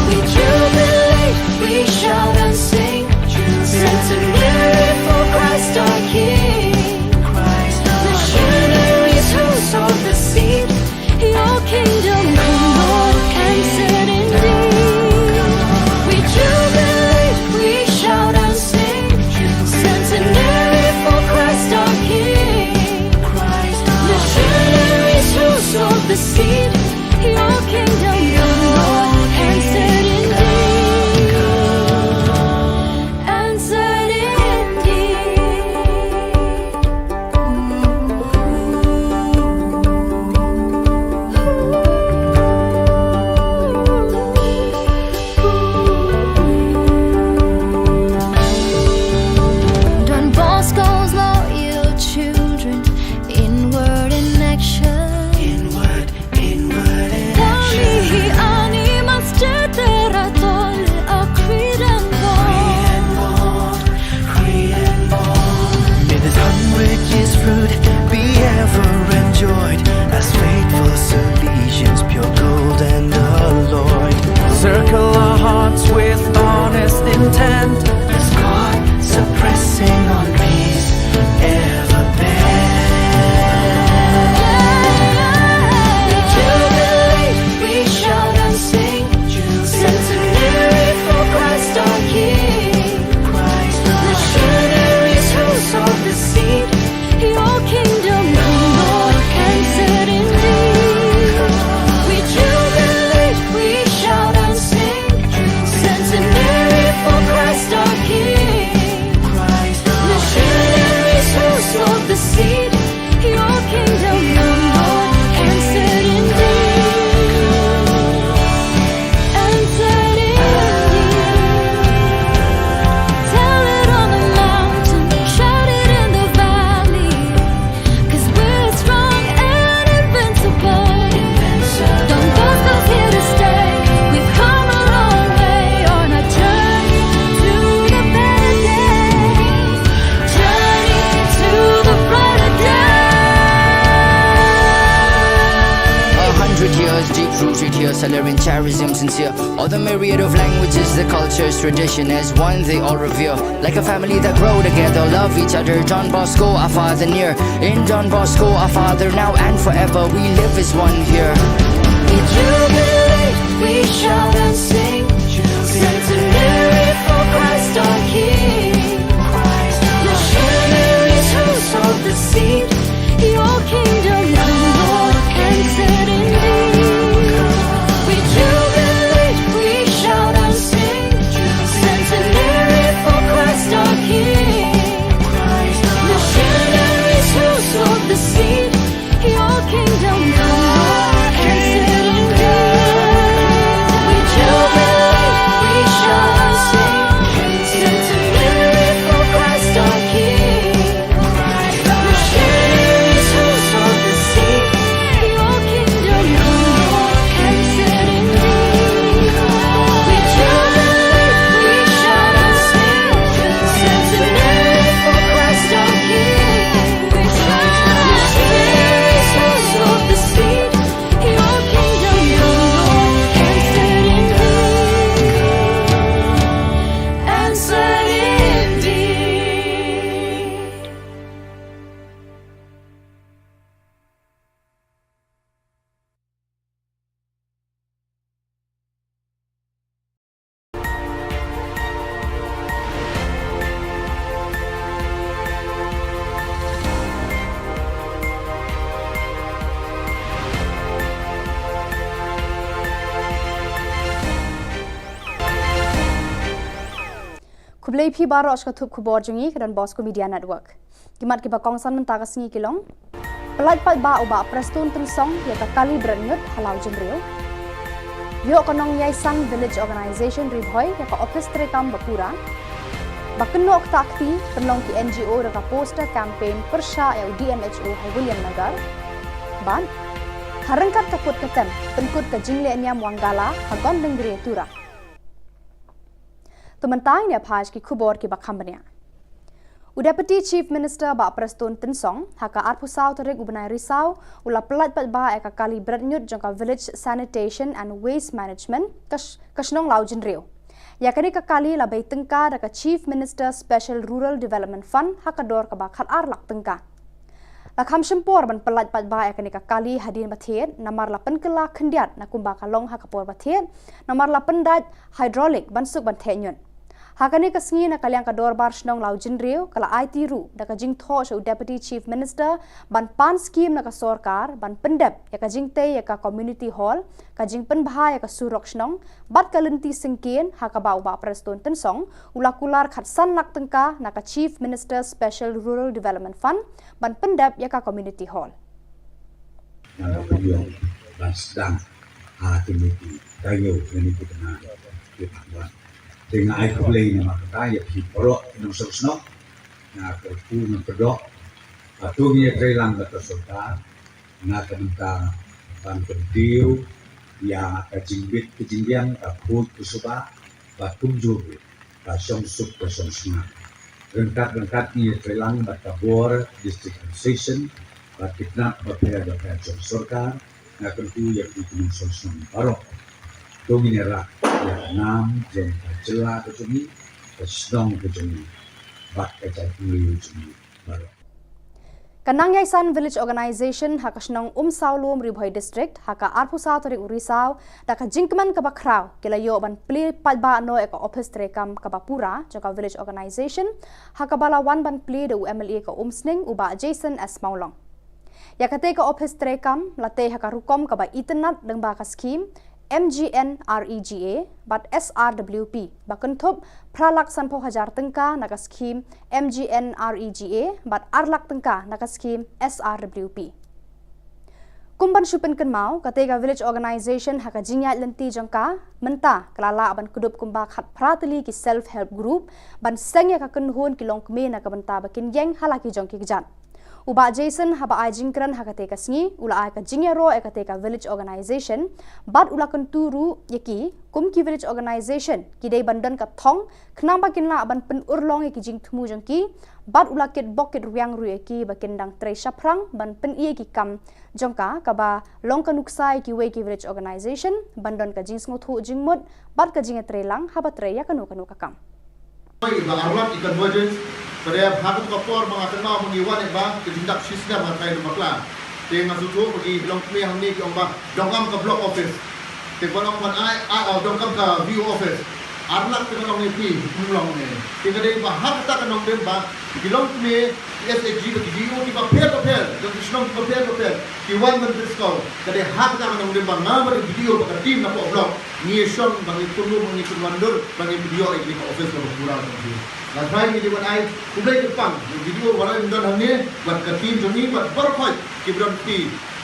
We jubilate, we shout and sing, centenary for Christ our King. Christ our King. Missionaries who sowed the seed, your kingdom come, Lord, and set indeed. We jubilate, we shout and sing, centenary for Christ our King. Rooted here, Salarian charism sincere. All the myriad of languages, the cultures, tradition as one they all revere. Like a family that grow together, love each other. Don Bosco, our father near. In Don Bosco, our father now and forever, we live as one here. We jubilate, we shout and sing. Centenary for Christ our King. Missionaries who sowed the seed. Your kingdom come, Lord, and set indeed. We jubilate, we shout and sing. Centenary for Christ our King. Missionaries who sowed the seed. Your kingdom come, Lord, and set indeed. We jubilate, we shout and sing. Centenary for Christ our King. Khublei phi baroh sha ka thup khubor jong ngi ka Don Bosco Media Network. Ki mat kiba kongsan mynta ka sngi ki long: Pyllait paidbah u Bah Prestone Tynsong ïa ka kali bret ñiut ha Lawjynriew. Ïoh ka Nongïaisang Village Organisation Ri Bhoi ïa ka ophis treikam ba pura. Ba kynnoh ktah kti pynlong ki N G O da ka poster campaign pyrshah ïa u D M H O ha Williamnagar. Bad ha ryngkat ka put ka tem pynkut ka jingleh niam Wangala ha Gondangria Tura. To mynta ngin ïa peit ki khubor kiba kham bniah. U Deputy Chief Minister Bah Prestone Tynsong ha ka arphew saw tarik u bnai Risaw u la pyllait paidbah ïa ka kali bret ñiut jong ka Village Sanitation and Waste Management ka sh-, ka shnong Lawjynriew. Ïa kane ka kali la bei tyngka da ka Chief Minister Special Rural Development Fund ha ka dor kaba khatar lak tyngka. La kham shim por ban pyllait paidbah ïa kane ka kali hadien ba thied namar la pynkylla khyndiat na kumba ka long ha ka por ba thied namar la pyndait hydraulic ban suk ban theh ñiut. Ha kane ka sngi na ka liang ka dorbar shnong Lawjynriew ka la aiti ruh da ka jingthoh sha u Deputy Chief Minister ban pan skim na ka sorkar ban pyndep ïa ka jingtei ïa ka community hall, ka jingpynbha ïa ka surok shnong bad ka lynti syngkien ha kaba u Bah Prestone Tynsong u la kular khatsan lak tyngka na ka Chief Minister Special Rural Development Fund ban pyndep ïa ka community hall. Nga la pynïoh ban sdang ha kine ki taïew, kine ki bnai ki ban wan. Te nga ai khublei namar kata ïa phi baroh ki nongshong shnong. Nga kyrkhu, nga kyrdoh ba to ngin ïatreilang bad ka sorkar na ka bynta ban kyntiew ïa ka jingbit ka jingbiang, ka khuid ka suba, bad kumjuh ruh ka shongsuk ka shongsnam. Ryngkat ryngkat ngin ïatreilang bad ka bor District Administration bad ki tnat bapher bapher jong sorkar. Nga kyrkhu ïa phi ki nongshong shnong baroh, to ngin ïarap ïa ka nam jong ka jylla ka jong ngi, ka shnong ka jong ngi bad ka jaitbynriew jong ngi baroh. Ka Nongïaisang Village Organisation ha ka shnong Umsawlum, Ri Bhoi District, ha ka arphew saw tarik u Risaw, da ka jingkmen kaba khraw ki la ïoh ban plie paidbah noh ïa ka ophis treikam kaba pura jong ka Village Organisation, ha kaba la wan ban plie da u M L A ka Umsning u Bah Jason S Mawlong. Ïa katei ka ophis treikam la tei ha ka rukom kaba itynnad lyngba ka skhim M G N R E G A bad S R W P ba kynthup phra lak sanphew hajar tyngka na ka skhim M G N R E G A bad ar lak tyngka na ka skhim S R W P. Kum ban shu pynkynmaw, katei ka Village Organisation ha ka jingïaid lynti jong ka mynta ka la lah ban kdup kumba khatphra tylli ki self help group ban seng ïa ka kynhun ki longkmie na ka bynta ba kin ïeng ha la ki jong ki kjat. U Bah Jason haba ai jingkren ha katei ka sngi u la ai ka jingïaroh ïa katei ka village organization bad u la kyntu ruh ïa ki kum ki village organization ki dei ban don ka thong khnang ba kin lah ban pynurlong ïa ki jingthmu jong ki bad u la kit bok kit rwiang ruh ïa ki ba kin dang trei shaphrang ban pyni ïa ki kam jong ka kaba long ka nuksa ïa kiwei ki village organization ban don ka jingsngewthuh jingmut bad ka jingïatreilang haba trei ïa kano kano ka kam. Ba arlat i convergence, ba dei ha ka por ba nga kynmaw ba ngi wan ba ka jingdap shisnem nga trai bakla. Te nga sngewthuh ba ki longkmie hangne ki ong ba donkam ka block office. Te ba long ban ai, a, a, donkam ka V O office. Arlat te ba long ne phi, um long ne. Te ka dei ba ha kata ka nongrim ba ki longkmie, ki S H G ba ki D O ki ba pher ba pher, jong ki shnong ki ba pher ba pher. Ki wan ban pynskhem. Ka dei ha kata ka nongrim ba nga ba dei D O ba ka team na poh block. Ngi shong ba ngi pynlong ba ngi pynwandur ba ngi pynïoh ïa kane ka office kaba pura ka phi. Nga trai ngi dei ban ai khublei kyrpang ïa ki D O ba la don hangne bad ka team jong ngi bad baroh khoit ki ba don phi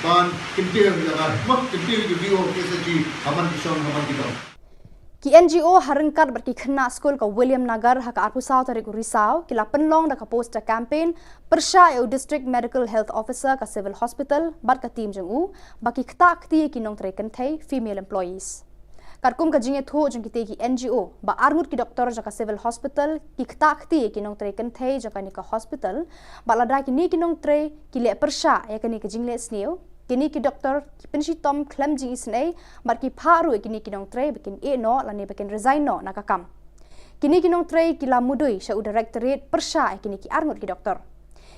ban kyntiew ïa ka hikmat kyntiew ïa ki D O ki S H G ha man ki shong ha man ki dong. Ki N G O ha ryngkat bad ki khynnah skul ka William Nagar ha ka arphew saw tarik u Risaw ki la pynlong da ka poster campaign pyrshah ïa u District Medical Health Officer ka Civil Hospital bad ka team jong u ba ki ktah kti ïa ki nongtrei kynthei female employees. Katkum ka jingïathuh jong kitei ki N G O ba arngut ki doktor jong ka Civil Hospital ki ktah kti ïa ki nongtrei kynthei jong kane ka hospital bad lada kine ki nongtrei ki leh pyrshah ïa kane ka jingleh sniew, kine ki doktor ki pynshitom khlem jingisynei bad ki phah ruh ïa kine ki nongtrei ba kin ïeh noh lane ba kin resign noh na ka kam. Kine ki nongtrei ki la mudui sha u directorate pyrshah ïa kine ki arngut ki doktor.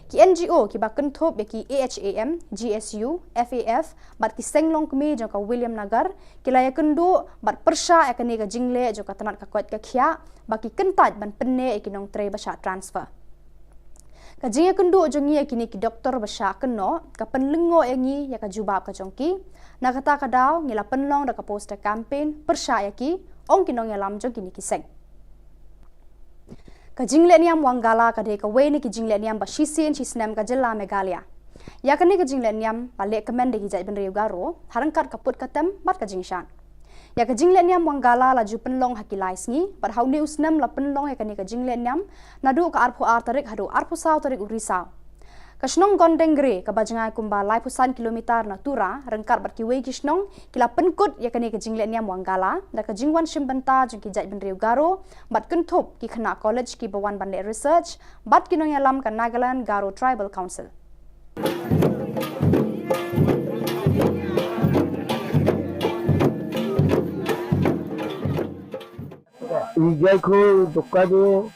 Ki N G O ki ba kynthup ïa ki A H A M, G S U, F A F bad ki seng longkmie jong ka William Nagar ki la ïakynduh bad pyrshah ïa kane ka jingleh jong ka tnat ka koit ka khiah ba ki kyntait ban pynneh ïa ki nongtrei ba shah transfer. Ka jingïakynduh jong ngi ïa kine ki doktor ba shah kynnoh ka pynlyngngoh ïa ngi ïa ka jubab ka jong ki. Na kata ka daw ngi la pynlong da ka poster campaign pyrshah ïa ki, ong ki nongïalam jong kine ki seng. Ka jingleh niam Wangala ka dei kawei na ki jingleh niam ba shisien shisnem ka jylla Meghalaya. Ïa kane ka jingleh niam la leh kmen da ki jaitbynriew Garo ha ryngkat ka put ka tem bad ka jingshad. Ïa ka jingleh niam Wangala la ju pynlong ha ki lai sngi bad ha une u snem la pynlong ïa kane ka jingleh niam naduh ka arphew ar tarik haduh arphew saw tarik u Risaw. Ka shnong Gondengre kaba jngai kumba laiphew san kilometer na Tura ryngkat bad kiwei ki shnong ki la pynkut ïa kane ka jingleh niam Wangala da ka jingwan shim bynta jong ki jaitbynriew Garo bad kynthup ki khynnah college kiba wan ban leh research bad ki nongïalam ka Nagaland Garo Tribal Council. Ijai ko dokka de,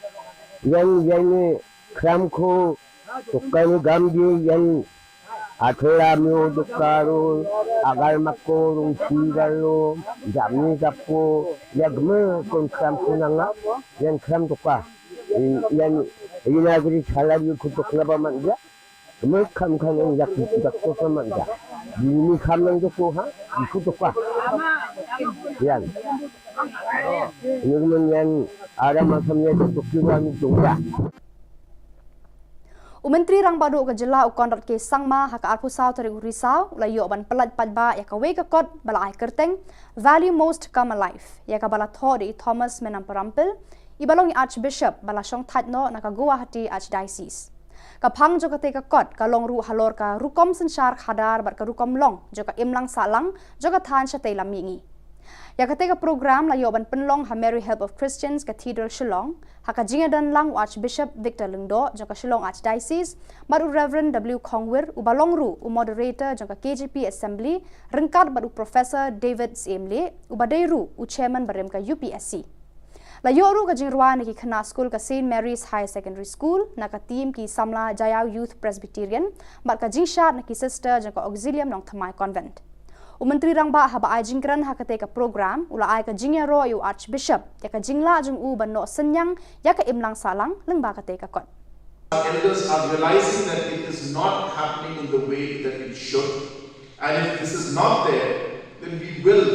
yan yan kram ko dokka ni gam de, yan athela myo dokka ro, agal mako rung si galo, jamni gapo, yagme kon kram ko nanga, yan kram dokka. Yan ina gri chala yu ko dokka ba man ya. Kami kam kan yang yak yak ko sama ja. Ini kam yang joko ha, iku joko. Yan. Ini men yan ada macam yang joko kiwa ni joko. U Myntri Rangbah Duh ka jylla u Conrad K Sangma ha ka arphew saw tarik u Risaw u la ïoh ban pyllait paidbah ïa kawei ka kot ba la ai kyrteng Value Most Come Alive ïa kaba la thoh da i Thomas Menam Parampil i ba long i Archbishop ba la shong thait noh na ka Guwahati Archdiocese. Ka phang jong katei ka kot ka long ruh halor ka rukom synshar khadar bad ka rukom long jong ka imlang sahlang jong ka thaiñ shatei lam mihngi. Ïa katei ka program la ïoh ban pynlong ha Mary Help of Christians Cathedral Shillong ha ka jingïadon lang u Archbishop Victor Lyngdoh jong ka Shillong Archdiocese bad u Reverend W Khongwir uba long ruh u moderator jong ka K J P Assembly ryngkat bad u Professor David Syiemlieh uba dei ruh u chairman barim ka U P S C. La ïoh ruh ka jingrwai na ki khynnah skul ka Saint Mary's Higher Secondary School na ka team ki samla Jaiaw Youth Presbyterian bad ka jingshad na ki sister jong ka Auxilium Nongthymmai Convent. U Myntri Rangbah haba ai jingkren ha katei ka program u la ai ka jingïaroh ïa u Archbishop ïa ka jinglah jong u ban noh synñiang ïa ka imlang sahlang lyngba katei ka kot. Our elders are realizing that it is not happening in the way that it should. And if this is not there, then we will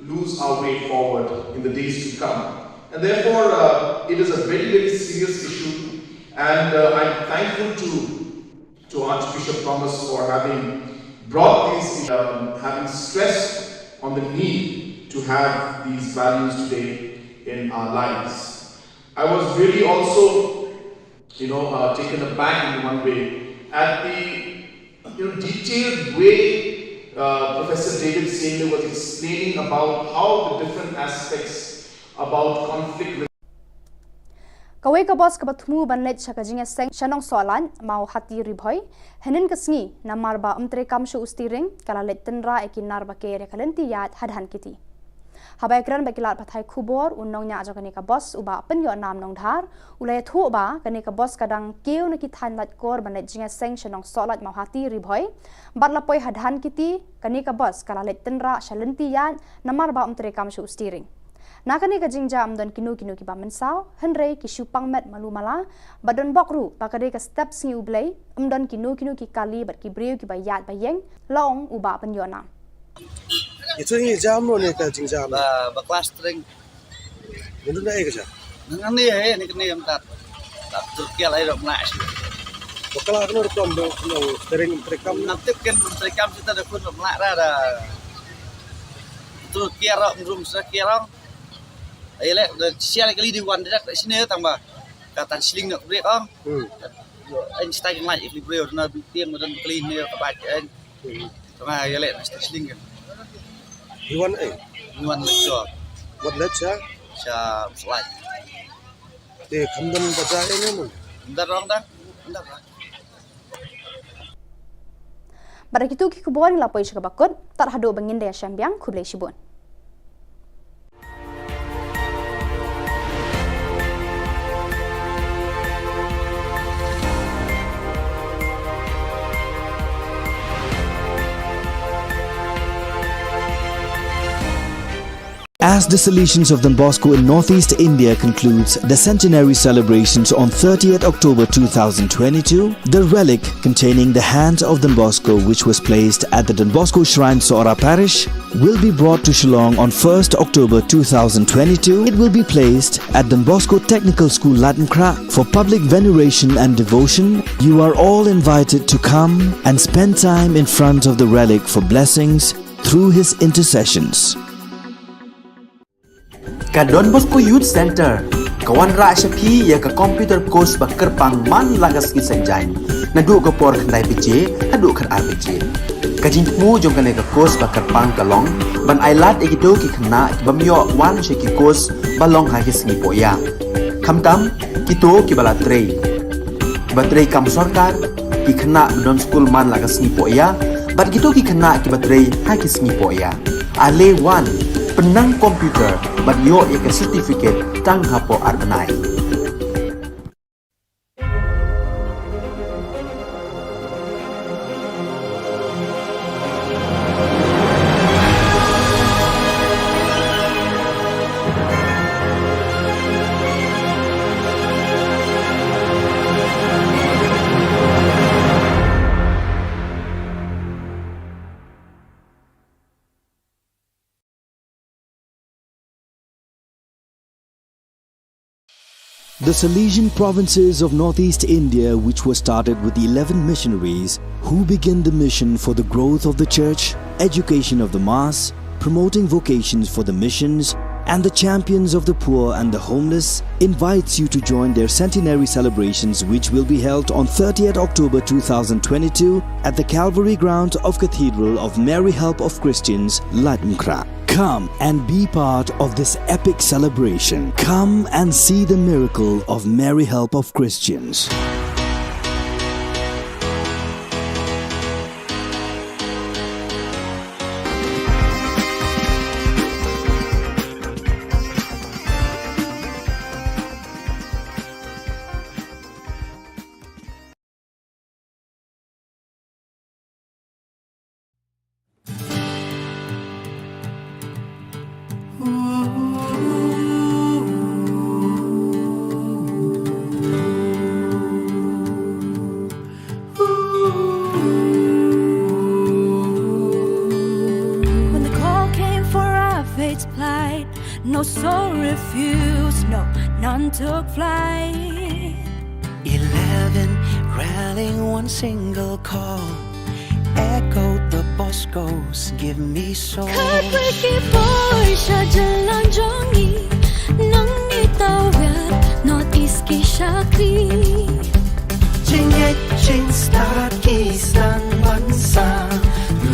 lose our way forward in the days to come. And therefore, uh, it is a very, very serious issue. And uh, I'm thankful to, to Archbishop Thomas for having brought these, um, having stressed on the need to have these values today in our lives. I was really also, you know, uh, taken aback in one way At the, you know, detailed way, uh, Professor David Sainley was explaining about how the different aspects about conflict. Kawei ka bus kaba thmu ban leit sha ka jingïaseng sha Nongsohlait, Mawhati Ri Bhoi, hynnin ka sngi, namar ba ym treikam shuh u steering, ka la leit tynrah ïa ki nar ba ker ïa ka lynti ïaid ha Dhankheti. Haba ïakren bad ki lad pathai khubor, u nongñiah jong kane ka bus, u Bah Pynïohnam Nongdhar, u la ïathuh ba kane ka bus ka dang kiew na ki thaiñ Laitkor ban leit jingïaseng sha Nongsohlait, Mawhati Ri Bhoi, bad la poi ha Dhankheti, kane ka bus ka la leit tynrah sha lynti ïaid namar ba ym treikam shuh u steering. Na kane ka jingjia ym don kino kino kiba mynsaw, hynrei ki shu pang met malu mala, bad don bok ruh ba ka dei ka step sngi U Blei, ym don kino kino ki kali bad ki briew kiba ïaid ba ïeng, la ong u Bah Pynïohnam. Ito ngi jam lo ne ka jingjam. Ba, ba klas tring. Ngi dun ai ka jam. Nang ani ai ni kene em tat. Tat Turkia lai dok na shi. Bakla kena rukom do kena tering terekam. Nanti kan terekam kita da kun dok na ra da. Turkia rok rum sa kirong. Ai le da sial kali di wan dak sini tang ba. Katan sling nak brek ong. Hmm. Ai stai ngai ikli brek na tiang madan kali ne ka ba ai. Tengah ya lek na station kan. Iwan eh. Iwan lecture. Wat lecture. Sha slide. Te khamdan baja eh ne mun. Ndar rong da. Ndar rong. Bad da kitu ki khubor ngi la poi sha kaba kut, tad haduh ba ngin da ïashem biang, khublei shibun. As the Salesians of Don Bosco in Northeast India concludes the centenary celebrations on thirtieth October two thousand twenty-two, the relic containing the hand of Don Bosco, which was placed at the Don Bosco Shrine, Sohra Parish, will be brought to Shillong on first October two thousand twenty-two. It will be placed at Don Bosco Technical School, Laitumkhrah, for public veneration and devotion. You are all invited to come and spend time in front of the relic for blessings through his intercessions. Ka Don Bosco Youth Center ka wanrah sha phi ïa ka computer course ba kyrpang man la ka sngi Saitjaiñ. Naduh ka por khyndai baje haduh khatar baje. Ka jingthmu jong kane ka course ba kyrpang ka long ban ailad ïa kito ki khynnah ki bym ïoh wan sha ki course ba long ha ki sngi pohïa. Khamtam kito kiba la trei, kiba trei kam sorkar, ki khynnah ba don skul man la ka sngi pohïa, bad kito ki khynnah kiba trei ha ki sngi pohïa. Ale wan, pynnang computer bad ïoh ïa ka certificate tang hapoh ar bnai. The Salesian provinces of Northeast India, which was started with eleven missionaries who began the mission for the growth of the church, education of the mass, promoting vocations for the missions, and the champions of the poor and the homeless, invites you to join their centenary celebrations, which will be held on thirtieth October two thousand twenty-two at the Calvary grounds of Cathedral of Mary Help of Christians, Laitumkhrah. Come and be part of this epic celebration. Come and see the miracle of Mary Help of Christians. When the call came for our faith to plight, no soul refused, no, none took flight. Eleven rallying one single call, echoed the Bosco's "Give me soul." Khatwei ki por sha jylla jong ngi, nang ngi tawir North East ki shakri. Jingngeit Jingstad ki sdang ban sah,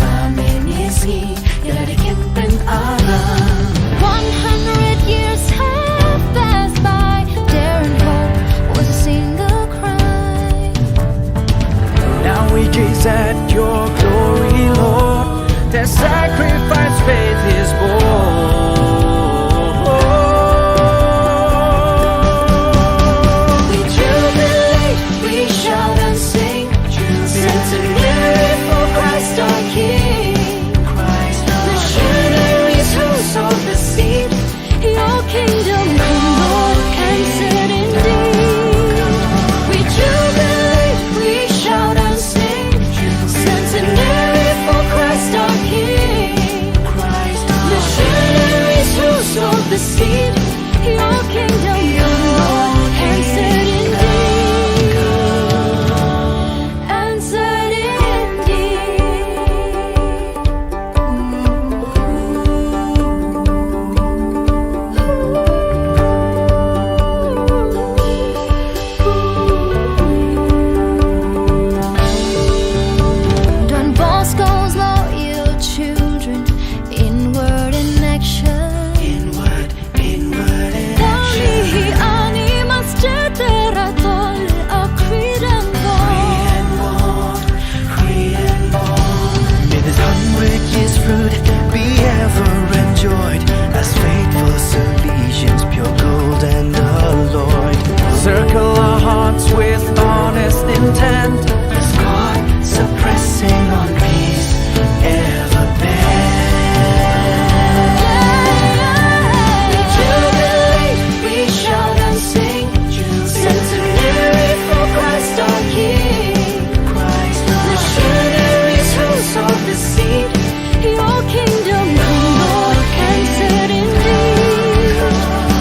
la mynne sngi ïa la dei kin pynaram. One hundred years have passed by, dare and hope was a single crime. Now we gaze at your glory, Lord. Their sacrifice faith is born. We jubilate, we shout and sing. Centenary for Christ our King. Missionaries who sowed the seed. Your kingdom come, Lord, and set indeed. We jubilate, we shout and sing. Centenary for Christ our King. Missionaries who sowed the seed. Your kingdom come, Lord, and set indeed. And set indeed. Don Bosco's loyal children, inward in action. Inward, inward in action. Ani mas cetera tol akridam. May this hundred years fruit be ever enjoyed as faithful Salesians, pure gold and alloyed. Circle our hearts with honest intent. As God suppressing on peace ever bent. We jubilate, we shout and sing. Centenary for Christ our King. Missionaries who sowed the seed. Your kingdom come, Lord, and set indeed.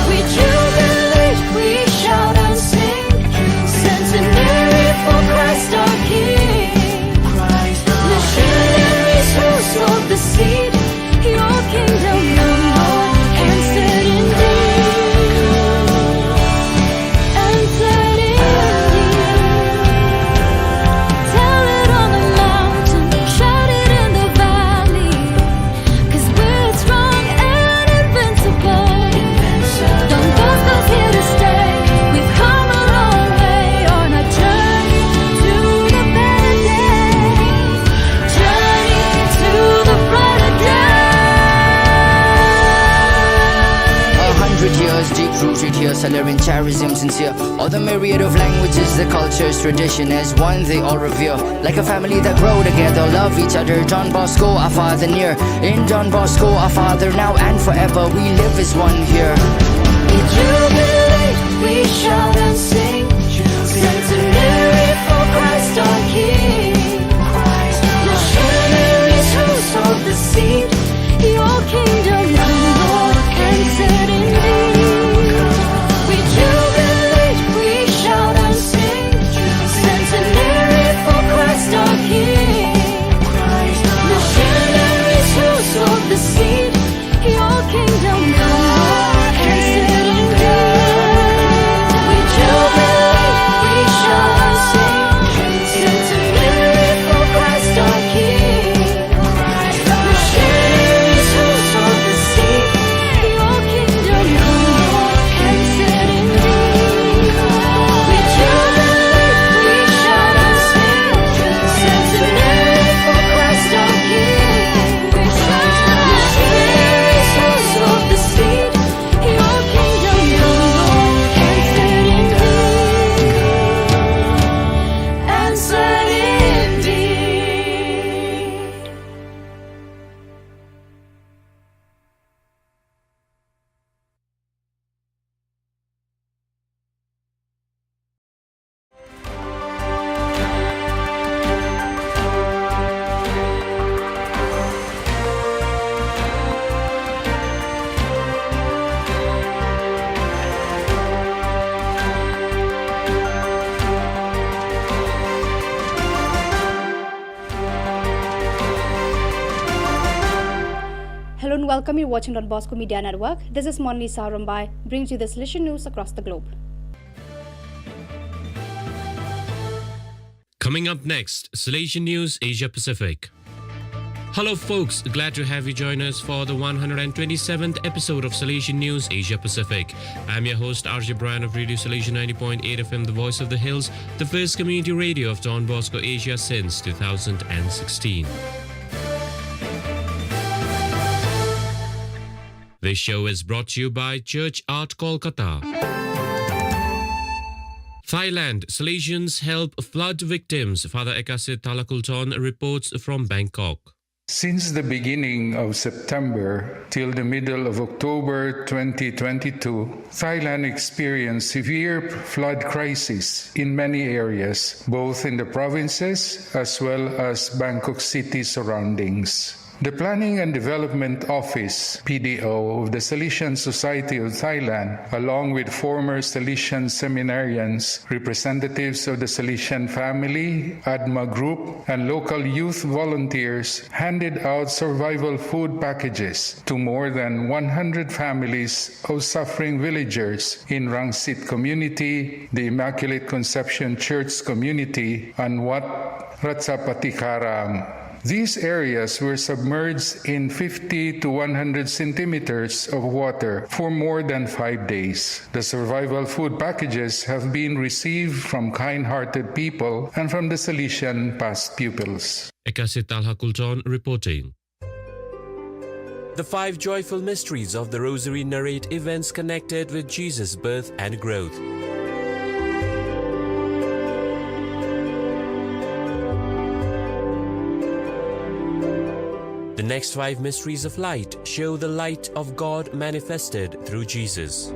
We jubilate, we shout and sing. Centenary for Christ our King. Missionaries who sowed the seed. Your kingdom come, Lord, and set indeed. And set indeed. Tell it on the mountain, shout it in the valley. 'Cause we're strong and invincible. Don Bosco's here to stay. We've come a long way on our journey to the better days. Journey to the brighter days. A hundred years deep rooted here, Salerian charism sincere. All the myriad of languages, the cultures, tradition as one they all revere. Like a family that grow together, love each other. Don Bosco, our father near. In Don Bosco, our father now and forever. We live as one here. We jubilate, we shout and sing. Centenary for Christ our King. Missionaries who sowed the seed. Your kingdom come, Lord, and set indeed. We jubilate, we shout and sing. Centenary for Christ our King. Missionaries who sowed the seed. Your kingdom come, Lord, and set indeed. We jubilate, we shout and sing. Centenary for Christ our King. Hello and welcome. You're watching Don Bosco Media Network. This is Monlisa Rumbai, brings you this Salesian news across the globe. Coming up next, Salesian News Asia Pacific. Hello, folks. Glad to have you join us for the one hundred twenty-seventh episode of Salesian News Asia Pacific. I'm your host, R J Brian of Radio Salesian ninety point eight F M, the voice of the hills, the first community radio of Don Bosco Asia since two thousand sixteen. This show is brought to you by Church Art Kolkata. Thailand, Salesians help flood victims. Father Ekasit Thalakulton reports from Bangkok. Since the beginning of September till the middle of October twenty twenty-two, Thailand experienced severe flood crisis in many areas, both in the provinces as well as Bangkok city surroundings. The Planning and Development Office, P D O, of the Salesian Society of Thailand, along with former Salesian seminarians, representatives of the Salesian family, ADMA group, and local youth volunteers, handed out survival food packages to more than one hundred families of suffering villagers in Rangsit community, the Immaculate Conception Church community, and Wat Ratchapatikaram. These areas were submerged in fifty to one hundred centimeters of water for more than five days. The survival food packages have been received from kind-hearted people and from the Salesian past pupils. Ekasit Thalakulton reporting. The five joyful mysteries of the Rosary narrate events connected with Jesus' birth and growth. The next five mysteries of light show the light of God manifested through Jesus.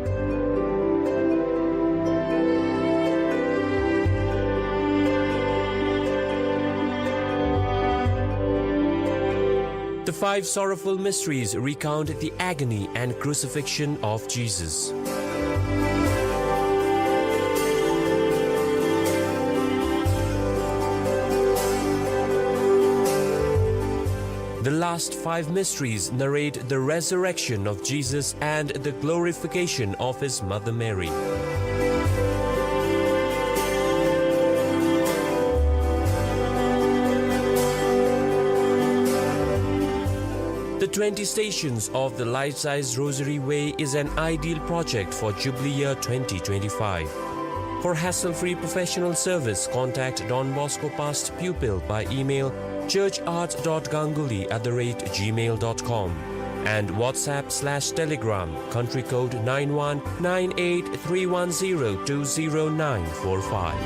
The five sorrowful mysteries recount the agony and crucifixion of Jesus. The last five mysteries narrate the resurrection of Jesus and the glorification of his mother Mary. The twenty Stations of the Life-Size Rosary Way is an ideal project for Jubilee Year twenty twenty-five. For hassle-free professional service, contact Don Bosco Past Pupil by email churchart.ganguly at the rate gmail dot com and WhatsApp slash Telegram, country code nine one nine eight three one zero two zero nine four five.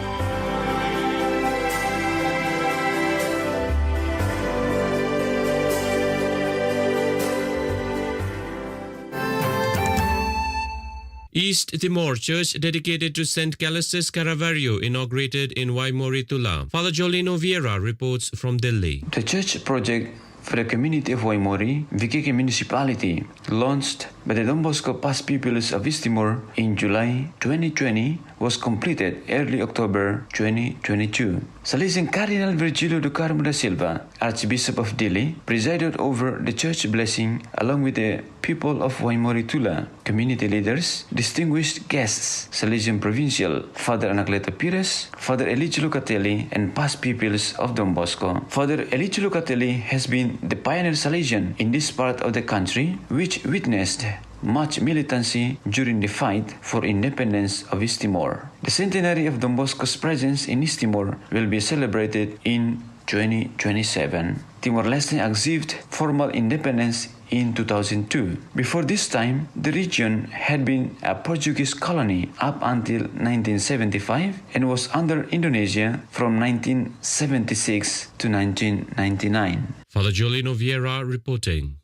East Timor, church dedicated to Saint Callistus Caravaggio inaugurated in Waimori, Tula. Father Jolino Vieira reports from Delhi. The church project for the community of Waimori, Viqueque Municipality, launched by the Don Bosco Past Pupils of East Timor in July twenty twenty, was completed early October twenty twenty-two. Salesian Cardinal Virgilio do Carmo da Silva, Archbishop of Dili, presided over the church blessing along with the people of Waimori Tula, community leaders, distinguished guests, Salesian Provincial Father Anacleto Pires, Father Elijah Locatelli, and past pupils of Don Bosco. Father Elijah Locatelli has been the pioneer Salesian in this part of the country, which witnessed much militancy during the fight for independence of East Timor. The centenary of Don Bosco's presence in East Timor will be celebrated in twenty twenty-seven. Timor-Leste achieved formal independence in two thousand two. Before this time, the region had been a Portuguese colony up until nineteen seventy-five and was under Indonesia from nineteen seventy-six to nineteen ninety-nine. Father Jolino Vieira reporting.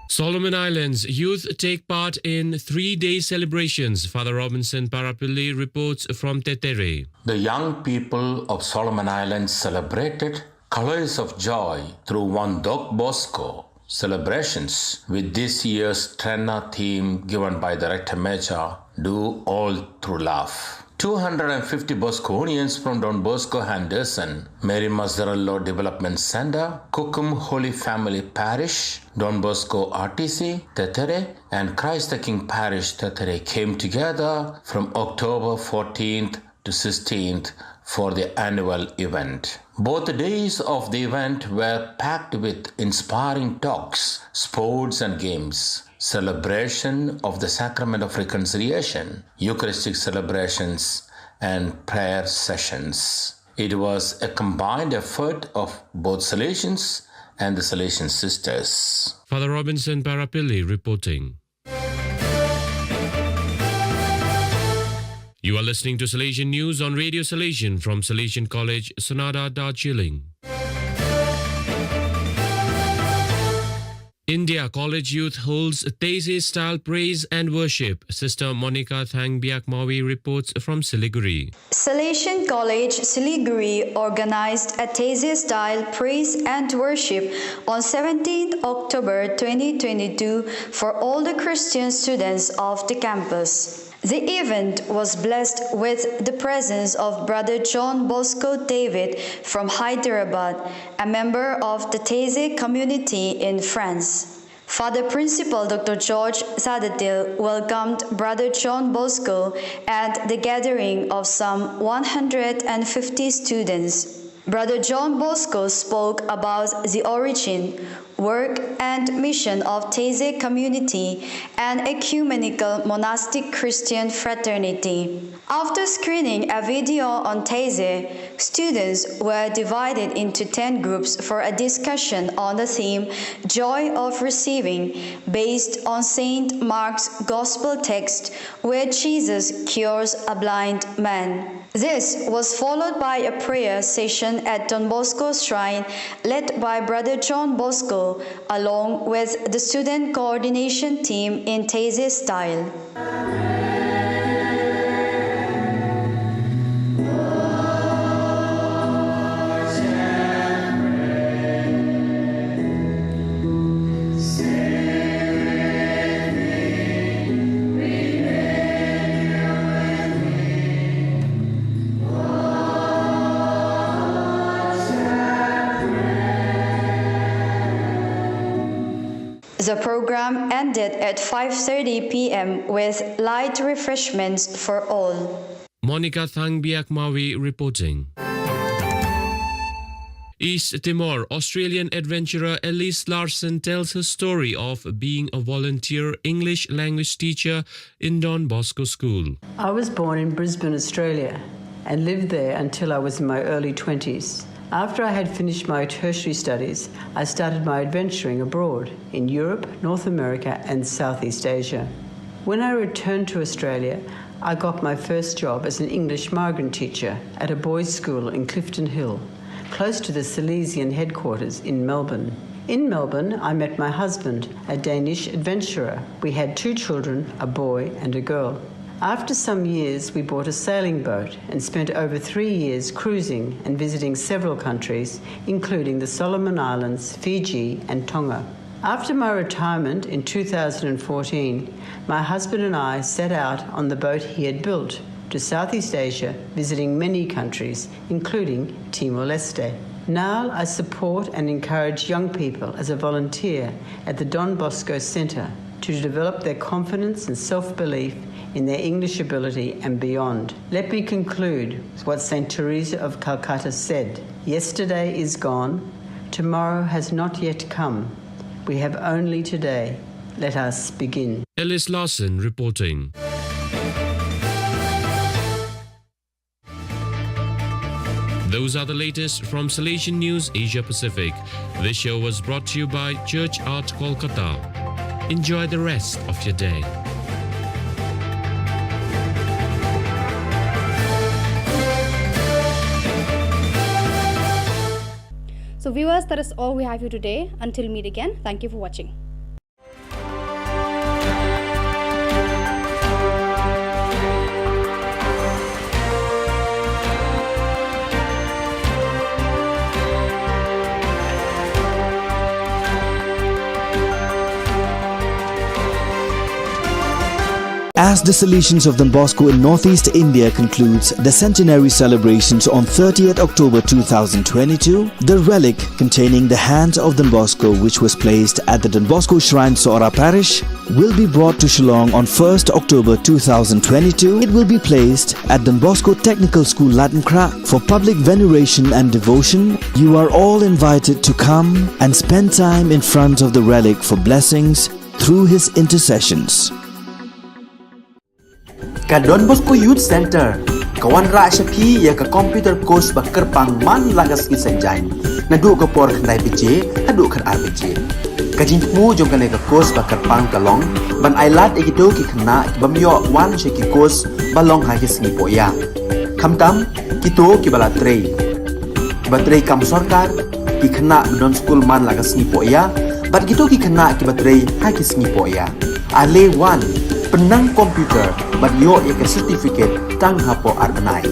Solomon Islands youth take part in three-day celebrations. Father Robinson Parapilli reports from Tetere. The young people of Solomon Islands celebrated colors of joy through one Don Bosco celebrations with this year's Trena theme given by Director Major, Do All Through Love. Two hundred fifty Bosconians from Don Bosco Henderson, Mary Mazzarello Development Center, Kukum Holy Family Parish, Don Bosco R T C, Tetere, and Christ the King Parish, Tetere, came together from October fourteenth to sixteenth for the annual event. Both days of the event were packed with inspiring talks, sports and games, celebration of the Sacrament of Reconciliation, Eucharistic celebrations, and prayer sessions. It was a combined effort of both Salesians and the Salesian sisters. Father Robinson Parapilli reporting. You are listening to Salesian News on Radio Salesian from Salesian College, Sonada, Darjeeling. India College Youth holds Taizé style praise and worship. Sister Monica Thangbiak Mawi reports from Siliguri. Salesian College Siliguri organized a Taizé style praise and worship on seventeenth October twenty twenty-two for all the Christian students of the campus. The event was blessed with the presence of Brother John Bosco David from Hyderabad, a member of the Taizé community in France. Father Principal Doctor George Sadatil welcomed Brother John Bosco at the gathering of some one hundred fifty students. Brother John Bosco spoke about the origin, work, and mission of Taizé community, an ecumenical monastic Christian fraternity. After screening a video on Taizé, students were divided into ten groups for a discussion on the theme Joy of Receiving, based on Saint Mark's Gospel text where Jesus cures a blind man. This was followed by a prayer session at Don Bosco Shrine, led by Brother John Bosco, along with the student coordination team in Taizé style. The program ended at five thirty p m with light refreshments for all. Monica Thangbiak Mawi reporting. East Timor, Australian adventurer Elise Larsen tells her story of being a volunteer English language teacher in Don Bosco School. I was born in Brisbane, Australia, and lived there until I was in my early twenties. After I had finished my tertiary studies, I started my adventuring abroad in Europe, North America, and Southeast Asia. When I returned to Australia, I got my first job as an English migrant teacher at a boys' school in Clifton Hill, close to the Salesian headquarters in Melbourne. In Melbourne, I met my husband, a Danish adventurer. We had two children, a boy and a girl. After some years, we bought a sailing boat and spent over three years cruising and visiting several countries, including the Solomon Islands, Fiji, and Tonga. After my retirement in two thousand fourteen, my husband and I set out on the boat he had built to Southeast Asia, visiting many countries, including Timor-Leste. Now I support and encourage young people as a volunteer at the Don Bosco Centre to develop their confidence and self-belief in their English ability and beyond. Let me conclude with what Saint Teresa of Calcutta said: "Yesterday is gone, tomorrow has not yet come. We have only today. Let us begin." Ellis Larson reporting. Those are the latest from Salesian News Asia Pacific. This show was brought to you by Church Art Kolkata. Enjoy the rest of your day. So viewers, that is all we have for today. Until meet again, thank you for watching. As the Salesians of Don Bosco in Northeast India concludes the centenary celebrations on thirtieth October two thousand twenty-two, the relic containing the hand of Don Bosco, which was placed at the Don Bosco Shrine, Sohra Parish, will be brought to Shillong on first October two thousand twenty-two. It will be placed at Don Bosco Technical School, Laitumkhrah, for public veneration and devotion. You are all invited to come and spend time in front of the relic for blessings through his intercessions. Ka Don Bosco Youth Centre ka wanrah sha phi ïa ka computer course ba kyrpang man la ka sngi Saitjaiñ, naduh ka por khyndai baje haduh khatar baje. Ka jingthmu jong kane ka course ba kyrpang ka long ban ailad ïa kito ki khynnah ki bym ïoh wan sha ki course ba long ha ki sngi pohïa, khamtam kito kiba la trei, kiba trei kam sorkar, ki khynnah ba don skul man la ka sngi pohïa, bad kito ki khynnah kiba trei ha ki sngi pohïa. Ale wan, pynnang computer bad ïoh ïa ka certificate tang hapoh ar bnai.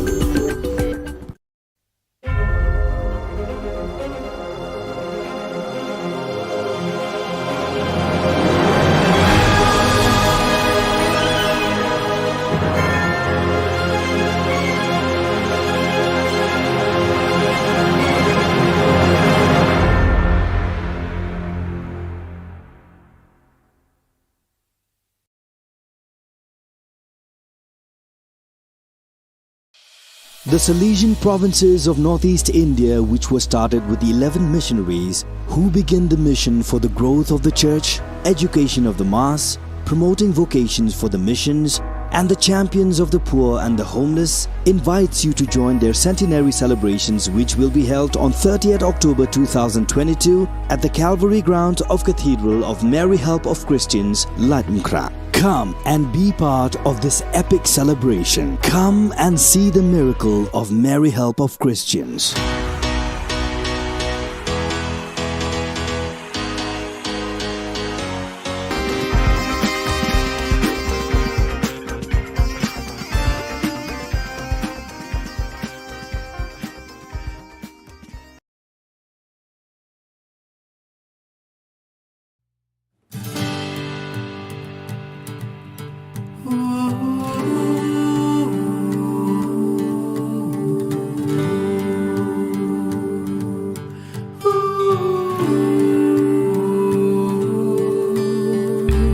The Salesian provinces of Northeast India, which was started with eleven missionaries who began the mission for the growth of the church, education of the mass, promoting vocations for the missions, and the champions of the poor and the homeless, invites you to join their centenary celebrations, which will be held on thirtieth October two thousand twenty-two at the Calvary grounds of Cathedral of Mary Help of Christians, Laitumkhrah. Come and be part of this epic celebration. Come and see the miracle of Mary Help of Christians.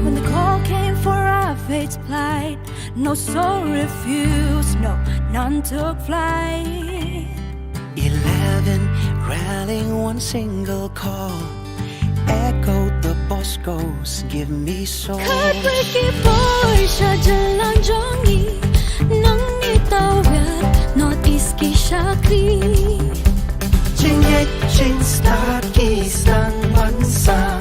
When the call came for our faith to plight, no soul refused, no, none took flight. Eleven rallying one single call, echoed the Bosco's "Give me soul." Khatwei ki poi sha jylla jong ngi, nang ngi tawit North East ki shakri. Jingngeit jingstad ki sdang ban sa,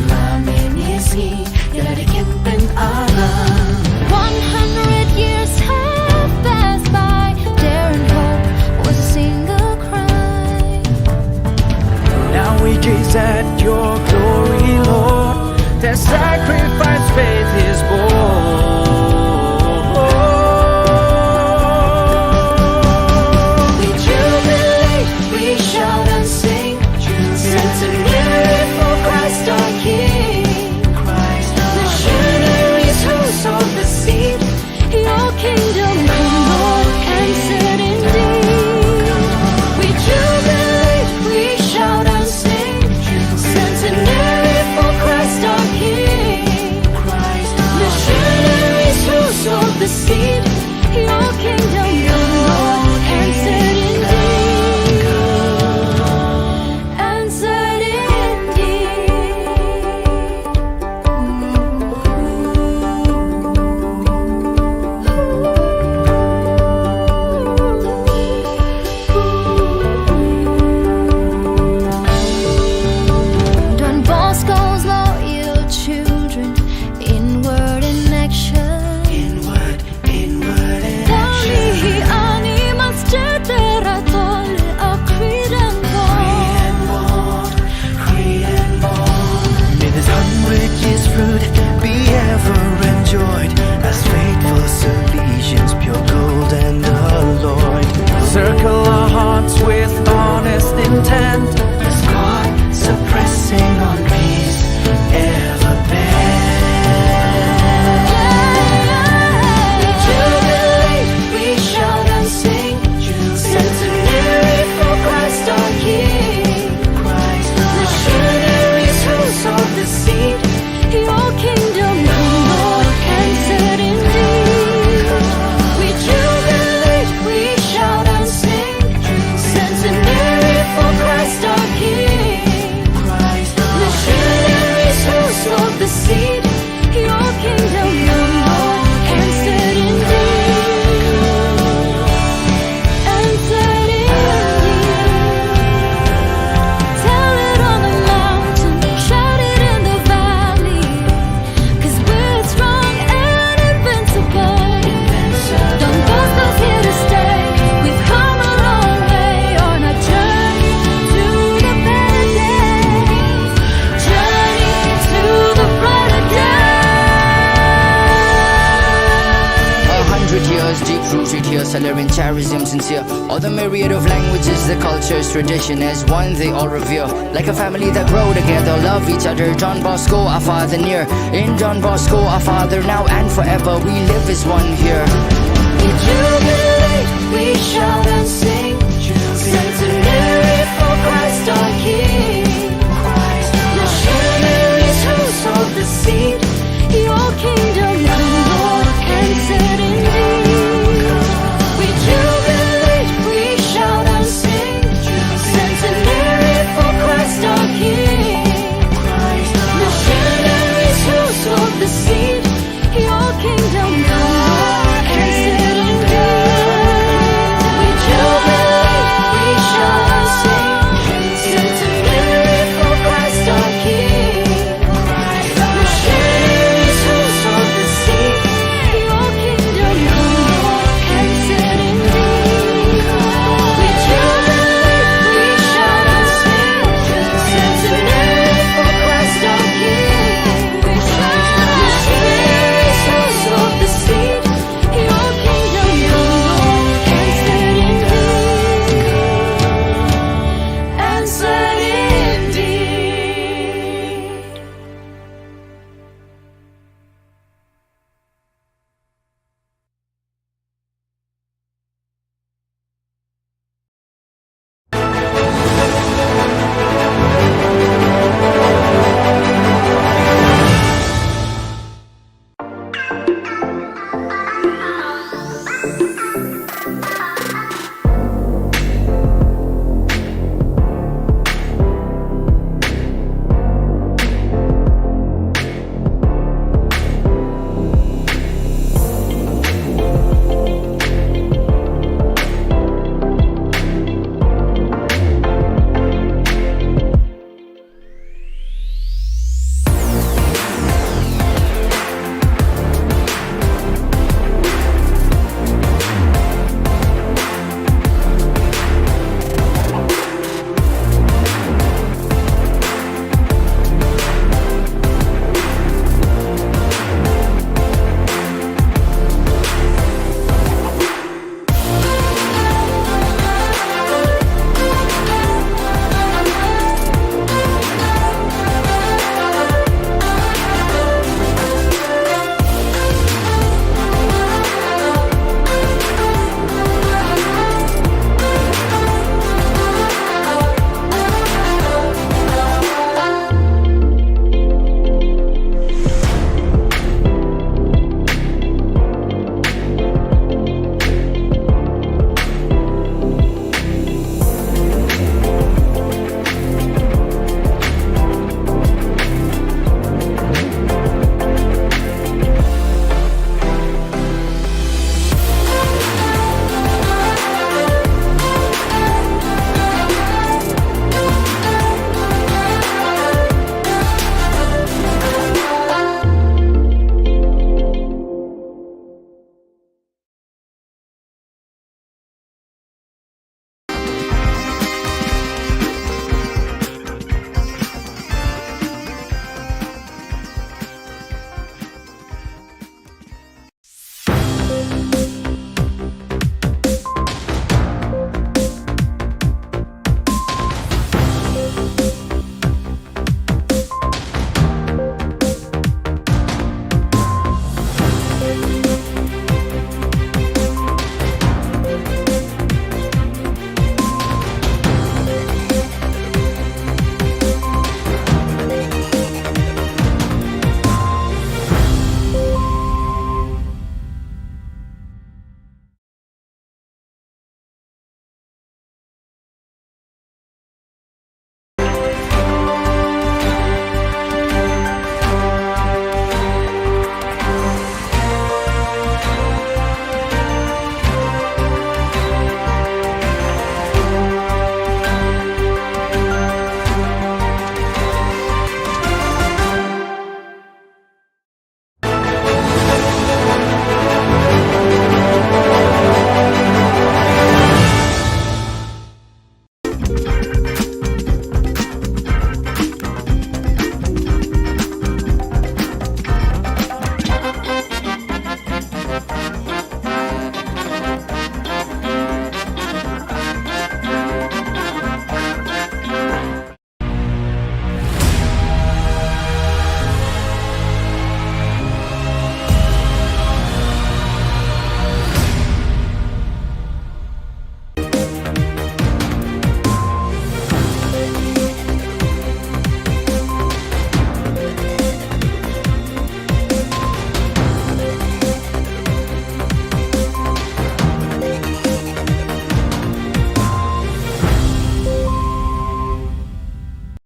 la mynne sngi ïa la dei campaign alarm. One hundred years have passed by, dare and hope was a single cry. Now we gaze at your glory, Lord. Their sacrifice faith is born. We jubilee. Salarian charism sincere. All the myriad of languages, the cultures, tradition as one they all revere. Like a family that grow together, love each other. Don Bosco, our father near. In Don Bosco, our father now and forever, we live as one here. We jubilate, we shout and sing. Centenary for Christ our King. Missionaries who sowed the seed. Your kingdom come, Lord, and set indeed. We jubilate, we shout and sing. Centenary for Christ our King. Missionaries who sowed the seed. Your kingdom come, Lord, and set indeed. We jubilate.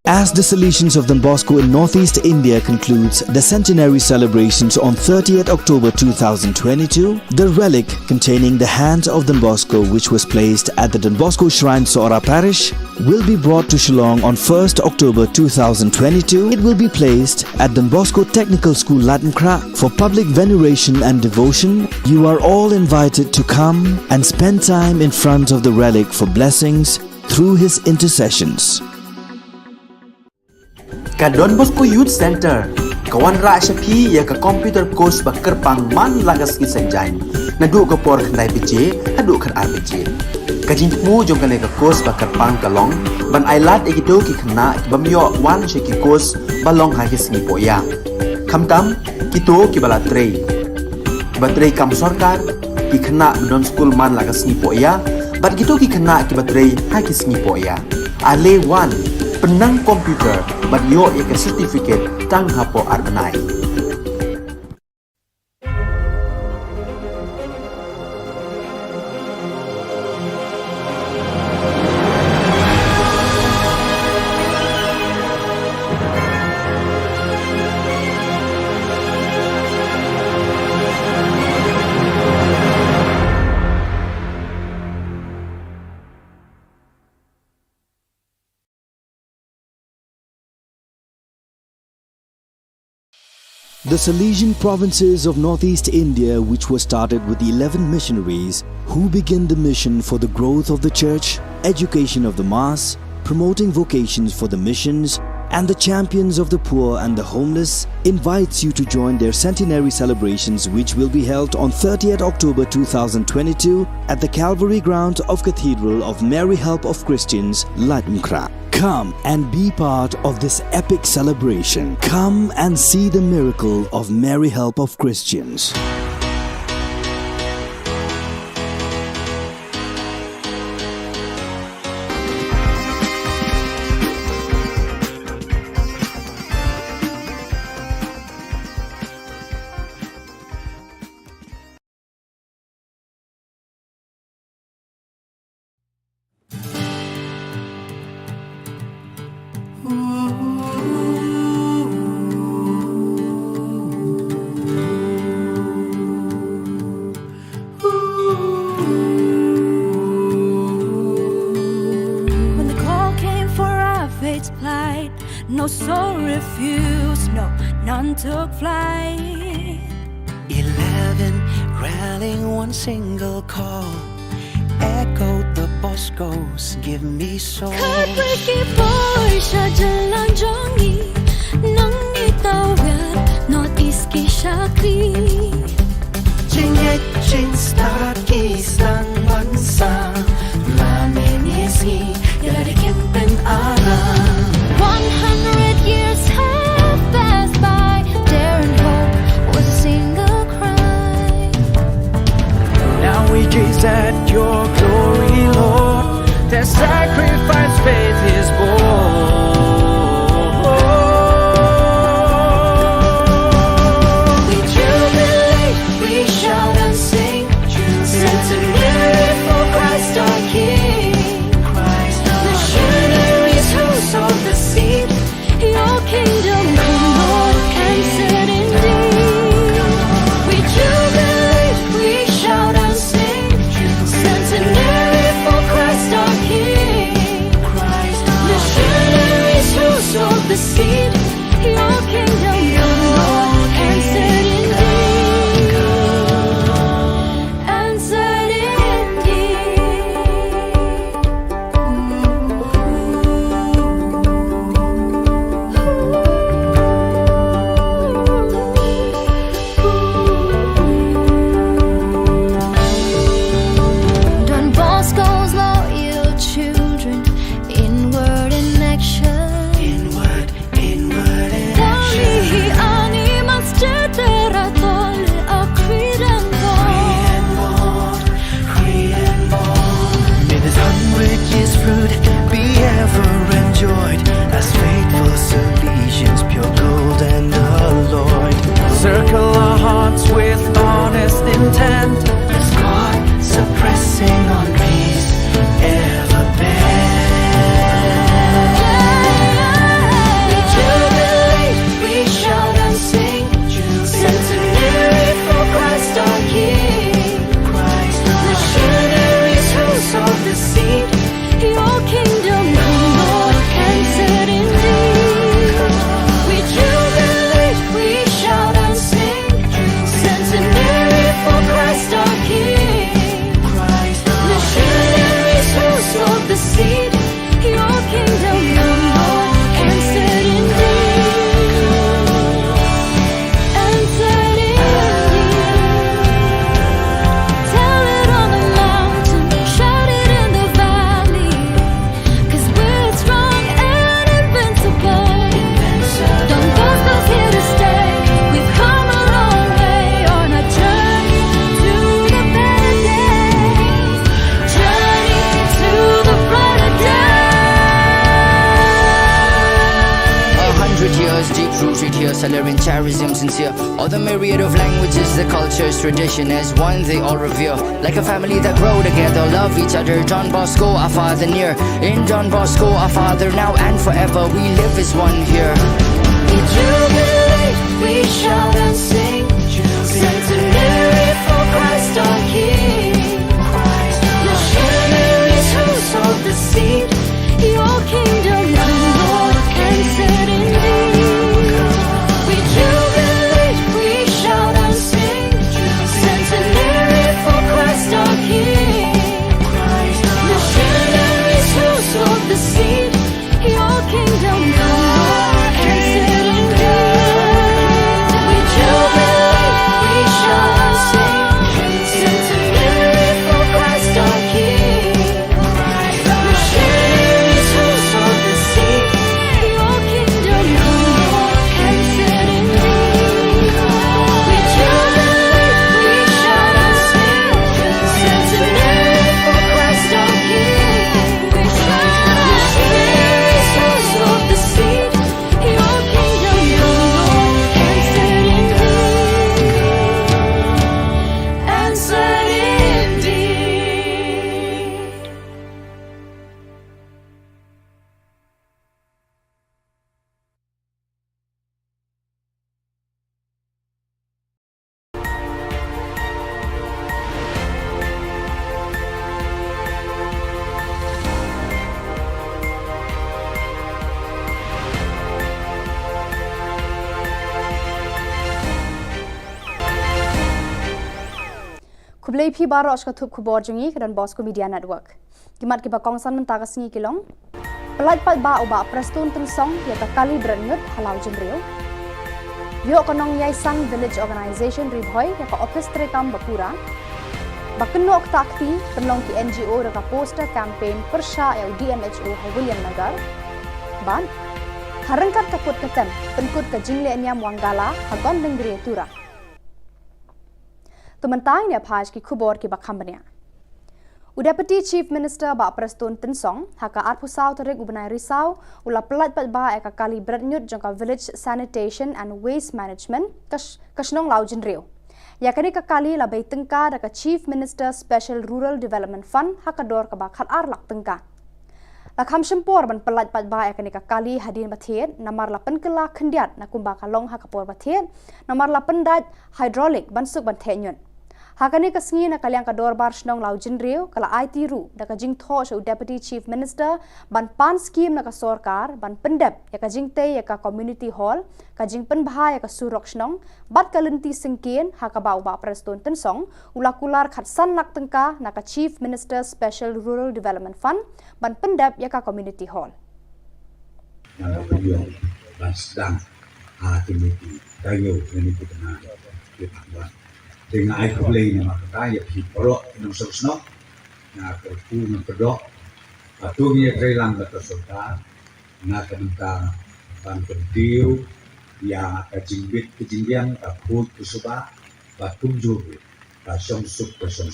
As the Salesians of Don Bosco in Northeast India concludes the centenary celebrations on thirtieth October two thousand twenty-two, the relic containing the hands of Don Bosco, which was placed at the Don Bosco Shrine, Sohra Parish, will be brought to Shillong on first October two thousand twenty-two. It will be placed at Don Bosco Technical School, Lutmkhrah, for public veneration and devotion. You are all invited to come and spend time in front of the relic for blessings through his intercessions. Ka Don Bosco Youth Centre ka wanrah sha phi ïa ka computer course ba kyrpang man la ka sngi Saitjaiñ, naduh ka por khyndai baje haduh khatar baje. Ka jingthmu jong kane ka course ba kyrpang ka long ban ailad ïa kito ki khynnah ki bym ïoh wan sha ki course ba long ha ki sngi pohïa, khamtam kito kiba la trei, kiba trei kam sorkar, ki khynnah ba don skul man la ka sngi pohïa, bad kito ki khynnah kiba trei ha ki sngi pohïa. Ale wan, pynnang computer bad ïoh ïa ka certificate tang hapoh ar bnai. The Salesian provinces of Northeast India, which was started with eleven missionaries who began the mission for the growth of the church, education of the mass, promoting vocations for the missions, and the champions of the poor and the homeless, invites you to join their centenary celebrations, which will be held on thirtieth October two thousand twenty-two at the Calvary ground of Cathedral of Mary Help of Christians, Lutmkhrah. Come and be part of this epic celebration. Come and see the miracle of Mary Help of Christians. When the call came for our faith to plight, no soul refused, no, none took flight. Eleven rallying one single call, echoed the Bosco's "Give me soul." Khatwei ki poi sha jylla jong ngi, nang ngi tawir North East ki shakri. Jingngeit jingstad ki sdang ban sah, la mynne sngi ïa la ki kynpeng aram. One hundred years have passed by, dare and hope was a single cry. Now we gaze at your glory, Lord. Their sacrifice faith is born. We jubilate, we shout and sing, centenary for Christ our King. Christ our Missionaries who sowed the seed, your kingdom come, Lord, and set indeed. We jubilate, we shout and sing, centenary for Christ our King. Hundred years deep rooted here, Salarian charism sincere. All the myriad of languages, the cultures, tradition as one they all revere. Like a family that grow together, love each other. Don Bosco, our father near. In Don Bosco, our father now and forever, we live as one here. We jubilate, we shout and sing. Centenary for Christ our King. Missionaries who sowed the seed. Your kingdom come, Lord, and set indeed. We jubilate, we shout and sing. Centenary for Christ our King. Missionaries who sowed the seed. Your kingdom come, Lord, and set indeed. We jubilate, we shout and sing. Centenary for Christ our King. Khublei phi baroh sha ka thup khubor jong ngi ka Don Bosco Media Network. Ki mat kiba kongsan mynta ka sngi ki long: Pyllait paidbah u Bah Prestone Tynsong ïa ka kali bret ñiut ha Lawjynriew. Ïoh ka nongïaisang Village Organization Ri Bhoi ïa ka ophis treikam ba pura. Ba kynnoh ktah kti pynlong ki N G O da ka poster campaign pyrshah ïa u D M H O ha Williamnagar. Bad ha ryngkat ka put ka tem pynkut ka jingleh niam Wangala ha Gondengriatura. To mynta ngin ïa phai sha ki khubor kiba kham bniah. U Deputy Chief Minister Bah Prestone Tynsong ha ka arphew saw tarik u bnai Risaw u la pyllait paidbah ïa ka kali bret ñiut jong ka Village Sanitation and Waste Management ka sh-, ka shnong Lawjynriew. Ïa kane ka kali la bei tyngka da ka Chief Minister Special Rural Development Fund ha ka dor kaba khatar lak tyngka. La kham shim por ban pyllait paidbah ïa kane ka kali hadien ba thied namar la pynkylla khyndiat na kumba ka long ha ka por ba thied namar la pyndait hydraulic ban suk ban theh ñiut. Ha kane ka sngi na ka liang ka dorbar shnong Lawjynriew ka la aiti ruh da ka jingthoh sha u Deputy Chief Minister ban pan skim na ka sorkar ban pyndep ïa ka jingtei ïa ka community hall, ka jingpynbha ïa ka surok shnong bad ka lynti syngkien ha kaba u Bah Prestone Tynsong u la kular khatsan lak tyngka na ka Chief Minister Special Rural Development Fund ban pyndep ïa ka community hall. Nga la pynïoh ban sdang ha kine ki taïew kine ki bnai ki la wan. Te nga ai khublei namar kata ïa phi baroh ki nongshong shnong. Nga kyrkhu nga kyrdoh ba to ngin ïatreilang bad ka sorkar na ka bynta ban kyntiew ïa ka jingbit ka jingbiang, ka khuid ka suba, bad kumjuh ruh ka shongsuk ka shongsuk.